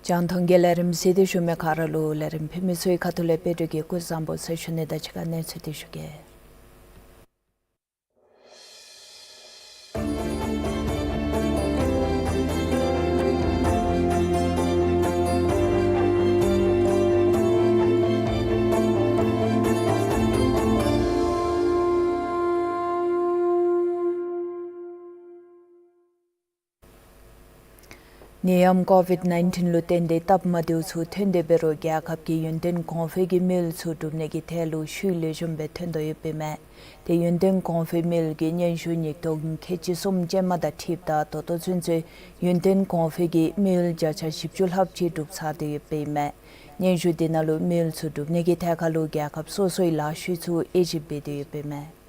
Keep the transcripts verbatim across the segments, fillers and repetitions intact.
རྒྱང་མཐོང་གི་ལས་རིམ་གཟིགས་ཏེ་བཞུགས་མི་ག་ར་ལུ་ལས་རིམ་ཕུལ་མི་ཚུའི་ཁ་ཐུག་ལས་དཔལ་འབྱོར་གྱི་སྐུ་གཟུགས་བཟང་པོ་ཟེར་ཞུ་ནི་དང་གཅིག་ཁར་གནས་ཚུལ་འདི་ཞུ་གེ། ནད་ཡམས་ཀོ་ཝིཌ་ནའིན་ཊིན་ལུ་བརྟེན་ཏེ་སྟབས་མ་བདེཝ་ཚུ་ཐོན་ཏེ་འབད་རུང་རྒྱལ་ཁབ་ཀྱིས་ཡུན་བརྟན་གོང་འཕེལ་གྱི་དམིགས་ཡུལ་ཚུ་འགྲུབ་ནི་གི་ཐད་ལུ་ཤུགས་ལེགས་ཤོམ་སྦེ་ཐོན་དོ་ཡོདཔ་ཨིན་མས། ཏེ་ཡུན་བརྟན་གོང་འཕེལ་དམིགས་ཡུལ་གྱི་སྙན་ཞུ་ཉིས་སྟོང་ཁལ་གཅིག་གསུམ་ཅན་མ་དང་འཁྲིལཝ་ད་ད་ལྟོ་ཚུན་ཚོད་ཡུན་བརྟན་གོང་འཕེལ་གྱི་དམིགས་ཡུལ་བརྒྱ་ཆ་བཞི་བཅུ་ལྷགཔ་ཅིག་འགྲུབ་ཚར་ཏེ་ཡོདཔ་ཨིན་མས། སྙན་ཞུ་འདི་ནང་ལུ་དམིགས་ཡུལ་ཚུ་འགྲུབ་ནི་གི་ཐད་ཁར་ལུ་རྒྱལ་ཁབ་སོ་སོའི་ལཱ་ཤུལ་ཚུ་དབྱེ་ཞིབ་འབད་དེ་ཡོདཔ་ཨིན་མས།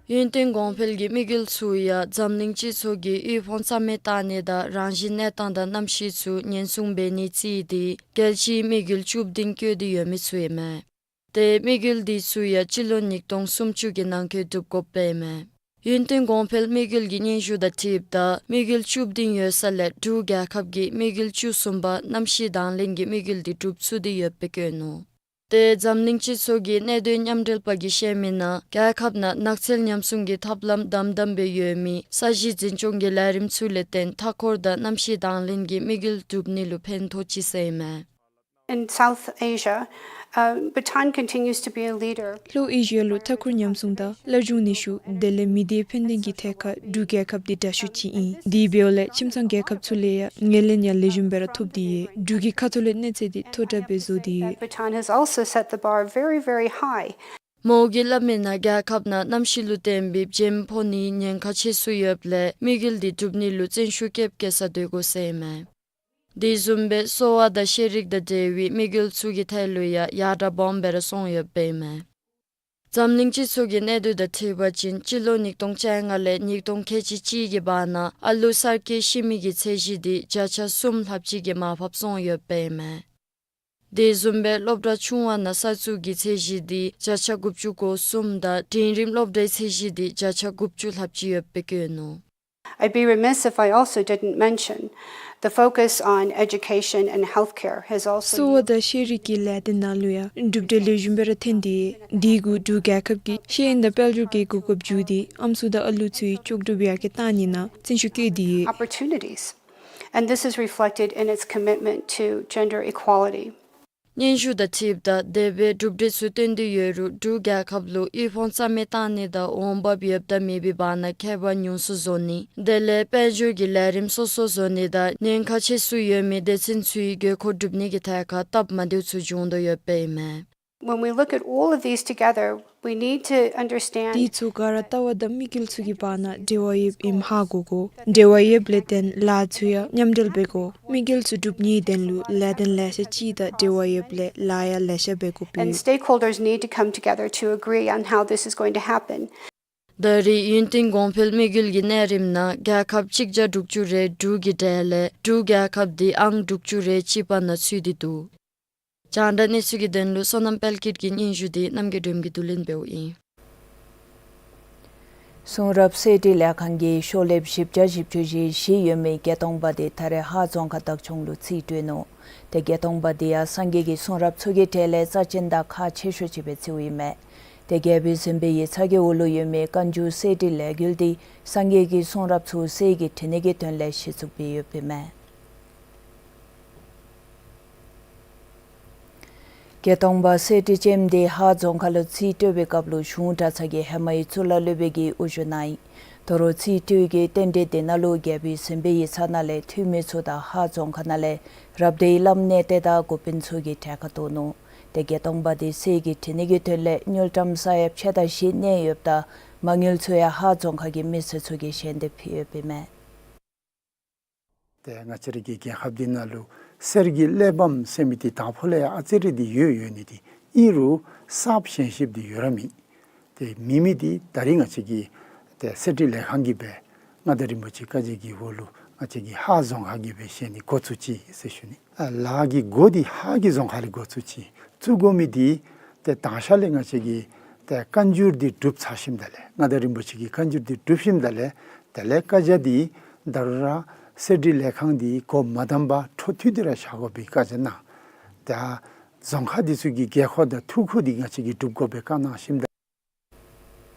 ཡུན་བརྟན་གོང་འཕེལ་གྱི་དམིགས་ཡུལ་ཚུ་ཡང་འཛམ་གླིང་སྤྱི་ཚོགས་ཀྱི་དབུལ་ཕོངས་རྩ་མེད་བཏང་ནི་དང་རང་བཞིན་གནས་སྟངས་དང་གནམ་གཤིས་ཚུ་ཉེན་སྲུང་འབད་ནི་རྩིས་ཏེ་རྒྱལ་སྤྱིའི་དམིགས་ཡུལ་བཅུ་བདུན་བཀོད་དེ་ཡོད་མི་ཚུ་ཨིན་མས། ཏེ་དམིགས་ཡུལ་འདི་ཚུ་ཡང་སྤྱི་ལོ་ཉིས་སྟོང་སུམ་ཅུ་གི་ནང་འཁོད་འགྲུབ་དགོཔ་ཨིན་མས། ཡུན་བརྟན་གོང་འཕེལ་དམིགས་ཡུལ་གྱི་སྙན་ཞུ་དང་འཁྲིལཝ་ད་དམིགས་ཡུལ་བཅུ་བདུན་ཡོད་ས་ལས་འབྲུག་རྒྱལ་ཁབ་ཀྱིས་དམིགས་ཡུལ་བཅུ་གསུམ་པ་གནམ་གཤིས་དང་ལེན་གྱི་དམིགས་ཡུལ་འདི་འགྲུབ་ཚུགས་ཏེ་ཡོདཔ་སྦེ་བཀོད་ནུག། ཏེ་འཛམ་གླིང་སྤྱི་ཚོགས་ཀྱི་གནད་དོན་མཉམ་འབྲེལ་པ་གིས་བཤད་མི་ནང་རྒྱལ་ཁབ་ནང་ནགས་ཚལ་ཉམས་སྲུང་གི་ཐབས་ལམ་དམ་དམ་སྦེ་ཡོད་མི་ས་གཞི་འཛིན་སྐྱོང་གི་ལས་རིམ་ཚུ་ལས་བརྟེན་མཐའ་འཁོར་དང་གནམ་གཤིས་དང་ལེན་གྱི་དམིགས་ཡུལ་འགྲུབ་ནི་ལུ་ཕན་ཐོགས་ཅི་ཟེར་ཨིན་མས། In South Asia, uh, Bhutan continues to be a leader. ལྷོ་ཨེ་ཤི་ཡ་ལུ་མཐའ་འཁོར་ཉམས་སྲུང་དང་སླར་འབྱུང་ནུས་ཤུགས་དེ་ལས་མི་སྡེ་ཕན་ལྡན་གྱི་ཐད་ཁར་འབྲུག་རྒྱལ་ཁབ་འདི་དྲག་ཤོས་ཅིག་ཨིན། དེ་འབདཝ་ལས་ཁྱིམ་ཚང་རྒྱལ་ཁབ་ཚུ་ལས་ཡང་ངོས་ལེན་ཡང་ལེགས་ཤོམ་སྦེ་ར་ཐོབ་སྟེ་ཡོད། འབྲུག་གི་ཁ་ཐུག་ལས་གནས་ཚད་འདི་མཐོ་དྲགས་སྦེ་བཟོ་སྟེ་ཡོད། That Bhutan has also set the bar very, very high. མོ་གིས་སླབ་མི་ནང་རྒྱལ་ཁབ་ནང་གནམ་གཤིས་ལུ་བརྟེན་པའི་བྱེམ་ཕོག་ནིའི་ཉེན་ཁ་ཆེ་སུ་ཡོདཔ་ལས་དམིགས་ཡུལ་འདི་འགྲུབ་ནི་ལུ་བརྩོན་ཤུགས་བསྐྱེད་བསྐྱེད་ས་སྡོད་དགོ་ཟེར་ཨིན་མས། དེ་བཟུམ་སྦེ་གསོ་བ་དང་ཤེས་རིག་དང་འབྲེལ་བའི་དམིགས་ཡུལ་ཚུ་གི་ཐད་ལུ་ཡང་ཡར་དྲག་སྦོམ་སྦེ་ར་སོང་ཡོདཔ་ཨིན་མས། འཛམ་གླིང་སྤྱི་ཚོགས་ཀྱི་གནས་སྡུད་དང་འཁྲིལ་བ་ཅིན་སྤྱི་ལོ་ཉིས་སྟོང་བཅོ་ལྔ་ལས་ཉིས་སྟོང་ཁལ་གཅིག་གཅིག་གི་བར་ན་ཨ་ལུ་གསར་སྐྱེས་ཤི་མི་གི་ཚད་གཞི་འདི་བརྒྱ་ཆ་གསུམ་ལྷགཔ་ཅིག་གིས་མར་ཕབ་སོང་ཡོདཔ་ཨིན་མས། དེ་བཟུམ་སྦེ་སློབ་གྲྭ་ཆུང་བ་ནང་གསར་བཙུགས་ཀྱི་ཚད་གཞི་འདི་བརྒྱ་ཆ་དགུ་བཅུ་གོ་གསུམ་དང་འབྲིང་རིམ་སློབ་གྲྭའི་ཚད་གཞི་འདི་བརྒྱ་ཆ་དགུ་བཅུ་ལྷགཔ་ཅིག་ཡོདཔ་སྦེ་བཀོད་ནུག། I'd be remiss if I also didn't mention the focus on education and healthcare has also. གསོ་བ་དང་ཤེས་རིག་གི་ལས་སྡེ་ནང་ལུ་ཡང་གྲུབ་འབྲས་ལེགས་ཤོམ་སྦེ་ར་ཐོན་ཏེ་ཡོད། དེ་གུ་འབྲུག་རྒྱལ་ཁབ་ཀྱིས་ཤེས་ཡོན་དང་དཔལ་འབྱོར་གྱི་གོ་སྐབས་བརྒྱུད་དེ་ཨམ་སྲུ་དང་ཨ་ལུ་ཚུའི་ལྕོགས་གྲུབ་ཡར་རྒྱས་གཏང་ནི་ནང་བརྩོན་ཤུགས་བསྐྱེད་དེ་ཡོད། Opportunities. And this is reflected in its commitment to gender equality. སྙན་ཞུ་དང་འཁྲིལཝ་ད་དེ་སྦེ་གྲུབ་འབྲས་ཚུ་བཏོན་ཏེ་ཡོད་རུང་འབྲུག་རྒྱལ་ཁབ་ལུ་དབུལ་ཕོངས་རྩ་མེད་གཏང་ནི་དང་འོང་འབབ་ཡོདཔ་དང་མེདཔ་འབད་ནི་ཁྱད་པར་ཉུང་སུ་བཟོ་ནི་དེ་ལས་དཔལ་འབྱོར་གྱི་ལས་རིམ་སོ་སོ་བཟོ་ནི་དང་ཉེན་ཁ་ཆེ་སུ་ཡོད་མི་སྡེ་ཚན་ཚུའི་དགོས་མཁོ་སྒྲུབ་ནི་གི་ཐད་ཁར་སྟབས་མ་བདེཝ་ཚུ་འབྱུང་དོ་ཡོདཔ་ཨིན་མས། When we look at all of these together, we need to understand དེ་ཚུ་ག་ར་ལྟ་བ་དང་དམིགས་ཡུལ་ཚུ་གི་བར་ན་འབྲེལ་བ་ཡོདཔ་ཨིནམ་ཧ་གོ་དགོ། འབྲེལ་བ་ཡོདཔ་ལས་བརྟེན་ལཱ་ཚུ་ཡང་མཉམ་འབྲེལ་འབད་དགོ། དམིགས་ཡུལ་ཚུ་སྒྲུབ་ནིའི་དོན་ལུ་ལས་དོན་ལེ་ཤ་ཅིག་དང་འབྲེལ་བ་ཡོདཔ་ལས་ལཱ་ཡང་ལེ་ཤ་འབད་དགོཔ་ཨིན། And stakeholders need to come together to agree on how this is going to happen. ད་རེས་ཡུན་བརྟན་གོང་འཕེལ་དམིགས་ཡུལ་གྱི་གནས་རིམ་ནང་རྒྱལ་ཁབ་གཅིག་བརྒྱ་དྲུག་ཅུ་རེ་དྲུག་གི་གྲས་ལས་འབྲུག་རྒྱལ་ཁབ་འདི་ཨང་དྲུག་ཅུ་རེ་གཅིག་པ་ནང་ཚུད་དེ་འདུག། རྒྱང་བསྒྲགས་གནས་ཚུལ་གྱི་དོན་ལུ་བསོད་ནམས་དཔལ་སྐྱིད་ཀྱི་སྙན་ཞུ་འདི་རྣམ་རྒྱལ་སྒྲོལམ་གྱིས་བསྡུ་ལེན་འབདཝ་ཨིན། གསུང་རབ་གསེར་བྲིས་ལས་ཁང་གིས་ཤོག་ལེབ་བཞི་བརྒྱ་བཞི་བཅུ་ཞེ་བཞི་ཡོད་མི་བརྒྱད་སྟོང་པ་དེ་ད་རེས་ཧཱ་རྫོང་ཁག་བདག་སྐྱོང་ལུ་རྩིས་སྤྲོད་ནུག། དེ་བརྒྱད་སྟོང་པ་དེ་ཡང་སངས་རྒྱས་ཀྱི་གསུང་རབ་ཚུ་གི་གྲས་ལས་རྩ་ཆེན་དང་ཁག་ཆེ་ཤོས་ཅིག་སྦེ་བརྩིཝ་ཨིན་མས། དེ་རྒྱལ་པོའི་གཟིམ་དཔོན་ཡིག་ཚང་གི་འོག་ལུ་ཡོད་མི་བཀའ་འགྱུར་གསེར་བྲིས་ལས་འགུལ་འདི་སངས་རྒྱས་ཀྱི་གསུང་རབ་ཚུ་གསེར་གྱིས་བྲི་ནི་གི་དོན་ལས་གཞི་བཙུགས་འབད་ཡོདཔ་ཨིན་མས། བརྒྱད་སྟོང་པ་གསེར་བྲིས་ཅན་འདི་ཧཱ་རྫོང་ཁག་ལུ་རྩིས་སྤྲོད་པའི་སྐབས་ལུ་གཞུང་གྲྭ་ཚང་གི་ཧེ་མའི་གཙུག་ལག་སློབ་དཔོན་གྱི་དབུ་བཞུགས་གནང་ཡི། དོ་རུང་རྩིས་སྤྲོད་ཀྱི་རྟེན་འབྲེལ་དེ་ནང་ལུ་རྒྱལ་པོའི་གཟིམ་དཔོན་ཡིག་ཚང་ནང་ལས་འཐུས་མི་ཚུ་དང་ཧཱ་རྫོང་ཁག་ནང་ལས་རབ་སྡེའི་བླམ་གནས་བརྟན་དང་འགོ་དཔོན་ཚུ་གིས་གྲལ་ཁར་གཏོགས་ནུག། དེ་བརྒྱད་སྟོང་པ་དེ་གསེར་གྱིས་བྲི་ནི་གི་དོན་ལས་དངུལ་ཀྲམ་ས་ཡ་ཕྱེད་དང་བཞི་གནས་ཡོདཔ་ད་མ་དངུལ་ཚུ་ཡང་ཧཱ་རྫོང་ཁག་གི་མི་སེར་ཚུ་གིས་བཞེས་ཏེ་ཕུལ་ཡོདཔ་ཨིན་མས། ཏེ་ང་བཅས་རའི་གི་རྒྱལ་ཁབ་འདི་ནང་ལུ་གསེར་གྱི་གླེགས་བམ་ཟེར་མི་འདི་དང་ཕུ་ལས་ཡང་ཨ་ཙི་རེ་འདི་ཡོད་ཡོད་ནི་འདི་ཨིན་རུང་གསརཔ་བཞེངས་བཞེངསཔ་འདི་ཡོད་ར་མེད། ཏེ་མེད་མི་འདི་ད་རིས་ང་བཅས་ཀྱི་ཏེ་གསེར་བྲིས་ལས་ཁང་གིས་སྦེ་མངའ་བདག་རིན་པོ་ཆེ་བཀའ་རྒྱ་གི་འོག་ལུ་ང་བཅས་ཀྱི་ཧཱ་རྫོང་ཁག་གིས་སྦེ་བཞེངས་ནི་འགོ་བཙུགས་ཅི་ཟེར་ཞུ་ནི། ཨ་ལཱ་གི་འགོ་འདི་ཧཱ་གི་རྫོང་ཁག་ལས་འགོ་བཙུགས་ཅི། བཙུགས་དགོ་མི་འདི་ཏེ་དང་ཤ་ལས་ང་བཅས་ཀྱི་ཏེ་བཀའ་འགྱུར་འདི་སྒྲུབ་ཚར་ཞིནམ་ད་ལས་མངའ་བདག་རིན་པོ་ཆེ་གི་བཀའ་འགྱུར་འདི་སྒྲུབ་ཞིནམ་ད་ལས་དེ་ལས་བཀའ་རྒྱ་འདི་ད་རུང་ར་གསེར་བྲིས་ལས་ཁང་འདི་འགོ་མ་བསྡམས་པར་འཕྲོ་མཐུད་དེ་ར་བཞག་དགོ་པའི་བཀའ་རྒྱ་གནང་། ཏེ་རྫོང་ཁག་འདི་ཚུ་གི་དགོས་མཁོ་དང་ཐུགས་ཁུར་འདི་ང་བཅས་ཀྱིས་སྒྲུབ་དགོ་པའི་བཀའ་གནང་ཞིནམ་ད།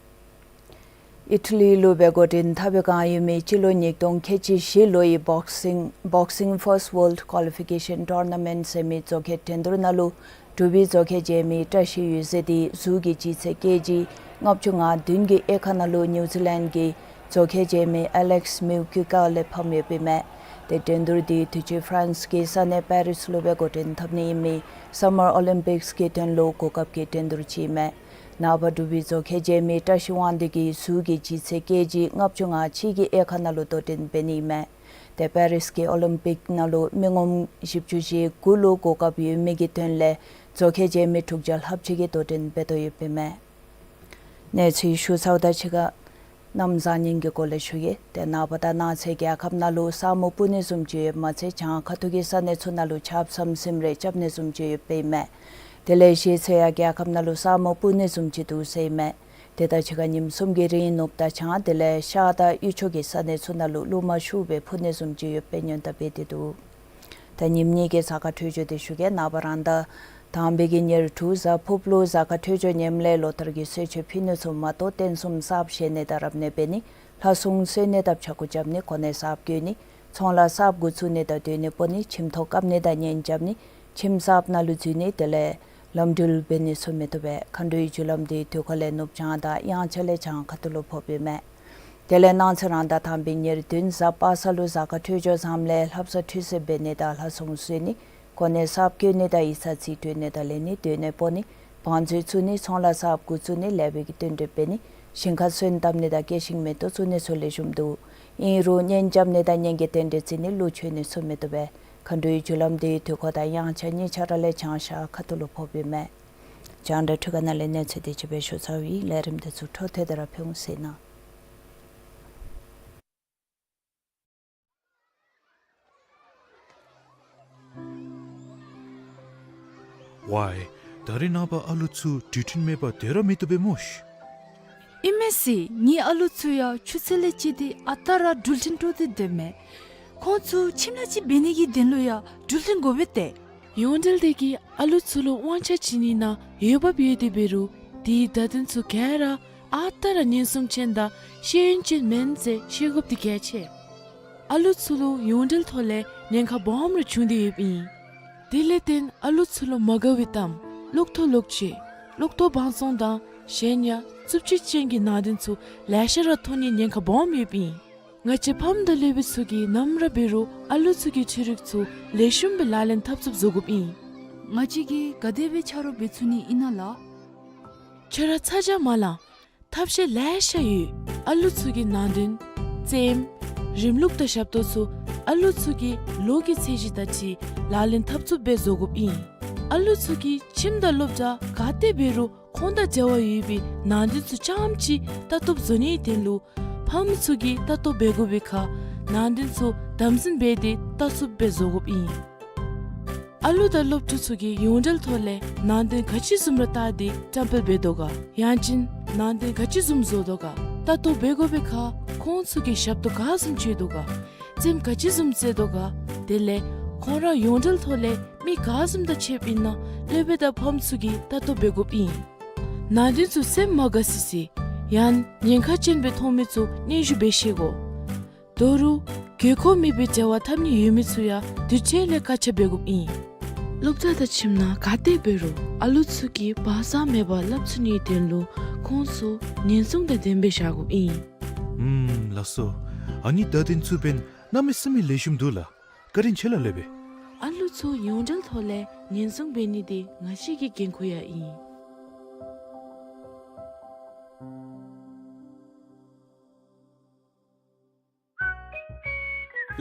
ཨི་ཊ་ལི་ལུ་སྦེ་འགོ་འདྲེན་འཐབ་པའི་བསྒང་ཡོད་མི་སྤྱི་ལོ་ཉིས་སྟོང་ཁལ་གཅིག་བཞི་ལོའི་བོག་སིང་Boxing First World Qualification Tournament ཟེར་མི་བཟོ་ཁྱད་འགྲན་བསྡུར་ནང་ལུ་འབྲུག་པའི་བཟོ་ཁྱད་ཅན་མི་བཀྲ་ཤིས་འོད་ཟེར་འདི་གཟུགས་ཀྱི་ལྗིད་ཚད་ཀེ་ཇི་ལྔ་བཅུ་ང་བདུན་གྱི་དབྱེ་ཁག་ནང་ལུ་ནིའུ་ཛི་ལེནཌ་གི་བཟོ་ཁྱད་ཅན་མི་ཨེ་ལེགས་མིའུ་ཀུ་ཀ་ལས་ཕམ་ཡོདཔ་ཨིན་མས། ཏེ་འགྲན་བསྡུར་འདི་དུས་ཅི་ཕ་རན་སི་གི་ས་གནས་པེ་རིས་ལུ་སྦེ་འགོ་འདྲེན་འཐབ་ནི་ཨིན་མི་སཱ་མར་ཨོ་ལིམ་པིགསི་གི་དོན་ལུ་གོ་སྐབས་ཀྱི་འགྲན་བསྡུར་ཅིག་ཨིན་མས། ནངས་པ་འབྲུག་པའི་བཟོ་ཁྱད་ཅན་མི་བཀྲ་ཤིས་དབང་འདུས་ཀྱིས་གཟུགས་ཀྱི་ལྗིད་ཚད་ཀེ་ཇི་ལྔ་བཅུ་ང་གཅིག་གི་དབྱེ་ཁག་ནང་ལུ་དོ་འགྲན་འབད་ནི་ཨིན་མས། ཏེ་པེ་རིས་ཀྱི་ཨོ་ལིམ་པིག་ནང་ལུ་མི་ངོམ་བཞི་བཅུ་ཞེ་དགུ་ལུ་གོ་སྐབས་ཡོད་མི་གི་དོན་ལས་བཟོ་ཁྱད་ཅན་མི་དྲུག་བརྒྱ་ལྷགཔ་ཅིག་གིས་དོ་འགྲན་འབད་དོ་ཡོདཔ་ཨིན་མས། གནས་ཚུལ་ཞུ་ཚརཝ་ད་ཕྱི་ཁར་གནམ་བཟང་ངན་གྱི་སྐོར་ལས་ཞུ་གེ། ཏེ་ནངས་པ་དང་གནངས་ཚེ་རྒྱལ་ཁབ་ནང་ལུ་ས་སྨུག་སྤུབ་ནི་བཟུམ་ཅིག་ཡོདཔ་མ་ཚད་བྱང་ཁ་ཐུག་གི་ས་གནས་ཚུ་ནང་ལུ་ཆརཔ་ཟམ་ཟིམ་རེ་རྐྱབ་ནི་བཟུམ་ཅིག་ཡོདཔ་ཨིན་མས། དེ་ལས་གཞེས་ཚེ་ཡང་རྒྱལ་ཁབ་ནང་ལུ་ས་སྨུག་སྤུབ་ནི་བཟུམ་ཅིག་འདུག་ཟེར་ཨིན་མས། ཏེ་ད་ཕྱི་ཁར་ཉིནམ་གསུམ་གྱི་རིང་ནུབ་དང་བྱང་དེ་ལས་ཤར་དང་དབུས་ཕྱོགས་ཀྱི་ས་གནས་ཚུ་ནང་ལུ་རླུང་མ་ཤུགས་སྦེ་འཕུ་ནི་བཟུམ་ཅིག་ཡོདཔ་སྦེ་སྔོན་བརྡ་འབད་དེ་འདུག། ད་ཉིནམ་གཉིས་ཀྱི་གཟའ་སྐར་འཕྲོད་སྦྱོར་འདི་ཞུ་གེ། ནངས་པ་རང་ཟླ་དང་པའི་གི་ཉེར་དྲུག་གཟའ་ཕུརཔ་ལུ་གཟའ་སྐར་འཕྲོད་སྦྱོར་ངནམ་ལས་ལོ་ལྟར་གྱི་གསོལ་མཆོད་ཕུལ་ནི་ཚུ་མ་གཏོགས་རྟེན་གསུམ་གསརཔ་བཞེངས་ནི་དང་རབ་གནས་འབད་ནི། ལྷ་སྲུང་གསོལ་ནི་དང་ཕྱྭ་འགུགས་རྐྱབ་ནི། གོ་གནས་གསརཔ་བསྐོ་ནི། ཚོང་ལཱ་གསརཔ་འགོ་བཙུགས་ནི་དང་སྡོད་གནས་སྤོ་ནི། ཁྱིམ་ཐོག་བཀབ་ནི་དང་གཉེན་རྐྱབ་ནི། ཁྱིམ་གསརཔ་ནང་ལུ་འཛུལ་ནི། དེ་ལས་ལམ་འགྲུལ་འབད་ནི་ཚུ་མི་བཏུབ་པས། མཁའ་འགྲོའི་རྒྱུ་ལམ་འདི་དུས་འཁོར་ལས་ནུབ་བྱང་དང་དབྱངས་འཆར་ལས་བྱང་ཁ་ཐུག་ལུ་ཕོགཔ་ཨིན་མས། དེ་ལས་གནངས་ཚེ་རང་ཟླ་དང་པའི་ཉེར་བདུན་གཟའ་པ་སངས་ལུ་གཟའ་སྐར་འཕྲོད་སྦྱོར་བཟངམ་ལས་ལྷ་བསངས་ཁྲུས་གསོལ་འབད་ནི་དང་ལྷ་སྲུང་གསོལ་ནི། གོ་གནས་གསརཔ་བསྐོ་ནི་དང་ཡིག་ཚང་རྩིས་སྤྲོད་ནི་དང་ལེན་ནི། སྡོད་གནས་སྤོ་ནི། བང་མཛོད་བཙུགས་ནི། ཚོང་ལཱ་གསརཔ་འགོ་བཙུགས་ནི། ལེགས་པའི་གི་རྟེན་འབྲེལ་འབད་ནི། ཞིང་ཁར་སོན་བཏབ་ནི་དང་སྐྱེ་ཤིང་མེ་ཏོག་བཙུགས་ནི་ཚུ་ལེགས་ཤོམ་འདུག། ཨིན་རུང་གཉེན་རྐྱབ་ནི་དང་གཉེན་གྱི་རྟེན་འབྲེལ་བརྩི་ནི་ལུ་འཆོལ་ནི་ཚུ་མི་བཏུབ་པས། མཁའ་འགྲོའི་རྒྱུ་ལམ་འདི་དུས་འཁོར་དང་དབྱངས་འཆར་གཉིས་ཆ་ར་ལས་བྱང་ཤར་ཁ་ཐུག་ལུ་ཕོགཔ་ཨིན་མས། རྒྱང་བསྒྲགས་འཕྲུལ་ཁང་ནང་ལས་གནས་ཚུལ་དེ་ཅིག་སྦེ་ཞུ་ཚར་ཡི། ལས་རིམ་དེ་ཚུ་འཕྲོ་མཐུད་དེ་ར་ཕུལ་འོང་ཟེར་ཨིན། ཝའི། ད་རེས་ནངས་པ་ཨ་ལུ་ཚུ་འགྲུལ་འཕྲིན་མེད་པར་སྡོད་ར་མི་བཏུབ་པས་སྨོ་ཤིག། ཨིན་མས་ཟེར། ངེའི་ཨ་ལུ་ཚུ་ཡང་ཆུ་ཚོད་ལས་བཅད་དེ་ཨ་རྟག་ར་འགྲུལ་འཕྲིན་སྤྲོད་དེ་སྡོད་མས། ཁོང་ཚུ་ཁྱིམ་ནང་ཅིག་འབད་ནི་གི་དོན་ལུ་ཡང་འགྲུལ་འཕྲིན་དགོ་པས་ཏེ། ཡོངས་འབྲེལ་དེ་གིས་ཨ་ལུ་ཚུ་ལུ་དབང་ཆ་བྱིན་ནི་ནང་འོས་འབབ་ཡོད་དེ་འབད་རུང་དེའི་བརྡ་དོན་ཚུ་ག་ར་ཨ་རྟག་ར་ཉན་སྲུང་ཅན་དང་ཤེས་ཡོན་ཅན་མེན་ཟེར་ཤེས་དགོཔ་འདི་གལ་ཆེ། ཨ་ལུ་ཚུ་ལུ་ཡོངས་འབྲེལ་ཐོག་ལས་ཉེན་ཁ་སྦོམ་ར་བྱུང་སྟེ་ཡོདཔ་ཨིན། དེ་ལས་བརྟེན་ཨ་ལུ་ཚུ་ལུ་མ་དགའ་བའི་གཏམ་གློག་ཐོག་ལོག་སྤྱོད་གློག་ཐོག་བང་བཙོང་དང་གཞན་ཡང་རྩུབ་སྤྱོད་ཅན་གྱི་ནང་དོན་ཚུ་ལེ་ཤ་ར་མཐོང་ནིའི་ཉེན་ཁ་སྦོམ་ཡོདཔ་ཨིན། ང་བཅས་ཕམ་དང་སློབ་དཔོན་ཚུ་གིས་ནམ་ར་འབད་རུང་ཨ་ལུ་ཚུ་གི་འཕྲུལ་རིག་ཚུ་ལེགས་ཤོམ་སྦེ་ལག་ལེན་འཐབ་ཚུགསཔ་བཟོ་དགོཔ་ཨིན། ང་བཅས་ཀྱིས་ག་དེ་སྦེ་ཆ་རོགས་འབད་ཚུགས་ནི་ཨིན་ན་ལགས། ཁྱོད་ར་ཚ་གྱང་མ་ལང་། ཐབས་ཤེས་ལེ་ཤ་ཡོད། ཨ་ལུ་ཚུ་གི་ནང་དོན་རྩེདམོ་རིམ་ལུགས་དང་ཞབས་ཏོག་ཚུ་ཨ་ལུ་ཚུ་གི་ལོ་གི་ཚད་གཞི་དང་འཁྲིལ་ལག་ལེན་འཐབ་ཚུགསཔ་སྦེ་བཟོ་དགོཔ་ཨིན། ཨ་ལུ་ཚུ་གིས་ཁྱིམ་དང་སློབ་གྲྭ་ག་ཏེ་འབད་རུང་ཁོང་དང་འབྲེལ་བ་ཡོད་པའི་ནང་དོན་ཚུ་རྐྱངམ་ཅིག་ལྟ་རྟོག་བཟོ་ནིའི་དོན་ལུ་ཕམ་ཚུ་གིས་ལྟ་རྟོག་འབད་དགོ་པའི་ཁར་ནང་དོན་ཚུ་དམ་འཛིན་འབད་དེ་ལྟ་ཚུགསཔ་སྦེ་བཟོ་དགོཔ་ཨིན། ཨ་ལུ་དང་སློབ་ཕྲུག་ཚུ་གིས་ཡོངས་འབྲེལ་ཐོག་ལས་ནང་དོན་ག་ཅི་བཟུམ་ར་བལྟ་སྟེ་བཀྲམ་སྤེལ་འབད་དོ་ག། ཡང་ཅིན་ནང་དོན་ག་ཅི་བཟུམ་བཟོ་དོ་ག། ལྟ་རྟོག་འབད་དགོ་པའི་ཁར་ཁོང་ཚུ་གིས་ཞབས་ཏོག་ག་བཟུམ་སྤྱོད་དོ་ག། རྩེདམོ་ག་ཅི་བཟུམ་རྩེ་དོ་ག། དེ་ལས་ཁོང་ར་ཡོངས་འབྲེལ་ཐོག་ལས་མི་ག་བཟུམ་དང་ཕྱདཔ་ཨིན་ན་སློབ་དཔོན་དང་ཕམ་ཚུ་གིས་ལྟ་རྟོག་འབད་དགོཔ་ཨིན། ནང་དོན་ཚུ་སེམས་མ་དགའ་སི་སི་ཡང་ཉེན་ཁ་ཅན་སྦེ་མཐོང་མི་ཚུ་སྙན་ཞུ་འབད་ཤེས་དགོ། ད་རུང་དགོས་མཁོ་མེད་པའི་འབྲེལ་བ་འཐབ་ནི་ཡོད་མི་ཚུ་ཡང་དུས་ཅི་ལས་བཀག་ཆ་འབད་དགོཔ་ཨིན། སློབ་གྲྭ་དང་ཁྱིམ་ནང་ག་ཏེ་འབད་རུང་ཨ་ལུ་ཚུ་གིས་བག་ཚ་མེད་པར་སླབ་ཚུགས་ནིའི་དོན་ལུ་ཁོང་ཚུ་ཉེན་སྲུང་དང་ལྡནམ་སྦེ་བཞག་དགོཔ་ཨིན། ཨུམ་ལགས་སོ། ཨ་ནི་བརྡ་དོན་ཚུ་འབདན་གནམ་མེད་ས་མེད་ལེགས་ཤོམ་འདུག་ལགས། བཀའ་དྲིན་ཆེ་ལགས་སློབ་དཔོན། ཨ་ལུ་ཚུ་ཡོངས་འབྲེལ་ཐོག་ལས་ཉེན་སྲུང་འབད་ནི་འདི་ང་བཅས་ཀྱི་འགན་ཁུར་ཡང་ཨིན།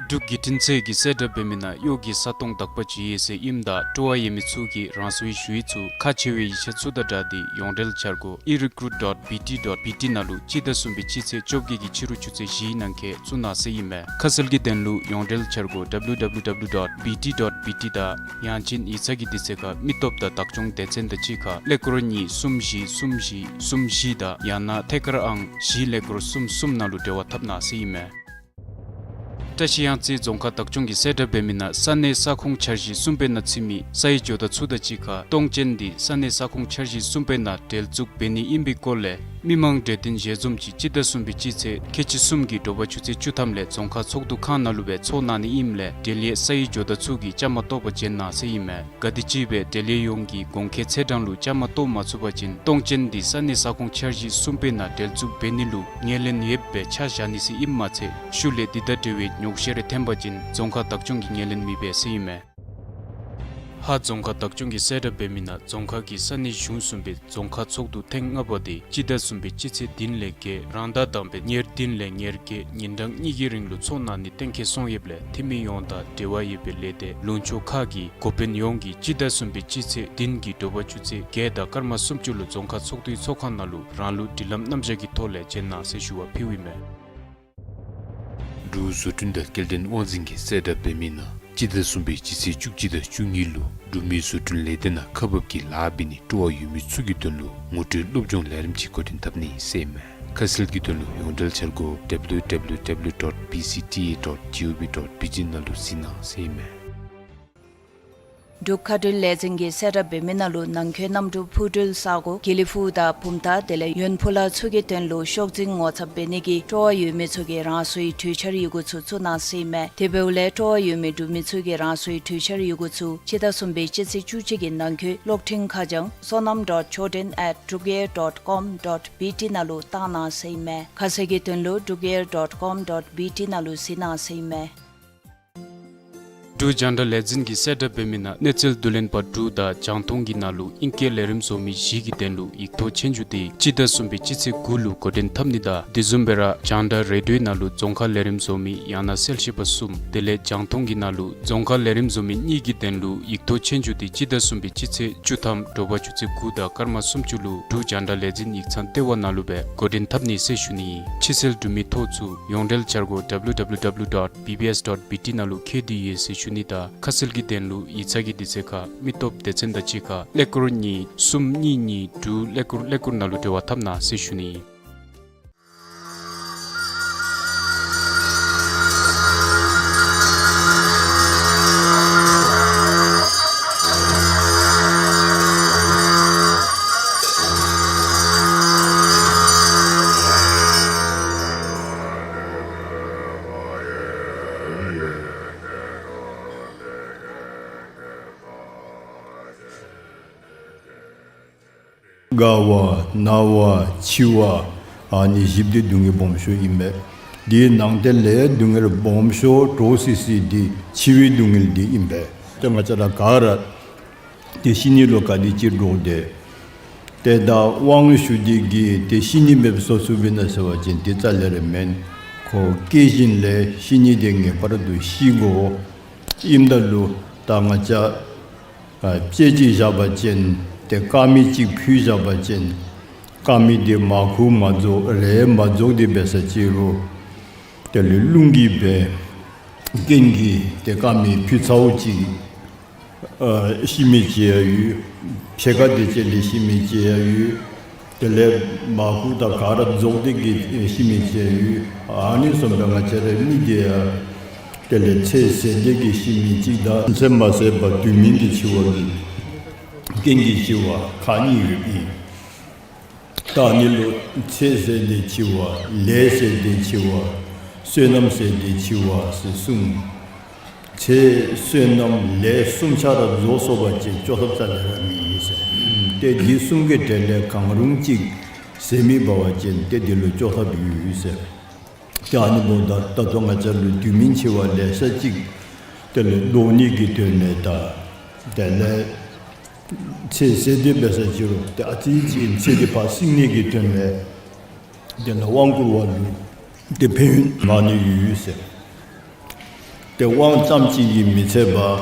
འབྲུག་བརྒྱུད་འཕྲིན་ཚད་ཀྱིས་གསལ་བསྒྲགས་འབད་མི་ནང་གཡོག་གི་ས་སྟོང་དག་པ་ཅིག་ཡོད་ཟེར་ཨིནམ་ད་སྤྲོ་བ་ཡོད་མི་ཚུ་གིས་རང་སོའི་ཞུ་ཡིག་ཚུ་ཁག་ཆེ་བའི་ཡིག་ཆ་ཚུ་དང་སྦྲགས་ཏེ་ཡོངས་འབྲེལ་འཆར་སྒོ་ཨི་རི་ཀུ་རུཊ་ཌོཊ་བི་ཊི་ཌོཊ་བི་ཊི་ནང་ལུ་སྤྱི་ཟླ་གསུམ་པའི་སྤྱི་ཚེས་བཅོ་བརྒྱད་ཀྱི་ཕྱི་རུ་ཆུ་ཚོད་བཞིའི་ནང་འཁོད་བཙུགས་གནང་ཟེར་ཨིན་མས། ཁ་གསལ་གྱི་དོན་ལུ་ཡོངས་འབྲེལ་འཆར་སྒོ་ཌབ་ལིའུ་ཌབ་ལིའུ་ཌབ་ལིའུ་ཌོཊ་བི་ཊི་ཌོཊ་བི་ཊི་དང་ཡང་ཅིན་ཡིག་ཚང་གི་དུས་ཚོད་ཁར་མི་སྟོབས་དང་བདག་སྐྱོང་སྡེ་ཚན་དང་གཅིག་ཁར་ཀླད་ཀོར་གཉིས་གསུམ་བཞི་གསུམ་བཞི་གསུམ་བཞི་དང་ཡང་ན་ཐད་ཀར་ཨང་བཞི་ཀླད་ཀོར་གསུམ་གསུམ་ནང་ལུ་འབྲེལ་བ་འཐབ་གནང་ཟེར་ཨིན་མས། བཀྲ་ཤིས་གཡང་རྩེ་རྫོང་ཁག་བདག་སྐྱོང་གིས་གསལ་བསྒྲགས་འབད་མི་ནང་ས་གནས་ས་ཁོངས་འཆར་གཞི་གསུམ་པའི་ནང་ཚུད་མི་ས་ཡི་ཇོ་བདག་ཚུ་དང་གཅིག་ཁར་གཏོང་ཅན་འདི་ས་གནས་ས་ཁོངས་འཆར་གཞི་གསུམ་པའི་ནང་འབྲེལ་འཛུགས་འབད་ནི་ཨིན་པའི་སྐོར་ལས་མི་མང་གྲོས་བསྟུན་ཞལ་འཛོམས་ཅིག་སྤྱི་ཟླ་གསུམ་པའི་སྤྱི་ཚེས་ཁལ་གཅིག་གསུམ་གྱི་དྲོ་པ་ཆུ་ཚོད་བཅུ་ཐམ་ལས་རྫོང་ཁག་ཚོགས་འདུ་ཁང་ནང་ལུ་སྦེ་ཚོགས་གནང་ནི་ཨིནམ་ལས་འབྲེལ་ཡོད་ས་ཡི་ཇོ་བདག་ཚུ་གིས་བཅའ་མར་གཏོགས་པར་བྱོན་གནང་ཟེར་ཨིན་མས། ག་དེམ་ཅིག་སྦེ་འབྲེལ་ཡོད་ཡོངས་ཀྱིས་གོང་འཁོད་ཚེས་གྲངས་ལུ་བཅའ་མར་གཏོགས་མ་ཚུགས་པ་ཅིན་གཏོང་ཅན་འདི་ས་གནས་ས་ཁོངས་འཆར་གཞི་གསུམ་པའི་ནང་འབྲེལ་འཛུགས་འབད་ནི་ལུ་ངོས་ལེན་ཡོདཔ་སྦེ་ཆ་བཞག་ནི་ཟེར་ཨིནམ་མ་ཚད་ཤུལ་ལས་འདི་དང་འབྲེལ་བའི་ཉོགས་བཤད་རེ་འཐོན་པ་ཅིན་རྫོང་ཁག་བདག་སྐྱོང་གིས་ངོས་ལེན་མི་འབད་ཟེར་ཨིན་མས། ཧཱ་རྫོང་ཁག་བདག་སྐྱོང་གིས་གསལ་བསྒྲགས་འབད་མི་ནང་རྫོང་ཁག་གི་ས་གནས་གཞུང་གསུམ་པའི་རྫོང་ཁག་ཚོགས་འདུ་ཐེངས་ལྔ་པ་དེ་སྤྱི་ཟླ་གསུམ་པའི་སྤྱི་ཚེས་བདུན་ལས་བརྒྱད་རང་ཟླ་དང་པའི་ཉེར་བདུན་ལས་ཉེར་བརྒྱད་ཉིན་གྲངས་གཉིས་ཀྱི་རིང་ལུ་ཚོགས་གནང་ནི་གཏན་འཁེལ་སོང་ཡོདཔ་ལས་འཐུས་མི་ཡོངས་དང་འབྲེལ་བ་ཡོད་པའི་ལས་སྡེ་ལུང་ཕྱོགས་ཁག་གི་འགོ་དཔོན་ཡོངས་ཀྱིས་སྤྱི་ཟླ་གསུམ་པའི་སྤྱི་ཚེས་བདུན་གྱི་དྲོ་པ་ཆུ་ཚོད་བརྒྱད་དང་སྐར་མ་སུམ་ཅུ་ལུ་རྫོང་ཁག་ཚོགས་འདུའི་ཚོགས་ཁང་ནང་ལུ་རང་ལུགས་སྒྲིག་ལམ་རྣམ་གཞག་གི་ཐོག་ལས་བྱོན་གནང་ཟེར་ཞུ་བ་ཕུལཝ་ཨིན་མས། འབྲུག་བཟོ་སྐྲུན་དང་སྐྱེལ་འདྲེན་དབང་འཛིན་གྱིས་གསལ་བསྒྲགས་འབད་མི་ནང་སྤྱི་ཟླ་གསུམ་པའི་སྤྱི་ཚེས་བཅུ་གཅིག་དང་བཅུ་གཉིས་ལུ་འབྲུག་མི་བཟོ་སྐྲུན་ལས་སྡེ་ནང་ཁག་འབག་གི་ལཱ་འབད་ནི་སྤྲོ་བ་ཡོད་མི་ཚུ་གི་དོན་ལུ་ངོ་སྤྲོད་སློབ་སྦྱོང་ལས་རིམ་ཅིག་འགོ་འདྲེན་འཐབ་ནི་ཟེར་ཨིན་མས། ཁ་གསལ་གྱི་དོན་ལུ་ཡོངས་འབྲེལ་འཆར་སྒོ་ཌབ་ལིའུ་ཌབ་ལིའུ་ཌབ་ལིའུ་ཌོཊ་བི་སི་ཊི་ཨེ་ཌོཊ་ཇི་ཨོ་ཝི་ཌོཊ་བི་ཊི་ནང་ལུ་གཟིགས་གནང་ཟེར་ཨིན་མས། འབྲུག་མཁའ་འགྲུལ་ལས་འཛིན་གྱིས་གསལ་བསྒྲགས་འབད་མི་ནང་ལུ་ནང་འཁོད་གནམ་གྲུ་འཕུར་འགྲུལ་ས་གོ་དགེ་ལེགས་ཕུག་དང་བུམ་ཐང་དེ་ལས་ཡོན་ཕུ་ལ་ཚུ་གི་དོན་ལུ་ཤོག་འཛིན་ངོ་ཚབ་འབད་ནི་གི་སྤྲོ་བ་ཡོད་མི་ཚུ་གིས་རང་སོའི་གྲོས་འཆར་ཡི་གུ་ཚུ་བཙུགས་གནང་ཟེར་ཨིན་མས། དེ་འབདཝ་ལས་སྤྲོ་བ་ཡོད་མི་འབྲུག་མི་ཚུ་གིས་རང་སོའི་གྲོས་འཆར་ཡི་གུ་ཚུ་སྤྱི་ཟླ་གསུམ་པའི་སྤྱི་ཚེས་བཅུ་གཅིག་གི་ནང་འཁོད་གློག་འཕྲིན་ཁ་བྱང་སོ་ནམ་dot choden at drukair dot com dot B T ནང་ལུ་བཏང་གནང་ཟེར་ཨིན་མས། ཁ་གསལ་གྱི་དོན་ལུ་drukair dot com dot B T ནང་ལུ་གཟིགས་གནང་ཟེར་ཨིན་མས། འབྲུག་རྒྱང་བསྒྲགས་ལས་འཛིན་གྱིས་གསལ་བསྒྲགས་འབད་མི་ནང་གནས་ཚུལ་བསྡུ་ལེན་པ་དྲུག་དང་རྒྱང་མཐོང་གི་ནང་ལུ་ཨིང་སྐད་ལས་རིམ་བཟོ་མི་བཞི་གི་དོན་ལུ་ཡིག་ཐོག་ཆོས་རྒྱུགས་དེ་སྤྱི་ཟླ་གསུམ་པའི་སྤྱི་ཚེས་དགུ་ལུ་འགོ་འདྲེན་འཐབ་ནི་དང་དེ་བཟུམ་སྦེ་ར་རྒྱང་བསྒྲགས་རེ་ཌིའོ་ནང་ལུ་རྫོང་ཁ་ལས་རིམ་བཟོ་མི་ཡང་ན་གསལ་བཤད་པ་གསུམ་དེ་ལས་རྒྱང་མཐོང་གི་ནང་ལུ་རྫོང་ཁ་ལས་རིམ་བཟོ་མི་གཉིས་ཀྱི་དོན་ལུ་ཡིག་ཐོག་ཆོས་རྒྱུགས་དེ་སྤྱི་ཟླ་གསུམ་པའི་སྤྱི་ཚེས་བཅུ་ཐམ་དྲོ་པ་ཆུ་ཚོད་དགུ་དང་སྐར་མ་སུམ་ཅུ་ལུ་འབྲུག་རྒྱང་བསྒྲགས་ལས་འཛིན་ཡིག་ཚང་ལྟེ་བ་ནང་ལུ་སྦེ་འགོ་འདྲེན་འཐབ་ནི་ཟེར་ཞུ་ནི། ཕྱི་སེལ་འབྲུག་མི་ཐོག་ཚུ་ཡོངས་འབྲེལ་འཆར་སྒོ་ཌབ་ལིའུ་ཌབ་ལིའུ་ཌབ་ལིའུ་ཌོཊ་བི་བི་ཨེསི་ཌོཊ་བི་ཊི་ནང་ལུ་འཁོད་དེ་ཡོད་ཟེར་ཞུ་ནི་དང་ཁ་གསལ་གྱི་དོན་ལུ་ཡིག་ཚང་གི་དུས་ཚོད་ཁར་མི་སྟོབས་སྡེ་ཚན་དང་གཅིག་ཁར་ཀླད་ཀོར་གཉིས་གསུམ་གཉིས་གཉིས་དྲུག་ཀླད་ཀོར་ཀླད་ཀོར་ནང་ལུ་འབྲེལ་བ་འཐབ་གནང་ཟེར་ཞུ་ནི། རྒ་བ་ན་བ་འཆི་བ་ཨ་ནི་བཞི་པོ་འདི་སྡུག་བསྔལ་སྦོམ་ཤོས་ཨིན་པས། དེའི་ནང་དེ་ལས་སྡུག་བསྔལ་སྦོམ་ཤོས་འདྲོག་སི་སི་འདི་འཆི་བའི་སྡུག་བསྔལ་འདི་ཨིན་པས། ཏེ་ང་བཅས་ར་ག་ར་ ཏེ་ཤི་ནི་ལུ་ག་དེ་ཅིག་འདྲོག་སྟེ། ཏེ་ད་དབང་ཞུ་སྟེ་གིས་ཏེ་ཤི་ནི་མེདཔ་བཟོ་ཚུགསཔ་ཨིན་ན་ཟེར་བ་ཅིན་ཏེ་རྩ་ལས་ར་མེན། ཁོ་སྐྱེ་བཞིན་ལས་ཤི་ནི་དེ་ངེས་པར་དུ་ཤི་དགོ། ཨིནམ་ད་ལུ་ད་ང་བཅས་ཨ་དཔྱེ་ཅིག་བཞག་པ་ཅིན་ཏེ་དཀར་མེ་ཅིག་ཕུལ་བཞག་པ་ཅིན་དཀར་མེ་དེ་མར་ཁུ་མ་རྫོགས་རས་མ་རྫོགས་ཏེ་འབད་ས་ཅིག་རུང་དེ་ལས་རླུང་གིས་འབད་རྐྱེན་གྱིས་ཏེ་དཀར་མེ་ཕུལ་ཚརཝ་ཅིག་ཨ་ཤི་མི་ཅིག་ཡང་ཡོད། ཕྱེད་ཀ་དེ་ཅིག་ལས་ཤི་མི་ཅིག་ཡང་ཡོད། དེ་ལས་མར་ཁུ་དང་ག་ར་རྫོགས་ཏེ་གིས་ཤི་མི་ཅིག་ཡང་ཡོད། ཨ་ནི་བཟུམ་སྦེ་ང་བཅས་རའི་མི་དེ་ཡང་དེ་ལས་ཚེ་ཟད་དེ་གིས་ཤི་མི་ཅིག་དང་ཚེ་མ་ཟད་པར་དུས་མིན་གྱི་འཆི་བ་གི་རྐྱེན་གྱིས་ཤི་བ་ཁག་གཉིས་ཡོདཔ་ཨིན། ད་ཨ་ནི་ལུ་ཚེ་ཟད་དེ་འཆི་བ་ལས་ཟད་དེ་འཆི་བ་བསོད་ནམས་ཟད་དེ་འཆི་བ་ཟེར་གསུམ། ཚེ་བསོད་ནམས་ལས་གསུམ་ཆ་ར་རྫོགས་སོང་པ་ཅིན་སྐྱོབ་ཐབས་རྩ་ལས་ར་མེད་ཟེར། ཏེ་འདི་གསུམ་གྱི་གྲས་ལས་གང་རུང་ཅིག་ཟད་མི་འབད་བ་ཅིན་ཏེ་འདི་ལུ་སྐྱོབ་ཐབས་ཡོད་ཟེར། ཏེ་ཨ་ནི་འབདཝ་ད་ད་ལྟོ་ང་བཅས་ལུ་དུས་མིན་འཆི་བ་ལེ་ཤ་ཅིག་དེ་ལས་བཟློག་ནི་གི་དོན་ལས་དང་དེ་ལས་ཚེ་ཟད་དེ་འབད་ས་ཅིག་རུང་ཏེ་ཨ་ཙི་ཅིག་ཚེ་འདི་ཕར་བསྲིང་ནི་གི་དོན་ལས་དེ་ལས་དབང་བསྐུར་བ་ལུ་ཏེ་ཕན་ཡོན་མང་ནི་ཡོད་ཟེར། ཏེ་དབང་ཙམ་ཅིག་གིས་མི་ཚད་པར་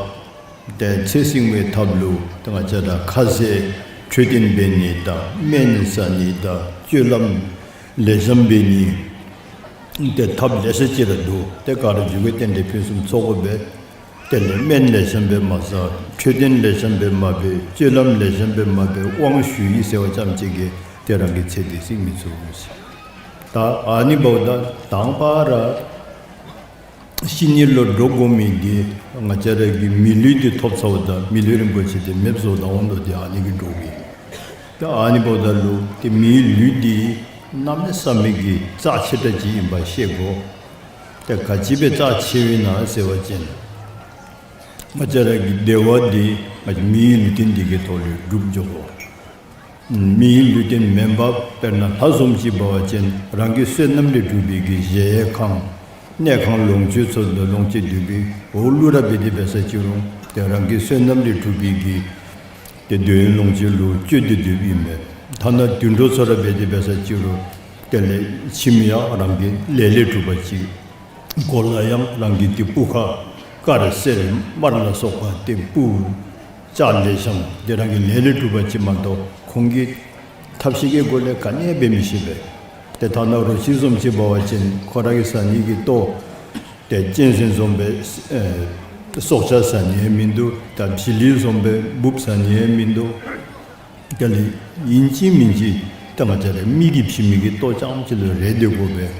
ཏེ་ཚེ་བསྲིང་བའི་ཐབས་ལུ་ཏེ་ང་བཅས་ར་ཁ་ཟས་འཕྲོད་བསྟེན་འབད་ནི་དང་སྨན་ཟ་ནི་དང་སྤྱོད་ལམ་ལེགས་ཤོམ་འབད་ནི་ཏེ་ཐབས་ལེ་ཤ་ཅིག་ར་འདུག། ཏེ་ག་ར་མཇུག་གི་རྟེན་འབྲེལ་ཕུན་སུམ་ཚོགས་པ་འབད། དེ་ལས་སྨན་ལེགས་ཤོམ་སྦེ་མ་ཟ། འཕྲོད་བསྟེན་ལེགས་ཤོམ་སྦེ་མ་འབད། སྤྱོད་ལམ་ལེགས་ཤོམ་སྦེ་མ་འབད། དབང་ཞུ་ཡི་ཟེར་བ་ཙམ་ཅིག་གིས་ཏེ་རང་གི་ཚེ་འདི་བསྲིང་མི་ཚུགས་ཟེར། ད་ཨ་ནི་འབདཝ་ད་དང་པ་ར་ཤི་ནི་ལུ་འདྲོག་དགོ་མི་འདི་ང་བཅས་ར་གིས་མི་ལུས་འདི་ཐོབ་ཚརཝ་ད་མི་ལུས་རིན་པོ་ཆེ་འདི་མེདཔ་བཟོ་ད་འོང་དོ། ཏེ་ཨ་ནི་གིས་འདྲོག་གི། ཏེ་ཨ་ནི་འབདཝ་ད་ལུ་ཏེ་མིའི་ལུས་འདི་གནམ་མེད་ས་མེད་ཀྱི་རྩ་ཆེ་དྲགས་ཅིག་ཨིནམ་ཤེས་དགོ། ཏེ་ག་ཅི་སྦེ་རྩ་ཆེཝ་ཨིན་ན་ཟེར་བ་ཅིན་ང་བཅས་ར་གི་བདེ་བ་འདི་ང་བཅས་མིའི་ལུས་རྟེན་འདི་གི་ཐོག་ལས་སྒྲུབ་འགྱོ་དགོ། མིའི་ལུས་རྟེན་མེན་པར་དཔེར་ན་ལྷ་བཟུམ་ཅིག་འབད་བ་ཅིན་རང་གི་བསོད་ནམས་ལས་གྲུབ་པའི་གི་གཞལ་ཡས་ཁང་གནས་ཁང་ལོངས་སྤྱོད་ཚུ་ལོངས་སྤྱོད་སྡོད་པའི་འོག་ལུ་ར་འབད་དེ་འབད་ས་ཅིག་རུང་ཏེ་རང་གི་བསོད་ནམས་ལས་གྲུབ་པའི་གི་ཏེ་འདོད་ཡོན་ལོངས་སྤྱོད་ལུ་སྤྱོད་དེ་སྡོདཔ་ཨིན་པས། ཐ་ན་དུད་འགྲོ་ཚུ་ར་འབད་དེ་འབད་ས་ཅིག་རུང་དེ་ལས་ཁྱིམ་ཡང་རང་གི་ལས་ལས་གྲུབ་པ་ཅིག། གོ་ལ་ཡང་རང་གི་ཏེ་སྤུ་ཁ་དཀར་སེར་དམར་ལ་སོགས་པ་ཏེ་སྤུ་ལྕགས་ལེགས་ཤོམ་ཏེ་རང་གི་ལས་ལས་གྲུབ་པ་ཅིག་མ་གཏོགས་ཁོང་གི་ཐབས་ཤེས་ཀྱི་སྒོ་ལས་ག་ནི་ཡང་འབད་མི་ཤེས་པས། ཏེ་ཐ་ན་རོ་ཁྱི་བཟུམ་ཅིག་འབད་བ་ཅིན་ཁོ་ར་གི་ཟ་ནི་གི་ལྟོ་ཏེ་གཅན་གཟན་བཟུམ་སྦེ་ཨེ་སྲོག་ཆགས་ཟ་ནི་ཡང་མིན་འདུག། ད་བྱི་ལི་བཟུམ་སྦེ་འབུཔ་ཟ་ནི་ཡང་མིན་འདུག། དེ་ལས་ཨིན་ཅི་མིན་ཅི་ད་ང་བཅས་ར་མི་གིས་བྱིན་མི་གི་ལྟོ་རྐྱངམ་ཅིག་ལུ་རེ་སྡོད་དགོ་པས།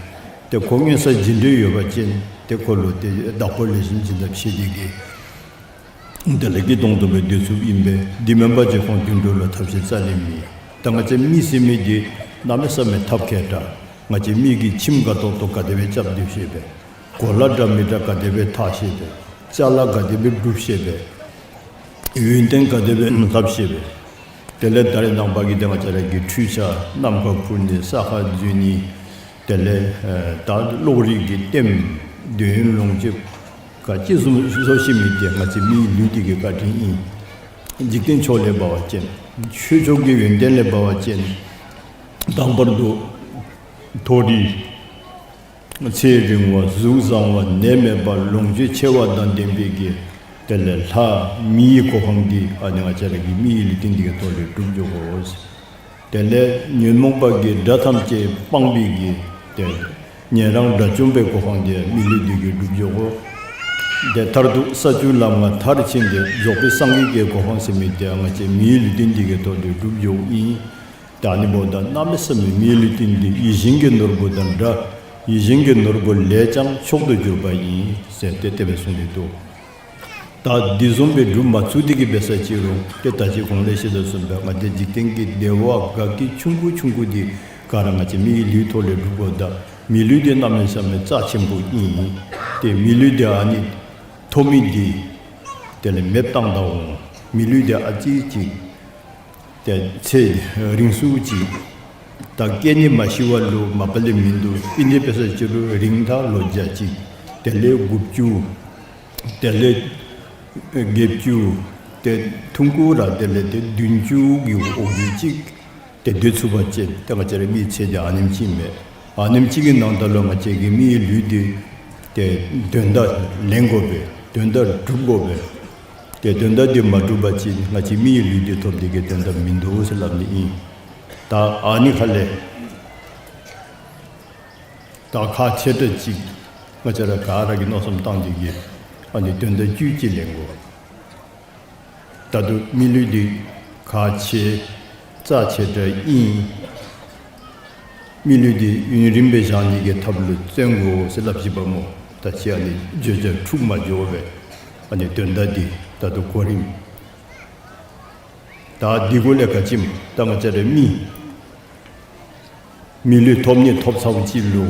ཏེ་ཁོ་མངོན་གསལ་ཇི་འདྲ་ཡོད་པ་ཅིན་ཏེ་ཁོ་ལུ་ཏེ་བདག་པོ་ལེགས་ཤོམ་ཅིག་ད་བྱིན་ཏེ་གིས་དེ་ལས་སྐྱིད་ཏོང་ཏོ་སྦེ་སྡོད་ཚུགསཔ་ཨིན་པས། དེ་མེན་པ་ཅིན་ཁོང་དུད་འགྲོ་ལུ་ཐབས་ཤེས་རྩ་ལས་མེད། ད་ང་བཅས་མི་ཟེར་མི་འདི་གནམ་མེད་ས་མེད་ཐབས་མཁས་དྲགས། ང་བཅས་མི་གིས་ཁྱིམ་ག་ཏོག་ཏོ་ག་དེ་སྦེ་རྐྱབ་སྡོད་ཤེས་པས། གོ་ལ་འདྲ་མི་འདྲ་ག་དེ་སྦེ་འཐག་ཤེས་པས། ཅ་ལ་ག་དེ་སྦེ་སྒྲུབ་ཤེས་པས། ཡོན་ཏན་ག་དེ་སྦེ་ལྷབ་ཤེས་པས། དེ་ལས་ད་རེས་ནངས་པ་གི་ཏེ་ང་བཅས་ར་གི་འཕྲུལ་ཆས་ནམ་མཁའ་འཕུར་ནི་ས་ཁར་འཛུལ་ནི་དེ་ལས་ཨེ་ད་གློག་རིག་གི་ལྟདམོ་འདོད་ཡོན་ལོངས་སྤྱོད་ག་ཅི་བཟུམ་བཟོ་ཤེས་མི་འདི་ང་བཅས་མིའི་ལུས་འདི་གི་བཀའ་དྲིན་ཨིན། འཇིག་རྟེན་ཕྱོགས་ལས་འབད་བ་ཅིན་ཆོས་ཕྱོགས་ཀྱི་ཡོན་ཏན་ལས་འབད་བ་ཅིན་དང་པར་དུ་མཐོ་རིས་ཚེ་རིང་བ་གཟུགས་བཟང་བ་ནད་མེད་པ་ལོངས་སྤྱོད་ཆེ་བ་དང་ལྡན་པའི་གི་དེ་ལས་ལྷ་མིའི་གོ་འཕང་འདི་ཨ་ནི་ང་བཅས་ར་གི་མིའི་ལུས་རྟེན་འདི་གི་ཐོག་ལས་སྒྲུབ་འགྱོ་དགོ། དེ་ལས་ཉོན་མོངས་པ་གི་དགྲ་ཐམས་ཅད་སྤངས་པའི་གི་དེ་ཉན་རང་དགྲ་བཅོམ་པའི་གོ་འཕང་འདི་མི་ལུས་འདི་གིས་སྒྲུབ་འགྱོ་དགོ། དེ་མཐར་ཐུག་ས་བཅུ་ལམ་ལྔ་མཐར་ཕྱིན་ཏེ་རྫོགས་པའི་སངས་རྒྱས་ཀྱི་གོ་འཕང་ཟེར་མི་འདི་ང་བཅས་མིའི་ལུས་རྟེན་འདི་གི་ཐོག་ལས་སྒྲུབ་འགྱོཝ་ཨིན། ད་ཨ་ནི་འབདཝ་ད་གནམ་མེད་ས་མེད་མིའི་ལུས་རྟེན་འདི་ཡིད་བཞིན་གྱི་ནོར་བུ་དང་འདྲ། ཡིད་བཞིན་གྱི་ནོར་བུ་ལས་ཀྱང་མཆོག་ཏུ་གྱུར་པ་ཡིན་ཟེར་ཏེ་དེ་སྦེ་གསུངས་ཏེ་འདུག། ད་འདི་བཟུམ་སྦེ་སྒྲུབ་མ་ཚུགས་ཏེ་གིས་འབད་ས་ཅི་རུང་ཏེ་ད་ཅི་གོང་ལས་བཤད་དོ་བཟུམ་སྦེ་ང་བཅས་འཇིག་རྟེན་གྱི་བདེ་བ་དགའ་སྐྱིད་ཆུང་ཀུ་ཆུང་ཀུ་འདི་ག་ར་ང་བཅས་མིའི་ལུས་ཐོག་ལས་སྒྲུབ་དགོཔ་ད་མི་ལུས་འདི་གནམ་མེད་ས་མེད་རྩ་ཆེན་པོ་ཨིན། ཏེ་མི་ལུས་འདི་ཨ་ནི་ཐོབ་མི་འདི་དེ་ལས་མེདཔ་བཏང་ད་འོང་། མི་ལུས་འདི་ཨ་ཙི་ཅིག་ཏེ་ཚེ་རིང་སུ་ཅིག། ད་སྐྱེ་ནི་མ་ཤི་བ་ལུ་མ་པ་ལས་མིན་འདུག། ཨིན་ཏེ་འབད་ས་ཅི་རུང་རིང་ཐག་ལོ་བརྒྱ་ཅིག། དེ་ལས་དགུ་བཅུ། དེ་ལས་བརྒྱད་ཅུ། ཏེ་ཐུང་ཀུ་ར་དེ་ལས་ཏེ་བདུན་ཅུ་གི་འོག་ལུ་ཅིག་ཏེ་སྡོད་ཚུགས་པ་ཅིན་ཏེ་ང་བཅས་རའི་མི་ཚེ་འདི་ཨ་ནེམ་ཅིག་མས། ཨ་ནེམ་ཅིག་གི་ནང་ད་ལུ་ང་བཅས་ཀྱི་མིའི་ལུས་འདི་ཏེ་དོན་དག་ལེན་དགོ་པས། དོན་དག་སྒྲུབ་དགོ་པས། ཏེ་དོན་དག་འདི་མ་སྒྲུབ་པ་ཅིན་ང་བཅས་མིའི་ལུས་འདི་ཐོབ་སྟེ་གི་དོན་དག་མིན་འདུག་ཟེར་སླབ་ནི་ཨིན། ད་ཨ་ནི་ཁ་ལས་ད་ཁག་ཆེ་དྲགས་ཅིག་ང་བཅས་ར་ག་ར་གིས་མནོ་བསམ་བཏང་སྟེ་གི་ཨ་ནི་དོན་དག་བཅུད་ཅིག་ལེན་དགོ། ད་ལྟོ་མི་ལུས་འདི་ཁག་ཆེ་རྩ་ཆེ་དྲགས་ཨིན། མི་ལུས་འདི་ཡུན་རིངམོ་སྦེ་བཞག་ནི་གི་ཐབས་ལུ་བརྩོན་དགོ་ཟེར་སླབ་ཅི་པ་སྨོ། ད་ཅི་ཨ་ནི་བརྗོད་བྱ་འཁྲུགས་མ་འགྱོ་བར་ཨ་ནི་དོན་དག་འདི་ད་ལྟོ་གོ་རིམ། ད་འདི་གུ་ལས་ག་ཅི་སྨོ། ད་ང་བཅས་རའི་མི་མི་ལུས་ཐོབ་ནི་ཐོབ་ཚརཝ་ཅིག་ལུ་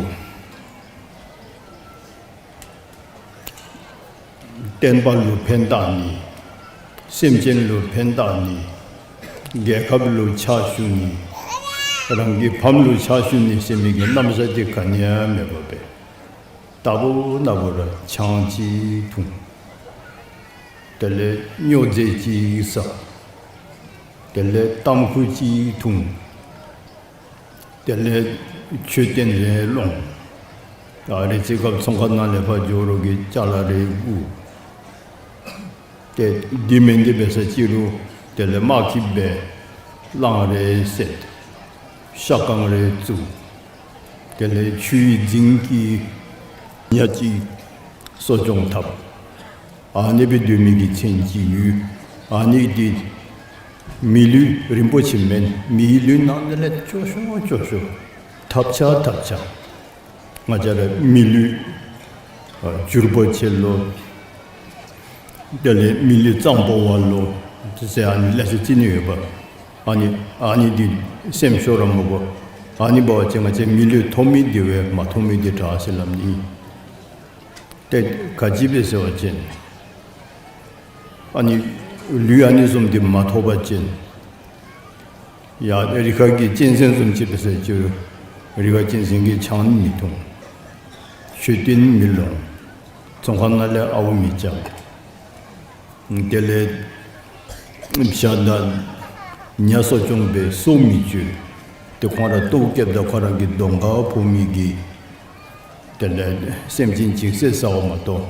བསྟན་པ་ལུ་ཕན་བཏགས་ནི། སེམས་ཅན་ལུ་ཕན་བཏགས་ནི། རྒྱལ་ཁབ་ལུ་ཕྱག་ཞུ་ནི། རང་གི་ཕམ་ལུ་ཕྱག་ཞུ་ནི་ཟེར་མི་གི་རྣམ་གཞག་འདི་ག་ནི་ཡང་མེད་པར་སྦེ་རྟག་བུ་ན་བུ་ར་ཆང་ཅིག་འཐུང་། དེ་ལས་སྨྱོ་རྫས་ཅིག་ཟ། དེ་ལས་ཏམ་ཁུ་ཅིག་འཐུང་། དེ་ལས་མཆོད་རྟེན་རེ་སློང་། ཨ་རེ་ཅིག་སྐབས་ཚོང་ཁང་ནང་ལས་ཕར་འགྱོ་རོགས་ཀྱི་ཅ་ལ་རེ་བསྐུར། ཏེ་འདི་མེན་འདི་འབད་ས་ཅིག་རུང་དེ་ལས་དམག་ཁྱིམ་སྦེ་གླང་རེ་བསད། ཤ་ཁང་རེ་བཙུགས། དེ་ལས་ཆུའི་རྫིང་གི་ཉ་ཅིག་གསོ་སྐྱོང་འཐབ། ཨ་ནི་སྦེ་སྡོད་མི་གི་ཚེ་ཅིག་ཡོད། ཨ་ནི་འདི་མི་ལུས་རིན་པོ་ཆེ་མེན། མིའི་ལུས་ནང་ན་ལས་སྐྱོ་ཤོས་སྐྱོ་ཤོས་ཐབས་ཆག་ཐབས་ཆག། ང་བཅས་ར་མི་ལུས་ཨ་འགྱུར་བ་ཆེ་ལོ། དེ་ལས་མི་ལུས་གཙང་པོ་བ་ལོ། ཟེར་ཨ་ནི་ལེ་ཤ་ཅིག་ནི་ཡོདཔ། ཨ་ནི་ཨ་ནི་འདི་སེམས་ཤོར་ར་མི་དགོ། ཨ་ནི་འབད་བ་ཅིན་ང་བཅས་མི་ལུས་ཐོབ་མི་འདི་བས་མ་ཐོབ་མི་འདི་དྲག་ཟེར་སླབ་ནི། ཏེ་ག་ཅི་སྦེ་ཟེར་བ་ཅིན་ཨ་ནི་ལུས་ཨ་ནི་བཟུམ་འདི་མ་ཐོབ་པ་ཅིན་ཡ་རི་ཁ་གི་གཅན་གཟན་བཟུམ་ཅིག་འབད་ས་ཅིག་རུང་རི་ཁ་གཅན་གཟན་གྱིས་ཆང་མི་འཐུང་། མཆོད་རྟེན་མི་སློང་། ཚོང་ཁང་ནང་ལས་ཨརཝ་མི་རྐྱབ། དེ་ལས་བྱ་དང་ཉ་གསོ་སྐྱོང་སྦེ་སོ་མི་གཅོད། ཏེ་ཁོང་ར་ལྟོཝ་བཀྱེསཔ་ད་ཁོ་ར་གི་གདོང་ཁར་ཕོག་མི་གི་དེ་ལས་སེམས་ཅན་ཅིག་བསད་ཟཝ་མ་གཏོགས་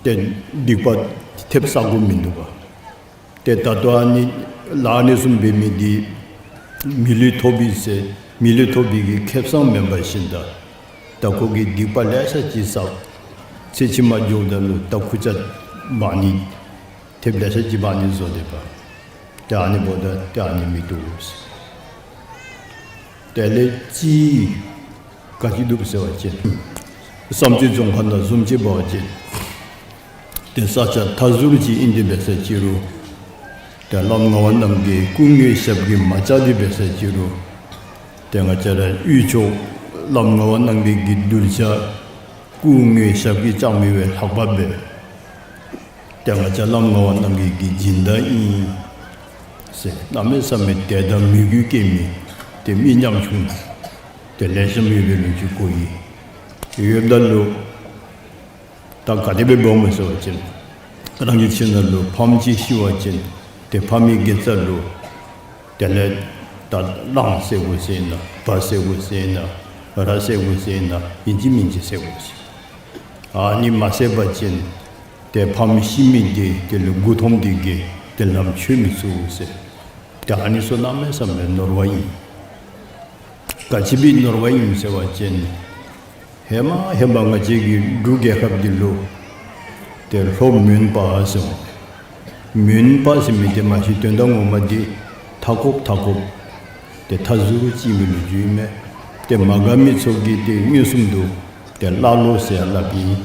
ཏེ་སྡིག་པ་ཐེབས་ཟ་དགོཔ་མིན་འདུག་པ། ཏེ་ད་ལྟོ་ཨ་ནི་ལཱ་ཨ་ནི་བཟུམ་འབད་མི་འདི་མི་ལུས་ཐོབ་པའི་ཚེ་མི་ལུས་ཐོབ་པའི་གི་ཁེ་བཟང་མེན་པར་ཤིན་ད་ད་ཁོ་གིས་སྡིག་པ་ལེ་ཤ་ཅིག་བསགས། ཚེ་ཕྱི་མ་འགྱོཝ་ད་ལུ་ད་ཁུར་ཆ་འབག་ནི་ཐེབས་ལེ་ཤ་ཅིག་འབག་ནི་བཟོ་སྡོདཔ། ཏེ་ཨ་ནི་འབདཝ་ད་ཏེ་ཨ་ནི་མི་བཏུབ་ཟེར། དེ་ལས་ཅིག་ག་ཅི་འདུག་ཟེར་བ་ཅིན་བསམ་རྩེ་རྫོང་ཁག་ནང་བཟུམ་ཅིག་འབད་བ་ཅིན་ཏེ་ས་ཆ་མཐའ་ཟུར་ཅིག་ཨིན་ཏེ་འབད་ས་ཅིག་རུང་ཏེ་བླམ་ངག་དབང་རྣམ་རྒྱལ་སྐུ་དངོས་ཞབས་ཀྱིས་མ་བཅགས་ཏེ་འབད་ས་ཅིག་རུང་ཏེ་ང་བཅས་ར་དབུས་ཕྱོགས་བླམ་ངག་དབང་རྣམ་རྒྱལ་གྱི་གདུལ་བྱ་སྐུ་དངོས་ཞབས་ཀྱིས་བཅགས་མི་བས་ལྷག་པ་འབད། ཏེ་ང་བཅས་བླམ་ངག་དབང་རྣམ་རྒྱལ་གྱི་སྦྱིན་བདག་ཨིན་ཟེར་གནམ་མེད་ས་མེད་དད་དང་མོས་གུས་སྐྱེ་མི་ཏེ་མི་ཉམ་ཆུང་ཏེ་ལེགས་ཤོམ་ཡོད་པའི་ལོ་རྒྱུས་གོ་ཡི། ཡོདཔ་ད་ལུ་ད་ག་དེ་སྦེ་འབདཝ་སྨོ་ཟེར་བ་ཅིན་རང་གི་ཁྱིམ་ནང་ལུ་ཕམ་ཅིག་ཤི་བ་ཅིན་ཏེ་ཕམ་གྱི་དགེ་རྩ་ལུ་དེ་ལས་ད་གླང་བསད་དགོ་ཟེར་ན་བ་བསད་དགོ་ཟེར་ན་ར་བསད་དགོ་ཟེར་ན་ཨིན་ཅི་མིན་ཅི་བསད་དགོ་ཟེར། ཨ་ནི་མ་བསད་པ་ཅིན་ཏེ་ཕམ་ཤི་མི་འདི་དེ་ལུ་མགུ་འཐོམས་ཏེ་གི་ཏེ་ལམ་ཆོད་མི་ཚུགས་ཟེར། ཏེ་ཨ་ནི་ཚུ་གནམ་མེད་ས་མེད་ནོར་བ་ཨིན། ག་ཅི་སྦེ་ནོར་བ་ཨིན་ཟེར་བ་ཅིན་ཧེ་མ་ཧེ་མ་ང་བཅས་ཀྱི་འབྲུག་རྒྱལ་ཁབ་འདི་ལུ་ཏེ་ལྷོ་མོན་པ་ཟེར་མོ། མོན་པ་ཟེར་མི་འདི་མ་གཞི་དོན་དག་ངོ་མ་འདི་མཐའ་འཁོབ་མཐའ་འཁོབ་ཏེ་མཐའ་ཟུར་ཅིག་ཨིན་པའི་ལོ་རྒྱུས་ཨིན་མས། ཏེ་མ་དགའ་མི་ཚུ་གིས་ཏེ་མངོན་སུམ་དུ་ཏེ་ཀླ་ཀློ་ཟེར་སླབ་ཨིན།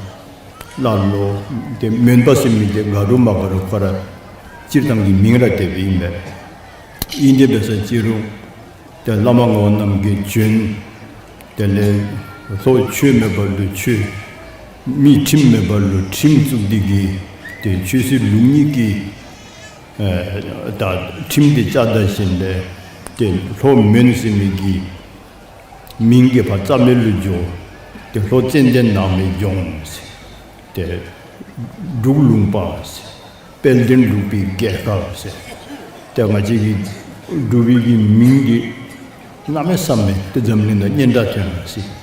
ཀླ་ཀློ་ཏེ་མོན་པ་ཟེར་མི་འདི་དགའ་རུང་མ་དགའ་རུང་ཁོ་ར་སྤྱིར་བཏང་གི་མིང་ར་དེ་སྦེ་ཨིན་མས། ཨིན་ཏེ་འབད་ས་ཅིག་རུང་ཏེ་བླ་མ་ངག་དབང་རྣམ་རྒྱལ་བྱོན། དེ་ལས་ལྷོ་ཆོས་མེད་པ་ལུ་ཆོས། མི་ཁྲིམས་མེད་པ་ལུ་ཁྲིམས་བཙུགས་ཏེ་གི་ཏེ་ཆོས་སྲིད་ལུགས་གཉིས་ཀྱི་ཨེ་ད་ཁྲིམས་འདི་བཅའ་ད་ཞིནམ་ལས་ཏེ་ལྷོ་མོན་ཟེར་མི་གི་མིང་གི་ཕར་རྩ་མེད་ལུ་འགྱོ། ཏེ་ལྷོ་ཙན་དན་ནགས་མོའི་ལྗོངས་ཟེར་ཏེ་འབྲུག་ལུང་པ་ཟེར། དཔལ་ལྡན་འབྲུག་པའི་རྒྱལ་ཁབ་ཟེར། ཏེ་ང་བཅས་ཀྱི་འབྲུག་པའི་གི་མིང་འདི་གནམ་མེད་ས་མེད་ཏེ་འཛམ་གླིང་ནང་སྙན་གྲགས་ཐོན་ཡི་ཟེར།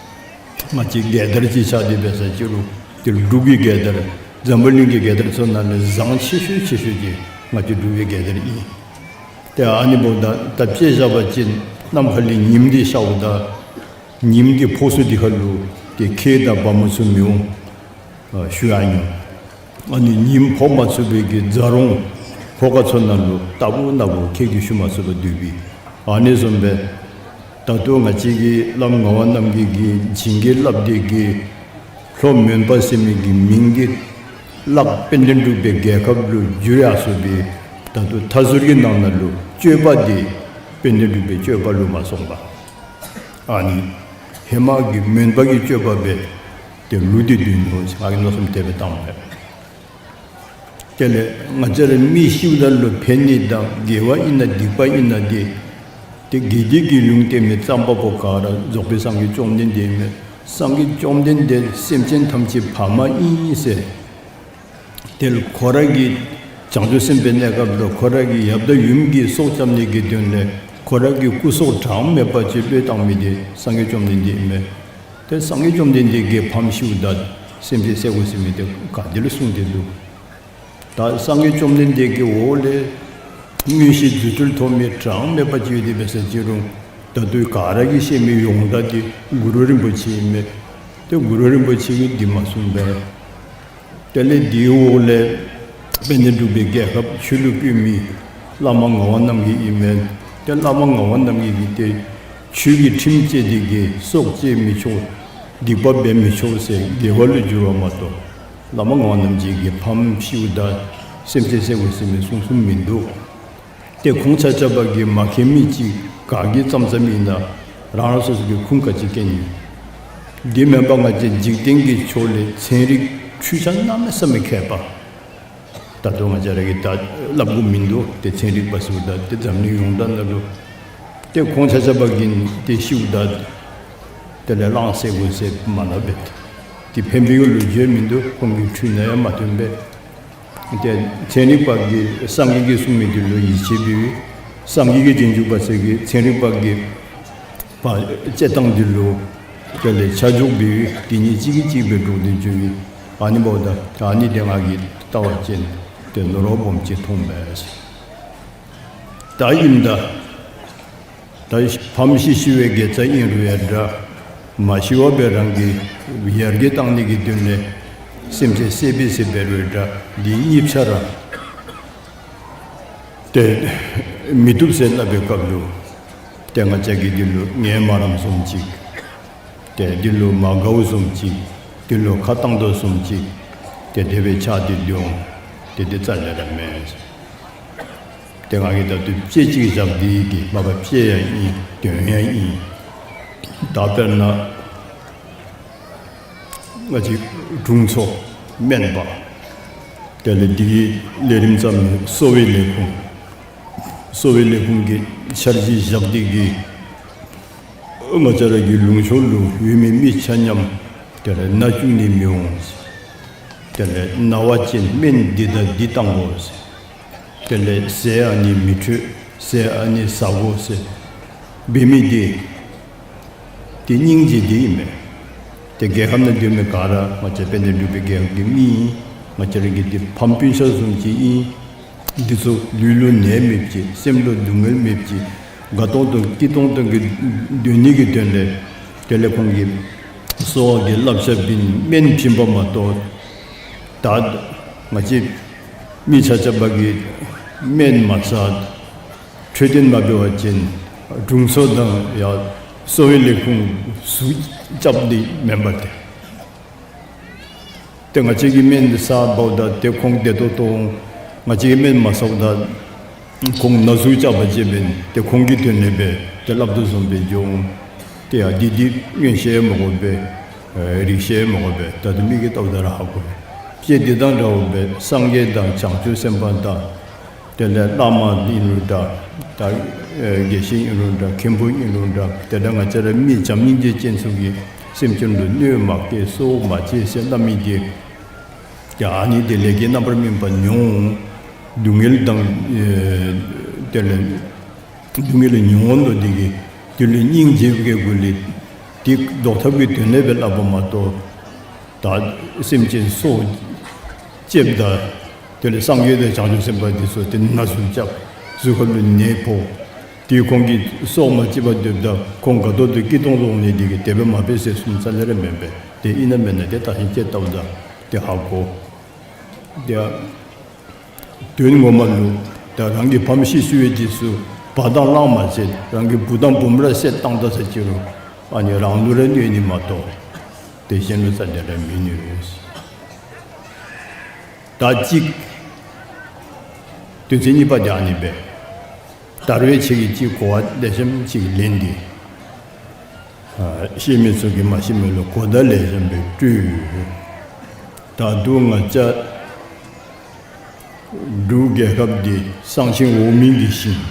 ང་བཅས་རྒྱལ་དར་ཅིག་ཆགས་ཏེ་འབད་ས་ཅིག་རུང་ཏེ་འབྲུག་གི་རྒྱལ་དར་འཛམ་བུ་གླིང་གི་རྒྱལ་དར་ཚུ་ནང་ལས་བཟང་ཆེ་ཤོས་ཆེ་ཤོས་འདི་ང་བཅས་འབྲུག་པའི་རྒྱལ་དར་ཨིན། ཏེ་ཨ་ནི་འབདཝ་ད་ད་དཔྱེ་བཞག་པ་ཅིན་གནམ་ཁ་ལས་ཉིམ་འདི་ཤརཝ་ད་ཉིམ་གྱི་ཕོག་ས་འདི་ཁར་ལུ་ཏེ་ཁྱེགས་དང་འབག་མ་ཚུགས་མི་འོང་། ཨ་ཞུ་ཡང་ཉོན། ཨ་ནི་ཉིམ་ཕོག་མ་ཚུགས་པའི་གི་རྫ་རོང་ཕོ་ཁ་ཚུ་ནང་ལུ་རྟག་བུ་ན་བུ་ཁྱེགས་ཀྱིས་ཞུ་མ་ཚུགས་པར་སྡོད་པའི། ཨ་ནི་བཟུམ་སྦེ་ད་ལྟོ་ང་བཅས་ཀྱི་བླམ་ངག་དབང་རྣམ་རྒྱལ་གྱིས་བྱིན་གྱིས་བརླབས་ཏེ་གི་ལྷོ་མོན་པ་ཟེར་མི་གི་མིང་འདི་གླགས་དཔལ་ལྡན་འབྲུག་པའི་རྒྱལ་ཁབ་ལུ་བསྒྱུར་ཡར་སོ་སྦེ་ད་ལྟོ་མཐའ་ཟུར་གྱི་ནང་ན་ལུ་སྤྱོད་པ་འདི་དཔལ་ལྡན་འབྲུག་པའི་སྤྱོད་པ་ལུ་མ་སོང་པར་ཨ་ནི་ཧེ་མ་གི་མོན་པ་གི་སྤྱོད་པ་སྦེ་ཏེ་ལུས་ཏེ་སྡོད་ནུག་ཟེར་ང་གིས་མནོ་བསམ་དེ་སྦེ་བཏངམ་མས། དེ་ལས་ང་བཅས་ར་མི་ཤིཝ་ད་ལུ་ཕན་ནི་དང་དགེ་བ་ཨིན་ན་སྡིག་པ་ཨིན་ན་འདི་ཏེ་དགེ་སྡིག་གི་ལུང་བསྟན་མི་རྩོམ་པ་པོ་ག་ར་རྫོགས་པའི་སངས་རྒྱས་བཅོམ་ལྡན་འདས་ཨིན་མས། སངས་རྒྱས་བཅོམ་ལྡན་འདས་སེམས་ཅན་ཐམས་ཅད་ཕ་མ་ཨིན་ཟེར། དེ་ལས་ཁོ་ར་གི་བྱང་ཆུབ་སེམས་དཔའི་གནས་སྐབས་ལུ་ཁོ་ར་གི་ཡབ་དང་ཡུམ་གྱི་སྲོག་སྐྱབ་ནི་གི་དོན་ལས་ཁོ་ར་གི་སྐུ་སྲོག་གྲངས་མེད་པ་ཅིག་བློས་བཏང་མི་འདི་སངས་རྒྱས་བཅོམ་ལྡན་འདས་ཨིན་མས། ཏེ་སངས་རྒྱས་བཅོམ་ལྡན་འདས་ཀྱིས་ཕམ་ཤིཝ་ད་སེམས་ཅན་བསད་དགོ་ཟེར་མི་འདི་ག་ཏེ་ལུ་གསུངས་ཏེ་འདུག། ད་སངས་རྒྱས་བཅོམ་ལྡན་འདས་ཀྱི་འོག་ལས་མངོན་ཤེས་རྫུ་འཕྲུལ་ཐོབ་མི་གྲངས་མེད་པ་ཅིག་ཡོད་དེ་འབད་ས་ཅིག་རུང་ད་ལྟོ་ག་ར་གིས་ཤེས་མི་ཡོངས་གྲགས་འདི་གུ་རུ་རིན་པོ་ཆེ་ཨིན་མས། ཏེ་གུ་རུ་རིན་པོ་ཆེ་གིས་འདི་མ་གསུངས་པས། དེ་ལས་འདིའི་འོག་ལས་དཔལ་ལྡན་འབྲུག་པའི་རྒྱལ་ཁབ་ཆོས་ལུ་བཀོད་མི་བླ་མ་ངག་དབང་རྣམ་རྒྱལ་ཨིན་མས། ཏེ་བླ་མ་ངག་དབང་རྣམ་རྒྱལ་གྱིས་ཏེ་ཆོས་ཀྱི་ཁྲིམས་བཅས་ཏེ་གི་སྲོག་བཅད་མི་ཆོག། སྡིག་པ་འབད་མི་ཆོག་ཟེར་དགེ་བ་ལུ་བསྒྱུར་བ་མ་གཏོགས་བླ་མ་ངག་དབང་རྣམ་རྒྱལ་གྱིས་ཕམ་ཤིཝ་ད་སེམས་ཅན་བསད་དགོ་ཟེར་མི་གསུངས་གསུངསམ་མིན་འདུག། ཏེ་ཁོང་ཆ་ཁྱབ་ཀྱིས་མ་མཁྱེན་མི་ཅིག་ག་གིས་བརྩམས་བརྩམསམ་ཨིན་ན་རང་རང་སོ་སོ་གི་ཁུངས་ག་ཅི་མཁྱེན་ཡི། འདི་མེན་པར་ང་བཅས་འཇིག་རྟེན་གྱི་ཕྱོགས་ལས་ཚན་རིག་འཕྲུལ་ཆས་གནམ་མེད་ས་མེད་མཁས་པ། ད་ལྟོ་ང་བཅས་ར་གིས་ད་སླབ་དགོཔ་མིན་འདུག། ཏེ་ཚན་རིག་པ་ཟེརཝ་ད་ཏེ་འཛམ་གླིང་ཡོངས་གྲགས་ནང་ལུ་ཏེ་ཁོང་ཆ་ཁྱབ་ཀྱིས་ཏེ་ཤིཝ་ད་དེ་ལས་གླང་བསད་དགོ་ཟེར་མ་སླབ་པས། ཏེ་ཕན་པའི་ལོ་རྒྱུས་མིན་འདུག། ཁོང་གི་འཕྲུལ་ནང་ཡང་མ་ཐོན་པས། ཏེ་ཚན་རིག་པ་གིས་སངས་རྒྱས་ཀྱིས་གསུངས་མི་འདི་ལུ་ཡིད་ཆེས་འབད་བའི་སངས་རྒྱས་ཀྱི་རྗེས་འཇུག་པ་ཚུ་གིས་ཚན་རིག་པ་གི་པ་དཔྱད་བཏང་འདི་ལུ་དེ་ལས་ཆ་འཇོག་འབད་བའི་དེ་གཉིས་གཅིག་གིས་གཅིག་སྦེ་འགྲོགས་ཏེ་འགྱོ་བའི་ཨ་ནི་འབདཝ་ད་ཨ་ནི་དེ་ང་གིས་བལྟ་བ་ཅིན་ཏེ་ནོར་བ་སྦོམ་ཅིག་མཐོངམ་མས། ད་ཨིནམ་ད་ད་ཕམ་ཤི་ཤི་བའི་དགེ་རྩ་ཨིན་རུང་ཡང་འདྲ། མ་ཤི་བར་སྦེ་རང་གི་ཡར་རྒྱས་གཏང་ནི་གི་དོན་ལས་སེམས་ཅན་བསད་པའི་ཟེར་འབད་རུང་འདྲ། འདི་གཉིས་ཆ་ར་ཏེ་མི་བཏུབ་ཟེར་སླབ་པའི་སྐབས་ལུ་ཏེ་ང་བཅས་ཀྱིས་འདི་ལུ་ངན་སྨྲ་རམ་བཟུམ་ཅིག། ཏེ་འདི་ལུ་མ་དགའཝ་བཟུམ་ཅིག། འདི་ལུ་ཁ་བཏང་དོ་བཟུམ་ཅིག། ཏེ་དེ་སྦེ་ཆགས་ཏེ་འདུག། ཏེ་འདི་རྩ་ལས་ར་མེན། ཏེ་ང་གིས་ད་ལྟོ་དཔྱེ་ཅིག་བཞག་སྟེ་གི་མ་པ་དཔྱེ་ཡང་ཨིན། དོན་ཡང་ཨིན། ད་དཔེར་ན་ང་བཅས་དྲུང་འཚོ་སྨན་པ་དེ་ལས་འདི་གི་ལས་རིམ་བརྩམས་མི་གསོ་བའི་ལས་ཁུངས་གསོ་བའི་ལས་ཁུངས་ཀྱི་འཆར་གཞི་བཞག་སྟེ་གི་ང་བཅས་ར་གི་ལུང་ཕྱོགས་ལུ་ཡོད་མི་མི་ཆ་མཉམ་དེ་ལས་ན་བཅུག་ནི་མི་འོང་། དེ་ལས་ན་བ་ཅིན་སྨན་འདི་དང་འདི་བཏང་དགོ་ཟེར། དེ་ལས་ཟས་ཨ་ནི་མི་འཕྲོད། ཟས་ཨ་ནི་ཟ་དགོ་ཟེར་འབད་མི་འདི་ཏེ་སྙིང་རྗེ་འདི་ཨིན་མས། ཏེ་རྒྱལ་ཁབ་ནང་སྡོད་མི་ག་ར་ང་བཅས་དཔལ་ལྡན་འབྲུག་པའི་རྒྱལ་ཁབ་ཀྱི་མི་ཨིན། ང་བཅས་ར་གི་འདི་ཕམ་སྤུན་ཆ་བཟུམ་ཅིག་ཨིན། འདི་ཚུ་ལུས་ལུ་ནད་མེདཔ་ཅིག། སེམས་ལུ་སྡུག་བསྔལ་མེདཔ་ཅིག། དགའ་ཏོང་ཏོ་སྐྱིད་ཏོང་ཏོ་གི་སྡོད་ནི་གི་དོན་ལས་དེ་ལས་ཁོང་གིས་གསོ་བ་གི་བསླབ་བྱ་འབད་ནི་སྨན་བྱིན་པ་མ་གཏོགས་ད་ང་བཅས་མི་ཆ་ཁྱབ་ཀྱིས་སྨན་མ་ཟ་འཕྲོད་བསྟེན་མ་འབད་བ་ཅིན་དྲུང་འཚོ་དང་ཡང་གསོ་བའི་ལས་ཁུངས་ཟུར་རྐྱབ་ནི་མེན་པ་ཏེ། ཏེ་ང་བཅས་ཀྱིས་སྨན་འདི་ཟ་འབདཝ་ད་ཏེ་ཁོང་བདེ་ཏོག་ཏོ་འོང་། ང་བཅས་ཀྱིས་སྨན་མ་ཟཝ་ད་ཁོང་ན་ཟུག་རྐྱབ་པ་ཅིན་འབདན་ཏེ་ཁོང་གི་དོན་ལས་འབད་ཏེ་སླབ་དོ་བཟུམ་སྦེ་འགྱོ་འོང་། ཏེ་ཡ་འདི་འདི་མངོན་ཤེས་མ་དགོ་པས། ཨེ་རིག་ཤེས་མ་དགོ་པས། ད་དུང་མི་གིས་བལྟཝ་ད་ར་ཧ་གོ་བས། དཔྱེ་འདི་དང་འདྲཝ་སྦེ་སངས་རྒྱས་དང་བྱང་ཆུབ་སེམས་དཔའ་དང་དེ་ལས་བླ་མ་ཨིན་རུང་འདྲ། ད་ཨེ་དགེ་བཤེས་ཨིན་རུང་འདྲ། མཁན་པོ་ཨིན་རུང་འདྲ། དེ་འདྲ་ང་བཅས་ར་མི་བྱམས་སྙིང་རྗེ་ཅན་ཚུ་གིས་སེམས་ཅན་ལུ་གནོད་མ་བསྐྱལ་གསོད་མ་བྱེད་ཟེར་སླབ་མི་འདི་ཡ་ཨ་ནི་འདི་ལས་ཀྱི་རྣམ་པར་སྨིན་པ་ཉུང་། སྡུག་བསྔལ་དང་ཨེ་དེ་ལས་སྡུག་བསྔལ་མྱོང་འོང་དོ་དེ་གིས་དེ་ལུ་སྙིང་རྗེ་གི་སྒོ་ལས་དེ་བཟློག་ཐབས་ཀྱི་དོན་ལས་སྦེ་སླབ་པ་མ་གཏོགས། ད་སེམས་ཅན་སྲོག་བཅདཔ་ད་དེ་ལས་སངས་རྒྱས་དང་བྱང་ཆུབ་སེམས་དཔའ་འདི་ཚུ་དེ་ན་ཟུག་རྐྱབ། གཟུགས་ཁ་ལུ་ནད་ཕོག། དེ་ཁོང་གི་སྲོག་མ་བཅད་པར་སྡོདཔ་ད་ཁོང་ག་ཏོག་ཏོ་སྐྱིད་ཏོང་ཏོ་འོང་ནི་དེ་གིས་དེ་སྦེ་མ་འབད་ཟེར་གསུངས་ས་ལས་ར་མེན་པས། དེ་ཨིན་ན་མེན་ན་དེ་ད་ཧིང་ཅིག་བལྟཝ་ད་དེ་ཧ་གོ། དེ་དོན་ངོ་མ་ལུ་ད་རང་གི་ཕམ་ཤི་སོང་བའི་རྗེས་སུ་བ་དང་གླང་མ་བསད། རང་གི་བུ་དང་བུམོ་ར་བསད་བཏང་ད་ཟེར་ཅི་རུང་ཨ་ནི་རང་ལུ་ར་གནོད་ནི་མ་གཏོགས་དེ་གཞན་ལུ་རྩ་དེ་ར་མི་གནོད། ད་གཅིག་དོན་ཚན་གཉིས་པ་དེ་ཨ་ནི་སྦེ། ད་རུང་ཁྱེད་ཀྱིས་གཅིག་གོ་བ་ལེགས་ཤོམ་ཅིག་ལེན་ཏེ། ཨ་ཤེས་མི་ཚུ་གིས་མ་ཤེས་མི་ལུ་གོ་བརྡ་ལེགས་ཤོམ་སྦེ་སྤྲོད། ད་དུང་ང་བཅས་འབྲུག་རྒྱལ་ཁབ་འདི་གསང་ཆེན་འོག་མིན་གྱི་ཞིང་།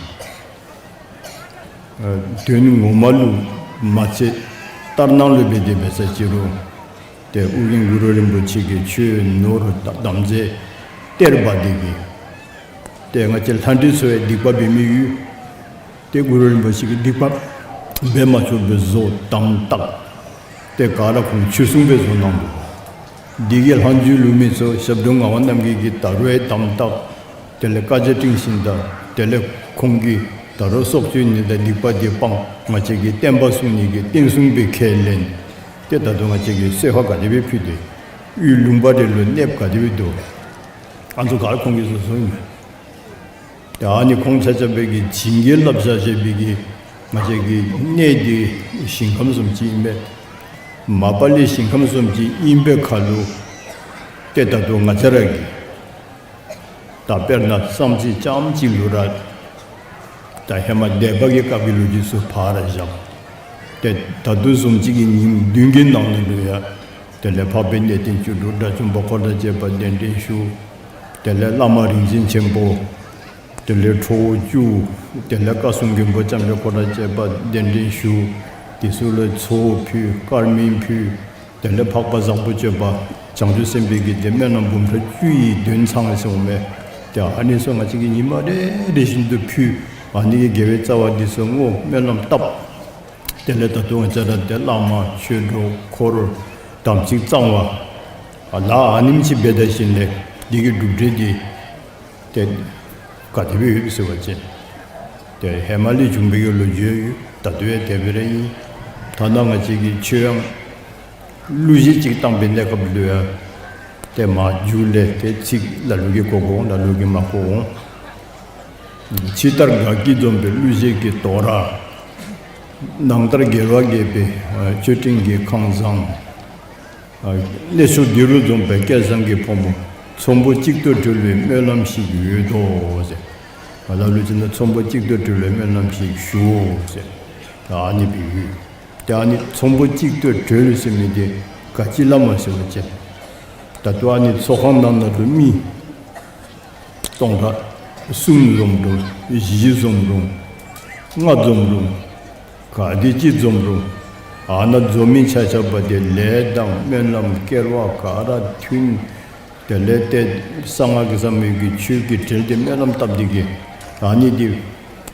ཨ་དོན་ངོ་མ་ལུ་མ་ཚད་ལྟར་སྣང་ལུ་འབད་དེ་འབད་ས་ཅི་རུང་ཏེ་ཨོ་རྒྱན་གུ་རུ་རིན་པོ་ཆེ་གིས་ཆོས་ནོར་དམ་རྫས་གཏེར་སྦ་དེ་གིས་ཏེ་ང་བཅས་ལྷ་འདྲེ་ཚུ་ཡང་སྡིག་པ་འབད་མི་ཡོད། ཏེ་གུ་རུ་རིན་པོ་ཆེ་གིས་སྡིག་པ་འབད་མ་ཆོགཔ་སྦེ་བཟོ་དམ་བཏགས། ཏེ་ག་ར་ཁོང་ཆོས་སྲུང་སྦེ་བཟོ་གནང་འདུག། འདི་གི་ལྷག་མཇུག་ལུ་མི་ཚུ་ཞབས་དྲུང་ངག་དབང་རྣམ་རྒྱལ་གྱིས་ད་རུང་ཡང་དམ་བཏགས། དེ་ལས་བཀའ་རྒྱ་སྤྲིངས་ཞིནམ་ད་དེ་ལས་ཁོང་གིས་ད་རུང་སྲོག་གཅོད་ནི་དང་སྡིག་པ་འདི་སྤང་ང་བཅས་ཀྱིས་བསྟན་པ་སྲུང་ནི་གི་བསྟན་སྲུང་སྦེ་ཁས་ལེན། ཏེ་ད་དུང་ང་བཅས་ཀྱིས་གསོལ་ཁ་ག་དེ་སྦེ་ཕུལ་ཏེ་དབུས་ལུང་པ་རེ་ལུ་གནསཔ་ག་དེ་སྦེ་འདུག། ཨ་ནི་ཚུ་ག་ར་ཁོང་གིས་བཟོ་བཟོཝ་ཨིན་མས། ཏེ་ཨ་ནི་ཁོང་ཆ་ཁྱབ་སྦེ་གིས་བྱིན་གྱིས་བརླབས་བཞག་བཞག་པའི་གི་ང་བཅས་ཀྱི་གནས་འདི་ཞིང་ཁམས་བཟུམ་ཅིག་ཨིན་པས། མ་པ་ལས་ཞིང་ཁམས་བཟུམ་ཅིག་ཨིན་པའི་ཁར་ལུ་ཏེ་ད་ལྟོ་ང་བཅས་ར་གིས་ད་དཔེར་ན་བསམ་རྩེ་རྐྱངམ་གཅིག་ལུ་ར་ད་ཧེ་མ་སྡེ་པ་གི་སྐབས་ཀྱི་ལོ་རྒྱུས་ཚུ་ཕར་བཞག། ཏེ་ད་ལྟོ་བཟུམ་ཅིག་གི་ཉིནམ་བདུན་གྱི་ནང་ན་ལུ་ཡང་དེ་ལས་འཕགས་པའི་གནས་བརྟན་བཅུ་དྲུག་དགྲ་བཅོམ་པ་འཁོར་དང་བཅས་པ་གདན་འདྲེན་ཞུ། དེ་ལས་བླ་མ་རིག་འཛིན་ཆེན་པོ། དེ་ལས་ཁྲོ་བོ་བཅུ། དེ་ལས་བཀའ་སྲུང་མགོན་པོ་ལྕམ་དྲལ་འཁོར་དང་བཅས་པ་གདན་འདྲེན་ཞུ། དེ་ཚུ་ལུ་ཚོགས་ཕུལ་དཀར་མེ་ཕུལ། དེ་ལས་འཕགས་པ་བཟང་པོ་སྤྱོད་པ་བྱང་ཆུབ་སེམས་དཔའི་གི་དེ་སྨོན་ལམ་འབུམ་ཕྲག་བཅུ་ཡི་དོན་ཚང་ཟེརཝ་མས། ཏེ་ཨ་ནི་ཚུ་ང་བཅས་ཀྱིས་ཉི་མ་རེ་རེ་བཞིན་དུ་ཕུལ། ཨ་ནི་གི་དགེ་བའི་རྩ་བ་འདི་ཚུ་བསྔོ་སྨོན་ལམ་བཏབ། དེ་ལས་ད་ལྟོ་ང་བཅས་ར་ཏེ་བླ་མ་ཆོས་གྲོགས་འཁོར་དམ་ཚིག་གཙང་བ་ལ་ཨ་ནེམ་ཅིག་འབད་ད་ཞིནམ་ལས་འདི་གི་གྲུབ་འབྲས་འདི་ཏེ་ག་དེ་སྦེ་ཡོདཔ་ཟེར་བ་ཅིན་ཏེ་ཧེ་མ་ལས་བྱུང་བའི་གི་ལོ་རྒྱུས་ཡོད། ད་ལྟོ་ཡང་དེ་སྦེ་ར་ཨིན། ཐ་ན་ང་བཅས་ཀྱིས་ཆོས་ཡང་གླུ་གཞས་ཅིག་བཏང་པའི་གནས་སྐབས་ལུ་ཡང་ཏེ་མ་མཇུག་ལས་ཏེ་ཚིག་ལ་ལུ་གིས་གོ་གོ་འོང་ལ་ལུ་གིས་མ་གོ་འོང་། ཕྱི་ལྟར་དགའ་སྐྱིད་འཛོམས་པའི་གླུ་གཞས་ཀྱི་དོ་ར། ནང་ལྟར་རྒྱལ་བ་དགྱེས་པའི་མཆོད་སྤྲིན་གྱི་ཁང་བཟང་། གནས་མཆོག་འདི་རུ་འཛོམས་པའི་སྐལ་བཟང་གི་ཕོ་མོ་ཚོམ་བུ་གཅིག་ཏུ་གྲོལ་བའི་སྨོན་ལམ་ཞིག་ཡོད་དོ་ཟེར། ང་ལ་ལུ་ཅིག་ནི་ཚོམ་བུ་གཅིག་ཏུ་གྲོལ་བའི་སྨོན་ལམ་ཞིག་ཞུའོ་ཟེར། ཨ་ནི་སྦེ་ཡོད། ཏེ་ཨ་ནི་ཚོམ་བུ་གཅིག་ཏུ་གྲོལ་ཟེར་མི་འདི་ག་ཅི་ལུ་སྨོ་ཟེར་བ་ཅིན་ད་ལྟོ་ཨ་ནི་ཚོགས་ཁང་ནང་ན་ལུ་མི་སྟོང་ཕྲག་གསུམ་འཛོམས་རུང་བཞི་འཛོམས་རུང་ལྔ་འཛོམས་རུང་ག་དེ་ཅིག་འཛོམས་རུང་ཨ་ནཱ་འཛོམས་མི་ཆ་ཁྱབ་པ་དེ་ལས་དང་སྨོན་ལམ་སྐལ་བ་ག་ར་མཐུན། དེ་ལས་ཏེ་གསང་སྔགས་ཀྱི་ཟབ་མོའི་གི་ཆོས་ཀྱི་གྲལ་དེ་སྨོན་ལམ་བཏབ་སྟེ་གི་ཨ་ནི་འདི་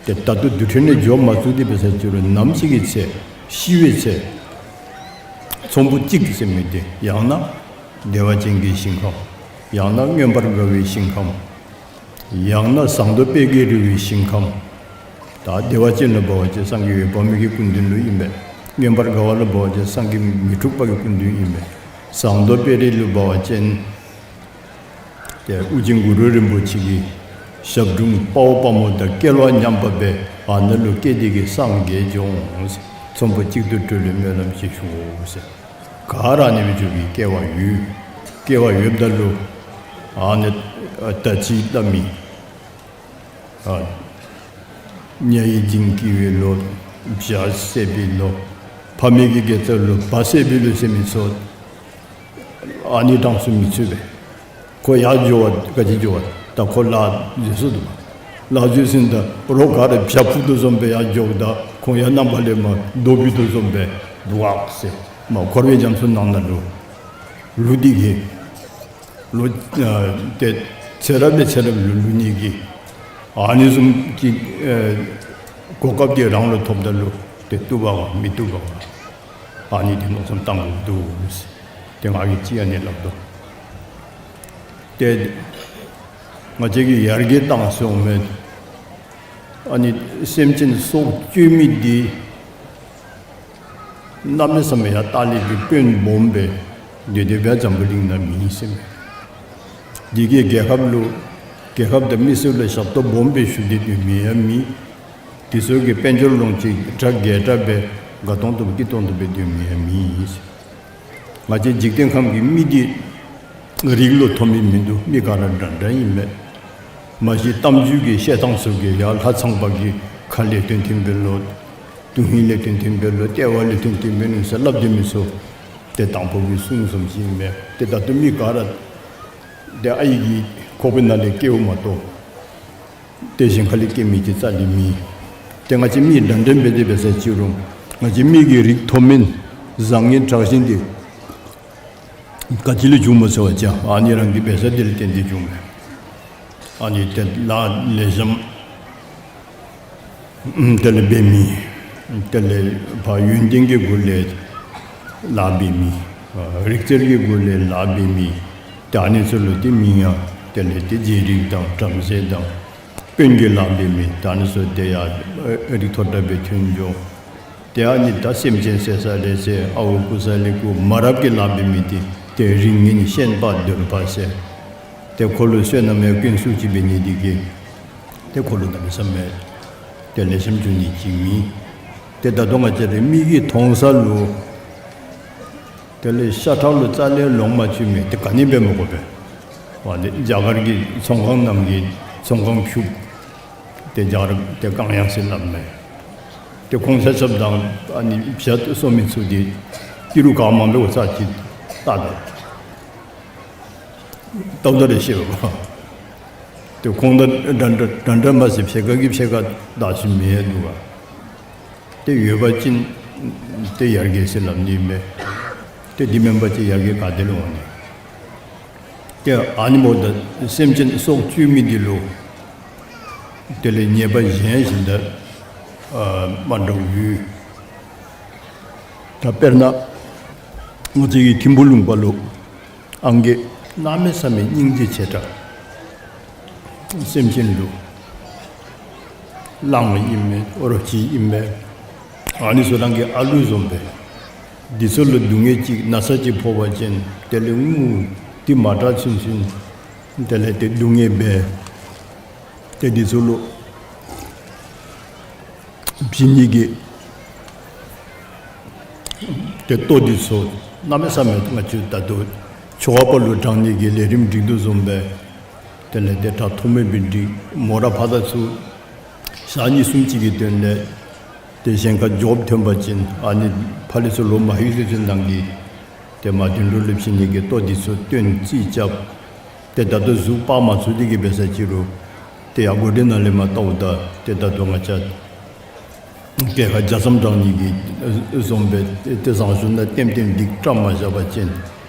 ཏེ་ད་ལྟོ་དུས་ཁྲོད་ནས་འགྱོ་མ་ཚུགས་ཏེ་འབད་ས་ཅི་རུང་ནམ་ཞིག་གི་ཚེ་ཤི་བའི་ཚེ་ཚོམ་བུ་གཅིག་ཟེར་མི་དེ་ཡང་ན་བདེ་བ་ཅན་གྱི་ཞིང་ཁམས། ཡང་ན་མངོན་པར་དགའ་བའི་ཞིང་ཁམས། ཡང་ན་ཟངས་མདོག་དཔལ་གྱིས་རོལ་བའི་ཞིང་ཁམས། ད་བདེ་བ་ཅན་ལུ་འབད་བ་ཅིན་སངས་རྒྱས་འོད་དཔག་མེད་ཀྱི་སྐུ་མདུན་ལུ་ཨིན་པས། མངོན་པར་དགའ་བ་ལུ་འབད་བ་ཅིན་སངས་རྒྱས་མི་འཁྲུགས་པ་གི་སྐུ་མདུན་ཨིན་པས། ཟངས་མདོག་དཔལ་རི་ལུ་འབད་བ་ཅིན་ཏེ་ཨོ་རྒྱན་གུ་རུ་རིན་པོ་ཆེ་གི་ཞབས་དྲུང་དཔའ་བོ་དཔའ་མོ་དང་སྐལ་བ་མཉམ་པ་སྦེ་ཨ་ནཱ་ལུ་སྐྱེས་ཏེ་གི་སངས་རྒྱས་འགྱོ་འོང་ཟེར། ཚོམ་བུ་གཅིག་ཏུ་གྲོལ་བའི་སྨོན་ལམ་ཞིག་ཞུའོ་ཟེར། ག་ར་ཨ་ནི་སྦེ་འགྱོ་བའི་སྐལ་བ་ཡོད། སྐལ་བ་ཡོདཔ་ད་ལུ་ཨ་ནི་ད་ཅི་སླབ་མི་ཨ་ཉ་ཡི་འཇིང་སྐྱེ་བའི་ལོ། བྱ་བསད་པའི་ལོ། ཕ་མེས་ཀྱི་དགེ་རྩ་ལུ་བ་བསད་པའི་ལོ་ཟེར་མི་ཚུ་ཨ་ནི་གྲངས་སུ་མི་ཚུད་པས། ཁོ་ཡར་འགྱོ་བ་ག་ཅི་འགྱོ་བ་ད་ཁོ་ལཱ་འཛོལ་སོ་འདུག། ལཱ་འཛོལ་ཟིན་ད་རོགས་ག་ར་བྱ་འཕུར་དོ་བཟུམ་སྦེ་ཡར་འགྱོཝ་ད་ཁོང་ཡང་རྣམ་པ་ལས་མར་རྡོ་འཕུར་དོ་བཟུམ་སྦེ་འདུག་ཟེར། མར་འཁོར་བའི་རྒྱ་མཚོ་ནང་ན་ལུ་ལུ་འདི་གིས་ལོ་ཨ་ཏེ་ ཚེ་རབས་ལས་ཚེ་རབས་ལུ་ལུས་ནི་གི་ཨ་ནི་བཟུམ་གྱི་ཨེ་གོ་སྐབས་དེ་རང་ལུ་ཐོབ་ད་ལུ་ཏེ་བཏུབ་པ་ག་མི་བཏུབ་པ་ག་ཨ་ནི་དེ་མནོ་བསམ་བཏང་དགོཔ་འདུག་ཟེར། ཏེ་ང་གིས་ཅིག་ཨ་ནི་སླབ་དོ། ཏེ་ང་བཅས་ཀྱིས་ཡར་རྒྱས་བཏང་སྟེ་འོང་མི་ཨ་ནི་སེམས་ཅན་སྲོག་གཅོད་མི་འདི་གནམ་མེད་ས་མེད་ཡར་ལྟག་ལས་ཀྱི་དཔོན་སྦོམ་སྦེ་དེ་དེ་སྦེ་འཛམ་བུ་གླིང་ནང་མེད་ཟེར་མས། འདི་གིས་རྒྱལ་ཁབ་ལུ་རྒྱལ་ཁབ་དང་མི་སེར་ལུ་ཞབས་ཏོག་སྦོམ་སྦེ་ཞུ་སྟེ་སྡོད་མི་ཡང་མེད། དེ་ཚུ་གིས་དཔལ་འབྱོར་ལོངས་སྤྱོད་གྲ་རྒྱས་དྲགས་སྦེ་དགའ་ཏོང་ཏོ་སྐྱིད་ཏོང་ཏོ་སྦེ་སྡོད་མི་ཡང་མེད་ཟེར། ང་བཅས་འཇིག་རྟེན་ཁམས་ཀྱི་མི་འདི་རིགས་ལུ་མཐོ་དམན་མིན་འདུག། མི་ག་ར་འདྲ་འདྲ་ཨིན་མས། མ་གཞི་གཏམ་རྒྱུད་ཀྱི་བཤད་ཐངས་ཚུ་གིས་ཡར་ལྷ་ཚངས་པ་གི་ཁ་ལས་ཐོན་ཐོན་སྦེ་ལོ། དོན་ཧིང་ལས་ཐོན་ཐོན་སྦེ་ལོ། ལྟེ་བ་ལས་ཐོན་ཐོན་སྦེ་ནུག་ཟེར་སླབ་སྡོད་མི་ཚུ་ཏེ་དང་ཕུ་གི་གསུང་བཟུམ་ཅིག་ཨིན་མས། ཏེ་ད་ལྟོ་མི་ག་ར་ཏེ་ཨའི་གི་ཁོག་པའི་ནང་ལས་སྐྱེཝ་མ་གཏོགས་ཏེ་གཞན་ཁ་ལས་སྐྱེ་མི་ཅིག་རྩ་ལས་མེད། ཏེ་ང་བཅས་མི་འདྲ་འདྲ་འབད་དེ་འབད་ས་ཅིག་རུང་ང་བཅས་མི་གི་རིགས་མཐོ་དམན་བཟང་ངན་དྲག་ཞན་འདི་ག་ཅི་ལས་བྱུངམ་སྨོ་ཟེར་བ་ཅིན་ཨ་ནི་རང་གི་འབད་ས་དེ་ལས་བརྟེན་ཏེ་བྱུངམ་མས། ཨ་ནི་ཏེ་ལཱ་ལེགས་ཤོམ་དེ་ལས་འབད་མི་དེ་ལས་ཕར་ཡོན་ཏན་གྱི་སྒོ་ལས་ལཱ་འབད་མི་རིག་རྩལ་གྱི་སྒོ་ལས་ལཱ་འབད་མི་ཏེ་ཨ་ནི་ཚུ་ལུ་ཏེ་མིང་ཡང་དེ་ལས་ཏེ་རྗེ་རིགས་དང་བྲམ་ཟེ་དང་དཔོན་གྱི་ལཱ་འབད་མི་ཏེ་ཨ་ནི་ཚུ་ཏེ་ཡར་རིགས་མཐོ་དྲགས་སྦེ་ཐོན་འགྱོ། ཏེ་ཨ་ནི་ད་སེམས་ཅན་བསད་ས་ལས་བསད། ཨརཝ་རྐུ་ས་ལས་རྐུ། མ་རབས་ཀྱི་ལཱ་འབད་མི་འདི་ཏེ་རིགས་ངན་ཤན་པ་གདོལ་པ་ཟེར། ཏེ་ཁོ་ལུ་བསོད་ནམས་ཡང་དཀོན་སུ་ཅིག་འབད་ནི་འདི་གིས་ཏེ་ཁོ་ལུ་གནམ་མེད་ས་མེད་ཏེ་ལེགས་ཤོམ་འགྱོ་ནི་ཅིག་མེད། ཏེ་ད་ལྟོ་ང་བཅས་ར་མིག་གིས་མཐོང་ས་ལུ་དེ་ལས་ཤ་ཁྲག་ལུ་རྩ་ལས་ལོང་མ་བཅུག་མི་དེ་ག་ནི་འབད་མི་དགོ་པས། འོ་ཏེ་རྒྱ་གར་གྱི་ཚོང་ཁང་རྣམས་ཀྱི་ཚོང་ཁང་ཕྱུགཔོ་ཏེ་རྒྱ་གར་ཏེ་གང་ཡང་ཟེར་སླབ་མས། ཏེ་ཁོང་ཆ་ཁྱབ་དང་ཨ་ནི་བྱ་གསོ་མི་ཚུ་འདི་ཏི་རུ་ག་མང་པོ་ས་ཅིག་བལྟ་དོ། བལྟཝ་ད་ར་ཤེས་པས། ཏེ་ཁོང་དང་འདྲ་འདྲ་འདྲ་འདྲ་མ་ཟད་ཕྱེད་ཀ་གིས་ཕྱེད་ཀ་བདག་ཤུལ་མི་ཡང་འདུག་ག། ཏེ་ཡོད་པ་ཅིན་ཏེ་ཡར་རྒྱས་ཟེར་སླབ་ནི་མས། ཏེ་འདི་མེན་པ་ཅིན་ཡར་རྒྱས་ག་ཏེ་ལུ་འོང་ནི། ཏེ་ཨ་ནི་འབདཝ་ད་སེམས་ཅན་སྲོག་གཅོད་མི་འདི་ལུ་དེ་ལས་ཉེས་པ་གཞན་ཞིག་ད་ཨ་མ་འདྲཝ་ཡོད། ད་དཔེར་ན་ང་བཅས་ཀྱི་ཐིམ་ཕུ་ལུང་པ་ལུ་ཨང་རྒས་གནམ་མེད་ས་མེད་སྙིང་རྗེ་ཆེ་དྲགས། སེམས་ཅན་ལུ་གླང་ཨིན་མས། རོ་ཁྱི་ཨིན་མས། ཨ་ནི་ཚུ་རང་གི་ཨ་ལུ་བཟུམ་སྦེ། འདི་ཚུ་ལུ་སྡུག་བསྔལ་ཅིག་ན་ཚ་ཅིག་ཕོག་པ་ཅིན་དེ་ལས་ངུ། དེ་མ་དྲག་ཚུན་ཚུན་དེ་ལས་ཏེ་སྡུག་བསྔལ་འབད། ཏེ་འདི་ཚུ་ལུ་བྱིན་ནི་གི་ཏེ་ལྟོ་འདི་ཚུ་གནམ་མེད་ས་མེད་ང་བཅས་ད་ལྟོ་ཆོ་ག་པ་ལུ་དྲང་ནི་གི་ལས་རིམ་སྒྲིག་དོ་བཟུམ་སྦེ་དེ་ལས་ཏེ་དྲག་ཐོགས་མེད་སྦེ་སྒྲིག། མོ་ར་ཕར་དང་ཚུར་ཞག་གཉིས་གསུམ་ཅིག་གི་དོན་ལས་ཏེ་གཞན་ཁར་འགྱོ་ཐོན་པ་ཅིན་ཨ་ནི་ཕར་ལས་ཚུར་ལོག་མ་ལྷོད་ཚུན་ཚོད་ནང་གི་ཏེ་མ་དོན་ལུ་ལེབ་ཞིནམ་གི་ལྟོ་འདི་ཚུ་སྟོན་རྩིས་རྐྱབ། ཏེ་ད་ལྟོ་གཟུགས་སྤར་མ་ཚུགས་ཏེ་གི་འབད་ས་ཅིག་རུང་ཏེ་ཡར་སྒོ་འདི་ནང་ལས་མར་བལྟཝ་ད་ཏེ་ད་ལྟོ་ང་བཅས་གྱལ་ཁ་རྒྱ་མཚམས་དྲང་ནི་གི་བཟུམ་སྦེ་ཏེ་ཟངས་གཞོང་ནང་ལྟེམ་ལྟེམ་སྒྲིག་བཀྲམ་མ་བཞག་པ་ཅིན་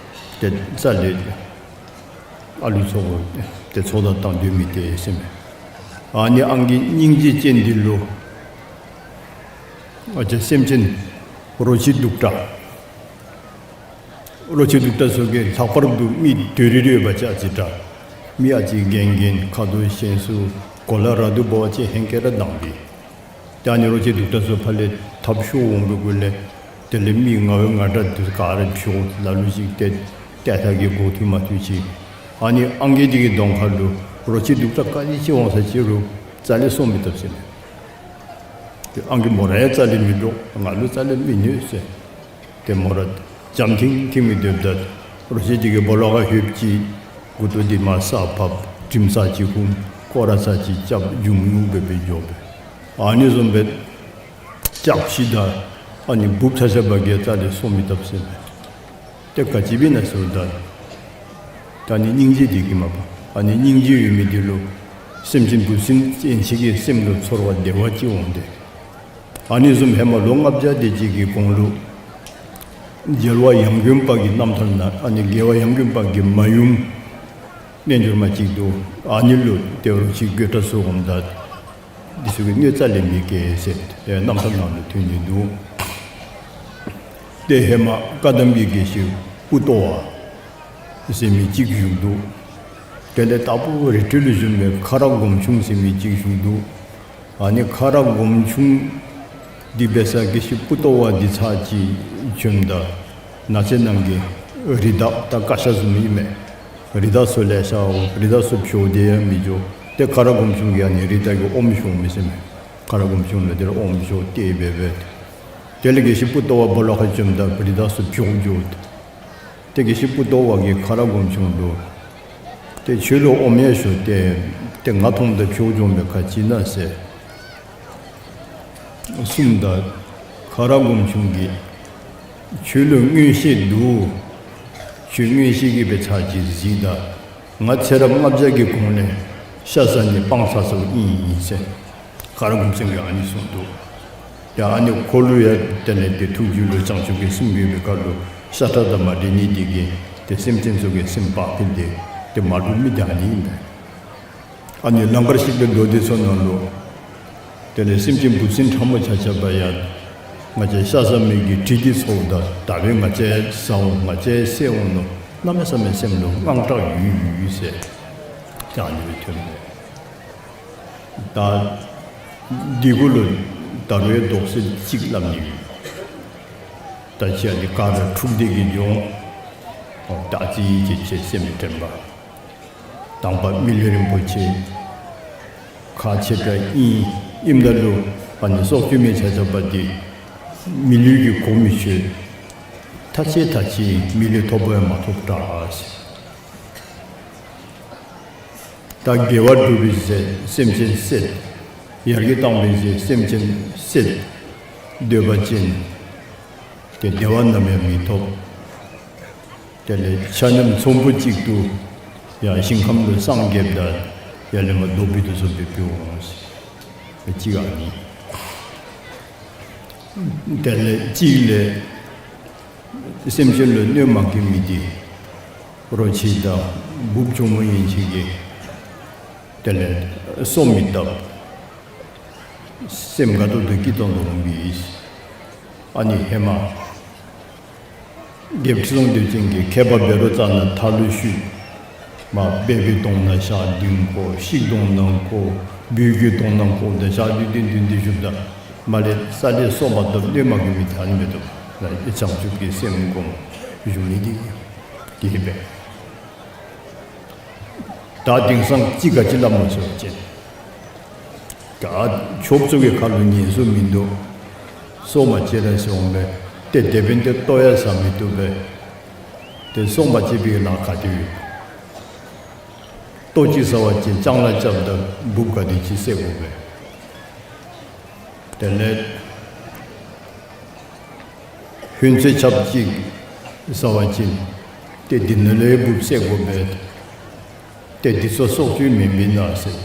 ཏེ་རྩ་ལས་ཨ་ལུ་ཚུ་ཏེ་ཚོགས་བདའ་བཏང་སྡོད་མི་དེ་ཟེར་མས། ཨ་ནི་ཨང་རྒས་སྙིང་རྗེ་ཅན་འདི་ལུ་ང་བཅས་སེམས་ཅན་རོ་ཁྱི་གདུག་དྲགས། རོ་ཁྱི་གདུག་དྲགས་ཚུ་གིས་ལྷག་པར་དུ་མི་དོ་རི་རི་ཡོད་པ་ཅིན་ཨ་ཙི་དྲག། མི་ཨ་ཙི་རྒན་རྒན་ཁ་དོག་ཞན་སུ་གོ་ལ་ར་དུ་འབད་བ་ཅིན་ཧེང་སྐལ་ར་དྭངས་པས། ཏེ་ཨ་ནི་རོ་ཁྱི་གདུག་དྲགས་ཚུ་ཕར་ལས་ཐབ་ཤོར་འོང་བའི་གུ་ལས་དེ་ལས་མི་ང་བའི་ང་དྲག་འདི་ག་ར་ཤོར་ལ་ལུ་ཅིག་ཏེ་ཏེ་ཐ་གི་འགོ་ཐུག་མ་ཐུག་ཅིག། ཨ་ནི་ཨང་རྒས་འདི་གི་གདོང་ཁ་ལུ་རོ་ཁྱི་གདུག་དྲགས་ག་ཅི་ཅིག་འོང་ས་ཅིག་རུང་རྩ་ལས་སོང་མི་བཏུབ་ཟེར་མས། ཏེ་ཨང་རྒས་མོ་ར་ཡང་རྩ་ལས་མི་འདྲོག། ང་ལུ་རྩ་ལས་མི་གནོད་ཟེར། ཏེ་མོ་ར་འཇམ་ཐིང་ཐིང་མི་སྡོདཔ་ད་རོ་ཁྱི་འདི་གི་སྦོ་ལོགས་ཁར་ལྷོདཔ་ཅིག་མགུ་ཏོ་འདི་མར་ས་ཕབ། དྲིམ་ས་ཅིག་ཧུམ། སྐོར་ར་ས་ཅིག་རྐྱབ། འཇུམ་ཉུག་སྦེ་སྦེ་འགྱོ་བས། ཨ་ནི་བཟུམ་སྦེ་ལྕགས་ཤིག་དང་ཨ་ནི་འབུཔ་ཚ་ཤ་བ་གིས་རྩ་ལས་སོང་མི་བཏུབ་ཟེར་མས། ཏེ་ག་ཅི་འབད་ན་ཟེརཝ་ད་ད་ནི་སྙིང་རྗེ་འདི་གིས་མ་པ། ཨ་ནི་སྙིང་རྗེ་ཡོད་མི་འདི་ལུ་སེམས་ཅན་འབུ་སྲིན་ཡན་ཆད་ཀྱི་སེམས་ལུ་ཚོར་བ་བདེ་བ་ཅིག་འོང་སྟེ། ཨ་ནི་བཟུམ་ཧེ་མ་ལོ་ལྔ་བརྒྱ་དེ་ཅིག་གི་གོང་ལུ་རྒྱལ་བ་ཡང་དགོན་པ་གི་རྣམ་ཐར་ནང་ཨ་ནི་རྒྱལ་བ་ཡང་དགོན་པ་གི་མ་ཡུམ་ རྣལ་འབྱོར་མ་ཅིག་འདུག། ཨ་ནི་ལུ་ཏེ་རོགས་ཅིག་དགོད་བྲ་བཟོ་འོངམ་ད་འདི་ཚུ་གིས་གནོད་རྩ་ལས་མི་བཀལ་ཟེར་ཏེ་རྣམ་ཐར་ནང་ལུ་ཐོན་ནི་འདུག། ཏེ་ཧེ་མ་བཀའ་གདམས་ཀྱི་དགེ་བཤེས་པུ་ཏོ་བ་ཟེར་མི་ཅིག་བཞུགས་འདུག། དེ་ལས་དྭགས་པོ་རི་ཁྲོད་ལུ་བཞུགས་མི་ཁ་རག་སྒོམ་ཆུང་ཟེར་མི་ཅིག་བཞུགས་འདུག། ཨ་ནི་ཁ་རག་སྒོམ་ཆུང་འདི་འབད་སར་དགེ་བཤེས་པུ་ཏོ་བ་འདི་ཚར་གཅིག་བྱོནམ་ད་ནགས་ཚལ་ནང་གི་རི་དྭགས་ད་ཀ་ཤ་བཟུམ་ཨིན་མས། རི་དྭགས་ཚུ་ལེ་ཤ་འོང་། རི་དྭགས་ཚུ་བྱོག་སྟེ་ཡང་མི་འགྱོ། ཏེ་ཁ་རག་སྒོམ་ཆུང་གིས་ཨ་ནི་རི་དྭགས་ཀྱི་ཨོམ་ཤོར་མི་ཟེར་མས། ཁ་རག་སྒོམ་ཆུང་ལུ་དེ་ར་ཨོམ་ཤོར་ཏེ་འབད་འབད། དེ་ལས་དགེ་བཤེས་པུ་ཏོ་བ་སྦོ་ལོགས་ཁར་བྱོནམ་ད་རི་དྭགས་ཚུ་བྱོག་འགྱོ། ཏེ་དགེ་བཤེས་པུ་ཏོ་བ་གིས་ཁ་རག་སྒོམ་ཆུང་ལུ་ཏེ་ཁྱོད་ལུ་ཨོམ་ཡང་ཤོར་ཏེ་ཏེ་ང་མཐོངམ་ད་བྱོག་འགྱོ་མི་ག་ཅི་ཨིན་ན་ཟེར་གསུངམ་ད་ཁ་རག་སྒོམ་ཆུང་གིས་ཁྱོད་ལུ་མངོན་ཤེས་འདུག། ཁྱོད་མངོན་ཤེས་ཀྱིས་འབད་ཚར་གཅིག་གཟིགས་ད། ང་ཚེ་རབས་ལྔ་བརྒྱ་གི་གོང་ལས་ཤ་ཟ་ནི་སྤང་ཚར་སོངམ་ཨིན་ཟེར་ཁ་རག་སྒོམ་ཆུང་གིས་ཨ་ནི་གསུངས་འདུག། ཡ་ཨ་ནི་ཁོ་ལུ་ཡང་དེ་ལས་ཏེ་ཐུགས་རྒྱུད་ལུ་བྱང་ཆུབ་ཀྱི་སེམས་ཡོད་པའི་ཁར་ལུ་ཤ་ཁྲག་དང་མ་འདྲེས་ནི་དེ་གིས་ཏེ་སེམས་ཅན་ཚུ་གི་སེམས་བག་ཕེབས་ཏེ་ཏེ་མ་འདྲོག་མི་དེ་ཨ་ནི་ཨིན་པས། ཨ་ནི་ལམ་ཁར་གཤེགས་པའི་མདོ་སྡེ་ཚུ་ནང་ལུ་དེ་ལས་སེམས་ཅན་འབུ་སྲིན་ཕྲ་མོ་ཆ་ཁྱབ་ཡང་ང་བཅས་ཤ་ཟ་མི་གི་དྲི་གིས་ཚོརཝ་ད་ད་འབདན་ང་བཅས་ཟ་འོང་ང་བཅས་བསད་འོང་མནོ་གནམ་མེད་ས་མེད་སེམས་ལུ་དངངས་སྐྲག་ཡོད་ཡོད་ཟེར་ད་ཨ་ནི་སྦེ་ཐོན་པས། ད་འདི་གུ་ལུ་ད་རུང་ཡང་དོགས་སེལ་ཅིག་སླབ་ནི་ཡོད། ད་ཅི་ཨ་ནི་ག་ར་འཁྲུགས་ཏེ་གི་འགྱོ་འོང་། ད་ཅི་ཡི་ཅི་ཅི་སེམས་དྲན་པ། དང་པ་མི་ལུས་རིན་པོ་ཆེ་ཁག་ཆེ་དྲགས་ཨིན། ཨིནམ་ད་ལུ་ཨ་ནི་སྲོག་གཅོད་མི་ཆ་ཁྱབ་འདི་མི་ལུས་ཀྱི་གོ་མི་ཆོད། ཐ་ཆད་ཐ་ཆད་མི་ལུས་ཐོབ་པ་ཡང་མ་ཐོབ་དྲགས་ཟེར། ད་དགེ་བ་སྒྲུབ་པའི་ཚེ་སེམས་ཅན་བསད། ཡར་རྒྱས་བཏང་བའི་ཚེ་སེམས་ཅན་བསད། སྡོད་པ་ཅིན་ཏེ་བདེ་བ་ནམ་ཡང་མི་ཐོབ། དེ་ལས་ཆ་མཉམ་ཚོམ་བུ་གཅིག་ཏུ་ཡང་ཞིང་ཁམས་ལུ་སངས་རྒྱསཔ་ད་ཡར་ལས་མར་རྡོ་སྦིས་དེ་ཚུ་སྦེ་འབད་འོང་ཟེར། གཅིག་ཨ་ནི། དེ་ལས་གཅིག་ལས་སེམས་ཅན་ལུ་གནོད་མ་བཀལ་མི་འདི་རོ་ཁྱི་དང་འབུཔ་གྱོག་མོ་ཡན་ཆད་ཀྱིས་དེ་ལས་སོ་མི་བཏབ། སེམས་དགའ་ཏོག་ཏོ་སྐྱིད་ཏོང་ཏོ་འོང་པས། ཨ་ནི་ཧེ་མ་རྒྱལཔོ་ཁྲི་སྲོང་ལྡེའུ་བཙན་གྱིས་མཁས་པ་བཻ་རོ་ཙ་ན་མཐའ་ལུ་བཤུད། མར་སྦལ་པའི་དོང་ནང་ཞག་བདུན་བཀོ། ཤིག་དོང་ནང་བཀོ། སྦུལ་གྱི་དོང་ནང་བཀོ། ད་ཞག་བདུན་བདུན་བདུན་བཞུགསཔ་ད་མར་ལས་ས་ལས་སོ་མ་བཏབ། གནོད་མ་བཀལ་མི་ད་ཨ་ནི་མེད་དོ། བྱང་ཆུབ་ཀྱི་སེམས་བསྒོམ་བཞུགས་ནི་འདི་གིས་འབད། ད་དེང་སང་ཅི་ག་ཅི་སླབ་མོ་ཟེར་བ་ཅིན་ད་ཆོསཔ་ཚུ་གི་ཁ་ལུ་ཉན་སུ་མིན་འདུག། སོ་མ་བཅད་ར་ཟེར་འོང་པས། ཏེ་དེ་འབདན་ཏེ་ལྟོ་ཡང་ཟ་མི་བཏུབ་པས། ཏེ་སོ་མ་བཅད་པའི་ལཱ་ག་དེ་ཡོད། ལྟོ་ཅིག་ཟ་བ་ཅིན་ལྕང་ལཱ་རྐྱབ་ད་འབུཔ་ག་དེ་ཅིག་བསད་དགོ་པས། དེ་ལས་ཧོན་ཚོད་ཆབ་ཅིག་ཟ་བ་ཅིན་ཏེ་འདི་ནང་ལས་འབུཔ་བསད་དགོ་པས། ཏེ་འདི་ཚུ་སྲོག་གཅོད་མེན་མེན་ན་ཟེར།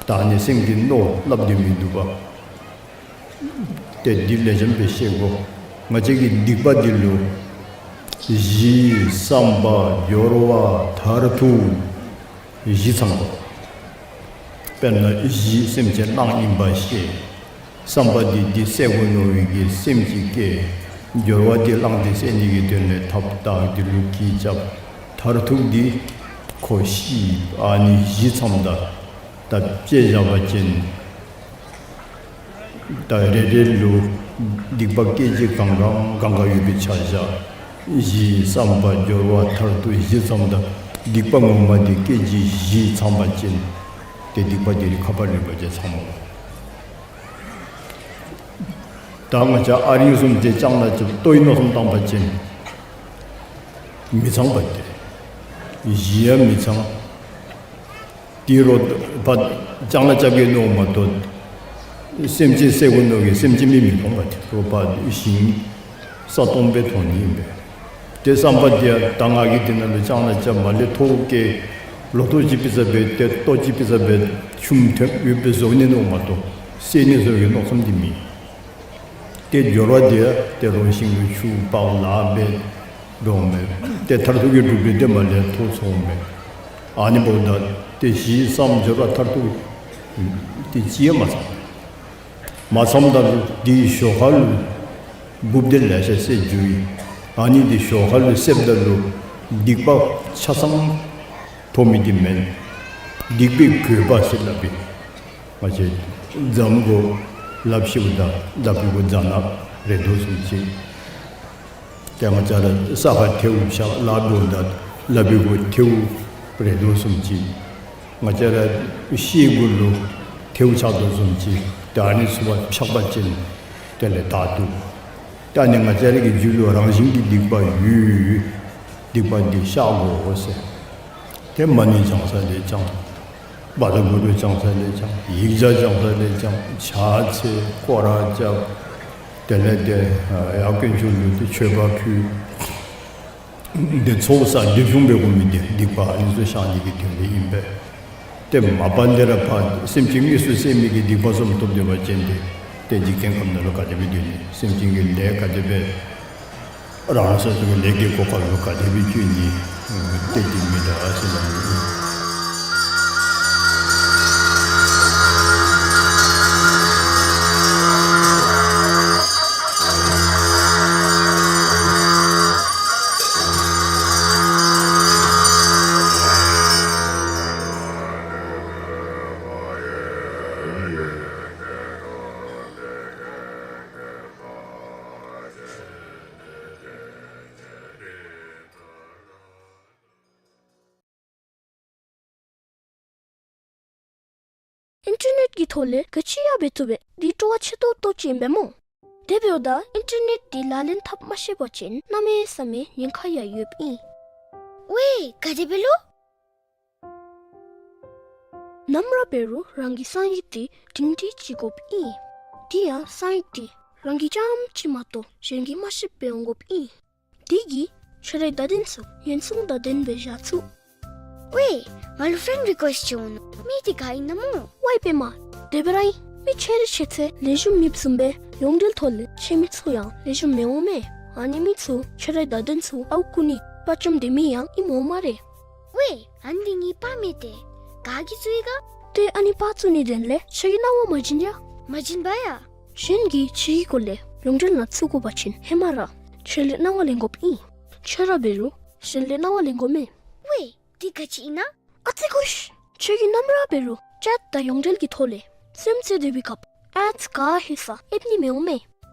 ད་ཨ་ནི་སེམས་ཀྱིས་མནོ་སླབ་སྟེ་མི་འདུག་པ། ཏེ་འདི་ལེགས་ཤོམ་སྦེ་ཤེས་དགོ། ང་བཅས་ཀྱི་སྡིག་པ་འདི་ལུ་གཞི་བསམ་པ་སྦྱོར་བ་མཐར་ཐུག་བཞི་ཚང་དགོ། དཔེར་ན་གཞི་སེམས་ཅན་གླང་ཨིན་པ་ཤེས། བསམ་པ་འདི་འདི་བསད་དགོ་མནོ་བའི་གི་སེམས་ཅིག་སྐྱེ། སྦྱོར་བ་འདི་གླང་འདི་བསད་ནི་གི་དོན་ལས་ཐགཔ་བཏགས། འདི་ལུ་གྱི་རྐྱབ། མཐར་ཐུག་འདི་ཁོ་ཤི། ཨ་ནི་བཞི་ཚངམ་ད་ད་དཔྱེ་བཞག་པ་ཅིན་ད་རེ་རེ་ལུ་སྡིག་པ་སྐད་ཅིག་གང་གང་གང་གང་ཡོད་པའི་ཆ་བཞག། གཞི་བསམ་པ་སྦྱོར་བ་མཐར་ཐུག་བཞི་ཚངམ་ད་སྡིག་པ་ངོ་མ་འདི་སྐད་ཅིག་བཞི་ཚང་པ་ཅིན་ཏེ་སྡིག་པ་འདི་རིགས་ཁ་པ་རིམ་པ་བརྒྱད་ཚང་མོ། ད་ང་བཅས་ཨ་རིང་བཟུམ་ཏེ་ལྕང་ལཱ་རྐྱབ་ལྟོའི་མནོ་བསམ་བཏང་པ་ཅིན་མི་ཚང་པ་སྟེ། གཞི་ཡང་མི་ཚང་། དེ་རོགས་ཕར་ལྕང་ལཱ་རྐྱབ་གེ་མནོཝ་མ་གཏོགས་སེམས་ཅན་བསད་དགོ་མནོ་གི་སེམས་ཅན་མི་མི་མཐོང་པ་སྟེ། རོགས་ཕར་ཞིང་ས་སྟོང་སྦེ་མཐོང་ནི་ཨིན་པས། ཏེ་བསམ་པ་འདི་ཡང་ད་ང་གིས་འདི་ནང་ལུ་ལྕང་ལཱ་རྐྱབ་མ་ལས་ཐོག་ཁར་ལོ་ཐོག་ཅིག་ཕུལ་ས་འབད་ཏེ་ལྟོ་ཅིག་ཕུལ་ས་འབད་ཆུམ་ཐོན་ཡོདཔ་སྦེ་བཟོ་ནི་མནོཝ་མ་གཏོགས་བསད་ནི་བཟོ་གི་མནོ་བསམ་འདི་མེད། ཏེ་སྦྱོར་བ་འདི་ཡང་ཏེ་རོགས་ཤིང་ལུ་ཆུ་ཕར་ལཱ་འབད་འགྱོ་མས། ཏེ་མཐར་ཐུག་གི་གྲུབ་འབྲས་འདི་མ་ལས་ཐོག་ཚོར་མས། ཨ་ནི་འབདཝ་ད་ཏེ་ཞི་བསམ་སྦྱོར་བ་མཐར་ཐུག་ཏེ་ཅིག་ཡང་མ་ཚང་། མ་ཚངམ་ད་ལུ་དེའི་ཞོར་ཁ་ལུ་འགུག་སྡེ་ལེ་ཤ་བསད་འགྱོ་ཡི། ཨ་ནི་དེ་ཞོར་ཁ་ལུ་བསདཔ་ད་ལུ་སྡིག་པ་ཆ་ཚང་ཕོག་མི་དེ་མེན། སྡིག་པའི་གོས་པ་ཟེར་སླབ་ཨིན། ང་བཅས་འཇམ་གོ་ལགཔ་བཤེད་ད་ལགཔ་གི་གུ་རྫ་ནག་རེག་དོ་བཟུམ་ཅིག། ཏེ་ང་བཅས་ར་ས་ཁར་ཐལཝ་བཞག་ལགཔ་འགྱོཝ་ད་ལགཔ་གི་གུ་ཐལཝ་རེག་དོ་བཟུམ་ཅིག། ང་བཅས་ར་ཤེལ་གུ་ལུ་ཐལཝ་ཆགས་དོ་བཟུམ་ཅིག། ཏེ་ཨ་ནི་ཚུ་བ་ཕྱག་པ་ཅིན་དེ་ལས་དག་འདུག། ཏེ་ཨ་ནི་ང་བཅས་ར་གི་རྒྱུད་ལུ་རང་བཞིན་གྱི་སྡིག་པ་ཡོད། སྡིག་པ་འདི་བཤགས་དགོ་ཟེར། ཏེ་མ་ཎི་བགྱང་ས་ལས་བགྱང་། བཛྲ་གུ་རུ་བགྱང་ས་ལས་བགྱང་། ཡིག་བརྒྱ་བགྱང་ས་ལས་བགྱང་། ཕྱག་འཚལ་སྐོར་ར་རྐྱབ། དེ་ལས་ཏེ་ཡར་དཀོན་མཆོག་ལུ་ཏེ་མཆོད་པ་ཕུལ། ཏེ་ཚོགས་བསགས་སྒྲིབ་སྦྱོང་འབད་དགོ་མི་དེ་སྡིག་པ་ཨ་ནི་ཚུ་བཤགས་ནི་གི་དོན་ལས་ཨིན་པས། ཏེ་མ་པ་ལས་ར་ཕར་སེམས་ཅན་དངོས་སུ་བསད་མི་གི་སྡིག་པ་བཟུམ་ཐོབ་སྡོད་པ་ཅིན་ཏེ་ཏེ་འཇིག་རྟེན་ཁམས་ནང་ལུ་ག་དེ་སྦེ་སྡོད་ནི། སེམས་ཅན་གྱི་ལས་ག་དེ་སྦེ་རང་སོ་སོ་གི་ལས་ཀྱི་གོ་སྐབས་ལུ་ག་དེ་སྦེ་སྤྱོད་ནི། ཏེ་འདི་མི་འདྲ་ཟེར་ལ། ཨིན་ཊར་ནེཊ་ཀྱི་ཐོག་ལས་ག་ཅི་ཡང་འབད་བཏུབ་པས། འདི་སྤྲོ་བ་ཆེ་ཏོག་ཏོ་ཅིག་ཨིན་པས་སྨོ། དེ་འབདཝ་ད་ཨིན་ཊར་ནེཊ་འདི་ལག་ལེན་འཐབ་མ་ཤེས་པ་ཅིན་གནམ་མེད་ས་མེད་ཉེན་ཁ་ཡང་ཡོདཔ་ཨིན། ཝའེ་ག་དེ་སྦེ་ལོ། ནམ་ར་འབད་རུང་རང་གི་གསང་ཡིག་འདི་སྒྲིང་སྒྲི་ཅིག་དགོཔ་ཨིན། དེ་ཡང་གསང་ཡིག་འདི་རང་གིས་རྐྱངམ་གཅིག་མ་གཏོགས་གཞན་གྱིས་མ་ཤེསཔ་སྦེ་འོང་དགོཔ་ཨིན། དེ་གིས་ཁྱོད་རའི་བརྡ་དོན་ཚུ་ཉེན་སྲུང་བརྡ་དོན་སྦེ་བཞག་ཚུགས། ཝའེ་ང་ལུ་ཕེན་རི་ཀུ་ཨེསཊ་ཅིག་འོང་ནུག། མི་འདི་ག་ཨིན་ན་སྨོ། ཝའེ་པདྨ། དེ་སྦེ་ར་ཨིན། མི་ཁྱོད་ར་ཤེས་ཚེ་ལེགས་ཤོམ་མེདཔ་བཟུམ་སྦེ་ཡོངས་འབྲེལ་ཐོག་ལས་ཁྱོད་མི་ཚུ་ཡང་ལེགས་ཤོམ་མི་འོང་མས། ཨ་ནི་མི་ཚུ་ཁྱོད་རའི་བརྡ་དོན་ཚུ་ཨརཝ་བརྐུ་ནི་དཔའ་བཅམ་སྡོད་མི་ཡང་ཨིནམ་འོང་སྨ་རེ། ཝའེ་ཨ་ནི་འདི་ངེའི་པར་མས་ཏེ། ག་གིས་བཙུགས་ཡི་ག། ཏེ་ཨ་ནི་པར་བཙུགས་ནི་དོན་ལས་ཁྱོད་ཀྱིས་གནང་བ་མ་བྱིན་ཡ། མ་བྱིན་པ་ཡ། གཞན་གྱིས་ཁྱོད་ཀྱི་སྐོར་ལས་ཡོངས་འབྲེལ་ནང་བཙུགས་དགོ་པ་ཅིན་ཧེ་མ་ར་ཁྱོད་ལས་གནང་བ་ལེན་དགོཔ་ཨིན། ཁྱོད་ར་འབད་རུང་གཞན་ལས་གནང་བ་ལེན་དགོ་མས། ཝའེ་འདི་ག་ཅི་ཨིན་ན། ཨ་ཙི་ཁུ་ཤ། ཁྱོད་ཀྱིས་ནམ་ར་འབད་རུང་ཅེཊ་དང་ཡོངས་འབྲེལ་གྱི་ཐོག་ལས་རྩེདམོ་རྩེ་སྡོད་པའི་སྐབས་ཨེཌསི་ག་ཧེ་ས་ཨེབ་ནི་མི་འོང་མས།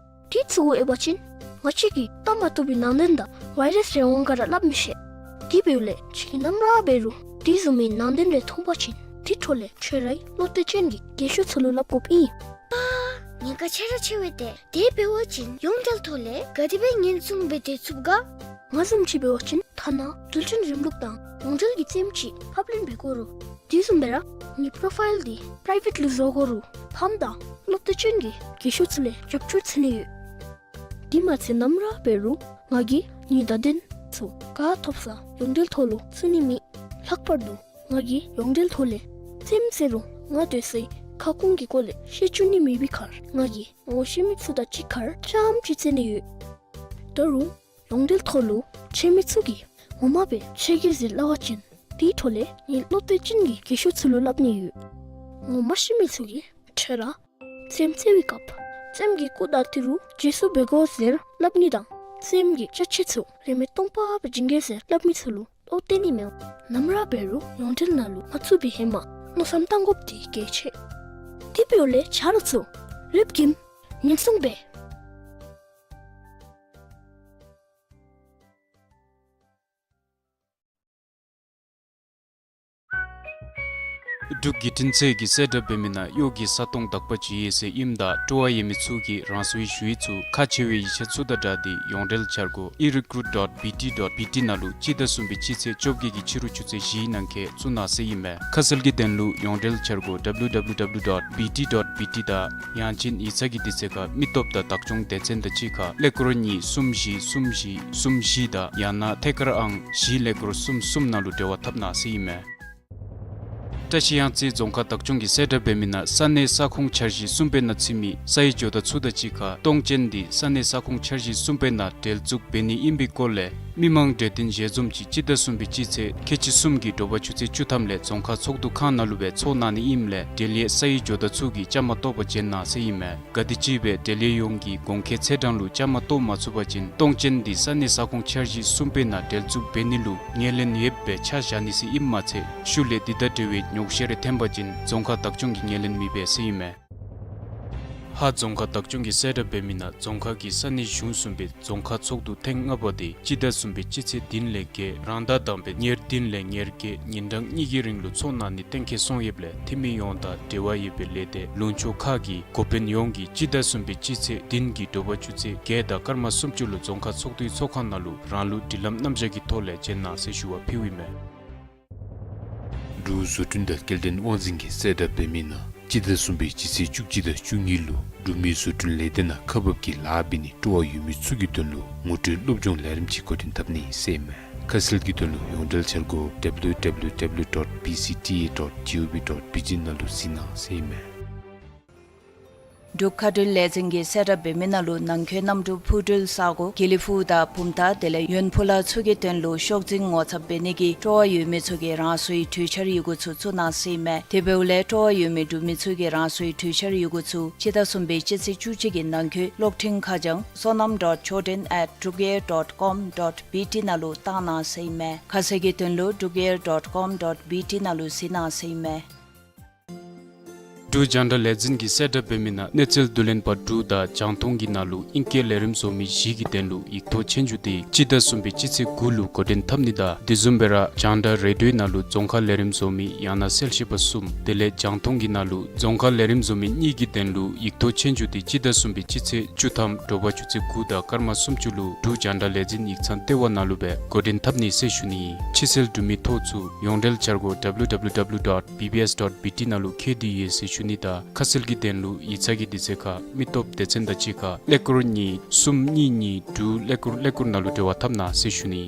དེ་ཚུ་གུ་ཨེབ་པ་ཅིན་ང་བཅས་ཀྱིས་བལྟ་མ་བཏུབ་པའི་ནང་དོན་དང་ཝའི་རསི་རེ་འོང་ག་ར་སླབ་མི་ཤེས། དེ་འབདཝ་ལས་ཁྱོད་ཀྱིས་ནམ་ར་འབད་རུང་དེ་བཟུམ་མའི་ནང་དོན་རེ་མཐོང་པ་ཅིན་དེ་འཕྲོ་ལས་ཁྱོད་རའི་བློ་གཏད་ཅན་གྱི་རྒན་ཤོས་ཚུ་ལུ་སླབ་དགོཔ་ཨིན། པ། ཉེན་ཁ་ཆེ་ར་ཆེ་བས་ཏེ། དེ་འབད་བ་ཅིན་ཡོངས་འབྲེལ་ཐོག་ལས་ག་དེ་སྦེ་ཉེན་སྲུང་འབད་དེ་ཚུགས་ག། ང་བཟུམ་ཅིག་འབད་བ་ཅིན་ཐ་ན་རྡུལ་ཕྲན་རིམ་ལུགས་དང་ཡོངས་འབྲེལ་གྱི་རྩེདམོ་ཅིག་ཕབ་ལེན་འབད་དགོ་རུང་དེ་བཟུམ་སྦེ་ར་ངེའི་པོ་རོ་ཕའིལ་འདི་པི་རའི་ཝེཊ་ལུ་བཟོ་དགོ་རུང་ཕམ་དང་བློ་གཏད་ཅན་གྱི་རྒན་ཤོས་ཚུ་ལས་རྒྱབ་སྐྱོར་འཚོལ་ནི་ཡོད། དེ་མ་ཚད་ནམ་ར་འབད་རུང་ང་གིས་ངེའི་བརྡ་དོན་ཚུ་ག་ཐོབ་ས་ཡོངས་འབྲེལ་ཐོག་ལུ་བཙུགས་ནི་མེད། ལྷག་པར་དུ་ང་གིས་ཡོངས་འབྲེལ་ཐོག་ལས་རྩེདམོ་རྩེ་རུང་ང་སྡོད་སའི་ཁ་སྐོང་གི་སྐོར་ལས་ཤེས་བཅུག་ནི་མེད་པའི་ཁར་ང་གིས་ངོ་ཤེས་མི་ཚུ་དང་གཅིག་ཁར་རྐྱངམ་ཅིག་རྩེ་ནི་ཡོད། ད་རུང་ཡོངས་འབྲེལ་ཐོག་ལུ་ཁྱོད་མི་ཚུ་གིས་ངོ་མ་སྦེ་ཁྱོད་ཀྱི་ཟེར་སླབ་པ་ཅིན་དེའི་འཕྲོ་ལས་ངེའི་བློ་གཏད་ཅན་གྱི་རྒན་ཤོས་ཚུ་ལུ་སླབ་ནི་ཡོད། ངོ་མ་ཤེས་མི་ཚུ་གིས་ཁྱོད་ར་རྩེདམོ་རྩེ་བའི་སྐབས་རྩེདམོ་གི་སྐུ་དང་ཏི་རུ་རྗེས་སུ་འབད་དགོ་ཟེར་སླབ་ནི་དང་རྩེདམོ་གི་ཅ་ཆས་ཚུ་རིན་མེད་སྟོང་པ་སྦེ་བྱིན་གེ་ཟེར་སླབ་མི་ཚུ་ལུ་བློ་གཏད་ནི་མི་འོང་། ནམ་ར་འབད་རུང་ཡོངས་འབྲེལ་ནང་ལུ་མ་བཙུགས་པའི་ཧེ་མ་མནོ་བསམ་བཏང་དགོཔ་འདི་གལ་ཆེ། དེ་འབདཝ་ལས་ཆ་རོགས་ཚུ་ལེགས་ཤོམ་ཉེན་སྲུང་འབད། འབྲུག་གི་འཕྲིན་ཚེས་ཀྱིས་གསལ་བསྒྲགས་འབད་མི་ནང་གཡོག་གི་ས་སྟོང་དག་པ་ཅིག་ཡོད་ཟེར་ཨིནམ་ད་སྤྲོ་བ་ཡོད་མི་ཚུ་གིས་རང་སོའི་ཞུ་ཡིག་ཚུ་ཁག་ཆེ་བའི་ཡིག་ཆ་ཚུ་དང་སྦྲགས་ཏེ་ཡོངས་འབྲེལ་འཆར་སྒོ་ཨི་རི་ཀུ་རུཊ་ཌོཊ་བི་ཊི་ཌོཊ་བི་ཊི་ནང་ལུ་སྤྱི་ཟླ་གསུམ་པའི་སྤྱི་ཚེས་བཅོ་བརྒྱད་ཀྱི་ཕྱི་རུ་ཆུ་ཚོད་བཞིའི་ནང་འཁོད་བཙུགས་གནང་ཟེར་ཨིན་མས། ཁ་གསལ་གྱི་དོན་ལུ་ཡོངས་འབྲེལ་འཆར་སྒོ་ཌབ་ལུ་ཌབ་ལུ་ཌབ་ལུ་ཌོཊ་བི་ཊི་ཌོཊ་བི་ཊི་དང་ཡང་ཅིན་ཡིག་ཚང་གི་དུས་ཚོད་ཁར་མི་སྟོབས་དང་བདག་སྐྱོང་སྡེ་ཚན་དང་གཅིག་ཁར་ཀླད་ཀོར་གཉིས་གསུམ་བཞི་གསུམ་བཞི་གསུམ་བཞི་དང་ཡང་ན་ཐད་ཀར་ཨང་བཞི་ཀླད་ཀོར་གསུམ་གསུམ་ནང་ལུ་འབྲེལ་བ་འཐབ་གནང་ཟེར་ཨིན་མས། བཀྲ་ཤིས་གཡང་རྩེ་རྫོང་ཁག་བདག་སྐྱོང་གིས་གསལ་བསྒྲགས་འབད་མི་ནང་ས་གནས་ས་ཁོངས་འཆར་གཞི་གསུམ་པའི་ནང་ཚུད་མི་ས་ཡི་ཇོ་བདག་ཚུ་དང་གཅིག་ཁར་གཏོང་ཅན་འདི་ས་གནས་ས་ཁོངས་འཆར་གཞི་གསུམ་པའི་ནང་འབྲེལ་འཛུགས་འབད་ནི་ཨིན་པའི་སྐོར་ལས་ མི་མང་གྲོས་བསྟུན་ཞལ་འཛོམས་ཅིག་སྤྱི་ཟླ་གསུམ་པའི་སྤྱི་ཚེས་ཁལ་གཅིག་གསུམ་གྱི་དྲོ་པ་ཆུ་ཚོད་བཅུ་ཐམ་ལས་རྫོང་ཁག་ཚོགས་འདུ་ཁང་ནང་ལུ་སྦེ་ཚོགས་གནང་ནི་ཨིནམ་ལས་འབྲེལ་ཡོད་ས་ཡི་ཇོ་བདག་ཚུ་གིས་བཅའ་མར་གཏོགས་པར་བྱོན་གནང་ཟེར་ཨིན་མས། ག་དེམ་ཅིག་སྦེ་འབྲེལ་ཡོད་ཡོངས་ཀྱིས་གོང་འཁོད་ཚེས་གྲངས་ལུ་བཅའ་མར་གཏོགས་མ་ཚུགས་པ་ཅིན་གཏོང་ཆེན་འདི་ས་གནས་ས་ཁོངས་འཆར་གཞི་གསུམ་པའི་ནང་འབྲེལ་འཛུགས་འབད་ནི་ལུ་ངོས་ལེན་ཡོདཔ་སྦེ་ཆ་བཞག་ནི་ཟེར་ཨིནམ་མ་ཚད་ཤུལ་ལས་འདི་དང་འབྲེལ་བའི་ཉོགས་བཤད་རེ་ཐོན་པ་ཅིན་རྫོང་ཁག་བདག་སྐྱོང་གིས་ངོས་ལེན་མི་འབད་ཟེར་ཨིན་མས། ཧཱ་རྫོང་ཁག་བདག་སྐྱོང་གིས་གསལ་བསྒྲགས་འབད་མི་ནང་རྫོང་ཁག་གི་ས་གནས་གཞུང་གསུམ་པའི་རྫོང་ཁག་ཚོགས་འདུ་ཐེངས་ལྔ་པ་དེ་སྤྱི་ཟླ་གསུམ་པའི་སྤྱི་ཚེས་བདུན་ལས་བརྒྱད་རང་ཟླ་དང་པའི་ཉེར་བདུན་ལས་ཉེར་བརྒྱད་ཉིན་གྲངས་གཉིས་ཀྱི་རིང་ལུ་ཚོགས་གནང་ནི་གཏན་འཁེལ་སོང་ཡོདཔ་ལས་འཐུས་མི་ཡོངས་དང་འབྲེལ་བ་ཡོད་པའི་ལས་སྡེ་ལུང་ཕྱོགས་ཁག་གི་འགོ་དཔོན་ཡོངས་ཀྱིས་སྤྱི་ཟླ་གསུམ་པའི་སྤྱི་ཚེས་བདུན་གྱི་དྲོ་པ་ཆུ་ཚོད་བརྒྱད་དང་སྐར་མ་སུམ་ཅུ་ལུ་རྫོང་ཁག་ཚོགས་འདུའི་ཚོགས་ཁང་ནང་ལུ་རང་ལུགས་སྒྲིག་ལམ་རྣམ་གཞག་གི་ཐོག་ལས་བྱོན་གནང་ཟེར་ཞུ་བ་ཕུལཝ་ཨིན་མས། འབྲུག་བཟོ་སྐྲུན་དང་སྐྱེལ་འདྲེན་དབང་འཛིན་གྱིས་གསལ་བསྒྲགས་འབད་མི་ནང་སྤྱི་ཟླ་གསུམ་པའི་སྤྱི་ཚེས་བཅུ་གཅིག་དང་བཅུ་གཉིས་ལུ་འབྲུག་མི་བཟོ་སྐྲུན་ལས་སྡེ་ནང་ཁག་འབག་གི་ལཱ་འབད་ནི་སྤྲོ་བ་ཡོད་མི་ཚུ་གི་དོན་ལུ་ངོ་སྤྲོད་སློབ་སྦྱོང་ལས་རིམ་ཅིག་འགོ་འདྲེན་འཐབ་ནི་ཟེར་ཨིན་མས། ཁ་གསལ་གྱི་དོན་ལུ་ཡོངས་འབྲེལ་འཆར་སྒོ་W W W dot B C T A dot G O V dot B T ནང་ལུ་གཟིགས་གནང་ཟེར་ཨིན་མས། འབྲུག་མཁའ་འགྲུལ་ལས་འཛིན་གྱིས་གསལ་བསྒྲགས་འབད་མི་ནང་ལུ་ནང་འཁོད་གནམ་གྲུ་འཕུར་འགྲུལ་ས་གོ་དགེ་ལེགས་ཕུག་དང་བུམ་ཐང་དེ་ལས་ཡོན་ཕུ་ལ་ཚུ་གི་དོན་ལུ་ཤོག་འཛིན་ངོ་ཚབ་འབད་ནི་གི་སྤྲོ་བ་ཡོད་མི་ཚུ་གིས་རང་སོའི་གྲོས་འཆར་ཡི་གུ་ཚུ་བཙུགས་གནང་ཟེར་ཨིན་མས། དེ་འབདཝ་ལས་སྤྲོ་བ་ཡོད་མི་འབྲུག་མི་ཚུ་གིས་རང་སོའི་གྲོས་འཆར་ཡི་གུ་ཚུ་སྤྱི་ཟླ་གསུམ་པའི་སྤྱི་ཚེས་བཅུ་གཅིག་གི་ནང་འཁོད་གློག་འཕྲིན་ཁ་བྱང་sonam dot choden at drukair dot com dot B T ནང་ལུ་བཏང་གནང་ཟེར་ཨིན་མས། ཁ་གསལ་གྱི་དོན་ལུ་drukair dot com dot B T ནང་ལུ་གཟིགས་གནང་ཟེར་ཨིན་མས། འབྲུག་རྒྱང་བསྒྲགས་ལས་འཛིན་གྱིས་གསལ་བསྒྲགས་འབད་མི་ནང་གནས་ཚུལ་བསྡུ་ལེན་པ་དྲུག་དང་རྒྱང་མཐོང་གི་ནང་ལུ་ཨིང་སྐད་ལས་རིམ་བཟོ་མི་བཞི་གི་དོན་ལུ་ཡིག་ཐོག་ཆོས་རྒྱུགས་དེ་སྤྱི་ཟླ་གསུམ་པའི་སྤྱི་ཚེས་དགུ་ལུ་འགོ་འདྲེན་འཐབ་ནི་དང་དེ་བཟུམ་སྦེ་ར་རྒྱང་བསྒྲགས་རེ་ཌིའོ་ནང་ལུ་རྫོང་ཁ་ལས་རིམ་བཟོ་མི་ཡང་ན་གསལ་བཤད་པ་གསུམ་དེ་ལས་རྒྱང་མཐོང་གི་ནང་ལུ་རྫོང་ཁ་ལས་རིམ་བཟོ་མི་གཉིས་ཀྱི་དོན་ལུ་ཡིག་ཐོག་ཆོས་རྒྱུགས་དེ་སྤྱི་ཟླ་གསུམ་པའི་སྤྱི་ཚེས་བཅུ་ཐམ་དྲོ་པ་ཆུ་ཚོད་དགུ་དང་སྐར་མ་སུམ་ཅུ་ལུ་འབྲུག་རྒྱང་བསྒྲགས་ལས་འཛིན་ཡིག་ཚང་ལྟེ་བ་ནང་ལུ་སྦེ་འགོ་འདྲེན་འཐབ་ནི་ཟེར་ཞུ་ནི། ཕྱི་སེལ་འབྲུག་མི་ཐོ་ཚུ་ཡོངས་འབྲེལ་འཆར་སྒོ་W W W dot B B S dot B T ནང་ལུ་མཁྱེན་དེ་ཡོད་ཟེར་ཞུ་ནི་དང་ཁ་གསལ་གྱི་དོན་ལུ་ཡིག་ཚང་གི་དུས་ཚོད་ཁར་མི་སྟོབས་སྡེ་ཚན་དང་གཅིག་ཁར་ཀླད་ཀོར་གཉིས་གསུམ་གཉིས་གཉིས་དྲུག་ཀླད་ཀོར་ཀླད་ཀོར་ནང་ལུ་འབྲེལ་བ་འཐབ་གནང་ཟེར་ཞུ་ནི།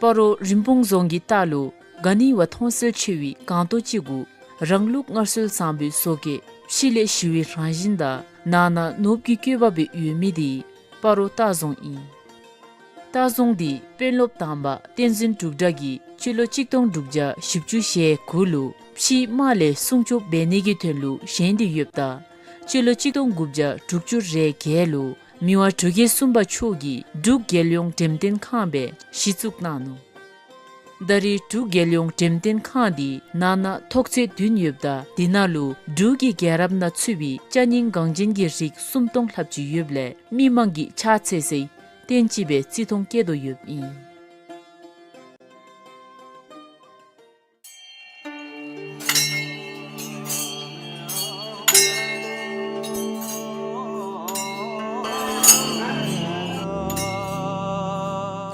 སྤ་རོ་རིན་སྤུངས་རྫོང་གི་ལྟག་ལུ་ག་ནི་བ་མཐོང་གསལ་ཆེ་བའི་སྒང་ཏོག་ཅིག་གུ་རང་ལུགས་སྔར་སྲོལ་བཟང་པོའི་བཟོ་བཀོད་ཕྱི་ལས་ཞི་བའི་རང་བཞིན་དང་ནང་ན་ནོར་བུ་གི་བཀོད་པ་སྦེ་ཡོད་མི་དེ་སྤ་རོ་ལྟ་རྫོང་ཨིན། ལྟ་རྫོང་འདི་དཔོན་སློབ་དང་པ་བསྟན་འཛིན་འབྲུག་སྒྲ་གིས་སྤྱི་ལོ་གཅིག་སྟོང་དྲུག་བརྒྱ་བཞི་བཅུ་ཞེ་དགུ་ལུ་ཕྱིའི་དམག་ལས་སྲུང་སྐྱོབ་འབད་ནི་གི་དོན་ལུ་བཞེངས་ཏེ་ཡོདཔ་ད་སྤྱི་ལོ་གཅིག་སྟོང་དགུ་བརྒྱ་དྲུག་ཅུ་རེ་བརྒྱད་ལུ་མི་དབང་འབྲུག་རྒྱལ་གསུམ་པ་མཆོག་གིས་འབྲུག་རྒྱལ་ཡོངས་འགྲེམས་སྟོན་ཁང་སྦེ་གཞི་བཙུགས་གནང་ནུག། ད་རེས་འབྲུག་རྒྱལ་ཡོངས་འགྲེམས་སྟོན་ཁང་འདི་ནང་ན་ཐོག་ཚད་བདུན་ཡོདཔ་ད་དེ་ནང་ལུ་འབྲུག་གི་རྒྱལ་རབས་ནང་ཚུད་པའི་ཅ་རྙིང་འགངས་ཅན་གྱི་རིགས་སུམ་སྟོང་ལྷགཔ་ཅིག་ཡོདཔ་ལས་མི་མང་གིས་ཕྱག་འཚལ་སའི་རྟེན་ཅིག་སྦེ་བརྩི་མཐོང་བསྐྱེད་དོ་ཡོདཔ་ཨིན།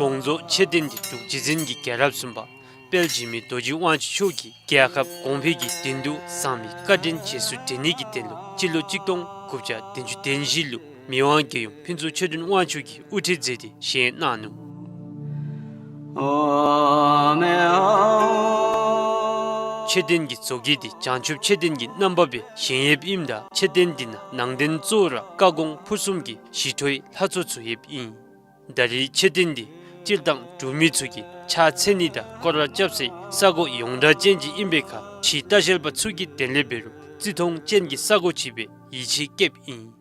དགོངས་རྫོགས་མཆོད་རྟེན་འདི་འབྲུག་རྗེ་བཙུན་གྱི་རྒྱལ་རབས་གསུམ་པ་དཔལ་འཇིགས་མེད་རྡོ་རྗེ་དབང་ཕྱུག་མཆོག་གིས་རྒྱལ་ཁབ་གོང་འཕེལ་གྱི་དོན་དུ་བཟང་མི་བཀའ་དྲིན་རྗེས་སུ་དྲན་ནི་གི་དོན་ལུ་སྤྱི་ལོ་གཅིག་སྟོང་དགུ་བརྒྱ་བདུན་ཅུ་དོན་བཞི་ལུ་མི་དབང་རྒྱལ་ཡུམ་ཕུན་ཚོགས་ཆོས་སྒྲོན་དབང་ཕྱུག་གིས་དབུ་ཁྲིད་མཛད་དེ་བཞེངས་གནང་ནུག། མཆོད་རྟེན་གྱི་བཟོ་བཀོད་འདི་བྱང་ཆུབ་མཆོད་རྟེན་གྱི་རྣམ་པ་སྦེ་བཞེངས་ཡོདཔ་ཨིནམ་ད་མཆོད་རྟེན་འདི་ནང་ནང་རྟེན་གཙོ་བོ་ར་བཀའ་དགོངས་ཕུར་གསུམ་གྱི་ཞི་ཁྲོའི་ལྷ་ཚོགས་ཚུ་ཡོདཔ་ཨིན། ད་རེས་མཆོད་རྟེན་འདི་སྤྱིར་བཏང་འབྲུག་མི་ཚུ་གིས་ཕྱག་འཚལ་ནི་དང་སྐོར་ར་རྐྱབ་སའི་ས་གོ་ཡོངས་གྲགས་ཅན་ཅིག་ཨིན་པའི་ཁར་ཕྱིའི་ལྟ་བཤལ་པ་ཚུ་གིས་དེ་ལས་འབད་རུང་བརྩི་མཐོང་ཅན་གྱི་ས་གོ་ཅིག་སྦེ་ཡིད་ཆེས་བསྐྱེདཔ་ཨིན།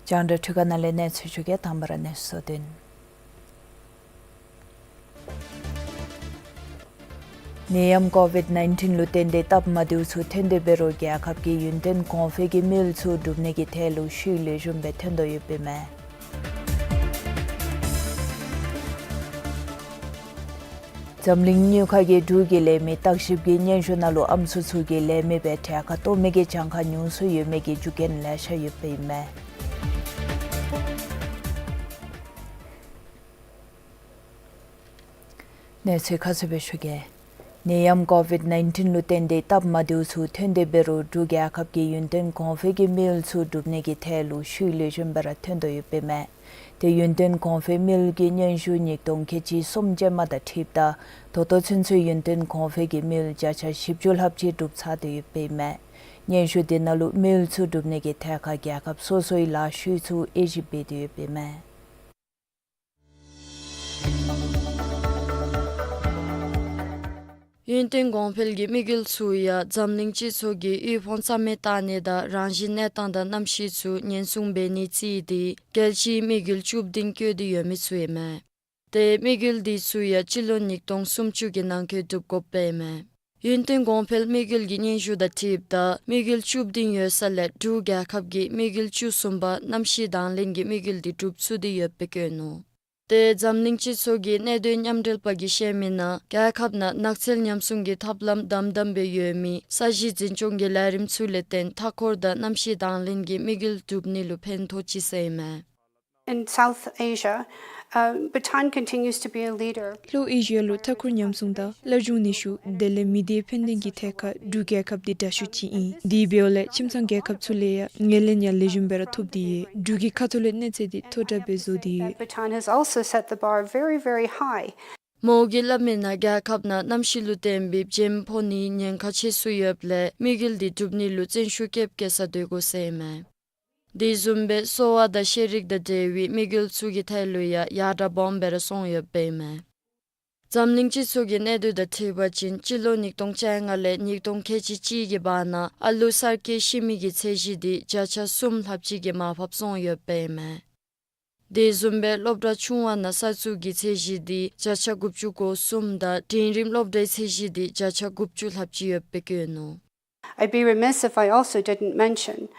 རྒྱང་བསྒྲགས་འཕྲུལ་ཁང་ནང་ལས་གནས་ཚུལ་ཞུ་གེ། དང་པ་ར་གནས་ཚུལ་གཙོ་དོན། ནད་ཡམས་ཀོ་ཝིཌ་ནའིན་ཊིན་ལུ་བརྟེན་ཏེ་སྟབས་མ་བདེཝ་ཚུ་ཐོན་ཏེ་འབད་རུང་རྒྱལ་ཁབ་ཀྱིས་ཡུན་བརྟན་གོང་འཕེལ་གྱི་དམིགས་ཡུལ་ཚུ་སྒྲུབ་ནི་གི་ཐད་ལུ་ཤུགས་ལེགས་ཤོམ་སྦེ་ཐོན་དོ་ཡོདཔ་ཨིན་མས། འཛམ་གླིང་དངུལ་ཁང་གིས་འབྲུག་གི་ལས་མི་བརྟག་ཞིབ་ཀྱི་སྙན་ཞུ་ནང་ལུ་ཨམ་སྲུ་ཚུ་གི་ལས་མི་སྦེ་གྲལ་ཁར་གཏོགས་མི་གི་གྱངས་ཁ་ཉུང་སུ་ཡོད་མི་གི་རྒྱུ་རྐྱེན་ལེ་ཤ་ཡོདཔ་ཨིན་མས། གནས་ཚུལ་ཁ་གསལ་སྦེ་ཞུ་གེ། ནད་ཡམས་ཀོ་ཝིཌ་ནའིན་ཊིན་ལུ་བརྟེན་ཏེ་སྟབས་མ་བདེཝ་ཚུ་ཐོན་ཏེ་འབད་རུང་འབྲུག་རྒྱལ་ཁབ་ཀྱིས་ཡུན་བརྟན་གོང་འཕེལ་གྱི་དམིགས་ཡུལ་ཚུ་སྒྲུབ་ནི་གི་ཐད་ལུ་ཤུགས་ལེགས་ཤོམ་སྦེ་ར་ཐོན་དོ་ཡོདཔ་ཨིན་མས། ཏེ་ཡུན་བརྟན་གོང་འཕེལ་དམིགས་ཡུལ་གྱི་སྙན་ཞུ་ཉིས་སྟོང་ཁལ་གཅིག་སུམ་ཅན་མ་དང་འཁྲིལཝ་ད་ད་ལྟོ་ཚུན་ཚོད་ཡུན་བརྟན་གོང་འཕེལ་གྱི་དམིགས་ཡུལ་བརྒྱ་ཆ་བཞི་བཅུ་ལྷགཔ་ཅིག་གྲུབ་ཚར་ཏེ་ཡོདཔ་ཨིན་མས། སྙན་ཞུ་དེ་ནང་ལུ་དམིགས་ཡུལ་ཚུ་སྒྲུབ་ནི་གི་ཐད་ཁར་རྒྱལ་ཁབ་སོ་སོའི་ལཱ་ཤུལ་ཚུ་དབྱེ་ཞིབ་འབད་དེ་ཡོདཔ་ཨིན་མས། ཡུན་བརྟན་གོང་འཕེལ་གྱི་དམིགས་ཡུལ་ཚུ་ཡང་འཛམ་གླིང་སྤྱི་ཚོགས་ཀྱི་དབུལ་ཕོངས་རྩ་མེད་བཏང་ནི་དང་རང་བཞིན་གནས་སྟངས་དང་གནམ་གཤིས་ཚུ་ཉེན་སྲུང་འབད་ནི་རྩིས་ཏེ་རྒྱལ་སྤྱིའི་དམིགས་ཡུལ་བཅུ་བདུན་བཀོད་དེ་ཡོད་མི་ཚུ་ཨིན་མས། ཏེ་དམིགས་ཡུལ་འདི་ཚུ་ཡང་སྤྱི་ལོ་ཉིས་སྟོང་སུམ་ཅུ་གི་ནང་འཁོད་འགྲུབ་དགོཔ་ཨིན་མས། ཡུན་བརྟན་གོང་འཕེལ་དམིགས་ཡུལ་གྱི་སྙན་ཞུ་དང་འཁྲིལཝ་ད་དམིགས་ཡུལ་བཅུ་བདུན་ཡོད་ས་ལས་འབྲུག་རྒྱལ་ཁབ་ཀྱིས་དམིགས་ཡུལ་བཅུ་གསུམ་པ་གནམ་གཤིས་དང་ལེན་གྱི་དམིགས་ཡུལ་འདི་འགྲུབ་ཚུགས་ཏེ་ཡོདཔ་སྦེ་བཀོད་ནུག། ཏེ་འཛམ་གླིང་སྤྱི་ཚོགས་ཀྱི་གནད་དོན་མཉམ་འབྲེལ་པ་གིས་བཤད་མི་ནང་རྒྱལ་ཁབ་ནང་ནགས་ཚལ་ཉམས་སྲུང་གི་ཐབས་ལམ་དམ་དམ་སྦེ་ཡོད་མི་ས་གཞི་འཛིན་སྐྱོང་གི་ལས་རིམ་ཚུ་ལས་བརྟེན་མཐའ་འཁོར་དང་གནམ་གཤིས་དང་ལེན་གྱི་དམིགས་ཡུལ་འགྲུབ་ནི་ལུ་ཕན་ཐོགས་ཅི་ཟེར་ཨིན་མས། In South Asia, uh, Bhutan continues to be a leader. ལྷོ་ཨེ་ཤི་ཡ་ལུ་མཐའ་འཁོར་ཉམས་སྲུང་དང་སླར་འབྱུང་ནུས་ཤུགས་དེ་ལས་མི་སྡེ་ཕན་ལྡན་གྱི་ཐད་ཁར་འབྲུག་རྒྱལ་ཁབ་འདི་དྲག་ཤོས་ཅིག་ཨིན། དེ་འབདཝ་ལས་ཁྱིམ་ཚང་རྒྱལ་ཁབ་ཚུ་ལས་ཡང་ངོས་ལེན་ཡང་ལེགས་ཤོམ་སྦེ་ར་ཐོབ་སྟེ་ཡོད། འབྲུག་གི་ཁ་ཐུག་ལས་གནས་ཚད་འདི་མཐོ་དྲགས་སྦེ་བཟོ་སྟེ་ཡོད། Bhutan has also set the bar very, very high. མོ་གིས་སླབ་མི་ནང་རྒྱལ་ཁབ་ནང་གནམ་གཤིས་ལུ་བརྟེན་པའི་བྱེམ་ཕོག་ནིའི་ཉེན་ཁ་ཆེ་སུ་ཡོདཔ་ལས་དམིགས་ཡུལ་འདི་འགྲུབ་ནི་ལུ་བརྩོན་ཤུགས་བསྐྱེད་བསྐྱེད་ས་སྡོད་དགོ་ཟེར་ཨིན་མས། དེ་བཟུམ་སྦེ་གསོ་བ་དང་ཤེས་རིག་དང་འབྲེལ་བའི་དམིགས་ཡུལ་ཚུ་གི་ཐད་ལུ་ཡང་ཡར་དྲག་སྦོམ་སྦེ་ར་སོང་ཡོདཔ་ཨིན་མས། འཛམ་གླིང་སྤྱི་ཚོགས་ཀྱི་གནས་སྡུད་དང་འཁྲིལ་བ་ཅིན་སྤྱི་ལོ་ཉིས་སྟོང་བཅོ་ལྔ་ལས་ཉིས་སྟོང་ཁལ་གཅིག་གཅིག་གི་བར་ན་ཨ་ལུ་གསར་སྐྱེས་ཤི་མི་གི་ཚད་གཞི་འདི་བརྒྱ་ཆ་གསུམ་ལྷགཔ་ཅིག་གི་མར་ཕབ་སོང་ཡོདཔ་ཨིན་མས། དེ་བཟུམ་སྦེ་སློབ་གྲྭ་ཆུང་བ་ནང་གསར་བཙུགས་ཀྱི་ཚད་གཞི་འདི་བརྒྱ་ཆ་དགུ་བཅུ་གོ་གསུམ་དང་འབྲིང་རིམ་སློབ་གྲྭའི་ཚད་གཞི་འདི་བརྒྱ་ཆ་དགུ་བཅུ་ལྷགཔ་ཅིག་ཡོདཔ་སྦེ་བཀོད་ནུག། I'd be remiss if I also didn't mention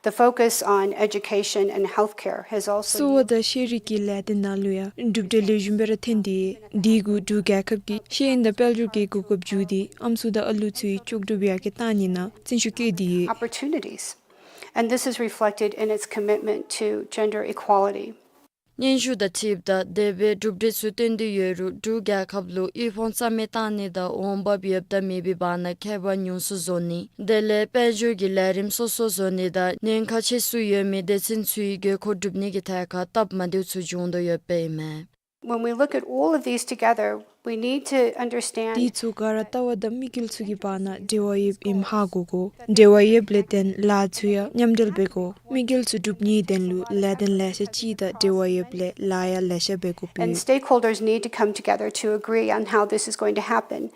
The focus on education and healthcare has also གསོ་བ་དང་ཤེས་རིག་གི་ལས་དོན་ནང་ལུ་ཡང་གྲུབ་འབྲས་ལེགས་ཤོམ་སྦེ་ར་ཐོན་ཏེ་ཡོད། དེ་གུ་འབྲུག་རྒྱལ་ཁབ་ཀྱིས་ཤེས་ཡོན་དང་དཔལ་འབྱོར་གྱི་གོ་སྐབས་བརྒྱུད་དེ་ཨམ་སྲུ་དང་ཨ་ལུ་ཚུའི་ལྕོགས་གྲུབ་ཡར་རྒྱས་གཏང་ནི་ནང་བརྩོན་ཤུགས་བསྐྱེད་དེ་ཡོད། Opportunities. And this is reflected in its commitment to gender equality. སྙན་ཞུ་དང་འཁྲིལཝ་ད་དེ་སྦེ་གྲུབ་འབྲས་ཚུ་བཏོན་ཏེ་ཡོད་རུང་འབྲུག་རྒྱལ་ཁབ་ལུ་དབུལ་ཕོངས་རྩ་མེད་གཏང་ནི་དང་འོང་འབབ་ཡོདཔ་དང་མེདཔ་འབད་ནི་ཁྱད་པར་ཉུང་སུ་བཟོ་ནི་དེ་ལས་དཔལ་འབྱོར་གྱི་ལས་རིམ་སོ་སོ་བཟོ་ནི་དང་ཉེན་ཁ་ཆེ་སུ་ཡོད་མི་སྡེ་ཚན་ཚུའི་དགོས་མཁོ་བསྒྲུབ་ནི་གི་ཐད་ཁར་སྟབས་མ་བདེཝ་ཚུ་འབྱུང་དོ་ཡོདཔ་ཨིན་མས། When we look at all of these together, we need to understand དེ་ཚུ་ག་ར་ལྟ་བ་དང་དམིགས་ཡུལ་ཚུ་གི་བར་ན་འབྲེལ་བ་ཡོདཔ་ཨིནམ་ཧ་གོ་དགོ། འབྲེལ་བ་ཡོདཔ་ལས་བརྟེན་ལཱ་ཚུ་ཡང་མཉམ་འབྲེལ་འབད་དགོ། དམིགས་ཡུལ་ཚུ་སྒྲུབ་ནིའི་དོན་ལུ་ལས་དོན་ལེ་ཤ་ཅིག་དང་འབྲེལ་བ་ཡོདཔ་ལས་ལཱ་ཡང་ལེ་ཤ་འབད་དགོཔ་ཨིན། And stakeholders need to come together to agree on how this is going to happen.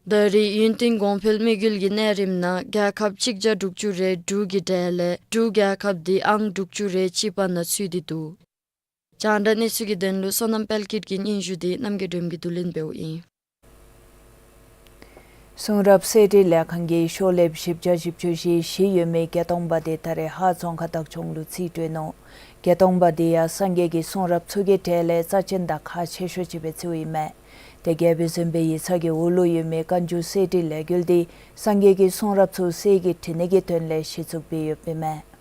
ད་རེས་ཡུན་བརྟན་གོང་འཕེལ་དམིགས་ཡུལ་གྱི་གནས་རིམ་ནང་རྒྱལ་ཁབ་གཅིག་བརྒྱ་དྲུག་ཅུ་རེ་དྲུག་གི་གྲས་ལས་འབྲུག་རྒྱལ་ཁབ་དེ་ཨང་དྲུག་ཅུ་རེ་གཅིག་པ་ནང་ཚུད་དེ་འདུག། རྒྱང་བསྒྲགས་གནས་ཚུལ་གྱི་དོན་ལུ་བསོད་ནམས་དཔལ་སྐྱིད་ཀྱི་སྙན་ཞུ་དེ་རྣམ་རྒྱལ་སྒྲོལམ་གྱིས་བསྡུ་ལེན་འབདཝ་ཨིན། གསུང་རབ་གསེར་བྲིས་ལས་ཁང་གིས་ཤོག་ལེབ་བཞི་བརྒྱ་བཞི་བཅུ་ཞེ་བཞི་ཡོད་མི་བརྒྱད་སྟོང་པ་དེ་ད་རེས་ཧཱ་རྫོང་ཁག་བདག་སྐྱོང་ལུ་རྩིས་སྤྲོད་ནུག། བརྒྱད་སྟོང་པ་དེ་ཡང་སངས་རྒྱས་ཀྱི་གསུང་རབ་ཚུ་གི་གྲས་ལས་རྩ་ཅན་དང་ཁག་ཆེ་ཤོས་ཅིག་སྦེ་བརྩིཝ་ཨིན་མས། དེ་རྒྱལ་པོའི་བཙུན་པའི་ཡིག་ཚང་གི་འོག་ལུ་ཡོད་མི་བཀའ་འགྱུར་གསེར་བྲིས་ལས་འགུལ་དེ་སངས་རྒྱས་ཀྱི་གསུང་རབ་ཚུ་གསེར་གྱིས་བྲི་ནི་གི་དོན་ལས་གཞི་བཙུགས་འབད་ཡོདཔ་ཨིན་མས།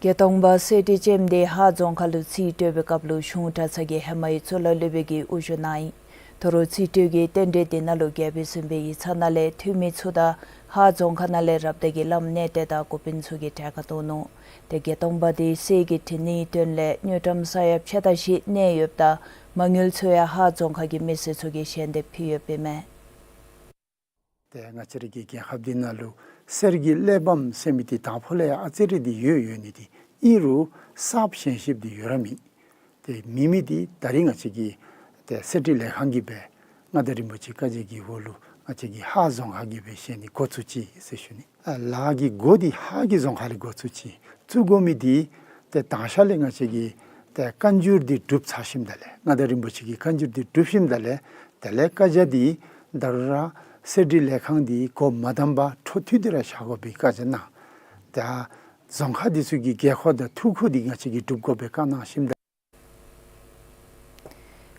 བརྒྱད་སྟོང་པ་གསེར་བྲིས་ཅནམ་དེ་ཧཱ་རྫོང་ཁག་ལུ་རྩིས་སྤྲོད་པའི་སྐབས་ལུ་གཞུང་གྲྭ་ཚང་གི་ཧེ་མའི་གཙུག་ལག་སློབ་དཔོན་གྱི་དབུ་བཞུགས་གནང་ཡི། དོ་རུང་རྩིས་སྤྲོད་ཀྱི་རྟེན་འབྲེལ་དེ་ནང་ལུ་རྒྱལ་པོའི་བཙུན་པའི་ཡིག་ཚང་ནང་ལས་འཐུས་མི་ཚུ་དང་ཧཱ་རྫོང་ཁག་ནང་ལས་རབ་སྡེ་གི་བླམ་གནས་བརྟན་དང་འགོ་དཔོན་ཚུ་གིས་གྲལ་ཁར་གཏོགས་ནུག། དེ་བརྒྱད་སྟོང་པ་དེ་གསེར་གྱིས་བྲི་ནིའི་དོན་ལས་དངུལ་ཀྲམ་ས་ཡ་ཕྱེད་དང་བཞི་གནས་ཡོདཔ་ད་མ་དངུལ་ཚུ་ཡང་ཧཱ་རྫོང་ཁག་གི་མི་སེར་ཚུ་གིས་ཞལ་འདེབས་ཕུལ་ཡོདཔ་ཨིན་མས། ཏེ་ང་བཅས་ར་གི་རྒྱལ་ཁབ་འདི་ནང་ལུ་གསེར་གྱི་གླེགས་བམ་ཟེར་མི་འདི་དང་ཕུ་ལས་ཡང་ཨ་ཙི་རེ་འདི་ཡོད་ཡོད་ནི་འདི་ཨིན་རུང་གསརཔ་ཞན་ཤོས་འདི་ཡོད་ར་མེད། ཏེ་མེད་མི་འདི་ད་རིས་ང་བཅས་ཀྱི་ཏེ་གསེར་བྲིས་ལས་ཁང་གིས་སྦེ་མངའ་བདག་རིན་པོ་ཆེ་བཀའ་རྒྱ་གི་འོག་ལུ་ང་བཅས་ཀྱི་ཧཱ་རྫོང་ཁག་གིས་སྦེ་བཞེངས་ནི་འགོ་བཙུགས་ཅི་ཟེར་ཞུ་ནི། ཨ་ལཱ་གི་འགོ་འདི་ཧཱ་གི་རྫོང་ཁག་ལས་འགོ་བཙུགས་ཅི། བཙུགས་དགོ་མི་འདི་ཏེ་དང་ཤ་ལས་ང་བཅས་ཀྱིས་ཏེ་བཀའ་འགྱུར་འདི་སྒྲུབ་ཚར་ཞིནམ་ད་ལས་མངའ་བདག་རིན་པོ་ཆེ་གི་བཀའ་འགྱུར་འདི་སྒྲུབ་ཞིནམ་ད་ལས་དེ་ལས་བཀའ་རྒྱ་འདི་ད་རུང་ར་གསེར་བྲིས་ལས་ཁང་འདི་འགོ་མ་དམ་པར་འཕྲོ་མཐུད་དེ་ར་བཞག་དགོ་པའི་བཀའ་རྒྱ་གནང་། ཏེ་རྫོང་ཁག་འདི་ཚུ་གི་དགོས་མཁོ་དང་ཐུགས་ཁུར་འདི་ང་བཅས་ཀྱིས་སྒྲུབ་དགོ་པའི་བཀའ་གནང་ཞིནམ་ད།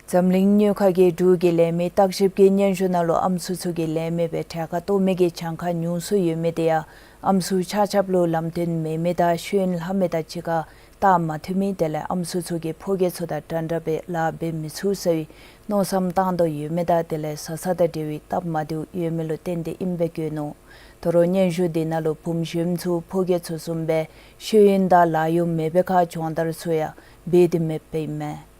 འཛམ་གླིང་དངུལ་ཁང་གིས་འབྲུག་གི་ལས་མི་བརྟག་ཞིབ་ཀྱི་སྙན་ཞུ་ནང་ལུ་ཨམ་སྲུ་ཚུ་གིས་ལས་མི་སྦེ་གྲལ་ཁར་གཏོགས་མི་གི་གྱངས་ཁ་ཉུང་སུ་ཡོད་མི་དེ་ཡང་ཨམ་སྲུ་ཆ་ཁྱབ་ལུ་ལམ་སྟོན་མེད་མི་དང་ཤེས་ཡོན་ལྷབ་མི་དང་གཅིག་ཁར་བལྟ་མ་ཐུབ་མི་དེ་ལས་ཨམ་སྲུ་ཚུ་གིས་ཕོ་སྐྱེས་ཚུ་དང་འདྲན་འདྲ་སྦེ་ལཱ་འབད་མི་ཚུགས་ཟེར་བའི་མནོ་བསམ་བཏང་དོ་ཡོད་མི་དང་དེ་ལས་བཟའ་ཚང་དང་འབྲེལ་བའི་སྟབས་མ་བདེཝ་ཡོད་མི་ལུ་བརྟེན་ཏེ་ཨིནམ་སྦེ་བཀོད་ནུག། དོ་རུང་སྙན་ཞུ་དེ་ནང་ལུ་བུམོ་གཞོནམ་ཚུ་ཕོ་སྐྱེས་ཚུ་བཟུམ་སྦེ་ཤེས་ཡོན་དང་ལཱ་གཡོག་མེད་པའི་ཁར་སྦྱོང་བརྡར་ཚུ་ཡང་འབད་དེ་མེདཔ་ཨིན་མས།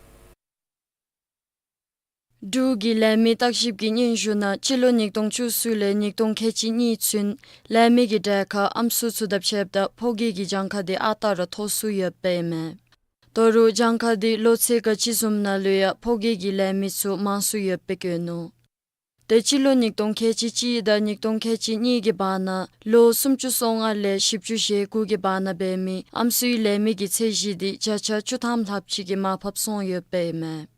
འབྲུག་གི་ལས་མི་བརྟག་ཞིབ་ཀྱི་སྙན་ཞུ་ནང་སྤྱི་ལོ་ཉིས་སྟོང་བཅུ་གསུམ་ལས་ཉིས་སྟོང་ཁལ་གཅིག་གཉིས་ཚུན་ལས་མི་གི་གྲལ་ཁར་ཨམ་སྲུ་ཚུ་དང་ཕྱདཔ་ད་ཕོ་སྐྱེས་ཀྱི་གྱངས་ཁ་དེ་ཨ་རྟག་ར་མཐོ་སུ་ཡོདཔ་ཨིན་མས། དོ་རུང་གྱངས་ཁ་དེ་ལོ་ཚད་ག་ཅི་བཟུམ་ནང་ལུ་ཡང་ཕོ་སྐྱེས་ཀྱི་ལས་མི་ཚུ་མང་སུ་ཡོདཔ་སྦེ་བཀོད་ནུག། ཏེ་སྤྱི་ལོ་ཉིས་སྟོང་ཁལ་གཅིག་གཅིག་དང་ཉིས་སྟོང་ཁལ་གཅིག་གཉིས་ཀྱི་བར་ན་ལོ་སུམ་ཅུ་སོ་ལྔ་ལས་བཞི་བཅུ་ཞེ་དགུ་གི་བར་ན་འབད་མི་ཨམ་སྲུའི་ལས་མི་གི་ཚད་གཞི་དེ་བརྒྱ་ཆ་བཅུ་ཐམ་ལྷགཔ་ཅིག་གིས་མར་ཕབ་སོང་ཡོདཔ་ཨིན་མས།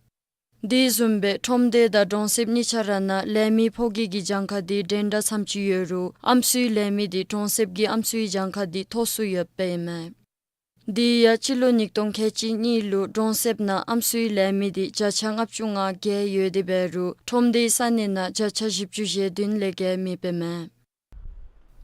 དེ་བཟུམ་སྦེ་ཁྲོམ་སྡེ་དང་གྲོང་གསེབ་གཉིས་ཆ་ར་ནང་ལས་མི་ཕོ་སྐྱེས་ཀྱི་གྱངས་ཁ་དེ་འདྲན་འདྲ་ཙམ་ཅིག་ཡོད་རུང་ཨམ་སྲུའི་ལས་མི་དེ་གྲོང་གསེབ་ཀྱི་ཨམ་སྲུའི་གྱངས་ཁ་དེ་མཐོ་སུ་ཡོདཔ་ཨིན་མས། དེ་ཡང་སྤྱི་ལོ་ཉིས་སྟོང་ཁལ་གཅིག་གཉིས་ལུ་གྲོང་གསེབ་ནང་ཨམ་སྲུའི་ལས་མི་དེ་བརྒྱ་ཆ་ལྔ་བཅུ་ང་བརྒྱད་ཡོད་དེ་འབད་རུང་ཁྲོམ་སྡེའི་ས་གནས་ནང་བརྒྱ་ཆ་བཞི་བཅུ་ཞེ་བདུན་ལས་བརྒལ་མེདཔ་ཨིན་མས།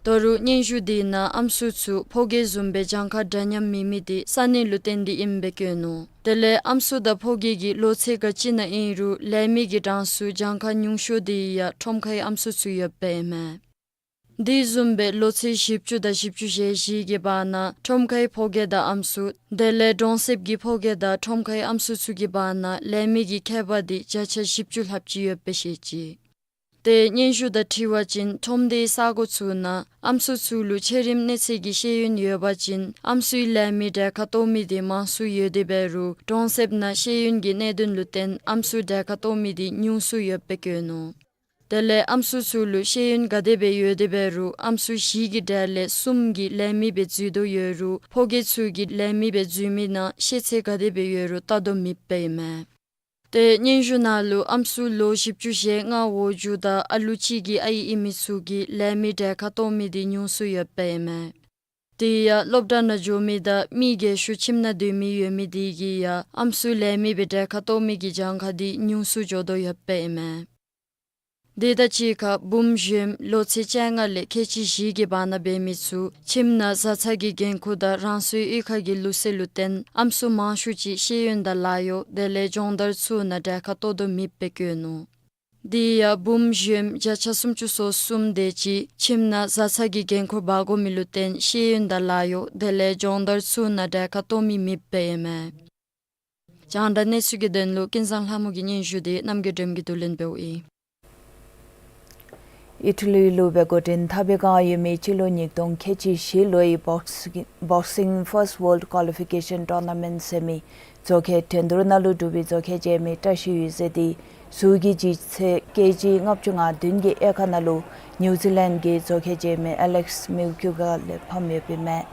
དོ་རུང་སྙན་ཞུ་དེ་ནང་ཨམ་སྲུ་ཚུ་ཕོ་སྐྱེས་བཟུམ་སྦེ་གྱངས་ཁ་འདྲ་མཉམ་མེད་མི་དེ་ས་གནས་ལུ་བརྟེན་ཏེ་ཨིནམ་སྦེ་བཀོད་ནུག། དེ་ལས་ཨམ་སྲུ་དང་ཕོ་སྐྱེས་ཀྱི་ལོ་ཚད་ག་ཅི་ནང་ཨིན་རུང་ལས་མི་གི་གྲངས་སུ་གྱངས་ཁ་ཉུང་ཤོས་དེ་ཡང་ཁྲོམ་ཁའི་ཨམ་སྲུ་ཚུ་ཡོདཔ་ཨིན་མས། དེ་བཟུམ་སྦེ་ལོ་ཚད་བཞི་བཅུ་དང་བཞི་བཅུ་ཞེ་བཞི་གི་བར་ན་ཁྲོམ་ཁའི་ཕོ་སྐྱེས་དང་ཨམ་སྲུ་དེ་ལས་གྲོང་གསེབ་ཀྱི་ཕོ་སྐྱེས་དང་ཁྲོམ་ཁའི་ཨམ་སྲུ་ཚུ་གི་བར་ན་ལས་མི་གི་ཁྱད་པར་དེ་བརྒྱ་ཆ་བཞི་བཅུ་ལྷགཔ་ཅིག་ཡོདཔ་སྦེ་བཤད་ཅི། ཏེ་སྙན་ཞུ་དང་འཁྲིལ་བ་ཅིན་ཁྲོམ་སྡེའི་ས་གོ་ཚུ་ནང་ཨམ་སྲུ་ཚུ་ལུ་ཆེ་རིམ་གནས་ཚད་ཀྱི་ཤེས་ཡོན་ཡོད་པ་ཅིན་ཨམ་སྲུའི་ལས་མི་གྲལ་ཁར་གཏོགས་མི་དེ་མང་སུ་ཡོད་དེ་འབད་རུང་གྲོང་གསེབ་ནང་ཤེས་ཡོན་གྱི་གནད་དོན་ལུ་བརྟེན་ཨམ་སྲུ་གྲལ་ཁར་གཏོགས་མི་དེ་ཉུང་སུ་ཡོདཔ་སྦེ་བཀོད་ནུག། དེ་ལས་ཨམ་སྲུ་ཚུ་ལུ་ཤེས་ཡོན་ག་དེ་སྦེ་ཡོད་དེ་འབད་རུང་ཨམ་སྲུ་བཞི་གི་གྲས་ལས་གསུམ་གྱིས་ལས་མི་སྦེ་འཛུལ་དོ་ཡོད་རུང་ཕོ་སྐྱེས་ཚུ་གིས་ལས་མི་སྦེ་འཛུལ་མི་ནང་ཤེས་ཚད་ག་དེ་སྦེ་ཡོད་རུང་བལྟ་དོ་མེདཔ་ཨིན་མས། ཏེ་སྙན་ཞུ་ནང་ལུ་ཨམ་སྲུ་ལོ་བཞི་བཅུ་ཞེ་ལྔ་འོག་འགྱོཝ་ད་ཨ་ལུ་གཅིག་གི་ཨའི་ཨིན་མི་ཚུ་གིས་ལས་མི་གྲལ་ཁར་གཏོགས་མི་འདི་ཉུང་སུ་ཡོདཔ་ཨིན་མས། དེ་ཡང་སློབ་གྲྭ་ནང་འགྱོ་མི་དང་མི་རྒས་ཤོས་ཁྱིམ་ནང་སྡོད་མི་ཡོད་མི་འདི་གིས་ཡང་ཨམ་སྲུ་ལས་མི་སྦེ་གྲལ་ཁར་གཏོགས་མི་གི་གྱངས་ཁ་འདི་ཉུང་སུ་འགྱོ་དོ་ཡོདཔ་ཨིན་མས། དེ་དང་གཅིག་ཁར་བུམོ་གཞོནམ་ལོ་ཚད་བཅོ་ལྔ་ལས་ཁལ་གཅིག་བཞི་གི་བར་ན་འབད་མི་ཚུ་ཁྱིམ་ནང་བཟའ་ཚང་གི་འགན་ཁུར་དང་རང་སོའི་གཡུས་ཁ་གི་ལུགས་སྲོལ་ལུ་བརྟེན་ཨམ་སྲུ་མང་ཤོས་ཅིག་ཤེས་ཡོན་དང་ལཱ་གཡོག་དེ་ལས་སྦྱོང་བརྡར་ཚུ་ནང་གྲལ་ཁར་གཏོགས་དོ་མེདཔ་སྦེ་བཀོད་ནུག། དེ་ཡང་བུམོ་གཞོནམ་བརྒྱ་ཆ་སུམ་ཅུ་སོ་གསུམ་དེ་ཅིག་ཁྱིམ་ནང་བཟའ་ཚང་གི་འགན་ཁུར་འབག་དགོ་མི་ལུ་བརྟེན་ཤེས་ཡོན་དང་ལཱ་གཡོག་དེ་ལས་སྦྱོང་བརྡར་ཚུ་ནང་གྲལ་ཁར་གཏོགས་མི་མེདཔ་ཨིན་མས། རྒྱང་བསྒྲགས་གནས་ཚུལ་གྱི་དོན་ལུ་ཀུན་བཟང་ལྷ་མོ་གི་སྙན་ཞུ་འདི་རྣམ་རྒྱལ་སྒྲོལམ་གྱིས་བསྡུ་ལེན་འབདཝ་ཨིན། ཨི་ཊ་ལི་ལུ་སྦེ་འགོ་འདྲེན་འཐབ་པའི་བསྒང་ཡོད་མི་སྤྱི་ལོ་ཉིས་སྟོང་ཁལ་གཅིག་བཞི་ལོའི་བོག་སི་བོག་སིང་ཕརསཊ་ཝཱརལཌ་ཀོ་ལི་ཕི་ཀེ་ཤཱན་ཊོར་ན་མེནཊ་ཟེར་མི་མཛོད་ཁང་འགྲན་བསྡུར་ནང་ལུ་འབྲུག་པའི་མཛོད་ཁང་ཅན་མི་བཀྲ་ཤིས་འོད་ཟེར་འདི་གཟུགས་ཀྱི་ལྗིད་ཚད་ཀེ་ཇི་ལྔ་བཅུ་ང་བདུན་གྱི་དབྱེ་ཁག་ནང་ལུ་ནིའུ་ཛི་ལེནཌ་གི་མཛོད་ཁང་ཅན་མི་ཨེ་ལེགས་མིའུ་ཀུ་ག་ལས་ཕམ་ཡོདཔ་ཨིན་མས།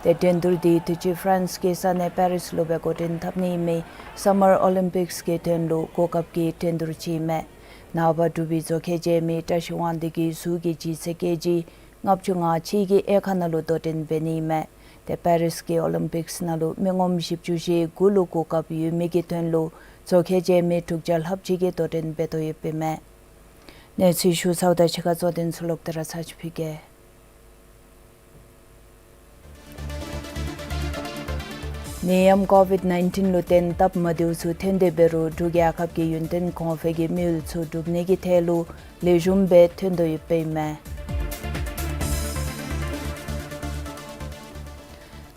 ཏེ་འགྲན་བསྡུར་འདི་དུས་ཅི་ཧྥ་རན་སི་གི་ས་གནས་པེ་རིས་ལུ་སྦེ་འགོ་འདྲེན་འཐབ་ནི་ཨིན་མི་སཱ་མར་ཨོ་ལིམ་པིགསི་གི་དོན་ལུ་གོ་སྐབས་ཀྱི་འགྲན་བསྡུར་ཅིག་ཨིན་མས། ནངས་པ་འབྲུག་པའི་མཛོད་ཁང་ཅན་མི་བཀྲ་ཤིས་དབང་འདུས་ཀྱིས་གཟུགས་ཀྱི་ལྗིད་ཚད་ཀེ་ཇི་ལྔ་བཅུ་ང་གཅིག་གི་དབྱེ་ཁག་ནང་ལུ་དོ་འགྲན་འབད་ནི་ཨིན་མས། ཏེ་པེ་རིས་ཀྱི་ཨོ་ལིམ་པིགསི་ནང་ལུ་མི་ངོམ་བཞི་བཅུ་ཞེ་དགུ་ལུ་གོ་སྐབས་ཡོད་མི་གི་དོན་ལུ་མཛོད་ཁང་ཅན་མི་དྲུག་བརྒྱ་ལྷགཔ་ཅིག་གིས་དོ་འགྲན་འབད་དོ་ཡོདཔ་ཨིན་མས། གནས་ཚུལ་ཞུ་ཚརཝ་ད་ཕྱི་ཁ་གཙོ་དོན་ཚུ་ལོག་སྟེ་ར་ཚར་ཅིག་ཕུལ་གེ། ནད་ཡམས་ཀོ་བིཌ་ནའིན་ཊིན་ལུ་བརྟེན་སྟབས་མ་བདེཝ་ཚུ་ཐོན་ཏེ་འབད་རུང་འབྲུག་རྒྱལ་ཁབ་ཀྱི་ཡུན་བརྟན་གོང་འཕེལ་གྱི་དམིགས་ཡུལ་ཚུ་སྒྲུབ་ནི་གི་ཐད་ལུ་ལེགས་ཤོམ་སྦེ་ཐོན་དོ་ཡོདཔ་ཨིན་མས།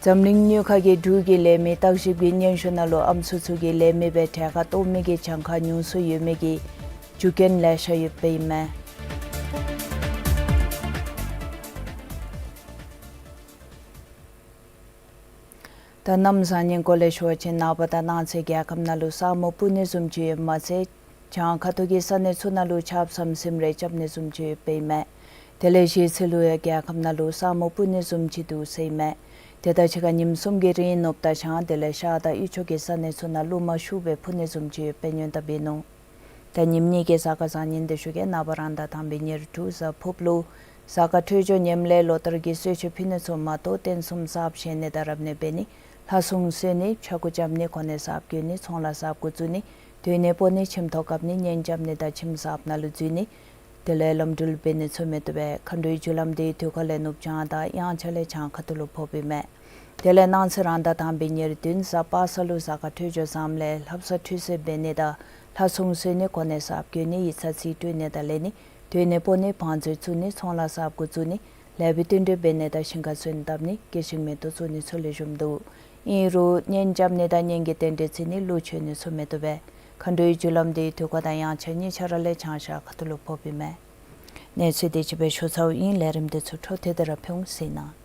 འཛམ་གླིང་དངུལ་ཁང་གིས་འབྲུག་གི་ལས་མི་བརྟག་ཞིབ་ཀྱི་སྙན་ཞུ་ནང་ལུ་ཨམ་སྲུ་ཚུ་གིས་ལས་མི་སྦེ་གྲལ་ཁར་གཏོགས་མི་གི་གྱངས་ཁ་ཉུང་སུ་ཡོད་མི་གི་རྒྱུ་རྐྱེན་ལེ་ཤ་ཡོདཔ་ཨིན་མས། ད་གནམ་བཟང་ངན་སྐོར་ལས་ཞུ་བ་ཅིན་ནངས་པ་དང་གནངས་ཚེ་རྒྱལ་ཁབ་ནང་ལུ་ས་སྨུག་སྤུབས་ནི་བཟུམ་ཅིག་ཡོདཔ་མ་ཚད་བྱང་ཁ་ཐུག་གི་ས་གནས་ཚུ་ནང་ལུ་ཆརཔ་ཟམ་ཟིམ་རེ་རྐྱབ་ནི་བཟུམ་ཅིག་ཡོདཔ་ཨིན་མས། དེ་ལས་གཞེས་ཚེ་ལུ་ཡང་རྒྱལ་ཁབ་ནང་ལུ་ས་སྨུག་སྤུབས་ནི་བཟུམ་ཅིག་འདུག་ཟེར་ཨིན་མས། དེ་དང་གཅིག་ཁར་ཉིནམ་གསུམ་གྱི་རིང་ནུབ་དང་བྱང་དེ་ལས་ཤར་དང་དབུས་ཕྱོགས་ཀྱི་ས་གནས་ཚུ་ནང་རླུང་མ་ཤུགས་སྦེ་འཕུ་ནི་བཟུམ་ཅིག་ཡོདཔ་སྦེ་སྙན་ཐབས་འབད་ནུག། ད་ཉིནམ་གཉིས་ཀྱི་གཟའ་སྐར་བཟང་ངན་འདི་ཞུ་གེ། ནངས་པ་རང་ཟླ་དང་པའི་ཉེར་དྲུག་གཟའ་ཕུརཔ་ལུ་གཟའ་སྐར་འཕྲོད་སྦྱོར་ངནམ་ལས་ལོ་ལྟར་གྱི་གསོལ་མཆོད་ཕུལ་ནི་ཚུ་མ་གཏོགས་རྟེན་གསུམ་གསརཔ་བཞེངས་ནི་དང་རབ་གནས་འབད་ནི། ལྷ་སྲུང་གསོལ་ནི། ཕྱྭ་འགུགས་རྐྱབ་ནི། གོ་གནས་གསརཔ་བསྐོ་ནི། ཚོང་ལཱ་གསརཔ་འགོ་བཙུགས་ནི། སྡོད་གནས་སྤོ་ནི། ཁྱིམ་ཐོག་བཀབ་ནི། གཉེན་རྐྱབ་ནི་དང་ཁྱིམ་གསརཔ་ནང་ལུ་འཛུལ་ནི། དེ་ལས་ལམ་འགྲུལ་འབད་ནི་ཚུ་མི་བཏུབ་པས། མཁའ་འགྲོའི་རྒྱུ་ལམ་འདི་དུས་ཁ་ལས་ནུབ་བྱང་དང་དབྱངས་འཆར་ལས་བྱང་ཁ་ཐུག་ལུ་ཕོགཔ་ཨིན་མས། དེ་ལས་གནངས་ཚེ་རང་ཟླ་དང་པའི་ཉེར་བདུན་གཟའ་པ་སངས་ལུ་གཟའ་སྐར་འཕྲོད་སྦྱོར་བཟངམ་ལས་ལྷ་བསངས་ཁྲུས་གསོལ་འབད་ནི་དང་ལྷ་སྲུང་གསོལ་ནི། གོ་གནས་གསརཔ་བསྐོ་ནི། ཡིག་ཚང་རྩིས་སྤྲོད་ནི་དང་ལེན་ནི། སྡོད་གནས་སྤོ་ནི། བང་མཛོད་བཙུགས་ནི། ཚོང་ལཱ་གསརཔ་འགོ་བཙུགས་ནི། ལེགས་པའི་རྟེན་འབྲེལ་འབད་ནི་དང་ཞིང་ཁར་སོན་བཏབ་ནི། སྐྱེ་ཤིང་མེ་ཏོག་བཙུགས་ནི་ཚུ་ལེགས་ཤོམ་འདུག། ཨིན་རུང་གཉེན་རྐྱབ་ནི་དང་གཉེན་གྱི་རྟེན་འབྲེལ་བརྩི་ནི། ཀླུ་མཆོད་ནི་ཚུ་མི་བཏུབ་པས། མཁའ་འགྲོའི་རྒྱུ་ལམ་འདི་དུས་ཁ་དང་དབྱངས་འཆར་གཉིས་ཆ་ར་ལས་བྱང་ཤར་ཁ་ཐུག་ལུ་ཕོགཔ་ཨིན་མས། གནས་ཚུལ་འདི་ཅིག་སྦེ་ཞུ་ཚརཝ་ཨིན། ལས་རིམ་འདི་ཚུ་འཕྲོ་མཐུད་དེ་ར་ཕུལ་འོང་ཟེར་ཨིན་ན།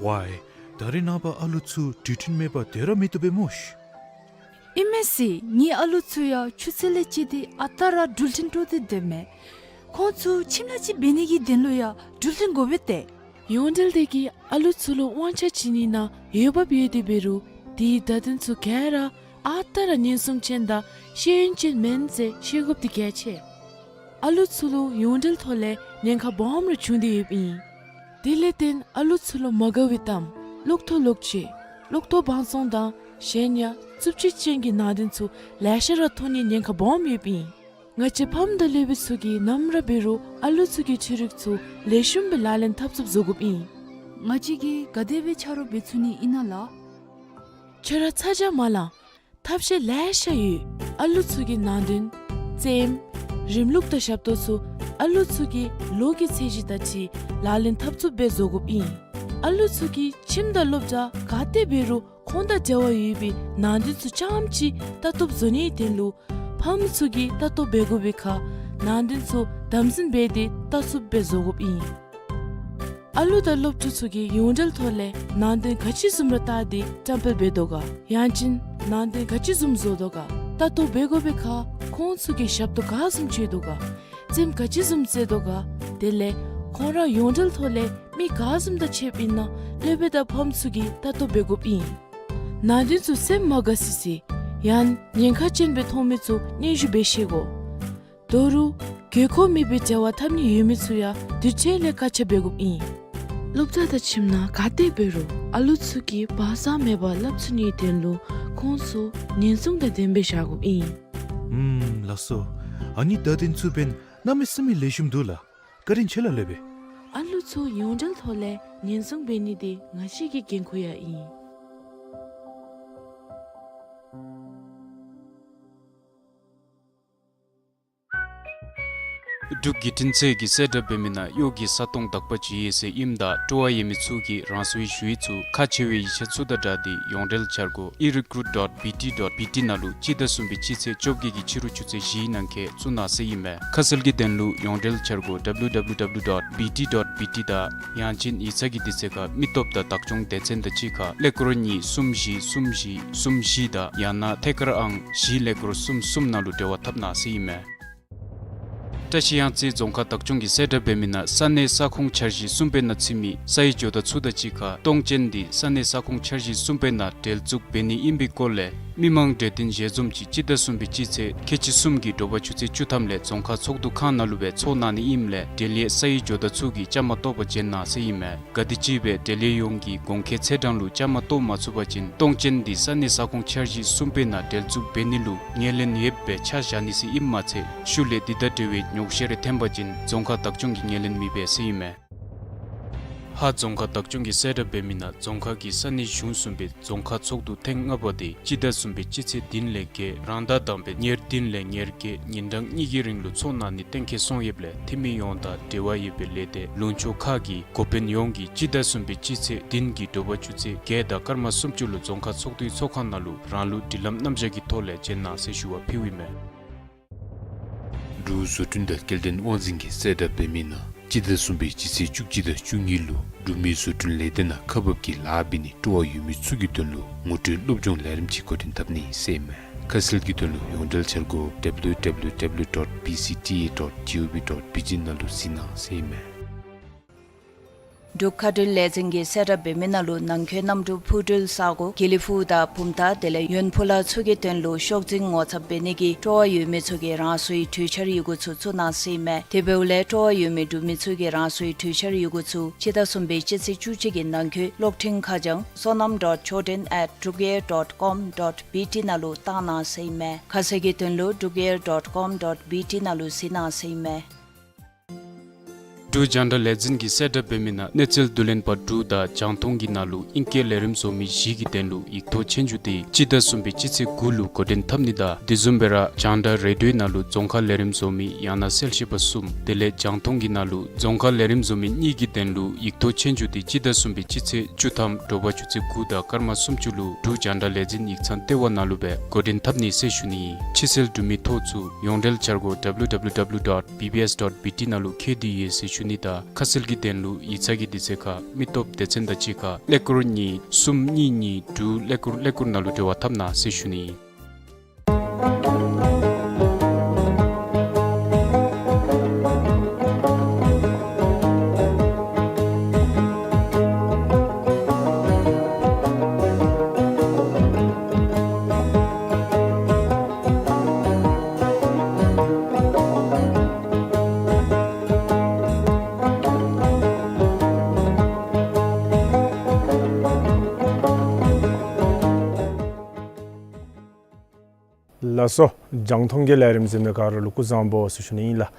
ཝའི། ད་རེས་ནངས་པ་ཨ་ལུ་ཚུ་དུས་མཐུན་མེད་པར་སྡོད་ར་མི་བཏུབ་པས་སྨོ་ཤི། ཨིན་མས་ཟེར། ངེའི་ཨ་ལུ་ཚུ་ཡང་ཆུ་ཚོད་ལས་བཅད་དེ་ཨ་རྟག་ར་འགྲུལ་འཕྲིན་སྤྲོ་སྟེ་སྡོདཔ་མས། ཁོང་ཚུ་ཁྱིམ་ལཱ་ཅིག་འབད་ནི་གི་དོན་ལུ་ཡང་འགྲུལ་འཕྲིན་དགོ་པས་ཏེ། ཡོངས་འབྲེལ་འདི་གིས་ཨ་ལུ་ཚུ་ལུ་དབང་ཆ་བྱིན་ནི་ནང་འོས་འབབ་ཡོད་དེ་འབད་རུང་དེའི་བརྡ་དོན་ཚུ་ག་ར་ཨ་རྟག་ར་ཉན་སྲུང་ཅན་དང་ཤེས་ཡོན་ཅན་མེན་ཟེར་ཤེས་དགོཔ་འདི་གལ་ཆེ། ཨ་ལུ་ཚུ་ལུ་ཡོངས་འབྲེལ་ཐོག་ལས་ཉེན་ཁ་སྦོམ་ར་བྱུང་སྟེ་ཡོདཔ་ཨིན། དེ་ལས་བརྟེན་ཨ་ལུ་ཚུ་ལུ་མ་དགའ་བའི་གཏམ་གློག་ཐོག་གློག་ཆས་གློག་ཐོག་བང་བཙོང་དང་ གཞན་ཡང་རྩུབ་སྤྱོད་ཅན་གྱི་ནང་དོན་ཚུ་ལེ་ཤ་ར་མཐོང་ནིའི་ཉེན་ཁ་སྦོམ་ཡོདཔ་ཨིན། ང་བཅས་ཕམ་དང་སློབ་དཔོན་ཚུ་གིས་ནམ་ར་འབད་རུང་ཨ་ལུ་ཚུ་གི་འཕྲུལ་རིག་ཚུ་ལེགས་ཤོམ་སྦེ་ལག་ལེན་འཐབ་ཚུགསཔ་བཟོ་དགོཔ་ཨིན། ང་བཅས་ཀྱིས་ག་དེ་སྦེ་ཆ་རོགས་འབད་ཚུགས་ནི་ཨིན་ན་ལགས། ཁྱོད་ར་ཚ་གྱང་མ་ལང་། ཐབས་ཤེས་ལེ་ཤ་ཡོད། ཨ་ལུ་ཚུ་གི་ནང་དོན་རྩེདམོ་རིམ་ལུགས་དང་ཞབས་ཏོག་ཚུ་ཨ་ལུ་ཚུ་གི་ལོ་གི་ཚད་གཞི་དང་འཁྲིལ་ལག་ལེན་འཐབ་ཚུགསཔ་སྦེ་བཟོ་དགོཔ་ཨིན། ཨ་ལུ་ཚུ་གིས་ཁྱིམ་དང་སློབ་གྲྭ་ག་ཏེ་འབད་རུང་ཁོང་དང་འབྲེལ་བ་ཡོད་པའི་ནང་དོན་ཚུ་རྐྱངམ་ཅིག་ལྟ་རྟོག་བཟོ་ནིའི་དོན་ལུ་ཕམ་ཚུ་གིས་ལྟ་རྟོག་འབད་དགོ་པའི་ཁར་ནང་དོན་ཚུ་དམ་འཛིན་འབད་དེ་ལྟ་ཚུགསཔ་སྦེ་བཟོ་དགོཔ་ཨིན། ཨ་ལུ་དང་སློབ་ཕྲུག་ཚུ་གིས་ཡོངས་འབྲེལ་ཐོག་ལས་ནང་དོན་ག་ཅི་བཟུམ་ར་བལྟ་སྟེ་བཀྲམ་སྤེལ་འབད་དོ་ག། ཡང་ཅིན་ནང་དོན་ག་ཅི་བཟུམ་བཟོ་དོ་ག། ལྟ་རྟོག་འབད་དགོ་པའི་ཁར་ཁོང་ཚུ་གིས་ཞབས་ཏོག་ག་བཟུམ་སྤྱོད་དོ་ག། རྩེདམོ་ག་ཅི་བཟུམ་རྩེ་དོ་ག། དེ་ལས་ཁོང་ར་ཡོངས་འབྲེལ་ཐོག་ལས་མི་ག་བཟུམ་དང་ཕྱདཔ་ཨིན་ན་སློབ་དཔོན་དང་ཕམ་ཚུ་གིས་ལྟ་རྟོག་འབད་དགོཔ་ཨིན། ནང་དོན་ཚུ་སེམས་མ་དགའ་སི་སི་ཡང་ཉེན་ཁ་ཅན་སྦེ་མཐོང་མི་ཚུ་སྙན་ཞུ་འབད་ཤེས་དགོ། ད་རུང་དགོས་མཁོ་མེད་པའི་འབྲེལ་བ་འཐབ་ནི་ཡོད་མི་ཚུ་ཡང་དུས་ཅི་ལས་བཀག་ཆ་འབད་དགོཔ་ཨིན། སློབ་གྲྭ་དང་ཁྱིམ་ནང་ག་ཏེ་འབད་རུང་ཨ་ལུ་ཚུ་གིས་བག་ཚ་མེད་པར་སླབ་ཚུགས་ནིའི་དོན་ལུ་ཁོང་ཚུ་ཉེན་སྲུང་དང་ལྡནམ་སྦེ་བཞག་དགོཔ་ཨིན། ཨུམ་ལགས་སོ། ཨ་ནི་བརྡ་དོན་ཚུ་འབདན་གནམ་མེད་ས་མེད་ལེགས་ཤོམ་འདུག་ལགས། བཀའ་དྲིན་ཆེ་ལགས་སློབ་དཔོན། ཨ་ལུ་ཚུ་ཡོངས་འབྲེལ་ཐོག་ལས་ཉེན་སྲུང་འབད་ནི་འདི་ང་བཅས་ཀྱི་འགན་ཁུར་ཡང་ཨིན། འབྲུག་གི་འཕྲིན་ཚད་ཀྱི་གསལ་བསྒྲགས་འབད་མི་ནང་གཡོག་གི་ས་སྟོང་དག་པ་ཅིག་ཡོད་ཟེར་ཨིནམ་ད་སྤྲོ་བ་ཡོད་མི་ཚུ་གིས་རང་སོའི་ཞུ་ཡིག་ཚུ་ཁག་ཆེ་བའི་ཡིག་ཆ་ཚུ་དང་སྦྲགས་ཏེ་ཡོངས་འབྲེལ་འཆར་སྒོ་ཨི་རི་ཀུ་རུཊ་ཌོཊ་བི་ཊི་ཌོཊ་བི་ཊི་ནང་ལུ་སྤྱི་ཟླ་གསུམ་པའི་སྤྱི་ཚེས་བཅོ་བརྒྱད་ཀྱི་ཕྱི་རུ་ཆུ་ཚོད་བཞིའི་ནང་འཁོད་བཙུགས་གནང་ཟེར་ཨིན་མས། ཁ་གསལ་གྱི་དོན་ལུ་ཡོངས་འབྲེལ་འཆར་སྒོ་ཌབ་ལིའུ་ཌབ་ལིའུ་ཌབ་ལིའུ་ཌོཊ་བི་ཊི་ཌོཊ་བི་ཊི་དང་ཡང་ཅིན་ཡིག་ཚང་གི་དུས་ཚོད་ཁར་མི་སྟོབས་དང་བདག་སྐྱོང་སྡེ་ཚན་དང་གཅིག་ཁར་ཀླད་ཀོར་གཉིས་གསུམ་བཞི་གསུམ་བཞི་གསུམ་བཞི་དང་ཡང་ན་ཐད་ཀར་ཨང་བཞི་ཀླད་ཀོར་གསུམ་གསུམ་ནང་ལུ་འབྲེལ་བ་འཐབ་གནང་ཟེར་ཨིན་མས། བཀྲ་ཤིས་གཡང་རྩེ་རྫོང་ཁག་བདག་སྐྱོང་གི་གསལ་བསྒྲགས་འབད་མི་ནང་ས་གནས་ས་ཁོངས་འཆར་གཞི་གསུམ་པའི་ནང་ཚུད་མི་ས་ཡི་ཇོ་བདག་ཚུ་དང་གཅིག་ཁར་གཏོང་ཅན་འདི་ས་གནས་ས་ཁོངས་འཆར་གཞི་གསུམ་པའི་ནང་འབྲེལ་འཛུགས་འབད་ནི་ཨིན་པའི་སྐོར་ལས་མི་མང་གྲོས་བསྟུན་ཞལ་འཛོམས་ཅིག་སྤྱི་ཟླ་གསུམ་པའི་སྤྱི་ཚེས་ཁལ་གཅིག་གསུམ་གྱི་དྲོ་པ་ཆུ་ཚོད་བཅུ་ཐམ་ལས་རྫོང་ཁག་ཚོགས་འདུ་ཁང་ནང་ལུ་སྦེ་ཚོགས་གནང་ནི་ཨིནམ་ལས་འབྲེལ་ཡོད་ས་ཡི་ཇོ་བདག་ཚུ་གིས་བཅའ་མར་གཏོགས་པར་བྱོན་གནང་ཟེར་ཨིན་མས། ག་དེམ་ཅིག་སྦེ་འབྲེལ་ཡོད་ཡོངས་ཀྱིས་གོང་འཁོད་ཚེས་གྲངས་ལུ་བཅའ་མར་གཏོགས་མ་ཚུགས་པ་ཅིན་གཏོང་ཅན་འདི་ས་གནས་ས་ཁོངས་འཆར་གཞི་གསུམ་པའི་ནང་འབྲེལ་འཛུགས་འབད་ནི་ལུ་ངོས་ལེན་ཡོདཔ་སྦེ་ཆ་བཞག་ནི་ཟེར་ཨིནམ་མ་ཚད་ཤུལ་ལས་འདི་དང་འབྲེལ་བའི་ཉོགས་བཤད་རེ་འཐོན་པ་ཅིན་རྫོང་ཁག་བདག་སྐྱོང་གིས་ངོས་ལེན་མི་འབད་ཟེར་ཨིན་མས། ཧཱ་རྫོང་ཁག་བདག་སྐྱོང་གི་གསལ་བསྒྲགས་འབད་མི་ནང་རྫོང་ཁག་གི་ས་གནས་གཞུང་གསུམ་པའི་རྫོང་ཁག་ཚོགས་འདུ་ཐེངས་ལྔ་པ་དེ་སྤྱི་ཟླ་གསུམ་པའི་སྤྱི་ཚེས་བདུན་ལས་བརྒྱད་རང་ཟླ་དང་པའི་ཉེར་བདུན་ལས་ཉེར་བརྒྱད་ཉིན་གྲངས་གཉིས་ཀྱི་རིང་ལུ་ཚོགས་གནང་ནི་གཏན་འཁེལ་སོང་ཡོདཔ་ལས་འཐུས་མི་ཡོངས་དང་འབྲེལ་བ་ཡོད་པའི་ལས་སྡེ་ལུང་ཕྱོགས་ཁག་གི་འགོ་དཔོན་ཡོངས་ཀྱིས་སྤྱི་ཟླ་གསུམ་པའི་སྤྱི་ཚེས་བདུན་གྱི་དྲོ་པ་ཆུ་ཚོད་བརྒྱད་དང་སྐར་མ་སུམ་ཅུ་ལུ་རྫོང་ཁག་ཚོགས་འདུའི་ཚོགས་ཁང་ནང་ལུ་རང་ལུགས་སྒྲིག་ལམ་རྣམ་གཞག་གི་ཐོག་ལས་བྱོན་གནང་ཟེར་ཞུ་བ་ཕུལཝ་ཨིན་མས། འབྲུག་བཟོ་སྐྲུན་དང་སྐྱེལ་འདྲེན་དབང་འཛིན་གྱི་གསལ་བསྒྲགས་འབད་མི་ནང་སྤྱི་ཟླ་གསུམ་པའི་སྤྱི་ཚེས་བཅུ་གཅིག་དང་བཅུ་གཉིས་ལུ་འབྲུག་མི་བཟོ་སྐྲུན་ལས་སྡེ་ནང་ཁག་འབག་གི་ལཱ་འབད་ནི་སྤྲོ་བ་ཡོད་མི་ཚུ་གི་དོན་ལུ་ངོ་སྤྲོད་སློབ་སྦྱོང་ལས་རིམ་ཅིག་འགོ་འདྲེན་འཐབ་ནི་ཟེར་ཨིན་མས། ཁ་གསལ་གྱི་དོན་ལུ་ཡོངས་འབྲེལ་འཆར་སྒོ་ཌབ་ལིའུ་ཌབ་ལིའུ་ཌབ་ལིའུ་ཌོཊ་བི་སི་ཊི་ཨེ་ཌོཊ་ཇི་ཨོ་བི་ཌོཊ་བི་ཊི་ནང་ལུ་གཟིགས་གནང་ཟེར་ཨིན་མས། འབྲུག་མཁའ་འགྲུལ་ལས་འཛིན་གྱི་གསལ་བསྒྲགས་འབད་མི་ནང་ལུ་ནང་འཁོད་གནམ་གྲུ་འཕུར་འགྲུལ་ས་སྒོ་དགེ་ལེགས་ཕུག་དང་བུམ་ཐང་དེ་ལས་ཡོན་ཕུ་ལ་ཚུ་གི་དོན་ལུ་ཤོག་འཛིན་ངོ་ཚབ་འབད་ནི་གི་སྤྲོ་བ་ཡོད་མི་ཚུ་གིས་རང་སོའི་གྲོས་འཆར་ཡི་གུ་ཚུ་བཙུགས་གནང་ཟེར་ཨིན་མས། དེ་འབདཝ་ལས་སྤྲོ་བ་ཡོད་མི་འབྲུག་མི་ཚུ་གིས་རང་སོའི་གྲོས་འཆར་ཡི་གུ་ཚུ་སྤྱི་ཟླ་གསུམ་པའི་སྤྱི་ཚེས་བཅུ་གཅིག་གི་ནང་འཁོད་གློག་འཕྲིན་ཁ་བྱང་སོ་ནམ་ཌོཊ་ཆོས་ལྡན་ཨེཊ་འབྲུག་ཨེར་ཌོཊ་ཀོམ་ཌོཊ་བི་ཊི་ནང་ལུ་བཏང་གནང་ཟེར་ཨིན་མས། ཁ་གསལ་གྱི་དོན་ལུ་འབྲུག་ཨེར་ཌོཊ་ཀོམ་ཌོཊ་བི་ཊི་ནང་ལུ་གཟིགས་གནང་ཟེར་ཨིན་མས། འབྲུག་རྒྱང་བསྒྲགས་ལས་འཛིན་གྱི་གསལ་བསྒྲགས་འབད་མི་ནང་གནས་ཚུལ་བསྡུ་ལེན་པ་དྲུག་དང་རྒྱང་མཐོང་གི་ནང་ལུ་ཨིང་སྐད་ལས་རིམ་བཟོ་མི་བཞི་གི་དོན་ལུ་ཡིག་ཐོག་ཆོས་རྒྱུགས་དེ་སྤྱི་ཟླ་གསུམ་པའི་སྤྱི་ཚེས་དགུ་ལུ་འགོ་འདྲེན་འཐབ་ནི་དང་དེ་བཟུམ་སྦེ་ར་རྒྱང་བསྒྲགས་རེ་ཌིའོའི་ནང་ལུ་རྫོང་ཁ་ལས་རིམ་བཟོ་མི་ཡང་ན་གསལ་བཤད་པ་གསུམ་དེ་ལས་རྒྱང་མཐོང་གི་ནང་ལུ་རྫོང་ཁ་ལས་རིམ་བཟོ་མི་གཉིས་ཀྱི་དོན་ལུ་ཡིག་ཐོག་ཆོས་རྒྱུགས་དེ་སྤྱི་ཟླ་གསུམ་པའི་སྤྱི་ཚེས་བཅུ་ཐམ་དྲོ་པ་ཆུ་ཚོད་དགུ་དང་སྐར་མ་སུམ་ཅུ་ལུ་འབྲུག་རྒྱང་བསྒྲགས་ལས་འཛིན་ཡིག་ཚང་ལྟེ་བ་ནང་ལུ་སྦེ་འགོ་འདྲེན་འཐབ་ནི་ཟེར་ཞུ་ནི་ཨིན། ཕྱི་སེལ་འབྲུག་མི་ཐོག་ཚུ་ཡོངས་འབྲེལ་འཆར་སྒོ་ཌབ་ལིའུ་ཌབ་ལིའུ་ཌབ་ལིའུ་ཌོཊ་བི་བི་ཨེསི་ཌོཊ་བི་ཊི་ནང་ལུ་འཁོད་དེ་ཡོད་ཟེར་ཞུ་ནི་དང་ཁ་གསལ་གྱི་དོན་ལུ་ཡིག་ཚང་གི་དུས་ཚོད་ཁར་མི་སྟོབས་སྡེ་ཚན་དང་གཅིག་ཁར་ཀླད་ཀོར་གཉིས་གསུམ་གཉིས་གཉིས་དྲུག་ཀླད་ཀོར་ཀླད་ཀོར་ནང་ལུ་འབྲེལ་བ་འཐབ་གནང་ཟེར་ཞུ་ནི་ཨིན། ལགས་སོ། རྒྱང་མཐོང་གི་ལས་རིམ་གཟིགས་མི་ག་ར་ལུ་སྐུ་གཟུགས་བཟང་པོ་ཟེར་ཞུ་ནི་ཨིན་ལགས།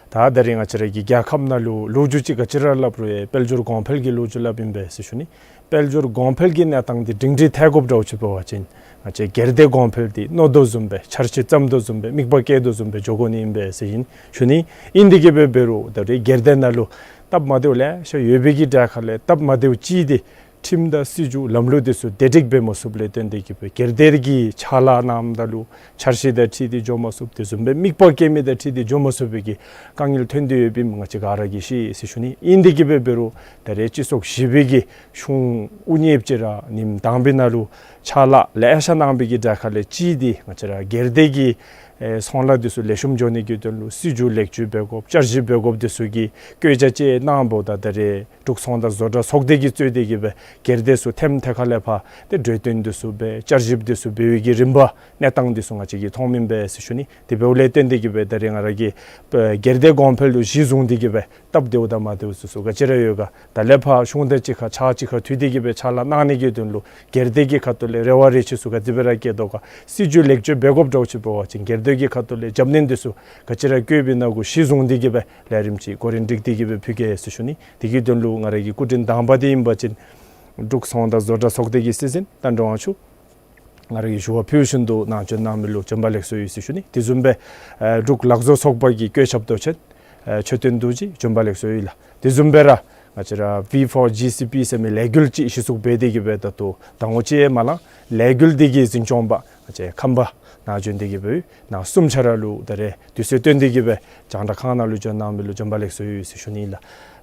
ད་ད་རིས་ང་བཅས་ར་གི་རྒྱལ་ཁབ་ནང་ལུ་ལོ་རྒྱུས་ཅིག་ག་ཅི་ར་སླབ་རུང་ཡང་དཔལ་འབྱོར་གོང་འཕེལ་གྱི་ལོ་རྒྱུས་སླབ་ཨིན་པས་ཟེར་ཞུ་ནི། དཔལ་འབྱོར་གོང་འཕེལ་གྱི་གནས་སྟངས་འདི་སྒྲིང་སྒྲི་ཐལ་དགོཔ་འདྲཝ་ཅིག་འབད་བ་ཅིན་ང་བཅས་སྒེར་སྡེ་གོང་འཕེལ་འདི་མནོ་དོ་བཟུམ་སྦེ་འཆར་གཞི་བརྩམ་དོ་བཟུམ་སྦེ་དམིགས་པ་བསྐྱེད་དོ་བཟུམ་སྦེ་འགྱོ་དགོ་ནི་ཨིན་པས་ཟེར་ཞུ་ནི། ཨིན་དེ་གིས་འབད་འབད་རུང་ད་རིས་སྒེར་སྡེ་ནང་ལུ་སྟབས་མ་བདེཝ་ལེ་ཤ་ཡོད་པའི་གི་གྲས་ཁ་ལས་སྟབས་མ་བདེཝ་ཅིག་འདི་ཁྲིམས་དང་སྲིད་བྱུས་ལམ་ལུགས་འདི་ཚུ་བདེ་སྒྲིག་འབད་མ་ཚུགསཔ་ལས་བརྟེན་ཏེ་གིས་སྦེ་སྒེར་སྡེ་གི་ཕྱག་ལཱ་གནངམ་ད་ལུ་འཆར་གཞི་དང་འཁྲིལ་ཏེ་འགྱོ་མ་ཚུགསཔ་དེ་བཟུམ་སྦེ་དམིགས་པ་བསྐྱེད་མི་དང་འཁྲིལ་ཏེ་འགྱོ་མ་ཚུགས་པའི་གི་དཀའ་ངལ་ཐོན་ཏེ་ཡོདཔ་ཨིནམ་ང་བཅས་ག་ར་གིས་ཤེས་ཟེར་ཞུ་ནི། ཨིན་དེ་གིས་འབད་འབད་རུང་ད་རིས་སྤྱི་ཚོགས་བཞི་པའི་གི་གཞུང་དབུ་བརྙེས་ཅིག་ར་ཉིནམ་དང་པའི་ནང་ལུ་ཕྱག་ལཱ་ལེ་ཤ་གནང་བའི་གི་གྲས་ཁ་ལས་ཅིག་འདི་ང་བཅས་ར་སྒེར་སྡེ་གི་ཨེ་ཚོང་ལཱ་འདི་ཚུ་ལེགས་ཤོམ་འགྱོ་ནི་གི་དོན་ལུ་སྲིད་བྱུས་ལེགས་བཅོས་འབད་དགོཔ་བསྐྱར་ཞིབ་འབད་དགོཔ་འདི་ཚུ་གི་བཀོད་རྒྱ་ཅིག་གནངམ་ད་ད་རིས་འབྲུག་ཚོང་དང་བཟོ་གྲྭ་ཚོགས་སྡེ་གིས་གཙོས་ཏེ་གིས་སྦེ་སྒེར་སྡེ་ཚུ་ཐེམ་ཐེ་ཁ་ལས་ཕར་ཏེ་གྲོས་བསྟུན་འདི་ཚུ་འབད་བསྐྱར་ཞིབ་འདི་ཚུ་འབད་བའི་གི་རིམ་པ་གནས་སྟངས་འདི་ཚུ་ང་བཅས་ཀྱིས་མཐོངམ་ཨིན་པས་ཟེར་ཞུ་ནི། དེ་འབདཝ་ལས་བརྟེན་ཏེ་གིས་སྦེ་ད་རིས་ང་ར་གིས་ཨེ་སྒེར་སྡེ་གོང་འཕེལ་ལུ་གཞི་བཟུང་སྟེ་གིས་སྦེ་སྟབས་བདེཝ་དང་མ་བདེཝ་ཚུ་ཚུ་ག་ཅི་ར་ཡོད་ག། ད་ལས་ཕར་གཞུང་དང་གཅིག་ཁར་ཕྱག་གཅིག་ཁར་མཐུད་དེ་གིས་སྦེ་ཕྱག་ལཱ་གནང་ནི་གི་དོན་ལུ་སྒེར་སྡེ་གི་ཁ་ཐུག་ལས་རེ་བ་རེ་ཆེ་ཚུ་ག་དེ་སྦེ་ར་བསྐྱེད་དོ་ག། སྲིད་བྱུས་ལེགས་བཅོས་འབད་དགོཔ་འདྲཝ་ཅིག་འབད་བ་ཅིན་སྒེར་སྡེ་གི་ཁ་ཐུག་ལས་རྒྱབ་སྣོན་འདི་ཚུ་ག་ཅི་ར་བཀོད་པའི་ནང་གུ་གཞི་བཟུང་སྟེ་གིས་སྦེ་ལས་རིམ་ཅིག་འགོ་འདྲེན་སྒྲིག་སྟེ་གིས་སྦེ་ཕུལ་གེ་ཟེར་ཞུ་ནི། དེ་གི་དོན་ལུ་ང་ར་གི་སྐུ་མགྲོན་དང་པ་འདི་ཨིན་པ་ཅིན་འབྲུག་ཚོང་དང་བཟོ་གྲྭ་ཚོགས་སྡེ་གི་སྲིད་འཛིན་རྟ་མགྲིན་དབང་ཕྱུག། ང་ར་གིས་ཞུ་བ་ཕུལ་བཞིན་དུ་ནང་འབྱོན་གནང་མི་ལུ་བྱོན་པ་ལེགས་སོ་ཡོད་ཟེར་ཞུ་ནི། དེ་བཟུམ་སྦེ་ཨེ་འབྲུག་ལག་བཟོ་ཚོགས་པ་གི་བཀོད་ཁྱབ་མདོ་ཆེན་ཨེ་མཆོད་རྟེན་རྡོ་རྗེ་བྱོན་པ་ལེགས་སོ་ཡོད་ལགས། དེ་བཟུམ་སྦེ་ར་ང་བཅས་ར་བི་ཕོར་ཇི་སི་པི་ཟེར་མི་ལས་འགུལ་ཅིག་གཞི་བཙུགས་འབད་དེ་གིས་སྦེ་ད་ལྟོ་ཟླ་ངོ་གཅིག་ཡང་མ་ལང་། ལས་འགུལ་འདི་གི་འཛིན་སྐྱོང་པ་ང་བཅས་ཁམས་པ་ནང་འབྱོན་ཏེ་གིས་སྦེ་ནང་གསུམ་ཆ་ར་ལུ་ད་རིས་དུས་ཚོད་བཏོན་ཏེ་གིས་སྦེ་རྒྱང་བསྒྲགས་ཁང་ནང་ལུ་འབྱོན་གནང་མི་ལུ་བྱོན་པ་ལེགས་སོ་ཡོད་ཟེར་ཞུ་ནི་ཨིན་ལགས།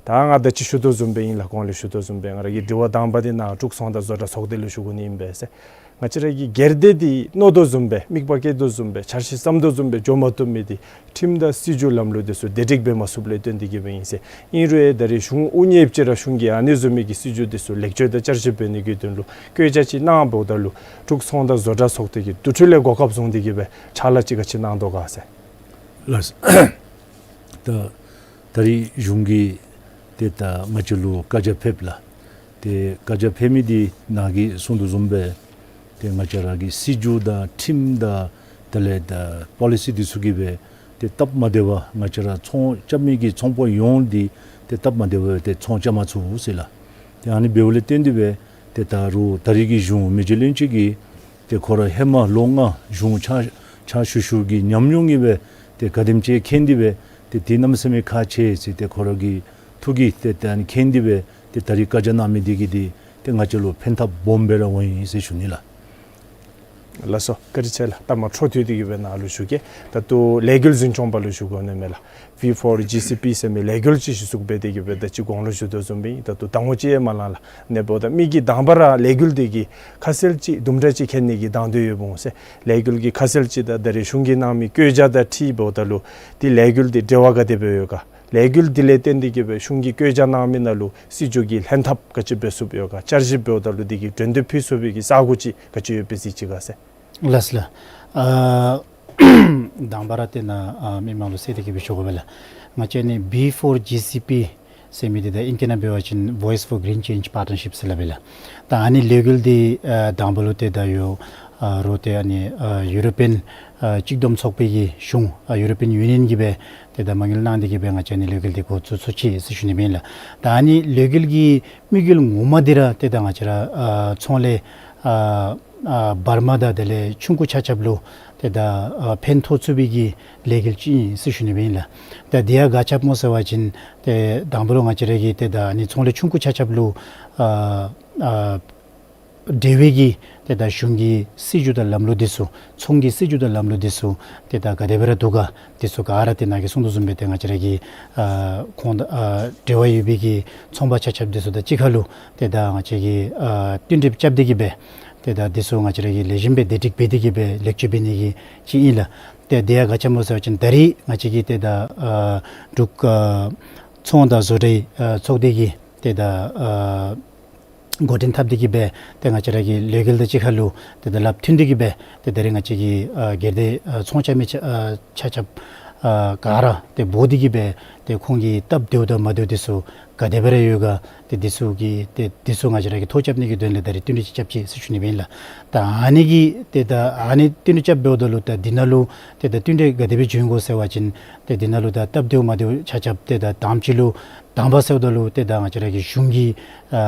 ད་ང་ད་ཅི་ཞུ་དོ་བཟུམ་སྦེ་ཨིན་ལགས། གོང་ལས་ཞུ་དོ་བཟུམ་སྦེ་ང་ར་གི་དྲི་བ་དང་པ་འདི་ནཱ་འབྲུག་ཚོང་དང་བཟོ་གྲྭ་ཚོགས་སྡེ་ལུ་ཞུ་དགོ་ནི་ཨིན་པས་ཟེར། ང་བཅས་ར་གི་སྒེར་སྡེ་འདི་མནོ་དོ་བཟུམ་སྦེ་དམིགས་པ་བསྐྱེད་དོ་བཟུམ་སྦེ་འཆར་གཞི་བརྩམ་དོ་བཟུམ་སྦེ་འགྱོ་མ་བཏུབ་མི་འདི་ཁྲིམས་དང་སྲིད་བྱུས་ལམ་ལུགས་འདི་ཚུ་བདེ་སྒྲིག་འབད་མ་ཚུགསཔ་ལས་བརྟེན་ཏེ་གིས་སྦེ་ཨིན་ཟེར། ཨིན་རུང་ཡང་ད་རིས་གཞུང་དབུ་བརྙེས་ཅིག་ར་གཞུང་གིས་ཨ་ནི་བཟུམ་མའི་གི་སྲིད་བྱུས་འདི་ཚུ་ལེགས་བཅོས་དང་བསྐྱར་ཞིབ་འབད་ནི་གི་དོན་ལུ་བཀོད་རྒྱ་ཅིག་གནངམ་ད་ལུ་འབྲུག་ཚོང་དང་བཟོ་གྲྭ་ཚོགས་སྡེ་གིས་དེ་འཕྲོ་ལས་གོ་སྐབས་བཟུང་སྟེ་གིས་སྦེ་ཕྱག་ལཱ་ཅིག་ག་ཅི་གནང་དོ་ག་ཟེར། ལགས། ད་ད་རིས་གཞུང་གིས་ཏེ་ད་ང་བཅས་ལུ་བཀའ་རྒྱ་ཕེབས་ལགས། ཏེ་བཀའ་རྒྱ་ཕེབས་མི་འདི་ནཱ་གིས་གསུངས་དོ་བཟུམ་སྦེ་ཏེ་ང་བཅས་ར་གི་སྲིད་བྱུས་དང་ཁྲིམས་དང་དེ་ལས་ད་པོ་ལི་སི་འདི་ཚུ་གིས་སྦེ་ཏེ་སྟབས་མ་བདེ་བར་ང་བཅས་ར་ཚོང་རྐྱབ་མི་གི་ཚོང་པ་ཡོངས་འདི་ཏེ་སྟབས་མ་བདེ་བར་ཏེ་ཚོང་རྐྱབ་མ་ཚུགས་ཟེར་ལགས། ཏེ་ཨ་ནི་འབདཝ་ལས་བརྟེན་ཏེ་སྦེ་ཏེ་ད་རུང་ད་རིས་ཀྱི་གཞུང་མི་རྗེ་བློན་ཆེན་གྱིས་ཏེ་ཁོ་ར་ཧེ་མ་ལོ་ལྔ་གཞུང་ཕྱག་ཕྱག་ཞུ་ཞུ་གི་ཉམས་མྱོང་གིས་སྦེ་ཏེ་ག་དེམ་ཅིག་མཁྱེན་ཏེ་སྦེ་ཏེ་དེ་གནམ་མེད་ས་མེད་ཁག་ཆེ་ཟེར་ཏེ་ཁོ་ར་གི་ཐུགས་ཀྱིས་ཏེ་ཏེ་ཨ་ནི་མཁྱེན་ཏེ་སྦེ་ཏེ་ད་རིས་བཀའ་རྒྱ་གནང་མི་འདི་གིས་འདི་ཏེ་ང་བཅས་ལུ་ཕན་ཐབས་སྦོམ་སྦེ་ར་འོང་ཡི་ཟེར་ཞུ་ནི་ལགས། ལགས་སོ། བཀའ་དྲིན་ཆེ་ལགས། ད་མ་འཕྲོ་མཐུད་དེ་གིས་སྦེ་ནཱ་ལུ་ཞུ་གེ། ད་ལྟོ་ལས་འགུལ་འཛིན་སྐྱོང་པ་ལུ་ཞུ་དགོ་ནི་མས་ལགས། བི་ཕོར་ཇི་སི་པི་ཟེར་མི་ལས་འགུལ་ཅིག་གཞི་བཙུགས་འབད་དེ་གིས་སྦེ་ད་ཅི་གོང་ལུ་ཞུ་དོ་བཟུམ་སྦེ་ད་ལྟོ་ཟླ་ངོ་གཅིག་ཡང་མ་ལང་ལགས། ཨ་ནི་འབདཝ་ད་མི་གིས་དང་པ་ར་ལས་འགུལ་འདི་གི་ཁ་གསལ་ཅིག་དུམ་གྲ་ཅིག་མཁྱེན་ནི་གི་དང་འདོད་ཡོདཔ་འོང་ཟེར། ལས་འགུལ་གྱི་ཁ་གསལ་ཅིག་དང་ད་རིས་གཞུང་གིས་གནང་མི་བཀོད་རྒྱ་དང་འཁྲིལ་འབདཝ་ད་ལུ་ཏེ་ལས་འགུལ་འདི་འབྲེལ་བ་ག་དེ་སྦེ་ཡོད་ག། ལས་འགུལ་འདི་ལས་བརྟེན་ཏེ་གིས་སྦེ་གཞུང་གིས་བཀོད་རྒྱ་གནང་མི་ནང་ལུ་སྲིད་བྱུས་ཀྱི་ལྷན་ཐབས་ག་ཅི་འབད་ཚུགསཔ་ཡོད་ག། བསྐྱར་ཞིབ་འབདཝ་ད་ལུ་འདི་གི་གྲོས་འདེབས་ཕུལ་ཚུགས་པའི་གི་ས་གོ་ཅིག་ག་ཅི་ཡོད་པས་ཟེར་ཅིག་ག་ཟེར། ལགས་ལགས། ཨ་དང་པ་ར་ཏེ་ནཱ་ཨ་མི་མང་ལུ་གསལ་ཏེ་གིས་སྦེ་ཞུ་དགོ་པས་ལགས། ང་བཅས་ནི་བི་ཕོར་ཇི་སི་པི་ཟེར་མི་འདི་ད་ཨིང་སྐད་ནང་འབད་བ་ཅིན་Voice for Green Change Partnership ཟེར་སླབ་ཨིན་ལགས། ད་ཨ་ནི་ལས་འགུལ་འདི་ཨ་དང་པ་ལུ་ཏེ་ད་ཡོད་ཨ་རུང་ཏེ་ཨ་ནི་ཨ་ཡུ་རོ་པིའན་ཨ་གཅིག་བསྡོམས་ཚོགས་པའི་གི་གཞུང་ཨ་ཡུ་རོ་པིའན་ཡུ་ནི་ཡཱན་གིས་སྦེ་ཏེ་ད་མ་དངུལ་གནང་སྟེ་གིས་སྦེ་ང་བཅས་ནི་ལས་འགུལ་འདི་འགོ་བཙུགས་བཙུགས་ཅི་ཟེར་ཞུ་ནི་ཨིན་ལགས། ད་ཨ་ནི་ལས་འགུལ་གྱི་དམིགས་ཡུལ་ངོ་མ་འདི་ར་ཏེ་ད་ང་བཅས་ར་ཨ་ཚོང་ལས་ཨ་ཨ་བར་མ་དང་དེ་ལས་ཆུང་ཀུ་ཆ་ཁྱབ་ལུ་ཏེ་ད་ཨ་ཕན་ཐོགས་ཚུགས་པའི་གི་ལས་འགུལ་ཅིག་ཨིན་ཟེར་ཞུ་ནི་ཨིན་ལགས། ད་འདི་ཡང་ག་ཅི་སྦེ་སྨོ་ཟེར་བ་ཅིན་ཏེ་དང་པ་ལུ་ང་བཅས་ར་གི་ཏེ་ད་ཨ་ནི་ཚོང་ལས་ཆུང་ཀུ་ཆ་ཁྱབ་ལུ་ཨ་ཨ་འབྲེལ་བའི་གི་ཏེ་ད་གཞུང་གི་སྲིད་བྱུས་དང་ལམ་ལུགས་འདི་ཚུ་ཚོང་གི་སྲིད་བྱུས་དང་ལམ་ལུགས་འདི་ཚུ་ཏེ་ད་ག་དེ་སྦེ་ར་འདུག་ག། འདི་ཚུ་ག་ར་ཏེ་ནཱ་གིས་གསུངས་དོ་བཟུམ་སྦེ་ཏེ་ང་བཅས་ར་གི་ཨ་ཁོང་དང་ཨ་འབྲེལ་བ་ཡོད་པའི་གི་ཚོང་པ་ཆ་ཁྱབ་འདི་ཚུ་དང་གཅིག་ཁར་ལུ་ཏེ་ད་ང་བཅས་ཀྱིས་ཨ་བསྟུན་གྲོས་རྐྱབ་སྟེ་གིས་སྦེ་ཏེ་ད་འདི་ཚུ་ང་བཅས་ར་གིས་ལེགས་ཤོམ་སྦེ་བདེ་སྒྲིག་འབད་དེ་གིས་སྦེ་ལེགས་བཅོས་འབད་ནི་གི་ཅིག་ཨིན་ལགས། ཏེ་འདི་ཡང་ག་ཅི་སྦེ་སྨོ་ཟེར་བ་ཅིན་ད་རིས་ང་བཅས་ཀྱིས་ཏེ་ད་ཨ་འབྲུག་ཨ་ཚོང་དང་བཟོ་གྲྭའི་ཨ་ཚོགས་སྡེ་གིས་ཏེ་ད་ཨ་འགོ་འདྲེན་འཐབ་སྟེ་གིས་སྦེ་ཏེ་ང་བཅས་ར་གི་ལས་འགུལ་དང་གཅིག་ཁར་ལུ་ཏེ་ད་ལགཔ་མཐུན་ཏེ་གིས་སྦེ་ཏེ་ད་རིས་ང་བཅས་ཀྱི་ཨ་སྒེར་སྡེ་ཨ་ཚོང་རྐྱབ་མི་ཆ་ཨ་ཆ་ཁྱབ་ཨ་ག་ར་ཏེ་འབོ་སྟེ་གིས་སྦེ་ཏེ་ཁོང་གི་སྟབས་བདེཝ་དང་མ་བདེཝ་འདི་ཚུ་ ག་དེ་སྦེ་ར་ཡོད་ག། ཏེ་འདི་ཚུ་གི་ཏེ་འདི་ཚུ་ང་བཅས་ར་གིས་ཐོ་རྐྱབ་ནི་གི་དོན་ལས་ད་རེས་བསྟུན་གྲོས་ཅིག་རྐྱབ་ཅི་ཟེར་ཞུ་ནི་ཨིན་ལགས། ད་ཨ་ནི་གི་ཏེ་ད་ཨ་ནི་བསྟུན་གྲོས་རྐྱབ་འབདཝ་ད་ལུ་ད་འདི་ནང་ལུ་ཏེ་ད་བསྟུན་གྲོས་ག་དེ་སྦེ་བྱོན་དགོ་ཟེར་བ་ཅིན་ཏེ་འདི་ནང་ལུ་ད་སྟབས་བདེཝ་མ་བདེཝ་ཆ་ཁྱབ་ཏེ་ད་དང་པ་ཅིག་ལུ་དང་པ་ཟེརཝ་ད་ལུ་ཏེ་ད་ང་བཅས་ར་གི་གཞུང་གི་ཨ་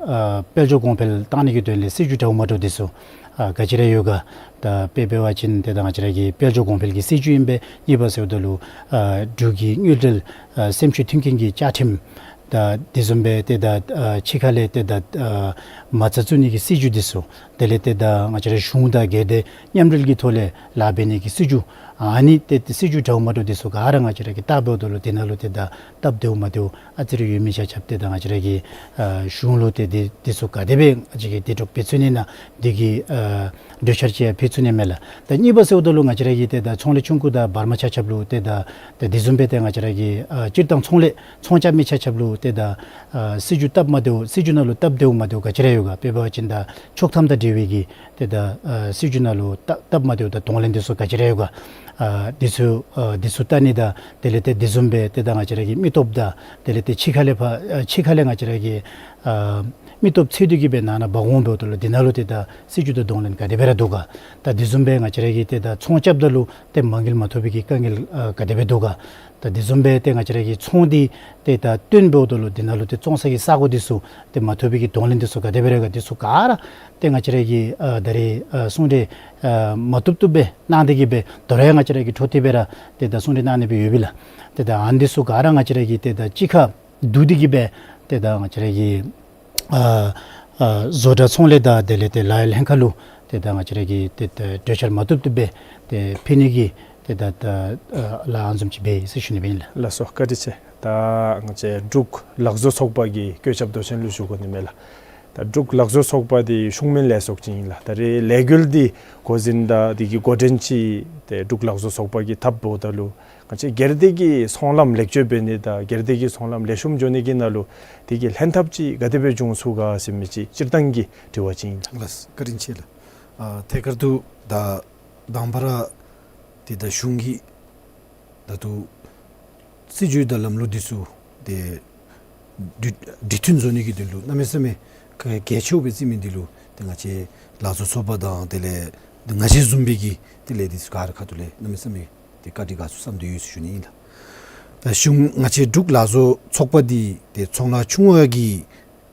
ཨ་དཔལ་འབྱོར་གོང་འཕེལ་བཏང་ནི་གི་དོན་ལས་སྲིད་བྱུས་འདྲཝ་མ་འདྲཝ་འདི་ཚུ་ཨ་ག་ཅི་ར་ཡོད་ག། ད་དཔེ་འབད་བ་ཅིན་ཏེ་ད་ང་བཅས་ར་གི་དཔལ་འབྱོར་གོང་འཕེལ་གྱི་སྲིད་བྱུས་ཨིན་པས། གཉིས་པ་ཟེརཝ་ད་ལུ་ཨ་འབྲུག་གི་དངུལ་འབྲེལ་ཨ་སེམས་ཤུགས་མཐུན་རྐྱེན་གྱི་བཅའ་ཁྲིམས། ད་དེ་བཟུམ་སྦེ་ཏེ་ད་ཨ་ཕྱི་ཁ་ལས་ཏེ་ད་ཨ་མ་རྩ་བཙུགས་ནི་གི་སྲིད་བྱུས་འདི་ཚུ། དེ་ལས་ཏེ་ད་ང་བཅས་ར་གཞུང་དང་སྒེར་སྡེ་མཉམ་འབྲེལ་གྱི་ཐོག་ལས་ལཱ་འབད་ནི་གི་སྲིད་བྱུས། ཨ་ནི་ཏེ་ཏེ་སྲིད་བྱུས་འདྲཝ་མ་འདྲཝ་འདི་ཚུ་ག་ར་ང་བཅས་ར་གིས་བལྟ་འབདཝ་ད་ལུ་དེ་ནང་ལུ་ཏེ་ད་སྟབས་བདེཝ་མ་བདེཝ་ཨ་ཙི་རེ་ཡོད་མི་ཆ་ཁྱབ་ཏེ་ད་ང་བཅས་ར་གིས་ཨ་གཞུང་ལུ་ཏེ་འདི་འདི་ཚུ་ག་དེ་སྦེ་ང་བཅས་ཀྱིས་དེ་སྒྲུབ་འབད་ཚུགས་ནི་ཨིན་ན་འདི་གི་ཨ་གྲོས་འཆར་ཅིག་ཡང་ཕུལ་ཚུགས་ནི་མས་ལགས། ད་གཉིས་པ་ཟེརཝ་ད་ལུ་ང་བཅས་ར་གི་ཏེ་ད་ཚོང་ལས་ཆུང་ཀུ་དང་བར་མ་ཆ་ཁྱབ་ལུ་ཏེ་ད་ད་དེ་བཟུམ་སྦེ་ཏེ་ང་བཅས་ར་གི་ཨ་སྤྱིར་བཏང་ཚོང་ལས་ཚོང་རྐྱབ་མི་ཆ་ཁྱབ་ལུ་ཏེ་ད་ཨ་སྲིད་བྱུས་སྟབས་མ་བདེཝ་སྲིད་བྱུས་ནང་ལུ་སྟབས་བདེཝ་མ་བདེཝ་ག་ཅི་ར་ཡོད་ག། དཔེ་འབད་བ་ཅིན་ད་ཆོག་ཐམ་དང་འབྲེལ་བའི་གི་ཏེ་ད་ཨ་སྲིད་བྱུས་ནང་ལུ་སྟབས་སྟབས་མ་བདེཝ་དང་གདོང་ལེན་འདི་ཚུ་ག་ཅི་ར་ཡོད་ག། ཨ་འདི་ཚུ་ཨ་འདི་ཚུ་བལྟ་ནི་དང་དེ་ལས་ཏེ་དེ་བཟུམ་སྦེ་ཏེ་ད་ང་བཅས་ར་གི་མི་སྟོབས་དང་དེ་ལས་ཏེ་ཕྱི་ཁ་ལས་ཕར་ཨ་ཕྱི་ཁ་ལས་ང་བཅས་ར་གི་ཨ་མི་སྟོབས་འཚོལ་ཏེ་གི་སྦེ་ནང་ན་འབག་འོང་འབདཝ་ད་ལུ་དེ་ནང་ལུ་ཏེ་ད་སྲིད་བྱུས་དང་གདོང་ལེན་ག་དེ་སྦེ་ར་འདུག་ག། ད་དེ་བཟུམ་སྦེ་ང་བཅས་ར་གིས་ཏེ་ད་ཚོང་རྐྱབ་ད་ལུ་ཏེ་མ་དངུལ་མ་ཐོབ་པའི་གི་དཀའ་ངལ་ཨ་ག་དེ་སྦེ་འདུག་ག། ད་དེ་བཟུམ་སྦེ་ཏེ་ང་བཅས་ར་གི་ཚོང་འདི་ཏེ་ད་བཏོན་འབདཝ་ད་ལུ་དེ་ནང་ལུ་ཏེ་བཙོང་ས་གི་ས་གོ་འདི་ཚུ་ཏེ་མ་ཐོབ་པའི་གི་གདོང་ལེན་འདི་ཚུ་ག་དེ་སྦེ་ར་ག། འདི་ཚུ་ག་ར་ཏེ་ང་བཅས་ར་གིས་ཨ་ད་རེས་ཨ་གསུང་གྲོས་ཨ་མ་བཏུབ་བཏུབ་སྦེ་གནང་སྟེ་གི་སྦེ་དོ་རུང་ཡང་ང་བཅས་ར་གིས་འཕྲོ་མཐུད་སྦེ་ར་ཏེ་ད་གསུང་གྲོས་གནང་ནི་སྦེ་ཡོད་པས་ལགས། ཏེ་ད་ཨ་ནི་འདི་ཚུ་ག་ར་ང་བཅས་ར་གིས་ཏེ་ད་གཅིག་ཁར་བསྡུ་སྟེ་གི་སྦེ་ཏེ་ད་ང་བཅས་ར་གི་ཨ་ཨ་བཟོ་གྲྭ་ཚོང་ལས་དང་དེ་ལས་ཏེ་ལཱ་གཡོག་ལྷན་ཁག་ལུ་ཏེ་ད་ང་བཅས་ར་གིས་ཏེ་ད་གྲོས་འཆར་མ་བཏུབ་བཏུབ་སྦེ་ཏེ་ཕུལ་ནི་གི་ཏེ་ད་ད་ཨ་ལཱ་ཨ་ནི་བཟུམ་ཅིག་འབད་ཡི་ཟེར་ཞུ་ནི་སྦེ་ཨིན་ལགས། ལགས་སོ། བཀའ་དྲིན་ཆེ། ད་ང་བཅས་འབྲུག་ལག་བཟོ་ཚོགས་པ་གི་བཀོད་ཁྱབ་མདོ་ཆེན་ལུ་ཞུ་དགོ་ནི་མས་ལགས། ད་འབྲུག་ལག་བཟོ་ཚོགས་པ་འདི་ཤུགས་སྨན་ལས་ཚོགས་ཅིག་ཨིན་ལགས། ད་རེས་ལས་འགུལ་འདི་འགོ་འཛིན་དང་འདི་གི་འགོ་འདྲེན་ཅིག་ཏེ་འབྲུག་ལག་བཟོ་ཚོགས་པ་གིས་འཐབ་འབདཝ་ད་ལུ་ང་བཅས་སྒེར་སྡེ་གི་ཚོང་ལམ་ལེགས་བཅོས་འབད་ནི་དང་སྒེར་སྡེ་གི་ཚོང་ལམ་ལེགས་ཤོམ་འགྱོ་ནི་གི་ནང་ལུ་འདི་གི་ལྷན་ཐབས་ཅིག་ག་དེ་སྦེ་འབྱུང་ཚུགས་ག་ཟེར་མི་ཅིག་སྤྱིར་བཏང་གི་དྲི་བ་ཅིག་ཨིན་ལགས། ལགས་སོ། བཀའ་དྲིན་ཆེ་ལགས། ཨ་ཐད་ཀར་དུ་ད་དང་པ་ར་ཏེ་ད་གཞུང་གིས་ད་ལྟོ་སྲིད་བྱུས་དང་ལམ་ལུགས་འདི་ཚུ་ཏེ་འགྲིག་འགྲིག་མཐུན་བཟོ་ནི་གི་དོན་ལུ་གནམ་མེད་ས་མེད་གལ་ཆེཝ་སྦེ་བརྩི་མི་འདི་ལུ་ཏེ་ང་བཅས་ལག་བཟོ་ཚོགས་པ་དང་དེ་ལས་ང་བཅས་བཟུམ་སྦེ་གི་དེ་ལས་འདི་ཚུ་ག་ར་ཁ་ཐུག་ལས་གནམ་མེད་ས་མེད་ཏེ་བཀའ་དྲིན་དགའ་ཚོར་བསམ་སྟེ་ཡོད་ཟེར་ཞུ་ནི་ཨིན་ལགས། ད་གཞུང་ང་བཅས་འབྲུག་ལག་བཟོ་ཚོགས་པ་འདི་ཏེ་ཚོང་ལཱ་ཆུང་བ་གི་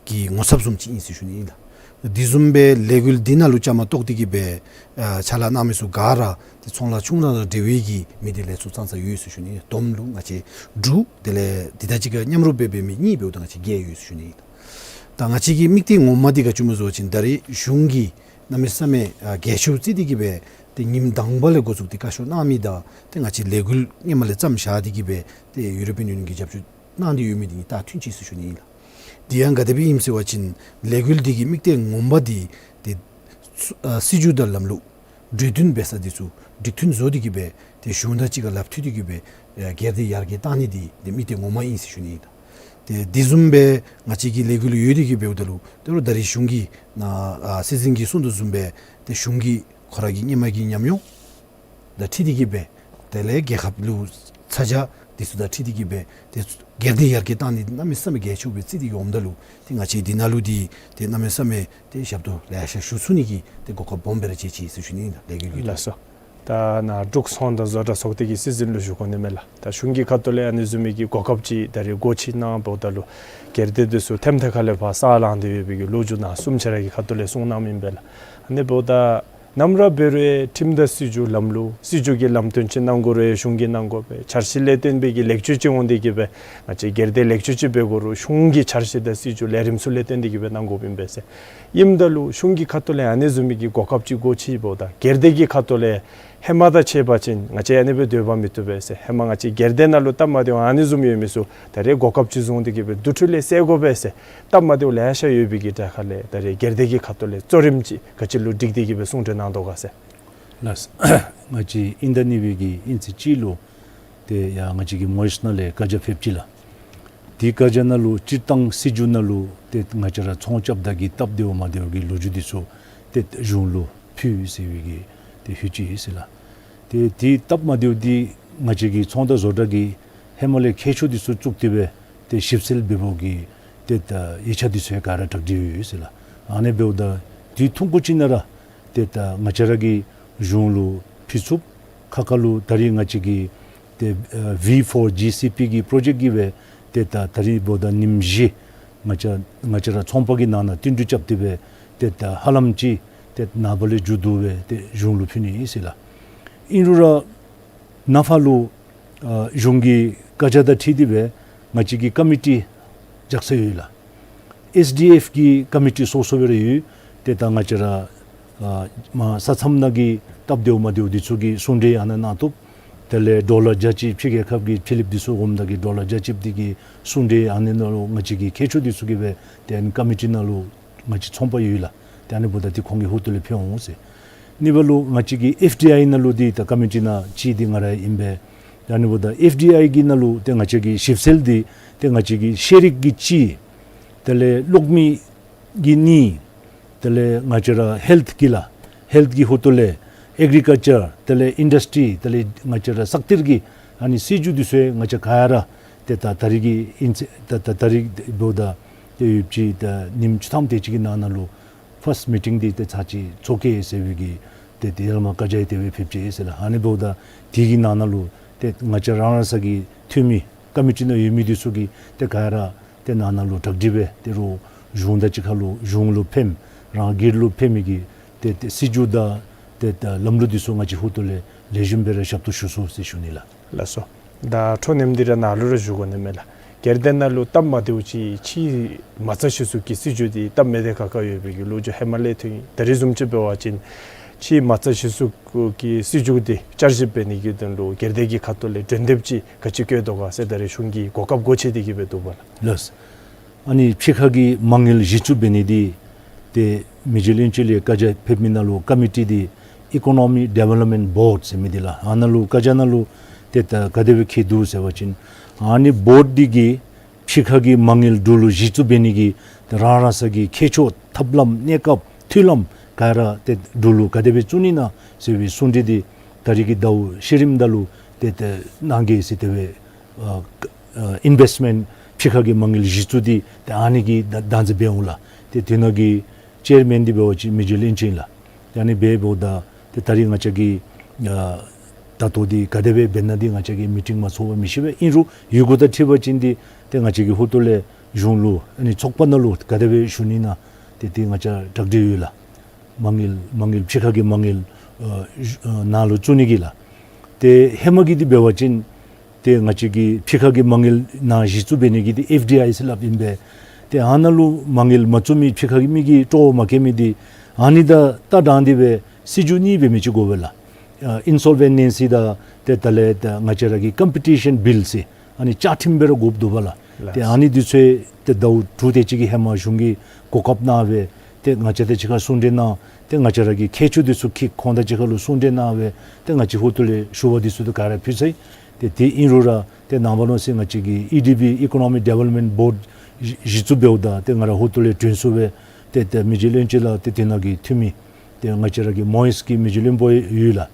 གི་ངོ་ཚབ་བཟུམ་ཅིག་ཨིན་ཟེར་ཞུ་ནི་ཨིན་ལགས། དེ་བཟུམ་སྦེ་ལས་འགུལ་འདི་ནང་ལུ་བཅའ་མར་གཏོགས་ཏེ་གི་སྦེ་ཨ་ཕྱག་ལཱ་གནང་མི་ཚུ་ག་ར་ཏེ་ཚོང་ལཱ་ཆུང་ར་དང་འབྲེལ་བའི་གི་མི་སྡེ་ལས་ཚོགས་ཙང་ཙང་ཡོད་ཟེར་ཞུ་ནི་ཨིན། བསྡོམས་ལུ་ང་བཅས་དྲུག་དེ་ལས་འདི་དང་གཅིག་ཁར་མཉམ་རུབ་འབད་འབད་མི་གཉིས་འབདཝ་ད་ང་བཅས་བརྒྱད་ཡོད་ཟེར་ཞུ་ནི་ཨིན། ད་ང་བཅས་ཀྱི་དམིགས་གཏད་ངོ་མ་འདི་ག་ཅི་སྨོ་ཟེར་བ་ཅིན་ད་རེས་གཞུང་གིས་གནམ་མེད་ས་མེད་ཨ་གལ་ཆེཝ་བརྩི་སྟེ་གི་སྦེ་ཏེ་ཉིནམ་དང་པ་ལས་འགོ་བཙུགས་ཏེ་བཀའ་ཤོག་གནང་མི་དང་ཏེ་ང་བཅས་ལས་འགུལ་སྔོན་མ་ལས་བརྩམས་བཞག་སྟེ་གི་སྦེ་ཏེ་ཡུ་རོ་པིའན་ཡུ་ནི་ཡོན་གྱིས་རྒྱབ་སྐྱོར་གནང་སྟེ་ཡོད་མི་འདི་གཉིས་ད་མཐུན་ཅིག་ཟེར་ཞུ་ནི་ཨིན་ལགས། དེ་ཡང་ག་དེ་སྦེ་ཨིནམ་ཟེར་བ་ཅིན་ལས་འགུལ་འདི་གི་དམིགས་གཏད་ངོ་མ་འདི་ཏེ་ཨ་སྲིད་བྱུས་དང་ལམ་ལུགས་གྲོས་བསྟུན་འབད་ས་འདི་ཚུ་འགྲིག་མཐུན་བཟོ་སྟེ་གི་སྦེ་ཏེ་གཞུང་དང་གཅིག་ཁར་ལགཔ་མཐུད་དེ་གི་སྦེ་ཨ་སྒེར་སྡེ་ཡར་རྒྱས་གཏང་ནི་འདི་ཏེ་དམིགས་གཏད་ངོ་མ་ཨིན་ཟེར་ཞུ་ནི་ཨིན་ལགས། ཏེ་དེ་བཟུམ་སྦེ་ང་བཅས་ཀྱི་ལས་འགུལ་ཡོད་དེ་གི་འབདཝ་ད་ལུ་ད་རུང་ད་རེས་གཞུང་གིས་ནཱ་ཨ་སྲིད་འཛིན་གྱིས་གསུང་དོ་བཟུམ་སྦེ་ཏེ་གཞུང་གིས་ཁོ་ར་གི་སྔོན་མ་གི་ཉམས་མྱོང་དང་འཁྲིལ་ཏེ་གི་སྦེ་དེ་ལས་རྒྱལ་ཁབ་ལུ་ཚ་གྱང་འདི་ཚུ་དང་འཁྲིལ་ཏེ་གི་སྦེ་ཏེ་སྒེར་སྡེ་ཡར་རྒྱས་གཏང་ནི་གནམ་མེད་ས་མེད་གལ་ཆེཝ་སྦེ་བརྩི་སྟེ་གི་འོངམ་ད་ལུ་ཏེ་ང་བཅས་འདི་ནང་ལུ་འདི་ཏེ་གནམ་མེད་ས་མེད་ཏེ་ཞབས་ཏོག་ལེ་ཤ་ཞུ་ཚུགས་ནི་གི་ཏེ་གོ་སྐབས་སྦོམ་སྦེ་ར་བྱེད་ཅི་ཟེར་ཞུ་ནི་ཨིན་ལགས། ལས་འགུལ་གྱི་ལགས་སོ། ད་ནཱ་འབྲུག་ཚོང་དང་བཟོ་གྲྭ་ཚོགས་སྡེ་གི་སྲིད་འཛིན་ལུ་ཞུ་དགོ་ནི་མས་ལགས། ད་གཞུང་གི་ཁ་ཐུག་ལས་ཨ་ནི་བཟུམ་མའི་གི་གོ་སྐབས་ཅིག་ད་རེས་སྒོ་ཕྱེ་གནང་འབདཝ་ད་ལུ་སྒེར་སྡེ་འདི་ཚུ་ཐེམ་ཐག་ཁ་ལས་ཕར་ས་ལངས་ཏེ་ཡོད་པའི་གི་ལོ་རྒྱུས་ནཱ་གསུམ་ཆ་ར་གི་ཁ་ཐུག་ལས་གསུངས་གནངམ་ཨིན་པས་ལགས། ཨ་ནི་འབདཝ་ད་ནམ་ར་འབད་རུང་ཁྲིམས་དང་སྲིད་བྱུས་ལམ་ལུགས་སྲིད་བྱུས་ཀྱི་ལམ་སྟོན་ཅིག་གནང་དགོ་རུང་གཞུང་གིས་གནང་དགོ་པས། འཆར་གཞི་ལས་བརྟེན་པའི་གི་ལེགས་བཅོས་ཅིག་འོང་སྟེ་གི་སྦེ་ང་བཅས་སྒེར་སྡེ་ལེགས་བཅོས་ཅིག་འབད་དགོ་རུང་གཞུང་གི་འཆར་གཞི་དང་སྲིད་བྱུས་ལས་རིམ་ཚུ་ལས་བརྟེན་ཏེ་གི་སྦེ་གནང་དགོཔ་ཨིན་པས་ཟེར། ཨིནམ་ད་ལུ་གཞུང་གི་ཁ་ཐུག་ལས་ཨ་ནི་བཟུམ་མའི་གི་གོ་སྐབས་ཅིག་སྒོ་ཕྱེ་འབདཝ་ད་སྒེར་སྡེ་གི་ཁ་ཐུག་ལས་ཧེ་མ་དང་ཕྱད་པ་ཅིན་ང་བཅས་ཨ་ནི་སྦེ་སྡོད་པ་མི་བཏུབ་པས་ཟེར། ཧེ་མ་ང་བཅས་སྒེར་སྡེ་ནང་ལུ་སྟབས་མ་བདེཝ་ཨ་ནི་བཟུམ་ཡོད་མི་ཚུ་ད་རེས་གོ་སྐབས་ཅིག་བཟུང་སྟེ་གི་སྦེ་དེ་འཕྲོ་ལས་སེལ་དགོ་པས་ཟེར། སྟབས་མ་བདེཝ་ལེ་ཤ་ཡོད་པའི་གི་གྲས་ཁ་ལས་ད་རེས་སྒེར་སྡེ་གི་ཁ་ཐུག་ལས་གཙོ་རིམ་ཅིག་ག་ཅི་ལུ་བསྒྲིགས་ཏེ་གི་སྦེ་གསུང་གྲོས་གནང་དོ་ག་ཟེར། ལགས། ང་བཅས་དབྱིན་ཟླ་གཉིས་པའི་གི་དབྱིན་ཚེས་གཅིག་ལུ་ཏེ་ཡར་ང་བཅས་ཀྱི་མོ་ཡིས་ནང་ལས་བཀའ་རྒྱ་ཕེབས་ཅི་ལགས། དེ་བཀའ་རྒྱ་ནང་ལུ་སྤྱིར་བཏང་སྲིད་བྱུས་ནང་ལུ་ཏེ་ང་བཅས་ར་ཚོང་རྐྱབ་ད་གི་སྟབས་བདེཝ་མ་བདེཝ་གི་ལོ་རྒྱུས་འདི་ཚུ་ཏེ་གཞུང་ལུ་ཕུལ་ཟེར་བའི་གི་ཏེ་ཧུད་ཅིག་ཡོད་ཟེར་ལགས། ཏེ་དེ་སྟབས་མ་བདེཝ་འདི་ང་བཅས་ཀྱི་ཚོང་དང་བཟོ་གྲྭ་གིས་ཧེ་མ་ལས་མཁས་མཆོག་འདི་ཚུ་བཙུགས་ཏེ་སྦེ་ ཏེ་ཞིབ་འཚོལ་འབད་འབདཝ་གི་ཏེ་ད་ཡིག་ཆ་འདི་ཚུ་ཡང་ག་ར་གྲ་སྒྲིག་ཡོད་ཟེར་ལགས། ཨ་ནི་འབདཝ་ད་དུས་ཐུང་ཀུ་ཅིག་ནང་ར་ཏེ་ད་ང་བཅས་ར་གི་གཞུང་ལུ་ཕུལ་ཚུགས། ཁ་ཁ་ལུ་ད་རིས་ང་བཅས་ཀྱི་ཏེ་ཨ་V four G C P གི་པྲོ་ཇེཀཊ་ཀྱི་སྦེ་ཏེ་ད་ད་རིས་འབདཝ་ད་ཉིནམ་བཞི་ང་བཅས་ང་བཅས་ར་ཚོང་པ་གི་ནང་ན་བསྟུན་གྲོས་རྐྱབ་སྟེ་སྦེ་ཏེ་ད་ཧ་ལམ་ཅིག་ཏེ་ནངས་པ་ལས་མཇུག་བསྡུ་སྦེ་ཏེ་གཞུང་ལུ་ཕུལ་ནི་ཨིན་ཟེར་ལགས། ཨིན་རུང་ར་ནངས་པ་ལུ་ཨ་གཞུང་གི་བཀའ་རྒྱ་དང་འཁྲིལ་ཏེ་སྦེ་ང་བཅས་ཀྱི་ཀོ་མི་ཊི་བཞག་ས་ཡོད་ལགས། S D F གི་ཀོ་མི་ཊི་སོ་སོ་སྦེ་ར་ཡོད། ཏེ་ད་ང་བཅས་ར་ཨ་མ་ས་མཚམས་ནང་གི་སྟབས་བདེཝ་མ་བདེཝ་འདི་ཚུ་གི་གསུང་གྲོས་ཨ་ནཱ་གནང་བཏུབ། དེ་ལས་ཌོ་ལར་བརྒྱ་ཅིག་ཕྱི་རྒྱལ་ཁབ་ཀྱི་ཕྱི་གླིངཔ་འདི་ཚུ་འོངམ་ད་གི་ཌོ་ལར་བརྒྱ་ཅིག་འདི་གི་གསུང་གྲོས་ཨ་ནི་ནང་ལུ་ང་བཅས་ཀྱི་མཁས་མཆོག་འདི་ཚུ་གིས་སྦེ་ཏེ་ཨ་ནི་ཀོ་མི་ཊི་ནང་ལུ་ང་བཅས་ཚོང་པ་ཡོད་ལགས། ཏེ་ཨ་ནི་འབདཝ་ད་ཏེ་ཁོང་གི་ཧོངས་ལས་ཕུལ་འོང་ཟེར། གཉིས་པ་ལུ་ང་བཅས་ཀྱི་F D I ནང་ལུ་འདི་ད་ཀོ་མི་ཊི་ནང་གཅིག་འདི་ང་ར་ཨིན་པས། ཏེ་ཨ་ནི་འབདཝ་ད་F D I གི་ནང་ལུ་ཏེ་ང་བཅས་ཀྱི་ཞིབ་འཚོལ་འདི་ཏེ་ང་བཅས་ཀྱི་ཤེས་རིག་གི་གཅིག། དེ་ལས་གློག་མེ་གི་གཉིས། དེ་ལས་ང་བཅས་ར་ཧེལཐ་གི་ལགས། ཧེལཐ་གི་ཧོངས་ལས་ཨེག་རི་ཀལ་ཅར། དེ་ལས་ཨིན་ཌསི་ཊི། དེ་ལས་ང་བཅས་ར་ས་གཏེར་གྱི་ཨ་ནི་སྲིད་བྱུས་འདི་ཚུ་ཡང་ང་བཅས་ག་ར་ཏེ་ད་ད་རིས་ཀྱི་ཨིན་ཚེ་ད་ད་ད་རིས་འབདཝ་ད་ཏེ་ཡོདཔ་ཅིག་ད་ཉིནམ་བཅུ་ཐམ་དེ་ཅིག་གི་ནང་ན་ལུ་ཕཱསཊ་མི་ཊིང་འདི་ཏེ་ཚར་གཅིག་ཚོགས་གེ་ཟེར་བའི་གི་ཏེ་དེ་ལས་མར་བཀའ་རྒྱ་ཡང་དེ་སྦེ་ཕེབས་ཅི་ཟེར་ལགས། ཨ་ནི་འབདཝ་ད་དེ་གི་ནང་ན་ལུ་ཏེ་ང་བཅས་རང་རང་སོའི་གི་འཐུས་མི་ཀོ་མི་ཊི་ནང་ཡོད་མི་འདི་ཚུ་གིས་ཏེ་ག་ར་ཏེ་ནང་ན་ལུ་གྲ་སྒྲིག་འབད་དེ་རུང་གཞུང་དང་གཅིག་ཁར་ལུ་གཞུང་ལུ་ཕནམ་རང་སྒེར་ལུ་ཕན་མི་གི་ཏེ་ཏེ་སྲིད་བྱུས་དང་ཏེ་ཏེ་ལམ་ལུགས་འདི་ཚུ་ང་བཅས་ཧོངས་ལས་ལེགས་ཤོམ་སྦེ་ར་ཞབས་ཏོག་ཞུ་ཚུགས་ཟེར་ཞུ་ནི་ལགས། ལགས་སོ། ད་ཁྲོ་ནེམ་འདི་ར་ནཱ་ལུ་ར་ཞུ་དགོ་ནི་མས་ལགས། སྒེར་སྡེ་ནང་ལུ་སྟབས་མ་བདེཝ་ཅིག་ཕྱིའི་མ་རྩ་གཞི་བཙུགས་ཀྱི་སྲིད་བྱུས་འདི་སྟབས་མི་བདེ་ཁག་ཁ་ཡོད་པའི་གི་ལོ་རྒྱུས་ཧེ་མ་ལས་ཐོན་ཡི། ད་རིས་བཟུམ་ཅིག་འབད་བ་ཅིན་ཕྱིའི་མ་རྩ་གཞི་བཙུགས་ཀྱི་སྲིད་བྱུས་འདི་བསྐྱར་ཞིབ་འབད་ནི་གི་དོན་ལུ་སྒེར་སྡེ་གི་ཁ་ཐུག་ལས་འགྲན་བསྡུར་ཅིག་ག་ཅི་བཀོད་དོ་ག་ཟེར་ད་རིས་གཞུང་གིས་གོ་སྐབས་སྒོ་ཕྱེ་སྟེ་གི་སྦེ་འདུག་པ་ལགས། ལགས། ཨ་ནི་ཕྱི་ཁ་གི་མ་དངུལ་གཞི་བཙུགས་འབད་ནི་འདི་ཏེ་མི་རྗེ་བློན་ཆེན་ལས་བཀའ་རྒྱ་ཕེབས་མི་ནང་ལུ་ཀོ་མི་ཊི་འདི་ཨི་ཀོ་ནོ་མི་ཌི་ཝེ་ལོབ་མེནཊ་བོརཌ་ཟེར་མི་འདི་ལགས། ཨ་ནཱ་ལུ་བཀའ་རྒྱ་ནང་ལུ་ཏེ་ད་ག་དེ་སྦེ་བཀོད་འདུག་ཟེར་བ་ཅིན་ཨ་ནི་བོརཌ་འདི་གིས་ཕྱི་ཁ་གི་མ་དངུལ་འབྲུག་ལུ་གཞི་བཙུགས་འབད་ནི་གི་ཏེ་རང་རང་སོའི་གི་མཁས་མཆོག་ཐབས་ལམ་གནས་སྐབས་འཐུས་ལམ་ག་ར་ཏེ་འབྲུག་ལུ་ག་དེ་སྦེ་བཙུགས་ནི་ན་ཟེར་བའི་གསུང་གྲོས་འདི་ད་རིས་ཀྱི་ཟླཝ་ཤུལ་རིམ་ད་ལུ་ཏེ་ཏེ་གནང་གེ་ཟེར་དེ་སྦེ་ཨ་ཨ་ཨིན་ཝེསཊ་མེནཊ་ཕྱི་ཁ་གི་མ་དངུལ་གཞི་བཙུགས་འདི་ཏེ་ཨ་ནི་གི་བདག་འཛིན་འབད་འོང་ལགས། ཏེ་དེ་ནང་གི་ཅེར་མེན་འདི་འབད་བ་ཅིན་མི་རྗེ་བློན་ཆེན་ལགས། ཨ་ནི་འབདཝ་ད་ཏེ་ད་རིས་ང་བཅས་ཀྱི་ཨ་ད་ལྟོ་འདི་ག་དེ་སྦེ་འབད་ན་འདི་ང་བཅས་ཀྱིས་མི་ཊིང་མ་ཚོགས་པར་མི་ཤེས་པས། ཨིན་རུང་ཡོད་དགུ་དང་འཁྲིལ་བ་ཅིན་འདི་ཏེ་ང་བཅས་ཀྱི་ཧོངས་ལས་གཞུང་ལུ་ཨ་ནི་ཚོགས་པ་ནང་ལུ་ག་དེ་སྦེ་ཞུ་ནི་ན་ཏེ་ཏེ་ང་བཅས་གྲ་སྒྲིག་ཡོད་ལགས། མ་དངུལ་མ་དངུལ་ཕྱི་ཁ་གི་མ་དངུལ་ཨ་ཨ་ནང་ལུ་བཙུགས་ནི་གི་ལགས། ཏེ་ཧེ་མ་གི་འདི་འབད་བ་ཅིན་ཏེ་ང་བཅས་ཀྱི་ཕྱི་ཁ་གི་མ་དངུལ་ནང་གཞི་བཙུགས་འབད་ནི་གི་འདི་ཨེཕ་ཌི་ཨའི་ཟེར་སླབ་ཨིན་པས། ཏེ་ཨ་ནཱ་ལུ་མ་དངུལ་མ་བཙུགས་མི་ཕྱི་ཁ་གི་མི་གིས་སྤྲོ་བ་མ་བསྐྱེད་མི་འདི་ཨ་ནི་དང་ལྟ་སྟངས་འདི་སྦེ་སྲིད་བྱུས་གཉིས་འབད་མི་ཅིག་དགོ་པས་ལགས། ཨ་ཨིན་སོལ་ཝེན་ནེ་སི་དང་ཏེ་དེ་ལས་ཏེ་ང་བཅས་ར་གི་ཀམ་པི་ཊི་ཤཱན་བིལ་ཟེར་ཨ་ནི་བཅའ་ཁྲིམས་འབད་ར་དགོཔ་འདུག་པ་ལགས། ལགས། ཏེ་ཨ་ནི་འདི་ཚུ་ཏེ་ཟླཝ་དྲུག་དེ་ཅིག་གི་ཧེ་མ་གཞུང་གིས་གོ་སྐབས་གནང་སྦེ་ཏེ་ང་བཅས་དང་གཅིག་ཁར་གསུང་གྲོས་གནང་། ཏེ་ང་བཅས་ར་གི་མཁས་མཆོག་འདི་ཚུ་ཁྱིད་ཁོང་དང་གཅིག་ཁར་ལུ་གསུང་གྲོས་གནང་སྦེ་ཏེ་ང་བཅས་ཧོངས་ལས་ཞུ་བ་འདི་ཚུ་ཏེ་ག་ར་ཕུལ་ཚར་ཡི། ཏེ་དེ་ཨིན་རུང་ར་ཏེ་ནངས་པ་གནངས་ཚེ་ང་བཅས་ཀྱི་ཨི་ཌི་བི་ཨི་ཀོ་ནོ་མི་ཌི་ཝེ་ལོབ་མེནཊ་བོརཌ་གཞི་བཙུགས་འབདཝ་ད་ཏེ་ང་ར་ཧོངས་ལས་དྲན་གསོ་སྦེ་ཏེ་ཏེ་མི་རྗེ་བློན་ཆེན་ལགས་ཏེ་དེ་ནང་གི་འཐུས་མི་ཏེ་ང་བཅས་ར་གི་མོ་ཡེས་ཀྱི་མི་རྗེ་བློན་པོ་ཡོད་ལགས།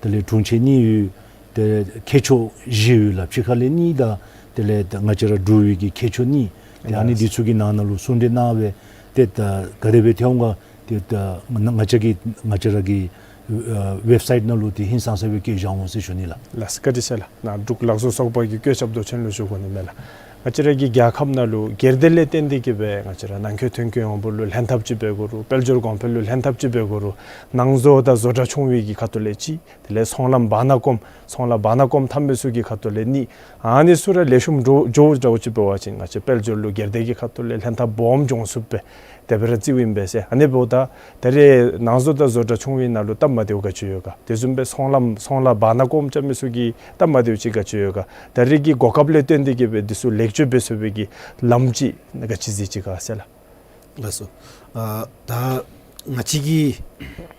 དེ་ལས་དྲུང་ཆེན་གཉིས་ཡོད། ཏེ་མཁས་མཆོག་བཞི་ཡོད་ལགས། ཕྱི་ཁ་ལས་གཉིས་དང་དེ་ལས་ང་བཅས་ར་འབྲུག་པའི་གི་མཁས་མཆོག་གཉིས། ཏེ་ཨ་ནི་འདི་ཚུ་གི་ནང་ན་ལུ་གསུང་གྲོས་གནང་སྦེ་ཏེ་ད་ག་དེ་སྦེ་ཐོན་འོང་ག་ཏེ་ད་ང་བཅས་ཀྱི་ང་བཅས་ར་གི་ཨ་ཝེབ་སའིཊ་ནང་ལུ་ཏེ་ཧིང་སངས་ས་སྦེ་བཀོད་བཞག་འོང་ཟེར་ཞུ་ནི་ལགས། ལགས་སོ། བཀའ་དྲིན་ཆེ་ལགས། ནཱ་འབྲུག་ལག་བཟོ་ཚོགས་པ་གི་བཀོད་ཁྱབ་མདོ་ཆེན་ལུ་ཞུ་དགོ་ནི་མས་ལགས། ང་བཅས་ར་གི་རྒྱལ་ཁབ་ནང་ལུ་སྒེར་སྡེ་ལས་བརྟེན་ཏེ་གི་སྦེ་ང་བཅས་ར་ནང་འཁོད་ཐོན་སྐྱེད་ཡོངས་འབོར་ལུ་ལྷན་ཐབས་ཅིག་འབད་དགོ་རུང་དཔལ་འབྱོར་གོང་འཕེལ་ལུ་ལྷན་ཐབས་ཅིག་འབད་དགོ་རུང་ནང་བཟོ་དང་བཟོ་གྲྭ་ཆུང་བའི་གི་ཁ་ཐུག་ལས་ཅིག་དེ་ལས་ཚོང་ལམ་བར་ན་སྐོམ་ཚོང་ལམ་བར་ན་སྐོམ་འཐབ་མི་ཚུ་གི་ཁ་ཐུག་ལས་གཉིས། ཨ་ནི་ཚུ་ར་ལེགས་ཤོམ་འགྱོ་འགྱོ་འགྱོཝ་ཅིག་འབད་བ་ཅིན་ང་བཅས་དཔལ་འབྱོར་ལུ་སྒེར་སྡེ་གི་ཁ་ཐུག་ལས་ལྷན་ཐབས་སྦོམ་འབྱུང་ཚུགས་པས། དེ་སྦེ་ར་བརྩིཝ་ཨིན་པས་ཟེར། ཨ་ནི་འབདཝ་ད་ད་རེས་ནང་བཟོ་དང་བཟོ་གྲྭ་ཆུང་བའི་ནང་ལུ་སྟབས་མ་བདེཝ་ག་ཅི་ཡོད་ག། དེ་བཟུམ་སྦེ་ཚོང་ལམ་ཚོང་ལམ་བར་ན་སྐོམ་རྐྱབ་མི་ཚུ་གི་སྟབས་མ་བདེཝ་ཅིག་ག་ཅི་ཡོད་ག། ད་རེས་ཀྱི་གོ་སྐབས་ལས་བརྟེན་ཏེ་གི་སྦེ་འདི་ཚུ་ལེགས་བཅོས་འབད་ཚུགས་པའི་གི་ལམ་ཅིག་ག་ཅི་གཟིགས་ཅི་ག་ཟེར་ལགས། ལགས་སོ། ཨ་ད་ང་བཅས་ཀྱིས་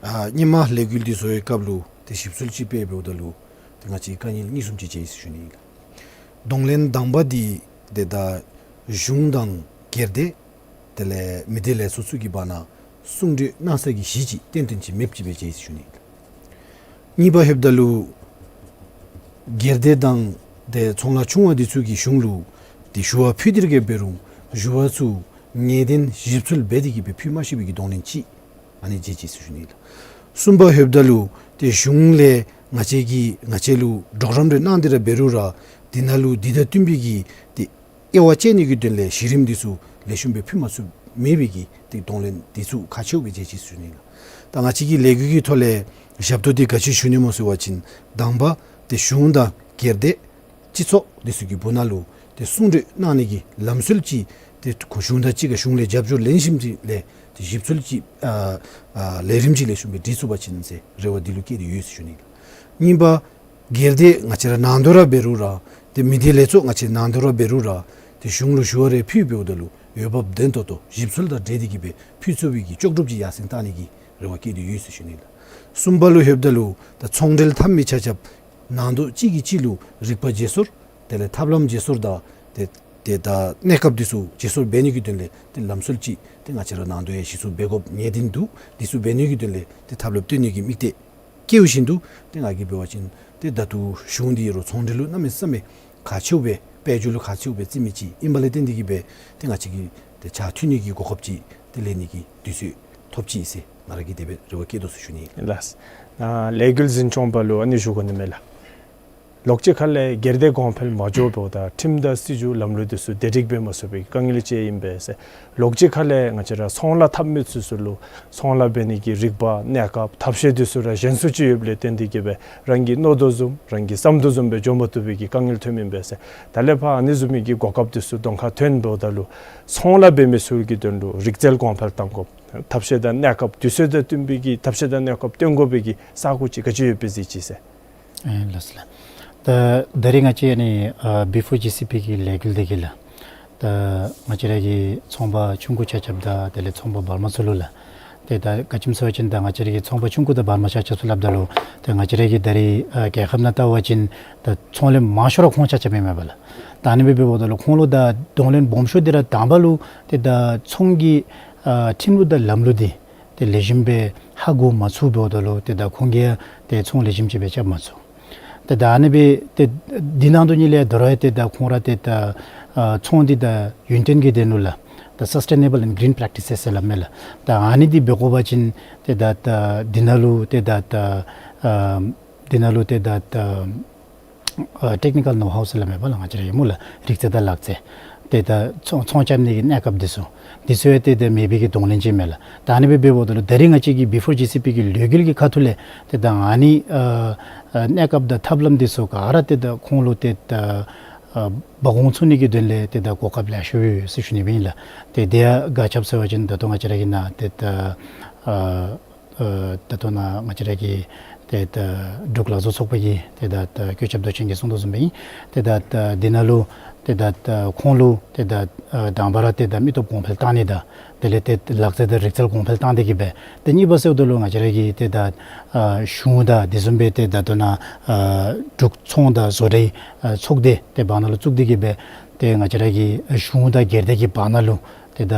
ཨ་སྔོན་མ་ལས་འགུལ་འདི་བཟོ་བའི་སྐབས་ལུ་ཏེ་ཞིབ་འཚོལ་ཅིག་འབད་འབདཝ་ད་ལུ་ཏེ་ང་བཅས་དཀའ་ངལ་གཉིས་གསུམ་ཅིག་མཇལ་ཡི་ཟེར་ཞུ་ནི་ཨིན་ལགས། གདོང་ལེན་དང་པ་འདི་ཏེ་ད་གཞུང་དང་སྒེར་སྡེ་དེ་ལས་མི་སྡེ་ལས་ཚོགས་ཚུ་གི་བར་ན་གསུང་གྲོས་གནང་ས་གི་གཞི་ཅིག་ཏན་ཏན་ཅིག་མེདཔ་ཅིག་སྦེ་མཇལ་ཡི་ཟེར་ཞུ་ནི་ཨིན་ལགས། གཉིས་པ་ལྷོདཔ་ད་ལུ་སྒེར་སྡེ་དང་ཏེ་ཚོང་ལཱ་ཆུང་བ་འདི་ཚུ་གིས་གཞུང་ལུ་ ཏེ་ཞུ་བ་ཕུལ་ཏེ་ར་གི་འབད་རུང་ཞུ་བ་ཚུ་ངེས་གཏན་ཞིབ་འཚོལ་འབད་དེ་གི་སྦེ་ཕུལ་མ་ཤེས་པའི་གི་གདོང་ལེན་ཅིག་ཨ་ནི་མཇལ་ཅི་ཟེར་ཞུ་ནི་ལགས། གསུམ་པ་ལྷོདཔ་ད་ལུ་ཏེ་གཞུང་ལས་ང་བཅས་ཀྱིས་ང་བཅས་ལུ་གྲོགས་རམ་རེ་གནང་སྟེ་ར་འབད་རུང་ར་དེ་ནང་ལུ་དེ་དང་བསྟུན་པའི་གི་ཏེ་དབྱེ་བ་དཔྱད་ནི་གི་དོན་ལས་གཞི་རིམ་འདི་ཚུ་ལེགས་ཤོམ་སྦེ་ཕུལ་མ་ཚུགས་མེད་པའི་གི་ཏེ་གདོང་ལེན་འདི་ཚུ་ཁག་ཆེཝ་སྦེ་མཇལ་ཅི་ཟེར་ཞུ་ནི་ལགས། ད་ང་བཅས་ཀྱི་ལས་འགུལ་གྱི་ཐོག་ལས་ཞབས་ཏོག་འདི་ག་ཅི་ཞུ་ནི་སྨོ་ཟེར་བ་ཅིན་དང་པ་ཏེ་གཞུང་དང་སྒེར་སྡེ་སྤྱི་ཚོགས་འདི་ཚུ་གི་སྦུག་ན་ལུ་ཏེ་གསུང་གྲོས་གནང་ནི་གི་ལམ་སྲོལ་ཅིག་ཏེ་གཞུང་དང་གཅིག་ཁར་གཞུང་ལས་རྒྱབ་སྐྱོར་ལེན་ཞིནམ་ཅིག་ལས་ཏེ་ཞིབ་འཚོལ་ཅིག་ཨ་ཨ་ལས་རིམ་ཅིག་ལེགས་ཤོམ་སྦེ་སྒྲིག་ཚུགས་པ་ཅིན་ཟེར་རེ་བ་འདི་ལུ་བསྐྱེད་དེ་ཡོད་ཟེར་ཞུ་ནི་ལགས། གཉིས་པ་སྒེར་སྡེ་ང་བཅས་ར་ནང་དོན་ར་འབད་རུང་ར་ཏེ་མི་སྡེ་ལས་ཚོགས་ང་བཅས་ནང་དོན་ར་འབད་རུང་ར་ཏེ་གཞུང་ལུ་ཞུ་བ་རེ་ཕུལ་འབདཝ་ད་ལུ་འོས་འབབ་ལྡན་ཏོག་ཏོ་ཞིབ་འཚོལ་དང་འབྲེལ་ཏེ་གི་སྦེ་ཕུལ་ཚུགས་པའི་གི་ལྕོགས་གྲུབ་ཅིག་ཡར་སེང་བཏང་ནི་གི་རེ་བ་བསྐྱེད་དེ་ཡོད་ཟེར་ཞུ་ནི་ལགས། གསུམ་པ་ལུ་ལྷོདཔ་ད་ལུ་ད་ཚོང་འབྲེལ་འཐབ་མི་ཆ་ཁྱབ་ནང་དོན་གཅིག་གིས་གཅིག་ལུ་རིག་པ་བརྗེ་སོར་དེ་ལས་ཐབས་ལམ་བརྗེ་སོར་དང་ཏེ་ཏེ་ད་གནས་སྐབས་འདི་ཚུ་བརྗེ་སོར་འབད་ནི་གི་དོན་ལས་ཏེ་ལམ་སྲོལ་ཅིག་ཏེ་ང་བཅས་ར་ནང་དོན་ཡང་གཞི་བཙུགས་འབད་དགོཔ་ངེས་གཏན་འདུག། འདི་ཚུ་འབད་ནི་གི་དོན་ལས་ཏེ་ཐབས་ལམ་སྟོན་ནི་གི་དམིགས་གཏད་བསྐྱེད་བཞིན་དུ་ཏེ་ང་གིས་འབད་བ་ཅིན་ཏེ་ད་ལྟོ་གཞུང་འདི་རུང་ཚོང་འབྲེལ་ལུ་གནམ་མེད་ས་མེད་ཁག་ཆེཝ་སྦེ་དཔལ་འབྱོར་ལུ་ཁག་ཆེཝ་སྦེ་བརྩི་མི་ཅིག་ཨིན་པ་ལས་བརྟེན་ཏེ་གི་སྦེ་ཏེ་ང་བཅས་ཀྱིས་ཏེ་ཕྱག་མཐུད་ནི་གི་གོ་སྐབས་ཅིག་ཏེ་ལེན་ནི་གི་དུས་ཚོད་ཐོབ་ཅི་ཟེར་ང་ར་གིས་དེ་སྦེ་རེ་བ་བསྐྱེད་དོ་ཟེར་ཞུ་ནི་ཨིན། ལགས། ཨ་ལས་འགུལ་འཛིན་སྐྱོང་པ་ལུ་ཨ་ནི་ཞུ་དགོ་ནི་མས་ལགས། ལོགས་གཅིག་ཁ་ལས་སྒེར་སྡེ་གོང་འཕེལ་མ་འགྱོ་བའི་འོག་ད་ཁྲིམས་དང་སྲིད་བྱུས་ལམ་ལུགས་འདི་ཚུ་བདེ་སྒྲིག་འབད་མ་ཚུགས་པའི་དཀའ་ངལ་ཅིག་ཨིན་པས་ཟེར། ལོགས་གཅིག་ཁ་ལས་ང་བཅས་ར་ཚོང་ལཱ་འཐབ་མི་ཚུ་ཚུ་ལུ་ཚོང་ལཱ་འབད་ནི་གི་རིག་པ་གནས་སྐབས་ཐབས་ཤེས་འདི་ཚུ་ར་ཞན་སུ་ཅིག་ཡོདཔ་ལས་བརྟེན་ཏེ་གི་སྦེ་རང་གིས་མནོ་དོ་བཟུམ་རང་གིས་བསམ་དོ་བཟུམ་སྦེ་འགྱོ་མ་བཏུབ་པའི་གི་དཀའ་ངལ་ཐོནམ་ཨིན་པས་ཟེར། ད་ལས་ཕར་ཨ་ནི་བཟུམ་མའི་གི་གོ་སྐབས་འདི་ཚུ་གདོང་ཁར་ཐོན་འབདཝ་ད་ལུ་ཚོང་ལཱ་འབད་མི་ཚུ་གི་དོན་ལུ་རིག་རྩལ་གོང་འཕེལ་གཏང་དགོ། ཐབས་ཤེས་དང་གནས་སྐབས་དུས་ཚོད་དང་བསྟུན་པའི་གི་ཐབས་ཤེས་དང་གནས་སྐབས་སྟོན་དགོ་པའི་གི་ས་གོ་ཅིག་ག་ཅི་ཡོདཔ་སྦེ་གཟིགས་ཅི་ཟེར། ཨེ་ལགས་སོ་ལགས། ད་ད་རེས་ང་བཅས་ཨ་ནི་ཨ་བི་ཕོར་ཇི་སི་པི་གི་ལས་འགུལ་འདི་གིས་ལགས། ད་ང་བཅས་ར་གི་ཚོང་པ་ཆུང་ཀུ་ཆ་ཁྱབ་དང་དེ་ལས་ཚོང་པ་བར་མ་ཚུ་ལུ་ལགས། ཏེ་ད་ག་ཅི་སྨོ་ཟེར་བ་ཅིན་ད་ང་བཅས་ར་གི་ཚོང་པ་ཆུང་ཀུ་དང་བར་མ་ཆ་ཁྱབ་ཚུ་སླབ་ད་ལུ་ཏེ་ང་བཅས་ར་གི་ད་རེས་ཨ་རྒྱལ་ཁབ་ནང་བལྟ་བ་ཅིན་ད་ཚོང་ལས་མང་ཤོས་ར་ཁོང་ཆ་ཁྱབ་ཨིན་མས་པ་ལགས། ད་ཨ་ནི་སྦེ་འབདཝ་ད་ལུ་ཁོང་ལུ་ད་གདོང་ལེན་སྦོམ་ཤོས་འདི་ར་དང་པ་ལུ་ཏེ་ད་ཚོང་གི་ཨ་ཁྲིམས་ལུགས་དང་ལམ་ལུགས་འདི་ཏེ་ལེགས་ཤོམ་སྦེ་ཧ་གོ་མ་ཚུགས་འབདཝ་ད་ལུ་ཏེ་ད་ཁོང་གིས་ཏེ་ཚོང་ལེགས་ཤོམ་ཅིག་སྦེ་རྐྱབ་མ་ཚུགས། ཏེ་ད་ཨ་ནི་སྦེ་ཏེ་འདི་ནང་དོན་ཉིད་ལས་ད་རུང་ཡང་ཏེ་ད་ཁོང་ར་ཏེ་ད་ཨ་ཚོང་འདི་ད་ཡུན་བརྟན་གྱི་དོན་ལུ་ལགས། ད་སཱསི་ཊེ་ནེ་བཱལ་ཨེནཌ་གིརིན་པྲེག་ཊིསེས་ཟེར་སླབ་མས་ལགས། ད་ཨ་ནི་འདི་འབད་དགོ་པ་ཅིན་ཏེ་ད་ད་འདི་ནང་ལུ་ཏེ་ད་ད་ཨ་འདི་ནང་ལུ་ཏེ་ད་ད་ཨ་ཊེག་ནི་ཀཱལ་ནོ་ཧའུ་ཟེར་སླབ་མས་པ་ལགས། ང་བཅས་ར་གི་སྨོ་ལགས། རིག་རྩལ་དང་ལག་རྩལ། ཏེ་ད་ཚོང་ཚོང་རྐྱབ་ནི་གི་གནས་སྐབས་འདི་ཚུ་འདི་ཚུ་ཡང་ཏེ་ད་མེད་པའི་གི་གདོང་ལེན་ཅིག་མས་ལགས། ད་ཨ་ནི་སྦེ་འབདཝ་ད་ལུ་ད་རེས་ང་བཅས་ཀྱི་བི་ཕོར་ཇི་སི་པི་གི་ལས་འགུལ་གྱི་ཁ་ཐུག་ལས་ཏེ་ད་ཨ་ནི་ཨ་ཨ་གནས་སྐབས་དང་ཐབས་ལམ་འདི་ཚུ་ག་ར་ཏེ་ད་ཁོང་ལུ་ཏེ་ད་ཨ་འབག་འོང་ཚུགས་ནི་གི་དོན་ལས་ཏེ་ད་གོ་སྐབས་ལེགས་ཤོམ་ཡོད་ཟེར་ཞུ་ནི་སྦེ་ཨིན་ལགས། ཏེ་དེ་ཡང་ག་ཅི་སྨོ་ཟེར་བ་ཅིན་ད་ལྟོ་ང་བཅས་ར་གི་ནཱ་ཏེ་ད་ཨ་ཨ་ད་ལྟོ་ནཱ་ང་བཅས་ར་གི་ཏེ་ད་འབྲུག་ལག་བཟོ་ཚོགས་པ་གི་ཏེ་ད་ད་བཀོད་ཁྱབ་མདོ་ཆེན་གྱིས་གསུང་དོ་བཟུམ་སྦེ་ཨིན། ཏེ་ད་ད་འདི་ནང་ལུ་ཏེ་ད་ད་ཁོང་ལུ་ཏེ་ད་ཨ་དང་པ་ར་ཏེ་ད་མི་སྟོབས་གོང་འཕེལ་བཏང་ནི་དང་དེ་ལས་ཏེ་ལག་རྩལ་དང་རིག་རྩལ་གོང་འཕེལ་བཏང་སྟེ་གི་སྦེ་ཏེ་གཉིས་པ་ཟེརཝ་ད་ལུ་ང་བཅས་ར་གི་ཏེ་ད་ཨ་གཞུང་དང་དེ་བཟུམ་སྦེ་ཏེ་ད་ལྟོ་ནཱ་ཨ་འབྲུག་ཚོང་དང་བཟོ་གྲྭའི་ཨ་ཚོགས་སྡེ་ཏེ་བར་ན་ལུ་བཙུགས་ཏེ་གི་སྦེ་ཏེ་ང་བཅས་ར་གི་ཨ་གཞུང་དང་སྒེར་སྡེ་གི་བར་ན་ལུ་ཏེ་ད་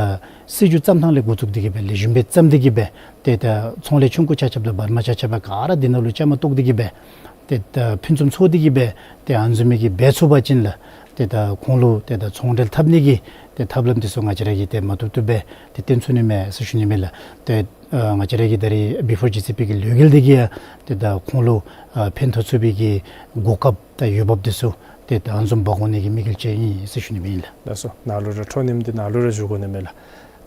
སྲིད་བྱུས་བརྩམ་ཐངས་ལས་འགོ་བཙུགས་ཏེ་གི་སྦེ་ལེགས་ཤོམ་སྦེ་བརྩམས་ཏེ་གི་སྦེ་ཏེ་ད་ཚོང་ལས་ཆུང་ཀུ་ཆ་ཁྱབ་དང་བར་མ་ཆ་ཁྱབ་ག་ར་འདི་ནང་ལུ་བཅའ་མར་གཏོགས་ཏེ་གི་སྦེ་ཏེ་ད་ཕུན་སུམ་ཚོགས་ཏེ་གི་སྦེ་ཏེ་ཨ་ནི་བཟུམ་མའི་གི་འབད་ཚུགས་པ་ཅིན་ལགས། ཏེ་ད་ཁོང་ལུ་ཏེ་ད་ཚོང་འབྲེལ་འཐབ་ནི་གི་ཏེ་ཐབས་ལམ་འདི་ཚུ་ང་བཅས་ར་གིས་ཏེ་མ་བཏུབ་བཏུབ་སྦེ་ཏེ་སྟོན་ཚུགས་ནི་མས་ཟེར་ཞུ་ནི་མས་ལགས། ཏེ་ཨ་ང་བཅས་ར་གི་ད་རེས་བི་ཕོར་ཇི་སི་པི་གི་ལས་འགུལ་འདི་གིས་ཡང་ཏེ་ད་ཁོང་ལུ་ཨ་ཕན་ཐོགས་ཚུགས་པའི་གི་གོ་སྐབས་དང་འོས་འབབ་འདི་ཚུ་ཏེ་ད་ཨ་ནི་བཟུམ་འབག་འོང་ནི་གི་དམིགས་ཡུལ་ཅིག་ཨིན་ཟེར་ཞུ་ནི་མས་ལགས། ལགས་སོ། ནཱ་ལུ་ར་འཕྲོ་མཐུད་དེ་ནཱ་ལུ་ར་ཞུ་དགོ་ནི་མས་ལགས།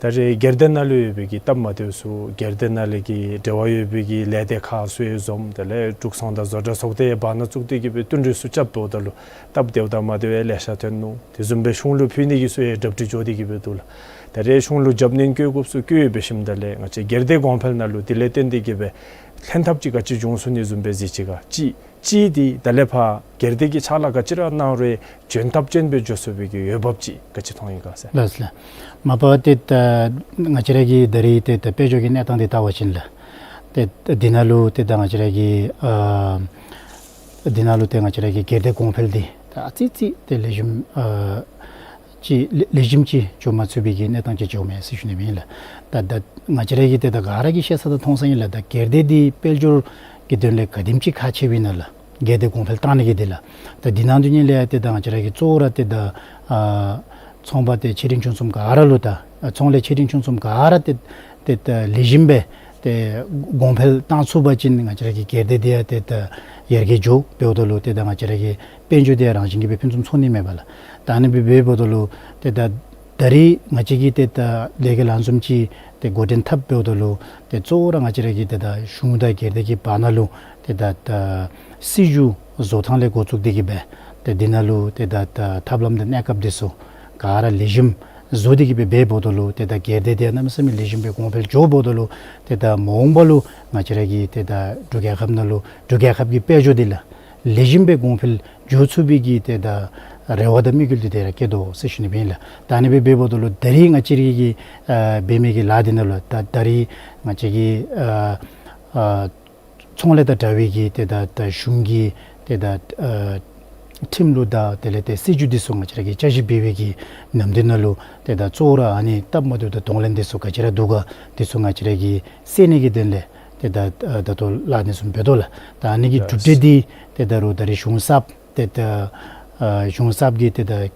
ད་རེས་སྒེར་སྡེ་ནང་ལུ་ཡོད་པའི་གི་སྟབས་མ་བདེཝ་ཚུ་སྒེར་སྡེ་ནང་ལས་ཀྱི་འབྲེལ་བ་ཡོད་པའི་གི་ལས་སྡེ་ཁག་ཚུ་ཡང་འཛོམས་དེ་ལས་འབྲུག་ཚོང་དང་བཟོ་གྲྭ་ཚོགས་སྡེ་བར་ན་བཙུགས་ཏེ་གི་སྦེ་བསྟུན་གྲོས་ཚུ་རྐྱབ་འབདཝ་ད་ལུ་སྟབས་བདེཝ་དང་མ་བདེཝ་ཡང་ལེ་ཤ་ཐོན་ནུག། དེ་བཟུམ་སྦེ་གཞུང་ལུ་ཕུལ་ནི་གི་ཚུ་ཡང་གྲ་སྒྲིག་འགྱོ་སྟེ་གི་སྦེ་འདུག་ལགས། ད་རེས་གཞུང་ལུ་རྒྱབ་སྣོན་བཀོད་དགོཔ་ཚུ་བཀོད་འབད་ཞིནམ་ད་ལས་ང་བཅས་སྒེར་སྡེ་གོང་འཕེལ་ནང་ལུ་དེ་ལས་བརྟེན་ཏེ་གི་སྦེ་ལྷན་ཐབས་ཅིག་ག་ཅི་འབྱུང་ཚུགས་ནི་བཟུམ་སྦེ་གཟིགས་ཅི་ག་ཅིག། གཅིག་འདི་ད་ལས་ཕར་སྒེར་སྡེ་གིས་ཕྱག་ལཱ་ག་ཅི་ར་གནང་རུང་འཇོན་ཐངས་ཅན་སྦེ་འགྱོ་ཚུགས་པའི་གི་འོས་འབབ་ཅིག་ག་ཅི་མཐོང་ཡི་ག་ཟེར། ལགས་ལགས། མ་པ་ཏེ་ད་ང་བཅས་ར་གི་ད་རེས་ཏེ་ད་དཔལ་འབྱོར་གྱི་གནས་སྟངས་འདི་བལྟ་བ་ཅིན་ལགས། ཏེ་འདི་ནང་ལུ་ཏེ་ད་ང་བཅས་ར་གི་ཨ་འདི་ནང་ལུ་ཏེ་ང་བཅས་ར་གི་སྒེར་སྡེ་གོང་འཕེལ་འདི་ད་ཨ་ཙི་ཙི་ཏེ་ལེགས་ཤོམ་ཨ་ཅིག་ལེགས་ལེགས་ཤོམ་ཅིག་འགྱོ་མ་ཚུགས་པའི་གི་གནས་སྟངས་ཅིག་འགྱོཝ་མས་ཟེར་ཞུ་ནི་ཨིན་ལགས། ད་ད་ང་བཅས་ར་གིས་ཏེ་ད་ག་ར་གིས་ཤེས་ས་དང་མཐོང་ས་ཨིན་ལགས། ད་སྒེར་སྡེ་འདི་དཔལ་འབྱོར་གྱི་དོན་ལས་ག་དེམ་ཅིག་ཁག་ཆེཝ་ཨིན་ན་ལགས། སྒེར་སྡེ་གོང་འཕེལ་བཏང་ནི་གི་འདི་ལགས། ད་འདི་ནང་དོན་ཉིད་ལས་ཏེ་ད་ང་བཅས་ར་གིས་གཙོ་བོ་ར་ཏེ་ད་ ཨ་ཚོང་པ་ཏེ་ཆེ་འབྲིང་ཆུང་གསུམ་ག་ར་ལུ་ད་ཨ་ཚོང་ལས་ཆེ་འབྲིང་ཆུང་གསུམ་ག་ར་ཏེ་ཏེ་ད་ལེགས་ཤོམ་སྦེ་ཏེ་གོང་འཕེལ་བཏང་ཚུགས་པ་ཅིན་ང་བཅས་ར་གི་སྒེར་སྡེ་འདི་ཡང་ཏེ་ད་ཡར་རྒྱས་འགྱོ། འབདཝ་ད་ལུ་ཏེ་ད་ང་བཅས་ར་གི་དཔལ་འབྱོར་འདི་ཡང་རང་བཞིན་གྱིས་སྦེ་ཕུན་སུམ་ཚོགས་ནི་མས་པ་ལགས། ད་ཨ་ནི་སྦེ་འབདཝ་ད་ལུ་ཏེ་ད་ད་རིས་ང་བཅས་ཀྱིས་ཏེ་ད་ལས་འགུལ་ཨ་ནི་བཟུམ་ཅིག་ཏེ་འགོ་འདྲེན་འཐབ་འབདཝ་ད་ལུ་ཏེ་གཙོ་བོ་ར་ང་བཅས་ར་གི་ཏེ་ད་གཞུང་དང་སྒེར་སྡེ་གི་བར་ན་ལུ་ཏེ་ད་ད་སྲིད་བྱུས་བཟོ་ཐངས་ལས་འགོ་བཙུགས་ཏེ་གི་སྦེ་ཏེ་འདི་ནང་ལུ་ཏེ་ད་ད་ཐབས་ལམ་དང་གནས་སྐབས་འདི་ཚུ་ག་ར་ལེགས་ཤོམ་བཟོ་སྟེ་གི་སྦེ་འབདཝ་ད་ལུ་ཏེ་ད་སྒེར་སྡེ་འདི་ཡང་གནམ་མེད་ས་མེད་ལེགས་ཤོམ་སྦེ་གོང་འཕེལ་འགྱོ་འབདཝ་ད་ལུ་ཏེ་ད་མ་འོངས་པ་ལུ་ང་བཅས་ར་གི་ཏེ་ད་འབྲུག་རྒྱལ་ཁབ་ནང་ལུ་འབྲུག་རྒྱལ་ཁབ་ཀྱི་དཔལ་འབྱོར་འདི་ལགས་ལེགས་ཤོམ་སྦེ་གོང་འཕེལ་འགྱོ་ཚུགས་པའི་གི་ཏེ་ད་རེ་བ་དང་དམིགས་ཡུལ་འདི་ཏེ་ར་བསྐྱེད་དོ་ཟེར་ཞུ་ནི་སྦེ་ཨིན་ལགས། ད་ཨ་ནི་སྦེ་འབདཝ་ད་ལུ་ད་རིས་ང་བཅས་ར་གི་ཨ་འབད་མི་གི་ལཱ་འདི་ནང་ལུ་ད་ད་རིས་ང་བཅས་ཀྱི་ཨ་ཨ་ཚོང་ལས་དང་འདྲ་བའི་གི་ཏེ་ད་ད་གཞུང་གི་ཏེ་ད་ཨ་ཁྲིམས་ལུགས་དང་དེ་ལས་ཏེ་སྲིད་བྱུས་འདི་ཚུ་ང་བཅས་ར་གིས་བསྐྱར་ཞིབ་འབད་བའི་གི་ནམ་དུས་ནང་ལུ་ཏེ་ད་གཙོ་བོ་ར་ཨ་ནི་སྟབས་མ་བདེཝ་དང་གདོང་ལེན་འདི་ཚུ་ག་ཅི་ར་འདུག་ག་འདི་ཚུ་ང་བཅས་ར་གིས་སེལ་ནི་གི་དོན་ལས་ཏེ་ད་ཨ་ད་ལྟོ་ལཱ་འདི་ཚུ་འབད་དོ་ལགས། ད་ཨ་ནི་གི་གྲུབ་འབྲས་འདི་ཏེ་ད་རུང་ད་རིས་གཞུང་གསརཔ་ཏེ་ད་ཨ་གཞུང་གསརཔ་གིས་ཏེ་ད་ཨ་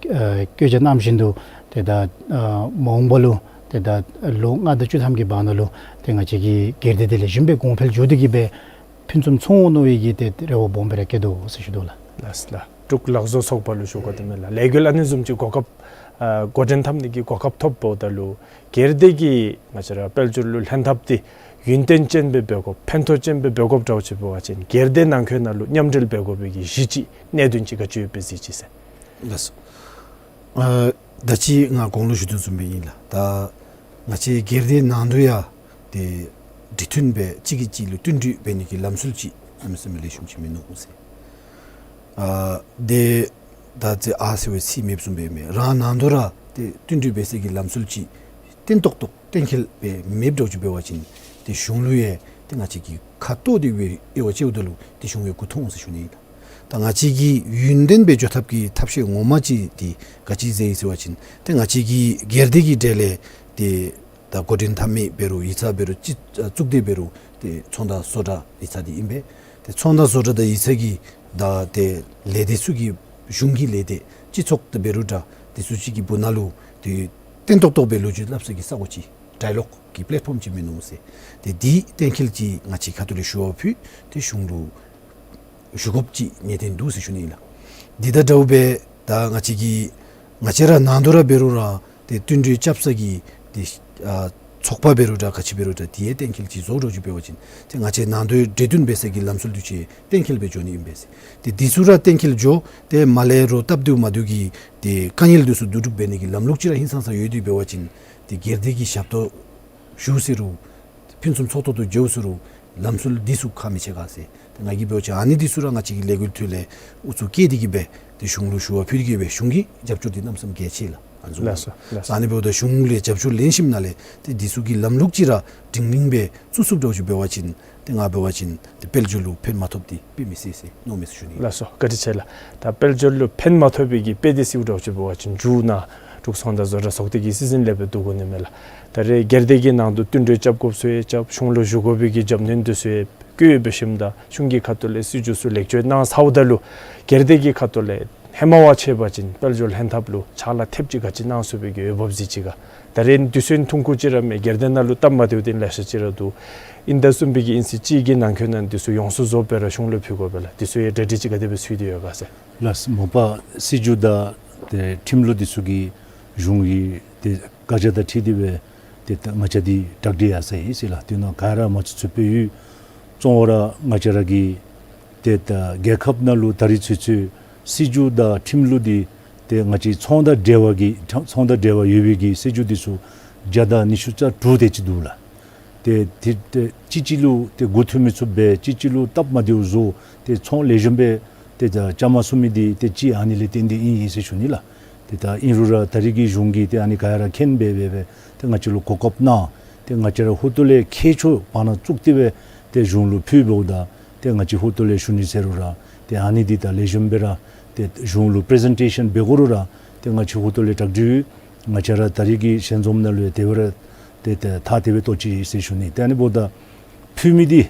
བཀོད་རྒྱ་གནང་བཞིན་དུ་ཏེ་ད་ཨ་མ་འོངས་པ་ལུ་ཏེ་ད་ལོ་ལྔ་དང་བཅུ་ཐམ་གྱི་བར་ན་ལུ་ཏེ་ང་བཅས་ཀྱི་སྒེར་སྡེ་འདི་ལེགས་ཤོམ་སྦེ་གོང་འཕེལ་འགྱོ་སྟེ་གི་སྦེ་ཕུན་སུམ་ཚོགས་འོང་མནོ་བའི་གི་ཏེ་རེ་བ་སྦོམ་སྦེ་ར་བསྐྱེད་དོ་ཟེར་ཞུ་དོ་ལགས། ལགས་ལགས། འབྲུག་ལག་བཟོ་ཚོགས་པ་ལུ་ཞུ་དགོ་དེ་མེན་ལགས། ལས་འགུལ་ཨ་ནི་བཟུམ་ཅིག་གོ་སྐབས་ཨ་འགོ་འདྲེན་འཐབ་ནི་གི་གོ་སྐབས་ཐོབ་འབདཝ་ད་ལུ་སྒེར་སྡེ་གིས་ང་བཅས་ར་དཔལ་འབྱོར་ལུ་ལྷན་ཐབས་འདི་ཡུན་བརྟན་ཅན་སྦེ་འབད་དགོཔ་ཕན་ཐོགས་ཅན་སྦེ་འབད་དགོཔ་འདྲཝ་ཅིག་འབད་བ་ཅིན་སྒེར་སྡེ་ནང་འཁོད་ནང་ལུ་མཉམ་འབྲེལ་འབད་དགོ་པའི་གི་གཞི་ཅིག་གནད་དོན་ཅིག་ག་ཅི་ཡོདཔ་སྦེ་གཟིགས་ཅི་ཟེར། ལགས་སོ། ཨ་ད་ཅི་ང་གོང་ལུ་ཞུ་དོ་བཟུམ་སྦེ་ཨིན་ལགས། ད་ང་བཅས་སྒེར་སྡེ་ནང་དུ་ཡང་ཏེ་འབྲེལ་མཐུན་སྦེ་གཅིག་གིས་གཅིག་ལུ་བསྟུན་གྲོས་འབད་ནི་གི་ལམ་སྲོལ་ཅིག་གནམ་མེད་ས་མེད་ལེགས་ཤོམ་ཅིག་མིན་ནུག་ཟེར། ཨ་ཏེ་ད་ཅི་ཨ་ཟེར་བའི་ཚིག་མེདཔ་བཟུམ་སྦེ་མེན། རང་ནང་དུ་ར་ཏེ་བསྟུན་གྲོས་འབད་སའི་གི་ལམ་སྲོལ་ཅིག་བརྟན་ཏོག་ཏོ་གཏན་འཁེལ་སྦེ་མེདཔ་འདྲཝ་ཅིག་འབད་བ་ཅིན་ཏེ་གཞུང་ལུ་ཡང་ཏེ་ང་བཅས་ཀྱིས་ཁ་ཐུག་སྟེ་སྦེ་དབྱེ་བ་དཔྱདཔ་ད་ལུ་ཏེ་གཞུང་ཡང་མགུ་འཐོམ་འོང་ཟེར་ཞུ་ནི་ཨིན། ད་ང་བཅས་ཀྱིས་ཡུན་བརྟན་སྦེ་འགྱོ་ཐབས་ཀྱི་ཐབས་ཤེས་ངོ་མ་ཅིག་འདི་ག་ཅི་ཟེར་ཡི་ཟེར་བ་ཅིན་ཏེ་ང་བཅས་ཀྱི་སྒེར་སྡེ་གི་གྲས་ལས་ཏེ་ད་འགོ་འདྲེན་འཐབ་མི་འབད་རུང་ཡིག་ཚང་འབད་རུང་ཅིག་ཨ་གཙུག་སྡེ་འབད་རུང་ཏེ་ཚོང་དང་བཟོ་གྲྭ་ཡིག་ཚང་འདི་ཨིན་པས། ཏེ་ཚོང་དང་བཟོ་གྲྭ་དང་ཡིག་ཚང་གི་ད་ཏེ་ལས་སྡེ་ཚུ་གི་གཞུང་གི་ལས་སྡེ་སྤྱི་ཚོགས་འདི་འབད་རུང་འདྲ་འདི་ཚུ་ཅིག་གི་སྦུག་ན་ལུ་ཏེ་བརྟན་ཏོག་ཏོ་སྦེ་ལོ་རྒྱུས་སླབ་ས་གི་ས་གོ་ཅིག་ཌའི་ལོག་གི་པེ་ལེཊ་ཕོམ་ཅིག་མིན་ནུག་ཟེར། ཏེ་འདི་གཏན་འཁེལ་ཅིག་ང་བཅས་ཁ་ཐུག་ལས་ཞུ་བ་ཕུལ་ཏེ་གཞུང་ལུ་ཞུ་དགོཔ་ཅིག་ངེས་བརྟན་འདུག་ཟེར་ཞུ་ནི་ཨིན་ལགས། འདི་དང་འདྲཝ་སྦེ་ད་ང་བཅས་ཀྱི་ང་བཅས་ར་ནང་དུ་ར་འབད་རུང་ར་ཏེ་བསྟུན་གྲོས་རྐྱབ་ས་གི་ཏེ་ཨ་ཚོགས་པ་འབད་རུང་འདྲ་ག་ཅི་འབད་རུང་འདྲ་དེ་ཡང་གཏན་འཁེལ་ཅིག་བཟོ་འདྲཝ་ཅིག་འབད་བ་ཅིན་ཏེ་ང་བཅས་ནང་དུ་འབྲེལ་མཐུན་འབད་ས་གི་ལམ་སྲོལ་འདི་ཚུ་གཏན་འཁེལ་སྦེ་འགྱོ་ནི་ཨིན་པས་ཟེར། ཏེ་འདི་ཚུ་ར་གཏན་འཁེལ་འགྱོ་ཏེ་མ་ལས་རོགས་སྟབས་བདེཝ་མ་བདེཝ་གི་ཏེ་དཀའ་ངལ་འདི་ཚུ་བསྡུ་རུབ་འབད་ནི་གི་ལམ་ལུགས་ཅིག་ར་ཧིང་སངས་ས་ཡོད་དེ་འབད་བ་ཅིན་ཏེ་སྒེར་སྡེ་གི་ཞབས་ཏོག་ཞུ་ཟེར་རུང་ཕུན་སུམ་ཚོགས་ཏོག་ཏོ་འགྱོ་ཟེར་རུང་ལམ་སྲོལ་འདི་ཚུ་ཁག་མི་ཆེ་ག་ཟེར། ཏེ་ང་གིས་འབད་བ་ཅིན་ཨ་ནི་འདི་ཚུ་ར་ང་བཅས་ཀྱི་ལས་འགུལ་ཐོག་ལས་ཨུ་ཚུགས་བསྐྱེད་དེ་གི་སྦེ་ཏེ་གཞུང་ལུ་ཞུ་བ་ཕུལ་དེ་གི་སྦེ་གཞུང་གི་རྒྱབ་སྐྱོར་འདི་གནམ་མེད་ས་མེད་གལ་ཆེ་ལགས། ཨ་ནི་བཟུམ་ལགས་སོ། ལགས་སོ། ཨ་ནི་འབདཝ་ད་གཞུང་ལས་རྒྱབ་སྐྱོར་ལེན་ཞིནམ་ལས་ཏེ་འདི་ཚུ་གི་ལམ་ལུགས་ཅིག་ར་སྒྲིང་སྒྲིང་སྦེ་བཙུགས་ཚུགསཔ་འདྲཝ་ཅིག་འབད་བ་ཅིན་ཏེ་ང་འབད་བ་ཅིན་ཏེ་དཔལ་འབྱོར་ལུ་ཕན་མ་ཐོགསཔ་འདི་དཔེ་མི་སྲིད་ཟེར་མནོཝ་མས་ཟེར་ཞུ་ནི། ལགས་སོ། བཀའ་དྲིན་ཆེ་ལགས། ད་དཔལ་འབྱོར་ལུ་ཕན་མ་ཐོགས་པའི་གི་དཔེ་འདི་ཟེརཝ་འདྲཝ་ཅིག་འབད་བ་ཅིན་མཇུག་ནང་འབྲུག་ཚོང་དང་བཟོ་གྲྭ་ཚོགས་སྡེ་གི་སྲིད་འཛིན་ལས་སྦེ་བསྡུ་དགོ་ནི་མས་ལགས། ད་རེས་སྒེར་སྡེ་གི་ནང་དུ་བསྟུན་གྲོས་རྐྱབ་དགོཔ་ཚུ་ཡང་རྐྱབ། གཞུང་ལུ་ཞུ་དགོ་པའི་གི་རྒྱབ་སྣོན་འདི་ཚུ་ཡང་བཀོད་འབད་ཞིནམ་ད་གཞུང་གི་ཁ་ཐུག་ལས་སྲིད་བྱུས་ཚུ་ལེགས་བཅོས་གནང་ཚརཝ་ད་ལུ་སྒེར་སྡེ་གི་ཁ་ཐུག་ལས་ཧེ་མ་བ་ཅིན་དཔལ་འབྱོར་ལྷན་ཐབས་ལུ་ཕྱག་ལཱ་ཐེབས་ཅིག་ག་ཅི་གནང་ཚུགས་པའི་གི་འོས་འབབ་གཟིགས་ཅི་ག། ད་རེས་དུས་ཚོད་ཐུང་ཀུ་ཅིག་ར་མས། སྒེར་སྡེ་ནང་ལུ་སྟབས་མ་བདེཝ་འདི་ལེ་ཤ་ཅིག་ར་འདུག། ཨིན་ད་བཟུམ་སྦེ་གི་ཨིན་ཚེ་གཅིག་གི་ནང་འཁོད་ནང་འདི་ཚུ་ཡོངས་སུ་རྫོགསཔ་སྦེ་ར་གཞུང་ལུ་ཕུལ་དགོ་པས་ལགས། འདི་ཚུ་ཡང་གྲ་སྒྲིག་ཅིག་ག་དེ་སྦེ་ཚུད་དེ་ཡོད་ག་ཟེར། ལགས་སོ། མ་པ་སྲིད་བྱུས་དང་ཏེ་ཁྲིམས་ལུགས་འདི་ཚུ་གི་གཞུང་གི་ཏེ་བཀའ་རྒྱ་དང་འཁྲིལ་ཏེ་སྦེ་ཏེ་ད་ང་བཅས་འདི་གྲ་སྒྲིག་ཡར་སོ་ཡི་ཟེར་ལགས། དེ་ནང་ག་ར་མ་ཚུད་ཚུདཔ་སྦེ་ཡོད། གཙོ་བོ་ར་ང་བཅས་ར་གི་ཏེ་ད་རྒྱལ་ཁབ་ནང་ལུ་ད་རིས་ཚུན་ཚོད་སྲིད་བྱུས་དང་ཁྲིམས་ལུགས་འདི་ཏེ་ང་བཅས་ཚོང་དང་འབྲེལ་བ་གི་ཚོང་དང་འབྲེལ་བ་ཡོད་པའི་གི་སྲིད་བྱུས་འདི་ཚུ་བརྒྱ་དང་ཉི་ཤུ་རྩ་དྲུག་དེ་ཅིག་འདུག་ལགས། ཏེ་ཏེ་ཏེ་གཅིག་གཅིག་ལུ་ཏེ་མགུ་འཐོམ་མི་ཚུགསཔ་སྦེ་གཅིག་གཅིག་ལུ་སྟབས་མ་བདེཝ་བཟོ་ཏེ་ཚོང་ལེགས་ཤོམ་སྦེ་ཏེ་ད་རྐྱབ་མ་ཚུགས་མི་འདི་ཏེ་གཅིག་ཨ་ནི་ལས་བརྟེན་ཏེ་ཨིན་ཨིན་ཟེར་ཞུ་ནི་ལགས། ཏེ་ད་ཨིན་རུང་ར་ད་རིས་ཀྱི་གཞུང་གིས་ཏེ་ཨ་ནི་ག་ཡ་ར་མཁྱེན་སྦེ་སྦེ་སྦེ་ཏེ་ང་བཅས་ལུ་གོ་སྐབས་གནང་། ཏེ་ང་བཅས་ར་ཧུར་ཐུག་ལས་ཁྱད་ཆོས་བར་ན་བཙུགས་ཏེ་སྦེ་ཏེ་གཞུང་ལུ་ཕུལ་འབདཝ་ད་ཏེ་ང་བཅས་ཧུར་ཐུག་ལས་ཞུ་ནི་ཟེར་རུང་ར་ཏེ་ཨ་ནི་འདི་ད་ལེགས་ཤོམ་སྦེ་ར་ཏེ་གཞུང་ལུ་པི་རི་ཟེན་ཊེ་ཤཱན་འབད་དགོ་རུང་ར་ཏེ་ང་བཅས་ཧུར་ཐུག་ལས་གྲ་སྒྲིག་ཡོད། ང་བཅས་ར་ད་རིས་ཀྱི་ཞལ་འཛོམས་ནང་ལུ་ཡང་དེ་སྦེ་ར་ཏེ་ཏེ་ཐག་དེ་སྦེ་བཏོག་ཅི་ཟེར་ཞུ་ནི། ཏེ་ཨ་ནི་འབདཝ་ད་ཕུལ་མི་འདི་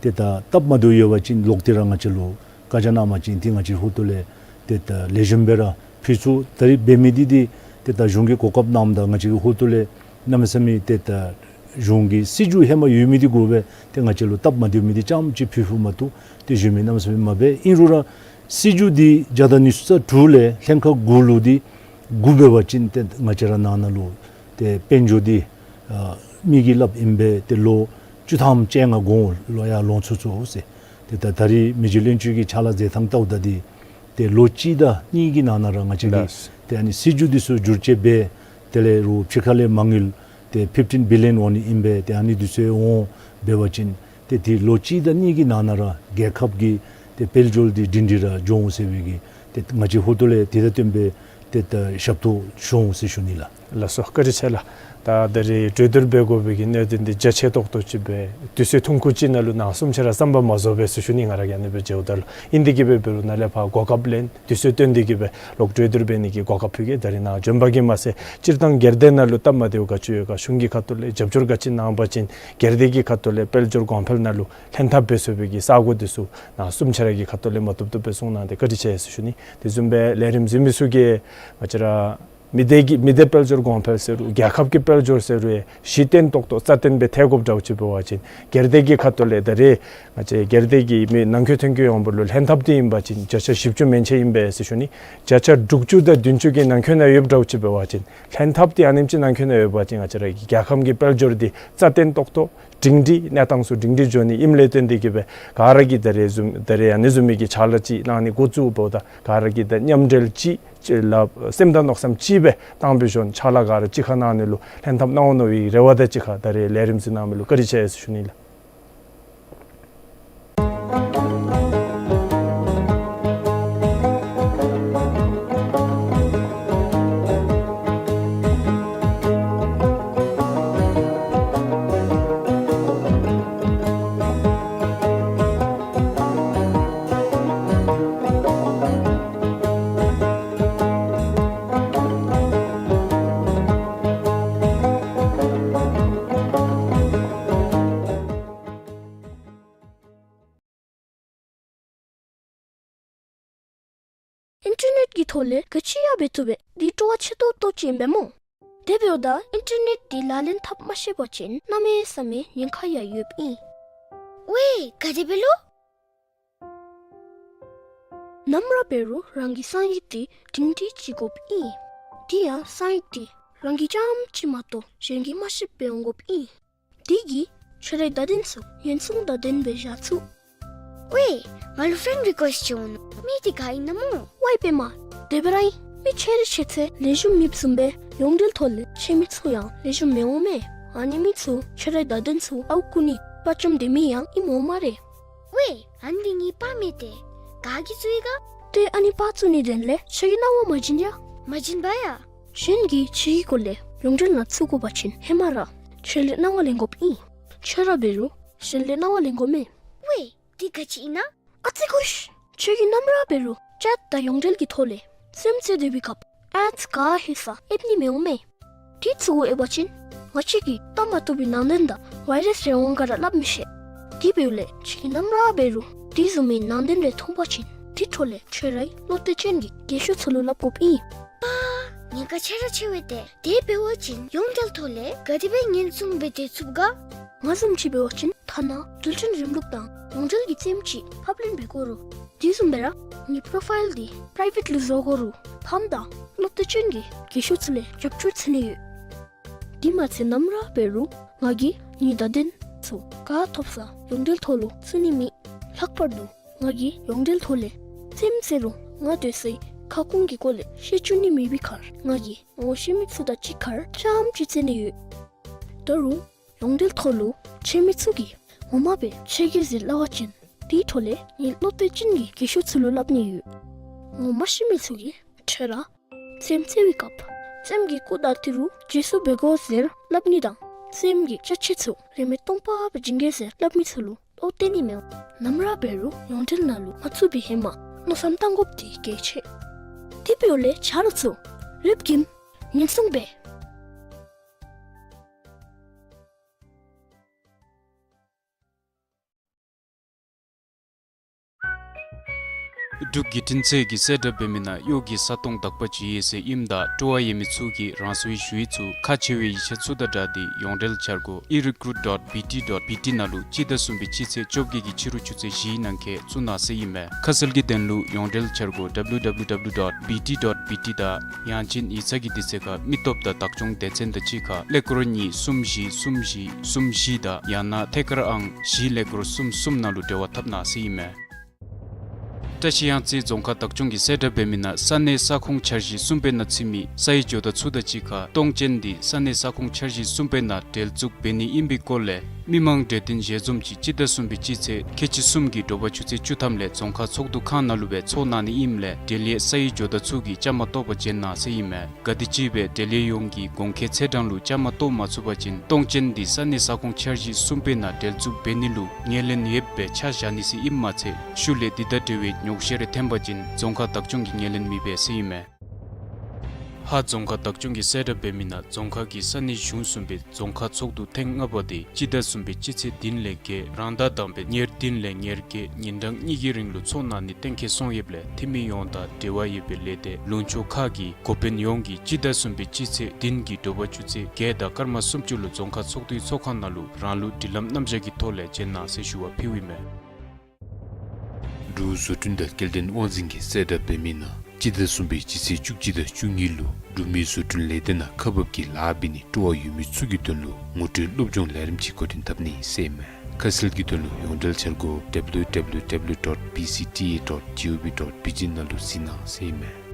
ཏེ་ད་སྟབས་མ་བདེཝ་ཡོད་པ་ཅིན་ལོག་སྟེ་ར་ང་བཅས་ལུ་བཀའ་རྒྱ་གནང་པ་ཅིན་ཏེ་ང་བཅས་ཧུར་ཐུག་ལས་ཏེ་ད་ལེགས་ཤོམ་སྦེ་ར་ ཕུལ་ཚུགས། ད་རིས་འབད་མི་འདི་འདི་ཏེ་ད་གཞུང་གིས་གོ་སྐབས་གནངམ་ད་ང་བཅས་ཀྱི་ཧོངས་ལས་གནམ་མེད་ས་མེད་ཏེ་ད་གཞུང་གི་སྲིད་བྱུས་ཧེ་མ་ཡོད་མི་འདི་དགོ་པས། ཏེ་ང་བཅས་ལུ་སྟབས་མ་བདེ་མི་འདི་རྐྱངམ་ཅིག་ཕུལ་ཕུལཝ་མ་གཏོགས་ཏེ་གཞན་མི་གནམ་མེད་ས་མེད་མ་འབད། ཨིན་རུང་ར་སྲིད་བྱུས་འདི་བརྒྱ་དང་ཉི་ཤུ་རྩ་དྲུག་ལས་ལྷན་ཁག་དགུ་ལུ་འདི་དགུ་འབད་བ་ཅིན་ཏེ་ང་བཅས་ར་ནང་ན་ལུ་ཏེ་དཔལ་འབྱོར་འདི་ཨ་མི་གིས་སླབ་ཨིན་པས། ཏེ་ལོ་བཅུ་ཐམ་བཅོ་ལྔ་གོང་ལུ་ཡར་ལོང་ཚུགས་ཚུགས་ཟེར། ཏེ་ད་ད་རིས་མི་རྗེ་བློན་ཆེན་གྱིས་ཕྱག་ལཱ་མཛད་ཐངས་བལྟཝ་ད་འདི་ཏེ་ལོ་གཅིག་དང་གཉིས་ཀྱི་ནང་ན་ར་ང་བཅས་ཀྱིས་ཏེ་ཨ་ནི་སྲིད་བྱུས་འདི་ཚུ་བསྒྱུར་བཅོས་འབད། དེ་ལས་རུང་ཕྱི་ཁ་ལས་མ་དངུལ་ཏེ་ཕིཕ་ཊིན་བི་ལི་ཡཱན་འོང་ནི་ཨིན་པས། ཏེ་ཨ་ནི་འདི་ཚུ་འོང་འབད་བ་ཅིན་ཏེ་ཏེ་ལོ་གཅིག་དང་གཉིས་ཀྱི་ནང་ན་ར་རྒྱལ་ཁབ་ཀྱི་ཏེ་དཔལ་འབྱོར་འདི་སྒྲིང་སྒྲི་ར་འགྱོ་འོང་ཟེར་བའི་གི་ཏེ་ང་བཅས་ཧོངས་ལས་དེ་དང་བསྟུན་པའི་ཏེ་ད་ཞབས་ཏོག་ཞུ་འོང་ཟེར་ཞུ་ནི་ལགས། ལགས་སོ། བཀའ་དྲིན་ཆེ་ལགས། ད་ད་རིས་གྲོས་བསྡུར་འབད་དགོ་པའི་གི་གནད་དོན་འདི་རྒྱ་ཆེ་ཏོག་ཏོ་ཅིག་སྦེ་དུས་ཚོད་ཐུང་ཀུ་ཅིག་ནང་ལུ་ནང་གསུམ་ཆ་ར་བསམ་པ་མ་རྫོགས་པས་ཟེར་ཞུ་ནི། ང་ར་གིས་ཨ་ནི་སྦེ་མཇལཝ་ད་ལུ་ཨིན་དེ་གིས་འབད་འབད་རུང་ནཱ་ལས་ཕར་གོ་སྐབས་ལེན་དུས་ཚོད་བཏོན་ཏེ་གིས་སྦེ་ལོག་གྲོས་བསྡུར་འབད་ནི་གི་གོ་སྐབས་ཕུལ་གེ། ད་རིས་ནཱ་བྱོན་པ་གིས་མ་ཚད་སྤྱིར་བཏང་སྒེར་སྡེ་ནང་ལུ་སྟབས་མ་བདེཝ་ག་ཅི་ཡོད་ག་གཞུང་གི་ཁ་ཐུག་ལས་རྒྱབ་སྐྱོར་ག་ཅི་གནང་པ་ཅིན་སྒེར་སྡེ་གི་ཁ་ཐུག་ལས་དཔལ་འབྱོར་གོང་འཕེལ་ནང་ལུ་ལྷན་ཐབས་འབད་ཚུགས་པའི་གི་ས་གོ་འདི་ཚུ་ནཱ་གསུམ་ཆ་ར་གི་ཁ་ཐུག་ལས་མ་བཏུབ་བཏུབ་སྦེ་གསུང་གནང་སྟེ་བཀའ་དྲིན་ཆེ་ཟེར་ཞུ་ནི། དེ་བཟུམ་སྦེ་ལས་རིམ་གཟིགས་མི་ཚུ་གིས་ང་བཅས་ར་མི་སྡེ་གི་མི་སྡེ་དཔལ་འབྱོར་གོང་འཕེལ་ཟེར་རུང་རྒྱལ་ཁབ་ཀྱི་དཔལ་འབྱོར་ཟེར་རུང་གཞི་བརྟན་ཏོག་ཏོ་རྩ་བརྟན་སྦེ་ཐལ་དགོཔ་འདྲཝ་ཅིག་འབད་བ་ཅིན་སྒེར་སྡེ་གི་ཁ་ཐུག་ལས་ད་རེས་ང་བཅས་སྒེར་སྡེ་གི་མི་ནང་འཁོད་ཐོན་སྐྱེད་ཡོངས་འབོར་ལུ་ལྷན་ཐབས་འདི་ཨིན་པ་ཅིན་བརྒྱ་ཆ་བཞི་བཅུ་མན་ཆད་ཨིན་པས་ཟེར་ཞུ་ནི། བརྒྱ་ཆ་དྲུག་ཅུ་དང་བདུན་ཅུ་གི་ནང་འཁོད་ནང་ཡོདཔ་འདྲཝ་ཅིག་འབད་བ་ཅིན་ལྷན་ཐབས་འདི་ཨ་ནེམ་ཅིག་ནང་འཁོད་ནང་ཡོད་པ་ཅིན་ང་བཅས་ར་གི་རྒྱལ་ཁབ་ཀྱི་དཔལ་འབྱོར་འདི་རྩ་བརྟན་ཏོག་ཏོ་སྒྲིང་སྒྲི་གནས་སྟངས་ཚུ་སྒྲིང་སྒྲི་འགྱོ་ནི་ཨིནམ་ལས་བརྟེན་ཏེ་གིས་སྦེ་ག་ར་གིས་ད་རེས་བཟུམ་ད་རེས་ཨ་ནི་བཟུམ་མའི་གི་ཕྱག་ལཱ་ཅིག་གནང་ནི་འགོ་བཙུགས་འབདཝ་ད་ག་ར་གིས་ད་མཉམ་འབྲེལ་ཅིག་ཅིག་ལགས་སེམས་དང་མནོ་བསམ་གཅིག་སྦེ་བཏང་སྦེ་བྱོན་ཕྱག་ལཱ་ག་ར་གཅིག་ཁར་གནང་ནི་ལུ་ལྷན་ཐབས་གནང་འོང་མནོ་བའི་རེ་བ་དང་གཅིག་ཁར་ད་རེས་ལས་རིམ་གཟིགས་གནང་མི་ལུ་བཀའ་དྲིན་ཆེ་ཟེར་ཞུ་ནི་ལགས། ཨིན་ཊར་ནེཊ་ཀྱི་ཐོག་ལས་ག་ཅི་ཡང་འབད་བཏུབ་པས། འདི་སྤྲོ་བ་ཆེ་ཏོག་ཏོ་ཅིག་ཨིན་པས་སྨོ། དེ་འབདཝ་ད་ཨིན་ཊར་ནེཊ་འདི་ལག་ལེན་འཐབ་མ་ཤེས་པ་ཅིན་གནམ་མེད་ས་མེད་ཉེན་ཁ་ཡང་ཡོདཔ་ཨིན། ཝའེ་ག་དེ་སྦེ་ལོ། ནམ་ར་འབད་རུང་རང་གི་གསང་ཡིག་འདི་སྒྲིང་སྒྲི་ཅིག་དགོཔ་ཨིན། དེ་ཡང་གསང་ཡིག་འདི་རང་གིས་རྐྱངམ་ཅིག་མ་གཏོགས་གཞན་གྱིས་མ་ཤེསཔ་སྦེ་འོང་དགོཔ་ཨིན། དེ་གིས་ཁྱོད་རའི་བརྡ་དོན་ཚུ་ཉེན་སྲུང་བརྡ་དོན་སྦེ་བཞག་ཚུགས། ཝའེ་ང་ལུ་ཕེན་རི་ཀུ་ཨེསཊ་ཅིག་འོང་ནུག། མི་འདི་ག་ཨིན་ན་སྨོ། ཝའེ་པདྨ། དེ་སྦེ་ར་ཨིན། མི་ཆེ་རིགས་ཆེ་ཚད་ལེགས་ཤོམ་མེདཔ་བཟུམ་སྦེ་ཡོངས་འབྲེལ་ཐོག་ལས་ཆེ་མི་ཚུ་ཡང་ལེགས་ཤོམ་མི་འོང་མས། ཨ་ནི་མི་ཚུ་ཁྱོད་རའི་བརྡ་དོན་ཚུ་ཨརཝ་བརྐུ་ནི་དཔའ་བཅམ་སྡོད་མི་ཡང་ཨིནམ་འོང་སྨ་རེ། ཝའེ་ཨ་ནི་འདི་ངེའི་པར་མས་ཏེ། ག་གིས་བཙུགས་ཡི་ག། ཏེ་ཨ་ནི་པར་བཙུགས་ནི་དོན་ལས་ཁྱོད་ཀྱིས་གནང་བ་མ་བྱིན་ཡ། མ་བྱིན་པ་ཡ། གཞན་གྱིས་ཁྱོད་ཀྱི་སྐོར་ལས་ཡོངས་འབྲེལ་ནང་བཙུགས་དགོ་པ་ཅིན་ཧེ་མ་ར་ཁྱོད་ལས་གནང་བ་ལེན་དགོཔ་ཨིན། ཁྱོད་ར་འབད་རུང་གཞན་ལས་གནང་བ་ལེན་དགོ་མས། ཝའེ་འདི་ག་ཅི་ཨིན་ན། ཨ་ཙི་ཁུ་ཤ། ཁྱོད་ཀྱིས་ནམ་ར་འབད་རུང་ཅེཊ་དང་ཡོངས་འབྲེལ་གྱི་ཐོག་ལས་རྩེདམོ་རྩེ་སྡོད་པའི་སྐབས་ཨེཌསི་ག་ཧེ་ས་ཨེབ་ནི་མི་འོང་མས། དེ་བཙུགས་ཨེབ་པ་ཅིན་ང་བཅས་ཀྱིས་བལྟ་མ་བཏུབ་པའི་ནང་དོན་དང་ཝའི་རཱསི་རེ་འོང་ག་ར་སླབ་མི་ཤེས། དེ་འབདཝ་ལས་ཁྱོད་ཀྱིས་ནམ་ར་འབད་རུང་དེ་བཟུམ་མའི་ནང་དོན་རེ་མཐོང་པ་ཅིན་དེ་འཕྲོ་ལས་ཁྱོད་རའི་བློ་གཏད་ཅན་གྱི་རྒས་ཤོས་ཚུ་ལུ་སླབ་དགོཔ་ཨིན། པ། ཉེན་ཁ་ཆེ་ར་ཆེ་བས་ཏེ། དེ་འབད་བ་ཅིན་ཡོངས་འབྲེལ་ཐོག་ལས་ག་དེ་སྦེ་ཉེན་སྲུང་འབད་དེ་ཚུགས་ག། ང་བཟུམ་ཅིག་འབད་བ་ཅིན་ཐ་ན་རྡུལ་ཕྲན་རིམ་ལུགས་དང་ཡོངས་འབྲེལ་གྱི་རྩེདམོ་ཅིག་ཕབ་ལེན་འབད་དགོ་རུང་དེ་བཟུམ་སྦེ་ར་ངེའི་པོ་རོ་ཕའིལ་འདི་པི་རའི་ཝེཊ་ལུ་བཟོ་དགོ་རུང་ཕམ་དང་བློ་གཏད་ཅན་གྱི་རྒས་ཤོས་ཚུ་ལས་རྒྱབ་སྐྱོར་འཚོལ་ནི་ཡོད། དེ་མ་ཚད་ནམ་ར་འབད་རུང་ང་གིས་ངེའི་བརྡ་དོན་ཚུ་ག་ཐོབ་ས་ཡོངས་འབྲེལ་ཐོག་ལུ་བཙུགས་ནི་མེད། ལྷག་པར་དུ་ང་གིས་ཡོངས་འབྲེལ་ཐོག་ལས་རྩེདམོ་རྩེ་རུང་ང་སྡོད་སའི་ཁ་སྐོང་གི་སྐོར་ལས་ཤེས་བཅུག་ནི་མེད་པའི་ཁར་ང་གིས་ངོ་ཤེས་མི་ཚུ་དང་གཅིག་ཁར་རྐྱངམ་ཅིག་རྩེད་ནི་ཡོད། ད་རུང་ཡོངས་འབྲེལ་ཐོག་ལུ་ཆེ་མི་ཚུ་གིས་ངོ་མ་སྦེ་ཆེ་གེ་ཟེར་སླབ་པ་ཅིན་དེའི་འཕྲོ་ལས་ངེའི་བློ་གཏད་ཅན་གྱི་རྒས་ཤོས་ཚུ་ལུ་སླབ་ནི་ཡོད། ངོ་མ་ཤེས་མི་ཚུ་གིས་ཁྱོད་ར་རྩེདམོ་རྩེ་བའི་སྐབས་རྩེདམོ་གི་སྐུ་དང་ཏི་རུ་རྗེས་སུ་འབད་དགོ་ཟེར་སླབ་ནི་དང་རྩེདམོ་གི་ཅ་ཆས་ཚུ་རིན་མེད་སྟོང་པ་སྦེ་བྱིན་གེ་ཟེར་སླབ་མི་ཚུ་ལུ་བློ་གཏད་ནི་མི་འོང་། ནམ་ར་འབད་རུང་ཡོངས་འབྲེལ་ནང་ལུ་མ་བཙུགས་པའི་ཧེ་མ་མནོ་བསམ་བཏང་དགོཔ་འདི་གལ་ཆེ། དེ་འབདཝ་ལས་ཆ་རོགས་ཚུ་ལེགས་ཤོམ་ཉེན་སྲུང་འབད། འབྲུག་བརྒྱུད་འཕྲིན་ཚད་ཀྱིས་གསལ་བསྒྲགས་འབད་མི་ནང་གཡོག་གི་ས་སྟོང་དག་པ་ཅིག་ཡོད་ཟེར་ཨིནམ་ད་སྤྲོ་བ་ཡོད་མི་ཚུ་གིས་རང་སོའི་ཞུ་ཡིག་ཚུ་ཁག་ཆེ་བའི་ཡིག་ཆ་ཚུ་དང་སྦྲགས་ཏེ་ཡོངས་འབྲེལ་འཆར་སྒོ་e recruit dot B T dot B T ནང་ལུ་སྤྱི་ཟླ་གསུམ་པའི་སྤྱི་ཚེས་བཅོ་བརྒྱད་ཀྱི་ཕྱི་རུ་ཆུ་ཚོད་བཞིའི་ནང་འཁོད་བཙུགས་གནང་ཟེར་ཨིན་མས། ཁ་གསལ་གྱི་དོན་ལུ་ཡོངས་འབྲེལ་འཆར་སྒོ་W W W dot B T dot B T དང་ཡང་ཅིན་ཡིག་ཚང་གི་དུས་ཚོད་ཁར་མི་སྟོབས་དང་བདག་སྐྱོང་སྡེ་ཚན་དང་གཅིག་ཁར་ཀླད་ཀོར་གཉིས་གསུམ་བཞི་གསུམ་བཞི་གསུམ་བཞི་དང་ཡང་ན་ཐད་ཀར་ཨང་བཞི་ཀླད་ཀོར་གསུམ་གསུམ་ནང་ལུ་འབྲེལ་བ་འཐབ་གནང་ཟེར་ཨིན་མས། བཀྲ་ཤིས་གཡང་རྩེ་རྫོང་ཁག་བདག་སྐྱོང་གིས་གསལ་བསྒྲགས་འབད་མི་ནང་ས་གནས་ས་ཁོངས་འཆར་གཞི་གསུམ་པའི་ནང་ཚུད་མི་ས་ཡི་ཇོ་བདག་ཚུ་དང་གཅིག་ཁར་གཏོང་ཅན་འདི་ས་གནས་ས་ཁོངས་འཆར་གཞི་གསུམ་པའི་ནང་འབྲེལ་འཛུགས་འབད་ནི་ཨིན་པའི་སྐོར་ལས་མི་མང་གྲོས་བསྟུན་ཞལ་འཛོམས་ཅིག་སྤྱི་ཟླ་གསུམ་པའི་སྤྱི་ཚེས་ཁལ་གཅིག་གསུམ་གྱི་དྲོ་པ་ཆུ་ཚོད་བཅུ་ཐམ་ལས་རྫོང་ཁག་ཚོགས་འདུ་ཁང་ནང་ལུ་སྦེ་ཚོགས་གནང་ནི་ཨིནམ་ལས་འབྲེལ་ཡོད་ས་ཡི་ཇོ་བདག་ཚུ་གིས་བཅའ་མར་གཏོགས་པར་བྱོན་གནང་ཟེར་ཨིན་མས། ག་དེམ་ཅིག་སྦེ་འབྲེལ་ཡོད་ཡོངས་ཀྱི་གོང་འཁོད་ཚེས་གྲངས་ལུ་བཅའ་མར་གཏོགས་མ་ཚུགས་པ་ཅིན་གཏོང་ཅན་འདི་ས་གནས་ས་ཁོངས་འཆར་གཞི་གསུམ་པའི་ནང་འབྲེལ་འཛུགས་འབད་ནི་ལུ་ངོས་ལེན་ཡོདཔ་སྦེ་ཆ་བཞག་ནི་ཟེར་ཨིནམ་མ་ཚད་ཤུལ་ལས་འདི་དང་འབྲེལ་བའི་ཉོགས་བཤད་རེ་ཐོན་པ་ཅིན་རྫོང་ཁག་བདག་སྐྱོང་གིས་ངོས་ལེན་མི་འབད་ཟེར་ཨིན་མས། ཧཱ་རྫོང་ཁག་བདག་སྐྱོང་གིས་གསལ་བསྒྲགས་འབད་མི་ནང་རྫོང་ཁག་གི་ས་གནས་གཞུང་གསུམ་པའི་རྫོང་ཁག་ཚོགས་འདུ་ཐེངས་ལྔ་པ་དེ་སྤྱི་ཟླ་གསུམ་པའི་སྤྱི་ཚེས་བདུན་ལས་བརྒྱད་རང་ཟླ་དང་པའི་ཉེར་བདུན་ལས་ཉེར་བརྒྱད་ཉིན་གྲངས་གཉིས་ཀྱི་རིང་ལུ་ཚོགས་གནང་ནི་གཏན་འཁེལ་སོང་ཡོདཔ་ལས་འཐུས་མི་ཡོངས་དང་འབྲེལ་བ་ཡོད་པའི་ལས་སྡེ་ལུང་ཕྱོགས་ཁག་གི་འགོ་དཔོན་ཡོངས་ཀྱིས་སྤྱི་ཟླ་གསུམ་པའི་སྤྱི་ཚེས་བདུན་གྱི་དྲོ་པ་ཆུ་ཚོད་བརྒྱད་དང་སྐར་མ་སུམ་ཅུ་ལུ་རྫོང་ཁག་ཚོགས་འདུའི་ཚོགས་ཁང་ནང་ལུ་རང་ལུགས་སྒྲིག་ལམ་རྣམ་གཞག་གི་ཐོག་ལས་བྱོན་གནང་ཟེར་ཞུ་བ་ཕུལཝ་ཨིན་མས། འབྲུག་བཟོ་སྐྲུན་དང་སྐྱེལ་འདྲེན་དབང་འཛིན་གྱིས་གསལ་བསྒྲགས་འབད་མི་ནང་སྤྱི་ཟླ་གསུམ་པའི་སྤྱི་ཚེས་བཅུ་གཅིག་དང་བཅུ་གཉིས་ལུ་འབྲུག་མི་བཟོ་སྐྲུན་ལས་སྡེ་ནང་ཁག་འབགཔ་ཀྱི་ལཱ་འབད་ནི་སྤྲོ་བ་ཡོད་མི་ཚུ་གི་དོན་ལུ་ངོ་སྤྲོད་སློབ་སྦྱོང་ལས་རིམ་ཅིག་འགོ་འདྲེན་འཐབ་ནི་ཟེར་ཨིན་མས། ཁ་གསལ་གྱི་དོན་ལུ་ཡོངས་འབྲེལ་འཆར་སྒོ་W W W dot B C T A dot G O V dot B T ནང་ལུ་གཟིགས་གནང་ཟེར་ཨིན་མས།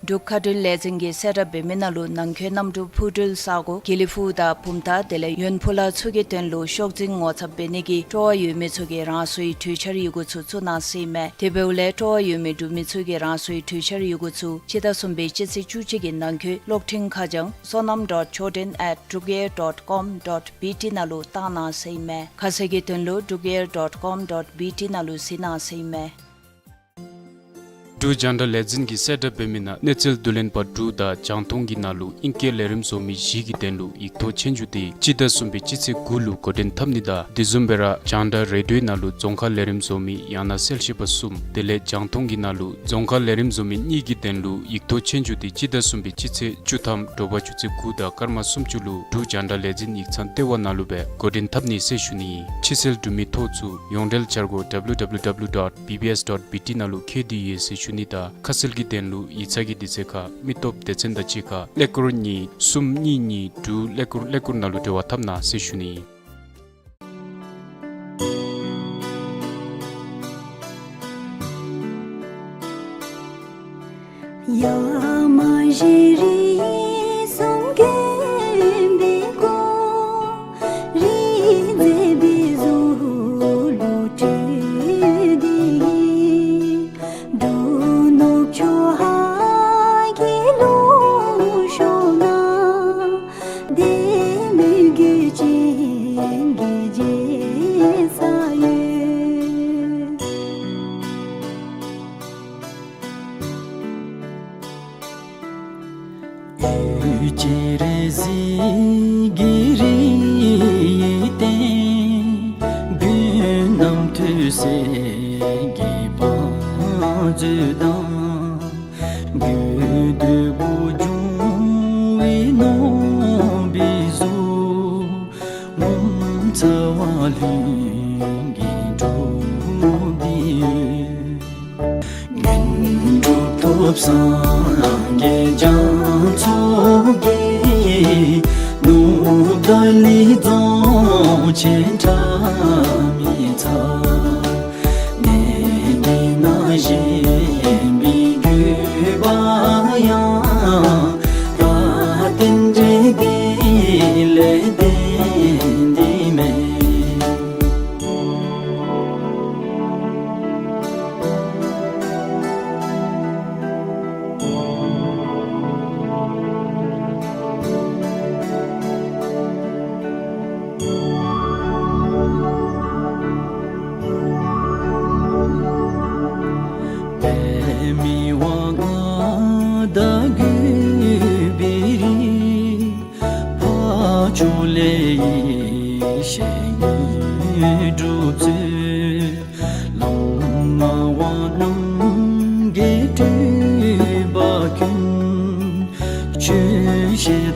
འབྲུག་མཁའ་འགྲུལ་ལས་འཛིན་གྱིས་གསལ་བསྒྲགས་འབད་མི་ནང་ལུ་ནང་འཁོད་གནམ་གྲུ་འཕུར་འགྲུལ་ས་སྒོ་དགེ་ལེགས་ཕུག་དང་བུམ་ཐང་དེ་ལས་ཡོན་ཕུ་ལ་ཚུ་གི་དོན་ལུ་ཤོག་འཛིན་ངོ་ཚབ་འབད་ནི་གི་སྤྲོ་བ་ཡོད་མི་ཚུ་གིས་རང་སོའི་གྲོས་འཆར་ཡི་གུ་ཚུ་བཙུགས་གནང་ཟེར་ཨིན་མས། དེ་འབདཝ་ལས་སྤྲོ་བ་ཡོད་མི་འབྲུག་མི་ཚུ་གིས་རང་སོའི་གྲོས་འཆར་ཡི་གུ་ཚུ་སྤྱི་ཟླ་གསུམ་པའི་སྤྱི་ཚེས་བཅུ་གཅིག་གི་ནང་འཁོད་གློག་འཕྲིན་ཁ་བྱང་sonam dot choden at drukair dot com dot B T ནང་ལུ་བཏང་གནང་ཟེར་ཨིན་མས། ཁ་གསལ་གྱི་དོན་ལུ་drukair dot com dot B T ནང་ལུ་གཟིགས་གནང་ཟེར་ཨིན་མས། འབྲུག་རྒྱང་བསྒྲགས་ལས་འཛིན་གྱིས་གསལ་བསྒྲགས་འབད་མི་ནང་གནས་ཚུལ་བསྡུ་ལེན་པ་དྲུག་དང་རྒྱང་མཐོང་གི་ནང་ལུ་ཨིང་སྐད་ལས་རིམ་བཟོ་མི་བཞི་གི་དོན་ལུ་ཡིག་ཐོག་ཆོས་རྒྱུགས་དེ་སྤྱི་ཟླ་གསུམ་པའི་སྤྱི་ཚེས་དགུ་ལུ་འགོ་འདྲེན་འཐབ་ནི་དང་དེ་བཟུམ་སྦེ་ར་རྒྱང་བསྒྲགས་རེ་ཌིའོའི་ནང་ལུ་རྫོང་ཁ་ལས་རིམ་བཟོ་མི་ཡང་ན་གསལ་བཤད་པ་གསུམ་དེ་ལས་རྒྱང་མཐོང་གི་ནང་ལུ་རྫོང་ཁ་ལས་རིམ་བཟོ་མི་གཉིས་ཀྱི་དོན་ལུ་ཡིག་ཐོག་ཆོས་རྒྱུགས་དེ་སྤྱི་ཟླ་གསུམ་པའི་སྤྱི་ཚེས་བཅུ་ཐམ་དྲོ་པ་ཆུ་ཚོད་དགུ་དང་སྐར་མ་སུམ་ཅུ་ལུ་འབྲུག་རྒྱང་བསྒྲགས་ལས་འཛིན་ཡིག་ཚང་ལྟེ་བ་ནང་ལུ་སྦེ་འགོ་འདྲེན་འཐབ་ནི་ཟེར་ཞུ་ནི། ཕྱི་སེལ་འབྲུག་མི་ཐོ་ཚུ་ཡོངས་འབྲེལ་འཆར་སྒོ་W W W dot B B S dot B T ནང་ལུ་འཁོད་དེ་ཡོད་ཟེར་ཞུ་ནི་དང་ཁ་གསལ་གྱི་དོན་ལུ་ཡིག་ཚང་གི་དུས་ཚོད་ཁར་མི་སྟོབས་སྡེ་ཚན་དང་གཅིག་ཁར་ཀླད་ཀོར་གཉིས་གསུམ་གཉིས་གཉིས་དྲུག་ཀླད་ཀོར་ཀླད་ཀོར་ནང་ལུ་འབྲེལ་བ་འཐབ་གནང་ཟེར་ཞུ་ནི།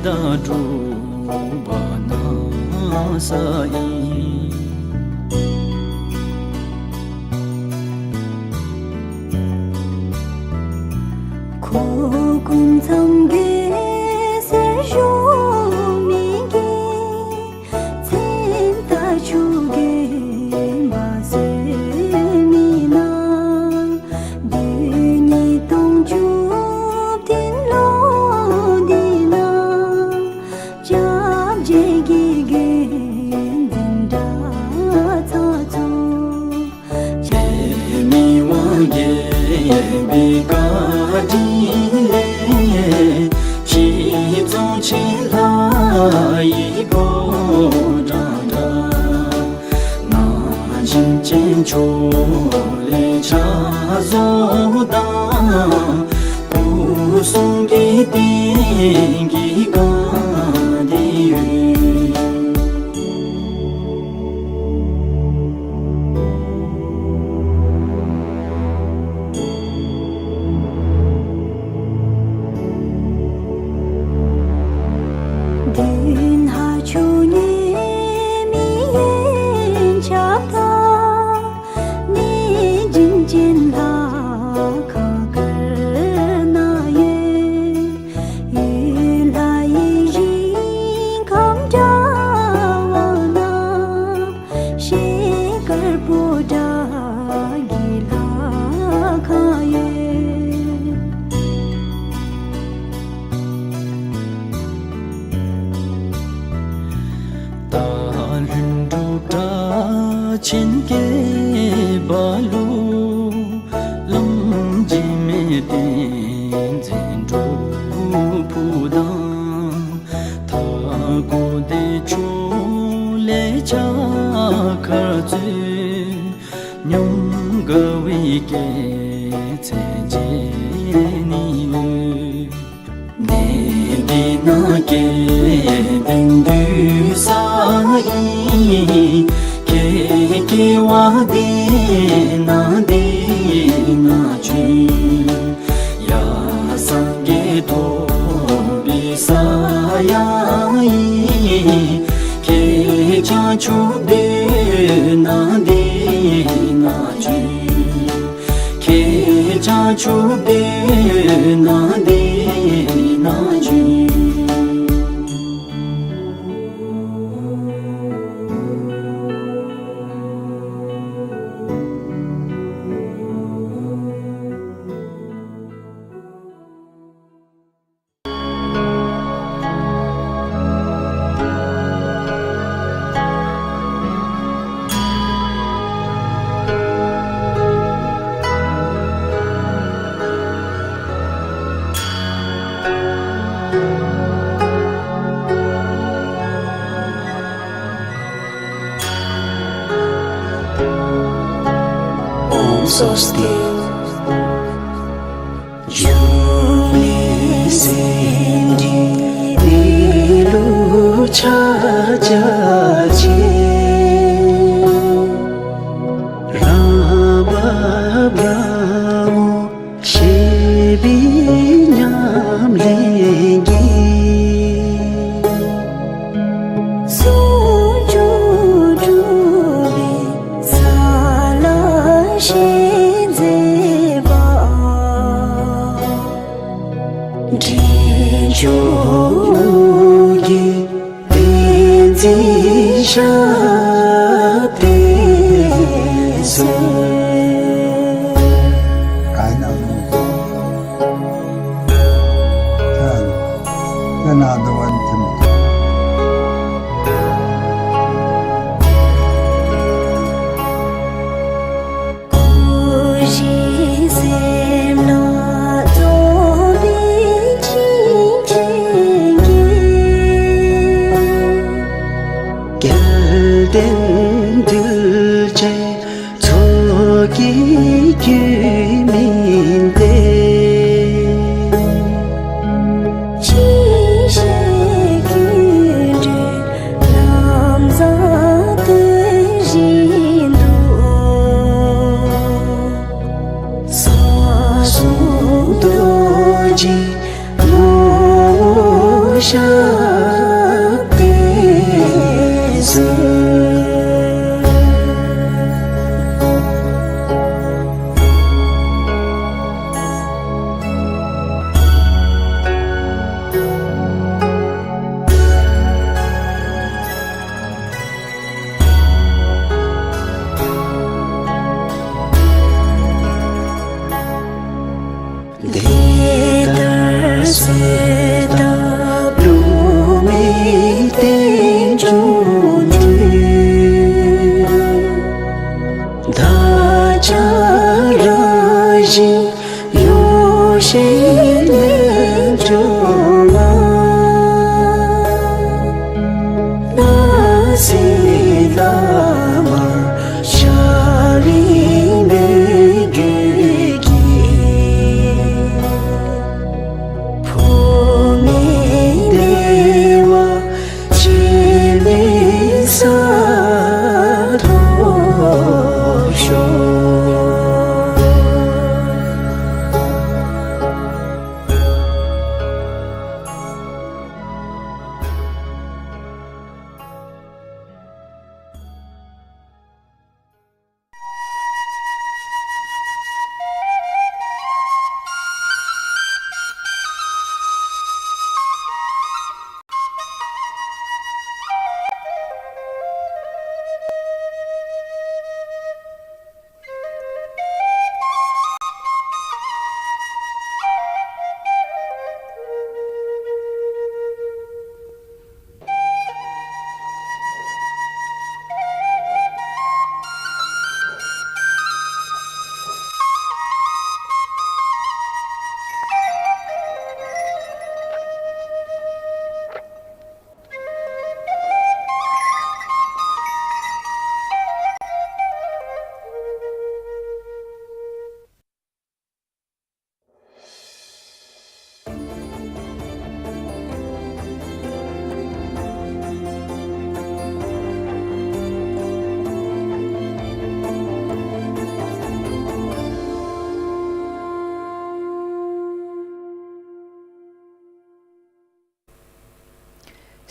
སྒྲུབ་པ་གནང་ས་ཨིན། ཁོ་ཀུན་ཚང་གི་སེར་ཤོག་མི་གི་མཚན་རྟགས་ཆུ་རྒྱུན་པ་ཟེར་མི་ན། བདུན་ཉིས་སྟོང་བཅུ་བདུན་ལོ་འདི་ན། སྐྱབས་རྗེ་གི་དགེ་འདུན་གྲྭ་ཚང་ཚུ། རྗེ་མི་དབང་རྒྱལ་པོའི་བཀའ་དྲིན་ལས། གཞིས་རྫོང་ཆེན་ལྷ་ཡི་ཕོ་བྲང་དང་། ན་གཞོན་ཅན་ཚུ་ལས་ཕྱག་བཟོ་དང་། སྐུ་གསུང་གི་རྟེན་གྱི་སྒང་འདི་ཡོད། བདུན་ཕྲག་བཅུ་གཉིས་མི་ཡན་ཆབ་དང་། གནས་བྱིན་ཅན་ལྷ་ཁང་དཀར་ནང་ཡོད། ཡུལ་ལྷ་ཡི་ཞིང་ཁམས་འདྲ་བ་ན། ཤེལ་དཀར་པོ་ཏ་གི་ལྷ་ཁང་ཡོད། སྟག་ལྷུན་གྲུབ་གྲགས་ཆེན་སྐྱེས་པ་ལུ། བླམ་འཇིགས་མེད་བསྟན་འཛིན་སྒྲུབ་ཕུག་དང་། མཐའ་འཁོབ་བདེ་མཆོག་ལས་ཕྱག་འཁར་གཙོས། ཉམས་དགའ་བའི་སྐྱེད་ཚལ་མཇལ་ནི་ཡོད། གནས་འདི་ན་སྐལ་ལྡན་འདུས་ས་ཨིན། ཁྱེད་སྐྱེ་བ་འདི་ན་འདི་ན་བྱོན། ཡ་སངས་རྒྱས་ཐོབ་པའི་ས་ཡང་ཨིན། ཁྱེད་བྱང་ཆུབ་སྡོད་ན་འདི་ན་བྱོན། ཁྱེད་བྱང་ཆུབ་སྡོད་ན་འདི་ན་བྱོན། ཨོཾ་སྭ་སྟི། འབྱུང་གནས་སེམས་ཅན་འདི་ལུ་ཕྱག་རྒྱ་ཆེ། རང་བབས་རང་ངོ་ཤེས་པའི་ཉམས་ལེན་གྱིས། ཟུང་འཇུག་གྲུབ་པའི་ས་ལ་ཞལ་མཛེས་པ། འདྲེན་མཆོག་གི་བསྟན་འཛིན་ཞབས་བརྟན་གསོལ། ག་ན་མོ། ད་ན་དོ་བན་ཐིམ། སྐུ་བཞི་སེམས་ལ་རྫོགས་པའི་ཕྱིར་དྲན་གྱི། སྐལ་ལྡན་གདུལ་བྱའི་ཚོགས་ཀྱི་རྒྱུད་སྨིན་ཏེ། ཅི་ཞིག་ཀུན་འདུས་ལམ་བཟང་སྟོན་བཞིན་དུ། ས་གསུམ་རྡོ་རྗེ་ངོ་བོ་ཤར་ དེ་ལྟར་གསལ་དག་འབྲུག་མི་རྟེན་འབྱུང་འདུས། བདག་ཅག་རང་བཞིན་ཡོ་བྱད་རྣལ་འབྱོར་མ། སྣང་སྲིད་ལ་མ་ཤར་རིང་མོས་གུས་ཀྱིས། ཕོ་ཉ་བདེ་བ་སྤྱན་འདྲེན་ས་ཐོབ་ཤོག།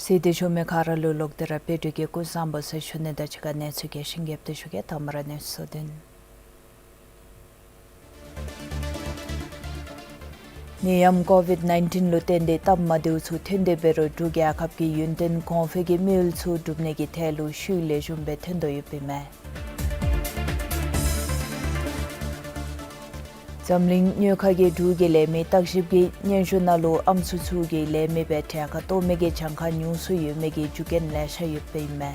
གསན་ཏེ་བཞུགས་མི་ག་ར་ལུ་ལོག་སྟེ་ར་དཔལ་འབྲུག་གི་སྐུ་གཟུགས་བཟང་པོ་ཟེར་ཞུ་ནི་དང་གཅིག་ཁར་གནས་ཚུལ་རྒྱས་ཤིང་རྒྱསཔ་སྦེ་ཞུ་གེ། དང་པ་ར་གནས་ཚུལ་བསྡུ་ནི། ནད་ཡམས་ཀོ་ཝིཌ་ནའིན་ཊིན་ལུ་བརྟེན་ཏེ་སྟབས་མ་བདེཝ་ཚུ་ཐོན་ཏེ་འབད་རུང་འབྲུག་རྒྱལ་ཁབ་ཀྱིས་ཡུན་བརྟན་གོང་འཕེལ་གྱི་དམིགས་ཡུལ་ཚུ་སྒྲུབ་ནི་གི་ཐད་ལུ་ཤུགས་ལེགས་ཤོམ་སྦེ་ཐོན་དོ་ཡོདཔ་ཨིན་མས། འཛམ་གླིང་དངུལ་ཁང་གིས་འབྲུག་གི་ལས་མི་བརྟག་ཞིབ་ཀྱི་སྙན་ཞུ་ནང་ལུ་ཨམ་སྲུ་ཚུ་གིས་ལས་མི་སྦེ་གྲལ་ཁར་གཏོགས་མི་གི་གྱངས་ཁ་ཉུང་སུ་ཡོད་མི་གི་རྒྱུ་རྐྱེན་ལེ་ཤ་ཡོདཔ་ཨིན་མས།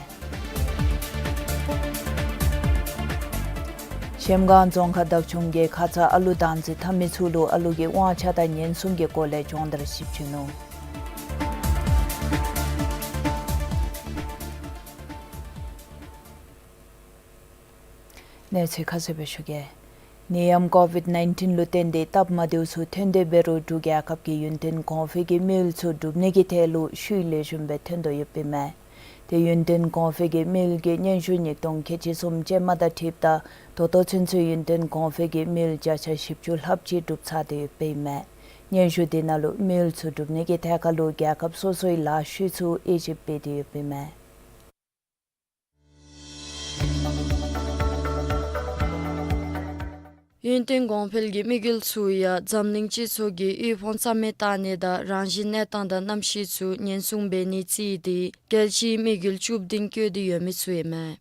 གཞལམ་སྒང་རྫོང་ཁག་བདག་སྐྱོང་གིས་ཁ་ཙ་ཨ་ལུ་དང་འཛིན་གྲྭ་མི་ཚུ་ལུ་ཨ་ལུ་གི་དབང་ཆ་དང་ཉེན་སྲུང་གི་སྐོར་ལས་སྦྱོང་བརྡར་ཞིབ་ཞུ་ནུག། གནས་ཚུལ་ཁ་གསལ་སྦེ་ཞུ་གེ། ནད་ཡམས་ཀོ་ཝིཌ་ནའིན་ཊིན་ལུ་བརྟེན་ཏེ་སྟབས་མ་བདེཝ་ཚུ་ཐོན་ཏེ་འབད་རུང་འབྲུག་རྒྱལ་ཁབ་ཀྱིས་ཡུན་བརྟན་གོང་འཕེལ་གྱི་དམིགས་ཡུལ་ཚུ་སྒྲུབ་ནི་གི་ཐད་ལུ་ཤུགས་ལེགས་ཤོམ་སྦེ་ཐོན་དོ་ཡོདཔ་ཨིན་མས། ཏེ་ཡུན་བརྟན་གོང་འཕེལ་གྱི་དམིགས་ཡུལ་གྱི་སྙན་ཞུ་ཉིས་སྟོང་ཁལ་གཅིག་གསུམ་ཅན་མ་དང་འཁྲིལཝ་ད་ད་ལྟོ་ཚུན་ཚོད་ཡུན་བརྟན་གོང་འཕེལ་གྱི་དམིགས་ཡུལ་བརྒྱ་ཆ་བཞི་བཅུ་ལྷགཔ་ཅིག་གྲུབ་ཚར་ཏེ་ཡོདཔ་ཨིན་མས། སྙན་ཞུ་དེ་ནང་ལུ་དམིགས་ཡུལ་ཚུ་སྒྲུབ་ནི་གི་ཐད་ཁར་ལུ་རྒྱལ་ཁབ་སོ་སོའི་ལཱ་ཤུལ་ཚུ་དབྱེ་ཞིབ་འབད་དེ་ཡོདཔ་ཨིན་མས། ཡུན་བརྟན་གོང་འཕེལ་གྱི་དམིགས་ཡུལ་ཚུ་ཡང་འཛམ་གླིང་སྤྱི་ཚོགས་ཀྱི་དབུལ་ཕོངས་རྩ་མེད་བཏང་ནི་དང་རང་བཞིན་གནས་སྟངས་དང་གནམ་གཤིས་ཚུ་ཉེན་སྲུང་འབད་ནི་རྩིས་ཏེ་རྒྱལ་སྤྱིའི་དམིགས་ཡུལ་བཅུ་བདུན་བཀོད་དེ་ཡོད་མི་ཚུ་ཨིན་མས།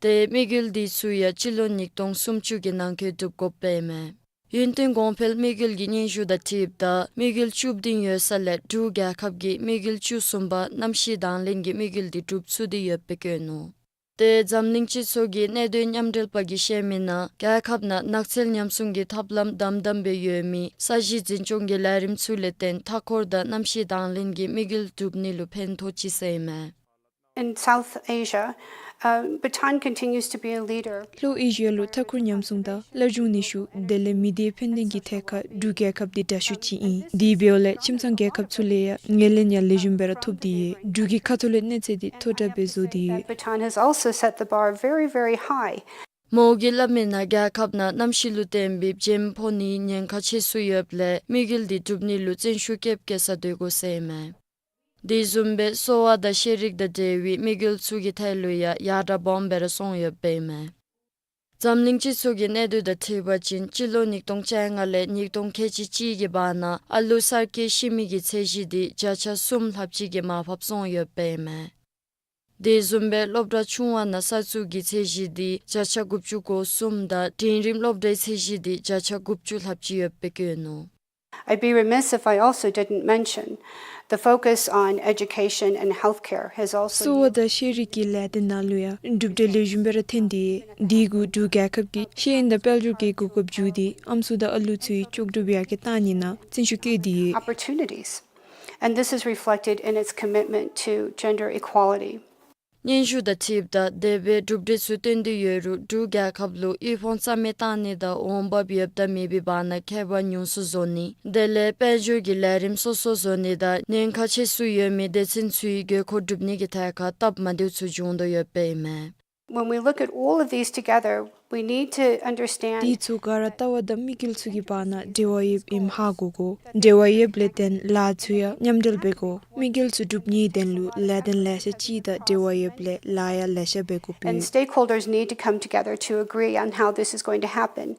ཏེ་དམིགས་ཡུལ་འདི་ཚུ་ཡང་སྤྱི་ལོ་ཉིས་སྟོང་སུམ་ཅུ་གི་ནང་འཁོད་གྲུབ་དགོཔ་ཨིན་མས། ཡུན་བརྟན་གོང་འཕེལ་དམིགས་ཡུལ་གྱི་སྙན་ཞུ་དང་འཁྲིལཝ་ད་དམིགས་ཡུལ་བཅུ་བདུན་ཡོད་ས་ལས་འབྲུག་རྒྱལ་ཁབ་ཀྱིས་དམིགས་ཡུལ་བཅུ་གསུམ་པ་གནམ་གཤིས་དང་ལེན་གྱི་དམིགས་ཡུལ་འདི་གྲུབ་ཚུགས་ཏེ་ཡོདཔ་སྦེ་བཀོད་ནུག། ཏེ་འཛམ་གླིང་སྤྱི་ཚོགས་ཀྱི་གནད་དོན་མཉམ་འབྲེལ་པ་གིས་བཤད་མི་ནང་རྒྱལ་ཁབ་ནང་ནགས་ཚལ་ཉམས་སྲུང་གི་ཐབས་ལམ་དམ་དམ་སྦེ་ཡོད་མི་ས་གཞི་འཛིན་སྐྱོང་གི་ལས་རིམ་ཚུ་ལས་བརྟེན་མཐའ་འཁོར་དང་གནམ་གཤིས་དང་ལེན་གྱི་དམིགས་ཡུལ་གྲུབ་ནི་ལུ་ཕན་ཐོགས་ཅི་ཟེར་ཨིན་མས། In South Asia, uh, Bhutan continues to be a leader. ལྷོ་ཨེ་ཤི་ཡ་ལུ་མཐའ་འཁོར་ཉམས་སྲུང་དང་སླར་འབྱུང་ནུས་ཤུགས་དེ་ལས་མི་སྡེའི་ཕན་ལྡན་གྱི་ཐད་ཁར་འབྲུག་རྒྱལ་ཁབ་འདི་དྲག་ཤོས་ཅིག་ཨིན། དེ་འབདཝ་ལས་ཁྱིམ་ཚང་རྒྱལ་ཁབ་ཚུ་ལས་ཡང་ངོས་ལེན་ཡང་ལེགས་ཤོམ་སྦེ་ར་ཐོབ་སྟེ་ཡོད། འབྲུག་གི་ཁ་ཐུག་ལས་གནས་ཚད་འདི་མཐོ་དྲགས་སྦེ་བཟོ་སྟེ་ཡོད། Bhutan has also set the bar very, very high. མོ་གིས་སླབ་མི་ནང་རྒྱལ་ཁབ་ནང་གནམ་གཤིས་ལུ་བརྟེན་པའི་བྱེམ་ཕོག་ནིའི་ཉེན་ཁ་ཆེ་སུ་ཡོདཔ་ལས་དམིགས་ཡུལ་འདི་གྲུབ་ནི་ལུ་བརྩོན་ཤུགས་བསྐྱེད་བསྐྱེད་ས་སྡོད་དགོ་ཟེར་ཨིན་མས། དེ་བཟུམ་སྦེ་གསོ་བ་དང་ཤེས་རིག་དང་འབྲེལ་བའི་དམིགས་ཡུལ་ཚུ་གི་ཐད་ལུ་ཡང་ཡར་དྲག་སྦོམ་སྦེ་ར་སོང་ཡོདཔ་ཨིན་མས། འཛམ་གླིང་སྤྱི་ཚོགས་ཀྱི་གནས་སྡུད་དང་འཁྲིལ་བ་ཅིན་སྤྱི་ལོ་ཉིས་སྟོང་བཅོ་ལྔ་ལས་ཉིས་སྟོང་ཁལ་གཅིག་གཅིག་གི་བར་ན་ཨ་ལུ་གསར་སྐྱེས་ཤི་མི་གི་ཚད་གཞི་འདི་བརྒྱ་ཆ་གསུམ་ལྷགཔ་ཅིག་གིས་མར་ཕབ་སོང་ཡོདཔ་ཨིན་མས། དེ་བཟུམ་སྦེ་སློབ་གྲྭ་ཆུང་བ་ནང་གསར་བཙུགས་ཀྱི་ཚད་གཞི་འདི་བརྒྱ་ཆ་དགུ་བཅུ་གོ་གསུམ་དང་འབྲིང་རིམ་སློབ་གྲྭའི་ཚད་གཞི་འདི་བརྒྱ་ཆ་དགུ་བཅུ་ལྷགཔ་ཅིག་ཡོདཔ་སྦེ་བཀོད་ནུག། I'd be remiss if I also didn't mention the focus on education and healthcare has also གསོ་བ་དང་ཤེས་རིག་གི་ལས་དོན་ནང་ལུ་ཡང་གྲུབ་འབྲས་ལེགས་ཤོམ་སྦེ་ར་ཐོན་ཏེ་འདི་གུ་འབྲུག་རྒྱལ་ཁབ་ཀྱིས་ཤེས་ཡོན་དང་དཔལ་འབྱོར་གྱི་གོ་སྐབས་བརྒྱུད་དེ་ཨམ་སྲུ་དང་ཨ་ལུ་ཚུའི་ལྕོགས་གྲུབ་ཡར་རྒྱས་གཏང་ནི་ནང་བརྩོན་ཤུགས་བསྐྱེད་དེ་ཡོད། Opportunities. And this is reflected in its commitment to gender equality. སྙན་ཞུ་དང་འཁྲིལཝ་ད་དེ་སྦེ་གྲུབ་འབྲས་ཚུ་བཏོན་ཏེ་ཡོད་རུང་འབྲུག་རྒྱལ་ཁབ་ལུ་དབུལ་ཕོངས་རྩ་མེད་གཏང་ནི་དང་འོང་འབབ་ཡོདཔ་དང་མེད་པའི་བར་ན་ཁྱད་པར་ཉུང་སུ་བཟོ་ནི་དེ་ལས་དཔལ་འབྱོར་གྱི་ལས་རིམ་སོ་སོ་བཟོ་ནི་དང་ཉེན་ཁ་ཆེ་སུ་ཡོད་མི་སྡེ་ཚན་ཚུའི་དགོས་མཁོ་སྒྲུབ་ནི་གི་ཐད་ཁར་སྟབས་མ་བདེཝ་ཚུ་འབྱུང་དོ་ཡོདཔ་ཨིན་མས། When we look at all of these together, we need to understand དེ་ཚུ་ག་ར་ལྟ་བ་དང་དམིགས་ཡུལ་ཚུ་གི་བར་ན་འབྲེལ་བ་ཡོདཔ་ཨིནམ་ཧ་གོ་དགོ། འབྲེལ་བ་ཡོདཔ་ལས་བརྟེན་ལཱ་ཚུ་ཡང་མཉམ་འབྲེལ་འབད་དགོ། དམིགས་ཡུལ་ཚུ་སྒྲུབ་ནིའི་དོན་ལུ་ལས་དོན་ལེ་ཤ་ཅིག་དང་འབྲེལ་བ་ཡོདཔ་ལས་ལཱ་ཡང་ལེ་ཤ་འབད་དགོཔ་ཨིན། And stakeholders need to come together to agree on how this is going to happen.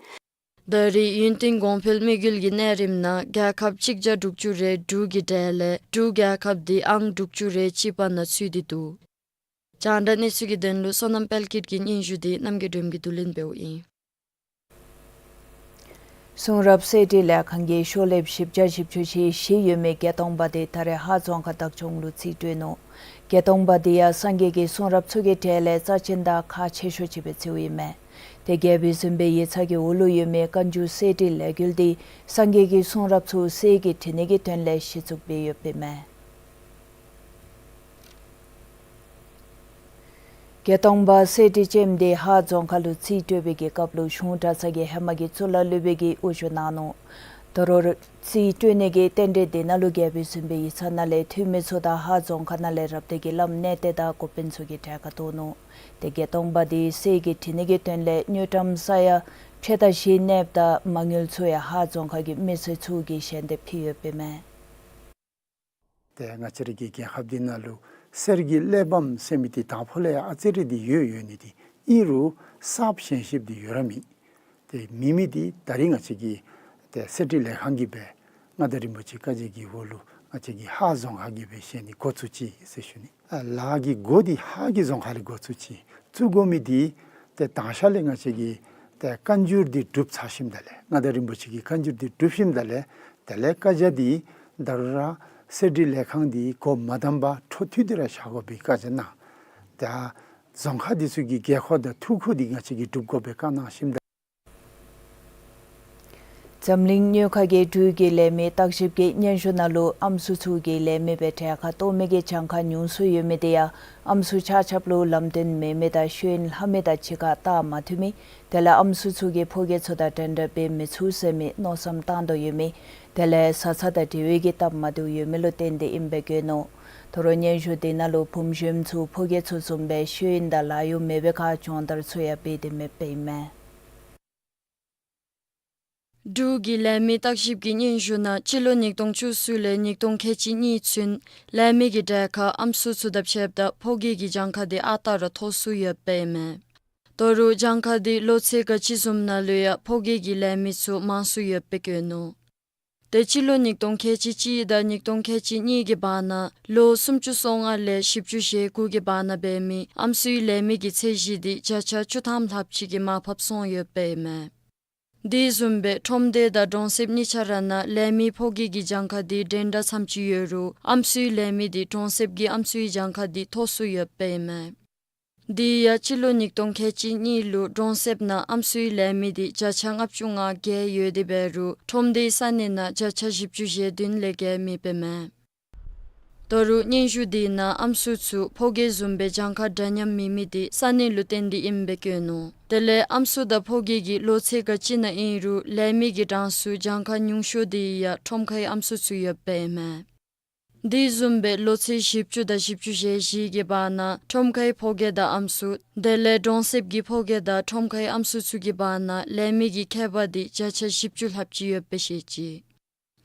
ད་རེས་ཡུན་བརྟན་གོང་འཕེལ་དམིགས་ཡུལ་གྱི་གནས་རིམ་ནང་རྒྱལ་ཁབ་གཅིག་བརྒྱ་དྲུག་ཅུ་རེ་དྲུག་གི་གྲས་ལས་འབྲུག་རྒྱལ་ཁབ་འདི་ཨང་དྲུག་ཅུ་རེ་གཅིག་པ་ནང་ཚུད་དེ་འདུག། རྒྱང་བསྒྲགས་གནས་ཚུལ་གྱི་དོན་ལུ་བསོད་ནམས་དཔལ་སྐྱིད་ཀྱི་སྙན་ཞུ་འདི་རྣམ་རྒྱལ་སྒྲོལམ་གྱིས་བསྡུ་ལེན་འབདཝ་ཨིན། གསུང་རབ་གསེར་བྲིས་ལས་ཁང་གི་ཤོག་ལེབ་བཞི་བརྒྱ་བཞི་བཅུ་ཞེ་བཞི་ཡོད་མི་བརྒྱད་སྟོང་པ་དེ་ད་རེས་ཧཱ་རྫོང་ཁག་བདག་སྐྱོང་ལུ་རྩིས་སྤྲོད་ནུག། བརྒྱད་སྟོང་པ་དེ་ཡང་སངས་རྒྱས་ཀྱི་གསུང་རབ་ཚུ་གི་གྲས་ལས་རྩ་ཆེན་དང་ཁག་ཆེ་ཤོས་ཅིག་སྦེ་བརྩིཝ་ཨིན་མས། དེ་རྒྱལ་པོའི་བཙུན་པའི་ཡིག་ཚང་གི་འོག་ལུ་ཡོད་མི་བཀའ་འགྱུར་གསེར་བྲིས་ལས་འགུལ་འདི་སངས་རྒྱས་ཀྱི་གསུང་རབ་ཚུ་གསེར་གྱིས་བྲི་ནི་གི་དོན་ལས་གཞི་བཙུགས་འབད་ཡོདཔ་ཨིན་མས། བརྒྱད་སྟོང་པ་གསེར་བྲིས་ཅན་དེ་ཧཱ་རྫོང་ཁག་ལུ་རྩིས་སྤྲོད་པའི་གི་སྐབས་ལུ་གཞུང་གྲྭ་ཚང་གི་ཧེ་མ་གི་གཙུག་ལག་སློབ་དཔོན་གྱིས་དབུ་བཞུགས་གནང་ནུག། ད་རུང་རྩིས་སྤྲོད་ནི་གི་རྟེན་འབྲེལ་དེ་ནང་ལུ་རྒྱལ་པོའི་བཙུན་པའི་ཡིག་ཚང་ནང་ལས་འཐུས་མི་ཚུ་དང་ཧཱ་རྫོང་ཁག་ནང་ལས་རབ་སྡེ་གི་བླམ་གནས་བརྟན་དང་འགོ་དཔོན་ཚུ་གིས་གྲལ་ཁར་གཏོགས་ནུག། དེ་བརྒྱད་སྟོང་པ་དེ་གསེར་གྱིས་བྲི་ནི་གི་དོན་ལས་དངུལ་ཀྲམ་ས་ཡ་ཕྱེད་དང་བཞི་གནསཔ་དང་མ་དངུལ་ཚུ་ཡང་ཧཱ་རྫོང་ཁག་གི་མི་སེར་ཚུ་གིས་ཞལ་འདེབས་ཕུལ་ཡོདཔ་ཨིན་མས། ཏེ་ང་བཅས་ར་གི་རྒྱལ་ཁབ་འདི་ནང་ལུ་གསེར་གྱི་གླེགས་བམ་ཟེར་མི་འདི་དང་ཕུ་ལས་ཡང་ཨ་ཙི་རེ་འདི་ཡོད་ཡོད་ནི་འདི་ཨིན་རུང་གསརཔ་ཞན་ཤོས་འདི་ཡོད་ར་མེད། ཏེ་མེད་མི་འདི་ད་རིས་ང་བཅས་ཀྱི་ཏེ་གསེར་བྲིས་ལས་ཁང་གིས་སྦེ་མངའ་བདག་རིན་པོ་ཆེ་བཀའ་རྒྱ་གི་འོག་ལུ་ང་བཅས་ཀྱི་ཧཱ་རྫོང་ཁག་གིས་སྦེ་བཞེངས་ནི་འགོ་བཙུགས་ཅི་ཟེར་ཞུ་ནི། ཨ་ལཱ་གི་འགོ་འདི་ཧཱ་གི་རྫོང་ཁག་ལས་འགོ་བཙུགས་ཅི། བཙུགས་དགོ་མི་འདི་ཏེ་དང་ཤ་ལས་ང་བཅས་ཀྱི་ཏེ་བཀའ་འགྱུར་འདི་གྲུབ་ཚར་ཞིནམ་ད་ལས་མངའ་བདག་རིན་པོ་ཆེ་གི་བཀའ་འགྱུར་འདི་གྲུབ་ཞིནམ་ད་ལས་དེ་ལས་བཀའ་རྒྱ་འདི་ད་རུང་ར་གསེར་བྲིས་ལས་ཁང་འདི་འགོ་མ་དམ་པར་འཕྲོ་མཐུད་དེ་ར་བཞག་དགོ་པའི་བཀའ་རྒྱ་གནང་། ད་རྫོང་ཁག་འདི་ཚུ་གི་དགོས་མཁོ་དང་ཐུགས་ཁུར་འདི་ང་བཅས་ཀྱིས་སྒྲུབ་དགོ་པའི་བཀའ་གནང་ཞིནམ་ད། འཛམ་གླིང་དངུལ་ཁང་གིས་འབྲུག་གི་ལས་མི་བརྟག་ཞིབ་ཀྱི་སྙན་ཞུ་ནང་ལུ་ཨམ་སྲུ་ཚུ་གིས་ལས་མི་སྦེ་གྲལ་ཁར་གཏོགས་མི་གི་གྱངས་ཁ་ཉུང་སུ་ཡོད་མི་དེ་ཡང་ཨམ་སྲུ་ཆ་ཁྱབ་ལུ་ལམ་སྟོན་མེད་མི་དང་ཤེས་ཡོན་ལྷབ་མི་དང་གཅིག་ཁར་བལྟ་མ་བཏུབ་མི་དེ་ལས་ཨམ་སྲུ་ཚུ་གིས་ཕོ་སྐྱེས་ཚུ་དང་འགྲན་ཟླ་འབད་མི་ཚུགས་ཟེར་མི་མནོ་བསམ་བཏང་དོ་ཡོད་མི་དེ་ལས་བཟའ་ཚང་དང་འབྲེལ་བའི་གི་སྟབས་མ་བདེཝ་ཡོད་མི་ལུ་བརྟེན་ཏེ་ཨིནམ་སྦེ་བཀོད་ནུག། ད་རུང་སྙན་ཞུ་དེ་ནང་ལུ་བུམོ་གཞོནམ་ཚུ་ཕོ་སྐྱེས་ཚུ་བཟུམ་སྦེ་ཤེས་ཡོན་དང་ལཱ་གཡོག་མེད་པའི་ཁར་སྦྱོང་བརྡར་ཚུ་ཡང་འབད་དེ་མེདཔ་ཨིན་མས། འབྲུག་གི་ལས་མི་བརྟག་ཞིབ་ཀྱི་སྙན་ཞུ་ནང་སྤྱི་ལོ་ཉིས་སྟོང་བཅུ་གསུམ་ལས་ཉིས་སྟོང་ཁལ་གཅིག་གཉིས་ཚུན་ལས་མི་གི་གྲལ་ཁར་ཨམ་སྲུ་ཚུ་དང་ཕྱདཔ་ད་ཕོ་སྐྱེས་ཀྱི་གྱངས་ཁ་དེ་ཨ་རྟག་ར་མཐོ་སུ་ཡོདཔ་ཨིན་མས། ད་རུང་གྱངས་ཁ་དེ་ལོ་ཚད་ག་ཅི་བཟུམ་ནང་ལུ་ཡང་ཕོ་སྐྱེས་ཀྱི་ལས་མི་ཚུ་མང་སུ་ཡོདཔ་སྦེ་བཀོད་ནུག། ཏེ་སྤྱི་ལོ་ཉིས་སྟོང་ཁལ་གཅིག་གཅིག་དང་ཉིས་སྟོང་ཁལ་གཅིག་གཉིས་ཀྱི་བར་ན་ལོ་སུམ་ཅུ་སོ་ལྔ་ལས་བཞི་བཅུ་ཞེ་དགུ་གི་བར་ན་འབད་མི་ཨམ་སྲུའི་ལས་མི་གི་ཚད་གཞི་དེ་བརྒྱ་ཆ་བཅུ་ཐམ་ལྷགཔ་ཅིག་གིས་མར་ཕབ་སོང་ཡོདཔ་ཨིན་མས། དེ་བཟུམ་སྦེ་ཁྲོམ་སྡེ་དང་གྲོང་གསེབ་གཉིས་ཆ་ར་ནང་ལས་མི་ཕོ་སྐྱེས་ཀྱི་གྱངས་ཁ་དེ་འདྲན་འདྲ་ཙམ་ཅིག་ཡོད་རུང་ཨམ་སྲུའི་ལས་མི་དེ་གྲོང་གསེབ་ཀྱི་ཨམ་སྲུའི་གྱངས་ཁ་དེ་མཐོ་སུ་ཡོདཔ་ཨིན་མས། དེ་ཡང་སྤྱི་ལོ་ཉིས་སྟོང་ཁལ་གཅིག་གཉིས་ལུ་གྲོང་གསེབ་ནང་ཨམ་སྲུའི་ལས་མི་དེ་བརྒྱ་ཆ་ལྔ་བཅུ་ང་བརྒྱད་ཡོད་དེ་འབད་རུང་ཁྲོམ་སྡེའི་ས་གནས་ནང་བརྒྱ་ཆ་བཞི་བཅུ་ཞེ་བདུན་ལས་བརྒལ་མེདཔ་ཨིན་མས། ད་རུང་སྙན་ཞུ་དེ་ནང་ཨམ་སྲུ་ཚུ་ཕོ་སྐྱེས་བཟུམ་སྦེ་གྱངས་ཁ་འདྲ་མཉམ་མེད་མི་དེ་ས་གནས་ལུ་བརྟེན་ཏེ་ཨིནམ་སྦེ་བཀོད་ནུག། དེ་ལས་ཨམ་སྲུ་དང་ཕོ་སྐྱེས་ཀྱི་ལོ་ཚད་ག་ཅི་ནང་ཨིན་རུང་ལས་མི་གི་གྲངས་སུ་གྱངས་ཁ་ཉུང་ཤོས་དེ་ཡང་ཁྲོམ་ཁའི་ཨམ་སྲུ་ཚུ་ཡོདཔ་ཨིན་མས། དེ་བཟུམ་སྦེ་ལོ་ཚད་བཞི་བཅུ་དང་བཞི་བཅུ་ཞེ་བཞི་གི་བར་ན་ཁྲོམ་ཁའི་ཕོ་སྐྱེས་དང་ཨམ་སྲུ་དེ་ལས་གྲོང་གསེབ་ཀྱི་ཕོ་སྐྱེས་དང་ཁྲོམ་ཁའི་ཨམ་སྲུ་ཚུ་གི་བར་ན་ལས་མི་གི་ཁྱད་པར་དེ་བརྒྱ་ཆ་བཞི་བཅུ་ལྷགཔ་ཅིག་ཡོདཔ་སྦེ་བཤད་ཅི།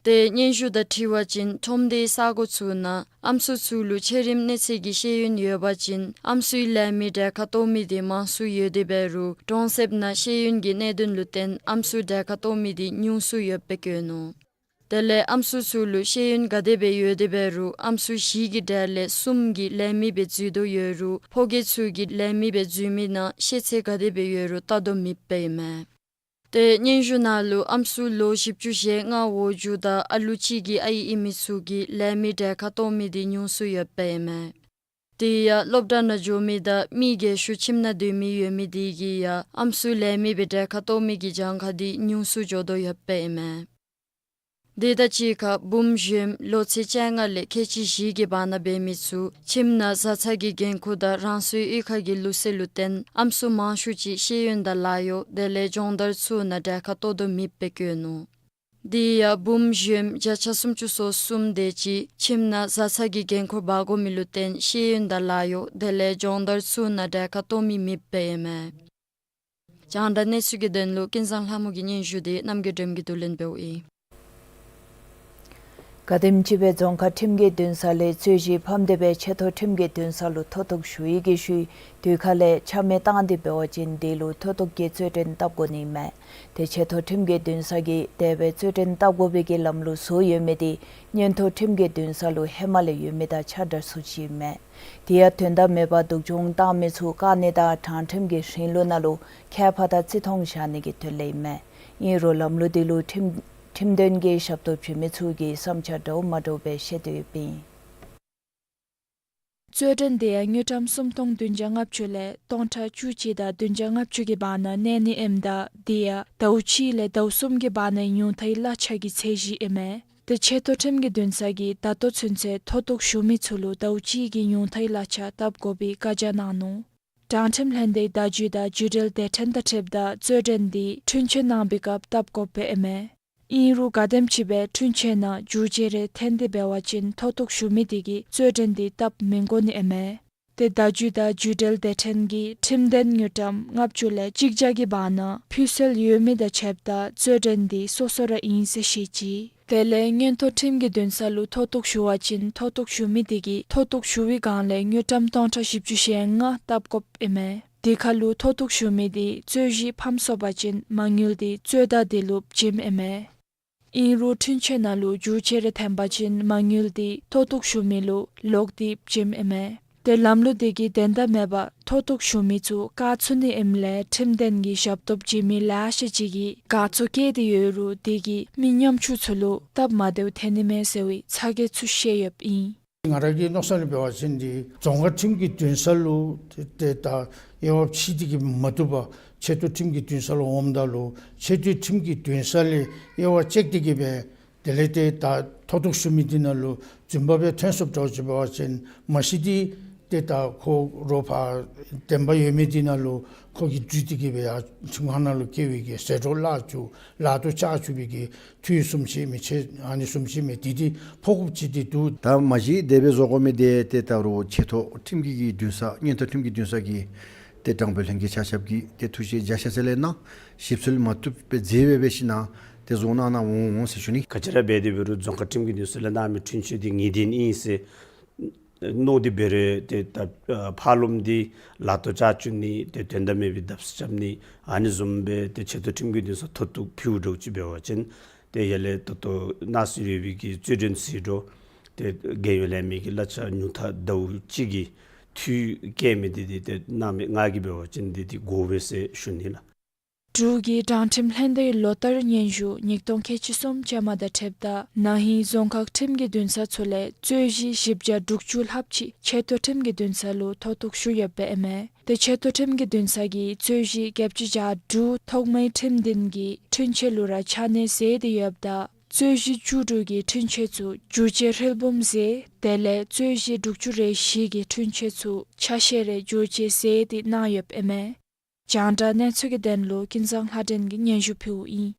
ཏེ་སྙན་ཞུ་དང་འཁྲིལ་བ་ཅིན་ཁྲོམ་སྡེའི་ས་གོ་ཚུ་ནང་ཨམ་སྲུ་ཚུ་ལུ་མཆེད་རིམ་གནས་ཚད་ཀྱི་ཤེས་ཡོན་ཡོད་པ་ཅིན་ཨམ་སྲུའི་ལས་མི་གྲལ་ཁར་གཏོགས་མི་དེ་མང་སུ་ཡོད་དེ་འབད་རུང་གྲོང་གསེབ་ནང་ཤེས་ཡོན་གྱི་གནད་དོན་ལུ་བརྟེན་ཨམ་སྲུ་གྲལ་ཁར་གཏོགས་མི་དེ་ཉུང་སུ་ཡོདཔ་སྦེ་བཀོད་ནུག། དེ་ལས་ཨམ་སྲུ་ཚུ་ལུ་ཤེས་ཡོན་ག་དེ་སྦེ་ཡོད་དེ་འབད་རུང་ཨམ་སྲུ་བཞི་གི་གྲལ་ལས་གསུམ་གྱིས་ལས་མི་སྦེ་འཛུལ་དོ་ཡོད་རུང་ཕོ་སྐྱེས་ཚུ་གིས་ལས་མི་སྦེ་འཛུལ་མི་ནང་ཤེས་ཚད་ག་དེ་སྦེ་ཡོད་རུང་བལྟ་དོ་མེདཔ་ཨིན་མས། ཏེ་སྙན་ཞུ་ནང་ལུ་ཨམ་སྲུ་ལོ་བཞི་བཅུ་ཞེ་ལྔ་འོག་འགྱོཝ་ད་ཨ་ལུ་གཅིག་གི་ཨའི་ཨིན་མི་ཚུ་གིས་ལས་མི་གྲལ་ཁར་གཏོགས་མི་དེ་ཉུང་སུ་ཡོདཔ་ཨིན་མས། དེ་ཡང་སློབ་གྲྭ་ནང་འགྱོ་མི་དང་མི་རྒས་ཤོས་ཁྱིམ་ནང་སྡོད་མི་ཡོད་མི་དེ་གིས་ཡང་ཨམ་སྲུ་ལས་མི་སྦེ་གྲལ་ཁར་གཏོགས་མི་གི་གྱངས་ཁ་དེ་ཉུང་སུ་འགྱོ་དོ་ཡོདཔ་ཨིན་མས། དེ་དང་གཅིག་ཁར་བུམོ་གཞོནམ་ལོ་ཚད་བཅོ་ལྔ་ལས་ཁལ་གཅིག་བཞི་གི་བར་ན་འབད་མི་ཚུ་ཁྱིམ་ནང་བཟའ་ཚང་གི་འགན་ཁུར་དང་རང་སོའི་གཡུས་ཁ་གི་ལུགས་སྲོལ་ལུ་བརྟེན་ཨམ་སྲུ་མང་ཤོས་ཅིག་ཤེས་ཡོན་དང་ལཱ་གཡོག་དེ་ལས་སྦྱོང་བརྡར་ཚུ་ནང་གྲལ་ཁར་གཏོགས་དོ་མེདཔ་སྦེ་བཀོད་ནུག། དེ་ཡང་བུམོ་གཞོནམ་བརྒྱ་ཆ་སུམ་ཅུ་སོ་གསུམ་དེ་ཅིག་ཁྱིམ་ནང་བཟའ་ཚང་གི་འགན་ཁུར་འབག་དགོ་མི་ལུ་བརྟེན་ཤེས་ཡོན་དང་ལཱ་གཡོག་དེ་ལས་སྦྱོང་བརྡར་ཚུ་ནང་གྲལ་ཁར་གཏོགས་མི་མེདཔ་ཨིན་མས། རྒྱང་བསྒྲགས་གནས་ཚུལ་གྱི་དོན་ལུ་ཀུན་བཟང་ལྷ་མོ་གི་སྙན་ཞུ་དེ་རྣམ་རྒྱལ་སྒྲོལམ་གྱིས་བསྡུ་ལེན་འབདཝ་ཨིན། ག་དེམ་ཅིག་སྦེ་རྫོང་ཁག་ཁྲིམས་ཀྱི་འདུན་ས་ལས་རྩོད་གཞི་ཕམ་སྟེ་སྦེ་ཆེ་མཐོ་ཁྲིམས་ཀྱི་འདུན་ས་ལུ་མཐོ་གཏུགས་ཞུ་ཡི་གི་ཤུལ་དུས་ཁ་ལས་ཆ་མེད་བཏང་སྟེ་འབད་བ་ཅིན་དེ་ལུ་མཐོ་གཏུགས་ཀྱི་རྩོད་འགྲན་བཏབ་དགོ་ནི་མས། ཏེ་ཆེ་མཐོ་ཁྲིམས་ཀྱི་འདུན་ས་གིས་དེ་སྦེ་རྩོད་འགྲན་བཏབ་དགོ་པའི་གི་ལམ་ལུགས་བཟོ་ཡོད་མི་དེ་མངོན་མཐོ་ཁྲིམས་ཀྱི་འདུན་ས་ལུ་ཧེ་མ་ལས་ཡོད་མི་དང་ཆ་འདྲ་སུ་ཅིག་མས། དེ་ཡང་དོན་དག་མེད་པར་སྡུག་སྦྱོང་བཏང་མི་ཚུ་བཀག་ནི་དང་དྲང་ཁྲིམས་ཀྱི་རིང་ལུགས་ནང་ལུ་ཁྱད་པར་དང་བརྩི་མཐོང་བཞག་ནི་གི་དོན་ལས་མས། ཨིན་རུང་ལམ་ལུགས་དེ་ལུ་ཁྲིམས་ཁྲིམས་དོན་གྱི་ཞབས་ཏོག་བྱིན་མི་ཚུ་གིས་བསམ་འཆར་འདྲཝ་མ་འདྲཝ་སྦེ་བཤད་དོ་ཡོདཔ་ཨིན། རྩོད་འགྲན་དེ་ཡང་དངུལ་ཀྲམ་སུམ་སྟོང་བདུན་བརྒྱ་ལྔ་བཅུ་ལས་སྟོང་ཕྲག་བཅུ་གཅིག་དང་བདུན་བརྒྱ་ལྔ་བཅུ་གི་བར་ན་གནས་ནི་ཨིནམ་ད་དེ་ཡང་ཟླཝ་གཅིག་ལས་ཟླཝ་གསུམ་གྱི་བར་ན་ཉུང་མཐའི་གླ་ཆ་གི་ཚད་གཞི་ཨིན་མས། ཏེ་ཆེ་མཐོ་ཁྲིམས་ཀྱི་འདུན་ས་གིས་ད་ལྟོ་ཚུན་ཚོད་མཐོ་གཏུགས་ཞུ་མི་ཚུ་ལུ་ཟླཝ་གཅིག་གི་ཉུང་མཐའི་གླ་ཆ་བཏབ་དགོ་པའི་བཀའ་རྒྱ་གནང་ནུག། དྲང་ཁྲིམས་ལྷན་སྡེའི་བརྡ་བརྒྱུད་དང་བརྒྱུད་འབྲེལ་སྡེ་ཕྲན་དང་འཁྲིལཝ་ད་རྩོད་འགྲན་དེ་འཁྲུན་ཆོད་གནང་པའི་སྐབས་བཏབ་དགོཔ་ཨིན་མས། ཨིན་རུང་ག་དེམ་ཅིག་སྦེ་འཁྲུན་ཆོད་ནང་འགྱུར་བཅོས་རེ་ཐོན་ཏེ་འབད་བ་ཅིན་མཐོ་གཏུགས་ཞུ་མི་དེ་གིས་རྩོད་འགྲན་དེ་བཏབ་མི་དགོ་ནི་ཨིན་མས། ཏེ་བརྡ་བརྒྱུད་དང་བརྒྱུད་འབྲེལ་སྡེ་ཕྲན་གྱིས་ཁྲིམས་དོན་དངུལ་ཀྲམ་ལྔ་བཅུ་ལས་གཅིག་བརྒྱ་གི་བར་ན་ཕུལ་སྲོལ་ཡོད་མི་དང་ཕྱདཔ་ད་རྩོད་འགྲན་དེ་སོ་སོ་ར་ཨིན་ཟེར་བཤད་ཅི། དེ་ལས་མངོན་མཐོ་ཁྲིམས་ཀྱི་འདུན་ས་ལུ་མཐོ་གཏུགས་ཞུ་བ་ཅིན་མཐོ་གཏུགས་ཞུ་མི་དེ་གིས་མཐོ་གཏུགས་ཞུ་བའི་སྒང་ལས་དངུལ་ཀྲམ་སྟོང་ཕྲག་བཞི་བཅུ་ཞེ་ལྔ་བཏབ་དགོཔ་ཨིན་མས། དེ་ཁར་ལུ་མཐོ་གཏུགས་ཞུ་མི་དེ་རྩོད་གཞི་ཕམ་སོང་པ་ཅིན་མ་དངུལ་དེ་རྩོད་ཟླ་དེ་ལུ་བྱིནམ་ཨིན་མས། ཨིན་རུང་འཁྲུན་ཆོད་ནང་ལུ་འགྱུར་བཅོས་རེ་ཐོན་པ་ཅིན་མ་དངུལ་དེ་མཐོ་གཏུགས་ཞུ་མི་ལུ་ལོག་སྟེ་བྱིནམ་ཨིན་མས། ཏེ་ལམ་ལུགས་དེ་གིས་དོན་དག་མེད་པར་མཐོ་གཏུགས་ཞུ་མི་ཚུ་བཀག་ཚུགས་ནི་ཨིནམ་ལས་ཁྲིམས་དོན་གྱི་ཞབས་ཏོག་བྱིན་མི་ལེ་ཤ་ཅིག་གིས་དགའ་ཚོར་བསྐྱེད་དེ་ཡོད་རུང་དེ་གིས་མི་ཉམ་ཆུང་ཚུ་ལུ་སྟབས་མ་བདེཝ་ཐོན་ནི་མས་ཟེར་བའི་ཚ་གྱང་ཚུ་བཤད་ཡོདཔ་ཨིན། ང་ར་གི་མནོ་བསམ་ལུ་འབད་བ་ཅིན་འདི་རྫོང་ཁག་ཁྲིམས་ཀྱི་འདུན་ས་ལུ་ཏེ་ད་དབྱེ་བ་ཕྱེ་སྟེ་གི་མ་བཏུབ་པར་ཆེ་མཐོ་ཁྲིམས་ཀྱི་འདུན་ས་ལུ་འོངམ་ད་ལུ་ཆེ་མཐོ་ཁྲིམས་ཀྱི་འདུན་ས་ལས་དབྱེ་བ་ཕྱེ་སྟེ་གི་སྦེ་དེ་ལས་ཏེ་ད་མཐོ་གཏུགས་ཞུ་མི་འདི་ནང་ལུ་རྫུན་པ་སྦེ་ཐོན་སོངམ་འདྲཝ་ཅིག་འབད་བ་ཅིན་མ་གཞི་འདི་ཏེ་ད་ཁོ་རོགས་ཕར་བདེན་པ་ཡོད་མི་འདི་ནང་ལུ་ཁོ་གིས་འཛུལ་ཏེ་གི་སྦེ་ཡར་ཁྲིམས་ཁང་ནང་ལུ་བསྐྱལ་བའི་གི་ཟད་འགྲོ་བརླག་བཅུག་ལཱ་ཐོག་བཅག་བཅུག་པའི་གི་འཐུས་བཟུམ་ཅིག་མི་ཆེ་ཨ་ནི་བཟུམ་ཅིག་མས། འདི་འདི་ཕོག་དགོཔ་ཅིག་འདི་འདུག། ད་མ་གཞི་དེ་སྦེ་བཟོ་དགོ་མི་དེ་ཏེ་ད་རུང་ཆེ་མཐོ་ཁྲིམས་ཀྱི་གི་འདུན་ས་མངོན་མཐོ་ཁྲིམས་ཀྱི་འདུན་ས་གི་ཏེ་དྲང་དཔོན་ལྷན་རྒྱས་ཆ་ཁྱབ་ཀྱིས་ཏེ་ཐུགས་བཞེད་རྒྱ་ཆེ་ས་ལས་གནང་། ཞིབ་འཚོལ་མ་བཏུབ་སྦེ་མཛད་སྦེ་འབད་ཞིན་ན་ཏེ་བཟོ་གནང་གནང་འོང་འོང་ཟེར་ཞུ་ནི། ག་ཅི་ར་འབད་དེ་འབད་རུང་རྫོང་ཁག་ཁྲིམས་ཀྱི་འདུན་ས་ལས་གནང་མི་འཁྲུན་ཆོད་འདི་ངེས་བདེན་ཨིན་ཟེར་མནོ་སྟེ་འབད་རུང་ཏེ་ད་ཕར་ལོགམ་འདི་ལཱ་ཐོག་བཅག་བཅུག་ནི་ཏེ་དོན་དག་མེད་པའི་བརྡབ་གསིག་རྐྱབ་ནི་ཨ་ནི་བཟུམ་སྦེ་ཏེ་ཆེ་མཐོ་ཁྲིམས་ཀྱི་འདུན་ས་མཐོ་གཏུགས་ཕུལཝ་འདྲཝ་ཅིག་འབད་བ་ཅིན་ཏེ་ཡར་ལས་ད་ལྟོ་ནང་སྲིད་ལས་པའི་གི་རྩོད་འགྲན་ཟེར་འདྲཝ་ཏེ་རྒས་ཡོལ་ལེན་མི་གི་གླ་ཆ་ཉུང་མཐའ་ཟླཝ་གཅིག་གི་འཐུས་བཀལ་མི་འདི་འདི་ཏེ་གནང་མི་ང་གིས་འབད་བ་ཅིན་འདི་འདི་དགོ་པས་ཟེར་ཞུ་ནི་ལགས། འབྲུག་གི་དྲང་ཁྲིམས་ལྷན་སྡེའི་ལོ་བསྟར་སྙན་ཞུ་ཉིས་སྟོང་ཁལ་གཅིག་གསུམ་ཅན་མ་དང་འཁྲིལཝ་ད་ན་ཧིང་རྫོང་ཁག་ཁྲིམས་ཀྱི་འདུན་ས་ཚུ་ལས་རྩོད་གཞི་བཞི་བརྒྱ་དྲུག་ཅུ་ལྷགཔ་ཅིག་ཆེ་མཐོ་ཁྲིམས་ཀྱི་འདུན་ས་ལུ་མཐོ་གཏུགས་ཞུ་ཡོདཔ་ཨིན་མས། ཏེ་ཆེ་མཐོ་ཁྲིམས་ཀྱི་འདུན་ས་གིས་རྩོད་གཞི་བརྒྱད་ཅུ་གྱ་དྲུག་ཐོག་མའི་ཁྲིམས་འདུན་གྱི་འཁྲུན་ཆོད་ལུ་ར་ཆ་གནས་མཛད་དེ་ཡོདཔ་ད་རྩོད་གཞི་བཅུ་དྲུག་གི་འཁྲུན་ཆོད་ཚུ་བསྒྱུར་བཅོས་ཧྲིལ་བུམ་མཛད། དེ་ལས་རྩོད་གཞི་དྲུག་ཅུ་རེ་བཞི་གི་འཁྲུན་ཆོད་ཚུ་ཆ་ཤས་རེ་བསྒྱུར་བཅོས་མཛད་དེ་གནང་ཡོདཔ་ཨིན་མས། རྒྱང་བསྒྲགས་གནས་ཚུལ་གྱི་དོན་ལུ་ཀུན་བཟང་ལྷ་སྒྲོན་གྱིས་སྙན་ཞུ་ཕུལཝ་ཨིན།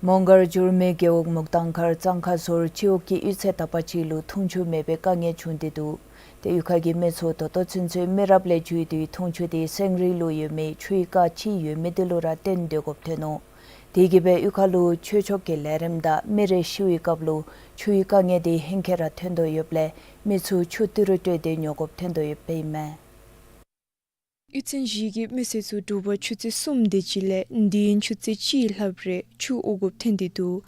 མོང་སྒར་འགྱུར་མེད་རྒེད་འོག་མུག་ཐང་མཁར་གཙང་ཁ་ཟུར་སྤྱི་འོག་གི་གཡུས་ཚན་དག་པ་ཅིག་ལུ་འཐུང་ཆུ་མེད་པའི་དཀའ་ངལ་བྱུང་སྟེ་འདུག། ཏེ་གཡུས་ཁ་གི་མི་ཚུ་ད་ལྟོ་ཚུན་ཚོད་མི་རབས་ལས་བརྒྱུད་དེ་འཐུང་ཆུ་དེ་སེང་རི་ལུ་ཡོད་མི་ཆུའི་རྐ་ཅིག་ཡོད་མི་དེ་ལུ་ར་བརྟེན་སྡོད་དགོཔ་ཐོན་ནུག། དེ་གིས་སྦེ་གཡུས་ཁ་ལུ་ཆོས་ཕྱོགས་ཀྱི་ལས་རིམ་དང་མི་རེ་ཤི་བའི་སྐབས་ལུ་ཆུའི་དཀའ་ངལ་འདི་ཧེང་སྐལ་ར་ཐོན་དོ་ཡོདཔ་ལས་མི་ཚུ་ཆུ་ཏི་རུ་སྤྲོད་དེ་ཉོ་དགོཔ་ཐོན་དོ་ཡོདཔ་ཨིན་མས། གཡུས་ཚན་བཞི་གི་མི་སེར་ཚུ་དྲོ་པ་ཆུ་ཚོད་གསུམ་དེ་ཅིག་ལས་མདུན་ཆུ་ཚོད་གཅིག་ལྷགཔ་རེ་ཆུ་འོ་དགོཔ་ཐོན་ཏེ་འདུག།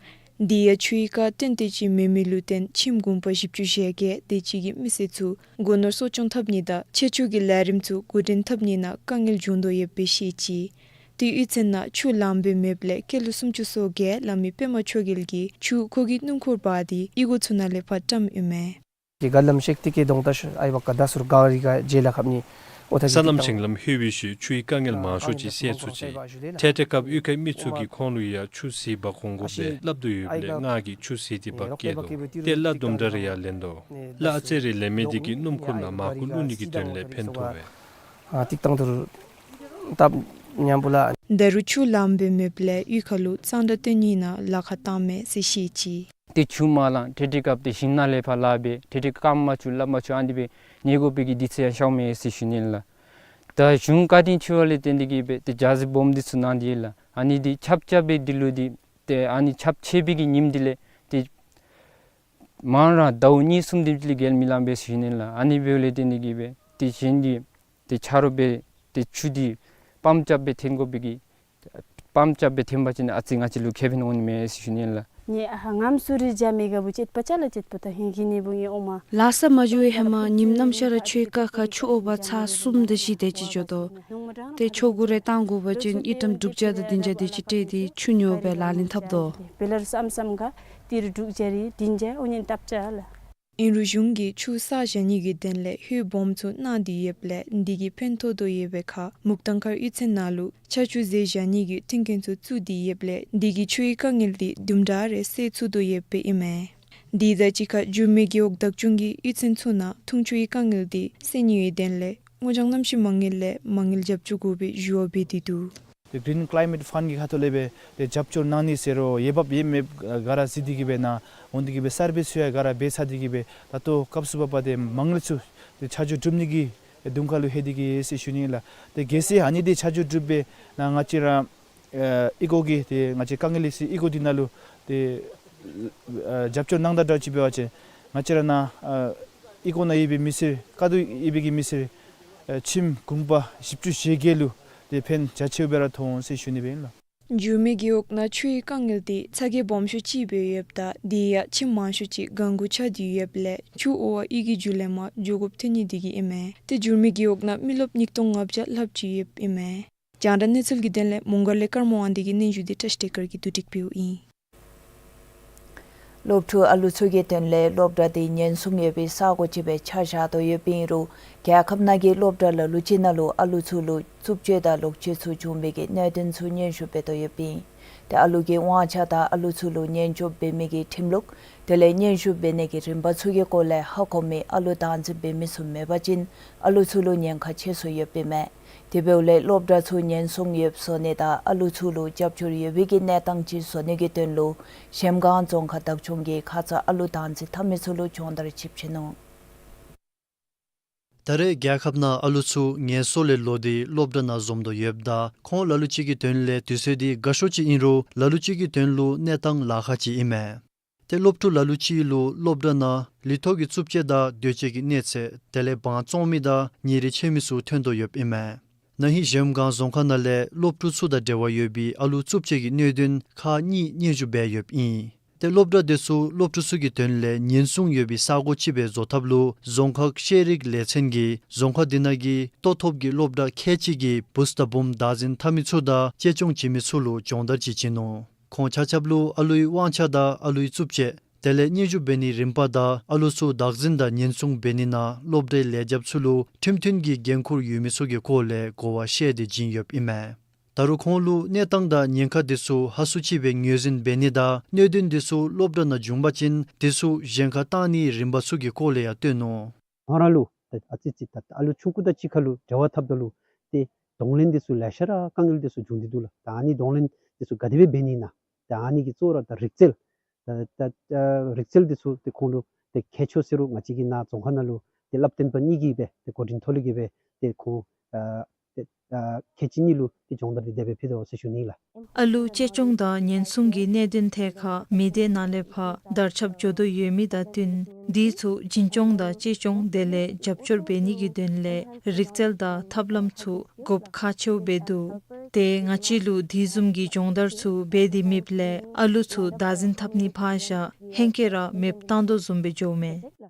དེ་ཡང་ཆུའི་རྐ་ཏན་ཏན་ཅིག་མེད་མི་ལུ་བརྟེན་ཁྱིམ་གུང་པ་བཞི་བཅུ་ཞེ་བརྒྱད་དེ་ཅིག་གི་མི་སེར་ཚུ་སྒོ་ནོར་གསོ་སྐྱོང་འཐབ་ནི་དང་ཆེད་སྤྱོད་ཀྱི་ལས་རིམ་ཚུ་འགོ་འདྲེན་འཐབ་ནི་ནང་དཀའ་ངལ་བྱུང་དོ་ཡོདཔ་སྦེ་བཤད་ཅི། དེ་གཡུས་ཚན་ནང་ཆུ་ལངམ་སྦེ་མེདཔ་ལས་སྐྱེས་ལོ་སུམ་ཅུ་སོ་བརྒྱད་ལང་མི་པདྨ་ཆོས་རྒྱལ་གྱིས་ཆུ་ཁོ་གི་སྣུམ་འཁོར་འབག་སྟེ་གཡུས་སྒོ་ཚུ་ནང་ལས་ཕར་བཀྲམ་ཡོད་མས། གི་ག་ལམ་ཤེག་ཏི་གི་གདོང་ད་ཤུ་ཨའི་བ་ག་ད་སུར་ག་རི་ག་ཇེ་ལ་ཁབ་ནི་ཨོ་ཐ་ས་ལམ་ཞིང་ལམ་ལྷོད་པའི་ཤུལ་ཆུའི་དཀའ་ངལ་མང་ཤོས་ཅིག་སེལ་ཚུགས་ཅི། ཐད་ཐད་སྐབས་གཡུས་ཁའི་མི་ཚུ་གིས་ཁོང་ལུ་ཡང་ཆུ་བཟི་འབག་འོང་དགོ་པས་སླབ་དོ་ཡོདཔ་ལས་ང་གིས་ཆུ་བཟི་སྟེ་འབག་སྐྱེལ་དོ། ཏེ་གླ་དུམ་གྲ་རེ་ཡང་ལེན་དོ། གླ་ཨ་ཙི་རེ་ལེན་མི་དེ་གིས་སྣུམ་འཁོར་ནང་མར་ཁུ་བླུག་ནི་གི་དོན་ལས་ཕན་ཐོགས་པས། ཨ་ཏིག་ཏང་དུར་ཏབ་ཉམ་པོ་ལ། ད་རུང་ཆུ་ལངམ་སྦེ་མེདཔ་ལས་གཡུས་ཁ་ལུ་གཙང་སྦྲ་སྟོན་ནི་ནང་ལཱ་ཁག་བཏངམ་མས་ཟེར་བཤད་ཅི། ཏེ་ཆུ་མ་ལང་ཐད་ཐད་སྐབས་ཏེ་ཞིང་ནང་ལས་ཕར་ལཱ་འབད་ཐད་ཐད་སྐམ་མ་བཅུག་སླབ་མ་བཅུག་ཨ་ནི་སྦེ་ཉལ་དགོ་པའི་གི་དུས་ཚོད་ཡང་ཤོརཝ་མས་ཟེར་ཞུ་ནི་ལགས། ད་གཞུང་བཀའ་དྲིན་ཆེ་བ་ལས་བརྟེན་ཏེ་གིས་སྦེ་ཏེ་ཇ་ཟི་སྦོམ་འདི་ཚུ་གནང་སྟེ་ལགས། ཨ་ནི་འདི་ཆརཔ་རྐྱབ་པའི་འདི་ལུ་འདི་ཏེ་ཨ་ནི་ཆརཔ་ཆད་པའི་གི་ཉིནམ་འདི་ལས་ཏེ་མང་ར་ཟླཝ་གཉིས་གསུམ་དེམ་ཅིག་ལས་བརྒལ་མི་ལང་པས་ཟེར་ཞུ་ནི་ལགས། ཨ་ནི་འབདཝ་ལས་བརྟེན་ཏེ་གིས་སྦེ་ཏེ་གཞན་འདི་ཏེ་ཆ་རོགས་འབད་ཏེ་ཆུ་འདི་པམཔ་རྐྱབ་སྦེ་འཐེན་དགོ་པའི་གི་པམཔ་རྐྱབ་སྦེ་འཐེན་པ་ཅིན་ཨ་ཙི་ང་བཅས་ལུ་ཁེ་ཕན་འོང་ནི་མས་ཟེར་ཞུ་ནི་ལགས། ངེ་ཨ་ཧ་ངམ་སུ་རི་ཇ་མི་ག་བུ་ཅེད་པ་ཅ་ལ་ཅེད་པ་ད་ཧིང་གི་ནི་བུ་ངེ་ཨོ་མ། ལཱ་ས་མ་འགྱོ་བའི་ཧེ་མ་ཉིནམ་གནམ་ཤར་ར་ཆུའི་རྐ་ཁར་ཆུ་འོ་བ་ཚར་གསུམ་དེ་ཅིག་དེ་ཅིག་འགྱོ་དོ། ཏེ་ཆོ་གུ་རེ་བཏང་དགོ་པ་ཅིན་ཨི་ཏམ་དྲུག་བརྒྱ་དང་བདུན་བརྒྱ་དེ་ཅིག་སྤྲོད་དེ་ཆུ་ཉོ་སྦེ་ལག་ལེན་འཐབ་དོ། བེ་ལར་སམ་སམ་ག་ཏི་རུ་དྲུག་བརྒྱ་རེ་བདུན་བརྒྱ་ཨོ་ཉན་བཏབ་ཅ་ལགས། ཨིན་རུང་གཞུང་གིས་ཆུ་བསགས་བཞག་ནི་གི་དོན་ལས་ཧོད་སྦོམ་ཚུ་གནང་སྟེ་ཡོདཔ་ལས་འདི་གིས་ཕན་ཐོགས་དོ་ཡོད་པའི་ཁར་མུག་ཐང་མཁར་གཡུས་ཚན་ནང་ལུ་ཆར་ཆུ་བཟེད་བཞག་ནི་གི་མཐུན་རྐྱེན་ཚུ་བཙུགས་ཏེ་ཡོདཔ་ལས་འདི་གིས་ཆུའི་དཀའ་ངལ་འདི་དུམ་གྲ་རེ་སེལ་ཚུགས་དོ་ཡོདཔ་ཨིན་མས། དེ་དང་གཅིག་ཁར་འགྱུར་མེད་རྒེད་འོག་བདག་སྐྱོང་གིས་གཡུས་ཚན་ཚུ་ནང་འཐུང་ཆུའི་དཀའ་ངལ་འདི་སེལ་ནི་ཡོད་དོན་ལས་སྔོ་ལྗང་གནམ་གཤིས་མ་དངུལ་ལས་མ་དངུལ་རྒྱབ་སྐྱོར་དགོ་པའི་ཞུ་བ་འབད་དེ་འདུག། ཏེ་གི་རིན་ཀླའི་མེཊ་ཕཱནཌ་གི་ཁ་ཐུག་ལས་སྦེ་ཏེ་རྒྱབ་སྐྱོར་གནང་ནི་ཟེར་རུང་འོས་འབབ་ཡོད་མེད་ག་ར་གཟིགས་ཏེ་གིས་སྦེ་ནཱ་འོང་སྟེ་གིས་སྦེ་སར་བེ་ཚུ་ཡང་ག་ར་འབད་ཚར་ཏེ་གིས་སྦེ་ད་ལྟོ་སྐབས་སུ་བབ་པ་ཏེ་མ་དངུལ་ཚུ་ཏེ་ཆ་འཇོག་གྲུབ་ནི་གི་དུང་ཁ་ལུ་ལྷོད་དེ་གིས་ཟེར་ཞུ་ནི་ལགས། ཏེ་གལ་སྲིད་ཨ་ནི་འདི་ཆ་འཇོག་གྲུབ་སྦེ་ནཱ་ང་བཅས་ར་ཨེ་ཨི་ཀོ་གི་ཏེ་ང་བཅས་དཀའ་ངལ་ལས་སི་ཨི་ཀོ་འདི་ནང་ལུ་ཏེ་ཨ་རྒྱབ་སྐྱོར་གནང་ད་འདྲཝ་ཅིག་འབད་བ་ཅིན་ང་བཅས་ར་ནཱ་ཨ་ཨི་ཀོ་ནང་ཡོད་པའི་མི་སེར་ག་ཏེ་ཡོད་པའི་གི་མི་སེར་ཨ་ཁྱིམ་གུང་པ་བཞི་བཅུ་ཞེ་བརྒྱད་ལུ་ཏེ་ཕན་རྒྱ་ཆེཝ་སྦེ་ར་མཐོང་འོང་ཟེར་ཞུ་ནི་སྦེ་ཨིན་ལགས། འགྱུར་མེད་རྒེད་འོག་ནང་ཆུའི་དཀའ་ངལ་འདི་ཚ་གྱང་སྦོམ་ཤོས་ཅིག་སྦེ་ཡོདཔ་ད་དེ་ཡང་ཁྱིམ་མང་ཤོས་ཅིག་གང་གུ་ཆགས་ཏེ་ཡོདཔ་ལས་ཆུ་འོ་བ་གཡུས་ཀྱི་རྒྱུད་ལས་མར་འགྱོ་དགོཔ་ཐོན་ནི་དེ་གིས་ཨིན་མས། ཏེ་འགྱུར་མེད་རྒེད་འོག་ནང་མི་རློབས་ཉིས་སྟོང་ལྔ་བརྒྱ་ལྷགཔ་ཅིག་ཡོདཔ་ཨིན་མས། རྒྱང་བསྒྲགས་གནས་ཚུལ་གྱི་དོན་ལས་མོང་སྒར་ལས་ཀརྨ་དབང་འདུས་ཀྱི་སྙན་ཞུ་འདི་བཀྲ་ཤིས་བདེ་སྐར་གྱིས་བསྡུ་སྒྲིག་འབདཝ་ཨིན། སློབ་ཕྲུག་ཨ་ལུ་ཚུ་གི་དོན་ལས་སློབ་གྲྭ་འདི་ཉེན་སྲུང་ཡོད་པའི་ས་གོ་ཅིག་སྦེ་ཆ་བཞག་དོ་ཡོདཔ་ཨིན་རུང་རྒྱལ་ཁབ་ནང་གི་སློབ་གྲྭ་ལ་ལུ་ཅིག་ནང་ལུ་ཨ་ལུ་ཚུ་ལུ་རྩུབ་སྤྱོད་དང་ལོག་སྤྱོད་ཚུ་འབྱུང་མི་གི་གནད་དོན་ཚུ་སྙན་ཞུ་འབད་དོ་ཡོདཔ་ཨིན། ཏེ་ཨ་ལུ་གི་དབང་ཆ་དང་ཨ་ལུ་ཚུ་ལུ་ཉེན་སྐྱོབ་འབད་མི་གི་ཁྲིམས་ལུགས་དེ་ལས་སྙན་ཞུ་འབད་ནི་གི་རིམ་པ་ཚུ་གི་སྐོར་ལས་ཧ་གོ་མི་ཨ་ལུ་བདག་འཛིན་འབད་མི་ཚུ་མེད་པ་ཅིན་ཨ་ལུ་ཚུ་ལུ་ཉེན་ཁ་ཆེ་སུ་ཡོདཔ་ཨིན་མས། དེ་འབདཝ་ལས་སློབ་གྲྭ་ཚུ་ཉེན་སྲུང་ཡོདཔ་བཟོ་ནི་དང་ཨ་ལུ་ཚུ་ལུ་རྒྱབ་སྐྱོར་ཡོད་པའི་གི་གནས་སྟངས་ཅིག་བཟོ་ནི་གི་དོན་ལུ་གཞལམ་སྒང་རྫོང་ཁག་བདག་སྐྱོང་གིས་ཁ་ཙ་ཨ་ལུ་བདག་འཛིན་འཐབ་མི་ཚུ་ལུ་སྦྱོང་བརྡར་ཅིག་བྱིན་ནུག། ད་རེས་རྒྱལ་ཁབ་ནང་ཨ་ལུ་ཚུ་ངལ་གསོ་ལས་ལོག་སྟེ་སློབ་གྲྭ་ནང་འཛོམས་དོ་ཡོདཔ་ད་ཁོང་ལ་ལུ་ཅིག་གི་དོན་ལས་དུས་ཚོད་འདི་དགའ་ཤོས་ཅིག་ཨིན་རུང་ལ་ལུ་ཅིག་གི་དོན་ལུ་གནས་སྟངས་ལཱ་ཁག་ཅིག་ཨིན་མས། ཏེ་སློབ་ཕྲུག་ལ་ལུ་ཅིག་ལུ་སློབ་གྲྭ་ནང་ལུས་ཐོག་གི་རྩུབ་སྤྱོད་དང་འདོད་སྤྱོད་ཀྱི་གནོད་འཚེ་དེ་ལས་འབངས་བཙོང་མི་དང་ཉིན་རེ་འཕྱད་མི་ཚུ་ཐོན་དོ་ཡོདཔ་ཨིན་མས། ན་ཧིང་གཞལམ་སྒང་རྫོང་ཁག་ནང་ལས་སློབ་ཕྲུག་ཚུ་དང་འབྲེལ་བ་ཡོད་པའི་ཨ་ལུ་རྩུབ་སྤྱོད་ཀྱི་གནད་དོན་ཁག་གཉིས་སྙན་ཞུ་འབད་ཡོདཔ་ཨིན། ཏེ་སློབ་གྲྭ་དེ་ཚུ་སློབ་ཕྲུག་ཚུ་གི་དོན་ལས་ཉེན་སྲུང་ཡོད་པའི་ས་གོ་ཅིག་སྦེ་བཟོ་ཐབས་ལུ་རྫོང་ཁག་ཤེས་རིག་ལས་ཚན་གྱིས་རྫོང་ཁག་དེ་ནང་གི་ལྟོ་ཐོབ་ཀྱི་སློབ་གྲྭ་ཁལ་གཅིག་གི་བུཚ་དང་བུམོ་བདག་འཛིན་འཐབ་མི་ཚུ་དང་གཅེས་སྐྱོང་བྱིན་མི་ཚུ་ལུ་སྦྱོང་བརྡར་ཅིག་བྱིན་ནུག། ཁོང་ཆ་ཁྱབ་ལུ་ཨ་ལུའི་དབང་ཆ་དང་ཨ་ལུའི་རྩུབ་སྤྱོད་དེ་ལས་སྙན་ཞུ་འབད་ནིའི་རིམ་པ་དང་ཨ་ལུ་ཚུ་བདག་འཛིན་དང་ཉེན་སྲུང་འབད་ནི་ནང་སློབ་གྲྭའི་ལས་བྱེདཔ་ཚུ་ལུ་ཁྲིམས་མཐུན་གྱི་འགན་ཁུར་ཡོད་མི་ཚུ་གི་སྐོར་ལས་གོ་བ་བཤད་དེ་བྱིན་ཡོདཔ་ཨིན་མས། ད་རུང་ཁོང་ལུ་གནས་སྟངས་དང་ཉེན་ཁ་དེ་ཚུ་ཧ་སུ་ཅིག་སྦེ་ངོས་འཛིན་འབད་ནི་དང་གནད་དོན་དེ་ཚུ་སློབ་གྲྭ་ནང་བྱུང་པ་ཅིན་དེ་ཚུ་གཞན་ཁར་བཏང་ནིའི་རིམ་པ་ཚུ་གི་སྐོར་ལས་ཡང་སྟོན་ནུག། ཁོང་ར་ལུ་ད་ཨ་ཙི་ཅིག་ད་ཨ་ལུ་ཆུང་ཀུ་དང་གཅིག་ཁར་ལུ་འབྲེལ་བ་འཐབ་ད་ལུ་ཏེ་གདོང་ལེན་དེ་ཚུ་ལེ་ཤ་ར་དཀའ་ངལ་དེ་ཚུ་བྱུང་སྟེ་འདུག་ལགས། ད་ཨ་ནི་གདོང་ལེན་དེ་ཚུ་ག་དེ་སྦེ་འབད་ནི་ཨིན་ན། ད་ཨ་ནི་གི་གཙོ་བོ་ར་ད་རིག་རྩལ་ད་ད་ད་རིག་རྩལ་དེ་ཚུ་ཏེ་ཁོང་ལུ་ཏེ་མཁས་མཆོག་ཟེར་རུང་ང་བཅས་ཀྱི་ནཱ་རྫོང་ཁག་ནང་ལུ་ཏེ་བསླབ་སྟོན་པ་གཉིས་ཀྱིས་སྦེ་ཏེ་འགོ་འདྲེན་ཐོག་ལས་ཀྱིས་སྦེ་ཏེ་ཁོང་ཨ་ ཏེ་ཨ་ཁལ་གཅིག་གཉིས་ལུ་ཏེ་སྦྱོང་བརྡར་འདི་དེ་སྦེ་ཕུལ་དོ་ཟེར་ཞུ་ནི་ལགས། ཨ་ལུ་གཅེས་སྐྱོང་དང་ཉེན་སྲུང་གི་གནད་དོན་ཐད་ཁར་མི་སྡེ་ནང་ལས་ཕར་དར་ཁྱབ་འགྱོ་དོ་ཡོད་མི་དང་བསྟུན་འདི་ཚུ་འཛིན་སྐྱོང་དང་གཅེས་སྐྱོང་དེ་ལས་རྒྱབ་སྐྱོར་འབད་ནི་གི་དོན་ལས་རིག་རྩལ་དང་ཐབས་ལམ་ཚུ་དགོཔ་ཁག་ཆེཝ་སྦེ་འདུག། ཏེ་ང་བཅས་ལུ་དེ་བཟུམ་གྱི་སྦྱོང་བརྡར་ཚུ་འབད་དེ་མེདཔ་ལས་ཨ་ལུ་ཚུ་བདག་འཛིན་འཐབ་ནི་ཕར་བཞག་ཧེང་སྐལ་ར་མེདཔ་བཏང་དོ་བཟུམ་སྦེ་འགྱོཝ་མས།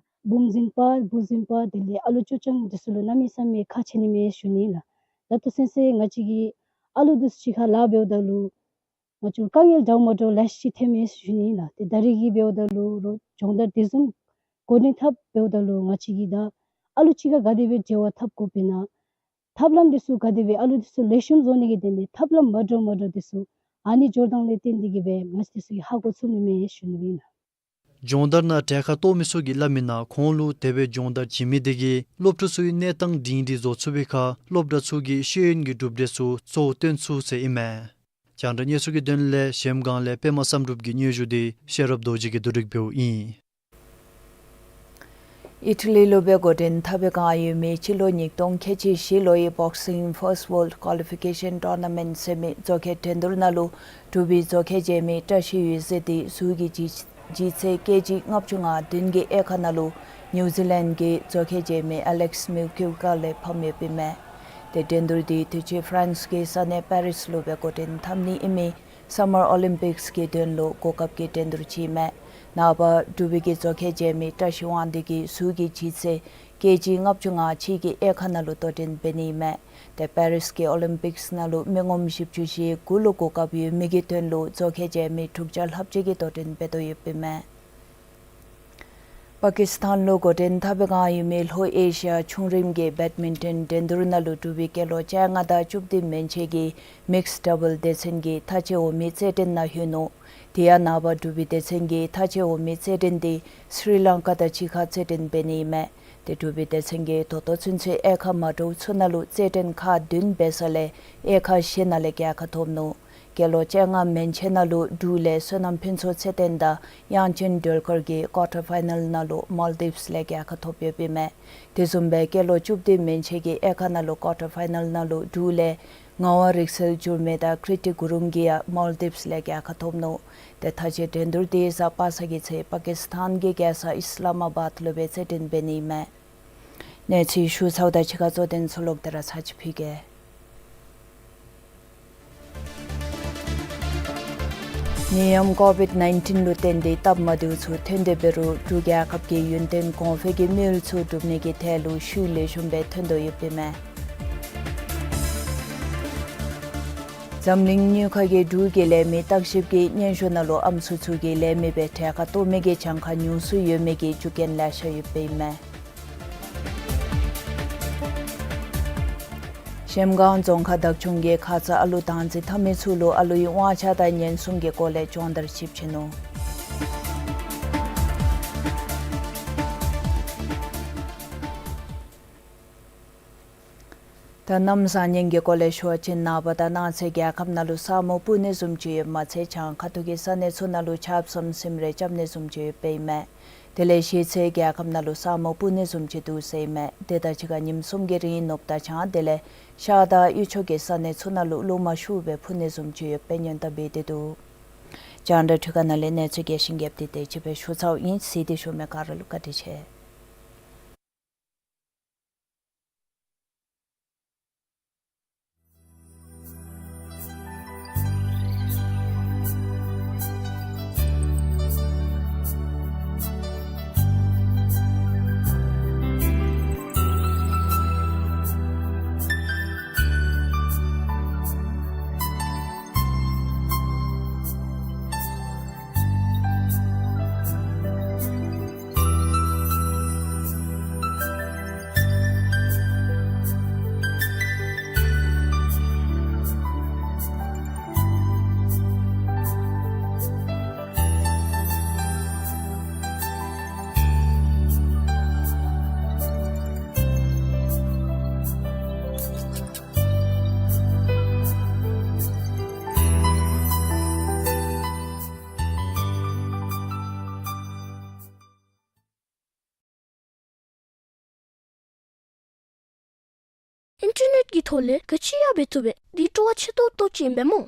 བུམོ་འཛིན་པ་བུ་འཛིན་པ་དེ་ལས་ཨ་ལུ་སྐྱོ་སྐྱོང་འདི་ཚུ་ལུ་གནམ་མེད་ས་མེད་ཁག་ཆེ་ནི་མས་ཞུ་ནི་ལགས། ད་ལྟོ་ཚུན་ཚོད་ང་བཅས་ཀྱིས་ཨ་ལུ་འདི་ཚུ་གཅིག་ཁར་ལཱ་འབདཝ་ད་ལུ་ང་བཅས་དཀའ་ངལ་འདྲཝ་མ་འདྲཝ་ལེ་ཤ་ཅིག་ཐོནམ་མས་ཞུ་ནི་ལགས། ཏེ་ད་རེས་ཀྱི་འབདཝ་ད་ལུ་རོགས་སྦྱོང་བརྡར་དེ་བཟུམ་འགོ་འདྲེན་འཐབ་འབདཝ་ད་ལུ་ང་བཅས་ཀྱིས་ད་ཨ་ལུ་གཅིག་ཁར་ག་དེ་སྦེ་འབྲེལ་བ་འཐབ་དགོཔ་ཨིན་ན། ཐབས་ལམ་འདི་ཚུ་ག་དེ་སྦེ་ཨ་ལུ་འདི་ཚུ་ལེགས་ཤོམ་བཟོ་ནི་གི་དོན་ལས་ཐབས་ལམ་མ་འདྲཝ་མ་འདྲཝ་འདི་ཚུ་ཨ་ནི་འབྱོར་ཐངས་ལས་བརྟེན་ཏེ་གིས་སྦེ་ང་བཅས་འདི་ཚུ་གིས་ཧ་གོ་ཚུགས་ནི་མས་ཞུ་ནི་ཨིན་ལགས། སྦྱོང་བརྡར་ནང་གྲལ་ཁར་གཏོགས་མི་ཚུ་གིས་སླབ་མི་ནང་ཁོང་ལུ་དེ་སྦེ་སྦྱོང་བརྡར་བྱིན་མི་དེ་གིས་སློབ་ཕྲུག་ཚུ་གི་གནས་སྟངས་སྒྲིང་སྒྲི་བཟོ་ཚུགས་པའི་ཁར་སློབ་གྲྭ་ཚུ་གི་ཤེས་ཡོན་གྱི་གྲུབ་འབྲས་ཚུ་གཙོ་བོ་སྟོན་ཚུགས་ཟེར་ཨིན་མས། རྒྱང་བསྒྲགས་གནས་ཚུལ་གྱི་དོན་ལས་གཞལམ་སྒང་ལས་པདྨ་བསམ་གྲུབ་ཀྱི་སྙན་ཞུ་འདི་ཤེས་རབ་རྡོ་རྗེ་གིས་བསྡུ་སྒྲིག་འབདཝ་ཨིན། ཨི་ཊ་ལི་ལུ་སྦེ་འགོ་འདྲེན་འཐབ་པའི་བསྒང་ཡོད་མི་སྤྱི་ལོ་ཉིས་སྟོང་ཁལ་གཅིག་བཞི་ལོའི་Boxing First World Qualification Tournament ཟེར་མི་མཛོད་ཁང་འགྲན་བསྡུར་ནང་ལུ་འབྲུག་པའི་མཛོད་ཁང་མཇལ་མི་བཀྲ་ཤིས་འོད་ཟེར་འདི་ཟུར་གྱི་ལྗིད་ལྗིད་ཚད་ཀེ་ཇི་ལྔ་བཅུ་ང་བདུན་གྱི་དབྱེ་ཁག་ནང་ལུ་ནིའུ་ཛི་ལེནཌ་གི་མཛོད་ཁང་མཇལ་མི་ཨ་ལེགས་མིའུ་ཀིའུ་ཀ་ལས་ཕམ་ཡོདཔ་ཨིན་མས། ཏེ་འགྲན་བསྡུར་འདི་དུས་ཅི་ཧྥ་རན་སི་གི་ས་གནས་པེ་རིས་ལུ་སྦེ་འགོ་འདྲེན་འཐབ་ནི་ཨིན་མི་སམ་མར་ཨོ་ལིམ་པིགསི་གི་དོན་ལུ་གོ་སྐབས་ཀྱི་འགྲན་བསྡུར་ཅིག་ཨིན་མས། ནངས་པ་འབྲུག་པའི་མཛོད་ཁང་མཇལ་མི་བཀྲ་ཤིས་དབང་འདུས་ཀྱིས་ཟུར་གྱི་ལྗིད་ཚད་ཀེ་ཇི་ལྔ་བཅུ་ང་གཅིག་གི་དབྱེ་ཁག་ནང་ལུ་དོ་འགྲན་འབད་ནི་ཨིན་མས། ཏེ་པེ་རིས་ཀྱི་ཨོ་ལིམ་པིགསི་ནང་ལུ་མི་ངོམ་བཞི་བཅུ་ཞེ་དགུ་ལུ་གོ་སྐབས་ཡོད་མི་གི་དོན་ལུ་མཛོད་ཁང་མཇལ་མི་དྲུག་བརྒྱ་ལྷགཔ་ཅིག་གིས་དོ་འགྲན་འབད་དོ་ཡོདཔ་ཨིན་མས། པ་ཀི་སི་ཐན་ལུ་འགོ་འདྲེན་འཐབ་པའི་བསྒང་ཡོད་མི་ལྷོ་ཨེ་ཤི་ཡ་ཆུང་རིམ་གྱི་བེཌ་མིན་ཊོན་འགྲན་བསྡུར་ནང་ལུ་འབྲུག་པའི་སྐྱེས་ལོ་བཅོ་ལྔ་དང་བཅུ་བདུན་མན་ཆད་ཀྱི་མིགསི་ཌབ་བཱལ་སྡེ་ཚན་གྱིས་མཐའ་དཔྱལ་འོག་མའི་རྩེད་འགྲན་ནང་ལྷོད་ནུག། དེ་ཡང་ནངས་པ་འབྲུག་པའི་སྡེ་ཚན་གྱིས་མཐའ་དཔྱལ་འོག་མའི་རྩེད་འགྲན་འདི་སི་རི་ལང་ཀ་དང་གཅིག་ཁར་རྩེད་འགྲན་འབད་ནི་ཨིན་མས། ཏེ་འབྲུག་པའི་སྡེ་ཚན་གྱིས་ད་ལྟོ་ཚུན་ཚོད་དབྱེ་ཁག་མ་འདྲཝ་ཚུ་ནང་ལུ་རྩེད་འགྲན་ཁག་བདུན་འབད་ས་ལས་དབྱེ་ཁག་བཞི་ནང་ལས་རྒྱལ་ཁ་ཐོབ་ནུག། སྐྱེས་ལོ་བཅོ་ལྔ་མན་ཆད་ནང་ལུ་འབྲུག་ལས་བསོད་ནམས་ཕུན་ཚོགས་ཚེ་བརྟན་དང་དབྱངས་ཅན་སྒྲོལ་དཀར་གྱིས་ཀོར་ཊར་ཕའི་ནལ་ནང་ལུ་མཱལ་ཌིབསི་ལས་རྒྱལ་ཁ་ཐོབ་ཡོདཔ་ཨིན་མས། དེ་བཟུམ་སྦེ་སྐྱེས་ལོ་བཅུ་བདུན་མན་ཆད་ཀྱི་དབྱེ་ཁག་ནང་ལུ་ཀོར་ཊར་ཕའི་ནལ་ནང་ལུ་འབྲུག་ལས་ངག་དབང་རིག་རྩལ་འགྱུར་མེད་དང་ཀྲི་ཊི་གུ་རུང་གིས་ཡང་མཱལ་ཌིབསི་ལས་རྒྱལ་ཁ་ཐོབ་ནུག། ཏེ་མཐའ་དཔྱལ་འགྲན་བསྡུར་འདི་གཟའ་པ་སངས་ཀྱི་ཚེ་པ་ཀི་སི་ཐན་གྱི་རྒྱལ་ས་ཨིསི་ལ་མ་བཱད་ལུ་སྦེ་རྩེད་འགྲན་འབད་ནི་ཨིན་མས། གནས་ཚུལ་ཞུ་ཚརཝ་དང་གཅིག་ཁར་གཙོ་དོན་ཚུ་ལོག་སྟེ་ར་ཚར་ཅིག་ཕུལ་གེ། ནད་ཡམས་ཀོ་བིཌ་ནའིན་ཊིན་ལུ་བརྟེན་ཏེ་སྟབས་མ་བདེཝ་ཚུ་ཐོན་ཏེ་འབད་རུང་འབྲུག་རྒྱལ་ཁབ་ཀྱིས་ཡུན་བརྟན་གོང་འཕེལ་གྱི་དམིགས་ཡུལ་ཚུ་འགྲུབ་ནི་གི་ཐད་ལུ་ཤུགས་ལེགས་ཤོམ་སྦེ་ཐོན་དོ་ཡོདཔ་ཨིན་མས། འཛམ་གླིང་དངུལ་ཁང་གིས་འབྲུག་གི་ལས་མི་བརྟག་ཞིབ་ཀྱི་སྙན་ཞུ་ནང་ལུ་ཨམ་སྲུ་ཚུ་གིས་ལས་མི་སྦེ་གྲལ་ཁར་གཏོགས་མི་གི་གྱངས་ཁ་ཉུང་སུ་ཡོད་མི་གི་རྒྱུ་རྐྱེན་ལེ་ཤ་ཡོདཔ་ཨིན་མས། གཞལམ་སྒང་རྫོང་ཁག་བདག་སྐྱོང་གིས་ཁ་ཙ་ཨ་ལུ་བདག་འཛིན་འཐབ་མི་ཚུ་ལུ་ཨ་ལུའི་དབང་ཆ་དང་ཉེན་སྲུང་གི་སྐོར་ལས་སྦྱོང་བརྡར་ཅིག་བྱིན་ནུག། ད་གནམ་བཟང་ངན་གྱི་སྐོར་ལས་ཞུ་བ་ཅིན་ནངས་པ་དང་གནངས་ཚེ་རྒྱལ་ཁབ་ནང་ལུ་ས་སྨུག་སྤུབ་ནི་བཟུམ་ཅིག་ཡོདཔ་མ་ཚད་བྱང་ཁ་ཐུག་གི་ས་གནས་ཚུ་ནང་ལུ་ཆརཔ་ཟམ་ཟིམ་རེ་རྐྱབ་ནི་བཟུམ་ཅིག་ཡོདཔ་ཨིན་མས། དེ་ལས་གཞེས་ཚེ་རྒྱལ་ཁབ་ནང་ལུ་ས་སྨུག་སྤུབ་ནི་བཟུམ་ཅིག་འདུག་ཟེར་ཨིན་མས། དེ་དང་གཅིག་ཁར་ཉིནམ་གསུམ་གྱི་རིང་ནུབ་དང་བྱང་དེ་ལས་ཤར་དང་དབུས་ཕྱོགས་ཀྱི་ས་གནས་ཚུ་ནང་ལུ་རླུང་མ་ཤུགས་སྦེ་འཕུ་ནི་བཟུམ་ཅིག་ཡོདཔ་སྦེ་སྔོན་བརྡ་འབད་དེ་འདུག། རྒྱང་བསྒྲགས་འཕྲུལ་ཁང་ནང་ལས་གནས་ཚུལ་རྒྱས་ཤིང་རྒྱསཔ་འདི་དེ་ཅིག་སྦེ་ཞུ་ཚརཝ་ཨིན། གཟིགས་ཏེ་བཞུགས་མི་ག་ར་ལུ་བཀའ་དྲིན་ཆེ། ཨིན་ཊར་ནེཊ་ཀྱི་ཐོག་ལས་ག་ཅི་ཡང་འབད་བཏུབ་པས། འདི་སྤྲོ་བ་ཆེ་ཏོག་ཏོ་ཅིག་ཨིན་པས་སྨོ།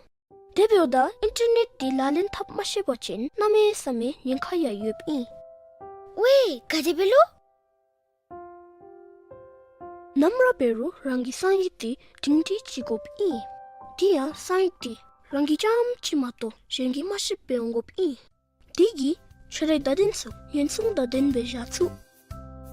དེ་འབདཝ་ད་ཨིན་ཊར་ནེཊ་འདི་ལག་ལེན་འཐབ་མ་ཤེས་པ་ཅིན་གནམ་མེད་ས་མེད་ཉེན་ཁ་ཡང་ཡོདཔ་ཨིན། ཝའེ་ག་དེ་སྦེ་ལོ། ནམ་ར་འབད་རུང་རང་གི་གསང་ཡིག་འདི་སྒྲིང་སྒྲིང་ཅིག་དགོཔ་ཨིན། དེ་ཡང་གསང་ཡིག་འདི་རང་གི་རྐྱངམ་གཅིག་མ་གཏོགས་གཞན་གྱིས་མ་ཤེསཔ་སྦེ་འོང་དགོཔ་ཨིན། དེ་གིས་ཁྱོད་རའི་བརྡ་དོན་ཚུ་ཉེན་སྲུང་བརྡ་དོན་སྦེ་བཞག་ཚུགས།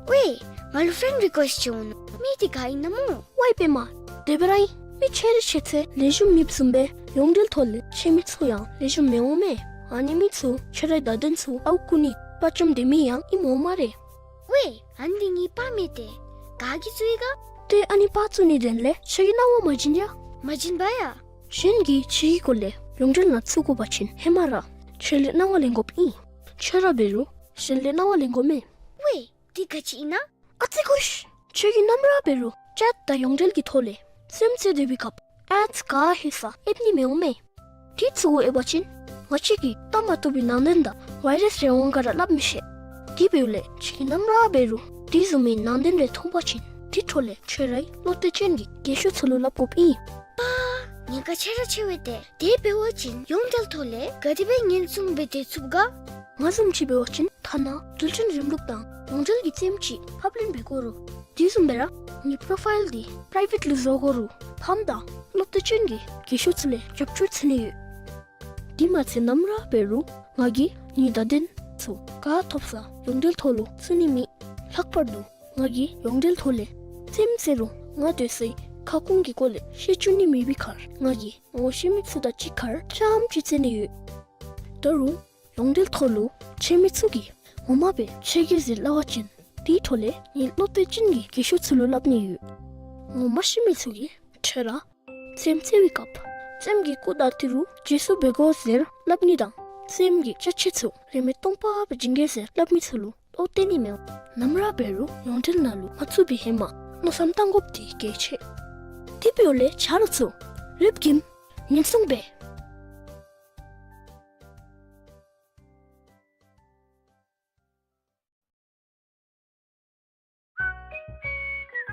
ཝའེ་ང་ལུ་ཕེན་རི་ཀུའེསཊ་ཅིག་འོང་ནུག། མི་འདི་ག་ཨིན་ན་སྨོ། ཝའེ་པདྨ། དེ་སྦེ་ར་ཨིན། མི་ཆེ་རིགས་ཆེ་ཚད་ལེགས་ཤོམ་མེདཔ་བཟུམ་སྦེ་ཡོངས་འབྲེལ་ཐོག་ལས་ཆེ་མི་ཚུ་ཡང་ལེགས་ཤོམ་མི་འོང་མས། ཨ་ནི་མི་ཚུ་ཁྱོད་རའི་བརྡ་དོན་ཚུ་ཨརཝ་རྐུ་ནི་དཔའ་བཅམ་སྡོད་མི་ཡང་ཨིནམ་འོང་སྨ་རེ། ཝའེ་ཨ་ནི་འདི་ངེའི་པར་མས་ཏེ། ག་གིས་བཙུགས་ཡི་ག། ཏེ་ཨ་ནི་པར་བཙུགས་ནི་དོན་ལས་ཁྱོད་ཀྱིས་གནང་བ་མ་བྱིན་ཡ། མ་བྱིན་པ་ཡ། གཞན་གྱིས་ཁྱོད་ཀྱི་སྐོར་ལས་ཡོངས་འབྲེལ་ནང་བཙུགས་དགོ་པ་ཅིན་ཧེ་མ་ར་ཁྱོད་ལས་གནང་བ་ལེན་དགོཔ་ཨིན། ཁྱོད་ར་འབད་རུང་གཞན་ལས་གནང་བ་ལེན་དགོ་མས། ཝའེ་འདི་ག་ཅི་ཨིན་ན། ཨ་ཙི་ཁུ་ཤ། ཁྱོད་ཀྱིས་ནམ་ར་འབད་རུང་ཅེཊ་དང་ཡོངས་འབྲེལ་གྱི་ཐོག་ལས་རྩེདམོ་རྩེ་སྡོད་པའི་སྐབས་ཨེཌསི་ག་ཧེ་ས་ཨེབ་ནི་མི་འོང་མས། དེ་ཚུ་གུ་ཨེབ་པ་ཅིན་ང་བཅས་ཀྱིས་བལྟ་མ་བཏུབ་པའི་ནང་དོན་དང་ཝའི་རཱསི་རེ་འོང་ག་ར་སླབ་མི་ཤེས། དེ་འབདཝ་ལས་ཁྱོད་ཀྱིས་ནམ་ར་འབད་རུང་དེ་བཟུམ་མའི་ནང་དོན་རེ་མཐོང་པ་ཅིན་དེ་འཕྲོ་ལས་ཁྱོད་རའི་བློ་གཏད་ཅན་གྱི་རྒས་ཤོས་ཚུ་ལུ་སླབ་དགོཔ་ཨིན། པ། ཉེན་ཁ་ཆེ་ར་ཆེ་བས་ཏེ། དེ་འབད་བ་ཅིན་ཡོངས་འབྲེལ་ཐོག་ལས་ག་དེ་སྦེ་ཉེན་སྲུང་འབད་དེ་ཚུགས་ག། ང་བཟུམ་ཅིག་འབད་བ་ཅིན་ཐ་ན་རྡུལ་ཕྲན་རིམ་ལུགས་དང་ཡོངས་འབྲེལ་གྱི་རྩེདམོ་ཅིག་ཕབ་ལེན་འབད་དགོ་རུང་དེ་བཟུམ་སྦེ་ར་ངེའི་པོ་རོ་ཕའིལ་འདི་པ་རའི་ཝེཊ་ལུ་བཟོ་དགོ་རུང་ཕམ་དང་བློ་གཏད་ཅན་གྱི་རྒས་ཤོས་ཚུ་ལས་རྒྱབ་སྐྱོར་འཚོལ་ནི་ཡོད། དེ་མ་ཚད་ནམ་ར་འབད་རུང་ང་གིས་ངེའི་བརྡ་དོན་ཚུ་ག་ཐོབ་ས་ཡོངས་འབྲེལ་ཐོག་ལུ་བཙུགས་ནི་མེད། ལྷག་པར་དུ་ང་གིས་ཡོངས་འབྲེལ་ཐོག་ལས་རྩེདམོ་རྩེ་རུང་ང་སྡོད་སའི་ཁ་སྐོང་གི་སྐོར་ལས་ཤེས་བཅུག་ནི་མེད་པའི་ཁར་ང་གིས་ངོ་ཤེས་མི་ཚུ་དང་གཅིག་ཁར་རྐྱངམ་ཅིག་རྩེ་ནི་ཡོད། ད་རུང་ཡོངས་འབྲེལ་ཐོག་ལུ་ཆེ་མི་ཚུ་གིས་ངོ་མ་སྦེ་ཆེ་གེ་ཟེར་སླབ་པ་ཅིན་དེའི་འཕྲོ་ལས་ངེའི་བློ་གཏད་ཅན་གྱི་རྒས་ཤོས་ཚུ་ལུ་སླབ་ནི་ཡོད། ངོ་མ་ཤེས་མི་ཚུ་གིས་ཁྱོད་ར་རྩེདམོ་རྩེ་བའི་སྐབས་རྩེདམོ་གི་སྐུ་དང་ཏི་རུ་རྗེས་སུ་འབད་དགོ་ཟེར་སླབ་ནི་དང་རྩེདམོ་གི་ཅ་ཆས་ཚུ་རིན་མེད་སྟོང་པ་སྦེ་བྱིན་གེ་ཟེར་སླབ་མི་ཚུ་ལུ་བློ་གཏད་ནི་མི་འོང་། ནམ་ར་འབད་རུང་ཡོངས་འབྲེལ་ནང་ལུ་མ་བཙུགས་པའི་ཧེ་མ་མནོ་བསམ་བཏང་དགོཔ་འདི་གལ་ཆེ། དེ་འབདཝ་ལས་ཆ་རོགས་ཚུ་རེབ་ཀྱིས་ཉེན་སྲུང་འབད།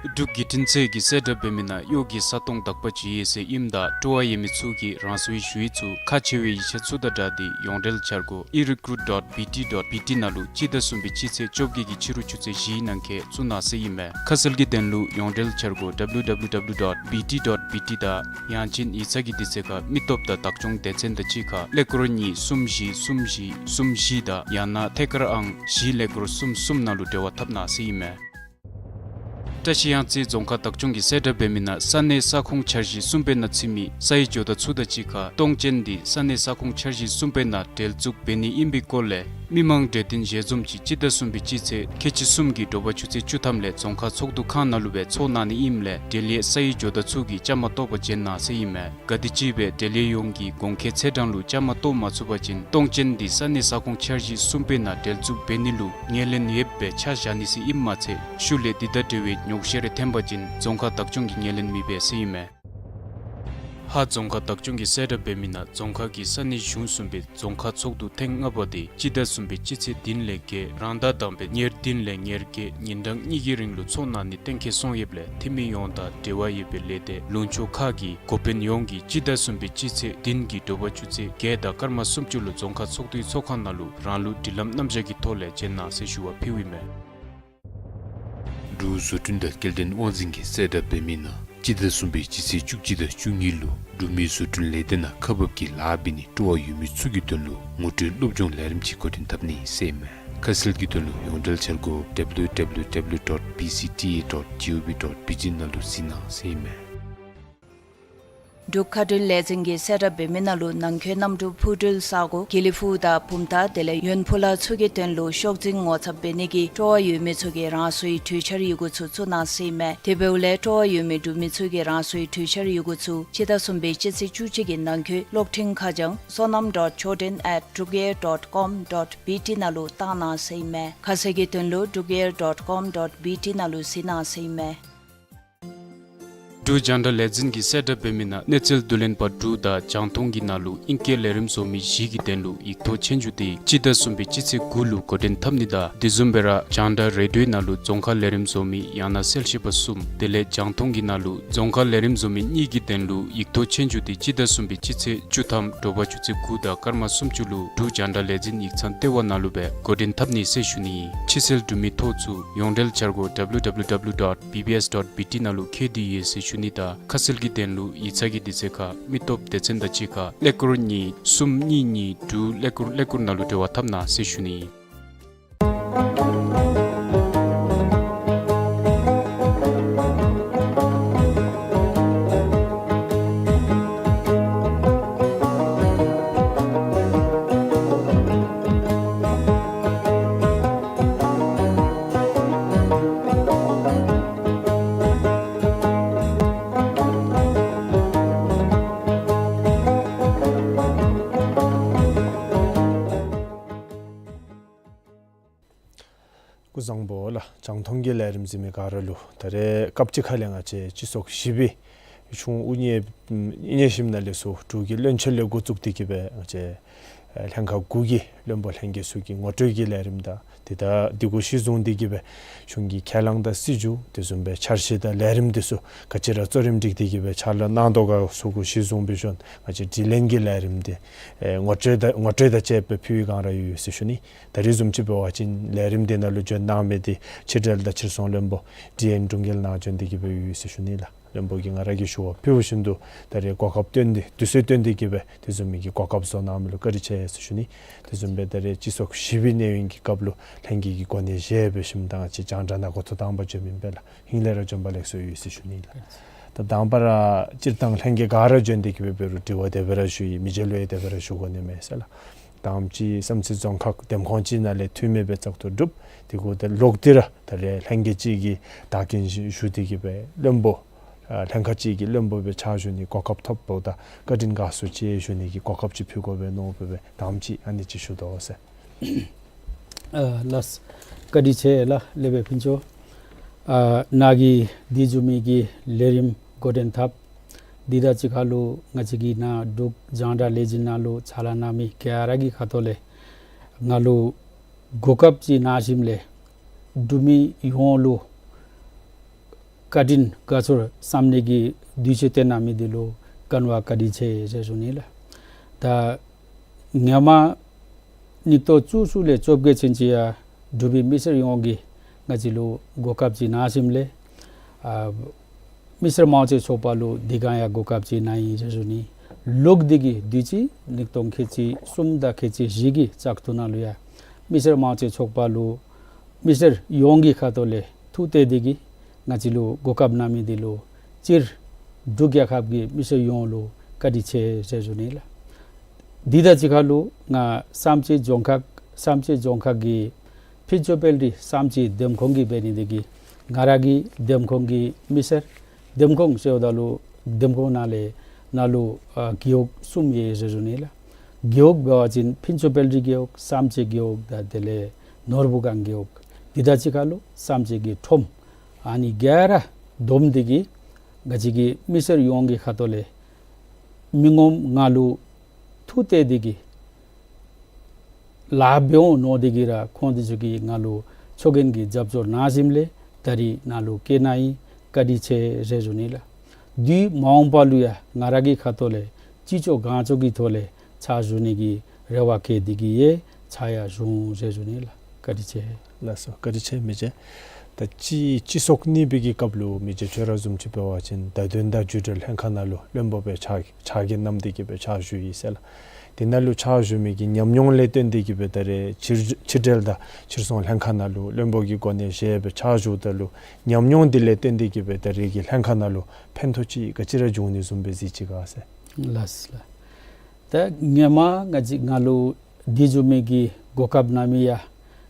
འབྲུག་བརྒྱུད་འཕྲིན་ཚད་ཀྱིས་གསལ་བསྒྲགས་འབད་མི་ནང་གཡོག་གི་ས་སྟོང་དག་པ་ཅིག་ཡོད་ཟེར་ཨིནམ་ད་སྤྲོ་བ་ཡོད་མི་ཚུ་གིས་རང་སོའི་ཞུ་ཡིག་ཚུ་ཁག་ཆེ་བའི་ཡིག་ཆ་ཚུ་དང་སྦྲགས་ཏེ་ཡོངས་འབྲེལ་འཆར་སྒོ་ཨི་རི་ཀུ་རུཊ་ཌོཊ་བི་ཊི་ཌོཊ་བི་ཊི་ནང་ལུ་སྤྱི་ཟླ་གསུམ་པའི་སྤྱི་ཚེས་བཅོ་བརྒྱད་ཀྱི་ཕྱི་རུ་ཆུ་ཚོད་བཞིའི་ནང་འཁོད་བཙུགས་གནང་ཟེར་ཨིན་མས། ཁ་གསལ་གྱི་དོན་ལུ་ཡོངས་འབྲེལ་འཆར་སྒོ་ཌབ་ལུ་ཌབ་ལུ་ཌབ་ལུ་ཌོཊ་བི་ཊི་ཌོཊ་བི་ཊི་དང་ཡང་ཅིན་ཡིག་ཚང་གི་དུས་ཚོད་ཁར་མི་སྟོབས་དང་བདག་སྐྱོང་སྡེ་ཚན་དང་གཅིག་ཁར་ཀླད་ཀོར་གཉིས་གསུམ་བཞི་གསུམ་བཞི་གསུམ་བཞི་དང་ཡང་ན་ཐད་ཀར་ཨང་བཞི་ཀླད་ཀོར་གསུམ་གསུམ་ནང་ལུ་འབྲེལ་བ་འཐབ་གནང་ཟེར་ཨིན་མས། བཀྲ་ཤིས་གཡང་རྩེ་རྫོང་ཁག་བདག་སྐྱོང་གིས་གསལ་བསྒྲགས་འབད་མི་ནང་ས་གནས་ས་ཁོངས་འཆར་གཞི་གསུམ་པའི་ནང་ཚུད་མི་ས་ཡི་ཇོ་བདག་ཚུ་དང་གཅིག་ཁར་གཏོང་ཅན་འདི་ས་གནས་ས་ཁོངས་འཆར་གཞི་གསུམ་པའི་ནང་འབྲེལ་འཛུགས་འབད་ནི་ཨིན་པའི་སྐོར་ལས་མི་མང་གྲོས་བསྟུན་ཞལ་འཛོམས་ཅིག་སྤྱི་ཟླ་གསུམ་པའི་སྤྱི་ཚེས་ཁལ་གཅིག་གསུམ་གྱི་དྲོ་པ་ཆུ་ཚོད་བཅུ་ཐམ་ལས་རྫོང་ཁག་ཚོགས་འདུ་ཁང་ནང་ལུ་སྦེ་ཚོགས་གནང་ནི་ཨིནམ་ལས་འབྲེལ་ཡོད་ས་ཡི་ཇོ་བདག་ཚུ་གིས་བཅའ་མར་གཏོགས་པར་བྱོན་གནང་ཟེར་ཨིན་མས། ག་དེམ་ཅིག་སྦེ་འབྲེལ་ཡོད་ཡོངས་ཀྱི་གོང་འཁོད་ཚེས་གྲངས་ལུ་བཅའ་མར་གཏོགས་མ་ཚུགས་པ་ཅིན་གཏོང་ཅན་འདི་ས་གནས་ས་ཁོངས་འཆར་གཞི་གསུམ་པའི་ནང་འབྲེལ་འཛུགས་འབད་ནི་ལུ་ངོས་ལེན་ཡོདཔ་སྦེ་ཆ་བཞག་ནི་ཟེར་ཨིནམ་མ་ཚད་ཤུལ་ལས་འདི་དང་འབྲེལ་བའི་ཉོགས་བཤད་རེ་འཐོན་པ་ཅིན་རྫོང་ཁག་བདག་སྐྱོང་གིས་ངོས་ལེན་མི་འབད་ཟེར་ཨིན་མས། ཧཱ་རྫོང་ཁག་བདག་སྐྱོང་གིས་གསལ་བསྒྲགས་འབད་མི་ནང་རྫོང་ཁག་གི་ས་གནས་གཞུང་གསུམ་པའི་རྫོང་ཁག་ཚོགས་འདུ་ཐེངས་ལྔ་པ་འདི་སྤྱི་ཟླ་གསུམ་པའི་སྤྱི་ཚེས་བདུན་ལས་བརྒྱད་རང་ཟླ་དང་པའི་ཉེར་བདུན་ལས་ཉེར་བརྒྱད་ཉིན་གྲངས་གཉིས་ཀྱི་རིང་ལུ་ཚོགས་གནང་ནི་གཏན་འཁེལ་སོང་ཡོདཔ་ལས་འཐུས་མི་ཡོངས་དང་འབྲེལ་བ་ཡོད་པའི་ལས་སྡེ་ལུང་ཕྱོགས་ཁག་གི་འགོ་དཔོན་ཡོངས་ཀྱིས་སྤྱི་ཟླ་གསུམ་པའི་སྤྱི་ཚེས་བདུན་གྱི་དྲོ་པ་ཆུ་ཚོད་བརྒྱད་དང་སྐར་མ་སུམ་ཅུ་ལུ་རྫོང་ཁག་ཚོགས་འདུའི་ཚོགས་ཁང་ནང་ལུ་རང་ལུགས་སྒྲིག་ལམ་རྣམ་གཞག་གི་ཐོག་ལས་བྱོན་གནང་ཟེར་ཞུ་བ་ཕུལཝ་ཨིན་མས། འབྲུག་བཟོ་སྐྲུན་དང་སྐྱེལ་འདྲེན་དབང་འཛིན་གྱིས་གསལ་བསྒྲགས་འབད་མི་ནང་སྤྱི་ཟླ་གསུམ་པའི་སྤྱི་ཚེས་བཅུ་གཅིག་དང་བཅུ་གཉིས་ལུ་འབྲུག་མི་བཟོ་སྐྲུན་ལས་སྡེ་ནང་ཁག་འབག་གི་ལཱ་འབད་ནི་སྤྲོ་བ་ཡོད་མི་ཚུ་གི་དོན་ལུ་ངོ་སྤྲོད་སློབ་སྦྱོང་ལས་རིམ་ཅིག་འགོ་འདྲེན་འཐབ་ནི་ཟེར་ཨིན་མས། ཁ་གསལ་གྱི་དོན་ལུ་ཡོངས་འབྲེལ་འཆར་སྒོ་ཌབ་ལུ་ཌབ་ལུ་ཌབ་ལུ་ཌོཊ་བི་སི་ཊི་ཨེ་ཌོཊ་ཇི་ཨོ་བི་ཌོཊ་བི་ཇི་ནང་ལུ་གཟིགས་གནང་ཟེར་ཨིན་མས། འབྲུག་མཁའ་འགྲུལ་ལས་འཛིན་གྱིས་གསལ་བསྒྲགས་འབད་མི་ནང་ལུ་ནང་འཁོད་གནམ་གྲུ་འཕུར་འགྲུལ་ས་སྒོ་དགེ་ལེགས་ཕུག་དང་བུམ་ཐང་དེ་ལས་ཡོན་ཕུ་ལ་ཚུ་གི་དོན་ལུ་ཤོག་འཛིན་ངོ་ཚབ་འབད་ནི་གི་སྤྲོ་བ་ཡོད་མི་ཚུ་གིས་རང་སོའི་གྲོས་འཆར་ཡི་གུ་ཚུ་བཙུགས་གནང་ཟེར་ཨིན་མས། དེ་འབདཝ་ལས་སྤྲོ་བ་ཡོད་མི་འབྲུག་མི་ཚུ་གིས་རང་སོའི་གྲོས་འཆར་ཡི་གུ་ཚུ་སྤྱི་ཟླ་གསུམ་པའི་སྤྱི་ཚེས་བཅུ་གཅིག་གི་ནང་འཁོད་གློག་འཕྲིན་ཁ་བྱང་sonam dot choden at drukair dot com dot B T ནང་ལུ་བཏང་གནང་ཟེར་ཨིན་མས། ཁ་གསལ་གྱི་དོན་ལུ་drukair dot com dot B T ནང་ལུ་གཟིགས་གནང་ཟེར་ཨིན་མས། འབྲུག་རྒྱང་བསྒྲགས་ལས་འཛིན་གྱིས་གསལ་བསྒྲགས་འབད་མི་ནང་གནས་ཚུལ་བསྡུ་ལེན་པ་དྲུག་དང་རྒྱང་མཐོང་གི་ནང་ལུ་ཨིང་སྐད་ལས་རིམ་བཟོ་མི་བཞི་གི་དོན་ལུ་ཡིག་ཐོག་ཆོས་རྒྱུགས་དེ་སྤྱི་ཟླ་གསུམ་པའི་སྤྱི་ཚེས་དགུ་ལུ་འགོ་འདྲེན་འཐབ་ནི་དང་དེ་བཟུམ་སྦེ་ར་རྒྱང་བསྒྲགས་རེ་ཌིའོའི་ནང་ལུ་རྫོང་ཁ་ལས་རིམ་བཟོ་མི་ཡང་ན་གསལ་བཤད་པ་གསུམ་དེ་ལས་རྒྱང་མཐོང་གི་ནང་ལུ་རྫོང་ཁ་ལས་རིམ་བཟོ་མི་གཉིས་ཀྱི་དོན་ལུ་ཡིག་ཐོག་ཆོས་རྒྱུགས་དེ་སྤྱི་ཟླ་གསུམ་པའི་སྤྱི་ཚེས་བཅུ་ཐམ་དྲོ་པ་ཆུ་ཚོད་དགུ་དང་སྐར་མ་སུམ་ཅུ་ལུ་འབྲུག་རྒྱང་བསྒྲགས་ལས་འཛིན་ཡིག་ཚང་ལྟེ་བ་ནང་ལུ་སྦེ་འགོ་འདྲེན་འཐབ་ནི་ཟེར་ཞུ་ནི། ཕྱི་སེལ་འབྲུག་མི་ཐོ་ཚུ་ཡོངས་འབྲེལ་འཆར་སྒོ་W W W dot B B S dot B T ནང་ལུ་འཁོད་དེ་ཡོད་ཟེར་ཞུ་ནི་དང་ཁ་གསལ་གྱི་དོན་ལུ་ཡིག་ཚང་གི་དུས་ཚོད་ཁར་མི་སྟོབས་སྡེ་ཚན་དང་གཅིག་ཁར་ཀླད་ཀོར་གཉིས་གསུམ་གཉིས་གཉིས་དྲུག་ཀླད་ཀོར་ཀླད་ཀོར་ནང་ལུ་འབྲེལ་བ་འཐབ་གནང་ཟེར་ཞུ་ནི། སྐུ་གཟུགས་བཟང་པོ་ལགས། རྒྱང་མཐོང་གི་ལས་རིམ་གཟིགས་མི་ག་ར་ལུ་ད་རེས་སྐབས་ཅིག་ཁ་ལས་ང་བཅས་སྤྱི་ཚོགས་བཞི་པའི་ཆུང་དབུ་བརྙེས་དབུ་བརྙེས་ཞིནམ་ལས་ཚུར་འབྲུག་གི་བློན་ཆེན་ལས་འགོ་བཙུགས་ཏེ་གི་སྦེ་ང་བཅས་ལྷན་ཁག་དགུ་གི་བློན་པོ་ལྷན་རྒྱས་ཚུ་གི་ངོ་སྤྲོད་ཀྱི་ལས་རིམ་དང་དེ་དང་དེ་གུ་གཞི་བཟུང་སྟེ་གི་སྦེ་གཞུང་གི་ཁས་བླངས་དང་སྲིད་བྱུས་དེ་བཟུམ་སྦེ་འཆར་གཞི་དང་ལས་རིམ་དེ་ཚུ་ག་ཅི་ར་གཙོ་རིམ་སྒྲིག་སྟེ་གི་སྦེ་ཕྱག་ལཱ་གནང་དོ་ག་ཚུ་གུ་གཞི་བཟུང་སྦེ་ཞིནམ་ང་བཅས་དྲི་ལན་གྱི་ལས་རིམ་དེ་ཨེ་ངོ་སྤྲོད་དང་ངོ་སྤྲོད་དང་བཅས་པའི་ཕུལ་བའི་སྒང་ར་ཡོད་ཡོད་ཟེར་ཞུ་ནི། ད་རེས་བཟུམ་ཅིག་འབད་བ་ཅིན་ལས་རིམ་དེ་ནང་ལུ་བྱོན་གནང་མི་དེ་ཕྱི་འབྲེལ་དང་ཕྱིར་ཚོང་བློན་པོ་ཌི་ཨེན་དྲུང་རྒྱལ་ནཱ་བྱོན་ཏེ་གི་སྦེ་ཡོད་ཡོད་ཟེར་ཞུ་ནི་ལགས། བློན་པོ་གིས་ང་ར་གིས་ཞུ་བ་ཕུལ་བཞིན་དུ་ད་རེས་གོ་སྐབས་བཏོན་ཏེ་དུས་ཚོད་བཏོན་ཏེ་གི་སྦེ་དེ་བཟུམ་མའི་གི་གོ་སྐབས་བཟོ་གནང་མི་ལུ་བཀའ་དྲིན་ཆེ་ཟེར་ཞུ་ནི། དེ་བཟུམ་སྦེ་ད་རེས་སྤྱི་ཚོགས་བཞི་པའི་གནས་ཡུན་གྱི་སྐབས་ལུ་ལྷན་རྒྱས་ཀྱི་གོ་གནས་བཞེས་སྦེ་ཞིནམ་ད་ང་བཅས་རྒྱང་བསྒྲགས་ནང་འགོ་ཐོག་དང་པ་བྱོནམ་ཨིན་པས་ལགས། ཧིང་ལས་ར་བྱོན་པ་ལེགས་སོ་ཡོད་ཟེར་ཞུ་ནི་ལགས། ད་དང་པ་ར་སྤྱིར་བཏང་ལྷན་རྒྱས་ག་ར་བྱོན་ཏེ་གི་སྦེ་འབད་རུང་དྲི་བ་དེ་སྦེ་ར་ཞུ་ཡི། མི་རྗེ་ལུ་ཡང་དེ་སྦེ་ར་ཞུ་དགོ་ནི་མས་ཟེར་ལགས། དང་པ་ཅིག་བསམ་རྩེ་རྫོང་ཁག་འདེམས་ཁོངས་ཅིག་ནང་ལས་འཐུས་མི་སྦེ་བཙག་འཐུ་གྲུབ། དེ་གུ་ད་ལོག་སྟེ་ར་ད་རེས་ལྷན་རྒྱས་ཅིག་གི་བདག་འཛིན་ཞུ་སྟེ་གི་སྦེ་བློན་པོ་ཨ་ལྷན་ཁག་ཅིག་གི་བློན་པོ་སྦེ་ཕྱག་ཞུ་ནི་གོ་སྐབས་ཐོབ་པ་ད་བཀའ་དྲིན་དགའ་ཚོར་ཆེ་ཞུ་ནི་གི་གོ་སྐབས་ཅིག་ཕུལ་དགོ་པས་མནོ་སྦེ་དང་པ་ཅིག་ཨ་ནི་ཅིག་ཞུ་དོ་ཟེར། ཨ་ལགས། བཀའ་དྲིན་ཆེ་ལགས་ལེགས་པའི་ཕུན་ཚོགས། ཨ་ནཱ་གིས་དེ་བཟུམ་མའི་གི་ལས་རིམ་འགོ་འདྲེན་འཐབ། དེ་དང་གཅིག་ཁར་ལུ་ང་བཅས་ཀྱི་ནཱ་འབྲུག་རྒྱང་བསྒྲགས་ལས་འཛིན་ནང་ལུ་ཕྱག་ལཱ་གནང་མི་ག་ར་གི་ཁ་ཐུག་ལས་ང་ལུ་གོ་སྐབས་ཅིག་གནང་ཞིནམ་ལས་འབྲུག་མི་ཡོངས་ལུ་བཀའ་དྲིན་དགའ་ཚོར་བསམ་ནི་གི་དུས་ཚོད་བཏོན་གནང་མི་དེ་ལུ་ག་ནི་བ་བཀའ་དྲིན་ཆེ་ཟེར་ཞུ་ནི་ལགས། ད་སྔོན་མ་སྙིགས་སྟོང་བཅུ་གསུམ་ལས་བཅོ་བརྒྱད་ཚུན་ཅིག་ཡང་འབྲུག་པའི་མི་སེར་ཡོངས་ཀྱིས་ང་བཅས་ལུ་གོ་སྐབས་ཅིག་གནང་ཞིནམ་ལས་ཨ་མི་སེར་དམངས་གཙོའི་ཚོགས་པ་ལུ་དེ་སྒང་ཡང་གོ་སྐབས་ཅིག་གནང་ཡི་ཟེར་ཞུ་ནི། ལོག་སྟེ་གི་དུས་ཅི་སྙིགས་སྟོང་ཁལ་གཅིག་གསུམ་དང་ཁལ་གཅིག་བཞི་གི་བཙག་འཐུ་ནང་ལུ་ཡང་མི་སེར་དམངས་གཙོའི་ཚོགས་པ་ལུ་མི་སེར་ཡོངས་ཀྱི་ཁ་ཐུག་ལས་ཐུགས་གཏད་དེ་གིས་ང་བཅས་ལུ་གོ་སྐབས་གནང་མི་དེ་ལུ་སྤྱིར་འབྲུག་རྒྱལ་ཁབ་ཀྱི་མི་སེར་ཡོངས་ལུ་བཀའ་དྲིན་ཆེ་ཟེར་ཞུ་ནི་ལགས། དེ་དང་གཅིག་ཁར་ལུ་ང་བསམ་རྩེ་རྫོང་ཁག་བསམ་རྩེ་རྫོང་ཁག་གི་ཕུན་ཚོགས་དཔལ་རི་བསམ་རྩེ་འདེམས་ཁོངས་ཀྱི་འབད་ནི་དེ་གིས་ང་ར་གི་འདེམས་ཁོངས་ཀྱི་མི་སེར་འདེམས་ཁོངས་ཟེརཝ་ད་ལུ་འདེམས་ཁོངས་ནང་ལས་ནཱ་ལུ་ཨ་རྒེད་འོག་གསུམ་ཡོད་ཟེར་ཞུ་ནི་ལགས། རྒེད་འོག་འབད་བ་ཅིན་ཕུན་ཚོགས་དཔལ་རི་རྒེད་འོག་བསམ་རྩེ་རྒེད་འོག་དང་དེ་ལས་ནོར་བུ་སྒང་རྒེད་འོག། དེ་དང་གཅིག་ཁར་ལུ་བསམ་རྩེ་གི་ཁྲོམ་ཨ་ནི་ག་ར་བསྡོམས་ཏེ་གིས་ང་བཅས་ཀྱི་མི་སེར་ཡོངས་ཀྱི་ཁ་ཐུག་ལས་མི་ངོམ་ང་ལུ་ཐུགས་གཏད་དེ་གིས་ལཱ་འབད་འོང་མནོ་སྟེ་གིས་ར་ཁོང་དེ་ཚུ་གིས་ང་ལུ་ཚོགས་རྒྱན་གྱི་རྒྱབ་སྐྱོར་གནང་ཞིནམ་ལས་ད་རིས་ནཱ་ལུ་བཀོད་གནང་ཡི། བཀའ་དྲིན་ཆེ་ཟེར་ཞུ་ནི་ལགས། དུས་མ་འོངས་པ་ལུ་ཡང་ང་ར་གི་ཁ་ཐུག་ལས་ཅི་ལྕོགས་གང་ལྕོགས་ཀྱི་ཐོག་ལས་ཕྱག་ཞུ་ནི་གི་རེ་བ་བསྐྱེད་དེ་གིས་ཡང་ཕྱག་ཡང་ཞུ་འོང་ཟེར་ཞུ་ནི་ལགས། བཀའ་དྲིན་ཆེ། ལགས་སོ། བཀའ་དྲིན་ཆེ་མི་རྗེ། ད་སྤྱི་སྤྱི་ཚོགས་གཉིས་པའི་གི་སྐབས་ལུ་མི་རྗེ་ཁྱོད་ར་བཟུམ་ཅིག་འབད་བ་ཅིན་བརྡ་དོན་དང་བརྒྱུད་འབྲེལ་ལྷན་ཁག་ནང་ལུ་བློན་པོ་སྦེ་ཕྱག་ཕྱག་འགན་བསྣམས་ཏེ་གིས་སྦེ་ཕྱག་ཞུ་ཡི་ཟེར་ལགས། དེ་ནང་ལུ་ཕྱག་ཞུ་མི་གི་ཉམས་མྱོང་ལས་བརྟེན་ཏེ་གིས་སྦེ་ད་རེས་ཕྱིར་ཕྱི་འབྲེལ་དང་ཕྱིར་ཚོང་ལྷན་ཁག་ནང་ལུ་བློན་པོ་གི་གོ་གནས་བཞེས་སྦེ་ཕྱག་ཞུཝ་ད་ལུ་ཉམས་མྱོང་དེ་ལས་བརྟེན་ཏེ་གིས་སྦེ་ད་རེས་ཀྱི་ལྷན་ཁག་ནང་ལུ་ཕན་ཐོགས་ཅིག་ག་ཅི་ར་བྱུང་ནི་བཟུམ་སྦེ་གཟིགས་ཅི་ག་ཟེར། ལགས་ལགས། ད་སྔོན་མ་ང་བཅས་ང་ལུ་དེ་བཟུམ་མའི་གི་གོ་སྐབས་གནང་མི་ཡང་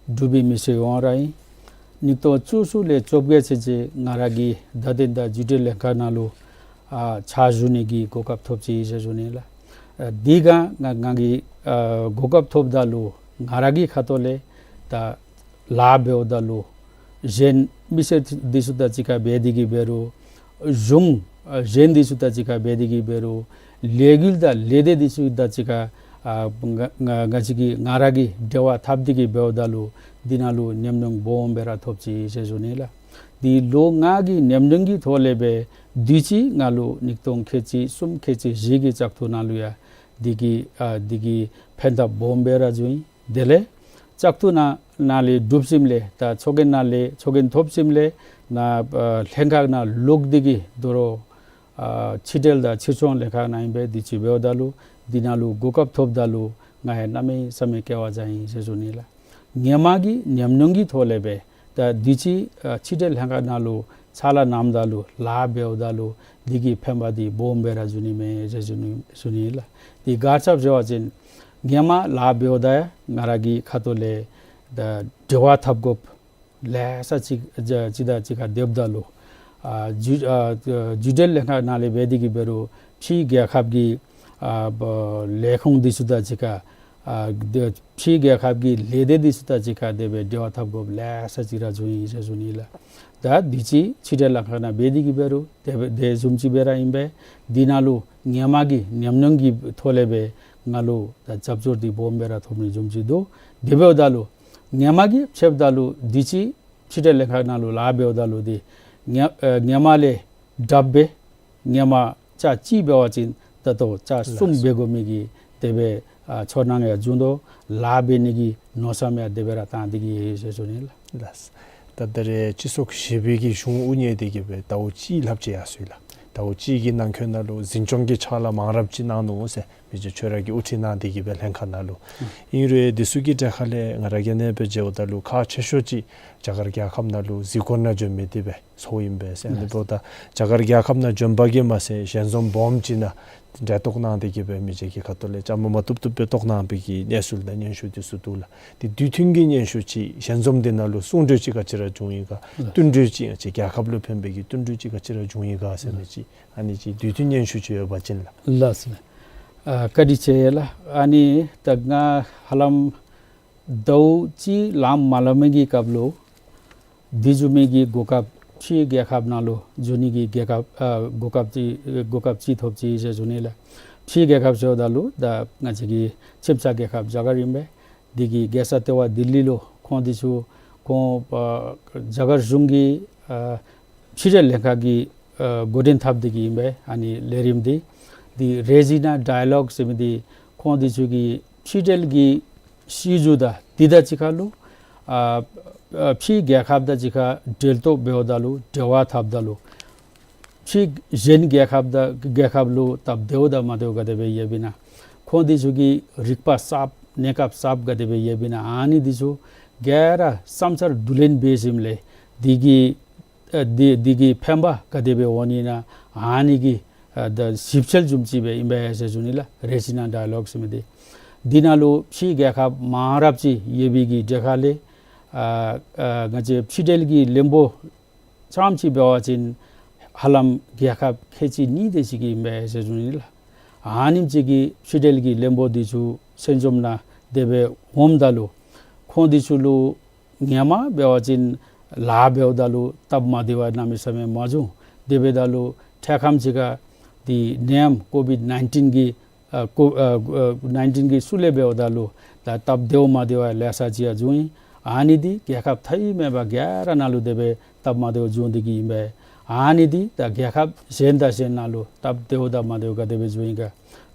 འབྲུག་པའི་མི་སེར་ཡོངས་ར་ཨིན། སྙིགས་སྟོང་བཅུ་གསུམ་ལས་བཅོ་བརྒྱད་ཚུན་ཚོད་ང་ར་གིས་བརྡ་དོན་དང་བརྒྱུད་འབྲེལ་ལྷན་ཁག་ནང་ལུ་ཨ་ཕྱག་ཞུ་ནི་གི་གོ་སྐབས་ཐོབ་ཅི་ཟེར་ཞུ་ནི་ལགས། ཨ་དེ་སྒང་ང་ང་གིས་ཨ་གོ་སྐབས་ཐོབ་ད་ལུ་ང་ར་གི་ཁ་ཐུག་ལས་ད་ལཱ་འབདཝ་ད་ལུ་གཞན་མི་སེར་དེ་ཚུ་དང་གཅིག་ཁར་འབད་དེ་གིས་འབད་རུང་གཞུང་ ཨ་གཞན་འདི་ཚུ་དང་གཅིག་ཁར་འབད་དེ་གིས་འབད་རུང་ལས་འགུལ་དང་ལས་སྡེ་འདི་ཚུ་དང་གཅིག་ཁར་ཨ་ང་ང་ང་བཅས་ཀྱིས་ང་ར་གིས་འབྲེལ་བ་འཐབ་སྟེ་གིས་འབདཝ་ད་ལུ་འདི་ནང་ལུ་ཉམས་མྱོང་སྦོམ་སྦེ་ར་ཐོབ་ཅི་ཟེར་ཞུ་ནི་ལགས། འདི་ལོ་ལྔ་གི་ཉམས་མྱོང་གི་ཐོག་ལས་སྦེ་དུས་ཅི་ང་ལུ་ཉིས་སྟོང་ཁལ་གཅིག་གསུམ་ཁལ་གཅིག་བཞི་གི་བཙག་འཐུ་ནང་ལུ་ཡང་འདི་གི་ཨ་འདི་གི་ཕན་ཐབས་སྦོམ་སྦེ་ར་བྱུང་ཡི། དེ་ལས་བཙག་འཐུ་ནང་ནང་ལས་གྲུབ་ཞིནམ་ལས་ད་ཚོགས་རྒྱན་ནང་ལས་ཚོགས་རྒྱན་ཐོབ་ཞིནམ་ལས་ནཱ་ཨ་ལྷན་ཁག་ནང་ལོག་སྟེ་གིས་དོ་རུང་ཨ་ཕྱི་འབྲེལ་དང་ཕྱིར་ཚོང་ལྷན་ཁག་ནང་ཨིན་པས། དུས་ཅི་འབདཝ་ད་ལུ་འདི་ནང་ལུ་གོ་སྐབས་ཐོབ་ད་ལུ་ང་ཡང་གནམ་མེད་ས་མེད་སྐལ་བ་བཟང་ཡི་ཟེར་ཞུ་ནི་ལགས། སྔོན་མ་གི་ཉམས་མྱོང་གི་ཐོག་ལས་སྦེ་ད་དུས་ཅི་ཨ་ཕྱི་འབྲེལ་ལྷན་ཁག་ནང་ལུ་ཕྱག་ལཱ་གནངམ་ད་ལུ་ལཱ་འབདཝ་ད་ལུ་འདི་གི་ཕན་པ་འདི་སྦོམ་སྦེ་ར་བྱུང་ནི་མས་ཟེར་ཞུ་ནི་ཞུ་ནི་ལགས། འདི་ག་ཅི་སྦེ་ཟེར་བ་ཅིན་སྔོན་མ་ལཱ་འབདཝ་ད་ཡང་ང་ར་གི་ཁ་ཐུག་ལས་ད་འབྲེལ་བ་འཐབ་དགོཔ་ལེ་ཤ་ཅིག་ཅིག་དང་གཅིག་ཁར་སྡོདཔ་ད་ལུ་ཨ་བརྒྱུད་ཨ་བརྒྱུད་འབྲེལ་ལྷན་ཁག་ནང་ལས་འབད་དེ་གིས་འབད་རུང་ཕྱི་རྒྱལ་ཁབ་ཀྱི་ཨ་ལས་ཁུངས་འདི་ཚུ་དང་གཅིག་ཁར་ཨ་ཕྱི་རྒྱལ་ཁབ་ཀྱི་ལས་སྡེ་འདི་ཚུ་དང་གཅིག་ཁར་དེ་སྦེ་འབྲེལ་བ་འཐབ་དགོཔ་ལེ་ཤ་ཅིག་ར་བྱུང་ཡི་ཟེར་ཞུ་ནི་ལགས། ད་དུས་ཅི་ཕྱི་འབྲེལ་ལྷན་ཁག་ནང་འབད་དེ་གིས་འབད་རུང་དེ་སྦེ་དེ་བཟུམ་ཅིག་སྦེ་ར་ཨིན་པས། འདི་ནང་ལུ་སྔོན་མ་གི་ཉམས་མྱོང་གི་ཐོག་ལས་སྦེ་ང་ལུ་ད་རྒྱབ་སྐྱོར་འདི་སྦོམ་སྦེ་ར་ཐོབ་ནི་བཟུམ་ཅིག་འདུག། དེ་འབདཝ་ད་ལུ་སྔོན་མ་གི་ཕྱདཔ་ད་ལུ་དུས་ཅི་ཕྱི་འབྲེལ་ལྷན་ཁག་ནང་ལུ་ལཱ་འབདཝ་ད་ལུ་འདི་སྔོན་ཨ་སྔོན་མ་ལས་དྲགཔ་སྦེ་སྔོན་མ་ཚར་གཅིག་འབད་བ་ཅིན་ད་ལྟོ་ཚར་གསུམ་ལགས། འབད་དགོ་མི་གི་དེ་སྦེ་ཨ་ཚོར་སྣང་ཡང་བྱུང་དོ། ལཱ་འབད་ནི་གི་མནོ་བསམ་ཡང་དེ་སྦེ་ར་བཏང་སྟེ་གིས་ཡོད་ཟེར་ཞུ་ནི་ལགས། ལགས། ད་ད་རེས་སྤྱི་ཚོགས་ཞི་བའི་གི་གཞུང་དབུ་བརྙེས་ཏེ་གིས་སྦེ་ཟླཝ་གཅིག་ལྷགཔ་ཅིག་ཡར་སོ་ཡི་ལགས། ཟླཝ་གཅིག་གི་ནང་འཁོད་ནང་ལུ་འཛིན་སྐྱོང་གི་ཕྱག་ལཱ་མང་རབས་ཅིག་གནང་ནུག་ཟེར་མི་རྗེ་ཁྱོད་ར་གིས་དབུ་ཁྲིད་གནང་སྟེ་གིས་སྦེ་ལྷན་ཁག་ནང་ལུ། ཨིན་རུང་འདི་ཚུ་གི་གྲས་ཁ་ལས་ང་ར་གིས་ཨ་ནེ་སྦེ་མཇལཝ་ད་ལུ་ཁག་ཆེ་ཤོས་ཅིག་རྒྱ་གར་རྒྱལ་ཁབ་ནང་ལུ་གཟིགས་སྐོར་ནང་བྱོན་མི་འདི་སྦེ་ཚོརཝ་ཨིན་པས་ཟེར། ཨ་ནི་འབདཝ་ད་རྒྱ་གར་རྒྱལ་ཁབ་ནང་བྱོན་པ་གིས་མ་ཚད་ཞལ་འཛོམས་སྦོམ་ཅིག་ནང་འབྲེལ་གཏོགས་གནང་སྟེ་གིས་སྦེ་མི་རྗེ་གི་ཁ་ཐུག་ལས་བཅའ་མར་མ་བཏུབ་བཏུབ་སྦེ་གཏོགས་གནང་བའི་གི་གནས་ཚུལ་དང་སྙན་ཞུ་འདི་ཚུ་འདུག་ལགས། དེ་དུས་མཐུན་གྱི་སྙན་ཞུ་ཅིག་ཞལ་འཛོམས་འདི་ནང་ལུ་གསུང་གྲོས་ཅིག་ག་ཅི་ར་བྱུང་ཡི་ག། ལགས། བསྟུན་གྲོས་ཅིག་ཅིག་རྒྱལ་ཁབ་ལུ་ཕན་པའི་གི་བསྟུན་གྲོས་ཅིག་ག་ཅི་ར་བྱུང་ཡི་ག་ཟེར་མི་ཅིག་ཨ་ནི་ཅིག་དུས་མཐུན་སྙན་ཞུ་ཅིག་ཡོད་པ་ཅིན་ལགས། ལགས་སོ། ཨ་བཀའ་དྲིན་ཆེ་ལགས། ཨ་ནི་ད་ང་ཧ་ལམ་ཟླཝ་གཅིག་ལངམ་མ་ལངམ་གི་སྐབས་ལུ་འདི་བཟུམ་མའི་གི་གོ་སྐབས་ཕྱི་རྒྱལ་ཁབ་ནང་ལུ་འགྱོ་ནི་གི་རྒྱལ་ཁབ་ཨ་གོ་སྐབས་ཅིག་གོ་སྐབས་ཅིག་ཐོབ་ཅི་ཟེར་ཞུ་ནི་ལགས། ཕྱི་རྒྱལ་ཁབ་ཟེརཝ་ད་ལུ་ད་ང་བཅས་ཀྱི་ཁྱིམ་ཚང་རྒྱལ་ཁབ་རྒྱ་གར་ཨིན་པས། འདི་གི་རྒྱལ་ས་ལྟེ་བ་ལྡི་ལི་ལུ་ཁོང་འདི་ཚུ་ཁོང་ཨ་རྒྱ་གར་གཞུང་གི་ཨ་ཕྱི་འབྲེལ་ལྷན་ཁག་གིས་ཨ་འགོ་འདྲེན་འཐབ་སྟེ་གིས་ཨིན་པས། ཨ་ནི་ལས་རིམ་འདི་འདི་རེ་ཟི་ན་ཌའི་ལོག་ཟེར་མི་འདི་ཁོང་འདི་ཚུ་གི་ཕྱི་འབྲེལ་གྱི་སྲིད་བྱུས་དང་འདི་དང་གཅིག་ཁར་ལུ་ཨ་ཨ་ཕྱི་རྒྱལ་ཁབ་དང་གཅིག་ཁར་འབྲེལ་གཏོགས་འབདཝ་ད་ལུ་འབྲེལ་བ་འཐབ་ད་ལུ་ཕྱི་གཞན་རྒྱལ་ཁབ་དང་རྒྱལ་ཁབ་ལུ་སྟབས་བདེཝ་དང་མ་བདེཝ་ག་དེ་སྦེ་ཡོདཔ་ཨིན་ན། ཁོང་འདི་ཚུ་གི་རིག་པ་གསརཔ་གནས་སྐབས་གསརཔ་ག་དེ་སྦེ་ཡོདཔ་ཨིན་ན། ཨ་ནི་འདི་ཚུ་ག་ར་བསམ་འཆར་བསྡུ་ལེན་འབད་ཞིནམ་ལས་འདི་གི་ཨ་འདི་འདི་གི་ཕན་པ་ག་དེ་སྦེ་འོང་ནི་ཨིན་ན། ཨ་ནི་གི་ཨ་ད་ཞིབ་འཚོལ་བཟུམ་ཅིག་སྦེ་ཨིན་པས་ཟེར་ཞུ་ནི་ལགས། རེ་ཟི་ན་ཌའི་ལོག་ཟེར་མི་འདི་འདི་ནང་ལུ་ཕྱི་རྒྱལ་ཁབ་མང་རབས་ཅིག་ཡོད་པའི་གི་གྲས་ཁ་ལས་ཨ་ཨ་ང་བཅས་ཕྱི་འབྲེལ་གྱི་བློན་པོ་ཙམ་ཅིག་འབད་བ་ཅིན་ཧ་ལམ་རྒྱལ་ཁབ་ཁལ་གཅིག་གཉིས་དེ་ཅིག་ཨིན་པས་ཟེར་ཞུ་ནི་ལགས། ཨ་ནེམ་ཅིག་གི་ཕྱི་འབྲེལ་གྱི་བློན་པོ་འདི་ཚུ་ཞལ་འཛོམས་ནང་དེ་སྦེ་འོངམ་ད་ལུ་ཁོང་འདི་ཚུ་ལུ་སྔོན་མ་འབད་བ་ཅིན་ལཱ་འབདཝ་ད་ལུ་སྟབས་མ་བདེཝ་གནམ་མེད་ས་མེད་མ་བྱུང་། དེ་འབདཝ་ད་ལུ་འཕྲལ་ཁམས་ཅིག་ཁར་འདི་ནད་ཡམས་ཀོ་བིཌ་ནའིན་ཊིན་གྱི་ཨ་ཀོ་ཨ་ཨ་ནའིན་ཊིན་གྱི་ཤུལ་ལས་འབདཝ་ད་ལུ་ད་སྟབས་བདེཝ་མ་བདེཝ་ལེ་ཤ་ཅིག་ཡང་བྱུང་ཡི། ཨ་ནི་འདི་རྒྱལ་ཁབ་མཐའ་དབུས་མེད་པར་ག་ར་ནང་ལུ་དེ་སྦེ་སྟབས་མ་བདེཝ་བྱུང་སྟེ་གིས་ཨིན་པས། ཨ་ནི་འདི་ད་རྒྱལ་ཁབ་གཞན་དང་གཞན་ནང་ལུ་སྟབས་བདེཝ་དང་མ་བདེཝ་ག་དེ་སྦེ་བྱུང་ཡི་ག།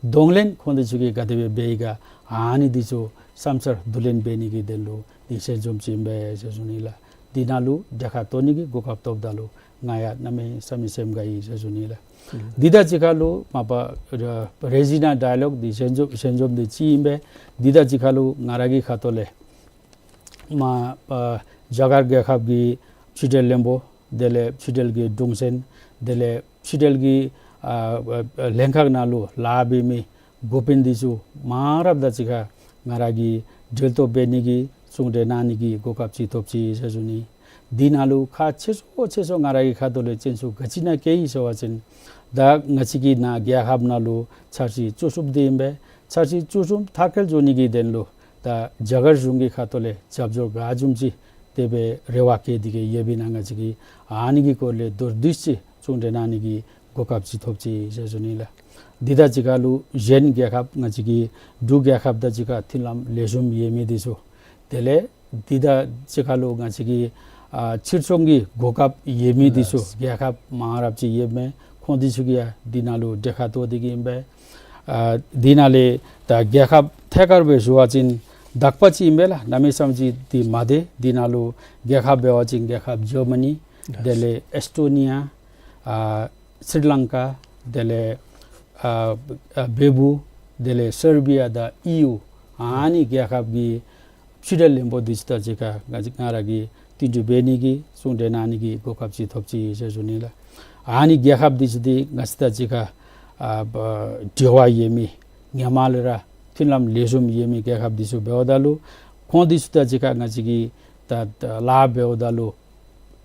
གདོང་ལེན་ཁོང་འདི་ཚུ་གིས་ག་དེ་སྦེ་འབད་ཡི་ག། ཨ་ནི་འདི་ཚུ་བསམ་འཆར་བསྡུ་ལེན་འབད་ནི་གི་དོན་ལུ་འདི་ཞལ་འཛོམས་ཅིག་ཨིན་པས་ཟེར་ཞུ་ནི་ལགས། འདི་ནང་ལུ་གྲལ་ཁར་གཏོགས་ནི་གི་གོ་སྐབས་ཐོབ་ད་ལུ་ང་ཡང་གནམ་མེད་ས་མེད་སེམས་དགའ་ཡི་ཟེར་ཞུ་ནི་ལགས། ཨུམ། འདི་དང་གཅིག་ཁར་ལུ་མ་པ་ར་རེ་ཟི་ན་ཌའི་ལོག་འདི་ཞལ་འཛོམས་ཞལ་འཛོམས་འདི་གཅིག་ཨིན་པས། འདི་དང་གཅིག་ཁར་ལུ་ང་ར་གི་ཁ་ཐུག་ལས་མ་པ་རྒྱ་གར་རྒྱལ་ཁབ་ཀྱི་ཕྱི་འབྲེལ་བློན་པོ་དེ་ལས་ཕྱི་འབྲེལ་གྱི་དྲུང་ཆེན་དེ་ལས་ཕྱི་འབྲེལ་གྱི་ཨ་ཨ་ལྷན་ཁག་ནང་ལུ་ལཱ་འབད་མི་འགོ་དཔོན་འདི་ཚུ་མང་རབས་དང་གཅིག་ཁར་ང་ར་གིས་འབྲེལ་གཏོགས་འབད་ནི་གི་གསུང་གྲོས་གནང་ནི་གི་གོ་སྐབས་ཅིག་ཐོབ་ཅི་ཟེར་ཞུ་ནི། འདི་ནང་ལུ་ཁག་ཆེ་ཤོས་ཆེ་ཤོས་ང་ར་གི་ཁ་ཐུག་ལས་དྲན་གསོ་ག་ཅི་ནང་བསྐྱེད་ཡི་ཟེར་བ་ཅིན་ད་ང་བཅས་ཀྱི་ནཱ་རྒྱལ་ཁབ་ནང་ལུ་འཆར་གཞི་བཅུ་གསུམ་དེ་ཨིན་པས། འཆར་གཞི་བཅུ་གསུམ་མཐར་འཁྱོལ་འགྱོ་ནི་གི་དོན་ལུ་ད་རྒྱ་གར་གཞུང་གི་ཁ་ཐུག་ལས་རྒྱབ་སྐྱོར་ག་བཟུམ་ཅིག་དེ་སྦེ་རེ་བ་བསྐྱེད་དེ་གིས་ཡོདཔ་ཨིན་ན་ང་བཅས་ཀྱིས་ཨ་ནི་གི་སྐོར་ལས་མདོར་བསྡུས་ཅིག་གསུང་གྲོས་གནང་ནི་གི་ གོ་སྐབས་ཅིག་ཐོབ་ཅི་ཟེར་ཞུ་ནི་ལགས། འདི་དང་གཅིག་ཁར་ལུ་གཞན་རྒྱལ་ཁབ་ང་བཅས་ཀྱི་འབྲུག་རྒྱལ་ཁབ་དང་གཅིག་ཁར་མཐུན་ལམ་ལེགས་ཤོམ་ཡོད་མི་འདི་ཚུ། དེ་ལས་འདི་དང་གཅིག་ཁར་ལུ་ང་བཅས་ཀྱི་ཨ་ཕྱིར་ཚོང་གི་གོ་སྐབས་ཡོད་མི་འདི་ཚུ་ལགས། རྒྱལ་ཁབ་མང་རབས་ཅིག་ཡོད་མི་ཁོང་འདི་ཚུ་གིས་ཡང་འདི་ནང་ལུ་གྲལ་ཁར་གཏོགས་ཏེ་གི་ཨིན་པས། ཨ་འདི་ནང་ལས་ད་རྒྱལ་ཁབ་ཐད་ཀར་སྦེ་ཞུ་བ་ཅིན་དག་པ་ཅིག་ཨིན་པས་ལགས། གནམ་མེད་ས་མེད་ཅིག་འདི་མ་བདེ། འདི་ནང་ལུ་རྒྱལ་ཁབ་འབད་བ་ཅིན་རྒྱལ་ཁབ་ཇར་མ་ནི། ལགས། དེ་ལས་ཨེས་ཊོ་ནི་ཡ། ཨ་སི་རི་ལང་ཀ། དེ་ལས་ཨ་ཨ་བེ་བུ། དེ་ལས་སར་བི་ཡ་དང་ཨི་ཡུ། ཨ་ནི་རྒྱལ་ཁབ་ཀྱི་ཕྱི་འབྲེལ་བློན་པོ་འདི་ཚུ་དང་གཅིག་ཁར་ང་ང་ར་གིས་བསྟུན་གྲོས་འབད་ནི་གི་གསུང་གྲོས་གནང་ནི་གི་གོ་སྐབས་ཅིག་ཐོབ་ཅི་ཟེར་ཞུ་ནི་ལགས། ཨ་ནི་རྒྱལ་ཁབ་འདི་ཚུ་འདི་ང་བཅས་དང་གཅིག་ཁར་ཨ་འབྲེལ་བ་ཡོད་མི་སྔོན་མ་ལས་ར་མཐུན་ལམ་ལེགས་ཤོམ་ཡོད་མི་རྒྱལ་ཁབ་འདི་ཚུ་འབདཝ་ད་ལུ་ཁོང་འདི་ཚུ་དང་གཅིག་ཁར་ང་བཅས་ཀྱིས་ད་ད་ལཱ་འབདཝ་ད་ལུ་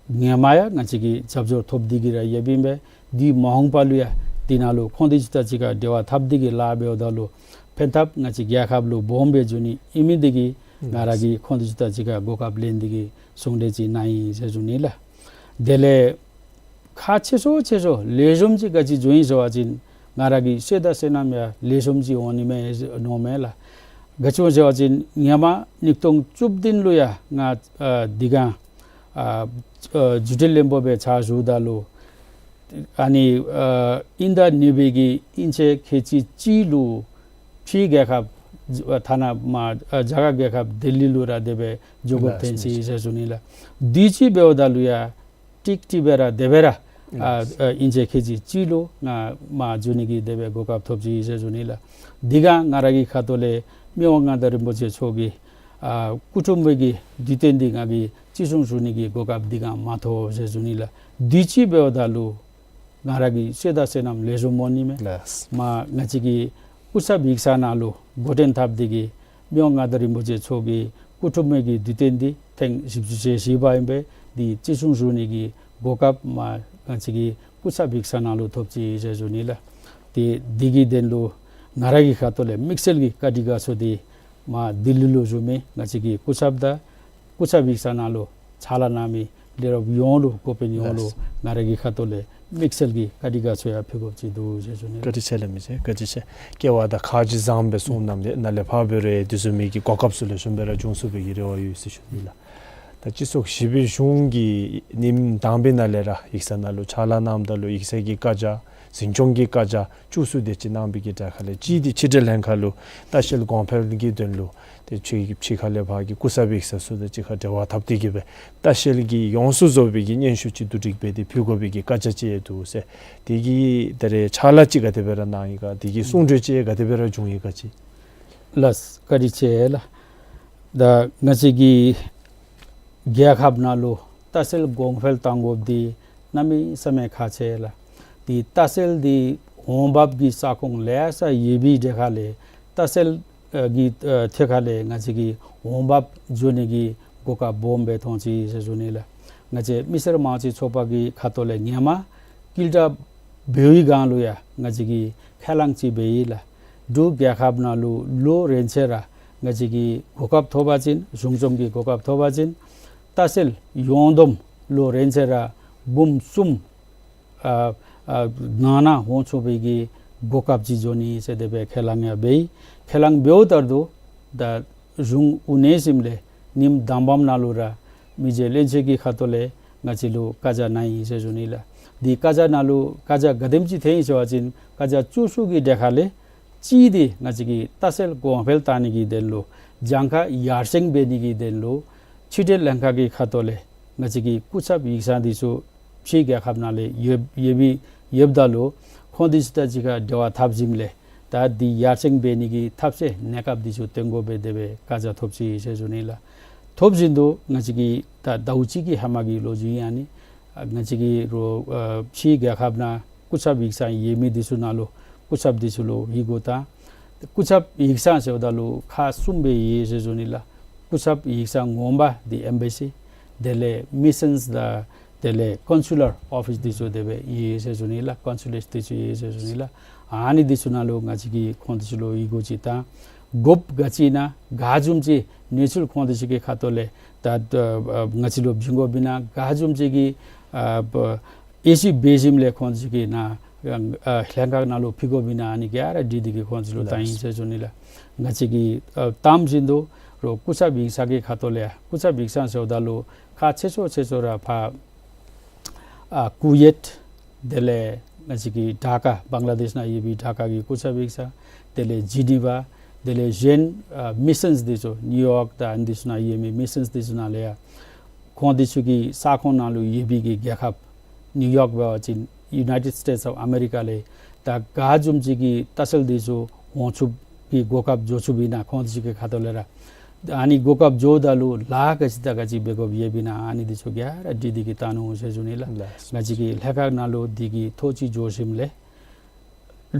སྔོན་མ་ཡང་ང་བཅས་ཀྱིས་རྒྱབ་སྐྱོར་ཐོབ་སྟེ་གི་ར་ཡོདཔ་ཨིན་པས། དེ་མ་འོངས་པ་ལུ་ཡང་འདི་ནང་ལུ་ཁོང་འདི་ཚུ་དང་གཅིག་ཁར་འབྲེལ་བ་འཐབ་སྟེ་གི་ལཱ་འབདཝ་ད་ལུ་ཕན་ཐབས་ང་བཅས་རྒྱལ་ཁབ་ལུ་སྦོམ་སྦེ་འབྱུང་ནི་ཨིན་མི་འདི་གིས་ང་ར་གིས་ཁོང་འདི་ཚུ་དང་གཅིག་ཁར་གོ་སྐབས་ལེན་ཏེ་གི་གསུང་གྲོས་ཅིག་གནང་ཡི་ཟེར་ཞུ་ནི་ལགས། དེ་ལས་ཁག་ཆེ་ཤོས་ཆེ་ཤོས་ལེགས་ཤོམ་ཅིག་ག་ཅི་བྱུང་ཡི་ཟེར་བ་ཅིན་ང་ར་གི་བསོད་དང་བསོད་ནམས་ཡང་ལེགས་ཤོམ་ཅིག་འོང་ནི་མས་མནོཝ་མས་ལགས། ག་ཅི་སྨོ་ཟེར་བ་ཅིན་སྔོན་མ་ཉིས་སྟོང་བཅུ་བདུན་ལུ་ཡང་ང་ཨ་འདི་ག་ཨ་ཨ་རྒྱུན་ལས་བློན་པོ་སྦེ་ཕྱག་ཞུཝ་ད་ལུ་ཨ་ནི་ཨ་དབྱིན་ཟླ་གཉིས་པའི་གི་དབྱིན་ཚེས་ཁལ་གཅིག་གཅིག་ལུ་ཕྱི་རྒྱལ་ཁབ་ཨ་ཐ་ན་མ་ཨ་རྒྱ་གར་རྒྱལ་ཁབ་ལྡི་ལི་ལུ་ར་དེ་སྦེ་འགྱོ་དགོཔ་ཐོན་ཅི་ཟེར་ཞུ་ནི་ལགས། དུས་ཅི་འབདཝ་ད་ལུ་ཡང་ཀྲིག་ཀྲི་སྦེ་ར་དེ་སྦེ་ར་ཨ་ཨ་དབྱིན་ཚེས་ཁལ་གཅིག་གཅིག་ལུ་ང་མར་འགྱོ་ནི་གི་དེ་སྦེ་གོ་སྐབས་ཐོབ་ཅི་ཟེར་ཞུ་ནི་ལགས། འདི་ག་ང་ར་གི་ཁ་ཐུག་ལས་མི་དབང་མངའ་བདག་རིན་པོ་ཆེ་མཆོག་གི་ཨ་སྐུ་འཁྲུངས་པའི་གི་དུས་སྟོན་འདི་ང་གིས་ཅི་གསུང་ཞུ་ནི་གི་གོ་སྐབས་འདི་ག་མ་ཐོབ་ཟེར་ཞུ་ནི་ལགས། དུས་ཅི་འབདཝ་ད་ལུ་ང་ར་གི་བསོད་དང་བསོད་ནམས་ལེགས་ཤོམ་འོང་ནི་མས། ལགས། མ་ང་བཅས་ཀྱི་སྐུ་ཚབ་ཡིག་ཚང་ནང་ལུ་འགོ་འདྲེན་འཐབ་སྟེ་གི་མི་དབང་མངའ་བདག་རིན་པོ་ཆེ་མཆོག་གི་སྐུ་འཁྲུངས་མའི་གི་དུས་སྟོན་འདི་ཐེངས་བཞི་བཅུ་ཞེ་བཞི་པ་ཨིན་པས། འདི་ཅི་གསུང་ཞུ་ནི་གི་གོ་སྐབས་མ་ང་བཅས་ཀྱི་སྐུ་ཚབ་ཡིག་ཚང་ནང་ལུ་ཐོབ་ཅི་ཟེར་ཞུ་ནི་ལགས། ཏེ་འདི་གི་དོན་ལུ་ང་ར་གི་ཁ་ཐུག་ལས་དམིགས་བསལ་གྱི་བཀའ་དྲིན་དགའ་ཚོར་འདི་མ་ལྡི་ལི་ལུ་བཞུགས་མི་ང་བཅས་ཀྱི་སྐུ་ཚབ་དང་སྐུ་ཚབ་ཡིག་ཚང་ནང་ལུ་ཕྱག་ལཱ་གནང་མི་ལས་རོགསཔ་ཡོངས་ལུ་འགོ་དཔོན་ཡོངས་ལུ་ལགས། ང་ར་གི་ཁ་ཐུག་ལས་དམིགས་བསལ་གྱི་བཀའ་དྲིན་དགའ་ཚོར་ཡང་ཕུལ་དགོཔ་ཅིག་འདུག་ཟེར་ཞུ་ནི། བཀའ་དྲིན་ཆེ་ལགས་མི་རྗེ། བཀའ་དྲིན་ཆེ། སྐལ་བ་དང་ཁ་རྗེ་བཟང་པོ་སྦེ་གསུངས་གནངམ་ལས་ནཱ་ལས་ཕར་འབད་རུང་དེ་བཟུམ་མའི་གི་གོ་སྐབས་ཚུ་ལེགས་ཤོམ་སྦེ་ར་འབྱུང་ཚུགས་པའི་གི་རེ་བ་ཡོད་ཟེར་ཞུ་ནི་ལགས། ད་སྤྱི་ཚོགས་བཞི་པའི་གཞུང་གིས་ཉིནམ་དང་པའི་ནང་ལས་ར་ཡིག་ཚང་ནང་ལུ་ཕྱག་ལཱ་གནངམ་ད་ལུ་ཡིག་ཚང་གི་བཀའ་རྒྱ་འཛིན་སྐྱོང་གི་བཀའ་རྒྱ་བཅུ་གསུམ་དེ་ཅིག་གནང་བའི་གི་གྲས་ཁ་ལས་གཅིག་འདི་ཕྱི་འབྲེལ་ལྷན་ཁག་ལུ་ལྟ་བཤལ་གོང་འཕེལ་གྱི་དོན་ལུ་ཏེ་ཕྱི་ཕྱི་ཁ་ལས་ཕར་གྱི་སྐུ་ཚབ་ཡིག་ཚང་ཚུ་དང་གཅིག་ཁར་འབྲེལ་བ་འཐབ་སྟེ་གི་སྦེ་ལྟ་བཤལ་གྱི་ཡོངས་སུ་རྫོགས་པའི་གི་སྙན་ཞུ་ཅིག་བསྡུ་སྒྲིག་འབད་དེ་ཕུལ་དགོ་པའི་གི་བཀའ་རྒྱ་ཅིག་ཡང་འདུག་ཟེར། དེ་གི་ད་རེས་ཕྱག་ལཱ་ཅིག་ག་དེ་སྦེ་ར་གནང་ཡི་ག། དེ་གི་གསུང་གྲོས་ཅིག་ག་དེ་སྦེ་ར་བྱུང་ཡི་ག་ཅིག། ལགས། བཀའ་དྲིན་ཆེ་ལགས། ད་ང་བཅས་ཀྱི་རྒྱལ་ཁབ་ནང་ལུ་ལྟ་བཤལ་གོང་འཕེལ་གཏང་དགོཔ་འདི་གནམ་མེད་ས་མེད་ཁག་ཆེ་ལགས། འདི་ལྟ་བཤལ་འདི་འོང་འབབ་ཀྱི་ས་ཁོངས་ལེ་ཤ་ཡོད་པའི་གྲས་ཁ་ལས་ལྟ་བཤལ་ཨ་གི་ཨ་ཐད་ཁ་ལས་ང་བཅས་ཀྱི་འོང་འབབ་འབྱོར་ནི་གི་གོ་སྐབས་སྦོམ་སྦེ་མཐོང་ཅི་ཟེར་ཞུ་ནི་ལགས། ང་བཅས་མི་སེར་དམངས་གཙོའི་ཚོགས་པ་གི་ཁ་ཐུག་ལས་སྔོན་མ་ཀིལ་ཏ་བོད་ཡིག་སྒང་ལུ་ཡང་ང་བཅས་ཀྱིས་ཁས་བླངས་ཅིག་འབད་ཡི་ལགས། འབྲུག་རྒྱལ་ཁབ་ནང་ལུ་ལོ་རེ་ཚེ་ར་ང་བཅས་ཀྱིས་གོ་སྐབས་ཐོབ་པ་ཅིན་གཞུང་བཙུགས་ཀྱི་གོ་སྐབས་ཐོབ་པ་ཅིན་ལྟ་བཤལ་ཡོངས་བསྡོམས་ལོ་རེ་ཚེ་ར་འབུམ་གསུམ་ཨ་ཨ་ནང་ན་འོང་ཚུགས་པའི་གི་གོ་སྐབས་ཅིག་འབྱོར་ནི་ཟེར་དེ་སྦེ་ཁས་བླངས་ཡང་འབད་ཡི། ཁས་བླངས་འབདཝ་ད་ལུ་ད་གཞུང་དབུ་བརྙེས་ཞིནམ་ལས་ཉིནམ་དང་པམ་ནང་ལུ་ར་མི་རྗེ་བློན་ཆེན་གྱི་ཁ་ཐུག་ལས་ང་བཅས་ལུ་བཀའ་རྒྱ་གནང་ཡི་ཟེར་ཞུ་ནི་ལགས། འདི་བཀའ་རྒྱ་ནང་ལུ་བཀའ་རྒྱ་ག་དེམ་ཅིག་ཐོན་ཡི་ཟེར་བ་ཅིན་བཀའ་རྒྱ་བཅུ་གསུམ་གྱི་གྲས་ཁ་ལས་གཅིག་འདི་ང་བཅས་ཀྱི་ལྟ་བཤལ་གོང་འཕེལ་གཏང་ནི་གི་དོན་ལུ་གྱངས་ཁ་ཡར་སེང་འབད་ནི་གི་དོན་ལུ་ཕྱི་འབྲེལ་ལྷན་ཁག་གི་ཁ་ཐུག་ལས་ང་བཅས་ཀྱི་སྐུ་ཚབ་ཡིག་ཚང་འདི་ཚུ་ཕྱི་རྒྱལ་ཁབ་ནང་ལས་ཡོད་ཡོད་པའི་ཡོདཔ་ད་ལུ་ཁོང་འདི་ཚུ་དང་གཅིག་ཁར་འབྲེལ་བ་འཐབ་ཞིནམ་ལས་ད་འདི་ཡར་སེང་འབད་ནི་གི་ཐབས་ཤེས་གནས་སྐབས་འདི་ཚུ་སྟོན་དགོ་པའི་དེ་སྦེ་བཀའ་རྒྱ་ཐོབ་ཅི་ཟེར་ཞུ་ནི་ལགས། ཐོབ་བཞིན་དུ་ང་བཅས་ཀྱི་ད་ཟླཝ་གཅིག་གི་ཧེ་མ་གི་ལོ་རྒྱུས་ཨ་ནི་ཨ་ང་བཅས་ཀྱི་རོགས་ཨ་ཕྱི་རྒྱལ་ཁབ་ནང་སྐུ་ཚབ་ཡིག་ཚང་ཡོད་མི་འདི་ཚུ་ནང་ལུ་སྐུ་ཚབ་འདི་ཚུ་ལུ་ཡི་གུ་དང་སྐུ་ཚབ་ཡིག་ཚང་ཟེརཝ་ད་ལུ་ཁག་གསུམ་སྦེ་ཡོད་ཟེར་ཞུ་ནི་ལགས། སྐུ་ཚབ་ཡིག་ཚང་ངོ་མ་འདི་ཨེམ་བེ་སི། དེ་ལས་མི་སཱོནསི་དང་དེ་ལས་ཀོན་སུ་ལར་ཨོ་ཕིསི་འདི་ཚུ་དེ་སྦེ་ཡོད་ཟེར་ཞུ་ནི་ལགས། ཀོན་སུ་ལེཊ་འདི་ཚུ་ཡོད་ཟེར་ཞུ་ནི་ལགས། ཨ་ནི་འདི་ཚུ་ནང་ལུ་ང་བཅས་ཀྱིས་ཁོང་འདི་ཚུ་ལུ་ཡི་གུ་ཅིག་དང་དགོཔ་ག་ཅི་ཨིན་ན་ག་བཟུམ་ཅིག་གནས་ཚུལ་ཁོང་འདི་ཚུ་གི་ཁ་ཐུག་ལས་ད་ཨ་ང་བཅས་ལུ་བྱིན་དགོཔ་ཨིན་ན་ག་བཟུམ་ཅིག་གི་ཨ་ཨེ་ཤི་བེ་ཞིནམ་ལས་ཁོང་འདི་ཚུ་གིས་ནཱ་ ཨ་ལྷན་ཁག་ནང་ལུ་ཕུལ་དགོ་པས་ན་ཨ་ནི་ག་ར་འདི་འདི་གི་ཁོང་ཚུ་ལུ་བཏང་ཡི་ཟེར་ཞུ་ནི་ལགས། ང་བཅས་ཀྱིས་ཨ་དང་པ་བཞིན་དུ་རོགས་སྐུ་ཚབ་ཡིག་ཚང་གི་ཁ་ཐུག་ལས་ཡང་སྐུ་ཚབ་ཡིག་ཚང་ཟེརཝ་ད་ལུ་ཁག་ཆེ་ཤོས་ཆེ་ཤོས་ར་ཕར་ཨ་ཀུ་ཝེཊ་དེ་ལས་ང་བཅས་ཀྱི་ཌ་ཀ་བང་ལ་དེཤ་ནང་ཡོད་པའི་ཌ་ཀ་གི་སྐུ་ཚབ་ཡིག་ཚང་དེ་ལས་ཇི་ནི་ཝ་དེ་ལས་གཞན་ཨ་མི་སཱོནསི་འདི་ཚུ་ནིའུ་ཡོརཀ་དང་ཨ་ནི་འདི་ཚུ་ནང་ཡོད་མི་མི་སཱོནསི་འདི་ཚུ་ནང་ལས་ཡང་ཁོང་འདི་ཚུ་གི་ས་ཁོངས་ནང་ལུ་ཡོད་པའི་གི་རྒྱལ་ཁབ་ནིའུ་ཡོརཀ་འབད་བ་ཅིན་United States of America ལས་ད་ག་བཟུམ་ཅིག་གི་ལྟ་བཤལ་འདི་ཚུ་འོང་ཚུགས་ཀྱི་གོ་སྐབས་འབྱོར་ཚུགས་པས་ན་ཁོང་འདི་ཚུ་གི་ཁ་ཐུག་ལས་ར་ཨ་ནི་གོ་སྐབས་འབྱོརཝ་ད་ལུ་ལཱ་ག་ཅི་དང་ག་ཅི་འབད་དགོཔ་ཡོད་པས་ན་ཨ་ནི་འདི་ཚུ་ག་ར་འདི་འདི་གི་བཏང་ནུག་ཟེར་ཞུ་ནི་ལགས། ལགས། ང་བཅས་ཀྱི་ལྷན་ཁག་ནང་ལུ་འདི་གི་ཐོ་ཅིག་འབྱོར་ཞིནམ་ལས་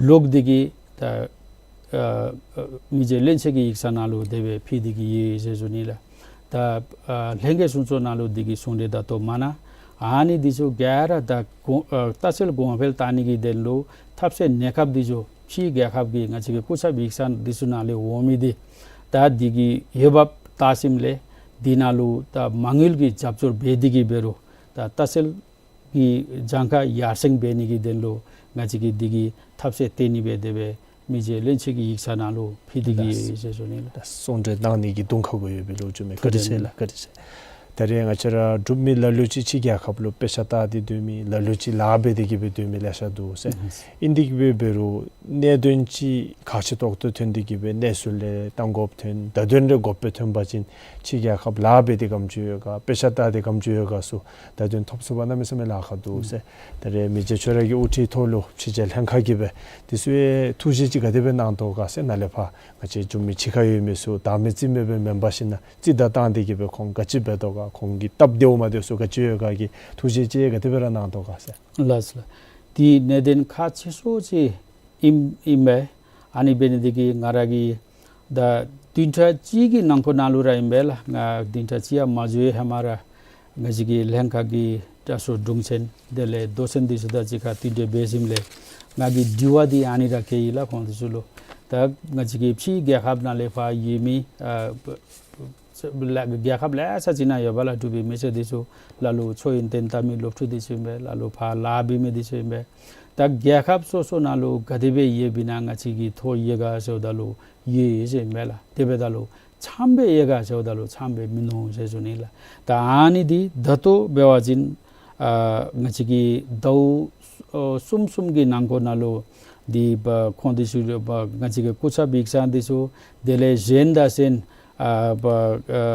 ལོག་སྟེ་གི་ད་ཨ་ཨ་མི་རྗེ་བློན་ཆེན་གྱི་ཡིག་ཚང་ནང་ལུ་དེ་སྦེ་ཕུལ་ཏེ་གི་ཡོད་ཟེར་ཞུ་ནི་ལགས། ད་ཨ་ལྷན་རྒྱས་གསུང་ཆོག་ནང་ལུ་འདི་གི་གསུང་གྲོས་ད་ལྟོ་མ་གནང་། ཨ་ནི་འདི་ཚུ་ག་ར་ད་གོང་ཨ་ལྟ་བཤལ་གོང་འཕེལ་བཏང་ནི་གི་དོན་ལུ་ཐབས་ཤེས་གནས་སྐབས་འདི་ཚུ་ཕྱི་རྒྱལ་ཁབ་ཀྱི་ང་བཅས་ཀྱི་སྐུ་ཚབ་ཡིག་ཚང་འདི་ཚུ་ནང་ལས་འོང་མི་འདི་ད་འདི་གི་འོས་འབབ་བལྟ་ཞིནམ་ལས་འདི་ནང་ལུ་ད་མ་དངུལ་གྱི་རྒྱབ་སྐྱོར་འབད་དེ་གི་འབད་རུང་ད་ལྟ་བཤལ་གྱི་གྱངས་ཁ་ཡར་སེང་འབད་ནི་གི་དོན་ལུ་ང་བཅས་ཀྱིས་འདི་གི་ཐབས་ཤེས་བཏོན་ནི་སྦེ་དེ་སྦེ་མི་རྗེ་བློན་ཆེན་གྱི་ཡིག་ཚང་ནང་ལུ་ཕུལ་ཏེ་གི་ཡོད་ཟེར་ཞུ་ནི་ལགས། ད་གསུང་གྲོས་གནང་ནི་གི་གདོང་ཁ་གུ་ཡོད་པའི་ལོ་རྒྱུས་མས། བཀའ་དྲིན་ཆེ་ལགས། བཀའ་དྲིན་ཆེ། ད་རེས་ང་བཅས་ར་འབྲུག་མི་ལ་ལུ་ཅིག་ཕྱི་རྒྱལ་ཁབ་ལུ་དཔེ་ཆ་ལྟ་སྟེ་སྡོད་མི་ལ་ལུ་ཅིག་ལཱ་འབད་དེ་གི་སྦེ་སྡོད་མི་ལེ་ཤ་འདུག་ཟེར། ཨིན་ཏེ་གི་སྦེ་འབད་རུང་གནད་དོན་ཅིག་ཁག་ཆེ་ཏོག་ཏོ་ཐོན་ཏེ་གི་སྦེ་གནས་ཚུལ་ལས་བཏང་དགོཔ་ཐོན་ད་དོན་རེ་དགོཔ་སྦེ་ཐོན་པ་ཅིན་ཕྱི་རྒྱལ་ཁབ་ལཱ་འབད་དེ་གམ་ཅིག་ཡོད་ག་དཔེ་ཆ་ལྟ་སྟེ་གམ་ཅིག་ཡོད་ག་ཚུ་ད་དོན་ཐོབ་ཚུགས་པ་གནམ་མེད་ས་མེད་ལཱ་ཁག་འདུག་ཟེར། ད་རེས་མི་རྗེ་ཁྱོད་ར་གི་དབུ་ཁྲིད་ཐོག་ལུ་ཕྱི་རྒྱལ་ལྷན་ཁག་གིས་སྦེ་འདི་ཚུ་ཡང་ཐུགས་བཞེད་ཅིག་ག་དེ་སྦེ་གནང་དོ་ག་ཟེར་ནཱ་ལས་ཕར་ང་བཅས་འབྲུག་མི་ཕྱི་ཁར་ཡོད་མི་ཚུ་བདག་མེད་རྩིས་མེད་སྦེ་མེན་པར་ཞིན་ན་རྩིས་བདའ་བཏང་སྟེ་གི་སྦེ་ཁོང་ག་ཅི་འབད་དོ་ག་ཁོང་གི་སྟབས་བདེཝ་མ་བདེཝ་ཚུ་ག་ཅི་ཡོད་ག་གི་ཐུགས་བཞེད་ཅིག་ག་དེ་སྦེ་ར་གནང་དོ་ག་ཟེར། ལགས་ལགས། འདི་གནད་དོན་ཁག་ཆེ་ཤོས་ཅིག་ཨིན་ཨིན་པས། ཨ་ནི་འབད་ནི་འདི་གིས་ང་ར་གིས་ད་བདུན་ཕྲག་གཅིག་གི་ནང་འཁོད་ནང་ལུ་ར་ཨིན་པས་ལགས། ང་བདུན་ཕྲག་གཅིག་ཡང་མ་འགྱོ་བའི་ཧེ་མ་ར་ང་བཅས་ཀྱི་ལྷན་ཁག་གི་དྲག་ཤོས་དྲུང་ཆེན་དེ་ལས་མདོ་ཆེན་འདི་ཚུ་དང་གཅིག་ཁར་བསྟུན་གྲོས་འབད་ཞིནམ་ལས་ང་གི་དྲི་བ་འདི་ཨ་ནི་ར་བཀོད་ཡི་ལགས་ཁོང་འདི་ཚུ་ལུ། ད་ང་བཅས་ཀྱི་ཕྱི་རྒྱལ་ཁབ་ནང་ལས་ཕར་ཡོད་མི་ཨ་རྒྱལ་ཁབ་ལེ་ཤ་ཅིག་ནང་ཡོད་པ་ལགས། འབྲུག་པའི་མི་སེར་འདི་ཚུ་ལ་ལུ་ཆོས་ཡོན་ཏན་ལྟ་མི་སློབ་ཕྲུག་འདི་ཚུ་ཨིན་པས། ལ་ལུ་ཕར་ལཱ་འབད་མི་འདི་ཚུ་ཨིན་པས། ད་རྒྱལ་ཁབ་སོ་སོ་ནང་ལུ་ག་དེ་སྦེ་ཡོད་པས་ན་ང་བཅས་ཀྱི་ཐོ་ཡོད་ག་ཟེརཝ་ད་ལུ་ཡོད་ཟེར་ཨིན་པས་ལགས། དེ་འབདཝ་ད་ལུ་ཚངམ་སྦེ་ཡོད་ག་ཟེརཝ་ད་ལུ་ཚངམ་སྦེ་མིན་ནུག་ཟེར་ཞུ་ནི་ལགས། ད་ཨ་ནི་འདི་ད་ལྟོ་འབད་བ་ཅིན་ཨ་ང་བཅས་ཀྱི་ཟླཝ་ཨ་གསུམ་གསུམ་གྱི་ནང་འཁོད་ནང་ལུ་འདི་ཁོང་འདི་ཚུ་ང་བཅས་ཀྱི་སྐུ་ཚབ་ཡིག་ཚང་འདི་ཚུ་དེ་ལས་གཞན་དང་གཞན་ཨ་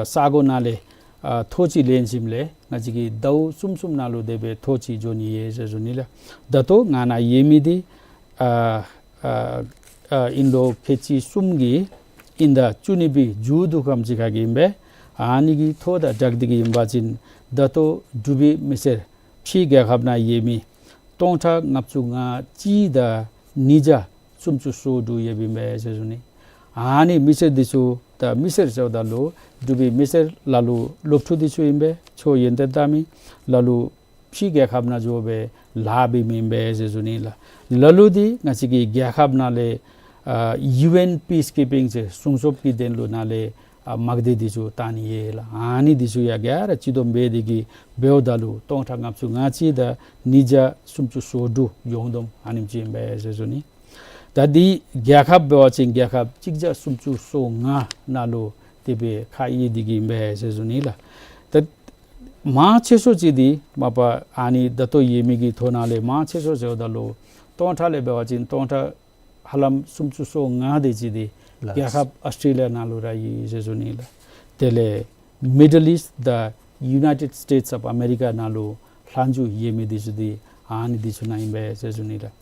ས་གོ་ནང་ལས་ཨ་ཐོ་ཅིག་ལེན་ཞིནམ་ལས་ང་བཅས་ཀྱི་ཟླཝ་གསུམ་གསུམ་ནང་ལུ་དེ་སྦེ་ཐོ་ཅིག་འབྱོར་ནི་ཡོད་ཟེར་ཞུ་ནི་ལགས། ད་ལྟོ་ང་ནཱ་ཡོད་མི་འདི་ཨ་ཨ་ཨ་དབྱིན་ལོ་ཁལ་གཅིག་གསུམ་གྱི་དབྱིན་ཟླ་བཅུ་གཉིས་པའི་མཇུག་དུམ་ཅིག་ཁར་གྱི་ཨིན་པས། ཨ་ནི་གི་ཐོ་དང་སྦྲགས་ཏེ་གི་ཨིན་པ་ཅིན་ད་ལྟོ་འབྲུག་པའི་མི་སེར་ཕྱི་རྒྱལ་ཁབ་ནང་ཡོད་མི་སྟོང་ཕྲག་ལྔ་བཅུ་ང་གཅིག་དང་ཉིས་བརྒྱ་སུམ་ཅུ་སོ་དྲུག་ཡོདཔ་ཨིན་པས་ཟེར་ཞུ་ནི། ཨ་ནི་མི་སེར་འདི་ཚུ་ད་མི་སེར་ཟེརཝ་ད་ལུ་འབྲུག་པའི་མི་སེར་ལ་ལུ་སློབ་ཕྲུག་འདི་ཚུ་ཨིན་པས། ཆོས་ཡོན་ཏན་ལྟ་མི་ལ་ལུ་ཕྱི་རྒྱལ་ཁབ་ནང་འགྱོ་སྦེ་ལཱ་འབད་མི་ཨིན་པས་ཟེར་ཞུ་ནི་ལགས། ལ་ལུ་འདི་ང་བཅས་ཀྱི་རྒྱལ་ཁབ་ནང་ལས་ཨ་ཡུ་ཨེན་པིས་ཀིཔ་པིང་ཟེར་སྲུང་སྐྱོབ་ཀྱི་དོན་ལུ་ནཱ་ལས་ཨ་དམག་སྡེ་འདི་ཚུ་བཏང་ནི་ཡོད་ལགས། ཨ་ནི་འདི་ཚུ་ཡང་ག་ར་སྤྱི་བསྡོམས་འབད་དེ་གི་འབདཝ་ད་ལུ་སྟོང་ཕྲག་ལྔ་བཅུ་ང་གཅིག་དང་ཉིས་བརྒྱ་སུམ་ཅུ་སོ་དྲུག་ཡོངས་བསྡོམས་ཨ་ནེམ་ཅིག་ཨིན་པས་ཟེར་ཞུ་ནི། ད་འདི་རྒྱལ་ཁབ་འབད་བ་ཅིན་རྒྱལ་ཁབ་གཅིག་བརྒྱ་སུམ་ཅུ་སོ་ལྔ་ནང་ལུ་དེ་སྦེ་ཁག་ཡོད་དེ་གི་ཨིན་པས་ཟེར་ཞུ་ནི་ལགས། ད་མང་ཆེ་ཤོས་ཅིག་འདི་མ་པ་ཨ་ནི་ད་ལྟོ་ཡོད་མི་གི་ཐོ་ནང་ལས་མང་ཆེ་ཤོས་ཟེརཝ་ད་ལུ་སྟོང་ཕྲག་ལས་འབད་བ་ཅིན་སྟོང་ཕྲག་ཧ་ལམ་སུམ་ཅུ་སོ་ལྔ་དེ་ཅིག་འདི་ལགས། རྒྱལ་ཁབ་ཨོསི་ཊྲེ་ལི་ཡ་ནང་ལུ་ར་ཡོད་ཟེར་ཞུ་ནི་ལགས། དེ་ལས་མི་ཌལ་ཨིསཊ་དང་ཡུ་ནའི་ཊེཌ་སི་ཊེཊ་སི་ཨོཕ་ཨ་མེ་རི་ཀ་ནང་ལུ་ལྷག་འཕྲོ་ཡོད་མི་འདི་ཚུ་འདི་ཨ་ནི་འདི་ཚུ་ནང་ཨིན་པས་ཟེར་ཞུ་ནི་ལགས།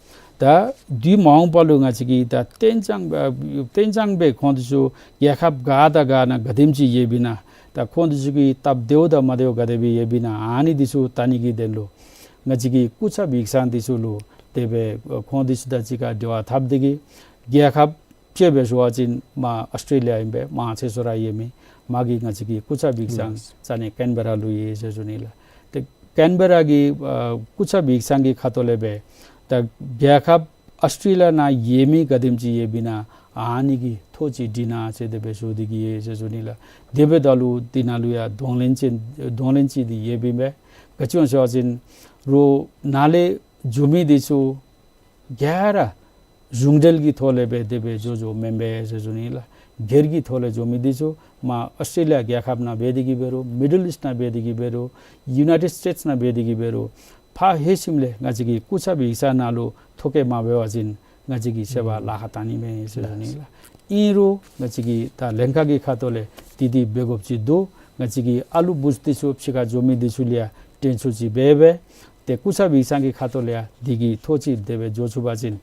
ད་དུས་མ་འོངས་པ་ལུ་ང་བཅས་ཀྱིས་ད་གཏན་འཇགས་ཨ་གཏན་འཇགས་སྦེ་ཁོང་འདི་ཚུ་རྒྱལ་ཁབ་ག་དང་ག་ནང་ག་དེམ་ཅིག་ཡོད་པས་ན་ད་ཁོང་འདི་ཚུ་གི་སྟབས་བདེཝ་དང་མ་བདེཝ་ག་དེ་སྦེ་ཡོད་པས་ན་ཨ་ནི་འདི་ཚུ་བལྟ་ནི་གི་དོན་ལུ་ང་བཅས་ཀྱི་སྐུ་ཚབ་ཡིག་ཚང་འདི་ཚུ་ལུ་དེ་སྦེ་ཁོང་འདི་ཚུ་དང་གཅིག་ཁར་འབྲེལ་བ་འཐབ་སྟེ་གི་རྒྱལ་ཁབ་དཔྱེ་སྦེ་ཞུ་བ་ཅིན་མར་ཨོསི་ཊྲེ་ལི་ཡ་ཨིན་པས། མང་ཆེ་ཤོས་ར་ཡོད་མི་མ་གི་ང་བཅས་ཀྱི་སྐུ་ཚབ་ཡིག་ཚང་ས་གནས་ཀེན་བེ་ར་ལུ་ཡོད་ཟེར་ཞུ་ནི་ལགས། ཏེ་ཀེན་བེ་ར་གི་ཨ་སྐུ་ཚབ་ཡིག་ཚང་གི་ཁ་ཐུག་ལས་སྦེ་ད་རྒྱལ་ཁབ་ཨོསི་ཊྲེ་ལི་ཡ་ནང་ཡོད་མི་ག་དེམ་ཅིག་ཡོད་པས་ན་ཨ་ནི་གི་ཐོ་ཅིག་བྲིས་གནང་ཟེར་དེ་སྦེ་ཞུ་སྟེ་གི་ཡོད་ཟེར་ཞུ་ནི་ལགས། དེ་འབདཝ་ད་ལུ་འདི་ནང་ལུ་ཡང་གདོང་ལེན་ཅིག་གདོང་ལེན་ཅིག་འདི་ཡོདཔ་ཨིན་པས། ག་ཅི་སྨོ་ཟེར་བ་ཅིན་རོགས་ནཱ་ལས་འགྱོ་མི་འདི་ཚུ་ ག་ར་གཞུང་འབྲེལ་གྱི་ཐོག་ལས་སྦེ་དེ་སྦེ་འགྱོ་འགྱོཝ་མེན་པས་ཟེར་ཞུ་ནི་ལགས། སྒེར་གྱི་ཐོག་ལས་འགྱོ་མི་འདི་ཚུ་མར་ཨོསི་ཊྲེ་ལི་ཡ་རྒྱལ་ཁབ་ནང་འབད་དེ་གིས་འབད་རུང་མི་ཌལ་ཨིསཊ་ནང་འབད་དེ་གིས་འབད་རུང་ཡུ་ནའི་ཊེཌ་སི་ཊེཊ་སི་ནང་འབད་དེ་གིས་འབད་རུང་ཕར་ལྷོད་ཞིནམ་ལས་ང་བཅས་ཀྱི་སྐུ་ཚབ་ཡིག་ཚང་ནང་ལུ་ཐོ་བཀོད་མ་འབད་བ་ཅིན་ང་བཅས་ཀྱིས་ཤེས་པར་ལཱ་ཁག་བཏང་ནི་མས་ཟེར་ཞུ་ནི་ལགས། ཨིན་རུང་ང་བཅས་ཀྱི་ད་ལྷན་ཁག་གི་ཁ་ཐུག་ལས་དེ་དེ་འབད་དགོཔ་ཅིག་འདུག། ང་བཅས་ཀྱི་ཨ་ལུ་བུཚ་འདི་ཚུ་ཕྱི་ཁར་འགྱོ་མི་འདི་ཚུ་ལུ་ཡང་དྲན་གསོ་ཅིག་འབད་སྦེ་ཏེ་སྐུ་ཚབ་ཡིག་ཚང་གི་ཁ་ཐུག་ལས་ཡང་དེ་གི་ཐོ་ཅིག་དེ་སྦེ་འགྱོ་ཚུགས་པ་ཅིན་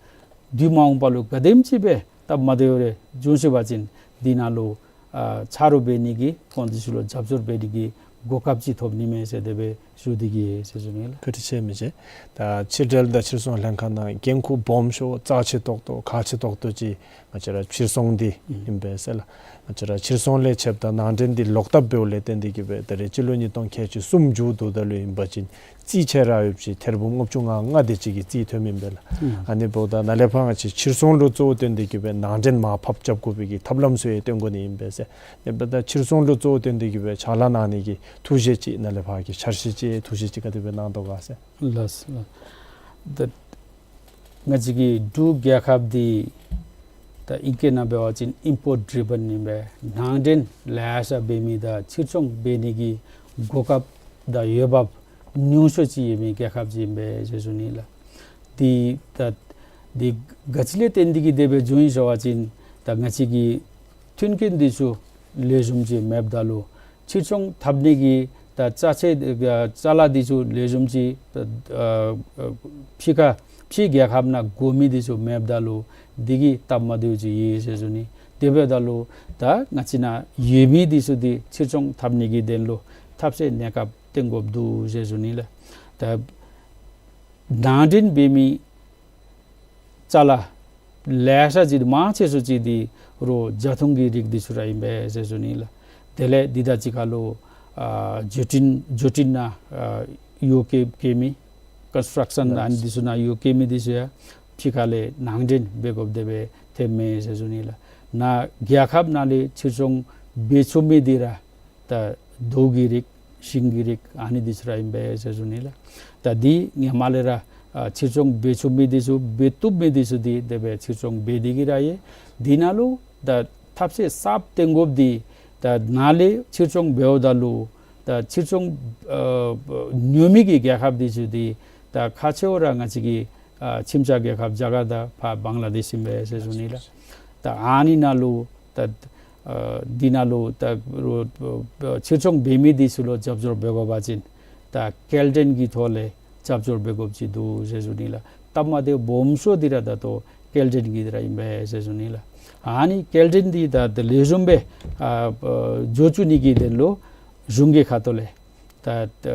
དུས་མ་འོངས་པ་ལུ་ག་དེམ་ཅིག་སྦེ་སྟབས་མ་བདེཝ་རེ་འབྱུང་སྲིད་པ་ཅིན་དེ་ནང་ལུ་ཨ་ཆ་རོགས་འབད་ནི་གི་ཁོང་འདི་ཚུ་ལུ་རྒྱབ་སྐྱོར་འབད་ནི་གི་གོ་སྐབས་ཅིག་ཐོབ་ནི་མས་ཟེར་དེ་སྦེ་ཞུ་སྟེ་གིས་ཟེར་ཞུ་ནི་ལགས། བཀའ་དྲིན་ཆེ་མི་རྗེ། ད་ཕྱི་འབྲེལ་དང་ཕྱིར་ཚོང་ལྷན་ཁག་ནང་འགན་ཁུར་སྦོམ་ཤོས་རྩ་ཆེ་ཏོག་ཏོ་ཁག་ཆེ་ཏོག་ཏོ་ཅིག་ང་བཅས་ར་ཕྱིར་ཚོང་འདི་ཨིན་པས་ཟེར་ལགས། ང་བཅས་ར་ཕྱིར་ཚོང་ལས་ཕྱདཔ་ད་ནང་འདྲེན་འདི་ལོག་བཏབ་འབདཝ་ལས་བརྟེན་ཏེ་གིས་སྦེ་ད་རེས་སྤྱི་ལོ་ཉིས་སྟོང་ཁལ་གཅིག་སུམ་ཅུ་དྲུག་ད་ལུ་ཨིན་པ་ཅིན་རྩིས་ཆེ་ར་ཡོདཔ་ཅིག་ཐེར་འབུམ་ལྔ་བཅུ་ང་ལྔ་དེ་ཅིག་གི་རྩིས་ཐོནམ་ཨིན་པས་ལགས། ཨ་ནི་འབདཝ་ད་ནཱ་ལས་ཕར་ང་བཅས་ཕྱིར་ཚོང་ལུ་གཙོ་བོ་བཏོན་ཏེ་གིས་སྦེ་ནང་འདྲེན་མར་ཕབ་རྐྱབ་དགོ་པའི་གི་ཐབས་ལམ་ཚུ་ཡང་སྟོན་དགོ་ནི་ཨིན་པས་ཟེར། ཨ་ནི་འབདཝ་ད་ཕྱིར་ཚོང་ལུ་གཙོ་བོ་བཏོན་ཏེ་གིས་སྦེ་ཕྱག་ལཱ་གནང་ནི་གི་ཐུགས་བཞེད་ཅིག་ནཱ་ལས་ཕར་གྱི་འཆར་གཞི་ཅིག་ཐུགས་བཞེད་ཅིག་ག་དེ་སྦེ་གནང་དོ་ག་ཟེར། ལགས་ལགས། ད་ང་བཅས་ཀྱི་འབྲུག་རྒྱལ་ཁབ་འདི་ད་ཨིང་སྐད་ནང་འབད་བ་ཅིན་ཨིམ་པོརཊ་ཌི་རི་བཱན་ཨིན་པས། ནང་འདྲེན་ལེ་ཤ་འབད་མི་དང་ཕྱིར་ཚོང་འབད་ནི་གི་གོ་སྐབས་དང་འོས་འབབ་ཉུང་ཤོས་ཅིག་ཡོད་མི་རྒྱལ་ཁབ་ཅིག་ཨིན་པས་ཟེར་ཞུ་ནི་ལགས། འདི་ད་འདི་ག་ཅི་ལས་བརྟེན་ཏེ་གིས་དེ་སྦེ་བྱུང་ཡི་ཟེར་བ་ཅིན་ད་ང་བཅས་ཀྱི་མཐུན་རྐྱེན་འདི་ཚུ་ལེགས་ཤོམ་ཅིག་མེདཔ་ད་ལུ་ཕྱིར་ཚོང་འཐབ་ནི་གི་ད་ཅ་ཆས་ཨ་ཅ་ལ་འདི་ཚུ་ལེགས་ཤོམ་ཅིག་ད་ཨ་ཨ་ཕྱི་ཁ་ཕྱི་རྒྱལ་ཁབ་ནང་དགོ་མི་འདི་ཚུ་མེདཔ་ད་ལུ་འདི་གིས་སྟབས་མ་བདེཝ་ཅིག་ཡོད་ཟེར་ཞུ་ནི། དེ་འབདཝ་ད་ལུ་ད་ང་བཅས་ནང་ཡོད་མི་འདི་ཚུ་འདི་ཕྱིར་ཚོང་འཐབ་ནི་གི་དོན་ལུ་ཐབས་ཤེས་གནས་སྐབས་བཏོན་དགོཔ་འདུག་ཟེར་ཞུ་ནི་ལགས། ད་ནང་འདྲེན་འབད་མི་ཅ་ལ་ལེ་ཤ་ཅིག་མང་ཆེ་ཤོས་ཅིག་འདི་རོགས་བརྒྱ་ཐུང་གི་རིགས་འདི་ཚུ་ར་ཨིན་པས་ཟེར་ཞུ་ནི་ལགས། དེ་ལས་འདི་དང་གཅིག་ཁར་ལུ་ཨ་བརྒྱུད་འཕྲིན་བརྒྱུད་འཕྲིན་ནང་ཨ་གཡོག་བཀོལ་བཀོལ་མི་ཀོན་སི་ཊྲག་ཤཱན་ཨ་ནི་འདི་ཚུ་ནང་གཡོག་བཀོལ་མི་འདི་ཚུ་ཡང་ཕྱི་ཁ་ལས་ནང་འདྲེན་འབད་དགོཔ་དེ་སྦེ་ཐོནམ་མས་ཟེར་ཞུ་ནི་ལགས། ནཱ་རྒྱལ་ཁབ་ནང་ལས་ཕྱིར་ཚོང་འབད་ཚུགས་མི་འདི་ར་ད་རྡོ་གི་རིགས་ཤིང་གི་རིགས་ཨ་ནི་འདི་ཚུ་ར་ཨིན་པས་ཟེར་ཞུ་ནི་ལགས། ད་འདི་ཧེ་མ་ལས་ར་ཨ་ཕྱིར་ཚོང་འབད་ཚུགས་མི་འདི་ཚུ་འབད་བཏུབ་མི་འདི་ཚུ་འདི་དེ་སྦེ་ཕྱིར་ཚོང་འབད་དེ་གིས་ར་ཡོད། འདི་ནང་ལུ་ད་ཐབས་ཤེས་གསརཔ་བཏོན་དགོཔ་འདི་ད་ནཱ་ལས་ཕྱིར་ཚོང་འབདཝ་ད་ལུ་ད་ཕྱིར་ཚོང་ཨ་ཉོ་མི་གི་རྒྱལ་ཁབ་འདི་ཚུ་འདི་ད་ཁག་ཆེཝ་ར་ང་བཅས་ཀྱི་ཨ་ཁྱིམ་ཚང་རྒྱལ་ཁབ་རྒྱ་གར་དང་ཕར་བང་ལ་དེཤ་ཨིན་པས་ཟེར་ཞུ་ནི་ལགས། ད་ཨ་ནི་ནང་ལུ་ད་ཨ་འདི་ནང་ལུ་ད་རོགས་ཕྱིར་ཚོང་འབད་མི་འདི་ཚུ་ལུ་རྒྱབ་སྐྱོར་འབད་དགོ་པ་ཅིན་ད་སྐྱེལ་འདྲེན་གྱི་ཐོག་ལས་རྒྱབ་སྐྱོར་འབད་དགོཔ་ཅིག་འདུག་ཟེར་ཞུ་ནི་ལགས། སྟབས་མ་བདེཝ་སྦོམ་ཤོས་འདི་ར་ད་ལྟོ་སྐྱེལ་འདྲེན་གྱི་འདི་ར་ཨིན་པས་ཟེར་ཞུ་ནི་ལགས། ཨ་ནི་སྐྱེལ་འདྲེན་འདི་ད་ད་ལེགས་ཤོམ་སྦེ་ཨ་ཨ་འགྱོ་བཅུག་ནི་གི་དོན་ལུ་གཞུང་གི་ཁ་ཐུག་ལས་ད་ད་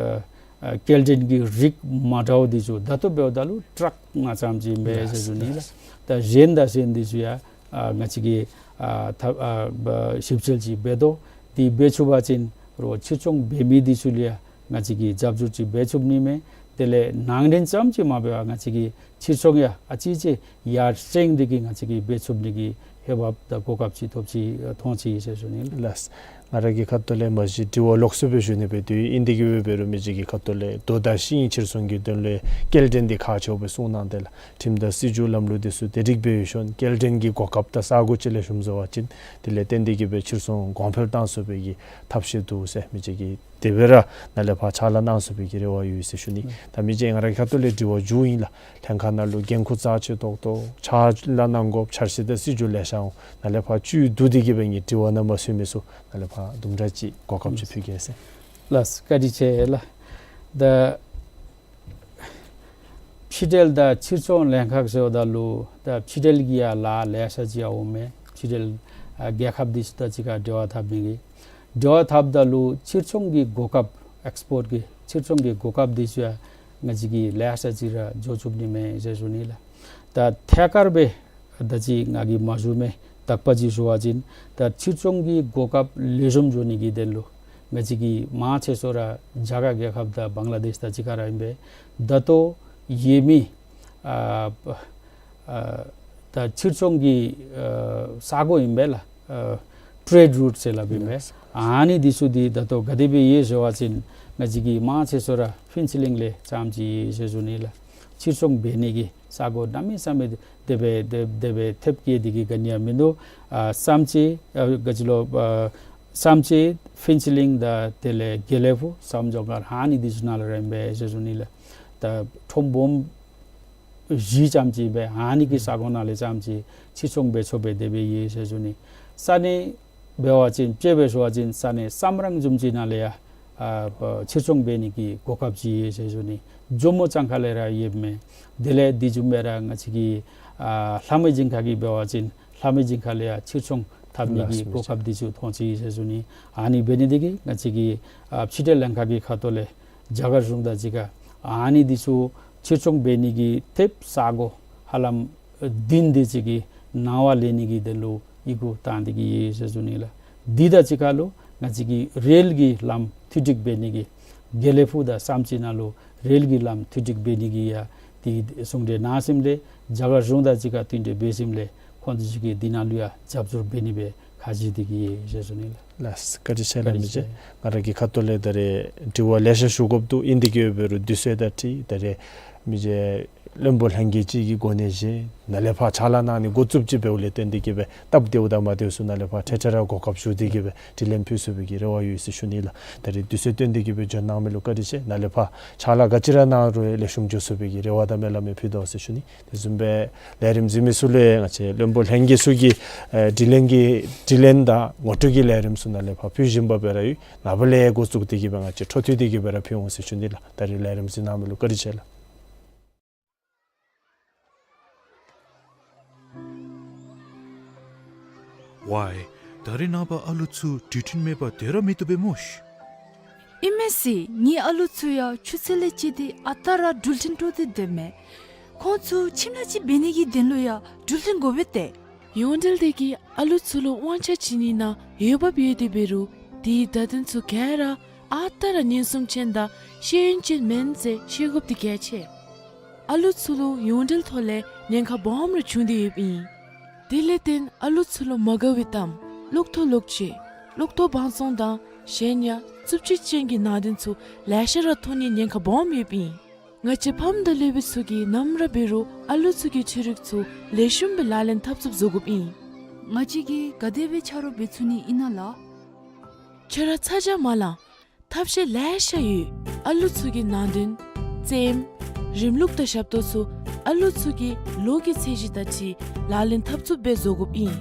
ཨ་སྐྱེལ་འདྲེན་གྱི་རིགས་མ་འདྲཝ་འདི་ཚུ་ད་ལྟོ་འབདཝ་ད་ལུ་ཊཱག་ལྔ་ཙམ་ཅིག་ཨིན་པས་ཟེར་ཞུ་ནི་ལགས། ད་གཞན་དང་གཞན་འདི་ཚུ་ཡང་ཨ་ང་བཅས་ཀྱིས་ཨ་ཐབས་ཨ་ཨ་ཞིབ་འཚོལ་ཅིག་འབད་དོ། དེ་འབད་ཚུགས་པ་ཅིན་རོགས་ཕྱིར་ཚོང་འབད་མི་འདི་ཚུ་ལུ་ཡང་ང་བཅས་ཀྱིས་རྒྱབ་སྐྱོར་ཅིག་འབད་ཚུགས་ནི་མས། དེ་ལས་ནང་འདྲེན་ཙམ་ཅིག་མ་འབད་བར་ང་བཅས་ཀྱི་ཕྱིར་ཚོང་ཡང་ཨ་ཙི་ཅིག་ཡར་སེང་སྟེ་གིས་ང་བཅས་ཀྱིས་འབད་ཚུགས་ནི་གི་འོས་འབབ་དང་གོ་སྐབས་ཅིག་ཐོབ་ཅི་མཐོང་ཅི་ཟེར་ཞུ་ནི་ལགས། ལགས། ང་ར་གི་ཁ་ཐུག་ལས་མ་གཞི་དྲི་བ་ལོགས་སུ་སྦེ་ཞུ་ནི་སྦེ་འདུག། ཨིན་དེ་གིས་འབད་འབད་རུང་མི་རྗེ་གི་ཁ་ཐུག་ལས་རྡོ་དང་ཤིང་ཕྱིར་ཚོང་གི་དོན་ལས་སྐྱེལ་འདྲེན་འདི་ཁག་ཆེཝ་སྦེ་གསུངས་གནང་སྟེ་ལགས། ཁྲིམས་དང་སྲིད་བྱུས་ལམ་ལུགས་འདི་ཚུ་དེ་རིགས་སྦེ་ཡོད་ཤོང་སྐྱེལ་འདྲེན་གྱི་གོ་སྐབས་དང་ས་གོ་ཅིག་ལེགས་ཤོམ་བཟོ་བ་ཅིན་དེ་ལས་བརྟེན་ཏེ་གིས་སྦེ་ཕྱིར་ཚོང་གོང་འཕེལ་བཏང་ཚུགས་པའི་གི་ཐབས་ཤེས་འདུག་ཟེར་མི་རྗེ་གིས་དེ་སྦེ་ར་ནཱ་ལས་ཕར་ཕྱག་ལཱ་གནང་ཚུགས་པའི་གི་རེ་བ་ཡོད་ཟེར་ཞུ་ནི། ད་མི་རྗེ་ང་ར་གི་ཁ་ཐུག་ལས་དྲི་བ་མཇུག་ཨིན་ལགས། ལྷན་ཁག་ནང་ལུ་འགན་ཁུར་རྩ་ཆེ་ཏོག་ཏོ་ཕྱག་ལཱ་གནང་དགོཔ་འཆར་གཞི་དང་སྲིད་བྱུས་ལེ་ཤ་འོང་། ནཱ་ལས་ཕར་བཅུད་བསྡུ་སྟེ་གིས་སྦེ་ངེའི་དྲི་བ་ནང་མ་ཚུད་མི་ཚུ་ནཱ་ལས་ཕར་དུམ་གྲ་ཅིག་གོ་སྐབས་ཅིག་ཕུལ་གེ་ཟེར། ལགས། བཀའ་དྲིན་ཆེ་ལགས། ད་ཕྱི་འབྲེལ་དང་ཕྱིར་ཚོང་ལྷན་ཁག་ཟེརཝ་ད་ལུ་ད་ཕྱི་འབྲེལ་གྱི་ཡང་ལཱ་ལེ་ཤ་ཅིག་ཡང་འོང་མས། ཕྱི་འབྲེལ་ཨ་རྒྱལ་ཁབ་འདི་ཚུ་དང་གཅིག་ཁར་འབྲེལ་བ་འཐབ་མི་གི་འབྲེལ་བ་འཐབ་ད་ལུ་ཕྱིར་ཚོང་གི་གོ་སྐབས་ཨེགསི་པོརཊ་གི་ཕྱིར་ཚོང་གི་གོ་སྐབས་འདི་ཚུ་ཡང་ང་བཅས་ཀྱིས་ལེ་ཤ་ཅིག་ར་འཇོག་ཚུགས་ནི་མས་ཟེར་ཞུ་ནི་ལགས། ད་ཐད་ཀར་སྦེ་ད་ཅི་ང་གིས་མ་ཞུ་མི་དག་པ་ཅིག་ཞུ་བ་ཅིན་ད་ཕྱིར་ཚོང་གི་གོ་སྐབས་ལེགས་ཤོམ་འཇོག་ནི་གི་དོན་ལུ་ང་བཅས་ཀྱིས་མང་ཆེ་ཤོས་ར་རྒྱ་གར་རྒྱལ་ཁབ་དང་བང་ལ་དེཤ་དང་གཅིག་ཁར་ཨིན་པས། ད་ལྟོ་ཡོད་མི་ཨ་ཨ་ད་ཕྱིར་ཚོང་གི་ཨ་ས་གོ་ཨིན་པས་ལགས། ཨ་ཊེཌ་རུཊ་ཟེར་སླབ་ཨིན་པས། ཨ་ནི་འདི་ཚུ་འདི་ད་ལྟོ་ག་དེ་སྦེ་ཡོད་ཟེར་བ་ཅིན་ང་བཅས་ཀྱིས་མང་ཆེ་ཤོས་ར་ཕུན་ཚོགས་གླིང་ལས་རྐྱངམ་ཅིག་ཡོད་ཟེར་ཞུ་ནི་ལགས། ཕྱིར་ཚོང་འབད་ནི་གི་ས་གོ་གནམ་མེད་ས་མེད་དེ་སྦེ་དེ་དེ་སྦེ་ཐེབས་བཀལ་ཏེ་གི་ག་ནི་ཡང་མིན་འདུག། ཨ་བསམ་རྩེ་ཨ་ག་ཅི་ལོ་ཨ་བསམ་རྩེ་ཕུན་ཚོགས་གླིང་དང་དེ་ལས་དགེ་ལེགས་ཕུག་བསམ་སྦྱོར་སྒར་ཨ་ནི་འདི་ཚུ་ནང་ལུ་ར་ཨིན་པས་ཟེར་ཞུ་ནི་ལགས། ད་ཁྲོམ་སྦོམ་བཞི་ཙམ་ཅིག་སྦེ་ཨ་ནི་གི་ས་གོ་ནང་ལས་ཙམ་ཅིག་ཕྱིར་ཚོང་འབད་ཚུགས་པའི་དེ་སྦེ་ཡོད་ཟེར་ཞུ་ནི། ས་གནས་འབད་བ་ཅིན་དཔྱེ་སྦེ་ཞུ་བ་ཅིན་ས་གནས་སམ་རང་བཟུམ་ཅིག་ནང་ལས་ཡང་ཨ་ཕྱིར་ཚོང་འབད་ནི་གི་གོ་སྐབས་ཅིག་ཡོད་ཟེར་ཞུ་ནི། ཇོ་མོ་གཙང་ཁ་ལས་ར་ཡོདཔ་མས། དེ་ལས་དེ་བཟུམ་སྦེ་ར་ང་བཅས་ཀྱི་ཨ་ལྷ་མོའི་ཇིང་ཁ་གི་འབད་བ་ཅིན་ལྷ་མོའི་ཇིང་ཁ་ལས་ཡང་ཕྱིར་ཚོང་འཐབ་ནི་གི་གོ་སྐབས་འདི་ཚུ་ཐོན་ཅི་ཟེར་ཞུ་ནི། ཨ་ནི་འབད་ནི་འདི་གིས་ང་བཅས་ཀྱི་ཨ་ཕྱི་འབྲེལ་ལྷན་ཁག་གི་ཁ་ཐུག་ལས་རྒྱ་གར་གཞུང་དང་གཅིག་ཁར་ཨ་ནི་འདི་ཚུ་ཕྱིར་ཚོང་འབད་ནི་གི་ཐེབས་ས་གོ་ཧ་ལམ་བདུན་དེ་ཅིག་གི་ནང་ལས་ནི་གི་དོན་ལུ་ཡི་གུ་བཏང་སྟེ་གི་ཡོད་ཟེར་ཞུ་ནི་ལགས། འདི་དང་གཅིག་ཁར་ལུ་ང་བཅས་ཀྱི་རེལ་གྱི་ལམ་མཐུད་སྒྲིག་འབད་ནི་གི་དགེ་ལེགས་ཕུག་དང་བསམ་རྩེ་ནང་ལུ་རེལ་གྱི་ལམ་མཐུད་སྒྲིག་འབད་ནི་གི་ཡང་འདི་ཟུང་འབྲེལ་གནང་ཞིནམ་ལས་རྒྱ་གར་གཞུང་དང་གཅིག་ཁར་མཐུན་འབྲེལ་འབད་ཞིནམ་ལས་ཁོང་ཚུ་གིས་འདི་ནང་ལུ་ཡང་རྒྱབ་སྐྱོར་འབད་ནི་སྦེ་ཁ་བཞེས་ཏེ་གི་ཡོད་ཟེར་ཞུ་ནི་ལགས། ལགས་བཀའ་དྲིན་ཆེ་ལགས། བཀའ་དྲིན་མི་རྗེ་ཆེ། ང་ར་གི་ཁ་ཐུག་ལས་ད་རེས་དྲི་བ་ལེ་ཤ་ཞུ་དགོཔ་འདུག། ཨིན་དེ་གིས་འབད་རུང་དུས་ཚོད་དང་འཁྲིལ་ད་རེས་མི་རྗེ་བློན་པོ་ལྷན་རྒྱས་ཅིག་གི་གོ་གནས་བཞེས་ནཱ་ལས་ཕར་ཕྱག་ལཱ་གནང་ནི་འགོ་བཙུགས་ཅི་འབདཝ་ལས་བརྟེན་ཏེ་གི་སྦེ་སྟབས་བདེཝ་དང་མ་བདེཝ་ཚུ་ནཱ་ལས་ཕར་འཕྲལ་འཕྲལ་ར་གོ་སྐབས་ཞུ་སྟེ་གི་སྦེ་དྲི་ལན་ཕུལ་ཚུགས་པའི་གི་རེ་བ་ཡོད་ཟེར་ཞུ་ནི་ལགས། ད་རེས་དུས་ཚོད་བཏོན་ཏེ་གི་སྦེ་འབྱོན་གནང་མི་ལུ་བཀའ་དྲིན་ཆེ། ནཱ་ལས་ཕར་ཕྱག་ལཱ་ག་ཅི་ར་གནང་རུང་ལེགས་ཤོམ་འགྱོ་ཚུགས་པའི་གི་རེ་བ་དང་སྨོན་ལམ་ཡང་ཕུལ་དོ་ཟེར་ཞུ་ནི། དེ་བཟུམ་སྦེ་ལས་རིམ་གཟིགས་མི་ཚུ་ལུ་ཡང་ང་བཅས་བློན་པོ་ལྷན་རྒྱས་ཚུ་གིས་ཨེ་དྲི་ལན་གྱི་དྲི་ལན་དང་ངོ་སྤྲོད་ཀྱི་ལས་རིམ་ཚུ་ནཱ་ལས་ཕར་ཕུལ་བཞིན་པ་སྦེ་ར་ཡོད། ནངས་པ་ལས་འགོ་བཙུགས་ཏེ་གི་སྦེ་ང་བཅས་འཕྲོ་མཐུད་དེ་གི་སྦེ་ར་ཕུལ་འོང་ཟེར་ཞུ་ནི་ལགས། ད་རེས་ལས་རིམ་གཟིགས་གནང་མི་ལུ་བཀའ་དྲིན་ཆེ་ལགས། ཝའི། ད་རེས་ནངས་པ་ཨ་ལུ་ཚུ་འགྲུལ་འཕྲིན་མེད་པར་སྡོད་ར་མི་བཏུབ་པས་སྨོ་ཤི། ཨིན་མས་ཟེར། ངེའི་ཨ་ལུ་ཚུ་ཡང་ཆུ་ཚོད་ལས་བཅད་དེ་ཨ་རྟག་ར་འགྲུལ་འཕྲིན་སྤྲོད་དེ་སྡོད་མས། ཁོང་ཚུ་ཁྱིམ་ལས་ཅིག་འབད་ནི་གི་དོན་ལུ་ཡང་འགྲུལ་འཕྲིན་དགོ་པས་ཏེ། ཡོངས་འབྲེལ་དེ་གིས་ཨ་ལུ་ཚུ་ལུ་དབང་ཆ་བྱིན་ནི་ནང་འོས་འབབ་ཡོད་དེ་འབད་རུང་དེའི་བརྡ་དོན་ཚུ་ག་ར་ཨ་རྟག་ར་ཉེན་སྲུང་ཅན་དང་ཤེས་ཡོན་ཅན་མེན་ཟེར་ཤེས་དགོཔ་དེ་གལ་ཆེ། ཨ་ལུ་ཚུ་ལུ་ཡོངས་འབྲེལ་ཐོག་ལས་ཉེན་ཁ་སྦོམ་ར་བྱུང་སྟེ་ཡོདཔ་ཨིན། དེ་ལས་བརྟེན་ཨ་ལུ་ཚུ་ལུ་མ་དགའ་བའི་གཏམ་གློག་ཐོག་ལོག་སྤྱོད་གློག་ཐོག་བང་བཙོང་དང་གཞན་ཡང་རྩུབ་སྤྱོད་ཅན་གྱི་ནང་དོན་ཚུ་ལེ་ཤ་ར་ཐོན་ནིའི་ཉེན་ཁ་སྦོམ་ཡོདཔ་ཨིན། ང་བཅས་ཕམ་དང་སློབ་དཔོན་ཚུ་གིས་ནམ་ར་འབད་རུང་ཨ་ལུ་ཚུ་གི་འཕྲུལ་རིག་ཚུ་ལེགས་ཤོམ་སྦེ་ལག་ལེན་འཐབ་ཚུགསཔ་བཟོ་དགོཔ་ཨིན། ང་བཅས་ཀྱིས་ག་དེ་སྦེ་ཆ་རོགས་འབད་ཚུགས་ནི་ཨིན་ན་ལགས། ཁྱོད་ར་ཚ་གྱང་མ་ལང་། ཐབས་ཤེས་ལེ་ཤ་ཡོད། ཨ་ལུ་ཚུ་གི་ནང་དོན་རྩེདམོ་རིམ་ལུགས་དང་ཞབས་ཏོག་ཚུ་ཨ་ལུ་ཚུ་གི་ལོ་གི་ཚད་གཞི་དང་འཁྲིལ་ལག་ལེན་འཐབ་ཚུགསཔ་སྦེ་བཟོ་དགོཔ་ཨིན།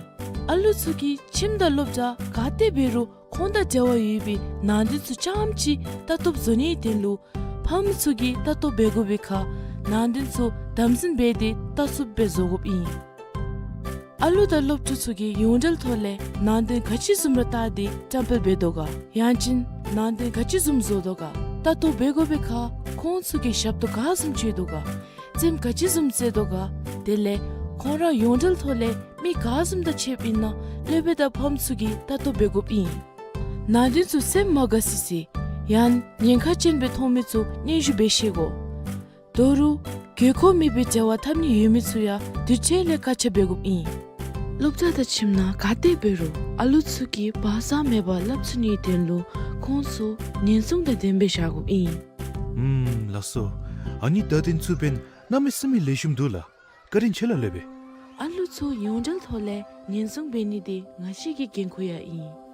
ཨ་ལུ་ཚུ་གིས་ཁྱིམ་དང་སློབ་གྲྭ་ག་ཏེ་འབད་རུང་ཁོང་དང་འབྲེལ་བ་ཡོད་པའི་ནང་དོན་ཚུ་རྐྱངམ་ཅིག་ལྟ་རྟོགཔ་བཟོ་ནིའི་དོན་ལུ་ཕམ་ཚུ་གིས་ལྟ་རྟོག་འབད་དགོ་པའི་ཁར་ནང་དོན་ཚུ་དམ་འཛིན་འབད་དེ་ལྟ་ཚུགསཔ་སྦེ་བཟོ་དགོཔ་ཨིན། ཨ་ལུ་དང་སློབ་ཕྲུག་ཚུ་གིས་ཡོངས་འབྲེལ་ཐོག་ལས་ནང་དོན་ག་ཅི་བཟུམ་ར་བལྟ་སྟེ་བཀྲམ་སྤེལ་འབད་དོ་ག། ཡང་ཅིན་ནང་དོན་ག་ཅི་བཟུམ་བཟོ་དོ་ག། ལྟ་རྟོག་འབད་དགོ་པའི་ཁར་ཁོང་ཚུ་གིས་ཞབས་ཏོག་ག་བཟུམ་སྤྱོད་དོ་ག། རྩེདམོ་ག་ཅི་བཟུམ་རྩེ་དོ་ག། དེ་ལས་ཁོང་ར་ཡོངས་འབྲེལ་ཐོག་ལས་མི་ག་བཟུམ་དང་ཕྱདཔ་ཨིན་ན་སློབ་དཔོན་དང་ཕམ་ཚུ་གིས་ལྟ་རྟོག་འབད་དགོཔ་ཨིན། ནང་དོན་ཚུ་སེམས་མ་དགའ་སི་སི་ཡང་ཉེན་ཁ་ཅན་སྦེ་མཐོང་མི་ཚུ་སྙན་ཞུ་འབད་ཤེས་དགོ། ད་རུང་དགོས་མཁོ་མེད་པའི་འབྲེལ་བ་འཐབ་ནི་ཡོད་མི་ཚུ་ཡང་དུས་ཅི་ལས་བཀག་ཆ་འབད་དགོཔ་ཨིན། སློབ་གྲྭ་དང་ཁྱིམ་ནང་ག་ཏེ་འབད་རུང་ཨ་ལུ་ཚུ་གིས་བག་ཚ་མེད་པར་སླབ་ཚུགས་ནིའི་དོན་ལུ་ཁོང་ཚུ་ཉེན་སྲུང་དང་ལྡནམ་སྦེ་བཞག་དགོཔ་ཨིན། ཨུམ་ལགས་སོ། ཨ་ནི་བརྡ་དོན་ཚུ་འབདན་གནམ་མེད་ས་མེད་ལེགས་ཤོམ་འདུག་ལགས། བཀའ་དྲིན་ཆེ་ལགས་སློབ་དཔོན། ཨ་ལུ་ཚུ་ཡོངས་འབྲེལ་ཐོག་ལས་ཉེན་སྲུང་འབད་ནི་དེ་ང་བཅས་ཀྱི་འགན་ཁུར་ཡང་ཨིན།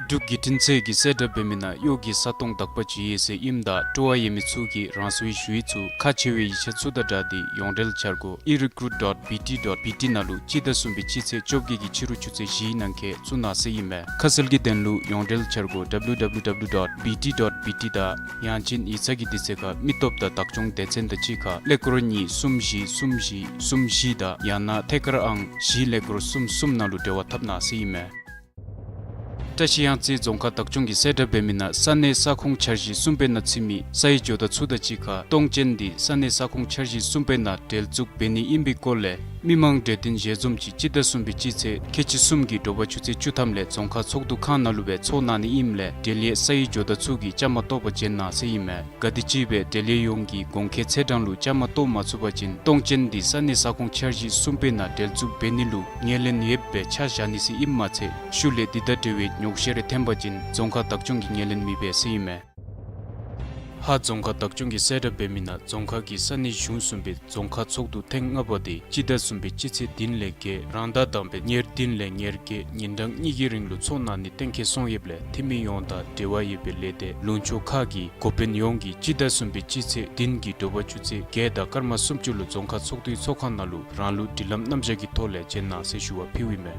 འབྲུག་བརྒྱུད་འཕྲིན་ཚད་ཀྱིས་གསལ་བསྒྲགས་འབད་མི་ནང་གཡོག་གི་ས་སྟོང་དག་པ་ཅིག་ཡོད་ཟེར་ཨིནམ་ད་སྤྲོ་བ་ཡོད་མི་ཚུ་གིས་རང་སོའི་ཞུ་ཡིག་ཚུ་ཁག་ཆེ་བའི་ཡིག་ཆ་ཚུ་དང་སྦྲགས་ཏེ་ཡོངས་འབྲེལ་འཆར་སྒོ་ཨི་རི་ཀུ་རུཊ་ཌོཊ་བི་ཊི་ཌོཊ་བི་ཊི་ནང་ལུ་སྤྱི་ཟླ་གསུམ་པའི་སྤྱི་ཚེས་བཅོ་བརྒྱད་ཀྱི་ཕྱི་རུ་ཆུ་ཚོད་བཞིའི་ནང་འཁོད་བཙུགས་གནང་ཟེར་ཨིན་མས། ཁ་གསལ་གྱི་དོན་ལུ་ཡོངས་འབྲེལ་འཆར་སྒོ་ཌབ་ལུ་ཌབ་ལུ་ཌབ་ལུ་ཌོཊ་བི་ཊི་ཌོཊ་བི་ཊི་དང་ཡང་ཅིན་ཡིག་ཚང་གི་དུས་ཚོད་ཁར་མི་སྟོབས་དང་བདག་སྐྱོང་སྡེ་ཚན་དང་གཅིག་ཁར་ཀླད་ཀོར་གཉིས་གསུམ་བཞི་གསུམ་བཞི་གསུམ་བཞི་དང་ཡང་ན་ཐད་ཀར་ཨང་བཞི་ཀླད་ཀོར་གསུམ་གསུམ་ནང་ལུ་འབྲེལ་བ་འཐབ་གནང་ཟེར་ཨིན་མས། བཀྲ་ཤིས་གཡང་རྩེ་རྫོང་ཁག་བདག་སྐྱོང་གིས་གསལ་བསྒྲགས་འབད་མི་ནང་ས་གནས་ས་ཁོངས་འཆར་གཞི་གསུམ་པའི་ནང་ཚུད་མི་ས་ཡི་ཇོ་བདག་ཚུ་དང་གཅིག་ཁར་གཏོང་ཅན་འདི་ས་གནས་ས་ཁོངས་འཆར་གཞི་གསུམ་པའི་ནང་འབྲེལ་འཛུགས་འབད་ནི་ཨིན་པའི་སྐོར་ལས་མི་མང་གྲོས་བསྟུན་ཞལ་འཛོམས་ཅིག་སྤྱི་ཟླ་གསུམ་པའི་སྤྱི་ཚེས་ཁལ་གཅིག་གསུམ་གྱི་དྲོ་པ་ཆུ་ཚོད་བཅུ་ཐམ་ལས་རྫོང་ཁག་ཚོགས་འདུ་ཁང་ནང་ལུ་སྦེ་ཚོགས་གནང་ནི་ཨིནམ་ལས་འབྲེལ་ཡོད་ས་ཡི་ཇོ་བདག་ཚུ་གིས་བཅའ་མར་གཏོགས་པར་བྱོན་གནང་ཟེར་ཨིན་མས། ག་དེམ་ཅིག་སྦེ་འབྲེལ་ཡོད་ཡོངས་ཀྱིས་གོང་འཁོད་ཚེས་གྲངས་ལུ་བཅའ་མར་གཏོགས་མ་ཚུགས་པ་ཅིན་གཏོང་ཅན་འདི་ས་གནས་ས་ཁོངས་འཆར་གཞི་གསུམ་པའི་ནང་འབྲེལ་འཛུགས་འབད་ནི་ལུ་ངོས་ལེན་ཡོདཔ་སྦེ་ཆ་བཞག་ནི་ཟེར་ཨིནམ་མ་ཚད་ཤུལ་ལས་འདི་དང་འབྲེལ་བའི་ ལུགས་ཤེས་རེ་འཐེན་པ་ཅིན་རྫོང་ཁག་བདག་སྐྱོང་གིས་ངོས་ལེན་མི་འབད་ཟེར་ཨིན་མས། ཧཱ་རྫོང་ཁག་བདག་སྐྱོང་གིས་གསལ་བསྒྲགས་འབད་མི་ནང་རྫོང་ཁག་གི་ས་གནས་གཞུང་གསུམ་པའི་རྫོང་ཁག་ཚོགས་འདུ་ཐེངས་ལྔ་པ་དེ་སྤྱི་ཟླ་གསུམ་པའི་སྤྱི་ཚེས་བདུན་ལས་བརྒྱད་རང་ཟླ་དང་པའི་ཉེར་བདུན་ལས་ཉེར་བརྒྱད་ཉིན་གྲངས་གཉིས་ཀྱི་རིང་ལུ་ཚོགས་གནང་ནི་གཏན་འཁེལ་སོང་ཡོདཔ་ལས་འཐུས་མི་ཡོངས་དང་འབྲེལ་བ་ཡོད་པའི་ལས་སྡེ་ལུང་ཕྱོགས་ཁག་གི་འགོ་དཔོན་ཡོངས་ཀྱིས་སྤྱི་ཟླ་གསུམ་པའི་སྤྱི་ཚེས་བདུན་གྱི་དྲོ་པ་ཆུ་ཚོད་བརྒྱད་དང་སྐར་མ་སུམ་ཅུ་ལུ་རྫོང་ཁག་ཚོགས་འདུའི་ཚོགས་ཁང་ནང་ལུ་རང་ལུགས་སྒྲིག་ལམ་རྣམ་གཞག་གི་ཐོག་ལས་བྱོན་གནང་ཟེར་ཞུ་བ་ཕུལཝ་ཨིན་མས།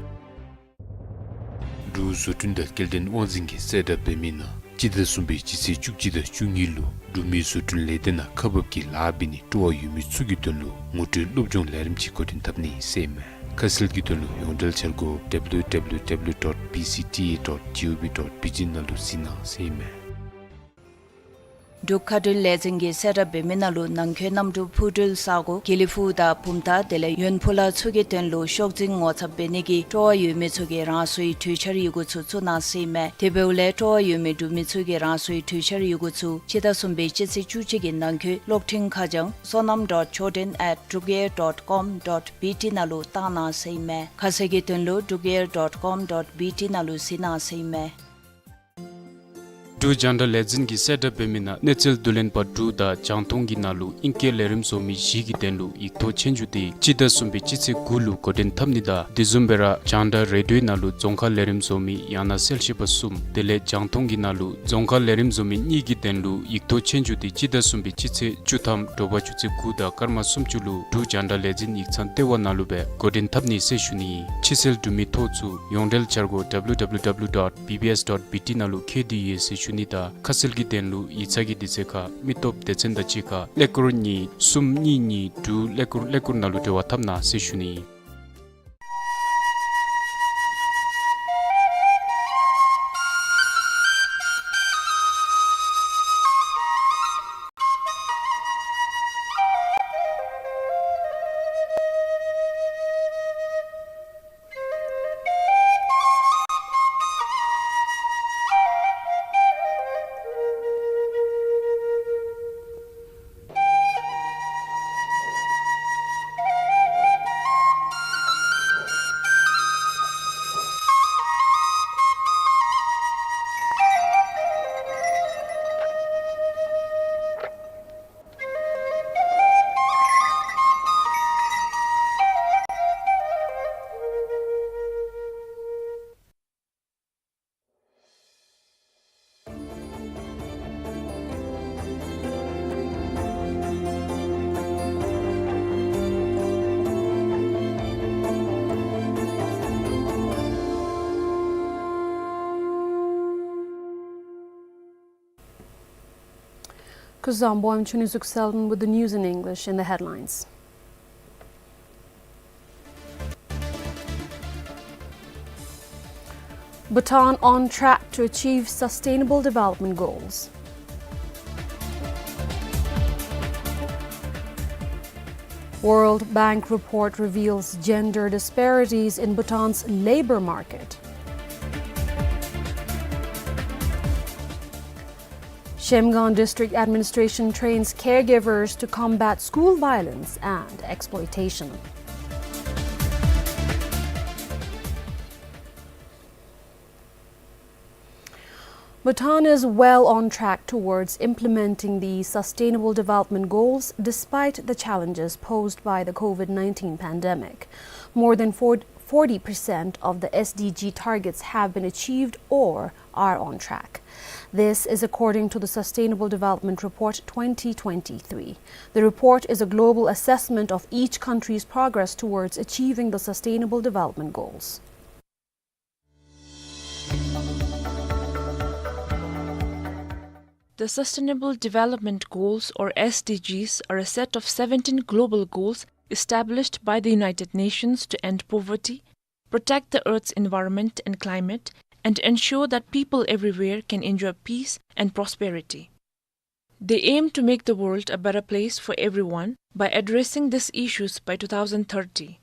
འབྲུག་བཟོ་སྐྲུན་དང་སྐྱེལ་འདྲེན་དབང་འཛིན་གྱིས་གསལ་བསྒྲགས་འབད་མི་ནང་སྤྱི་ཟླ་གསུམ་པའི་སྤྱི་ཚེས་བཅུ་གཅིག་དང་བཅུ་གཉིས་ལུ་འབྲུག་མི་བཟོ་སྐྲུན་ལས་སྡེ་ནང་ཁག་འབག་གི་ལཱ་འབད་ནི་སྤྲོ་བ་ཡོད་མི་ཚུ་གི་དོན་ལུ་ངོ་སྤྲོད་སློབ་སྦྱོང་ལས་རིམ་ཅིག་འགོ་འདྲེན་འཐབ་ནི་ཟེར་ཨིན་མས། ཁ་གསལ་གྱི་དོན་ལུ་ཡོངས་འབྲེལ་འཆར་སྒོ་W W W dot B C T A dot G O V dot B T ནང་ལུ་གཟིགས་གནང་ཟེར་ཨིན་མས། འབྲུག་མཁའ་འགྲུལ་ལས་འཛིན་གྱིས་གསལ་བསྒྲགས་འབད་མི་ནང་ལུ་ནང་འཁོད་གནམ་གྲུ་འཕུར་འགྲུལ་ས་སྒོ་དགེ་ལེགས་ཕུག་དང་བུམ་ཐང་དེ་ལས་ཡོན་ཕུ་ལ་ཚུ་གི་དོན་ལུ་ཤོག་འཛིན་ངོ་ཚབ་འབད་ནི་གི་སྤྲོ་བ་ཡོད་མི་ཚུ་གིས་རང་སོའི་གྲོས་འཆར་ཡི་གུ་ཚུ་བཙུགས་གནང་ཟེར་ཨིན་མས། དེ་འབདཝ་ལས་སྤྲོ་བ་ཡོད་མི་འབྲུག་མི་ཚུ་གིས་རང་སོའི་གྲོས་འཆར་ཡི་གུ་ཚུ་སྤྱི་ཟླ་གསུམ་པའི་སྤྱི་ཚེས་བཅུ་གཅིག་གི་ནང་འཁོད་གློག་འཕྲིན་ཁ་བྱང་sonam dot choden at drukair dot com dot B T ནང་ལུ་བཏང་གནང་ཟེར་ཨིན་མས། ཁ་གསལ་གྱི་དོན་ལུ་drukair dot com dot B T ནང་ལུ་གཟིགས་གནང་ཟེར་ཨིན་མས། འབྲུག་རྒྱང་བསྒྲགས་ལས་འཛིན་གྱིས་གསལ་བསྒྲགས་འབད་མི་ནང་གནས་ཚུལ་བསྡུ་ལེན་པ་དྲུག་དང་རྒྱང་མཐོང་གི་ནང་ལུ་ཨིང་སྐད་ལས་རིམ་བཟོ་མི་བཞི་གི་དོན་ལུ་ཡིག་ཐོག་ཆོས་རྒྱུགས་དེ་སྤྱི་ཟླ་གསུམ་པའི་སྤྱི་ཚེས་དགུ་ལུ་འགོ་འདྲེན་འཐབ་ནི་དང་དེ་བཟུམ་སྦེ་ར་རྒྱང་བསྒྲགས་རེ་ཌིའོ་ནང་ལུ་རྫོང་ཁ་ལས་རིམ་བཟོ་མི་ཡང་ན་གསལ་བཤད་པ་གསུམ་དེ་ལས་རྒྱང་མཐོང་གི་ནང་ལུ་རྫོང་ཁ་ལས་རིམ་བཟོ་མི་གཉིས་ཀྱི་དོན་ལུ་ཡིག་ཐོག་ཆོས་རྒྱུགས་དེ་སྤྱི་ཟླ་གསུམ་པའི་སྤྱི་ཚེས་བཅུ་ཐམ་དྲོ་པ་ཆུ་ཚོད་དགུ་དང་སྐར་མ་སུམ་ཅུ་ལུ་འབྲུག་རྒྱང་བསྒྲགས་ལས་འཛིན་ཡིག་ཚང་ལྟེ་བ་ནང་ལུ་སྦེ་འགོ་འདྲེན་འཐབ་ནི་ཟེར་ཞུ་ནི། ཕྱི་སེལ་འབྲུག་མི་ཐོ་ཚུ་ཡོངས་འབྲེལ་འཆར་སྒོ་W W W dot B B S dot B T ནང་ལུ་མཁྱེན་དེ་ཡོད་ཟེར་ཞུ་ནི་དང་ཁ་གསལ་གྱི་དོན་ལུ་ཡིག་ཚང་གི་དུས་ཚོད་ཁར་མི་སྟོབས་སྡེ་ཚན་དང་གཅིག་ཁར་ཀླད་ཀོར་གཉིས་གསུམ་གཉིས་གཉིས་དྲུག་ཀླད་ཀོར་ཀླད་ཀོར་ནང་ལུ་འབྲེལ་བ་འཐབ་གནང་ཟེར་ཞུ་ནི། Kuzuzangpo, I'm Chunizuki Selden with the news in English. In the headlines: Bhutan on track to achieve sustainable development goals. World Bank report reveals gender disparities in Bhutan's labor market. Shemgang District Administration trains caregivers to combat school violence and exploitation. Bhutan is well on track towards implementing the Sustainable Development Goals despite the challenges posed by the COVID nineteen pandemic. More than forty percent of the S D G targets have been achieved or are on track. This is according to the Sustainable Development Report twenty twenty-three. The report is a global assessment of each country's progress towards achieving the Sustainable Development Goals. The Sustainable Development Goals, or S D Gs, are a set of seventeen global goals established by the United Nations to end poverty, protect the Earth's environment and climate, and ensure that people everywhere can enjoy peace and prosperity. They aim to make the world a better place for everyone by addressing these issues by two thousand thirty.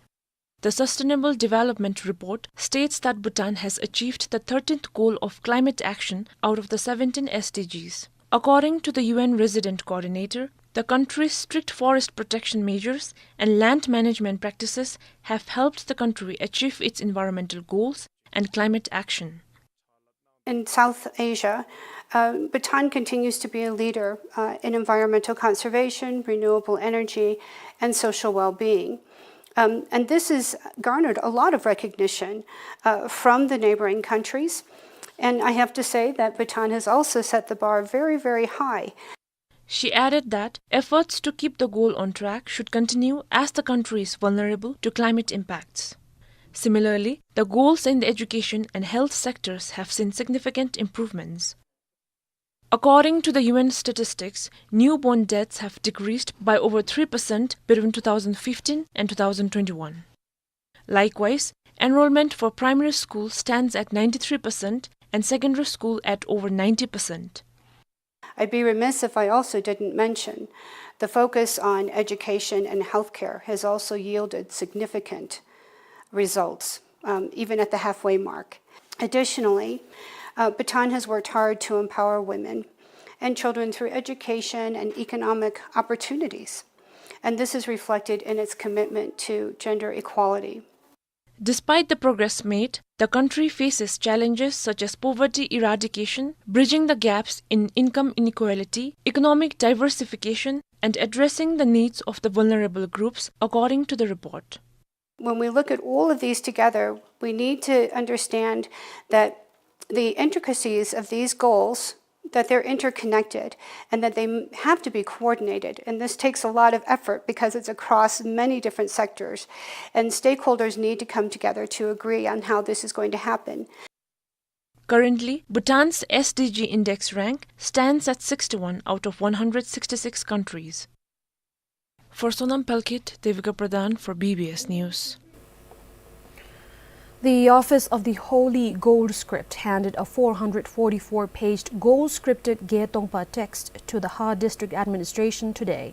The Sustainable Development Report states that Bhutan has achieved the thirteenth goal of climate action out of the seventeen S D Gs. According to the U N resident coordinator, the country's strict forest protection measures and land management practices have helped the country achieve its environmental goals and climate action. In South Asia, uh, Bhutan continues to be a leader, uh, in environmental conservation, renewable energy, and social well-being. Um, and this has garnered a lot of recognition, uh, from the neighboring countries. And I have to say that Bhutan has also set the bar very, very high. She added that efforts to keep the goal on track should continue as the country is vulnerable to climate impacts. Similarly, the goals in the education and health sectors have seen significant improvements. According to the U N statistics, newborn deaths have decreased by over three percent between two thousand fifteen and two thousand twenty-one. Likewise, enrollment for primary school stands at ninety-three percent and secondary school at over ninety percent. I'd be remiss if I also didn't mention the focus on education and healthcare has also yielded significant results, um, even at the halfway mark. Additionally, uh, Bhutan has worked hard to empower women and children through education and economic opportunities, and this is reflected in its commitment to gender equality. Despite the progress made, the country faces challenges such as poverty eradication, bridging the gaps in income inequality, economic diversification, and addressing the needs of the vulnerable groups, according to the report. When we look at all of these together, we need to understand that the intricacies of these goals, that they're interconnected and that they m-, have to be coordinated. And this takes a lot of effort because it's across many different sectors. And stakeholders need to come together to agree on how this is going to happen. Currently, Bhutan's S D G index rank stands at sixty-one out of one hundred sixty-six countries. For Sonam Palkhet, Devika Pradhan for B B S News. The Office of the Holy Gold Script handed a four hundred forty-four paged gold scripted Ge Tongpa text to the Ha District Administration today.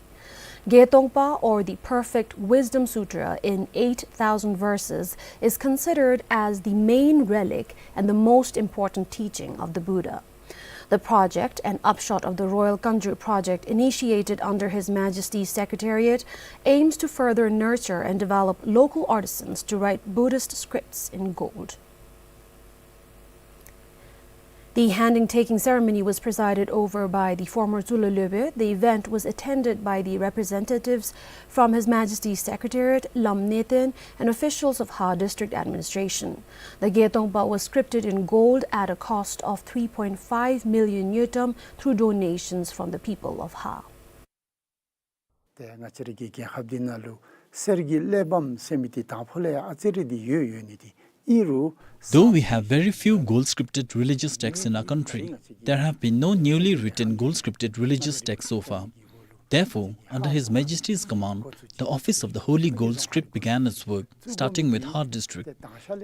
Ge Tongpa, or the Perfect Wisdom Sutra in eight thousand verses, is considered as the main relic and the most important teaching of the Buddha. The project, an upshot of the Royal Kanjur project initiated under His Majesty's Secretariat, aims to further nurture and develop local artisans to write Buddhist scripts in gold. The handing-taking ceremony was presided over by the former Tsulolöbö. The event was attended by the representatives from His Majesty's Secretariat, Lam Neten, and officials of Ha District Administration. The Ge Tongpa was scripted in gold at a cost of three point five million ngultrum through donations from the people of Ha. ཏེ་ང་བཅས་རའི་གི་རྒྱལ་ཁབ་འདི་ནང་ལུ་གསེར་གྱི་གླེགས་བམ་ཟེར་མི་འདི་དང་ཕུ་ལས་ཡང་ཨ་ཙི་རེ་འདི་ཡོད་ཡོད་ནི་འདི་ཨིན་རུང་། Though we have very few gold scripted religious texts in our country, there have been no newly written gold scripted religious texts so far. Therefore, under His Majesty's command, the Office of the Holy Gold Script began its work, starting with Ha District.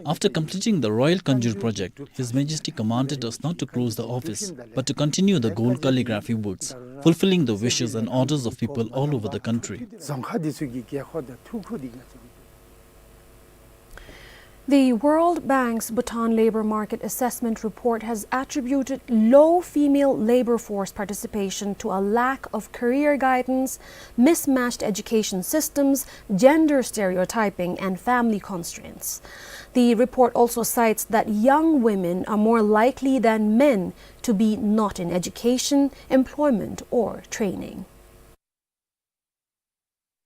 After completing the Royal Kanjur project, His Majesty commanded us not to close the office, but to continue the gold calligraphy works, fulfilling the wishes and orders of people all over the country. རྫོང་ཁག་འདི་ཚུ་གི་དགོས་མཁོ་དང་ཐུགས་ཁུར་འདི་ང་བཅས་ཀྱིས། The World Bank's Bhutan Labor Market Assessment Report has attributed low female labor force participation to a lack of career guidance, mismatched education systems, gender stereotyping, and family constraints. The report also cites that young women are more likely than men to be not in education, employment, or training.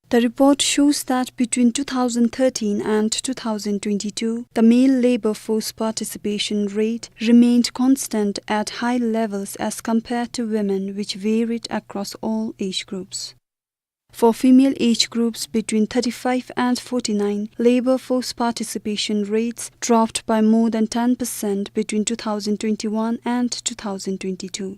The report shows that between two thousand thirteen and two thousand twenty-two, the male labor force participation rate remained constant at high levels as compared to women, which varied across all age groups. For female age groups between thirty-five and forty-nine, labor force participation rates dropped by more than ten percent between two thousand twenty-one and two thousand twenty-two.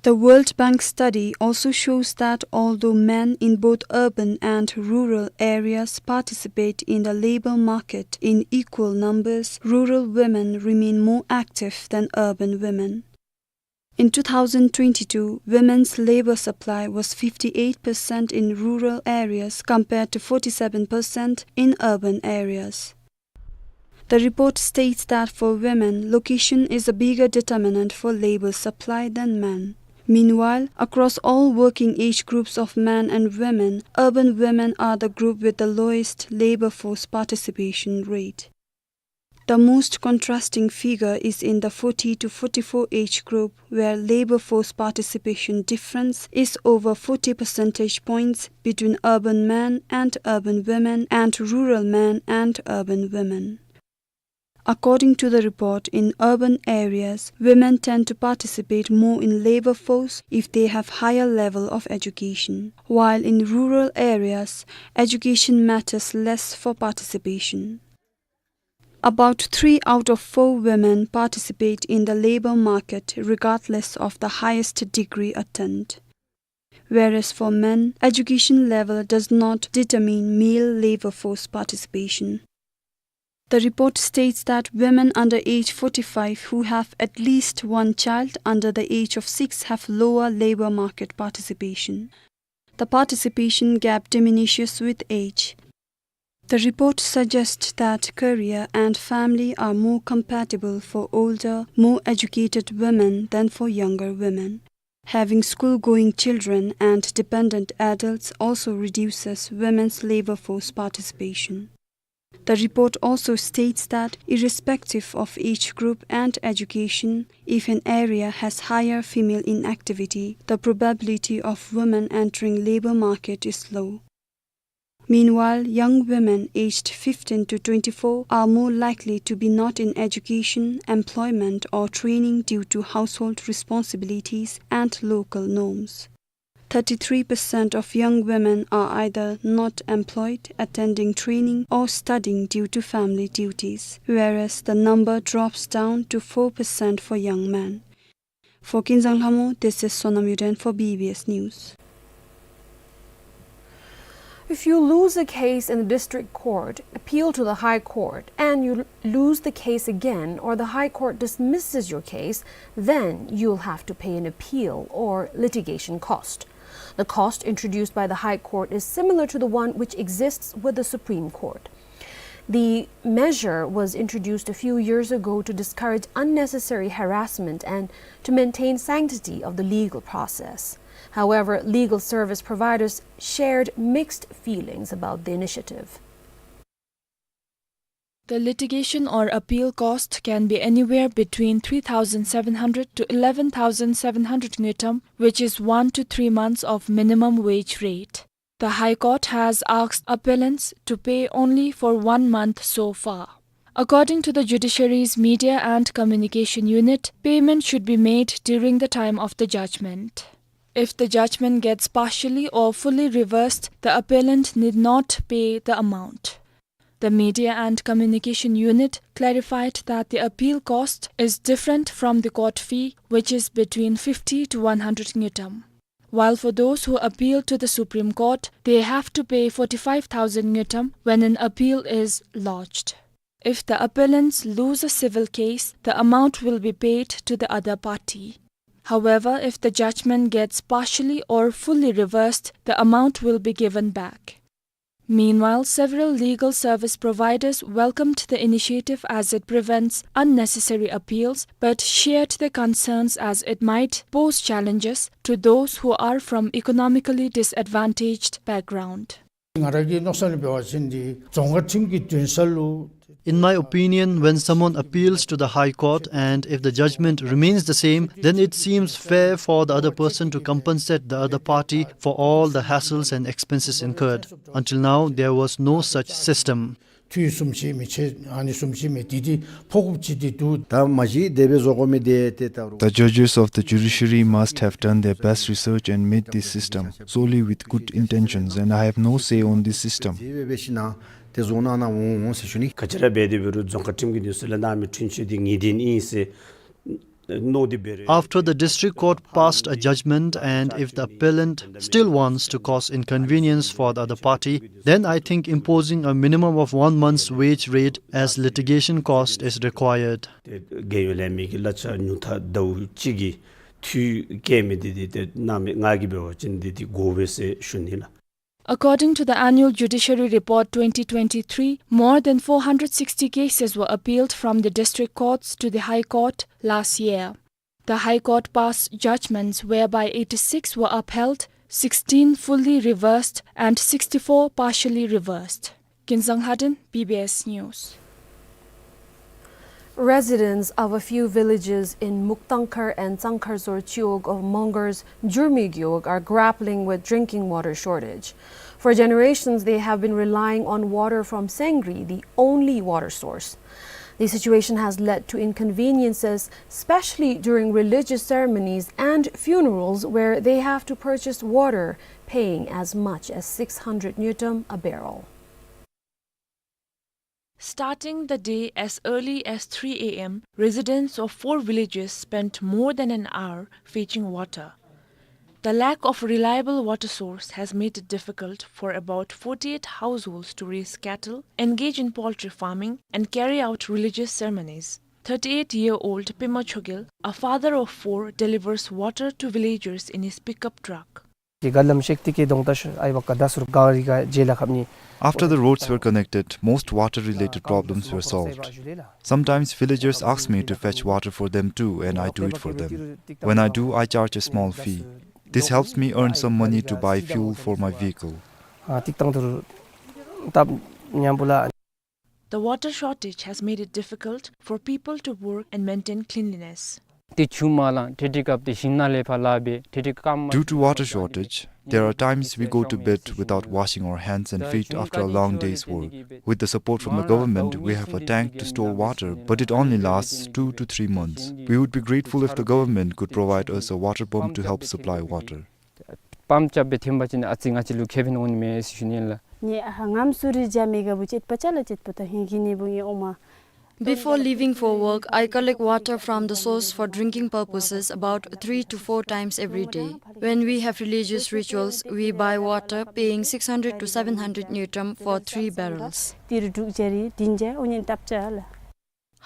The World Bank study also shows that although men in both urban and rural areas participate in the labor market in equal numbers, rural women remain more active than urban women. In two thousand twenty-two, women's labor supply was fifty-eight percent in rural areas compared to forty-seven percent in urban areas. The report states that for women, location is a bigger determinant for labor supply than men. Meanwhile, across all working age groups of men and women, urban women are the group with the lowest labor force participation rate. The most contrasting figure is in the forty to forty-four age group, where labor force participation difference is over forty percentage points between urban men and urban women and rural men and urban women. According to the report, in urban areas, women tend to participate more in labor force if they have higher level of education, while in rural areas, education matters less for participation. About three out of four women participate in the labor market regardless of the highest degree attained. Whereas for men, education level does not determine male labor force participation. The report states that women under age forty-five who have at least one child under the age of six have lower labor market participation. The participation gap diminishes with age. The report suggests that career and family are more compatible for older, more educated women than for younger women. Having school-going children and dependent adults also reduces women's labor force participation. The report also states that, irrespective of age group and education, if an area has higher female inactivity, the probability of women entering labor market is low. Meanwhile, young women aged fifteen to twenty-four are more likely to be not in education, employment, or training due to household responsibilities and local norms. Thirty-three percent of young women are either not employed, attending training, or studying due to family duties, whereas the number drops down to four percent for young men. For Kinzang Lhamo, this is Sonam Yuden for B B S News. If you lose a case in the district court, appeal to the High Court, and you l-, lose the case again, or the High Court dismisses your case, then you'll have to pay an appeal or litigation cost. The cost introduced by the High Court is similar to the one which exists with the Supreme Court. The measure was introduced a few years ago to discourage unnecessary harassment and to maintain sanctity of the legal process. However, legal service providers shared mixed feelings about the initiative. The litigation or appeal cost can be anywhere between three thousand seven hundred to eleven thousand seven hundred ngultrum, which is one to three months of minimum wage rate. The High Court has asked appellants to pay only for one month so far. According to the judiciary's Media and Communication Unit, payment should be made during the time of the judgment. If the judgment gets partially or fully reversed, the appellant need not pay the amount. The Media and Communication Unit clarified that the appeal cost is different from the court fee, which is between fifty to one hundred ngultrum. While for those who appeal to the Supreme Court, they have to pay forty-five thousand ngultrum when an appeal is lodged. If the appellants lose a civil case, the amount will be paid to the other party. However, if the judgment gets partially or fully reversed, the amount will be given back. Meanwhile, several legal service providers welcomed the initiative as it prevents unnecessary appeals, but shared their concerns as it might pose challenges to those who are from economically disadvantaged background. ང་རང་གི་མནོ་བསམ་ལུ་འབད་བ་ཅིན་འདི་རྫོང་ཁག་ཁྲིམས་ཀྱི་འདུན་ས་ལུ In my opinion, when someone appeals to the High Court and if the judgment remains the same, then it seems fair for the other person to compensate the other party for all the hassles and expenses incurred. Until now, there was no such system. འཐུས་གསུམ་བཞི་མི་ཆེ་ཨ་ནི་གསུམ་བཞི་མི་འདི་འདི་ཕོག་དགོཔ་ཅིག་འདི་འདུག། ད་མ་གཞི་དེ་སྦེ་བཟོ་དགོ་མི་འདི་ཏེ་ད་རུང་། The judges of the judiciary must have done their best research and made this system solely with good intentions, and I have no say on this system. དེ་སྦེ་འབད་ཞིན་ན་ཏེ་བཟོ་གནང་གནང་འོང་འོང་ཟེར་ཞུ་ནི། ག་ཅི་ར་འབད་དེ་འབད་རུང་རྫོང་ཁག་ཁྲིམས་ཀྱི་འདུན་ས་ལས་གནང་མི་འཁྲུན་ཆོད་འདི་ངེས་བདེན་ཨིན་ཟེར་མནོ་སྟེ་འབད་རུང་། After the district court passed a judgment, and if the appellant still wants to cause inconvenience for the other party, then I think imposing a minimum of one month's wage rate as litigation cost is required. ཏེ་རྒས་ཡོལ་ལེན་མི་གི་གླ་ཆ་ཉུང་མཐའ་ཟླཝ་གཅིག་གི་འཐུས་བཀལ་མི་འདི་འདི་ཏེ་གནང་མི་ང་གིས་འབད་བ་ཅིན་འདི་འདི་དགོ་པས་ཟེར་ཞུ་ནི་ལགས། According to the annual judiciary report twenty twenty-three, more than four hundred sixty cases were appealed from the district courts to the High Court last year. The High Court passed judgments whereby eighty-six were upheld, sixteen fully reversed, and sixty-four partially reversed. Kinzang Lhaden, B B S News. Residents of a few villages in Muktangkhar and Tsangkhar Dzor Chiwog of Mongar's Jurmi Gewog are grappling with drinking water shortage. For generations, they have been relying on water from Sengri, the only water source. The situation has led to inconveniences, especially during religious ceremonies and funerals, where they have to purchase water, paying as much as six hundred ngultrum a barrel. Starting the day as early as three a m, residents of four villages spent more than an hour fetching water. The lack of reliable water source has made it difficult for about forty-eight households to raise cattle, engage in poultry farming, and carry out religious ceremonies. Thirty-eight-year-old Pema Chogel, a father of four, delivers water to villagers in his pickup truck. After the roads were connected, most water-related problems were solved. Sometimes villagers ask me to fetch water for them too, and I do it for them. When I do, I charge a small fee. This helps me earn some money to buy fuel for my vehicle. The water shortage has made it difficult for people to work and maintain cleanliness. ཏེ་ཆུ་མ་ལང་ཏེ་དེ་སྐབས་ཏེ་ཞིང་ནང་ལས་ཕར་ལཱ་འབད་ཏེ་དེ་སྐབས། Due to water shortage, there are times we go to bed without washing our hands and feet after a long day's work. With the support from the government, we have a tank to store water, but it only lasts two to three months. We would be grateful if the government could provide us a water pump to help supply water. པམཔ་རྐྱབ་སྦེ་འཐེན་པ་ཅིན་ཨ་ཙི་ང་བཅས་ལུ་ཁེ་ཕན་འོང་ནི་མས་ཟེར་ཞུ་ནི་ལགས། ངེ་ཧ་ངམ་སུ་རི་རྒྱ་མི་ག་བུ་ཅེད་པ་ཅ་ལ་ཅེད་པོ་ད་ཧིང་གི་ནི་བུ་ངེ་ཨོ་མ། Before leaving for work, I collect water from the source for drinking purposes about three to four times every day. When we have religious rituals, we buy water, paying six hundred to seven hundred ngultrum for three barrels. ཏི་རུ་དྲུག་ཅ་རི་དིན་ཅ་ཨོ་ཉན་ཏབ་ཅ་ལགས།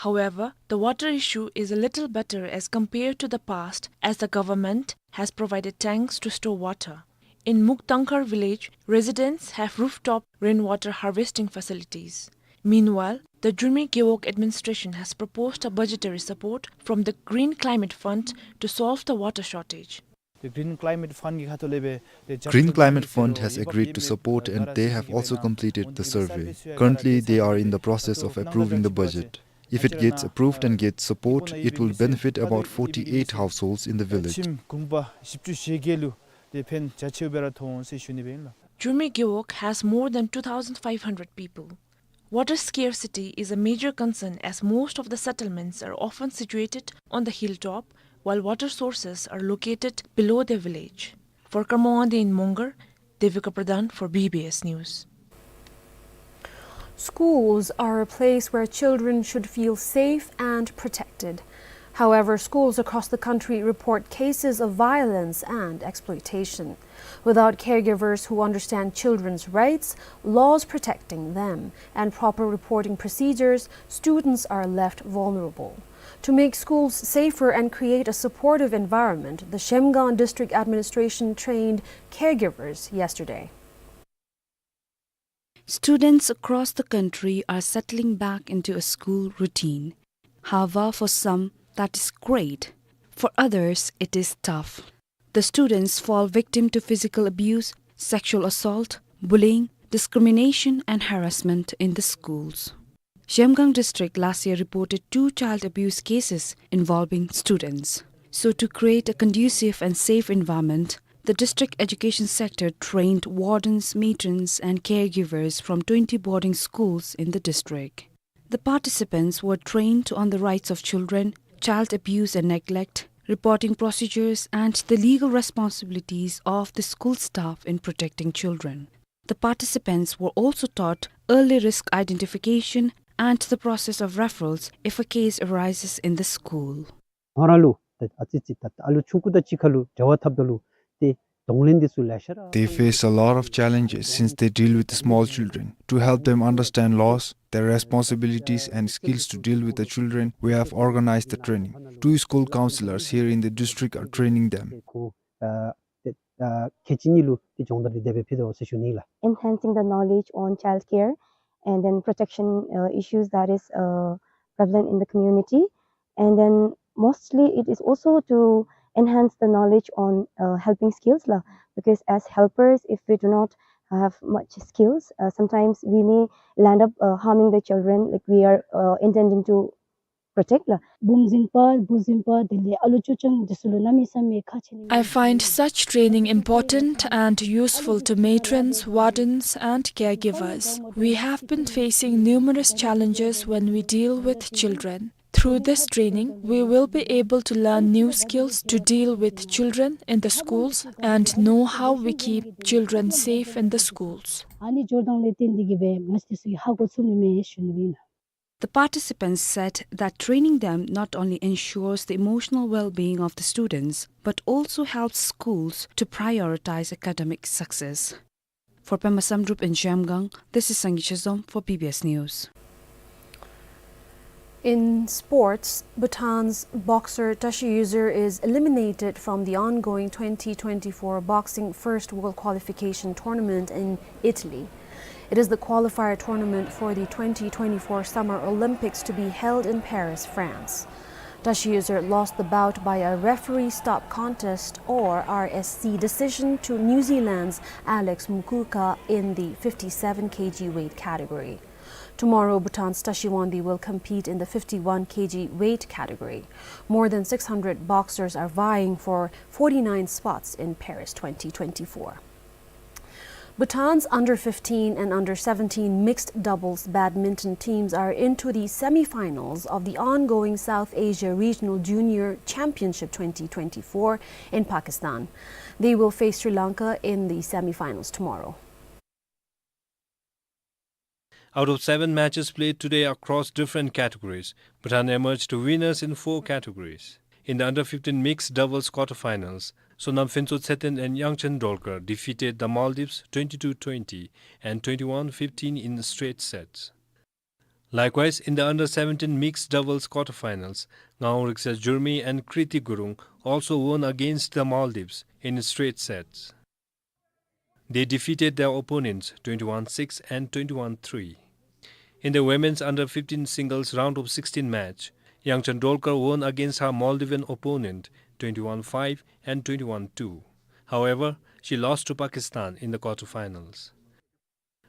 However, the water issue is a little better as compared to the past, as the government has provided tanks to store water. In Muktangkhar village, residents have rooftop rainwater harvesting facilities. Meanwhile, the Jurmi Gewog administration has proposed a budgetary support from the Green Climate Fund to solve the water shortage. The Green Climate Fund གི་ཁ་ཐུག་ལས་སྦེ། Green Climate Fund has agreed to support and they have also completed the survey. Currently, they are in the process of approving the budget. If it gets approved and gets support, it will benefit about forty-eight households in the village. ཁྱིམ་གུང་པ་བཞི་བཅུ་ཞེ་བརྒྱད་ལུ་ཏེ་ཕན་རྒྱ་ཆེཝ་སྦེ་ར་ཐོགས་འོང་ཟེར་ཞུ་ནི་སྦེ་ཨིན་ལགས། Jurmi Gewog has more than two thousand five hundred people. Water scarcity is a major concern as most of the settlements are often situated on the hilltop, while water sources are located below their village. For Karma Wangdi in Mongar, Devika Pradhan for B B S News. Schools are a place where children should feel safe and protected. However, schools across the country report cases of violence and exploitation. Without caregivers who understand children's rights, laws protecting them, and proper reporting procedures, students are left vulnerable. To make schools safer and create a supportive environment, the Zhemgang District Administration trained caregivers yesterday. Students across the country are settling back into a school routine. However, for some, that is great. For others, it is tough. The students fall victim to physical abuse, sexual assault, bullying, discrimination, and harassment in the schools. Zhemgang district last year reported two child abuse cases involving students. So, to create a conducive and safe environment, the district education sector trained wardens, matrons, and caregivers from twenty boarding schools in the district. The participants were trained on the rights of children, child abuse and neglect, reporting procedures, and the legal responsibilities of the school staff in protecting children. The participants were also taught early risk identification and the process of referrals if a case arises in the school. ཁོང་ར་ལུ་ད་ཨ་ཙི་ཅིག་ད་ཨ་ལུ་ཆུང་ཀུ་དང་གཅིག་ཁར་ལུ་འབྲེལ་བ་འཐབ་ད་ལུ་ཏེ་གདོང་ལེན་འདི་ཚུ་ལེ་ཤ་ར། They face a lot of challenges since they deal with the small children. To help them understand laws, their responsibilities and skills to deal with the children, we have organized the training. Two school counselors here in the district are training them. ཁོང་ཨ་ཏེ་ཨ་ཁལ་གཅིག་གཉིས་ལུ་ཏེ་སྦྱོང་བརྡར་འདི་དེ་སྦེ་ཕུལ་དོ་ཟེར་ཞུ་ནི་ལགས། Enhancing the knowledge on child care and then protection, uh, issues that is, uh, prevalent in the community. And then mostly it is also to enhance the knowledge on, uh, helping skills, la, because as helpers, if we do not have much skills, uh, sometimes we may land up, uh, harming the children, like we are, uh, intending to protect ལགས། བུམོ་འཛིན་པ་བུ་འཛིན་པ་དེ་ལས་ཨ་ལོ་ཅོ་ཅང་འདི་ཚུ་ལུ་གནམ་མེད་ས་མེད་ཁག་ཆེ་ནི། I find such training important and useful to matrons, wardens, and caregivers. We have been facing numerous challenges when we deal with children. Through this training, we will be able to learn new skills to deal with children in the schools and know how we keep children safe in the schools. ཨ་ནི་འབྱོར་ཐངས་ལས་བརྟེན་ཏེ་གིས་སྦེ་ང་བཅས་འདི་ཚུ་གིས་ཧ་གོ་ཚུགས་ནི་མས་ཞུ་ནི་ཨིན། The participants said that training them not only ensures the emotional well-being of the students, but also helps schools to prioritize academic success. For Pema Samdrup in Zhemgang, this is Sangay Chezom for B B S News. In sports, Bhutan's boxer Tashi Yuzur is eliminated from the ongoing twenty twenty-four Boxing First World Qualification Tournament in Italy. It is the qualifier tournament for the twenty twenty-four Summer Olympics to be held in Paris, France. Tashi Yuzur lost the bout by a referee stop contest, or R S C, decision to New Zealand's Alex Mukuka in the fifty-seven kilogram weight category. Tomorrow, Bhutan's Tashi Wangdi will compete in the fifty-one kilogram weight category. More than six hundred boxers are vying for forty-nine spots in Paris twenty twenty-four. Bhutan's under fifteen and under seventeen mixed doubles badminton teams are into the semi-finals of the ongoing South Asia Regional Junior Championship twenty twenty-four in Pakistan. They will face Sri Lanka in the semi-finals tomorrow. Out of seven matches played today across different categories, Bhutan emerged winners in four categories. In the under fifteen mixed doubles quarterfinals, Sonam Phensotsheten and Yangchen Dolkar defeated the Maldives twenty-two twenty and twenty-one fifteen in straight sets. Likewise, in the under seventeen mixed doubles quarterfinals, Ngawang Riksa Jurmi and Kriti Gurung also won against the Maldives in straight sets. They defeated their opponents twenty-one six and twenty-one three. In the women's under fifteen singles round of sixteen match, Yangchen Dolkar won against her Maldivian opponent twenty-one five and twenty-one two. However, she lost to Pakistan in the quarterfinals.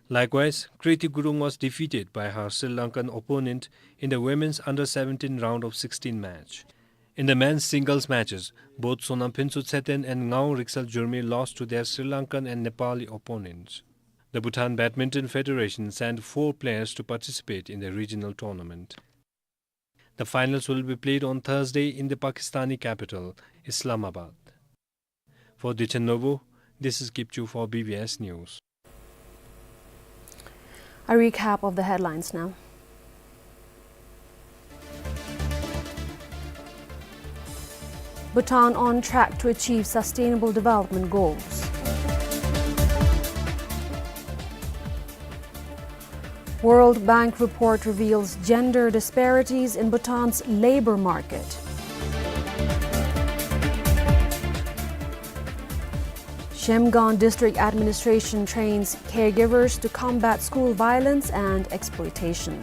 Likewise, Kriti Gurung was defeated by her Sri Lankan opponent in the women's under seventeen round of sixteen match. In the men's singles matches, both Sonam Phensotsheten and Ngawang Riksa Jurmi lost to their Sri Lankan and Nepali opponents. The Bhutan Badminton Federation sent four players to participate in the regional tournament. The finals will be played on Thursday in the Pakistani capital, Islamabad. For Dichen Nobo, this is Kipchu for B B S News. A recap of the headlines now. Bhutan on track to achieve sustainable development goals. World Bank report reveals gender disparities in Bhutan's labor market. Zhemgang District Administration trains caregivers to combat school violence and exploitation.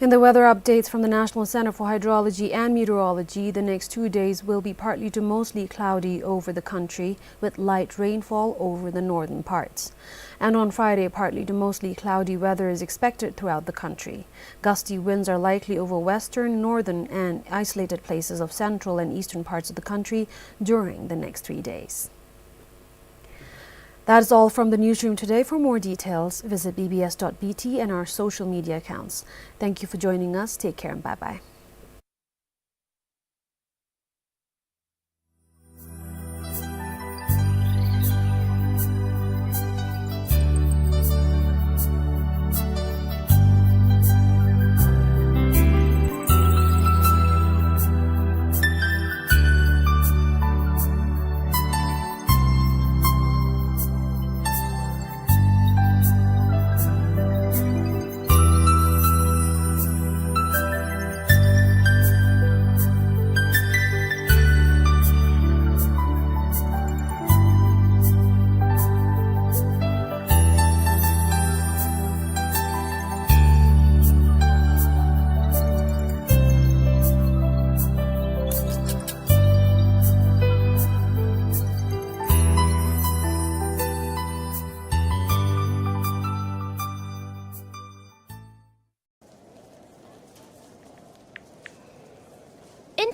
In the weather updates from the National Center for Hydrology and Meteorology, the next two days will be partly to mostly cloudy over the country, with light rainfall over the northern parts. And on Friday, partly to mostly cloudy weather is expected throughout the country. Gusty winds are likely over western, northern, and isolated places of central and eastern parts of the country during the next three days. That's all from the newsroom today. For more details, visit B B S dot B T and our social media accounts. Thank you for joining us. Take care and bye-bye.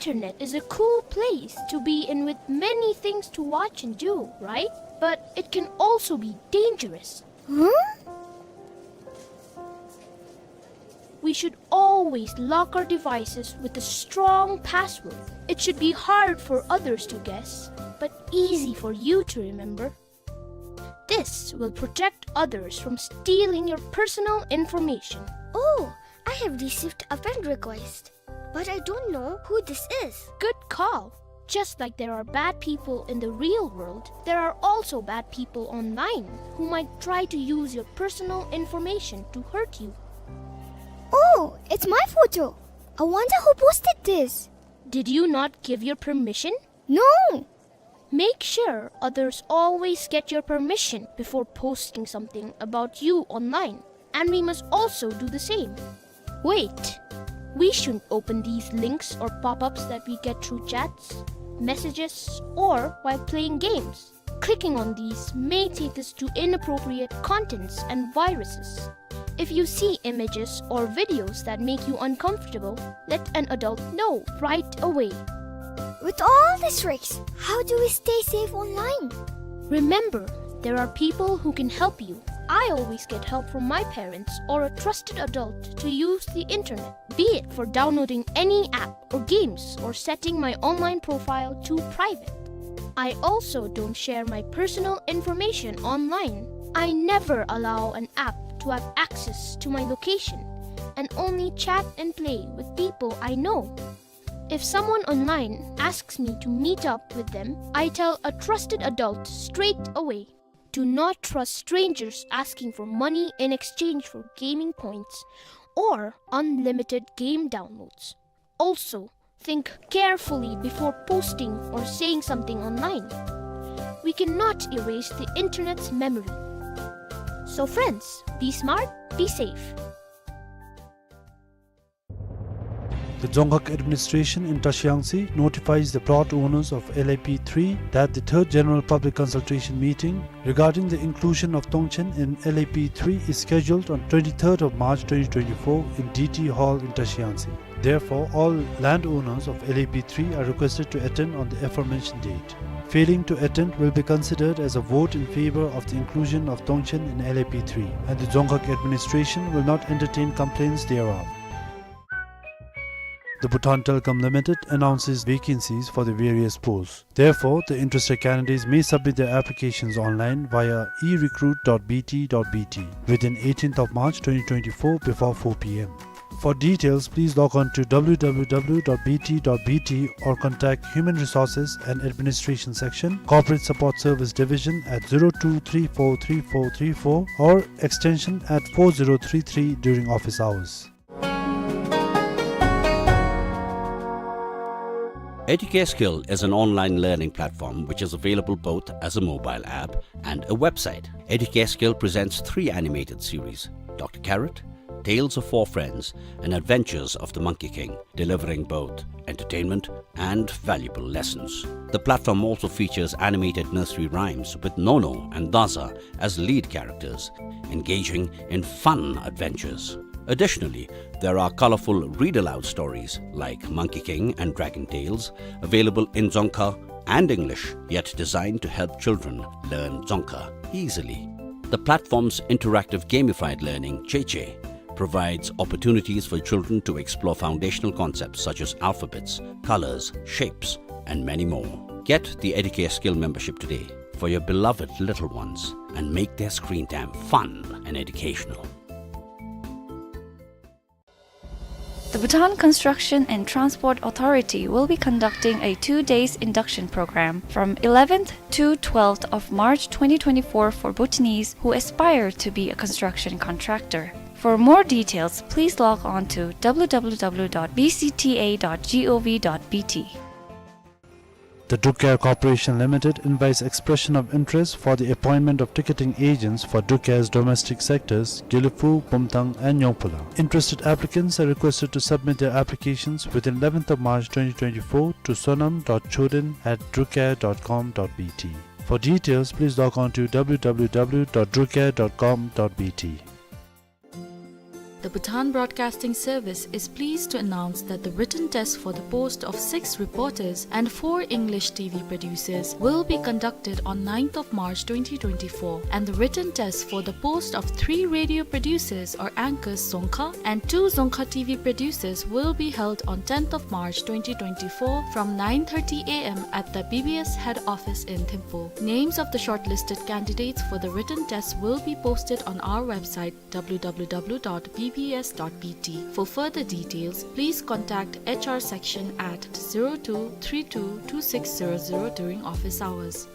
internet is a cool place to be in with many things to watch and do, right? But it can also be dangerous. Huh? We should always lock our devices with a strong password. It should be hard for others to guess, but easy for you to remember. This will protect others from stealing your personal information. Oh, I have received a friend request, but I don't know who this is. Good call. Just like there are bad people in the real world, there are also bad people online who might try to use your personal information to hurt you. Oh, it's my photo. I wonder who posted this. Did you not give your permission? No. Make sure others always get your permission before posting something about you online, and we must also do the same. Wait, we shouldn't open these links or pop-ups that we get through chats, messages, or while playing games. Clicking on these may take us to inappropriate contents and viruses. If you see images or videos that make you uncomfortable, let an adult know right away. With all these risks, how do we stay safe online? Remember, there are people who can help you. I always get help from my parents or a trusted adult to use the internet, be it for downloading any app or games or setting my online profile to private. I also don't share my personal information online. I never allow an app to have access to my location and only chat and play with people I know. If someone online asks me to meet up with them, I tell a trusted adult straight away. Do not trust strangers asking for money in exchange for gaming points or unlimited game downloads. Also, think carefully before posting or saying something online. We cannot erase the internet's memory. So friends, be smart, be safe. The Dzongkhag administration in Trashiang-Si notifies the plot owners of L A P three that the third general public consultation meeting regarding the inclusion of Tongchen in L A P three is scheduled on twenty-third of March twenty twenty-four in D T Hall in Trashiang-Si. Therefore, all landowners of L A P three are requested to attend on the aforementioned date. Failing to attend will be considered as a vote in favor of the inclusion of Tongchen in L A P three, and the Dzongkhag administration will not entertain complaints thereof. The Bhutan Telecom Limited announces vacancies for the various posts. Therefore, the interested candidates may submit their applications online via e recruit dot b t dot b t within eighteenth of March twenty twenty-four before four p m. For details, please log on to w w w dot b t dot b t or contact Human Resources and Administration Section, Corporate Support Service Division at zero two three four three four three four or extension at four zero three three during office hours. Educare Skill is an online learning platform which is available both as a mobile app and a website. Educare Skill presents three animated series, Doctor Carrot, Tales of Four Friends, and Adventures of the Monkey King, delivering both entertainment and valuable lessons. The platform also features animated nursery rhymes with Nono and Daza as lead characters, engaging in fun adventures. Additionally, there are colorful read-aloud stories like Monkey King and Dragon Tales, available in Dzongkha and English, yet designed to help children learn Dzongkha easily. The platform's interactive gamified learning, Cheche, provides opportunities for children to explore foundational concepts such as alphabets, colors, shapes, and many more. Get the Educare Skill membership today for your beloved little ones and make their screen time fun and educational. The Bhutan Construction and Transport Authority will be conducting a two days induction program from eleventh to twelfth of March twenty twenty-four for Bhutanese who aspire to be a construction contractor. For more details, please log on to w w w dot b c t a dot g o v dot b t. The Druk Air Corporation Limited invites expression of interest for the appointment of ticketing agents for Druk Air's domestic sectors, Gelephu, Bumthang and Nyongphula. Interested applicants are requested to submit their applications within eleventh of March twenty twenty-four to sonam dot choden at drukair dot com dot b t. For details, please log on to w w w dot drukair dot com dot b t. The Bhutan Broadcasting Service is pleased to announce that the written test for the post of six reporters and four English T V producers will be conducted on ninth of March twenty twenty-four, and the written test for the post of three radio producers or anchors Dzongkha and two Dzongkha T V producers will be held on tenth of March twenty twenty-four from nine thirty a m at the B B S head office in Thimphu. Names of the shortlisted candidates for the written test will be posted on our website, w w w dot b b s dot b t. For further details, please contact H R section at zero two three two two six zero zero during office hours.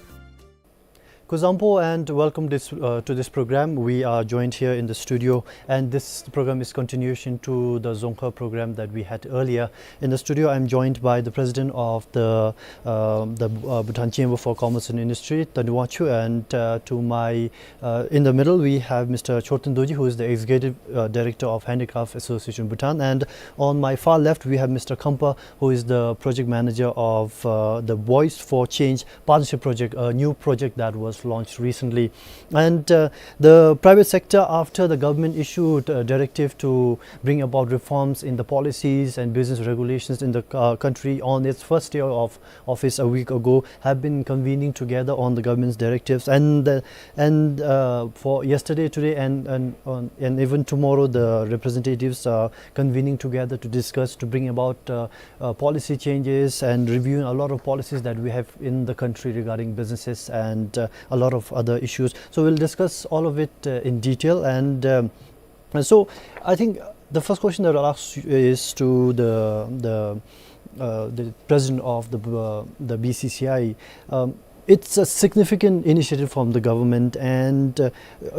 Kuzuzangpo and welcome this, uh, to this program. We are joined here in the studio, and this program is continuation to the Dzongkha program that we had earlier. In the studio, I'm joined by the president of the, uh, the, uh, Bhutan Chamber for Commerce and Industry, Taniwa Chu, and, uh, to my, uh, in the middle, we have Mister Chorten Dorji, who is the executive, uh, director of Handicraft Association Bhutan, and on my far left, we have Mister Khampa, who is the project manager of, uh, the Voice for Change Partnership Project, a new project that was launched recently. And, uh, the private sector, after the government issued a directive to bring about reforms in the policies and business regulations in the, uh, country, on its first day of office a week ago, have been convening together on the government's directives. And, uh, and, uh, for yesterday, today, and, and, on, and even tomorrow, the representatives are convening together to discuss, to bring about, uh, uh, policy changes and reviewing a lot of policies that we have in the country regarding businesses and, uh, a lot of other issues. So we'll discuss all of it, uh, in detail. And, um, and so I think the first question that I'll ask you is to the, the, uh, the president of the, uh, the B C C I. Um, it's a significant initiative from the government and, uh,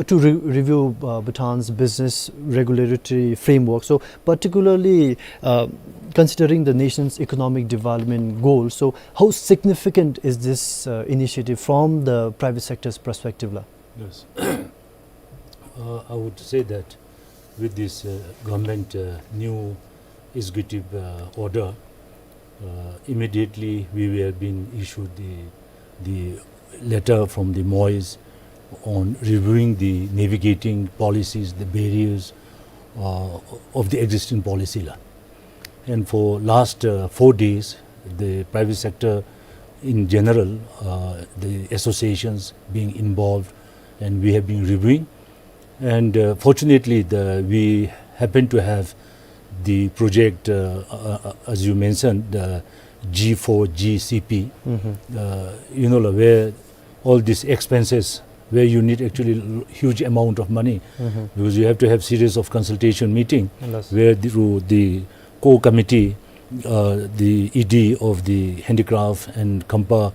to re-, review, uh, Bhutan's business regulatory framework. So particularly, uh, considering the nation's economic development goals, so how significant is this, uh, initiative from the private sector's perspective, la? Yes. Uh, I would say that with this, uh, government, uh, new executive, uh, order, uh, immediately we were being issued the, the letter from the MoEIS on reviewing the navigating policies, the barriers, uh, of the existing policy, la. And for last, uh, four days, the private sector in general, uh, the associations being involved, and we have been reviewing. And, uh, fortunately, the, we happen to have the project, uh, uh, uh, as you mentioned, the G four G C P, Mm-hmm. uh, you know, la, where all these expenses, where you need actually l-, huge amount of money, Mm-hmm. because you have to have series of consultation meeting, Yes. where the, through the core committee, uh, the E D of the handicraft and Khampa,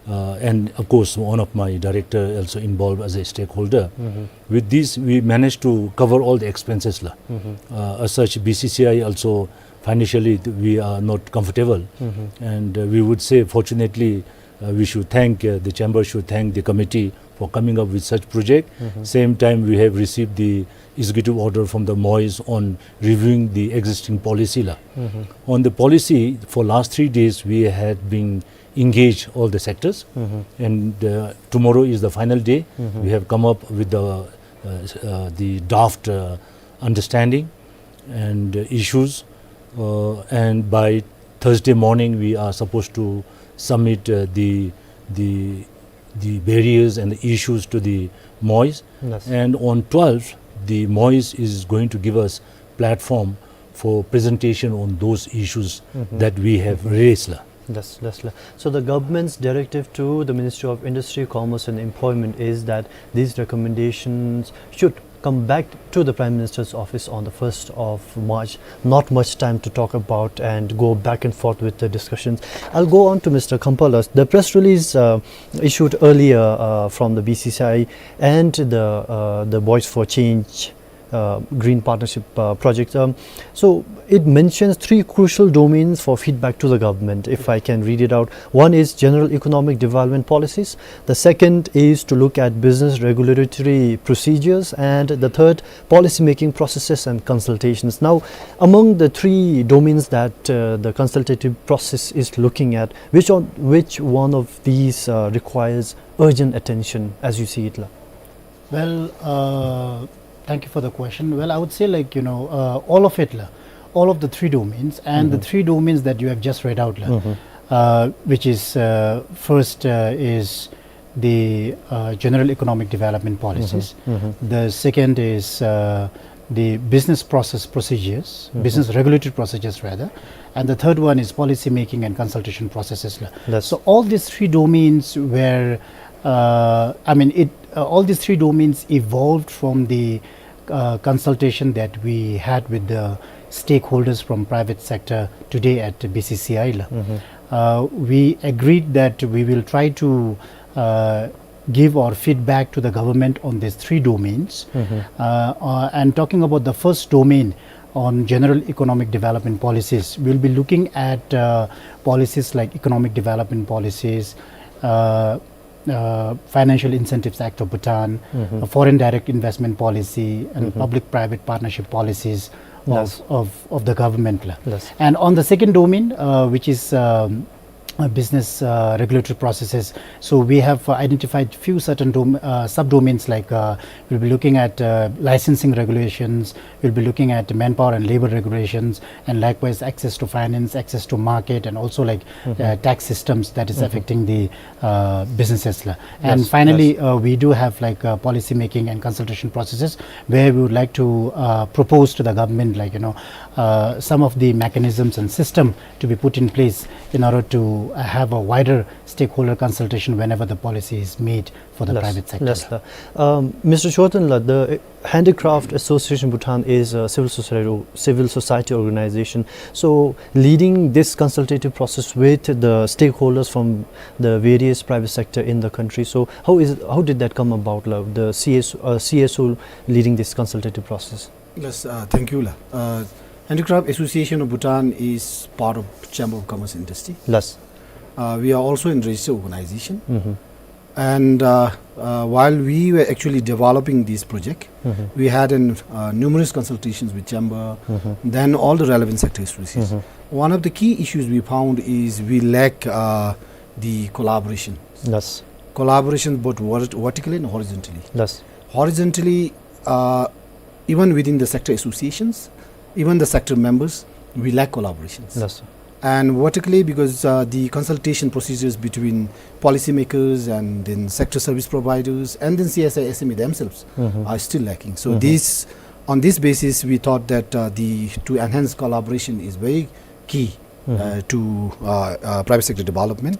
uh, and of course one of my director also involved as a stakeholder. Mm-hmm. With this, we managed to cover all the expenses, la. Mm-hmm. Uh, as such, B C C I also financially th-, we are not comfortable, Mm-hmm. and, uh, we would say, fortunately, uh, we should thank, uh, the chamber should thank the committee for coming up with such project. Mm-hmm. Same time, we have received the executive order from the MoEIS on reviewing the existing policy, la. Mm-hmm. On the policy, for last three days, we had been engaged all the sectors, Mm-hmm. and, uh, tomorrow is the final day. Mm-hmm. We have come up with the, uh, s-, uh, the draft, uh, understanding and, uh, issues, uh, and by Thursday morning, we are supposed to submit, uh, the, the, the barriers and the issues to the MoEIS. Yes. And on twelfth, the MoEIS is going to give us platform for presentation on those issues Mm-hmm. that we have Mm-hmm. raised, la. Yes, yes, la. So the government's directive to the Ministry of Industry, Commerce and Employment is that these recommendations should come back to the Prime Minister's office on the first of March. Not much time to talk about and go back and forth with the discussions. I'll go on to Mister Khampa la. The press release, uh, issued earlier, uh, from the B C C I and the, uh, the Voice for Change, uh, Green Partnership, uh, project. Um, so it mentions three crucial domains for feedback to the government, if I can read it out. One is general economic development policies. The second is to look at business regulatory procedures. And the third, policy making processes and consultations. Now, among the three domains that, uh, the consultative process is looking at, which on, which one of these, uh, requires urgent attention as you see it, la? Well, uh, Thank you for the question. Well, I would say, like, you know, uh, all of it, la, all of the three domains and the three domains that you have just read out, la, uh, which is, uh, first, uh, is the, uh, general economic development policies. The second is, uh, the business process procedures, business regulatory procedures rather, and the third one is policy making and consultation processes, la. Yes. So all these three domains were, uh, I mean, it, uh, all these three domains evolved from the, uh, consultation that we had with the stakeholders from private sector today at B C C I, la. Uh, we agreed that we will try to, uh, give our feedback to the government on these three domains. Uh, uh, and talking about the first domain on general economic development policies, we'll be looking at, uh, policies like economic development policies, uh, uh, Financial Incentives Act of Bhutan, a foreign direct investment policy, and public-private partnership policies of, of, of the government, la. Yes. And on the second domain, uh, which is, um, uh, business, uh, regulatory processes. So we have, uh, identified few certain dom-, uh, subdomains, like, uh, we'll be looking at, uh, licensing regulations, we'll be looking at manpower and labor regulations, and likewise access to finance, access to market, and also, like, uh, tax systems that is affecting the, uh, businesses, la. And finally, uh, we do have, like, uh, policy making and consultation processes where we would like to, uh, propose to the government, like, you know, uh, some of the mechanisms and system to be put in place in order to, uh, have a wider stakeholder consultation whenever the policy is made for the private sector. Yes, la. Um, Mister Chorten, la, the Handicraft Association Bhutan is a civil society, civil society organization. So leading this consultative process with the stakeholders from the various private sector in the country. So how is, how did that come about, la, the C S, uh, C S O leading this consultative process? Yes, uh, thank you, la. Uh, Handicraft Association of Bhutan is part of Chamber of Commerce and Industry. Yes. Uh, we are also in registered organization. And, uh, uh, while we were actually developing this project, we had an, uh, numerous consultations with chamber, then all the relevant sector associations. One of the key issues we found is we lack, uh, the collaboration. Yes. Collaboration both vert-, vertically and horizontally. Yes. Horizontally, uh, even within the sector associations, even the sector members, we lack collaborations. Yes, sir. And vertically, because, uh, the consultation procedures between policymakers and then sector service providers and then C S I S M E themselves are still lacking. So this, on this basis, we thought that, uh, the, to enhance collaboration is very key, uh, to, uh, uh, private sector development.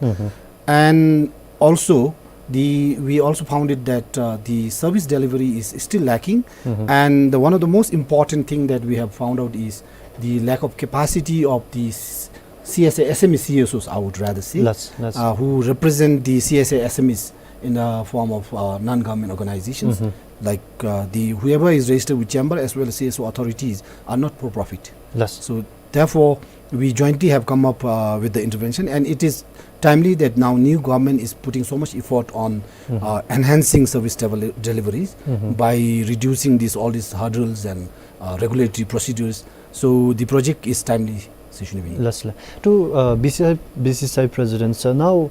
And also, the, we also found it that, uh, the service delivery is still lacking. And the, one of the most important thing that we have found out is the lack of capacity of the s-, C S I S M E C S Os, I would rather say, uh, who represent the C S I S M Es in the form of, uh, non-government organizations. Like, uh, the, whoever is registered with chamber as well as C S O authorities are not for profit. So therefore, we jointly have come up, uh, with the intervention, and it is timely that now new government is putting so much effort on, uh, enhancing service devel-, deliveries by reducing this, all these hurdles and, uh, regulatory procedures. So the project is timely, Sri Shunibin. Yes, la. To, uh, B C C I, B C C I President, sir, now,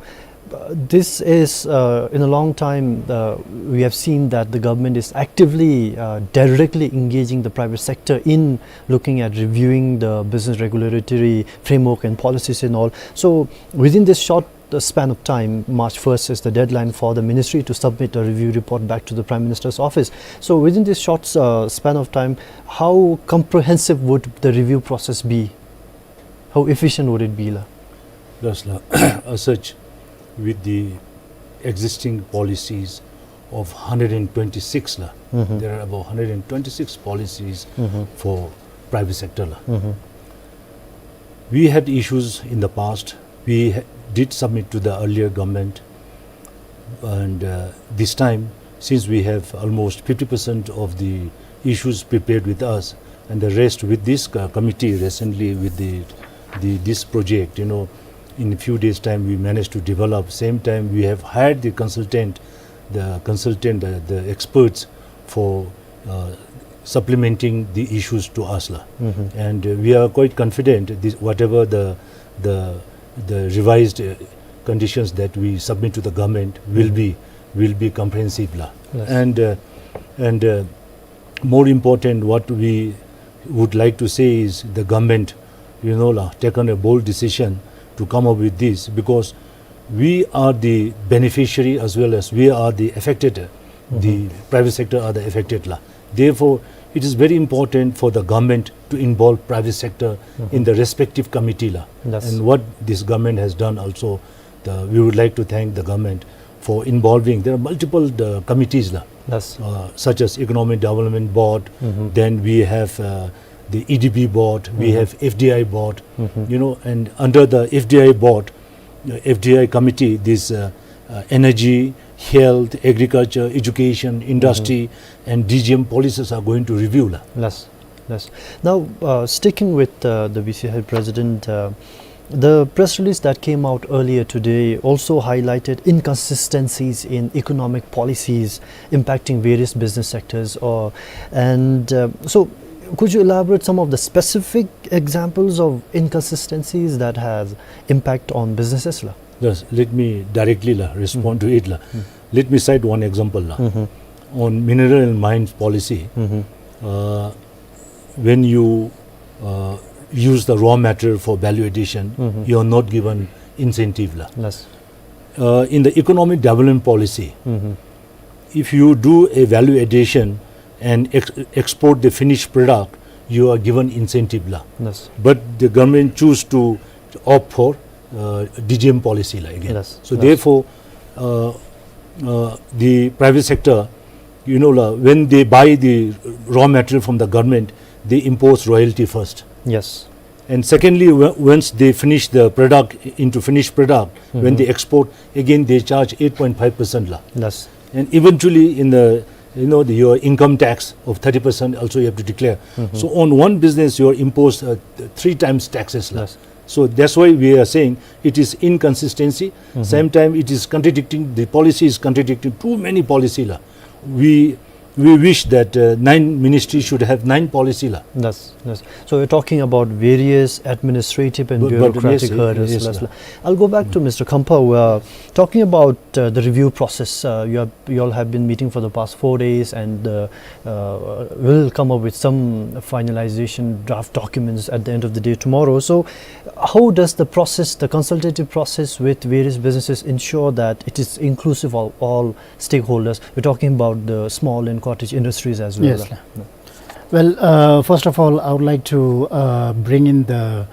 uh, this is, uh, in a long time, uh, we have seen that the government is actively, uh, directly engaging the private sector in looking at reviewing the business regulatory framework and policies and all. So within this short, uh, span of time, March first is the deadline for the ministry to submit a review report back to the Prime Minister's office. So within this short, uh, span of time, how comprehensive would the review process be? How efficient would it be, la? Yes, la. As such, with the existing policies of hundred and twenty-six, la, there are about hundred and twenty-six policies for private sector, la. We had issues in the past. We ha-, did submit to the earlier government, and, uh, this time, since we have almost fifty percent of the issues prepared with us, and the rest with this co-, committee recently with the, the, this project, you know, in a few days' time we managed to develop. Same time, we have hired the consultant, the consultant, the, the experts for, uh, supplementing the issues to us, la. And, uh, we are quite confident this, whatever the, the, the revised, uh, conditions that we submit to the government will be, will be comprehensive, la. And, uh, and, uh, More important, what we would like to say is the government, you know, la, taken a bold decision to come up with this, because we are the beneficiary as well as we are the affected, the private sector are the affected la. Therefore, it is very important for the government to involve private sector in the respective committee la. Yes. And what this government has done also, the, we would like to thank the government for involving. There are multiple, the committees la, yes, uh, such as Economic Development Board, then we have, uh, the E D B board, we have F D I board, you know, and under the F D I board, uh, F D I committee, this, uh, uh, energy, health, agriculture, education, industry, and D G M policies are going to review la. Yes, yes. Now, uh, sticking with, uh, the B C I president, uh, the press release that came out earlier today also highlighted inconsistencies in economic policies impacting various business sectors. Or, and, uh, so, could you elaborate some of the specific examples of inconsistencies that has impact on businesses la? Yes, let me directly la, respond to it la. Let me cite one example la. On mineral and mines policy, uh, when you, uh, use the raw material for value addition, you are not given incentive la. Yes. Uh, in the economic development policy, if you do a value addition and ex-, export the finished product, you are given incentive la. Yes. But the government choose to opt for, uh, D G M policy la again. Yes. So, yes, therefore, uh, uh, the private sector, you know, la, when they buy the raw material from the government, they impose royalty first. Yes. And secondly, w-, once they finish the product into finished product, when they export, again they charge eight point five percent la. Yes. And eventually, in the, you know, the, your income tax of thirty percent also you have to declare. So on one business, you are imposed, uh, th-, three times taxes la. Yes. So that's why we are saying it is inconsistency. Same time, it is contradicting, the policy is contradicting too many policy la. We, we wish that, uh, nine ministries should have nine policy la. Yes, yes. So we're talking about various administrative and, but, but, yes, bureaucratic hurdles, yes, yes, la. I'll go back to Mister Khamphao. Uh, talking about, uh, the review process, uh, you have, you all have been meeting for the past four days and, uh, uh, will come up with some finalization draft documents at the end of the day tomorrow. So, how does the process, the consultative process with various businesses, ensure that it is inclusive of all stakeholders? We're talking about the small and cottage industries as well. Yes, sir. Well, uh, first of all, I would like to, uh, bring in the,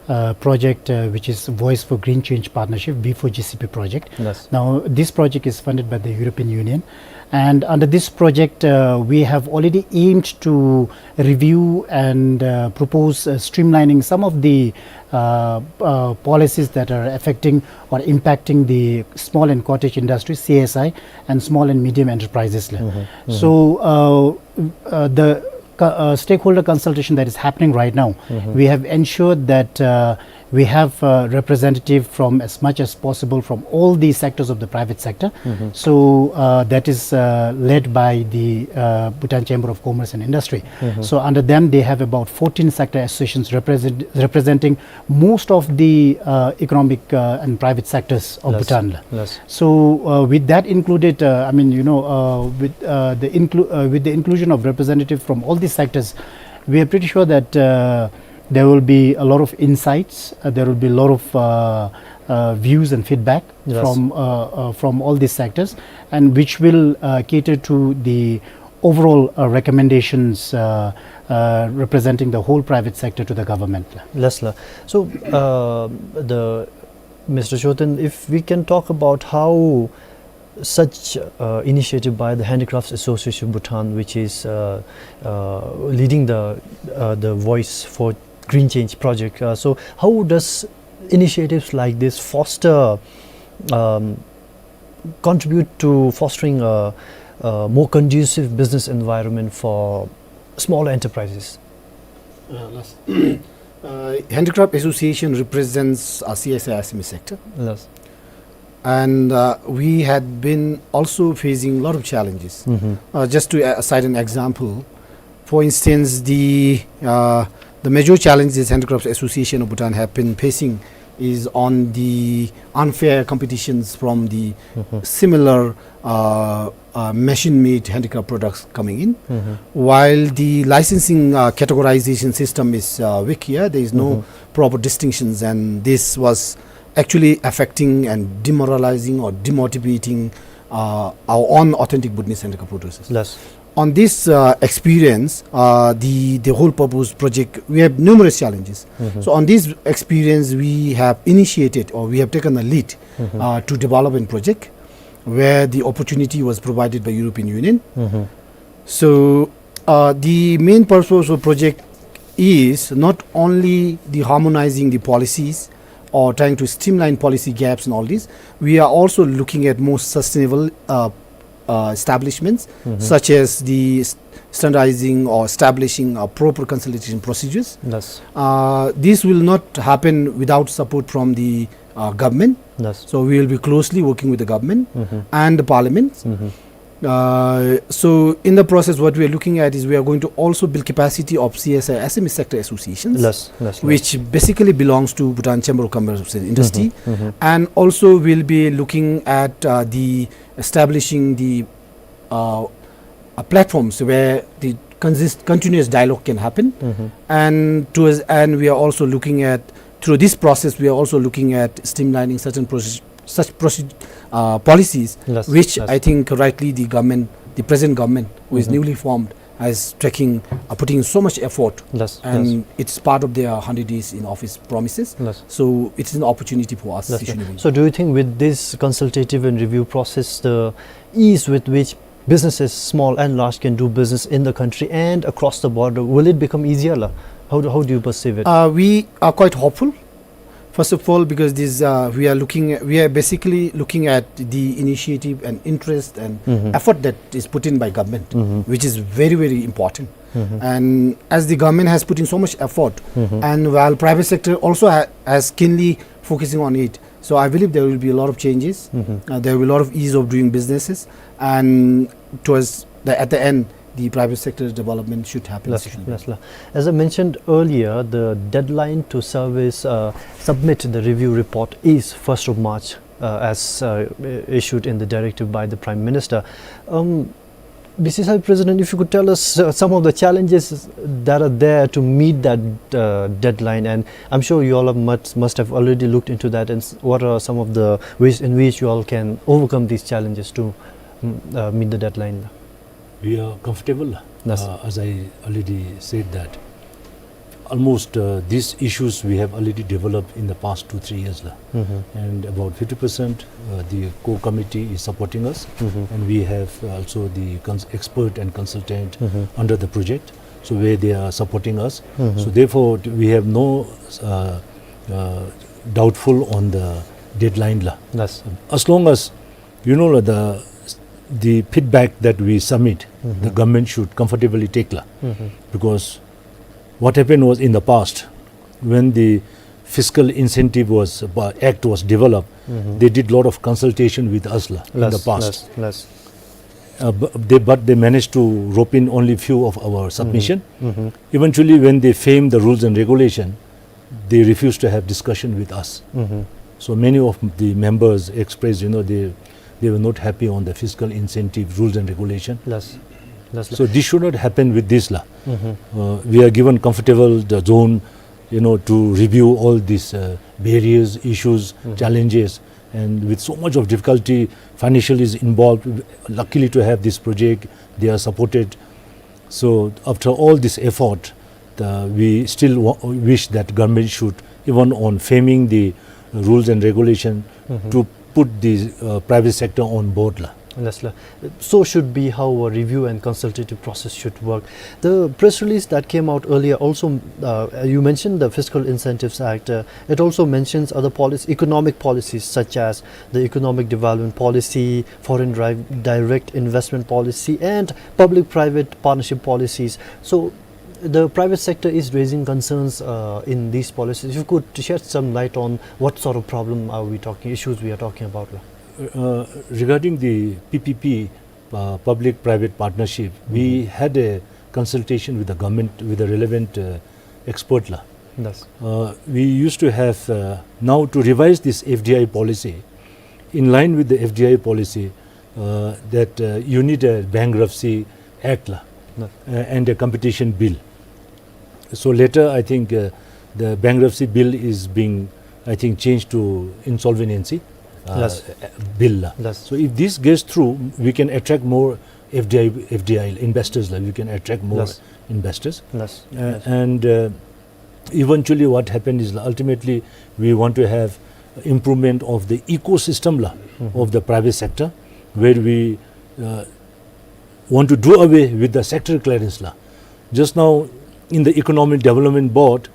uh, project, uh, which is Voice for Green Change Partnership, V four G C P project. Yes. Now, this project is funded by the European Union. And under this project, uh, we have already aimed to review and, uh, propose, uh, streamlining some of the, uh, uh, policies that are affecting or impacting the small and cottage industry, C S I, and small and medium enterprises la. So, uh, uh, the co-, uh, stakeholder consultation that is happening right now, we have ensured that, uh, we have, uh, representative from as much as possible from all the sectors of the private sector. So, uh, that is, uh, led by the, uh, Bhutan Chamber of Commerce and Industry. So under them, they have about fourteen sector associations represent-, representing most of the, uh, economic, uh, and private sectors of Bhutan la. Yes. So, uh, with that included, uh, I mean, you know, uh, with, uh, the inclu-, uh, with the inclusion of representative from all these sectors, we are pretty sure that, uh, there will be a lot of insights, uh, there will be a lot of, uh, uh, views and feedback from, uh, uh, from all these sectors, and which will, uh, cater to the overall, uh, recommendations, uh, uh, representing the whole private sector to the government. Yes la. So, uh, the, Mister Chothan, if we can talk about how such, uh, initiative by the Handicrafts Association of Bhutan, which is, uh, uh, leading the, uh, the Voice for Green Change project. Uh, so how does initiatives like this foster, um, contribute to fostering a, a more conducive business environment for smaller enterprises? Uh, yes. Uh, Handicraft Association represents a C S I S M E sector. Yes. And, uh, we had been also facing a lot of challenges. Uh, just to, uh, cite an example, for instance, the, uh, the major challenges Handicraft Association of Bhutan have been facing is on the unfair competitions from the similar, uh, uh, machine-made handicraft products coming in. While the licensing, uh, categorization system is, uh, weak here, there is no proper distinctions, and this was actually affecting and demoralizing or demotivating, uh, our own authentic Bhutanese handicraft producers. Yes. On this, uh, experience, uh, the, the whole purpose project, we have numerous challenges. So on this experience, we have initiated or we have taken a lead, uh, to develop a project where the opportunity was provided by European Union. So, uh, the main purpose of project is not only the harmonizing the policies or trying to streamline policy gaps and all this. We are also looking at more sustainable, uh, uh, establishments, such as the s-, standardizing or establishing, uh, proper consultation procedures. Yes. Uh, this will not happen without support from the, uh, government. Yes. So we will be closely working with the government and the parliament. Uh, so in the process, what we are looking at is we are going to also build capacity of C S I S M E sector associations, Yes, yes, yes. which basically belongs to Bhutan Chamber of Commerce and Industry, and also we'll be looking at, uh, the establishing the, uh, uh, platforms where the consist-, continuous dialogue can happen. And towards, and we are also looking at, through this process, we are also looking at streamlining certain process, such process, uh, policies, Yes, which yes. I think rightly the government, the present government, who is newly formed, is taking, uh, putting so much effort, Yes, and yes. it's part of their hundred days in office promises. Yes. So it's an opportunity for us, Yes, yes. Sishu Newbin. So do you think with this consultative and review process, the ease with which businesses, small and large, can do business in the country and across the border, will it become easier, la? How do, how do you perceive it? Uh, we are quite hopeful. First of all, because this, uh, we are looking, we are basically looking at the initiative and interest and effort that is put in by government, which is very, very important. And as the government has put in so much effort, and while private sector also ha-, has keenly focusing on it, so I believe there will be a lot of changes. Uh, there will be a lot of ease of doing businesses, and towards the, at the end, the private sector development should happen. Yes, Sishu Newbin. Yes, la. As I mentioned earlier, the deadline to service, uh, submit the review report is first of March, uh, as, uh, issued in the directive by the Prime Minister. Um, B C C I President, if you could tell us, uh, some of the challenges that are there to meet that, uh, deadline, and I'm sure you all have must, must have already looked into that, and s-, what are some of the ways in which you all can overcome these challenges to, mm, uh, meet the deadline? We are comfortable. Yes. Uh, as I already said that almost, uh, these issues we have already developed in the past two, three years, la. And about fifty percent, uh, the core committee is supporting us. And we have also the cons-, expert and consultant under the project, so where they are supporting us. So therefore, we have no, uh, uh, doubtful on the deadline, la. Yes. As long as, you know, la, the, the feedback that we submit, the government should comfortably take, la. Because what happened was in the past, when the fiscal incentive was, uh, act was developed, they did lot of consultation with us, la, in the Yes, past. Yes, yes. Uh, bu-, they, but they managed to rope in only few of our submission. Eventually, when they framed the rules and regulation, they refused to have discussion with us. So many of the members expressed, you know, they, they were not happy on the fiscal incentive rules and regulation. Yes. Yes, la. So this should not happen with this, la. Uh, we are given comfortable the zone, you know, to review all these, uh, barriers, issues, challenges, and with so much of difficulty, financial is involved. Luckily to have this project, they are supported. So after all this effort, the, we still wa-, wish that government should, even on framing the rules and regulation, to put the, uh, private sector on board, la. Yes, la. So should be how a review and consultative process should work. The press release that came out earlier also, uh, you mentioned the Fiscal Incentives Act. Uh, it also mentions other policies, economic policies such as the Economic Development Policy, Foreign Dri-, Direct Investment Policy, and Public-Private Partnership Policies. So the private sector is raising concerns, uh, in these policies. If you could shed some light on what sort of problem are we talking, issues we are talking about, la. Uh, regarding the P P P, uh, public-private partnership, we had a consultation with the government, with the relevant, uh, expert, la. Yes. Uh, we used to have, uh, now to revise this F D I policy, in line with the F D I policy, uh, that, uh, you need a bankruptcy act la, uh, and a competition bill. So later, I think, uh, the bankruptcy bill is being, I think, changed to insolvency, uh, Yes. bill la. Yes. So if this gets through, we can attract more F D I, F D I investors la. We can attract more Yes. investors. Yes. Uh, Yes. and, uh, eventually what happened is, ultimately, we want to have improvement of the ecosystem la, of the private sector, where we, uh, want to do away with the sector clearance la. Just now, in the Economic Development Board,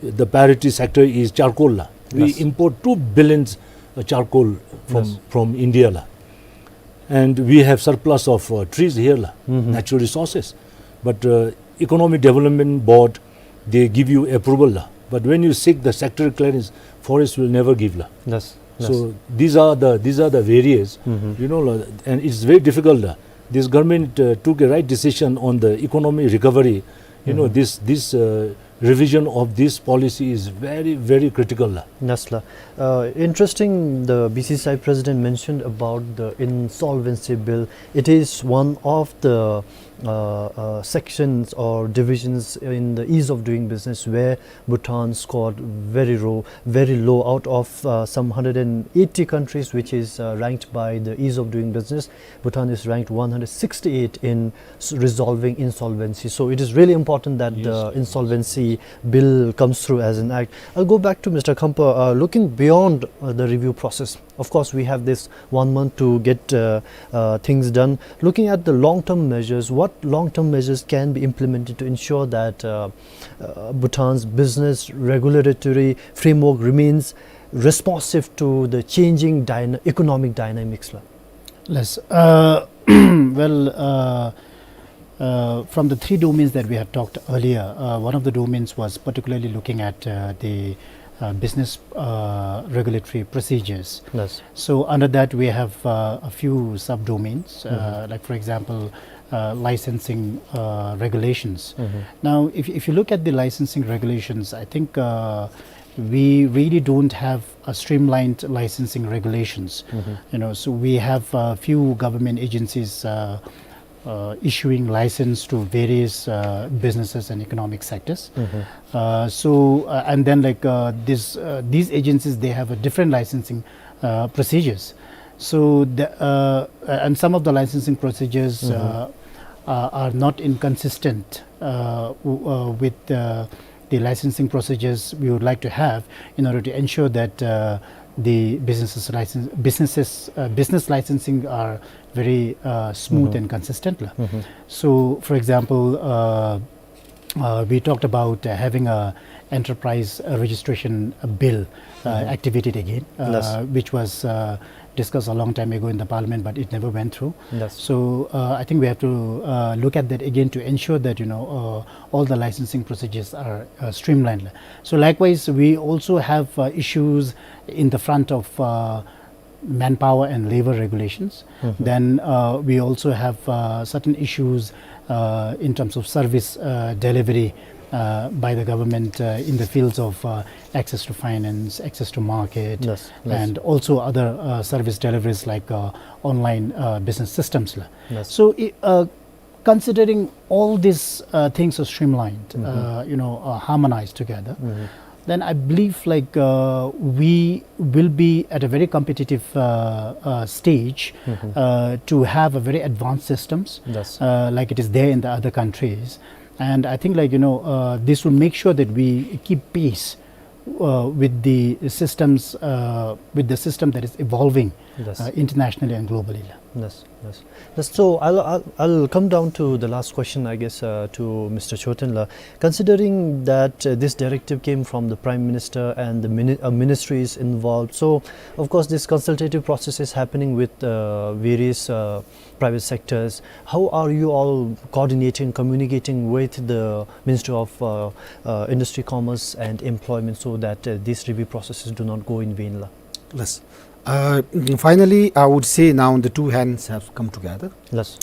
the priority sector is charcoal la. We Yes. import two billions, uh, charcoal from, Yes. from India la. And we have surplus of, uh, trees here la, natural resources. But, uh, Economic Development Board, they give you approval la. But when you seek the sector clearance, forest will never give la. Yes. Yes. So these are the, these are the various, you know, la, and it's very difficult la. This government, uh, took a right decision on the economic recovery. You know, this, this, uh, revision of this policy is very, very critical la. Yes la. Uh, interesting, the B C C I president mentioned about the insolvency bill. It is one of the, uh, uh, sections or divisions in the ease of doing business where Bhutan scored very low, very low out of, uh, some hundred and eighty countries, which is, uh, ranked by the ease of doing business. Bhutan is ranked one hundred sixty-eight in s-, resolving insolvency. So it is really important that Yes, the yes. insolvency bill comes through as an act. I'll go back to Mister Khampa. Uh, looking beyond, uh, the review process, of course, we have this one month to get, uh, uh, things done. Looking at the long-term measures, what long-term measures can be implemented to ensure that, uh, uh, Bhutan's business regulatory framework remains responsive to the changing dyna-, economic dynamics la? Yes. Uh, well, uh, uh, from the three domains that we had talked earlier, uh, one of the domains was particularly looking at, uh, the, uh, business, uh, regulatory procedures. Yes. So under that, we have, uh, a few subdomains, uh, like, for example, uh, licensing, uh, regulations. Now, if, if you look at the licensing regulations, I think, uh, we really don't have a streamlined licensing regulations. You know, so we have a few government agencies, uh, uh, issuing license to various, uh, businesses and economic sectors. Uh, so, uh, and then, like, uh, this, uh, these agencies, they have a different licensing, uh, procedures. So, the, uh, uh, and some of the licensing procedures, uh, uh, are not inconsistent, uh, w-, uh, with, uh, the licensing procedures we would like to have in order to ensure that, uh, the businesses license, businesses, uh, business licensing are very, uh, smooth and consistent la. So, for example, uh, uh, we talked about, uh, having a enterprise, uh, registration, uh, bill, uh, activated again, uh, Yes. which was, uh, discussed a long time ago in the parliament, but it never went through. Yes. So, uh, I think we have to, uh, look at that again to ensure that, you know, uh, all the licensing procedures are, uh, streamlined. So likewise, we also have, uh, issues in the front of, uh, manpower and labor regulations. Then, uh, we also have, uh, certain issues, uh, in terms of service, uh, delivery, uh, by the government, uh, in the fields of, uh, access to finance, access to market, Yes, yes. and also other, uh, service deliveries like, uh, online, uh, business systems la. Yes. So, i-, uh, considering all these, uh, things are streamlined, uh, you know, uh, harmonized together, then I believe, like, uh, we will be at a very competitive, uh, uh, stage, uh, to have a very advanced systems, Yes. uh, like it is there in the other countries. And I think, like, you know, uh, this will make sure that we keep pace, uh, with the systems, uh, with the system that is evolving, Yes. uh, internationally and globally la. Yes, yes. Yes, so I'll, I'll, I'll come down to the last question, I guess, uh, to Mister Chothan la. Considering that, uh, this directive came from the Prime Minister and the mini-, uh, ministry is involved, so of course this consultative process is happening with, uh, various, uh, private sectors. How are you all coordinating, communicating with the Ministry of, uh, uh, Industry, Commerce and Employment so that, uh, these review processes do not go in vain la? Yes. Uh, finally, I would say now the two hands have come together. Yes.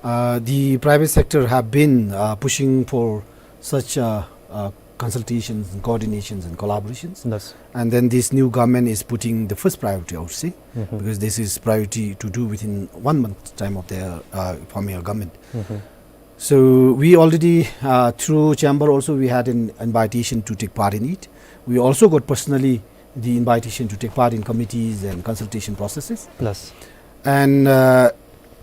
Uh, the private sector have been, uh, pushing for such a, a consultations and coordinations and collaborations. Yes. And then this new government is putting the first priority, I would say, mm-hmm, because this is priority to do within one month time of their, uh, forming a government. Mm-hmm. So we already, uh, through chamber also, we had an invitation to take part in it. We also got personally the invitation to take part in committees and consultation processes. Yes. And, uh,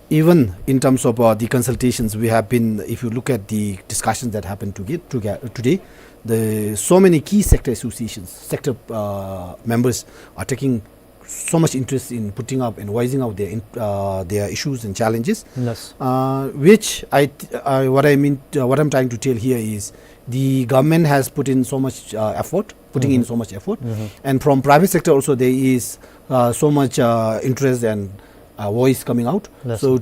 even in terms of, uh, the consultations, we have been, if you look at the discussions that happened to get, to get, today, the, so many key sector associations, sector, uh, members are taking so much interest in putting up and voicing out their in-, uh, their issues and challenges. Yes. Uh, which I th-, uh, what I mean, uh, what I'm trying to tell here is the government has put in so much, uh, effort, putting in, mm-hmm, so much effort, mm-hmm, and from private sector also there is, uh, so much, uh, interest and, uh, voice coming out. Yes. So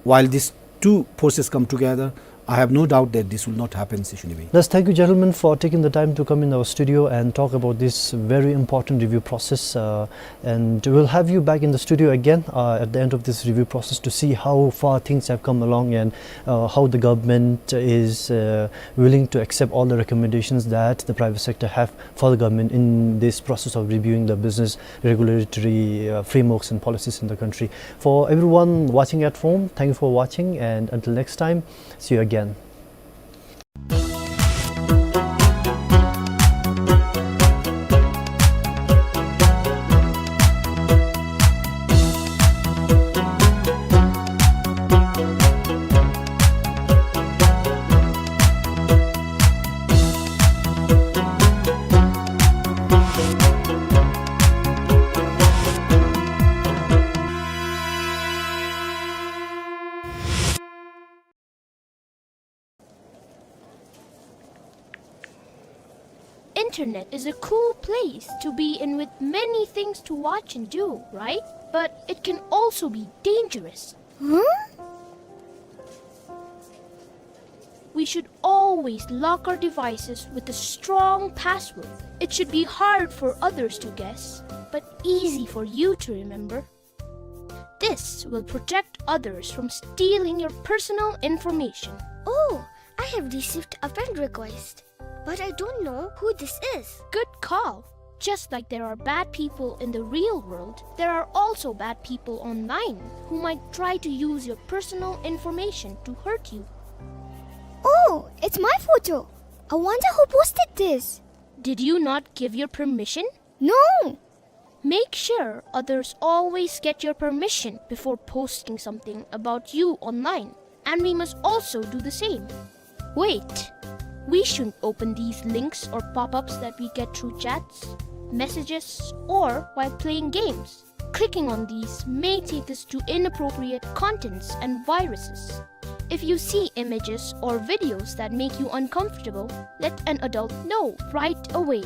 while these two forces come together, I have no doubt that this will not happen, Seshonibey. Yes, thank you, gentlemen, for taking the time to come in our studio and talk about this very important review process. Uh, and we'll have you back in the studio again, uh, at the end of this review process to see how far things have come along and, uh, how the government is, uh, willing to accept all the recommendations that the private sector have for the government in this process of reviewing the business regulatory, uh, frameworks and policies in the country. For everyone watching at home, thank you for watching, and until next time, see you again. Internet is a cool place to be in with many things to watch and do, right? But it can also be dangerous. Huh? We should always lock our devices with a strong password. It should be hard for others to guess, but easy for you to remember. This will protect others from stealing your personal information. Oh, I have received a friend request, but I don't know who this is. Good call. Just like there are bad people in the real world, there are also bad people online who might try to use your personal information to hurt you. Oh, it's my photo. I wonder who posted this. Did you not give your permission? No. Make sure others always get your permission before posting something about you online, and we must also do the same. Wait, we shouldn't open these links or pop-ups that we get through chats, messages, or while playing games. Clicking on these may take us to inappropriate contents and viruses. If you see images or videos that make you uncomfortable, let an adult know right away.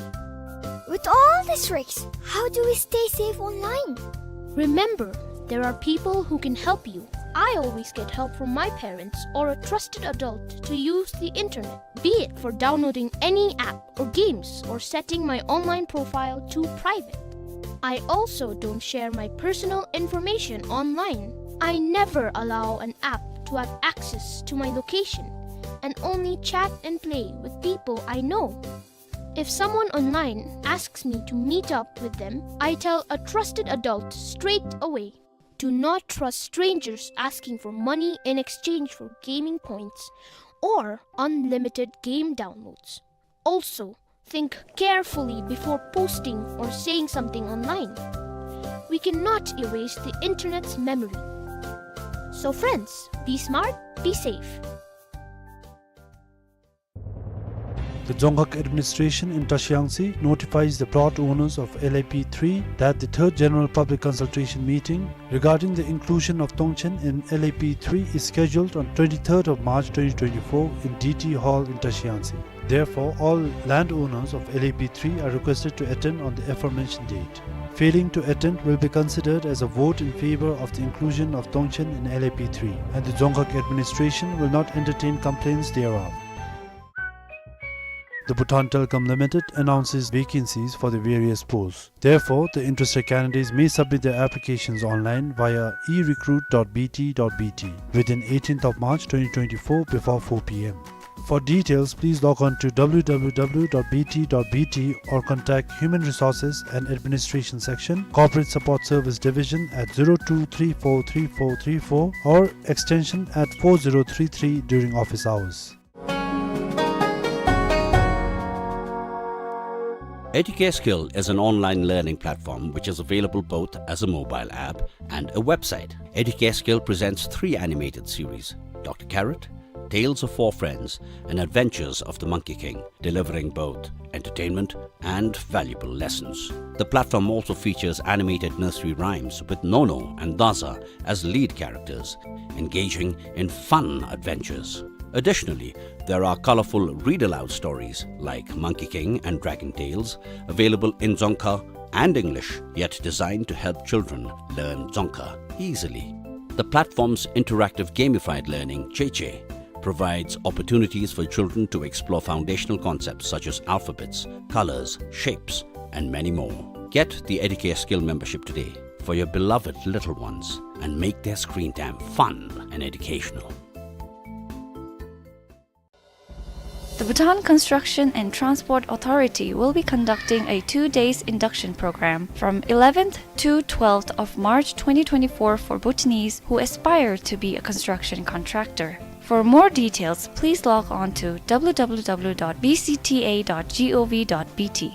With all these risks, how do we stay safe online? Remember, there are people who can help you. I always get help from my parents or a trusted adult to use the internet, be it for downloading any app or games or setting my online profile to private. I also don't share my personal information online. I never allow an app to have access to my location and only chat and play with people I know. If someone online asks me to meet up with them, I tell a trusted adult straight away. Do not trust strangers asking for money in exchange for gaming points or unlimited game downloads. Also, think carefully before posting or saying something online. We cannot erase the internet's memory. So friends, be smart, be safe. The Dzongkhag administration in Trashiyangtse notifies the plot owners of L A P three that the third general public consultation meeting regarding the inclusion of Tongchen in L A P three is scheduled on twenty-third of March twenty twenty-four in D T Hall in Trashiyangtse. Therefore, all landowners of L A P three are requested to attend on the aforementioned date. Failing to attend will be considered as a vote in favor of the inclusion of Tongchen in L A P three, and the Dzongkhag administration will not entertain complaints thereof. The Bhutan Telecom Limited announces vacancies for the various posts. Therefore, the interested candidates may submit their applications online via e recruit dot b t dot b t within eighteenth of March twenty twenty-four before four p m. For details, please log on to W W W dot B T dot B T or contact Human Resources and Administration Section, Corporate Support Service Division at zero two three four three four three four or extension at four zero three three during office hours. Educare Skill is an online learning platform which is available both as a mobile app and a website. Educare Skill presents three animated series, Doctor Carrot, Tales of Four Friends, and Adventures of the Monkey King, delivering both entertainment and valuable lessons. The platform also features animated nursery rhymes with Nono and Daza as lead characters, engaging in fun adventures. Additionally, there are colorful read-aloud stories like Monkey King and Dragon Tales, available in Dzongkha and English, yet designed to help children learn Dzongkha easily. The platform's interactive gamified learning, Cheche, provides opportunities for children to explore foundational concepts such as alphabets, colors, shapes, and many more. Get the Educare Skill membership today for your beloved little ones and make their screen time fun and educational. The Bhutan Construction and Transport Authority will be conducting a two days induction program from eleventh to twelfth of March twenty twenty-four for Bhutanese who aspire to be a construction contractor. For more details, please log on to W W W dot B C T A dot gov dot B T.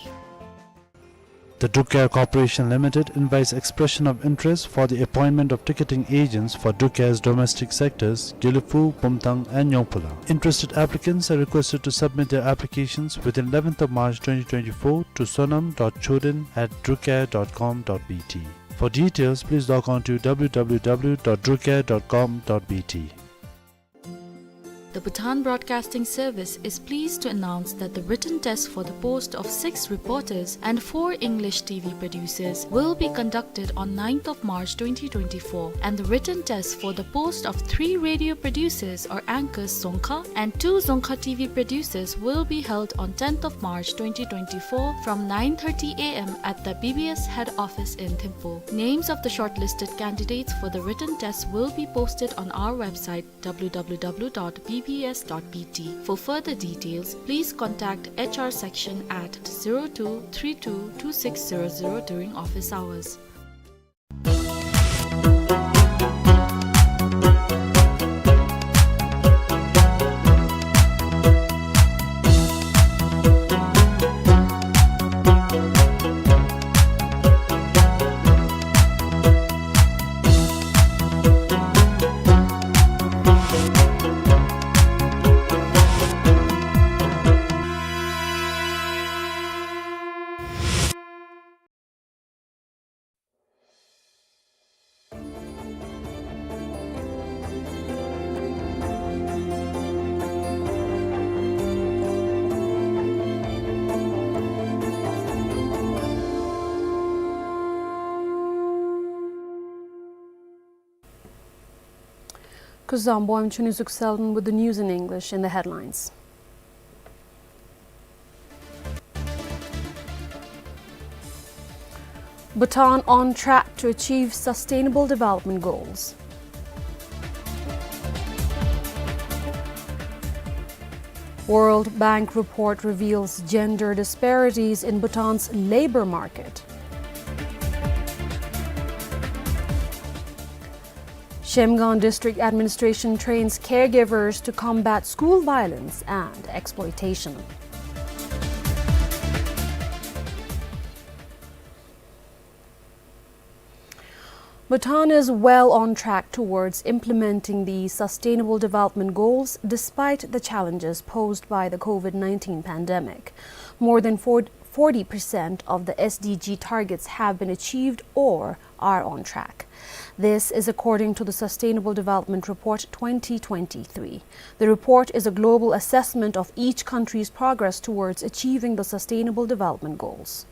The Druk Air Corporation Limited invites expression of interest for the appointment of ticketing agents for Druk Air's domestic sectors, Gelephu, Bumthang, and Nyongphula. Interested applicants are requested to submit their applications within eleventh of March twenty twenty-four to sonam dot choden at drukair dot com dot B T. For details, please log on to W W W dot drukair dot com dot B T. The Bhutan Broadcasting Service is pleased to announce that the written test for the post of six reporters and four English T V producers will be conducted on ninth of March twenty twenty-four, and the written test for the post of three radio producers or anchors Dzongkha and two Dzongkha T V producers will be held on tenth of March twenty twenty-four from nine thirty A M at the B B S head office in Thimphu. Names of the shortlisted candidates for the written test will be posted on our website, W W W dot B B S dot B T. For further details, please contact H R section at zero two three two two six zero zero during office hours. Kuzuzangpo, I'm Chuni Zukselden with the news in English in the headlines. Bhutan on track to achieve Sustainable Development Goals. World Bank report reveals gender disparities in Bhutan's labor market. Shemgang District Administration trains caregivers to combat school violence and exploitation. Bhutan is well on track towards implementing the Sustainable Development Goals despite the challenges posed by the COVID nineteen pandemic. More than forty percent of the S D G targets have been achieved or are on track. This is according to the Sustainable Development Report twenty twenty-three. The report is a global assessment of each country's progress towards achieving the Sustainable Development Goals.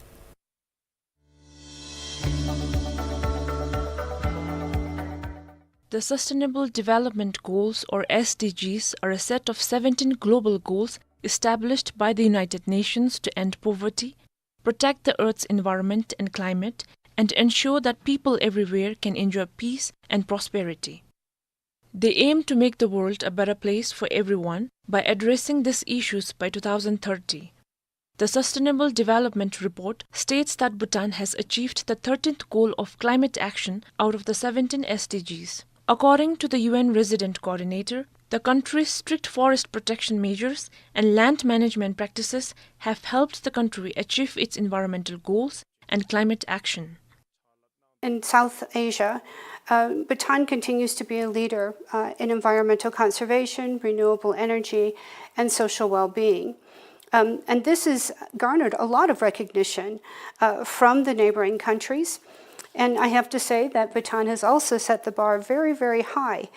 The Sustainable Development Goals, or S D Gs, are a set of seventeen global goals established by the United Nations to end poverty, protect the Earth's environment and climate, and ensure that people everywhere can enjoy peace and prosperity. They aim to make the world a better place for everyone by addressing these issues by two thousand thirty. The Sustainable Development Report states that Bhutan has achieved the thirteenth goal of climate action out of the seventeen S D Gs. According to the U N resident coordinator, the country's strict forest protection measures and land management practices have helped the country achieve its environmental goals and climate action. In South Asia, uh, Bhutan continues to be a leader, uh, in environmental conservation, renewable energy, and social well-being. Um, and this has garnered a lot of recognition, uh, from the neighboring countries. And I have to say that Bhutan has also set the bar very, very high.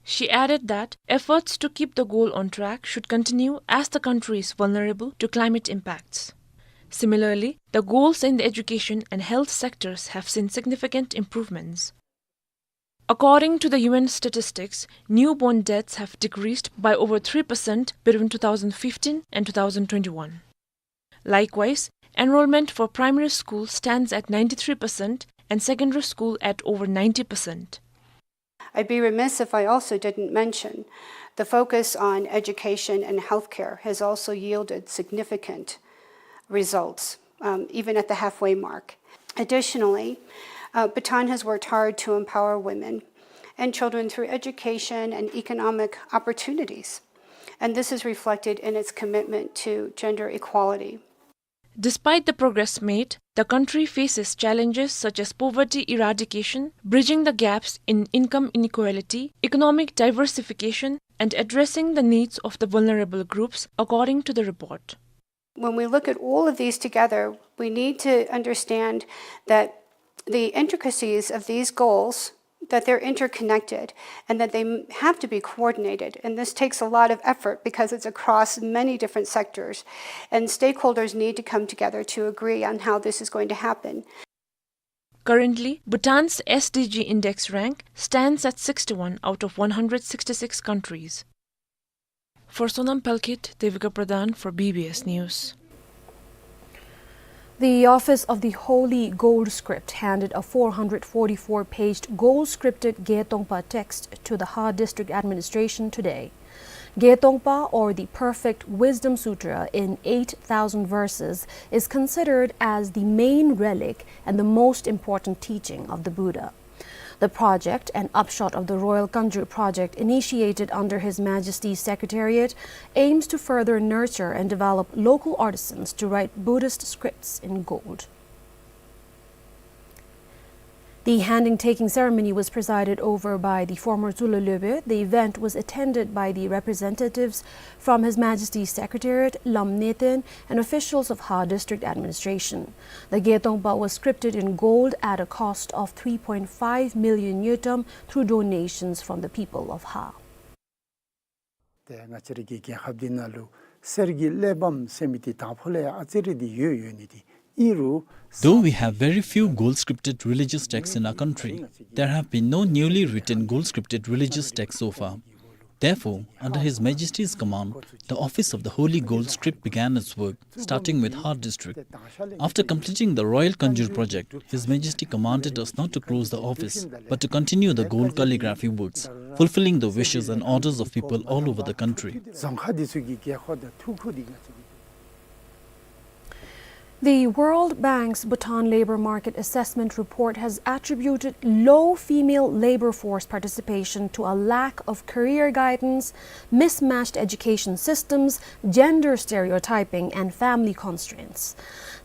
She added that efforts to keep the goal on track should continue as the country is vulnerable to climate impacts. Similarly, the goals in the education and health sectors have seen significant improvements. According to the U N statistics, newborn deaths have decreased by over three percent between two thousand fifteen and two thousand twenty-one. Likewise, enrollment for primary school stands at ninety-three percent and secondary school at over ninety percent. I'd be remiss if I also didn't mention the focus on education and healthcare has also yielded significant results, um, even at the halfway mark. Additionally, uh, Bhutan has worked hard to empower women and children through education and economic opportunities, and this is reflected in its commitment to gender equality. Despite the progress made, the country faces challenges such as poverty eradication, bridging the gaps in income inequality, economic diversification, and addressing the needs of the vulnerable groups, according to the report. When we look at all of these together, we need to understand that the intricacies of these goals, that they're interconnected and that they m-, have to be coordinated. And this takes a lot of effort because it's across many different sectors, and stakeholders need to come together to agree on how this is going to happen. Currently, Bhutan's S D G index rank stands at sixty-one out of one hundred sixty-six countries. For Sonam Palkhet, Devika Pradhan for B B S News. The Office of the Holy Gold Script handed a four hundred forty-four paged gold scripted Ge Tongpa text to the Ha District Administration today. Ge Tongpa, or the Perfect Wisdom Sutra in eight thousand verses, is considered as the main relic and the most important teaching of the Buddha. The project, an upshot of the Royal Kanjur project initiated under His Majesty's Secretariat, aims to further nurture and develop local artisans to write Buddhist scripts in gold. The handing-taking ceremony was presided over by the former Tsulha Lopen. The event was attended by the representatives from His Majesty's Secretariat, Lam Neten, and officials of Ha District Administration. The Ge Tongpa was scripted in gold at a cost of three point five million ngultrum through donations from the people of Ha. ཏེ་ང་བཅས་རའི་གི་རྒྱལ་ཁབ་འདི་ནང་ལུ་གསེར་གྱི་གླེགས་བམ་ཟེར་མི་འདི་དང་ཕུ་ལས་ཨ་ཙི་རེ་འདི་ཡོད་ཡོད་ནི་འདི་ཨིན་རུང་། Though we have very few gold scripted religious texts in our country, there have been no newly written gold scripted religious texts so far. Therefore, under His Majesty's command, the Office of the Holy Gold Script began its work, starting with Ha District. After completing the Royal Kanjur project, His Majesty commanded us not to close the office, but to continue the gold calligraphy works, fulfilling the wishes and orders of people all over the country. རྫོང་ཁག་འདི་ཚུ་གི་དགོས་མཁོ་དང་ཐུགས་ཁུར་འདི་ང་བཅས་ཀྱིས། The World Bank's Bhutan Labor Market Assessment Report has attributed low female labor force participation to a lack of career guidance, mismatched education systems, gender stereotyping, and family constraints.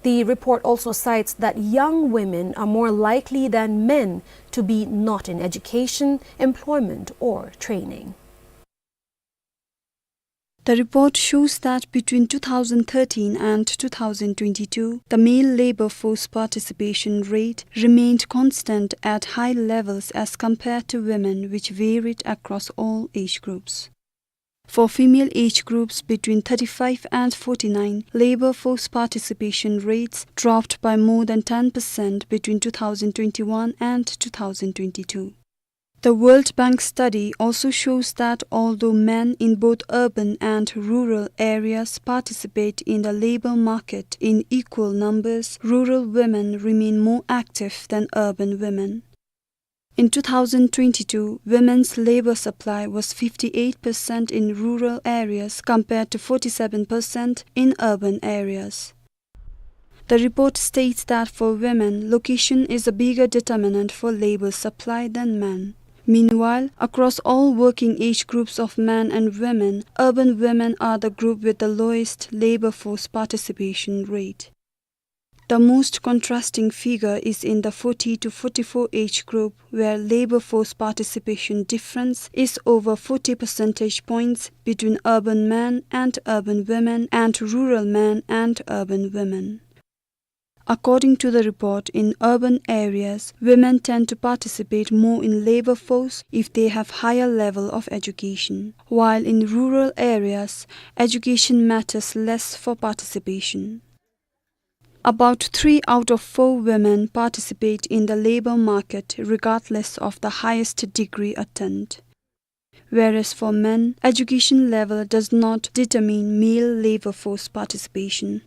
The report also cites that young women are more likely than men to be not in education, employment, or training. The report shows that between two thousand thirteen and two thousand twenty-two, the male labor force participation rate remained constant at high levels as compared to women, which varied across all age groups. For female age groups between thirty-five and forty-nine, labor force participation rates dropped by more than ten percent between two thousand twenty-one and two thousand twenty-two. The World Bank study also shows that although men in both urban and rural areas participate in the labor market in equal numbers, rural women remain more active than urban women. In two thousand twenty-two, women's labor supply was fifty-eight percent in rural areas compared to forty-seven percent in urban areas. The report states that for women, location is a bigger determinant for labor supply than men. Meanwhile, across all working age groups of men and women, urban women are the group with the lowest labor force participation rate. The most contrasting figure is in the forty to forty-four age group, where labor force participation difference is over forty percentage points between urban men and urban women and rural men and urban women. According to the report, in urban areas, women tend to participate more in labor force if they have higher level of education, while in rural areas, education matters less for participation. About three out of four women participate in the labor market regardless of the highest degree attained. Whereas for men, education level does not determine male labor force participation.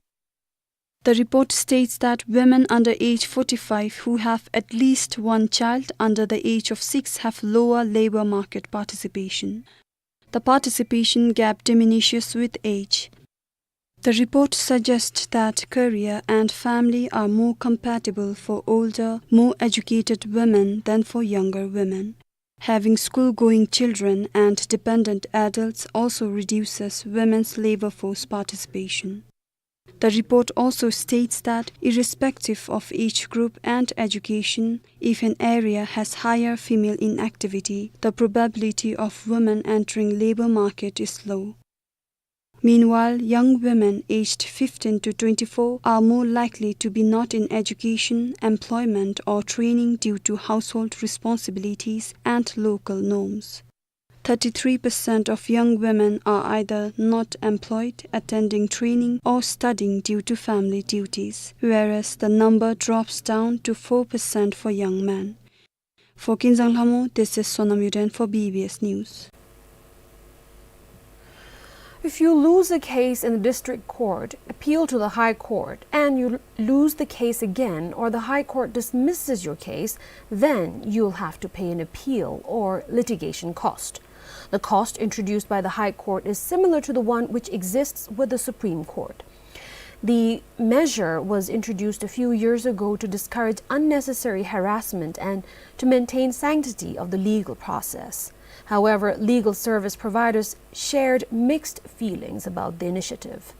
The report states that women under age forty-five who have at least one child under the age of six have lower labor market participation. The participation gap diminishes with age. The report suggests that career and family are more compatible for older, more educated women than for younger women. Having school-going children and dependent adults also reduces women's labor force participation. The report also states that, irrespective of age group and education, if an area has higher female inactivity, the probability of women entering labor market is low. Meanwhile, young women aged fifteen to twenty-four are more likely to be not in education, employment, or training due to household responsibilities and local norms. Thirty-three percent of young women are either not employed, attending training, or studying due to family duties, whereas the number drops down to four percent for young men. For Kinzang Lhamo, this is Sonam Yuden for B B S News. If you lose a case in the district court, appeal to the High Court, and you l-, lose the case again, or the High Court dismisses your case, then you'll have to pay an appeal or litigation cost. The cost introduced by the High Court is similar to the one which exists with the Supreme Court. The measure was introduced a few years ago to discourage unnecessary harassment and to maintain sanctity of the legal process. However, legal service providers shared mixed feelings about the initiative.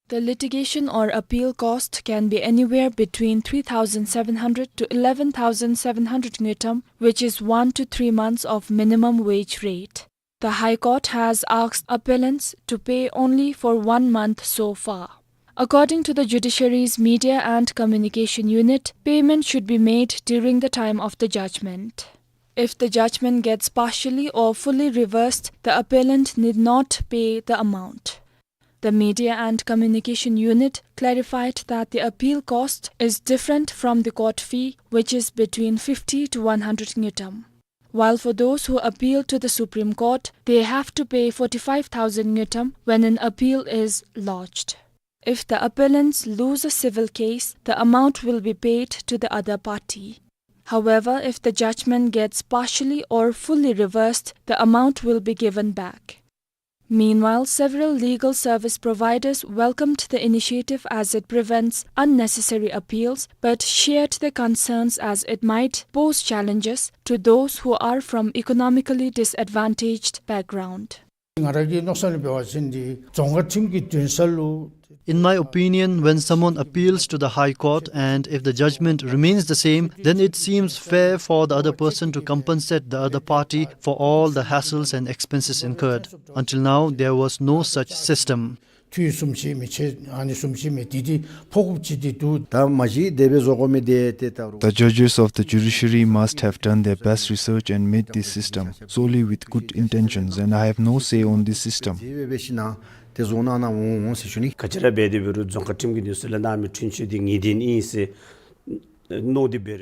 The litigation or appeal cost can be anywhere between three thousand seven hundred to eleven thousand seven hundred ngultrum, which is one to three months of minimum wage rate. The High Court has asked appellants to pay only for one month so far. According to the judiciary's Media and Communication Unit, payment should be made during the time of the judgment. If the judgment gets partially or fully reversed, the appellant need not pay the amount. The Media and Communication Unit clarified that the appeal cost is different from the court fee, which is between fifty to one hundred ngultrum. While for those who appeal to the Supreme Court, they have to pay forty-five thousand ngultrum when an appeal is lodged. If the appellants lose a civil case, the amount will be paid to the other party. However, if the judgment gets partially or fully reversed, the amount will be given back. Meanwhile, several legal service providers welcomed the initiative as it prevents unnecessary appeals, but shared their concerns as it might pose challenges to those who are from economically disadvantaged background. ང་ར་གི་མནོ་བསམ་ལུ་འབད་བ་ཅིན་འདི་རྫོང་ཁག་ཁྲིམས་ཀྱི་འདུན་ས་ལུ In my opinion, when someone appeals to the High Court and if the judgment remains the same, then it seems fair for the other person to compensate the other party for all the hassles and expenses incurred. Until now, there was no such system. འཐུས་བཟུམ་ཅིག་མི་ཆེ་ཨ་ནི་བཟུམ་ཅིག་མི་འདི་འདི་ཕོག་དགོཔ་ཅིག་འདི་འདུག། ད་མ་གཞི་དེ་སྦེ་བཟོ་དགོ་མི་འདི་ཏེ་ད་རུང་། The judges of the judiciary must have done their best research and made this system solely with good intentions, and I have no say on this system. དེ་སྦེ་འབད་ཞིན་ན་དེ་བཟོ་གནང་གནང་འོང་འོང་ཟེར་ཞུ་ནི། ག་ཅི་ར་འབད་དེ་འབད་རུང་རྫོང་ཁག་ཁྲིམས་ཀྱི་འདུན་ས་ལས་གནང་མི་འཁྲུན་ཆོད་འདི་ངེས་བདེན་ཨིན་ཟེར།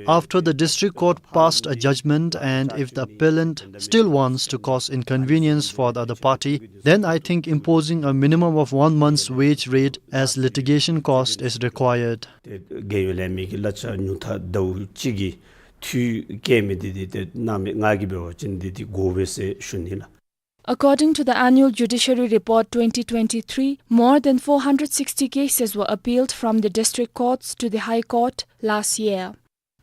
After the district court passed a judgment, and if the appellant still wants to cause inconvenience for the other party, then I think imposing a minimum of one month's wage rate as litigation cost is required. ཏེ་རྒས་ཡོལ་ལེན་མི་གི་གླ་ཆ་ཉུང་མཐའ་ཟླཝ་གཅིག་གི་ འཐུས་བཀལ་མི་འདི་འདི་ཏེ་གནང་མི་ང་གིས་འབད་བ་ཅིན་འདི་འདི་དགོ་པས་ཟེར་ཞུ་ནི་ལགས། According to the Annual Judiciary Report twenty twenty-three, more than four hundred sixty cases were appealed from the district courts to the High Court last year.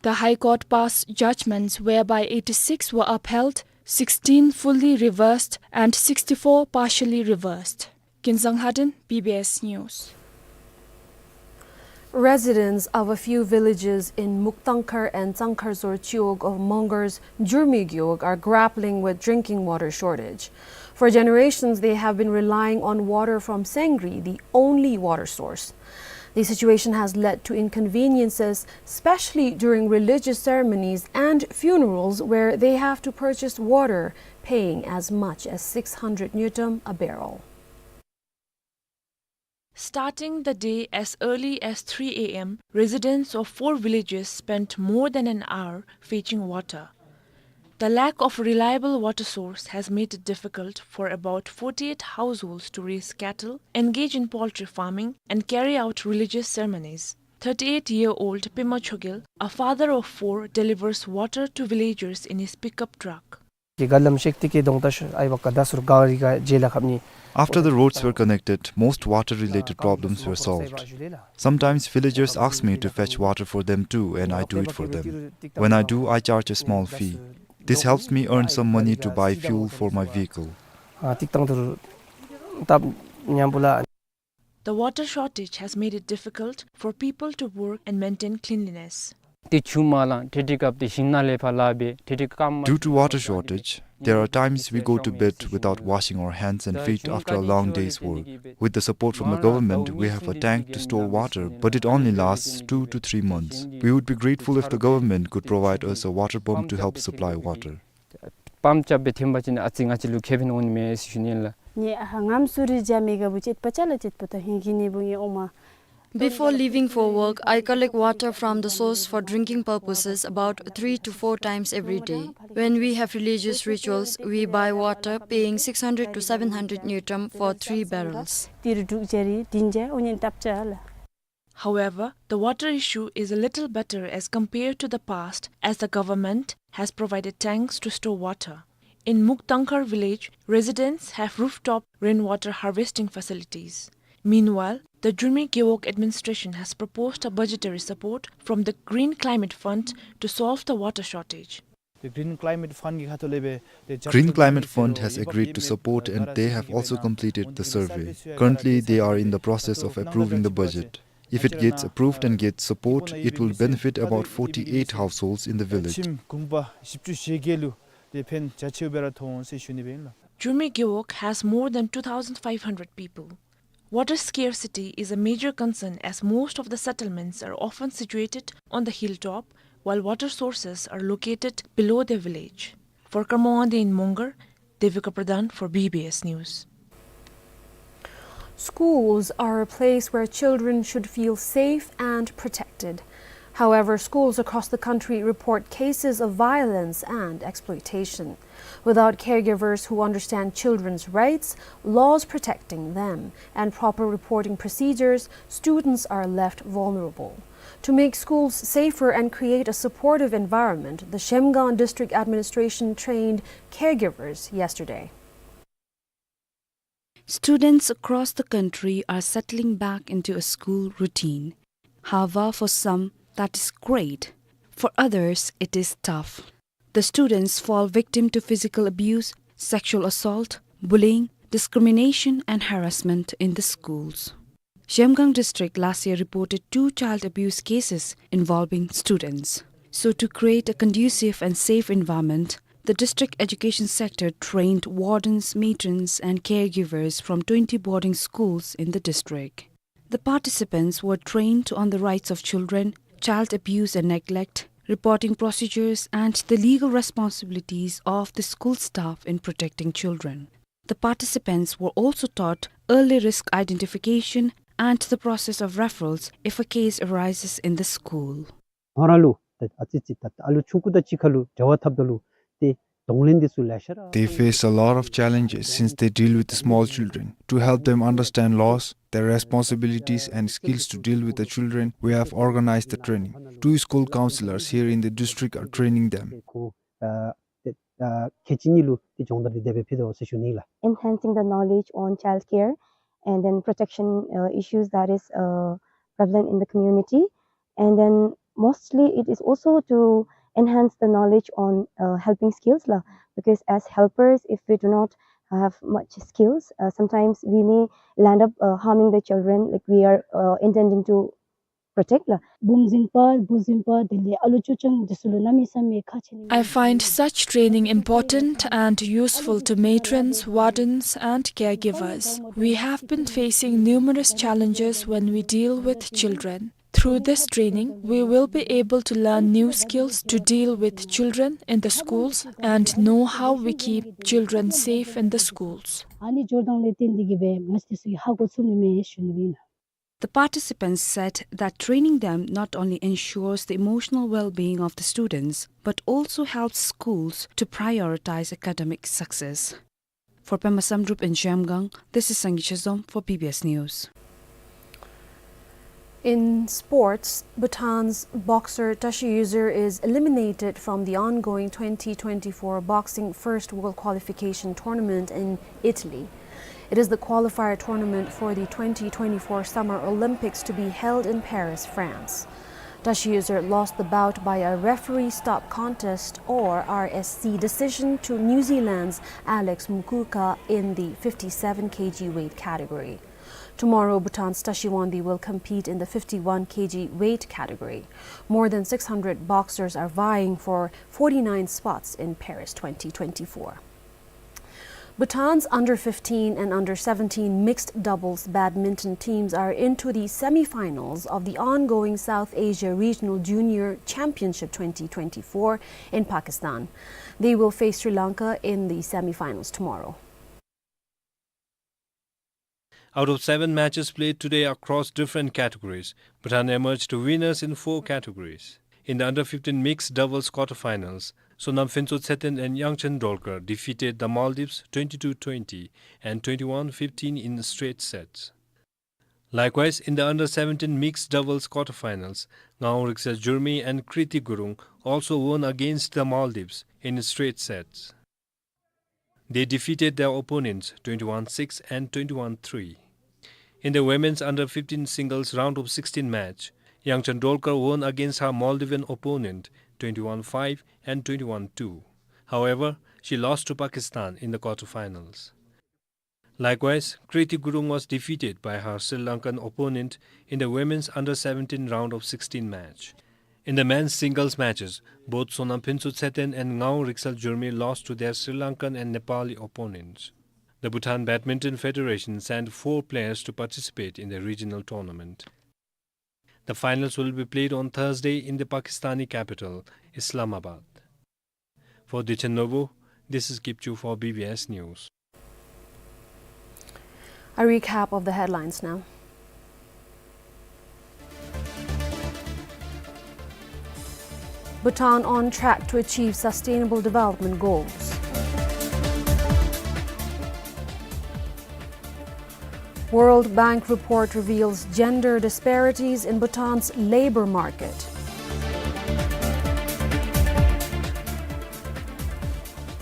The High Court passed judgments whereby eighty-six were upheld, sixteen fully reversed, and sixty-four partially reversed. Kinzang Haden, B B S News. Residents of a few villages in Muktangkhar and Tsangkhar Dzor Chiwog of Mongar's Jurmi Gewog are grappling with drinking water shortage. For generations, they have been relying on water from Sengri, the only water source. The situation has led to inconveniences, especially during religious ceremonies and funerals, where they have to purchase water, paying as much as six hundred ngultrum a barrel. Starting the day as early as three A M, residents of four villages spent more than an hour fetching water. The lack of reliable water source has made it difficult for about forty-eight households to raise cattle, engage in poultry farming, and carry out religious ceremonies. Thirty-eight-year-old Pema Chogel, a father of four, delivers water to villagers in his pickup truck. After the roads were connected, most water-related problems were solved. Sometimes villagers ask me to fetch water for them too, and I do it for them. When I do, I charge a small fee. This helps me earn some money to buy fuel for my vehicle. The water shortage has made it difficult for people to work and maintain cleanliness. Due to water shortage, there are times we go to bed without washing our hands and feet after a long day's work. With the support from the government, we have a tank to store water, but it only lasts two to three months. We would be grateful if the government could provide us a water pump to help supply water. Before leaving for work, I collect water from the source for drinking purposes about three to four times every day. When we have religious rituals, we buy water, paying six hundred to seven hundred ngultrum for three barrels. However, the water issue is a little better as compared to the past, as the government has provided tanks to store water. In Muktangkhar village, residents have rooftop rainwater harvesting facilities. Meanwhile, the Jurmi Gewog administration has proposed a budgetary support from the Green Climate Fund to solve the water shortage. Green Climate Fund has agreed to support and they have also completed the survey. Currently, they are in the process of approving the budget. If it gets approved and gets support, it will benefit about forty-eight households in the village. Jurmi Gewog has more than two thousand five hundred people. Water scarcity is a major concern as most of the settlements are often situated on the hilltop, while water sources are located below their village. For Karma Wangdi in Mongar, Devika Pradhan for B B S News. Schools are a place where children should feel safe and protected. However, schools across the country report cases of violence and exploitation. Without caregivers who understand children's rights, laws protecting them, and proper reporting procedures, students are left vulnerable. To make schools safer and create a supportive environment, the Zhemgang District Administration trained caregivers yesterday. Students across the country are settling back into a school routine. However, for some, that is great. For others, it is tough. The students fall victim to physical abuse, sexual assault, bullying, discrimination, and harassment in the schools. Zhemgang district last year reported two child abuse cases involving students. So, to create a conducive and safe environment, the district education sector trained wardens, matrons, and caregivers from twenty boarding schools in the district. The participants were trained on the rights of children, child abuse and neglect, reporting procedures, and the legal responsibilities of the school staff in protecting children. The participants were also taught early risk identification and the process of referrals if a case arises in the school. ཁོང་ར་ལུ་ད་ཨ་ཙི་ཅིག་ད་ཨ་ལུ་ཆུང་ཀུ་དང་གཅིག་ཁར་ལུ་འབྲེལ་བ་འཐབ་ད་ལུ་ཏེ་ གདོང་ལེན་འདི་ཚུ་ལེ་ཤ་ར། They face a lot of challenges since they deal with the small children. To help them understand laws, their responsibilities and skills to deal with the children, we have organized the training. Two school counselors here in the district are training them. ཁོང་ཨ་ཏེ་ཨ་ཁལ་གཅིག་གཉིས་ལུ་ཏེ་སྦྱོང་བརྡར་འདི་དེ་སྦེ་ཕུལ་དོ་ཟེར་ཞུ་ནི་ལགས། Enhancing the knowledge on child care and then protection uh, issues that is uh, prevalent in the community. And then mostly it is also to enhance the knowledge on uh, helping skills la, because as helpers, if we do not have much skills, uh, sometimes we may land up uh, harming the children like we are uh, intending to protect la. བུམོ་འཛིན་པ་བུ་འཛིན་པ་དེ་ལས་ཨ་ལོ་ཅོ་ཅང་འདི་ཚུ་ལུ་གནམ་མེད་ས་མེད་ཁག་ཆེ་ནི། I find such training important and useful to matrons, wardens, and caregivers. We have been facing numerous challenges when we deal with children. Through this training, we will be able to learn new skills to deal with children in the schools and know how we keep children safe in the schools. ཨ་ནི་འབྱོར་ཐངས་ལས་བརྟེན་ཏེ་གིས་སྦེ་ང་བཅས་འདི་ཚུ་གིས་ཧ་གོ་ཚུགས་ནི་མས་ཞུ་ནི་ཨིན། The participants said that training them not only ensures the emotional well-being of the students, but also helps schools to prioritize academic success. For Pema Samdrup in Zhemgang, this is Sangay Chezom for B B S News. In sports, Bhutan's boxer Tashi Yuzur is eliminated from the ongoing twenty twenty-four Boxing First World Qualification Tournament in Italy. It is the qualifier tournament for the twenty twenty-four Summer Olympics to be held in Paris, France. Tashi Yuzur lost the bout by a referee stop contest, or R S C, decision to New Zealand's Alex Mukuka in the fifty-seven kilogram weight category. Tomorrow, Bhutan's Tashi Wangdi will compete in the fifty-one kilogram weight category. More than six hundred boxers are vying for forty-nine spots in Paris twenty twenty-four. Bhutan's under fifteen and under seventeen mixed doubles badminton teams are into the semi-finals of the ongoing South Asia Regional Junior Championship twenty twenty-four in Pakistan. They will face Sri Lanka in the semi-finals tomorrow. Out of seven matches played today across different categories, Bhutan emerged winners in four categories. In the under fifteen mixed doubles quarterfinals, Sonam Phensho Tsheten and Yangchen Dolkar defeated the Maldives twenty-two twenty and twenty-one fifteen in straight sets. Likewise, in the under seventeen mixed doubles quarterfinals, Ngawang Riksa Jurmi and Kriti Gurung also won against the Maldives in straight sets. They defeated their opponents twenty-one six and twenty-one three. In the women's under fifteen singles round of sixteen match, Yangchen Dolkar won against her Maldivian opponent twenty-one five and twenty-one two. However, she lost to Pakistan in the quarterfinals. Likewise, Kriti Gurung was defeated by her Sri Lankan opponent in the women's under seventeen round of sixteen match. In the men's singles matches, both Sonam Phensho Tsheten and Ngawang Riksa Jurmi lost to their Sri Lankan and Nepali opponents. The Bhutan Badminton Federation sent four players to participate in the regional tournament. The finals will be played on Thursday in the Pakistani capital, Islamabad. For Dichen Nobo, this is Kipchu for B B S News. A recap of the headlines now. Bhutan on track to achieve sustainable development goals. World Bank report reveals gender disparities in Bhutan's labor market.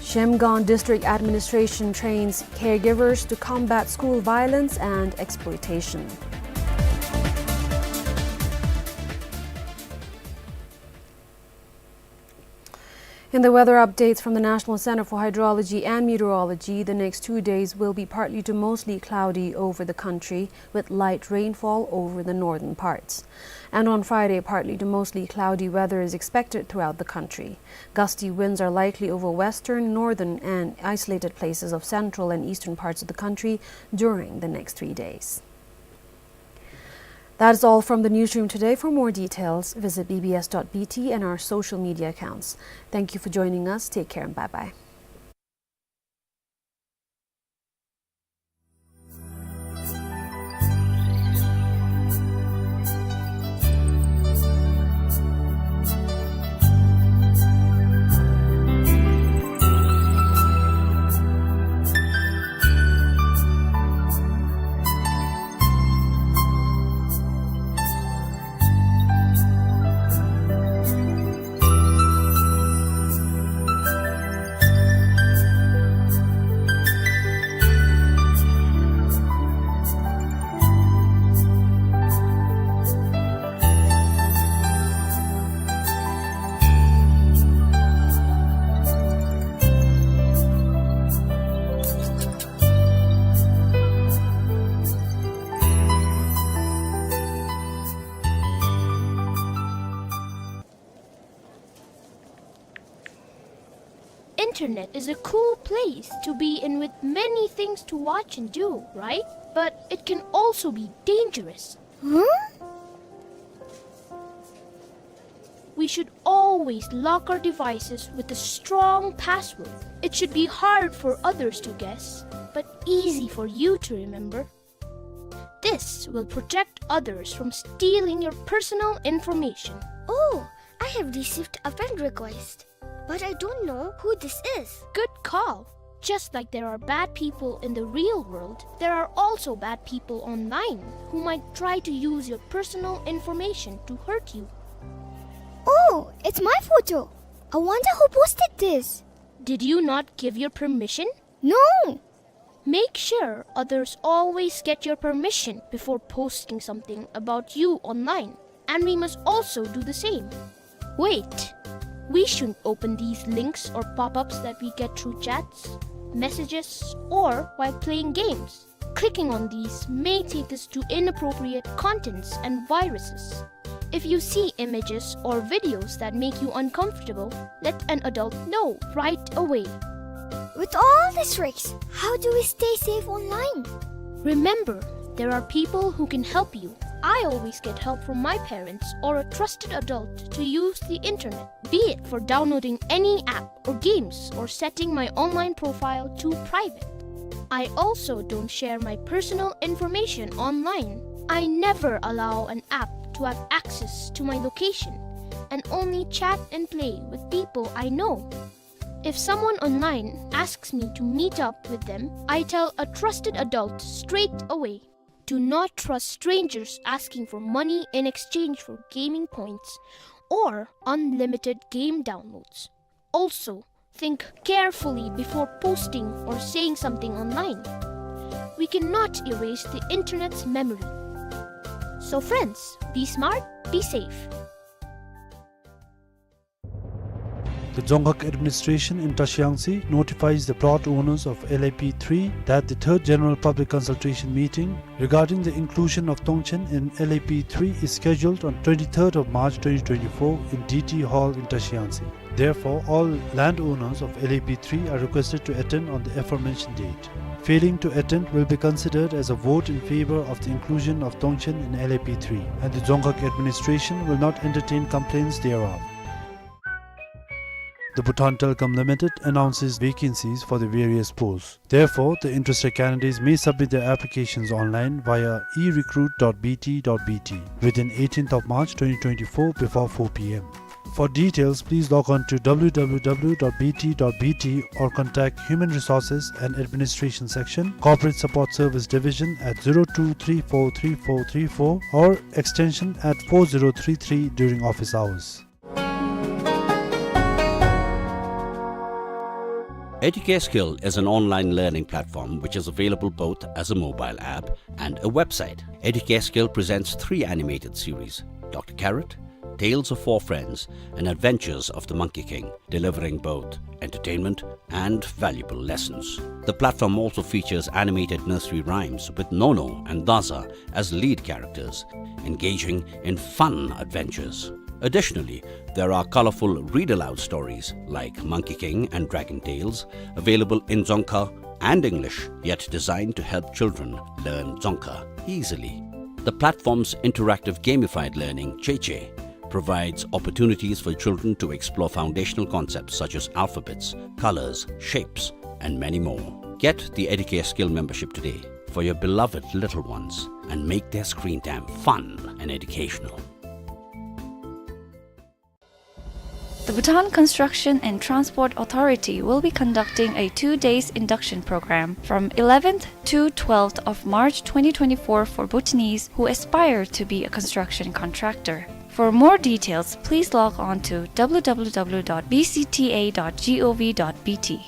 Zhemgang District Administration trains caregivers to combat school violence and exploitation. In the weather updates from the National Center for Hydrology and Meteorology, the next two days will be partly to mostly cloudy over the country, with light rainfall over the northern parts. And on Friday, partly to mostly cloudy weather is expected throughout the country. Gusty winds are likely over western, northern, and isolated places of central and eastern parts of the country during the next three days. That's all from the newsroom today. For more details, visit B B S dot B T and our social media accounts. Thank you for joining us. Take care and bye-bye. internet is a cool place to be in with many things to watch and do, right? But it can also be dangerous. Huh? We should always lock our devices with a strong password. It should be hard for others to guess, but easy for you to remember. This will protect others from stealing your personal information. Oh, I have received a friend request, but I don't know who this is. Good call. Just like there are bad people in the real world, there are also bad people online who might try to use your personal information to hurt you. Oh, it's my photo. I wonder who posted this. Did you not give your permission? No. Make sure others always get your permission before posting something about you online. And we must also do the same. Wait, we shouldn't open these links or pop-ups that we get through chats, messages, or while playing games. Clicking on these may take us to inappropriate contents and viruses. If you see images or videos that make you uncomfortable, let an adult know right away. With all these tricks, how do we stay safe online? Remember, there are people who can help you. I always get help from my parents or a trusted adult to use the internet, be it for downloading any app or games or setting my online profile to private. I also don't share my personal information online. I never allow an app to have access to my location and only chat and play with people I know. If someone online asks me to meet up with them, I tell a trusted adult straight away. Do not trust strangers asking for money in exchange for gaming points or unlimited game downloads. Also, think carefully before posting or saying something online. We cannot erase the internet's memory. So friends, be smart, be safe. The Dzongkhag Administration in Trashiyangtse notifies the plot owners of L A P three that the third general public consultation meeting regarding the inclusion of Tongchen in L A P three is scheduled on twenty-third of March twenty twenty-four in D T Hall in Trashiyangtse. Therefore, all landowners of L A P three are requested to attend on the aforementioned date. Failing to attend will be considered as a vote in favor of the inclusion of Tongchen in L A P three, and the Dzongkhag administration will not entertain complaints thereof. The Bhutan Telecom Limited announces vacancies for the various posts. Therefore, the interested candidates may submit their applications online via e recruit dot b t dot b t within eighteenth of March twenty twenty-four before four p m. For details, please log on to w w w dot b t dot b t or contact Human Resources and Administration Section, Corporate Support Service Division at zero two three four three four three four or extension at four zero three three during office hours. Educare Skill is an online learning platform which is available both as a mobile app and a website. Educare Skill presents three animated series, Doctor Carrot, Tales of Four Friends, and Adventures of the Monkey King, delivering both entertainment and valuable lessons. The platform also features animated nursery rhymes with Nono and Daza as lead characters, engaging in fun adventures. Additionally, there are colorful read-aloud stories like Monkey King and Dragon Tales, available in Dzongkha and English, yet designed to help children learn Dzongkha easily. The platform's interactive gamified learning, Cheche, provides opportunities for children to explore foundational concepts such as alphabets, colors, shapes, and many more. Get the Educare Skill membership today for your beloved little ones and make their screen time fun and educational. The Bhutan Construction and Transport Authority will be conducting a two days induction program from eleventh to twelfth of March twenty twenty-four for Bhutanese who aspire to be a construction contractor. For more details, please log on to w w w dot b c t a dot g o v dot b t.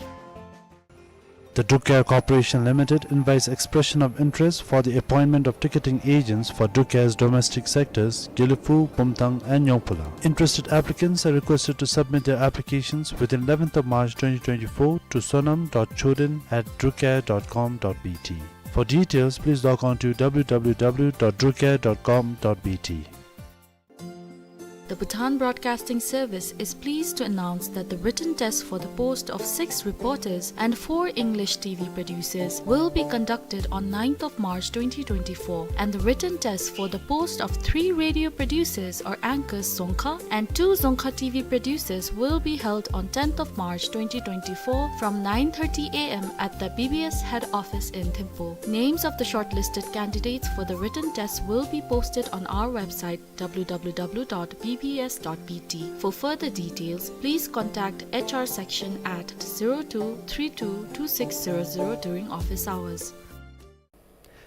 The Druk Air Corporation Limited invites expression of interest for the appointment of ticketing agents for Druk Air's domestic sectors, Gelephu, Bumthang and Nyongphula. Interested applicants are requested to submit their applications within eleventh of March twenty twenty-four to sonam dot choden at drukair dot com dot b t. For details, please log on to w w w dot drukair dot com dot b t. The Bhutan Broadcasting Service is pleased to announce that the written test for the post of six reporters and four English T V producers will be conducted on ninth of March twenty twenty-four, and the written test for the post of three radio producers or anchors Dzongkha and two Dzongkha T V producers will be held on tenth of March twenty twenty-four from nine thirty a m at the B B S head office in Thimphu. Names of the shortlisted candidates for the written test will be posted on our website, w w w dot b b s dot b t. For further details, please contact H R section at zero two three two two six zero zero during office hours.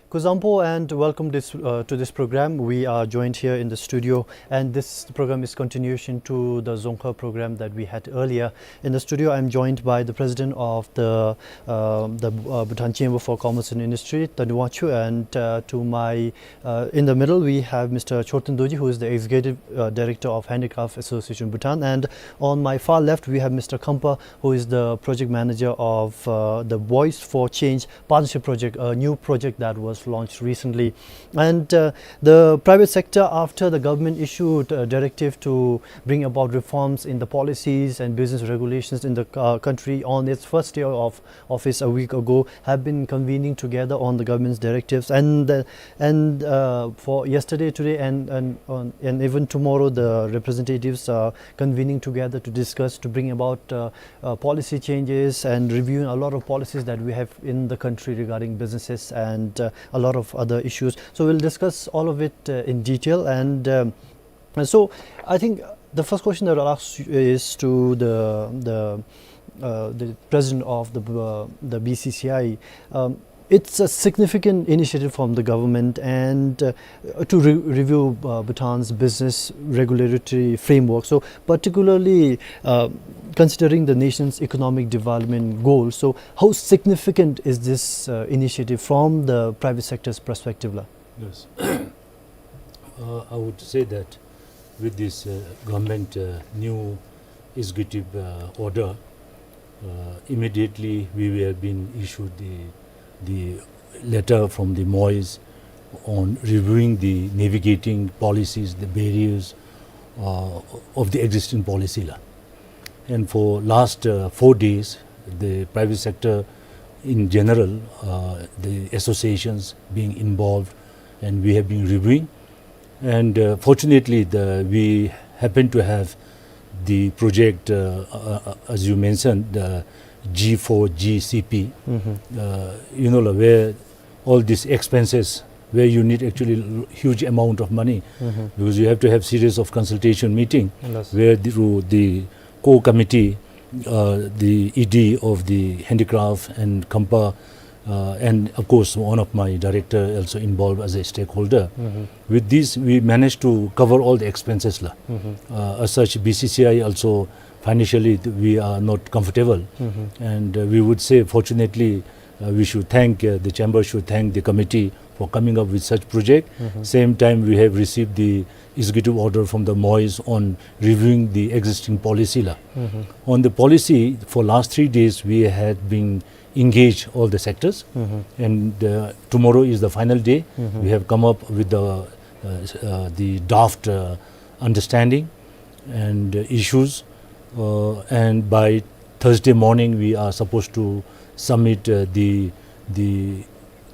Kuzuzangpo and welcome this, uh, to this program. We are joined here in the studio, and this program is continuation to the Dzongkha program that we had earlier. In the studio, I'm joined by the president of the, uh, the, uh, Bhutan Chamber for Commerce and Industry, Taniwangchuk, and, uh, to my, uh, in the middle, we have Mister Chorten Dorji, who is the executive, uh, director of Handicraft Association Bhutan, and on my far left, we have Mister Khampa, who is the project manager of, uh, the Voice for Change partnership project, a new project that was launched recently. And, uh, the private sector, after the government issued a directive to bring about reforms in the policies and business regulations in the, uh, country, on its first day of office a week ago, have been convening together on the government's directives. And, uh, and, uh, for yesterday, today, and, and, on, and even tomorrow, the representatives are convening together to discuss, to bring about, uh, uh, policy changes and reviewing a lot of policies that we have in the country regarding businesses and, uh, a lot of other issues. So we'll discuss all of it, uh, in detail. And, um, and so I think the first question that I'll ask you is to the, the, uh, the president of the, uh, the B C C I. Um, it's a significant initiative from the government and, uh, to re-, review, uh, Bhutan's business regulatory framework. So particularly, uh, considering the nation's economic development goals, so how significant is this, uh, initiative from the private sector's perspective la? Yes. Uh, I would say that with this, uh, government, uh, new executive, uh, order, uh, immediately we were being issued the, the letter from the MOIS on reviewing the navigating policies, the barriers, uh, of the existing policy la. And for last, uh, four days, the private sector in general, uh, the associations being involved, and we have been reviewing. And, uh, fortunately, the, we happen to have the project, uh, uh, uh, as you mentioned, the G four G C P, uh, you know, la, where all these expenses, where you need actually l-, huge amount of money, because you have to have series of consultation meeting where the, through the core committee, uh, the E D of the handicraft and Khampa, uh, and of course one of my director also involved as a stakeholder. With this, we managed to cover all the expenses la. Uh, as such, B C C I also financially th-, we are not comfortable, and, uh, we would say, fortunately, uh, we should thank, uh, the chamber should thank the committee for coming up with such project. Same time, we have received the executive order from the MOIS on reviewing the existing policy la. On the policy, for last three days, we had been engaged all the sectors, and, uh, tomorrow is the final day. We have come up with the, uh, s-, uh, the draft, uh, understanding and, uh, issues, uh, and by Thursday morning we are supposed to submit, uh, the, the,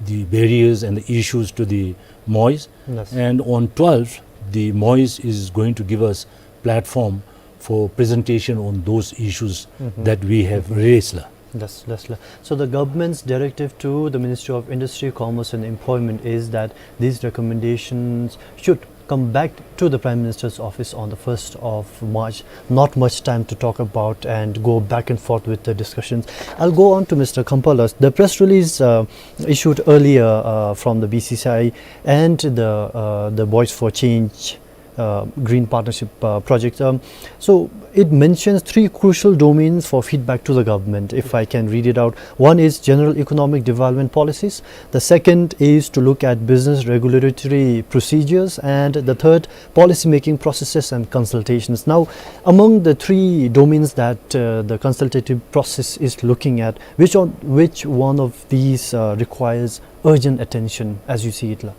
the barriers and the issues to the MOIS. And on twelfth, the MOIS is going to give us platform for presentation on those issues that we have raised la. Yes, yes la. So the government's directive to the Ministry of Industry, Commerce and Employment is that these recommendations should come back to the Prime Minister's office on the first of March. Not much time to talk about and go back and forth with the discussions. I'll go on to Mister Khampa la. The press release, uh, issued earlier, uh, from the B C C I and the, uh, the Voice for Change, uh, Green Partnership, uh, project. Um, so it mentions three crucial domains for feedback to the government, if I can read it out. One is general economic development policies. The second is to look at business regulatory procedures. And the third, policy making processes and consultations. Now, among the three domains that, uh, the consultative process is looking at, which on, which one of these, uh, requires urgent attention as you see it la?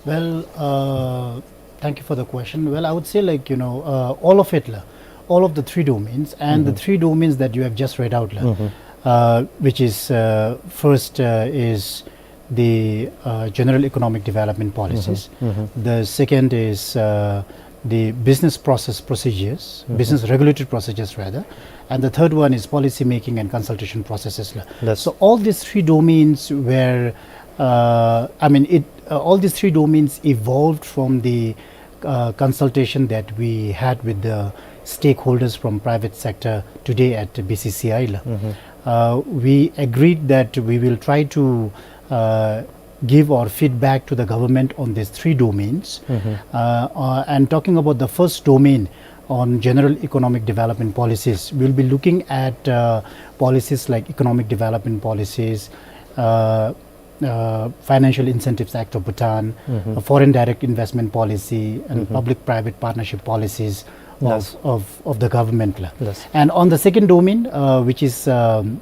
Well, uh, Thank you for the question. Well, I would say, like, you know, uh, all of it, la, all of the three domains, and the three domains that you have just read out, la, uh, which is, uh, first, uh, is the, uh, general economic development policies. The second is, uh, the business process procedures, business regulatory procedures rather, and the third one is policy making and consultation processes, la. Yes. So all these three domains were, uh, I mean, it, uh, all these three domains evolved from the, uh, consultation that we had with the stakeholders from private sector today at B C C I, la. Uh, we agreed that we will try to, uh, give our feedback to the government on these three domains. Uh, uh, and talking about the first domain on general economic development policies, we'll be looking at, uh, policies like economic development policies, uh, uh, Financial Incentives Act of Bhutan, a foreign direct investment policy, and public-private partnership policies of, of, of the government, la. Yes. And on the second domain, uh, which is, um,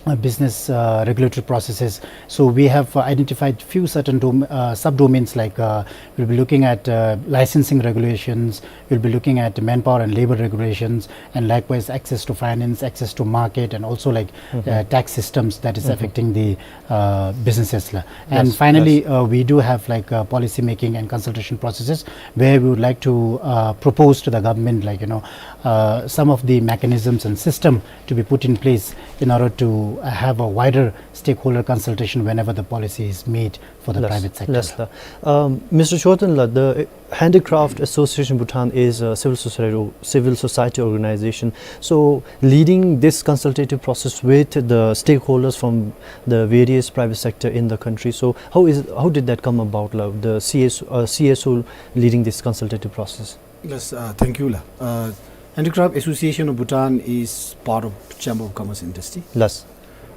uh, business, uh, regulatory processes. So we have, uh, identified few certain dom-, uh, subdomains, like, uh, we'll be looking at, uh, licensing regulations, we'll be looking at manpower and labor regulations, and likewise access to finance, access to market, and also, like, uh, tax systems that is affecting the, uh, businesses, la. And finally, uh, we do have, like, uh, policy making and consultation processes where we would like to, uh, propose to the government, like, you know, uh, some of the mechanisms and system to be put in place in order to, uh, have a wider stakeholder consultation whenever the policy is made for the private sector. Yes, la. Um, Mister Chorten, la, the Handicraft Association Bhutan is a civil society, civil society organization. So, leading this consultative process with the stakeholders from the various private sector in the country. So, how is, how did that come about, la, the C S, uh, C S O leading this consultative process? Yes, uh, thank you, la. Uh, Handicraft Association of Bhutan is part of Chamber of Commerce Industry. Yes.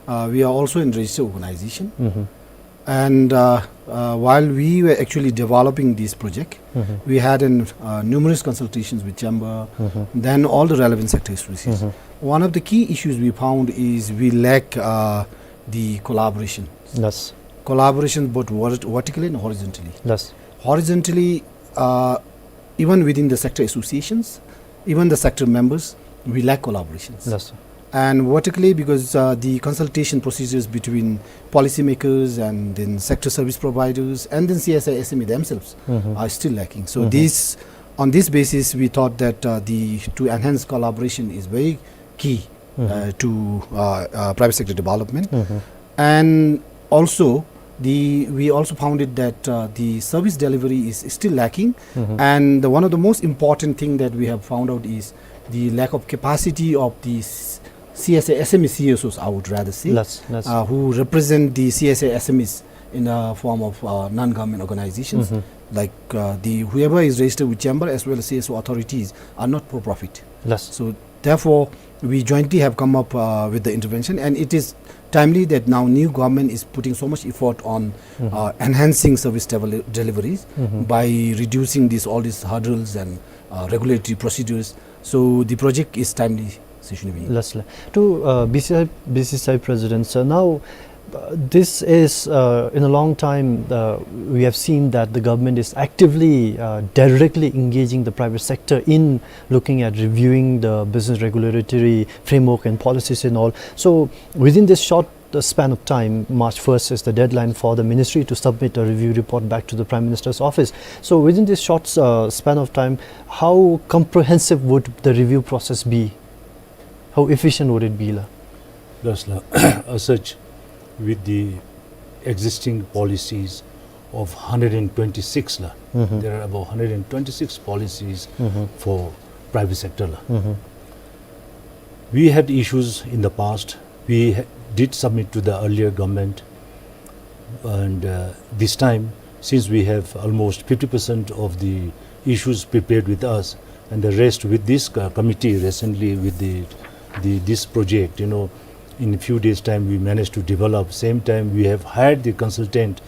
Uh, we are also a registered organization. And, uh, uh, while we were actually developing this project, we had an, uh, numerous consultations with Chamber, then all the relevant sector associations. One of the key issues we found is we lack, uh, the collaboration. Yes. Collaboration both vert-, vertically and horizontally. Yes. Horizontally, uh, even within the sector associations, even the sector members, we lack collaborations. Yes, sir. And vertically, because, uh, the consultation procedures between policymakers and then sector service providers and then C S I S M E themselves are still lacking. So this, on this basis, we thought that, uh, the, to enhance collaboration is very key, uh, to, uh, uh, private sector development. And also, the, we also found it that, uh, the service delivery is still lacking. And the, one of the most important thing that we have found out is the lack of capacity of the s-, C S I S M E C S Os, I would rather say, Yes, yes. uh, who represent the C S I S M Es in the form of, uh, non-government organizations. Like, uh, the, whoever is registered with chamber as well as C S O authorities are not for profit. Yes. So therefore, we jointly have come up, uh, with the intervention, and it is timely that now new government is putting so much effort on, uh, enhancing service devel-, deliveries by reducing this, all these hurdles and, uh, regulatory procedures. So the project is timely, Sri Shunibin. Yes, la. To, uh, B C C I, B C C I President, sir, now, uh, this is, uh, in a long time, uh, we have seen that the government is actively, uh, directly engaging the private sector in looking at reviewing the business regulatory framework and policies and all. So within this short, uh, span of time, March first is the deadline for the ministry to submit a review report back to the Prime Minister's office. So within this short, uh, span of time, how comprehensive would the review process be? How efficient would it be, la? Yes, la. As such, with the existing policies of hundred and twenty-six, la, there are about hundred and twenty-six policies for private sector, la. We had issues in the past. We ha-, did submit to the earlier government. And, uh, this time, since we have almost fifty percent of the issues prepared with us, and the rest with this co-, committee recently with the, the, this project, you know, in a few days' time we managed to develop. Same time, we have hired the consultant,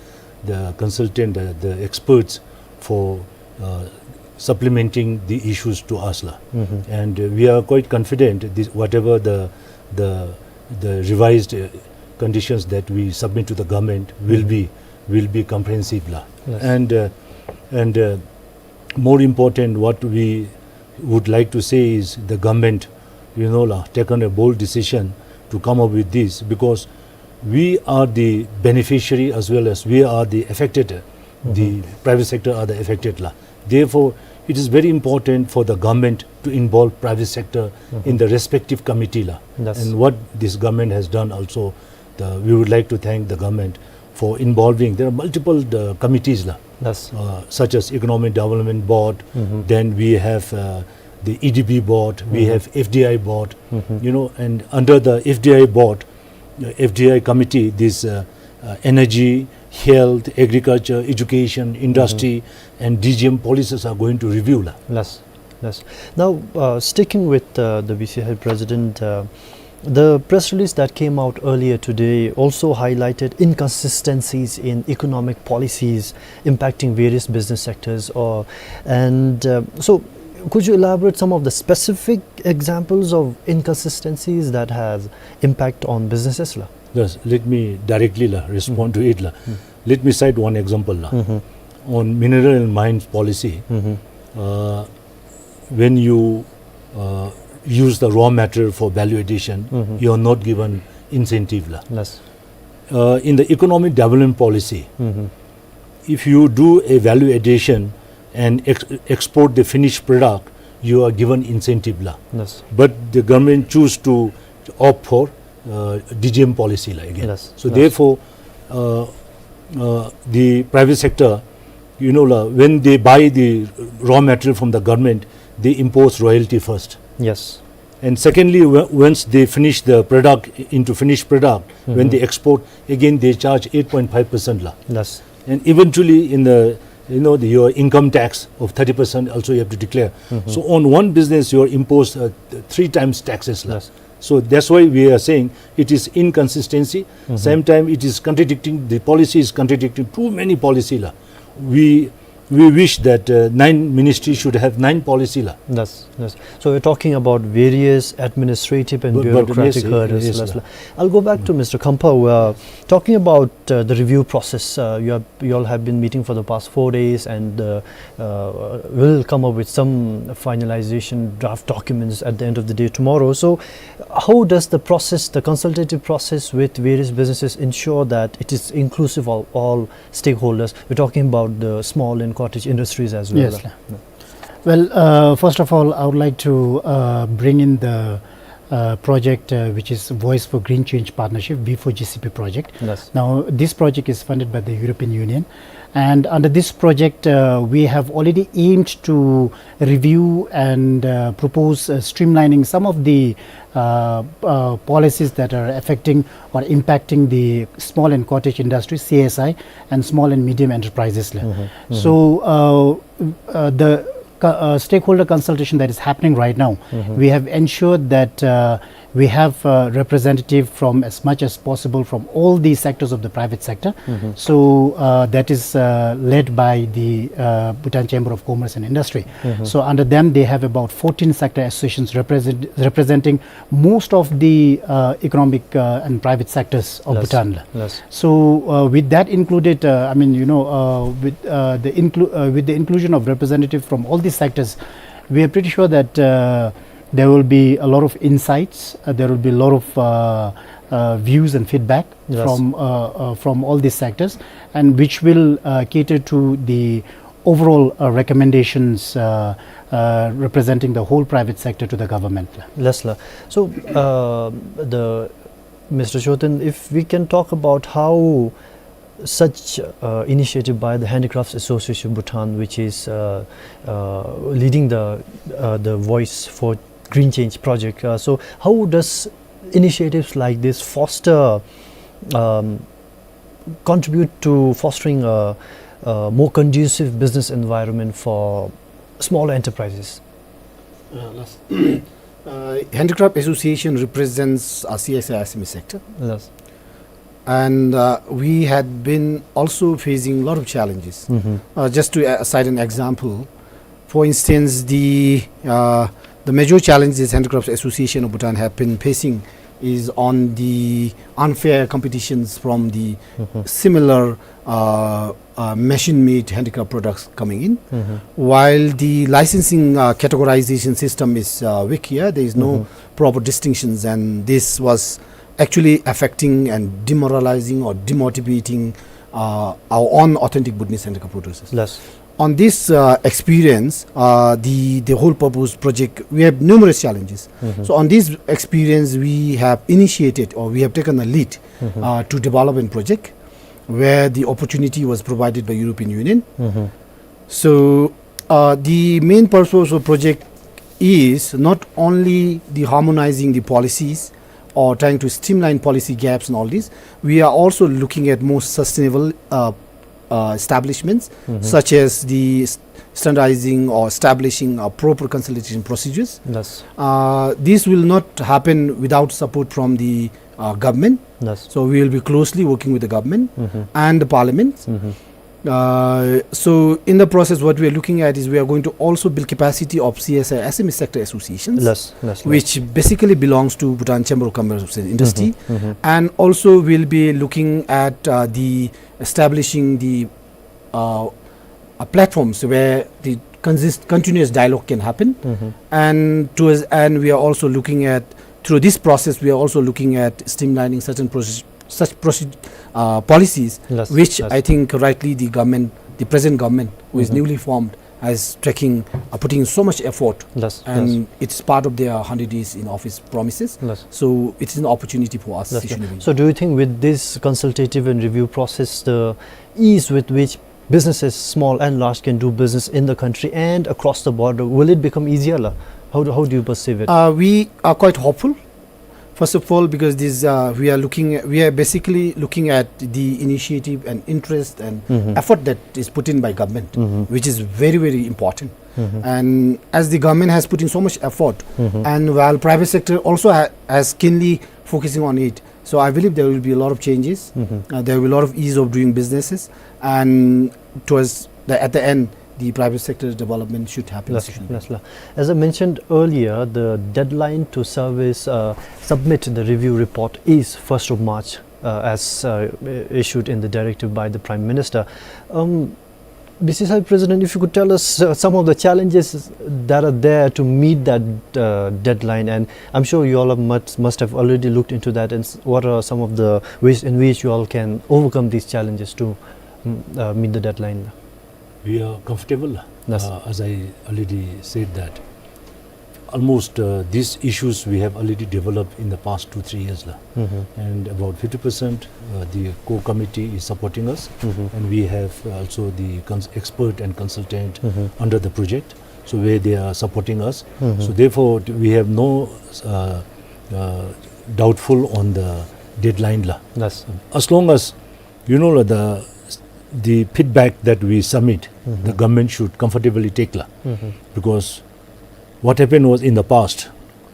the consultant, uh, the experts for, uh, supplementing the issues to us, la. And, uh, we are quite confident this, whatever the, the, the revised, uh, conditions that we submit to the government will be, will be comprehensive, la. Yes. And, uh, and, uh, More important, what we would like to say is the government, you know, la, taken a bold decision to come up with this, because we are the beneficiary as well as we are the affected, the private sector are the affected la. Therefore, it is very important for the government to involve private sector in the respective committee la. Yes. And what this government has done also, the, we would like to thank the government for involving. There are multiple, the committees la, Yes. uh, such as Economic Development Board. Then we have, uh, the E D B board. We have F D I board. You know, and under the F D I board, uh, F D I committee, this, uh, uh, energy, health, agriculture, education, industry, and D G M policies are going to review la. Yes. Yes. Now, uh, sticking with, uh, the B C I president, uh, the press release that came out earlier today also highlighted inconsistencies in economic policies impacting various business sectors. Or, and, uh, so, could you elaborate some of the specific examples of inconsistencies that has impact on businesses la? Yes, let me directly la respond to it la. Let me cite one example la. On mineral and mines policy, uh, when you, uh, use the raw material for value addition, you are not given incentive la. Yes. Uh, in the economic development policy, if you do a value addition and ex-, export the finished product, you are given incentive la. Yes. But the government choose to opt for, uh, D G M policy la again. Yes. So Yes. therefore, uh, uh, the private sector, you know, la, when they buy the raw material from the government, they impose royalty first. Yes. And secondly, w-, once they finish the product into finished product, when they export, again they charge eight point five percent la. Yes. And eventually, in the, you know, the, your income tax of thirty percent also you have to declare. So on one business, you are imposed, uh, th-, three times taxes la. Yes. So that's why we are saying it is inconsistency. Same time, it is contradicting, the policy is contradicting too many policy la. We, we wish that, uh, nine ministries should have nine policy la. Yes, yes. So we're talking about various administrative and But, but bureaucratic yes, hurdles. yes, Yes, la. la. I'll go back to Mister Khamphao. Uh, talking about, uh, the review process, uh, you have, you all have been meeting for the past four days and, uh, uh, will come up with some finalization draft documents at the end of the day tomorrow. So, how does the process, the consultative process with various businesses, ensure that it is inclusive of all stakeholders? We're talking about the small and cottage industries as well. Yes, sir. Well, uh, first of all, I would like to, uh, bring in the, uh, project, uh, which is Voice for Green Change Partnership, V four G C P project. Yes. Now, this project is funded by the European Union, and under this project, uh, we have already aimed to review and, uh, propose, uh, streamlining some of the, uh, uh, policies that are affecting or impacting the small and cottage industry, C S I, and small and medium enterprises la. So, uh, uh, the co-, uh, stakeholder consultation that is happening right now, we have ensured that, uh, we have, uh, representative from as much as possible from all the sectors of the private sector. So, uh, that is, uh, led by the, uh, Bhutan Chamber of Commerce and Industry. So under them, they have about fourteen sector associations represent-, representing most of the, uh, economic, uh, and private sectors of Yes. Bhutan la. Yes. So, uh, with that included, uh, I mean, you know, uh, with, uh, the inclu-, uh, with the inclusion of representative from all these sectors, we are pretty sure that, uh, there will be a lot of insights, uh, there will be a lot of, uh, uh, views and feedback Yes. from, uh, uh, from all these sectors, and which will, uh, cater to the overall, uh, recommendations, uh, uh, representing the whole private sector to the government. Yes, la. So, uh, the, Mister Chothen, if we can talk about how such, uh, initiative by the Handicrafts Association of Bhutan, which is, uh, uh, leading the, uh, the Voice for Green Change project, uh, so how does initiatives like this foster, um, contribute to fostering a, a more conducive business environment for smaller enterprises? Uh, yes. Uh, Handicraft Association represents a C S I S M E sector. Yes. And, uh, we had been also facing a lot of challenges. Uh, just to, uh, cite an example, for instance, the, uh, the major challenges Handicrafts Association of Bhutan have been facing is on the unfair competitions from the similar, uh, uh, machine-made handicraft products coming in, while the licensing, uh, categorization system is, uh, weak here. There is no proper distinctions, and this was actually affecting and demoralizing or demotivating, uh, our own authentic Bhutanese handicraft producers. Yes. On this, uh, experience, uh, the, the whole purpose project, we have numerous challenges. So on this experience, we have initiated or we have taken a lead, uh, to develop a project where the opportunity was provided by European Union. So, uh, the main purpose of project is not only the harmonizing the policies or trying to streamline policy gaps and all this. We are also looking at more sustainable, uh, uh, establishments, such as the s-, standardizing or establishing a proper consultation procedures. Yes. Uh, this will not happen without support from the, uh, government. Yes. So we will be closely working with the government and the parliament. Uh, so in the process, what we are looking at is we are going to also build capacity of C S I, S M E sector associations, yes, yes, yes, which basically belongs to Bhutan Chamber of Commerce and Industry, and also we'll be looking at, uh, the establishing the, uh, uh, platforms where the consist-, continuous dialogue can happen. And towards, and we are also looking at, through this process, we are also looking at streamlining certain process, such process, uh, policies, yes, which, yes, I think rightly the government, the present government, who is newly formed, is taking, uh, putting so much effort, yes, and, yes, it's part of their hundred days in office promises. Yes. So it's an opportunity for us, yes, sir. Sishinabin. So do you think with this consultative and review process, the ease with which businesses, small and large, can do business in the country and across the border, will it become easier, la? How do, how do you perceive it? Uh, we are quite hopeful. First of all, because this, uh, we are looking, we are basically looking at the initiative and interest and effort that is put in by government, which is very, very important. And as the government has put in so much effort, and while private sector also ha-, has keenly focusing on it, so I believe there will be a lot of changes. Uh, there will be a lot of ease of doing businesses, and towards the, at the end, the private sector development should happen. Yes, sir. Yes, sir. As I mentioned earlier, the deadline to service, uh, submit the review report is first of March, uh, as, uh, issued in the directive by the Prime Minister. Um, B C C I President, if you could tell us, uh, some of the challenges that are there to meet that, uh, deadline, and I'm sure you all have must, must have already looked into that, and s-, what are some of the ways in which you all can overcome these challenges to, mm, uh, meet the deadline? We are comfortable. Yes. Uh, as I already said that almost, uh, these issues we have already developed in the past two, three years, la. And about fifty percent, uh, the core committee is supporting us. And we have also the cons-, expert and consultant under the project, so where they are supporting us. So therefore, we have no, uh, uh, doubtful on the deadline, la. Yes. As long as, you know, la, the, the feedback that we submit, the government should comfortably take, la. Because what happened was in the past,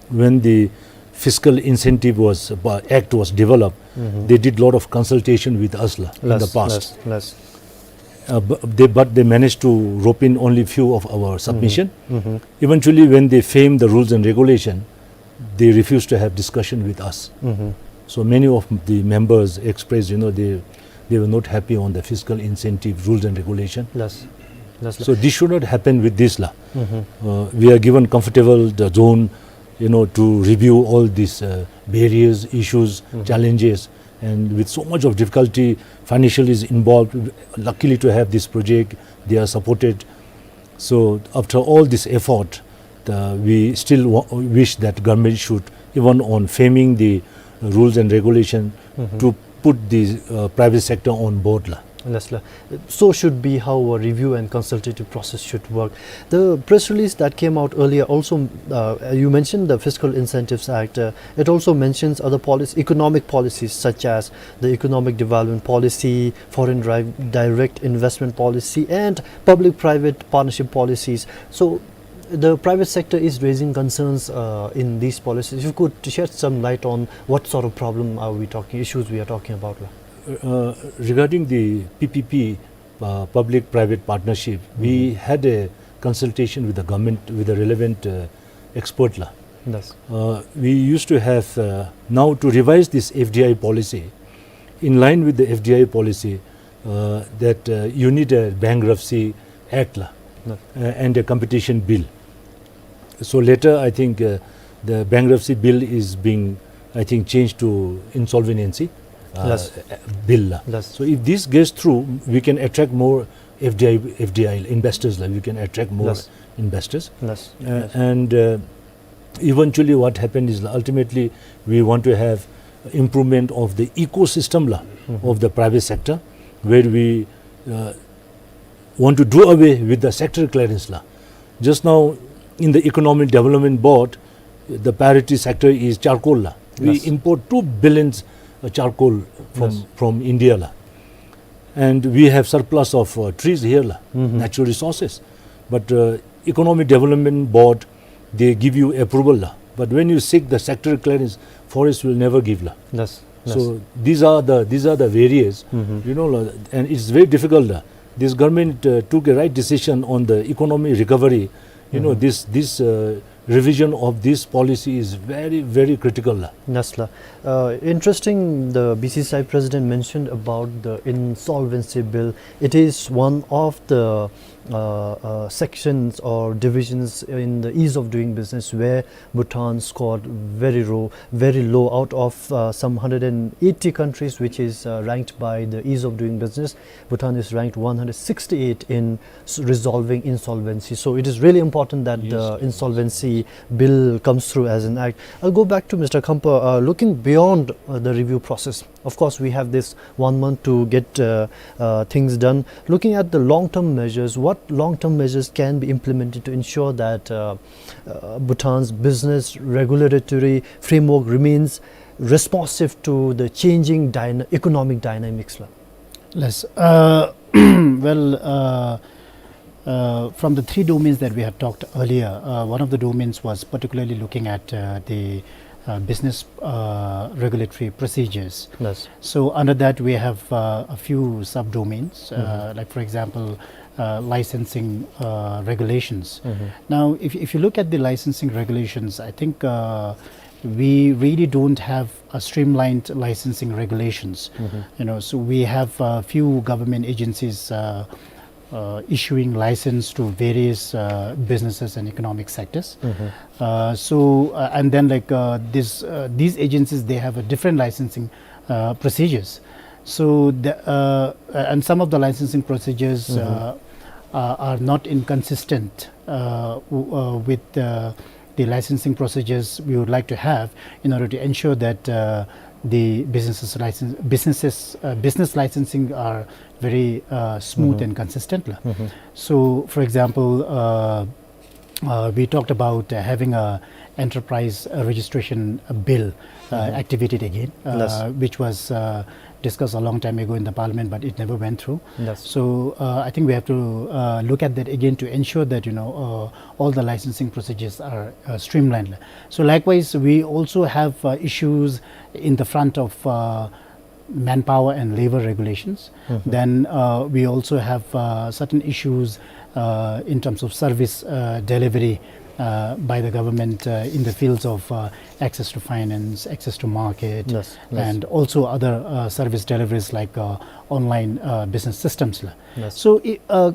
when the fiscal incentive was, uh, act was developed, they did lot of consultation with us, la, in the past. Yes, yes, yes. Uh, bu-, they, but they managed to rope in only few of our submission. Eventually, when they framed the rules and regulation, they refused to have discussion with us. So many of the members expressed, you know, they, they were not happy on the fiscal incentive rules and regulation. Yes. Yes, la. So this should not happen with this, la. Uh, we are given comfortable the zone, you know, to review all these, uh, barriers, issues, challenges, and with so much of difficulty, financial is involved. Luckily to have this project, they are supported. So after all this effort, the, we still wa-, wish that government should, even on framing the rules and regulation, to put the, uh, private sector on board, la. Yes, la. So should be how a review and consultative process should work. The press release that came out earlier also, uh, you mentioned the Fiscal Incentives Act. Uh, it also mentions other policy, economic policies such as the economic development policy, foreign dri-, direct investment policy, and public-private partnership policies. So the private sector is raising concerns, uh, in these policies. If you could shed some light on what sort of problem are we talking, issues we are talking about, la. Uh, regarding the P P P, uh, public-private partnership, we had a consultation with the government, with the relevant, uh, expert, la. Yes. Uh, we used to have, uh, now to revise this F D I policy, in line with the F D I policy, uh, that, uh, you need a bankruptcy act la, Yes. uh, and a competition bill. So later, I think, uh, the bankruptcy bill is being, I think, changed to insolvency, uh, Yes. bill la. Yes. So if this gets through, we can attract more F D I, F D I investors la. We can attract more Yes. investors. Yes. Uh, Yes. and, uh, eventually what happened is, ultimately, we want to have improvement of the ecosystem la, Mm-hmm. of the private sector, where we, uh, want to do away with the sector clearance la. Just now, in the Economic Development Board, the priority sector is charcoal la. We Yes. import two billions, uh, charcoal from, Yes. from India la. And we have surplus of, uh, trees here la, Mm-hmm. natural resources. But, uh, Economic Development Board, they give you approval la. But when you seek the sector clearance, forest will never give la. Yes. Yes. So these are the, these are the various, Mm-hmm. you know, la, and it's very difficult la. This government, uh, took a right decision on the economic recovery. You know, Mm-hmm. this, this, uh, revision of this policy is very, very critical la. Yes la. Uh, interesting, the B C C I president mentioned about the insolvency bill. It is one of the, uh, uh, sections or divisions in the ease of doing business where Bhutan scored very low, very low out of, uh, some hundred and eighty countries, which is, uh, ranked by the ease of doing business. Bhutan is ranked one hundred sixty-eight in s-, resolving insolvency. So it is really important that Yes, the yes. insolvency bill comes through as an act. I'll go back to Mister Khampa. Uh, looking beyond, uh, the review process, of course, we have this one month to get, uh, uh, things done. Looking at the long-term measures, what long-term measures can be implemented to ensure that, uh, uh, Bhutan's business regulatory framework remains responsive to the changing dyna-, economic dynamics la? Yes. Uh, well, uh, uh, from the three domains that we have talked earlier, uh, one of the domains was particularly looking at, uh, the, uh, business, uh, regulatory procedures. Yes. So under that, we have, uh, a few subdomains, uh, Mm-hmm. like, for example, uh, licensing, uh, regulations. Mm-hmm. Now, if, if you look at the licensing regulations, I think, uh, we really don't have a streamlined licensing regulations. Mm-hmm. You know, so we have a few government agencies, uh, uh, issuing license to various, uh, businesses and economic sectors. Mm-hmm. Uh, so, uh, and then, like, uh, this, uh, these agencies, they have a different licensing, uh, procedures. So the, uh, uh, and some of the licensing procedures, Mm-hmm. uh, uh, are not inconsistent, uh, w-, uh, with, uh, the licensing procedures we would like to have in order to ensure that, uh, the businesses license, businesses, uh, business licensing are very, uh, smooth Mm-hmm. and consistent la. Mm-hmm. So, for example, uh, uh, we talked about, uh, having a enterprise, uh, registration, uh, bill, uh, Mm-hmm. activated again, uh, Yes. which was, uh, discussed a long time ago in the parliament, but it never went through. Yes. So, uh, I think we have to, uh, look at that again to ensure that, you know, uh, all the licensing procedures are, uh, streamlined. So likewise, we also have, uh, issues in the front of, uh, manpower and labor regulations. Mm-hmm. Then, uh, we also have, uh, certain issues, uh, in terms of service, uh, delivery, uh, by the government, uh, in the fields of, uh, access to finance, access to market, Yes, yes. and also other, uh, service deliveries like, uh, online, uh, business systems la. Yes. So, i-, uh,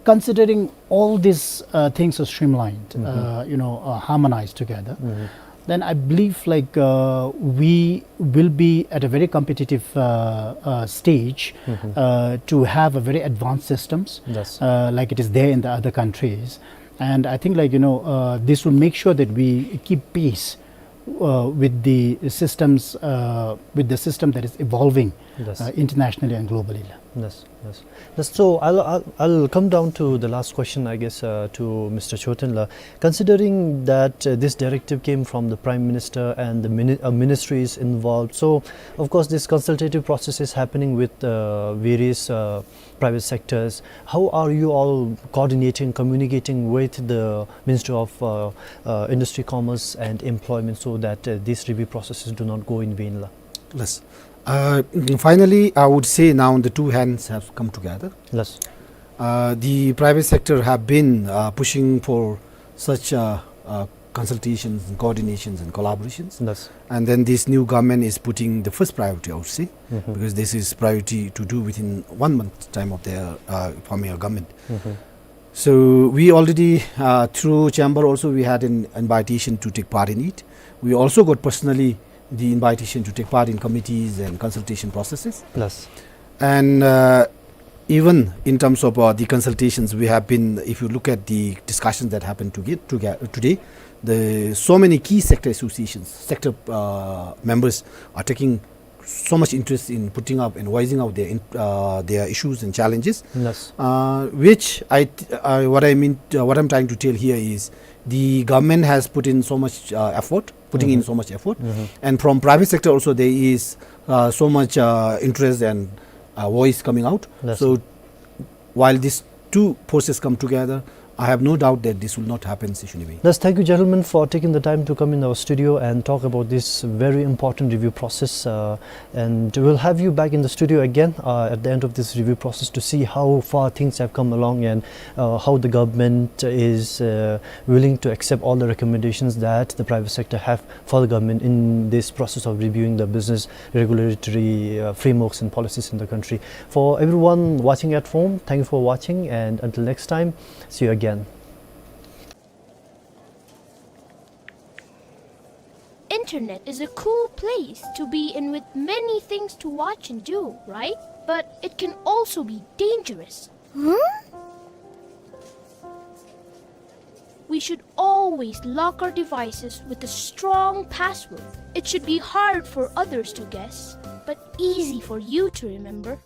considering all these, uh, things are streamlined, Mm-hmm. uh, you know, uh, harmonized together, Mm-hmm. then I believe, like, uh, we will be at a very competitive, uh, uh, stage, Mm-hmm. uh, to have a very advanced systems, Yes. uh, like it is there in the other countries. And I think, like, you know, uh, this will make sure that we keep pace, uh, with the systems, uh, with the system that is evolving, Yes. uh, internationally and globally la. Yes, yes. Yes, so I'll, I'll, I'll come down to the last question, I guess, uh, to Mister Chothen la. Considering that, uh, this directive came from the Prime Minister and the mini-, uh, ministry is involved, so of course this consultative process is happening with, uh, various, uh, private sectors. How are you all coordinating, communicating with the Ministry of, uh, uh, Industry, Commerce and Employment so that, uh, these review processes do not go in vain la? Yes. Uh, finally, I would say now the two hands have come together. Yes. Uh, the private sector have been, uh, pushing for such a, a consultations and coordinations and collaborations. Yes. And then this new government is putting the first priority, I would say, mm-hmm, because this is priority to do within one month time of their, uh, forming a government. Mm-hmm. So we already, uh, through chamber also, we had an invitation to take part in it. We also got personally the invitation to take part in committees and consultation processes. Yes. And, uh, even in terms of, uh, the consultations, we have been, if you look at the discussions that happened to get, to get, today, the so many key sector associations, sector, uh, members are taking so much interest in putting up and voicing out their in-, uh, their issues and challenges. Yes. Uh, which I th-, uh, what I mean, uh, what I'm trying to tell here is the government has put in so much, uh, effort, putting in, mm-hmm, so much effort, mm-hmm, and from private sector also there is, uh, so much, uh, interest and, uh, voice coming out. Yes. So while these two forces come together, I have no doubt that this will not happen, Sishunibei. Yes, thank you, gentlemen, for taking the time to come in our studio and talk about this very important review process. Uh, and we'll have you back in the studio again, uh, at the end of this review process to see how far things have come along and, uh, how the government is, uh, willing to accept all the recommendations that the private sector have for the government in this process of reviewing the business regulatory, uh, frameworks and policies in the country. For everyone watching at home, thank you for watching, and until next time, see you again. Internet is a cool place to be in with many things to watch and do, right? But it can also be dangerous. Huh? We should always lock our devices with a strong password. It should be hard for others to guess, but easy for you to remember.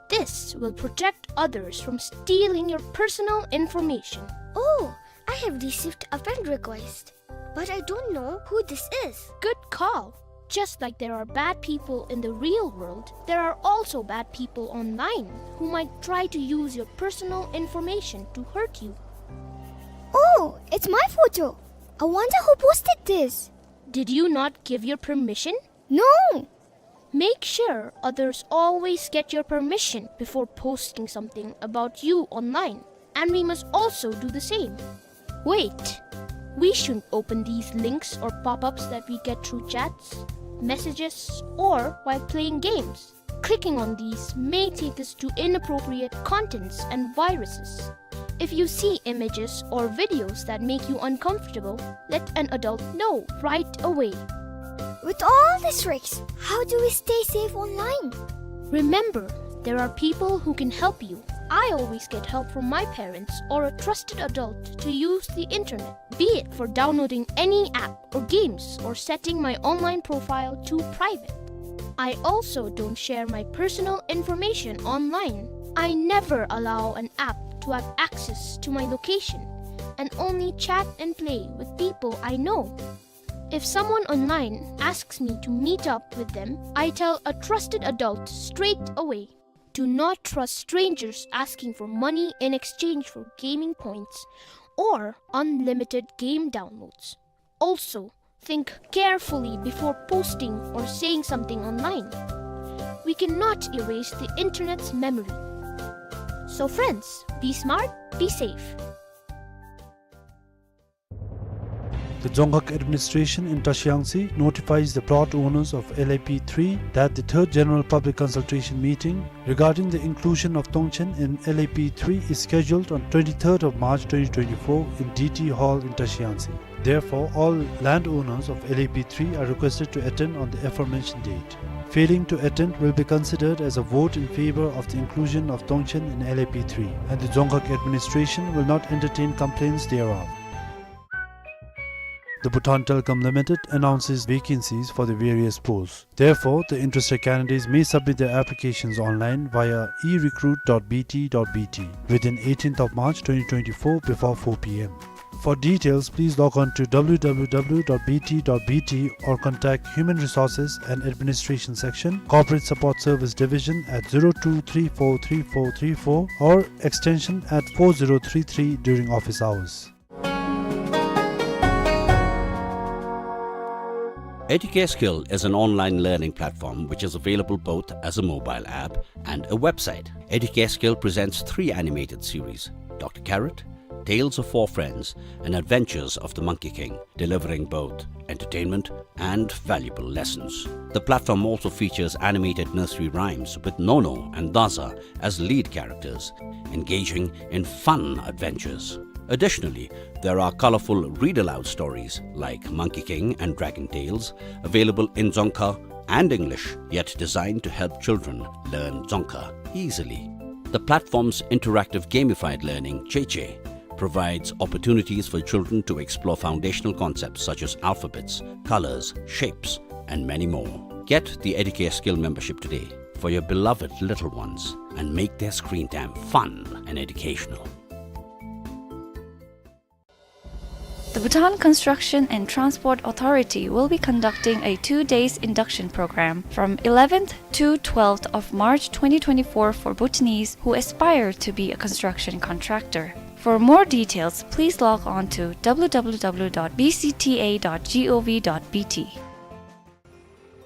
This will protect others from stealing your personal information. Oh, I have received a friend request, but I don't know who this is. Good call. Just like there are bad people in the real world, there are also bad people online who might try to use your personal information to hurt you. Oh, it's my photo. I wonder who posted this. Did you not give your permission? No. Make sure others always get your permission before posting something about you online, and we must also do the same. Wait, we shouldn't open these links or pop-ups that we get through chats, messages, or while playing games. Clicking on these may take us to inappropriate contents and viruses. If you see images or videos that make you uncomfortable, let an adult know right away. With all these risks, how do we stay safe online? Remember, there are people who can help you. I always get help from my parents or a trusted adult to use the internet, be it for downloading any app or games or setting my online profile to private. I also don't share my personal information online. I never allow an app to have access to my location and only chat and play with people I know. If someone online asks me to meet up with them, I tell a trusted adult straight away. Do not trust strangers asking for money in exchange for gaming points or unlimited game downloads. Also, think carefully before posting or saying something online. We cannot erase the internet's memory. So friends, be smart, be safe. The Dzongkhag administration in Trashiyangtse notifies the plot owners of L A P three that the third general public consultation meeting regarding the inclusion of Tongchen in L A P three is scheduled on twenty-third of March twenty twenty-four in D T Hall in Trashiyangtse. Therefore, all landowners of L A P three are requested to attend on the aforementioned date. Failing to attend will be considered as a vote in favor of the inclusion of Tongchen in L A P three, and the Dzongkhag administration will not entertain complaints thereof. The Bhutan Telecom Limited announces vacancies for the various posts. Therefore, the interested candidates may submit their applications online via e recruit dot b t dot b t within eighteenth of March twenty twenty-four before four p m. For details, please log on to w w w dot b t dot b t or contact Human Resources and Administration Section, Corporate Support Service Division at zero two three four three four three four or extension at four zero three three during office hours. Educare Skill is an online learning platform which is available both as a mobile app and a website. Educare Skill presents three animated series, Doctor Carrot, Tales of Four Friends, and Adventures of the Monkey King, delivering both entertainment and valuable lessons. The platform also features animated nursery rhymes with Nono and Daza as lead characters, engaging in fun adventures. Additionally, there are colorful read-aloud stories like Monkey King and Dragon Tales, available in Dzongkha and English, yet designed to help children learn Dzongkha easily. The platform's interactive gamified learning, Cheche, provides opportunities for children to explore foundational concepts such as alphabets, colors, shapes, and many more. Get the Educare Skill membership today for your beloved little ones and make their screen time fun and educational. The Bhutan Construction and Transport Authority will be conducting a two days induction program from eleventh to twelfth of March twenty twenty-four for Bhutanese who aspire to be a construction contractor. For more details, please log on to W W W dot B C T A dot gov dot B T.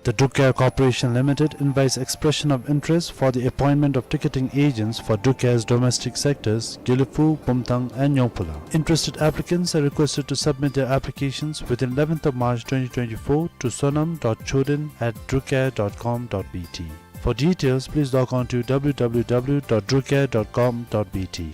The Druk Air Corporation Limited invites expression of interest for the appointment of ticketing agents for Druk Air's domestic sectors, Gelephu, Bumthang, and Nyongphula. Interested applicants are requested to submit their applications within eleventh of March twenty twenty-four to sonam dot choden at drukair dot com dot B T. For details, please log on to W W W dot drukair dot com dot B T.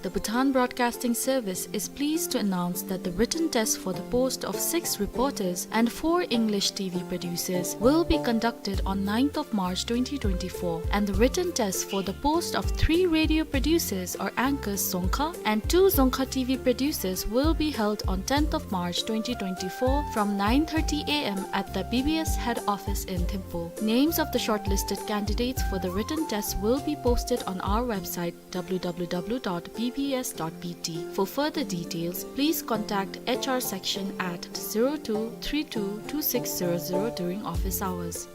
The Bhutan Broadcasting Service is pleased to announce that the written test for the post of six reporters and four English T V producers will be conducted on ninth of March twenty twenty-four, and the written test for the post of three radio producers or anchors Dzongkha and two Dzongkha T V producers will be held on tenth of March twenty twenty-four from nine thirty A M at the B B S head office in Thimphu. Names of the shortlisted candidates for the written test will be posted on our website, W W W dot B B S dot B T. For further details, please contact H R section at zero two three two two six zero zero during office hours.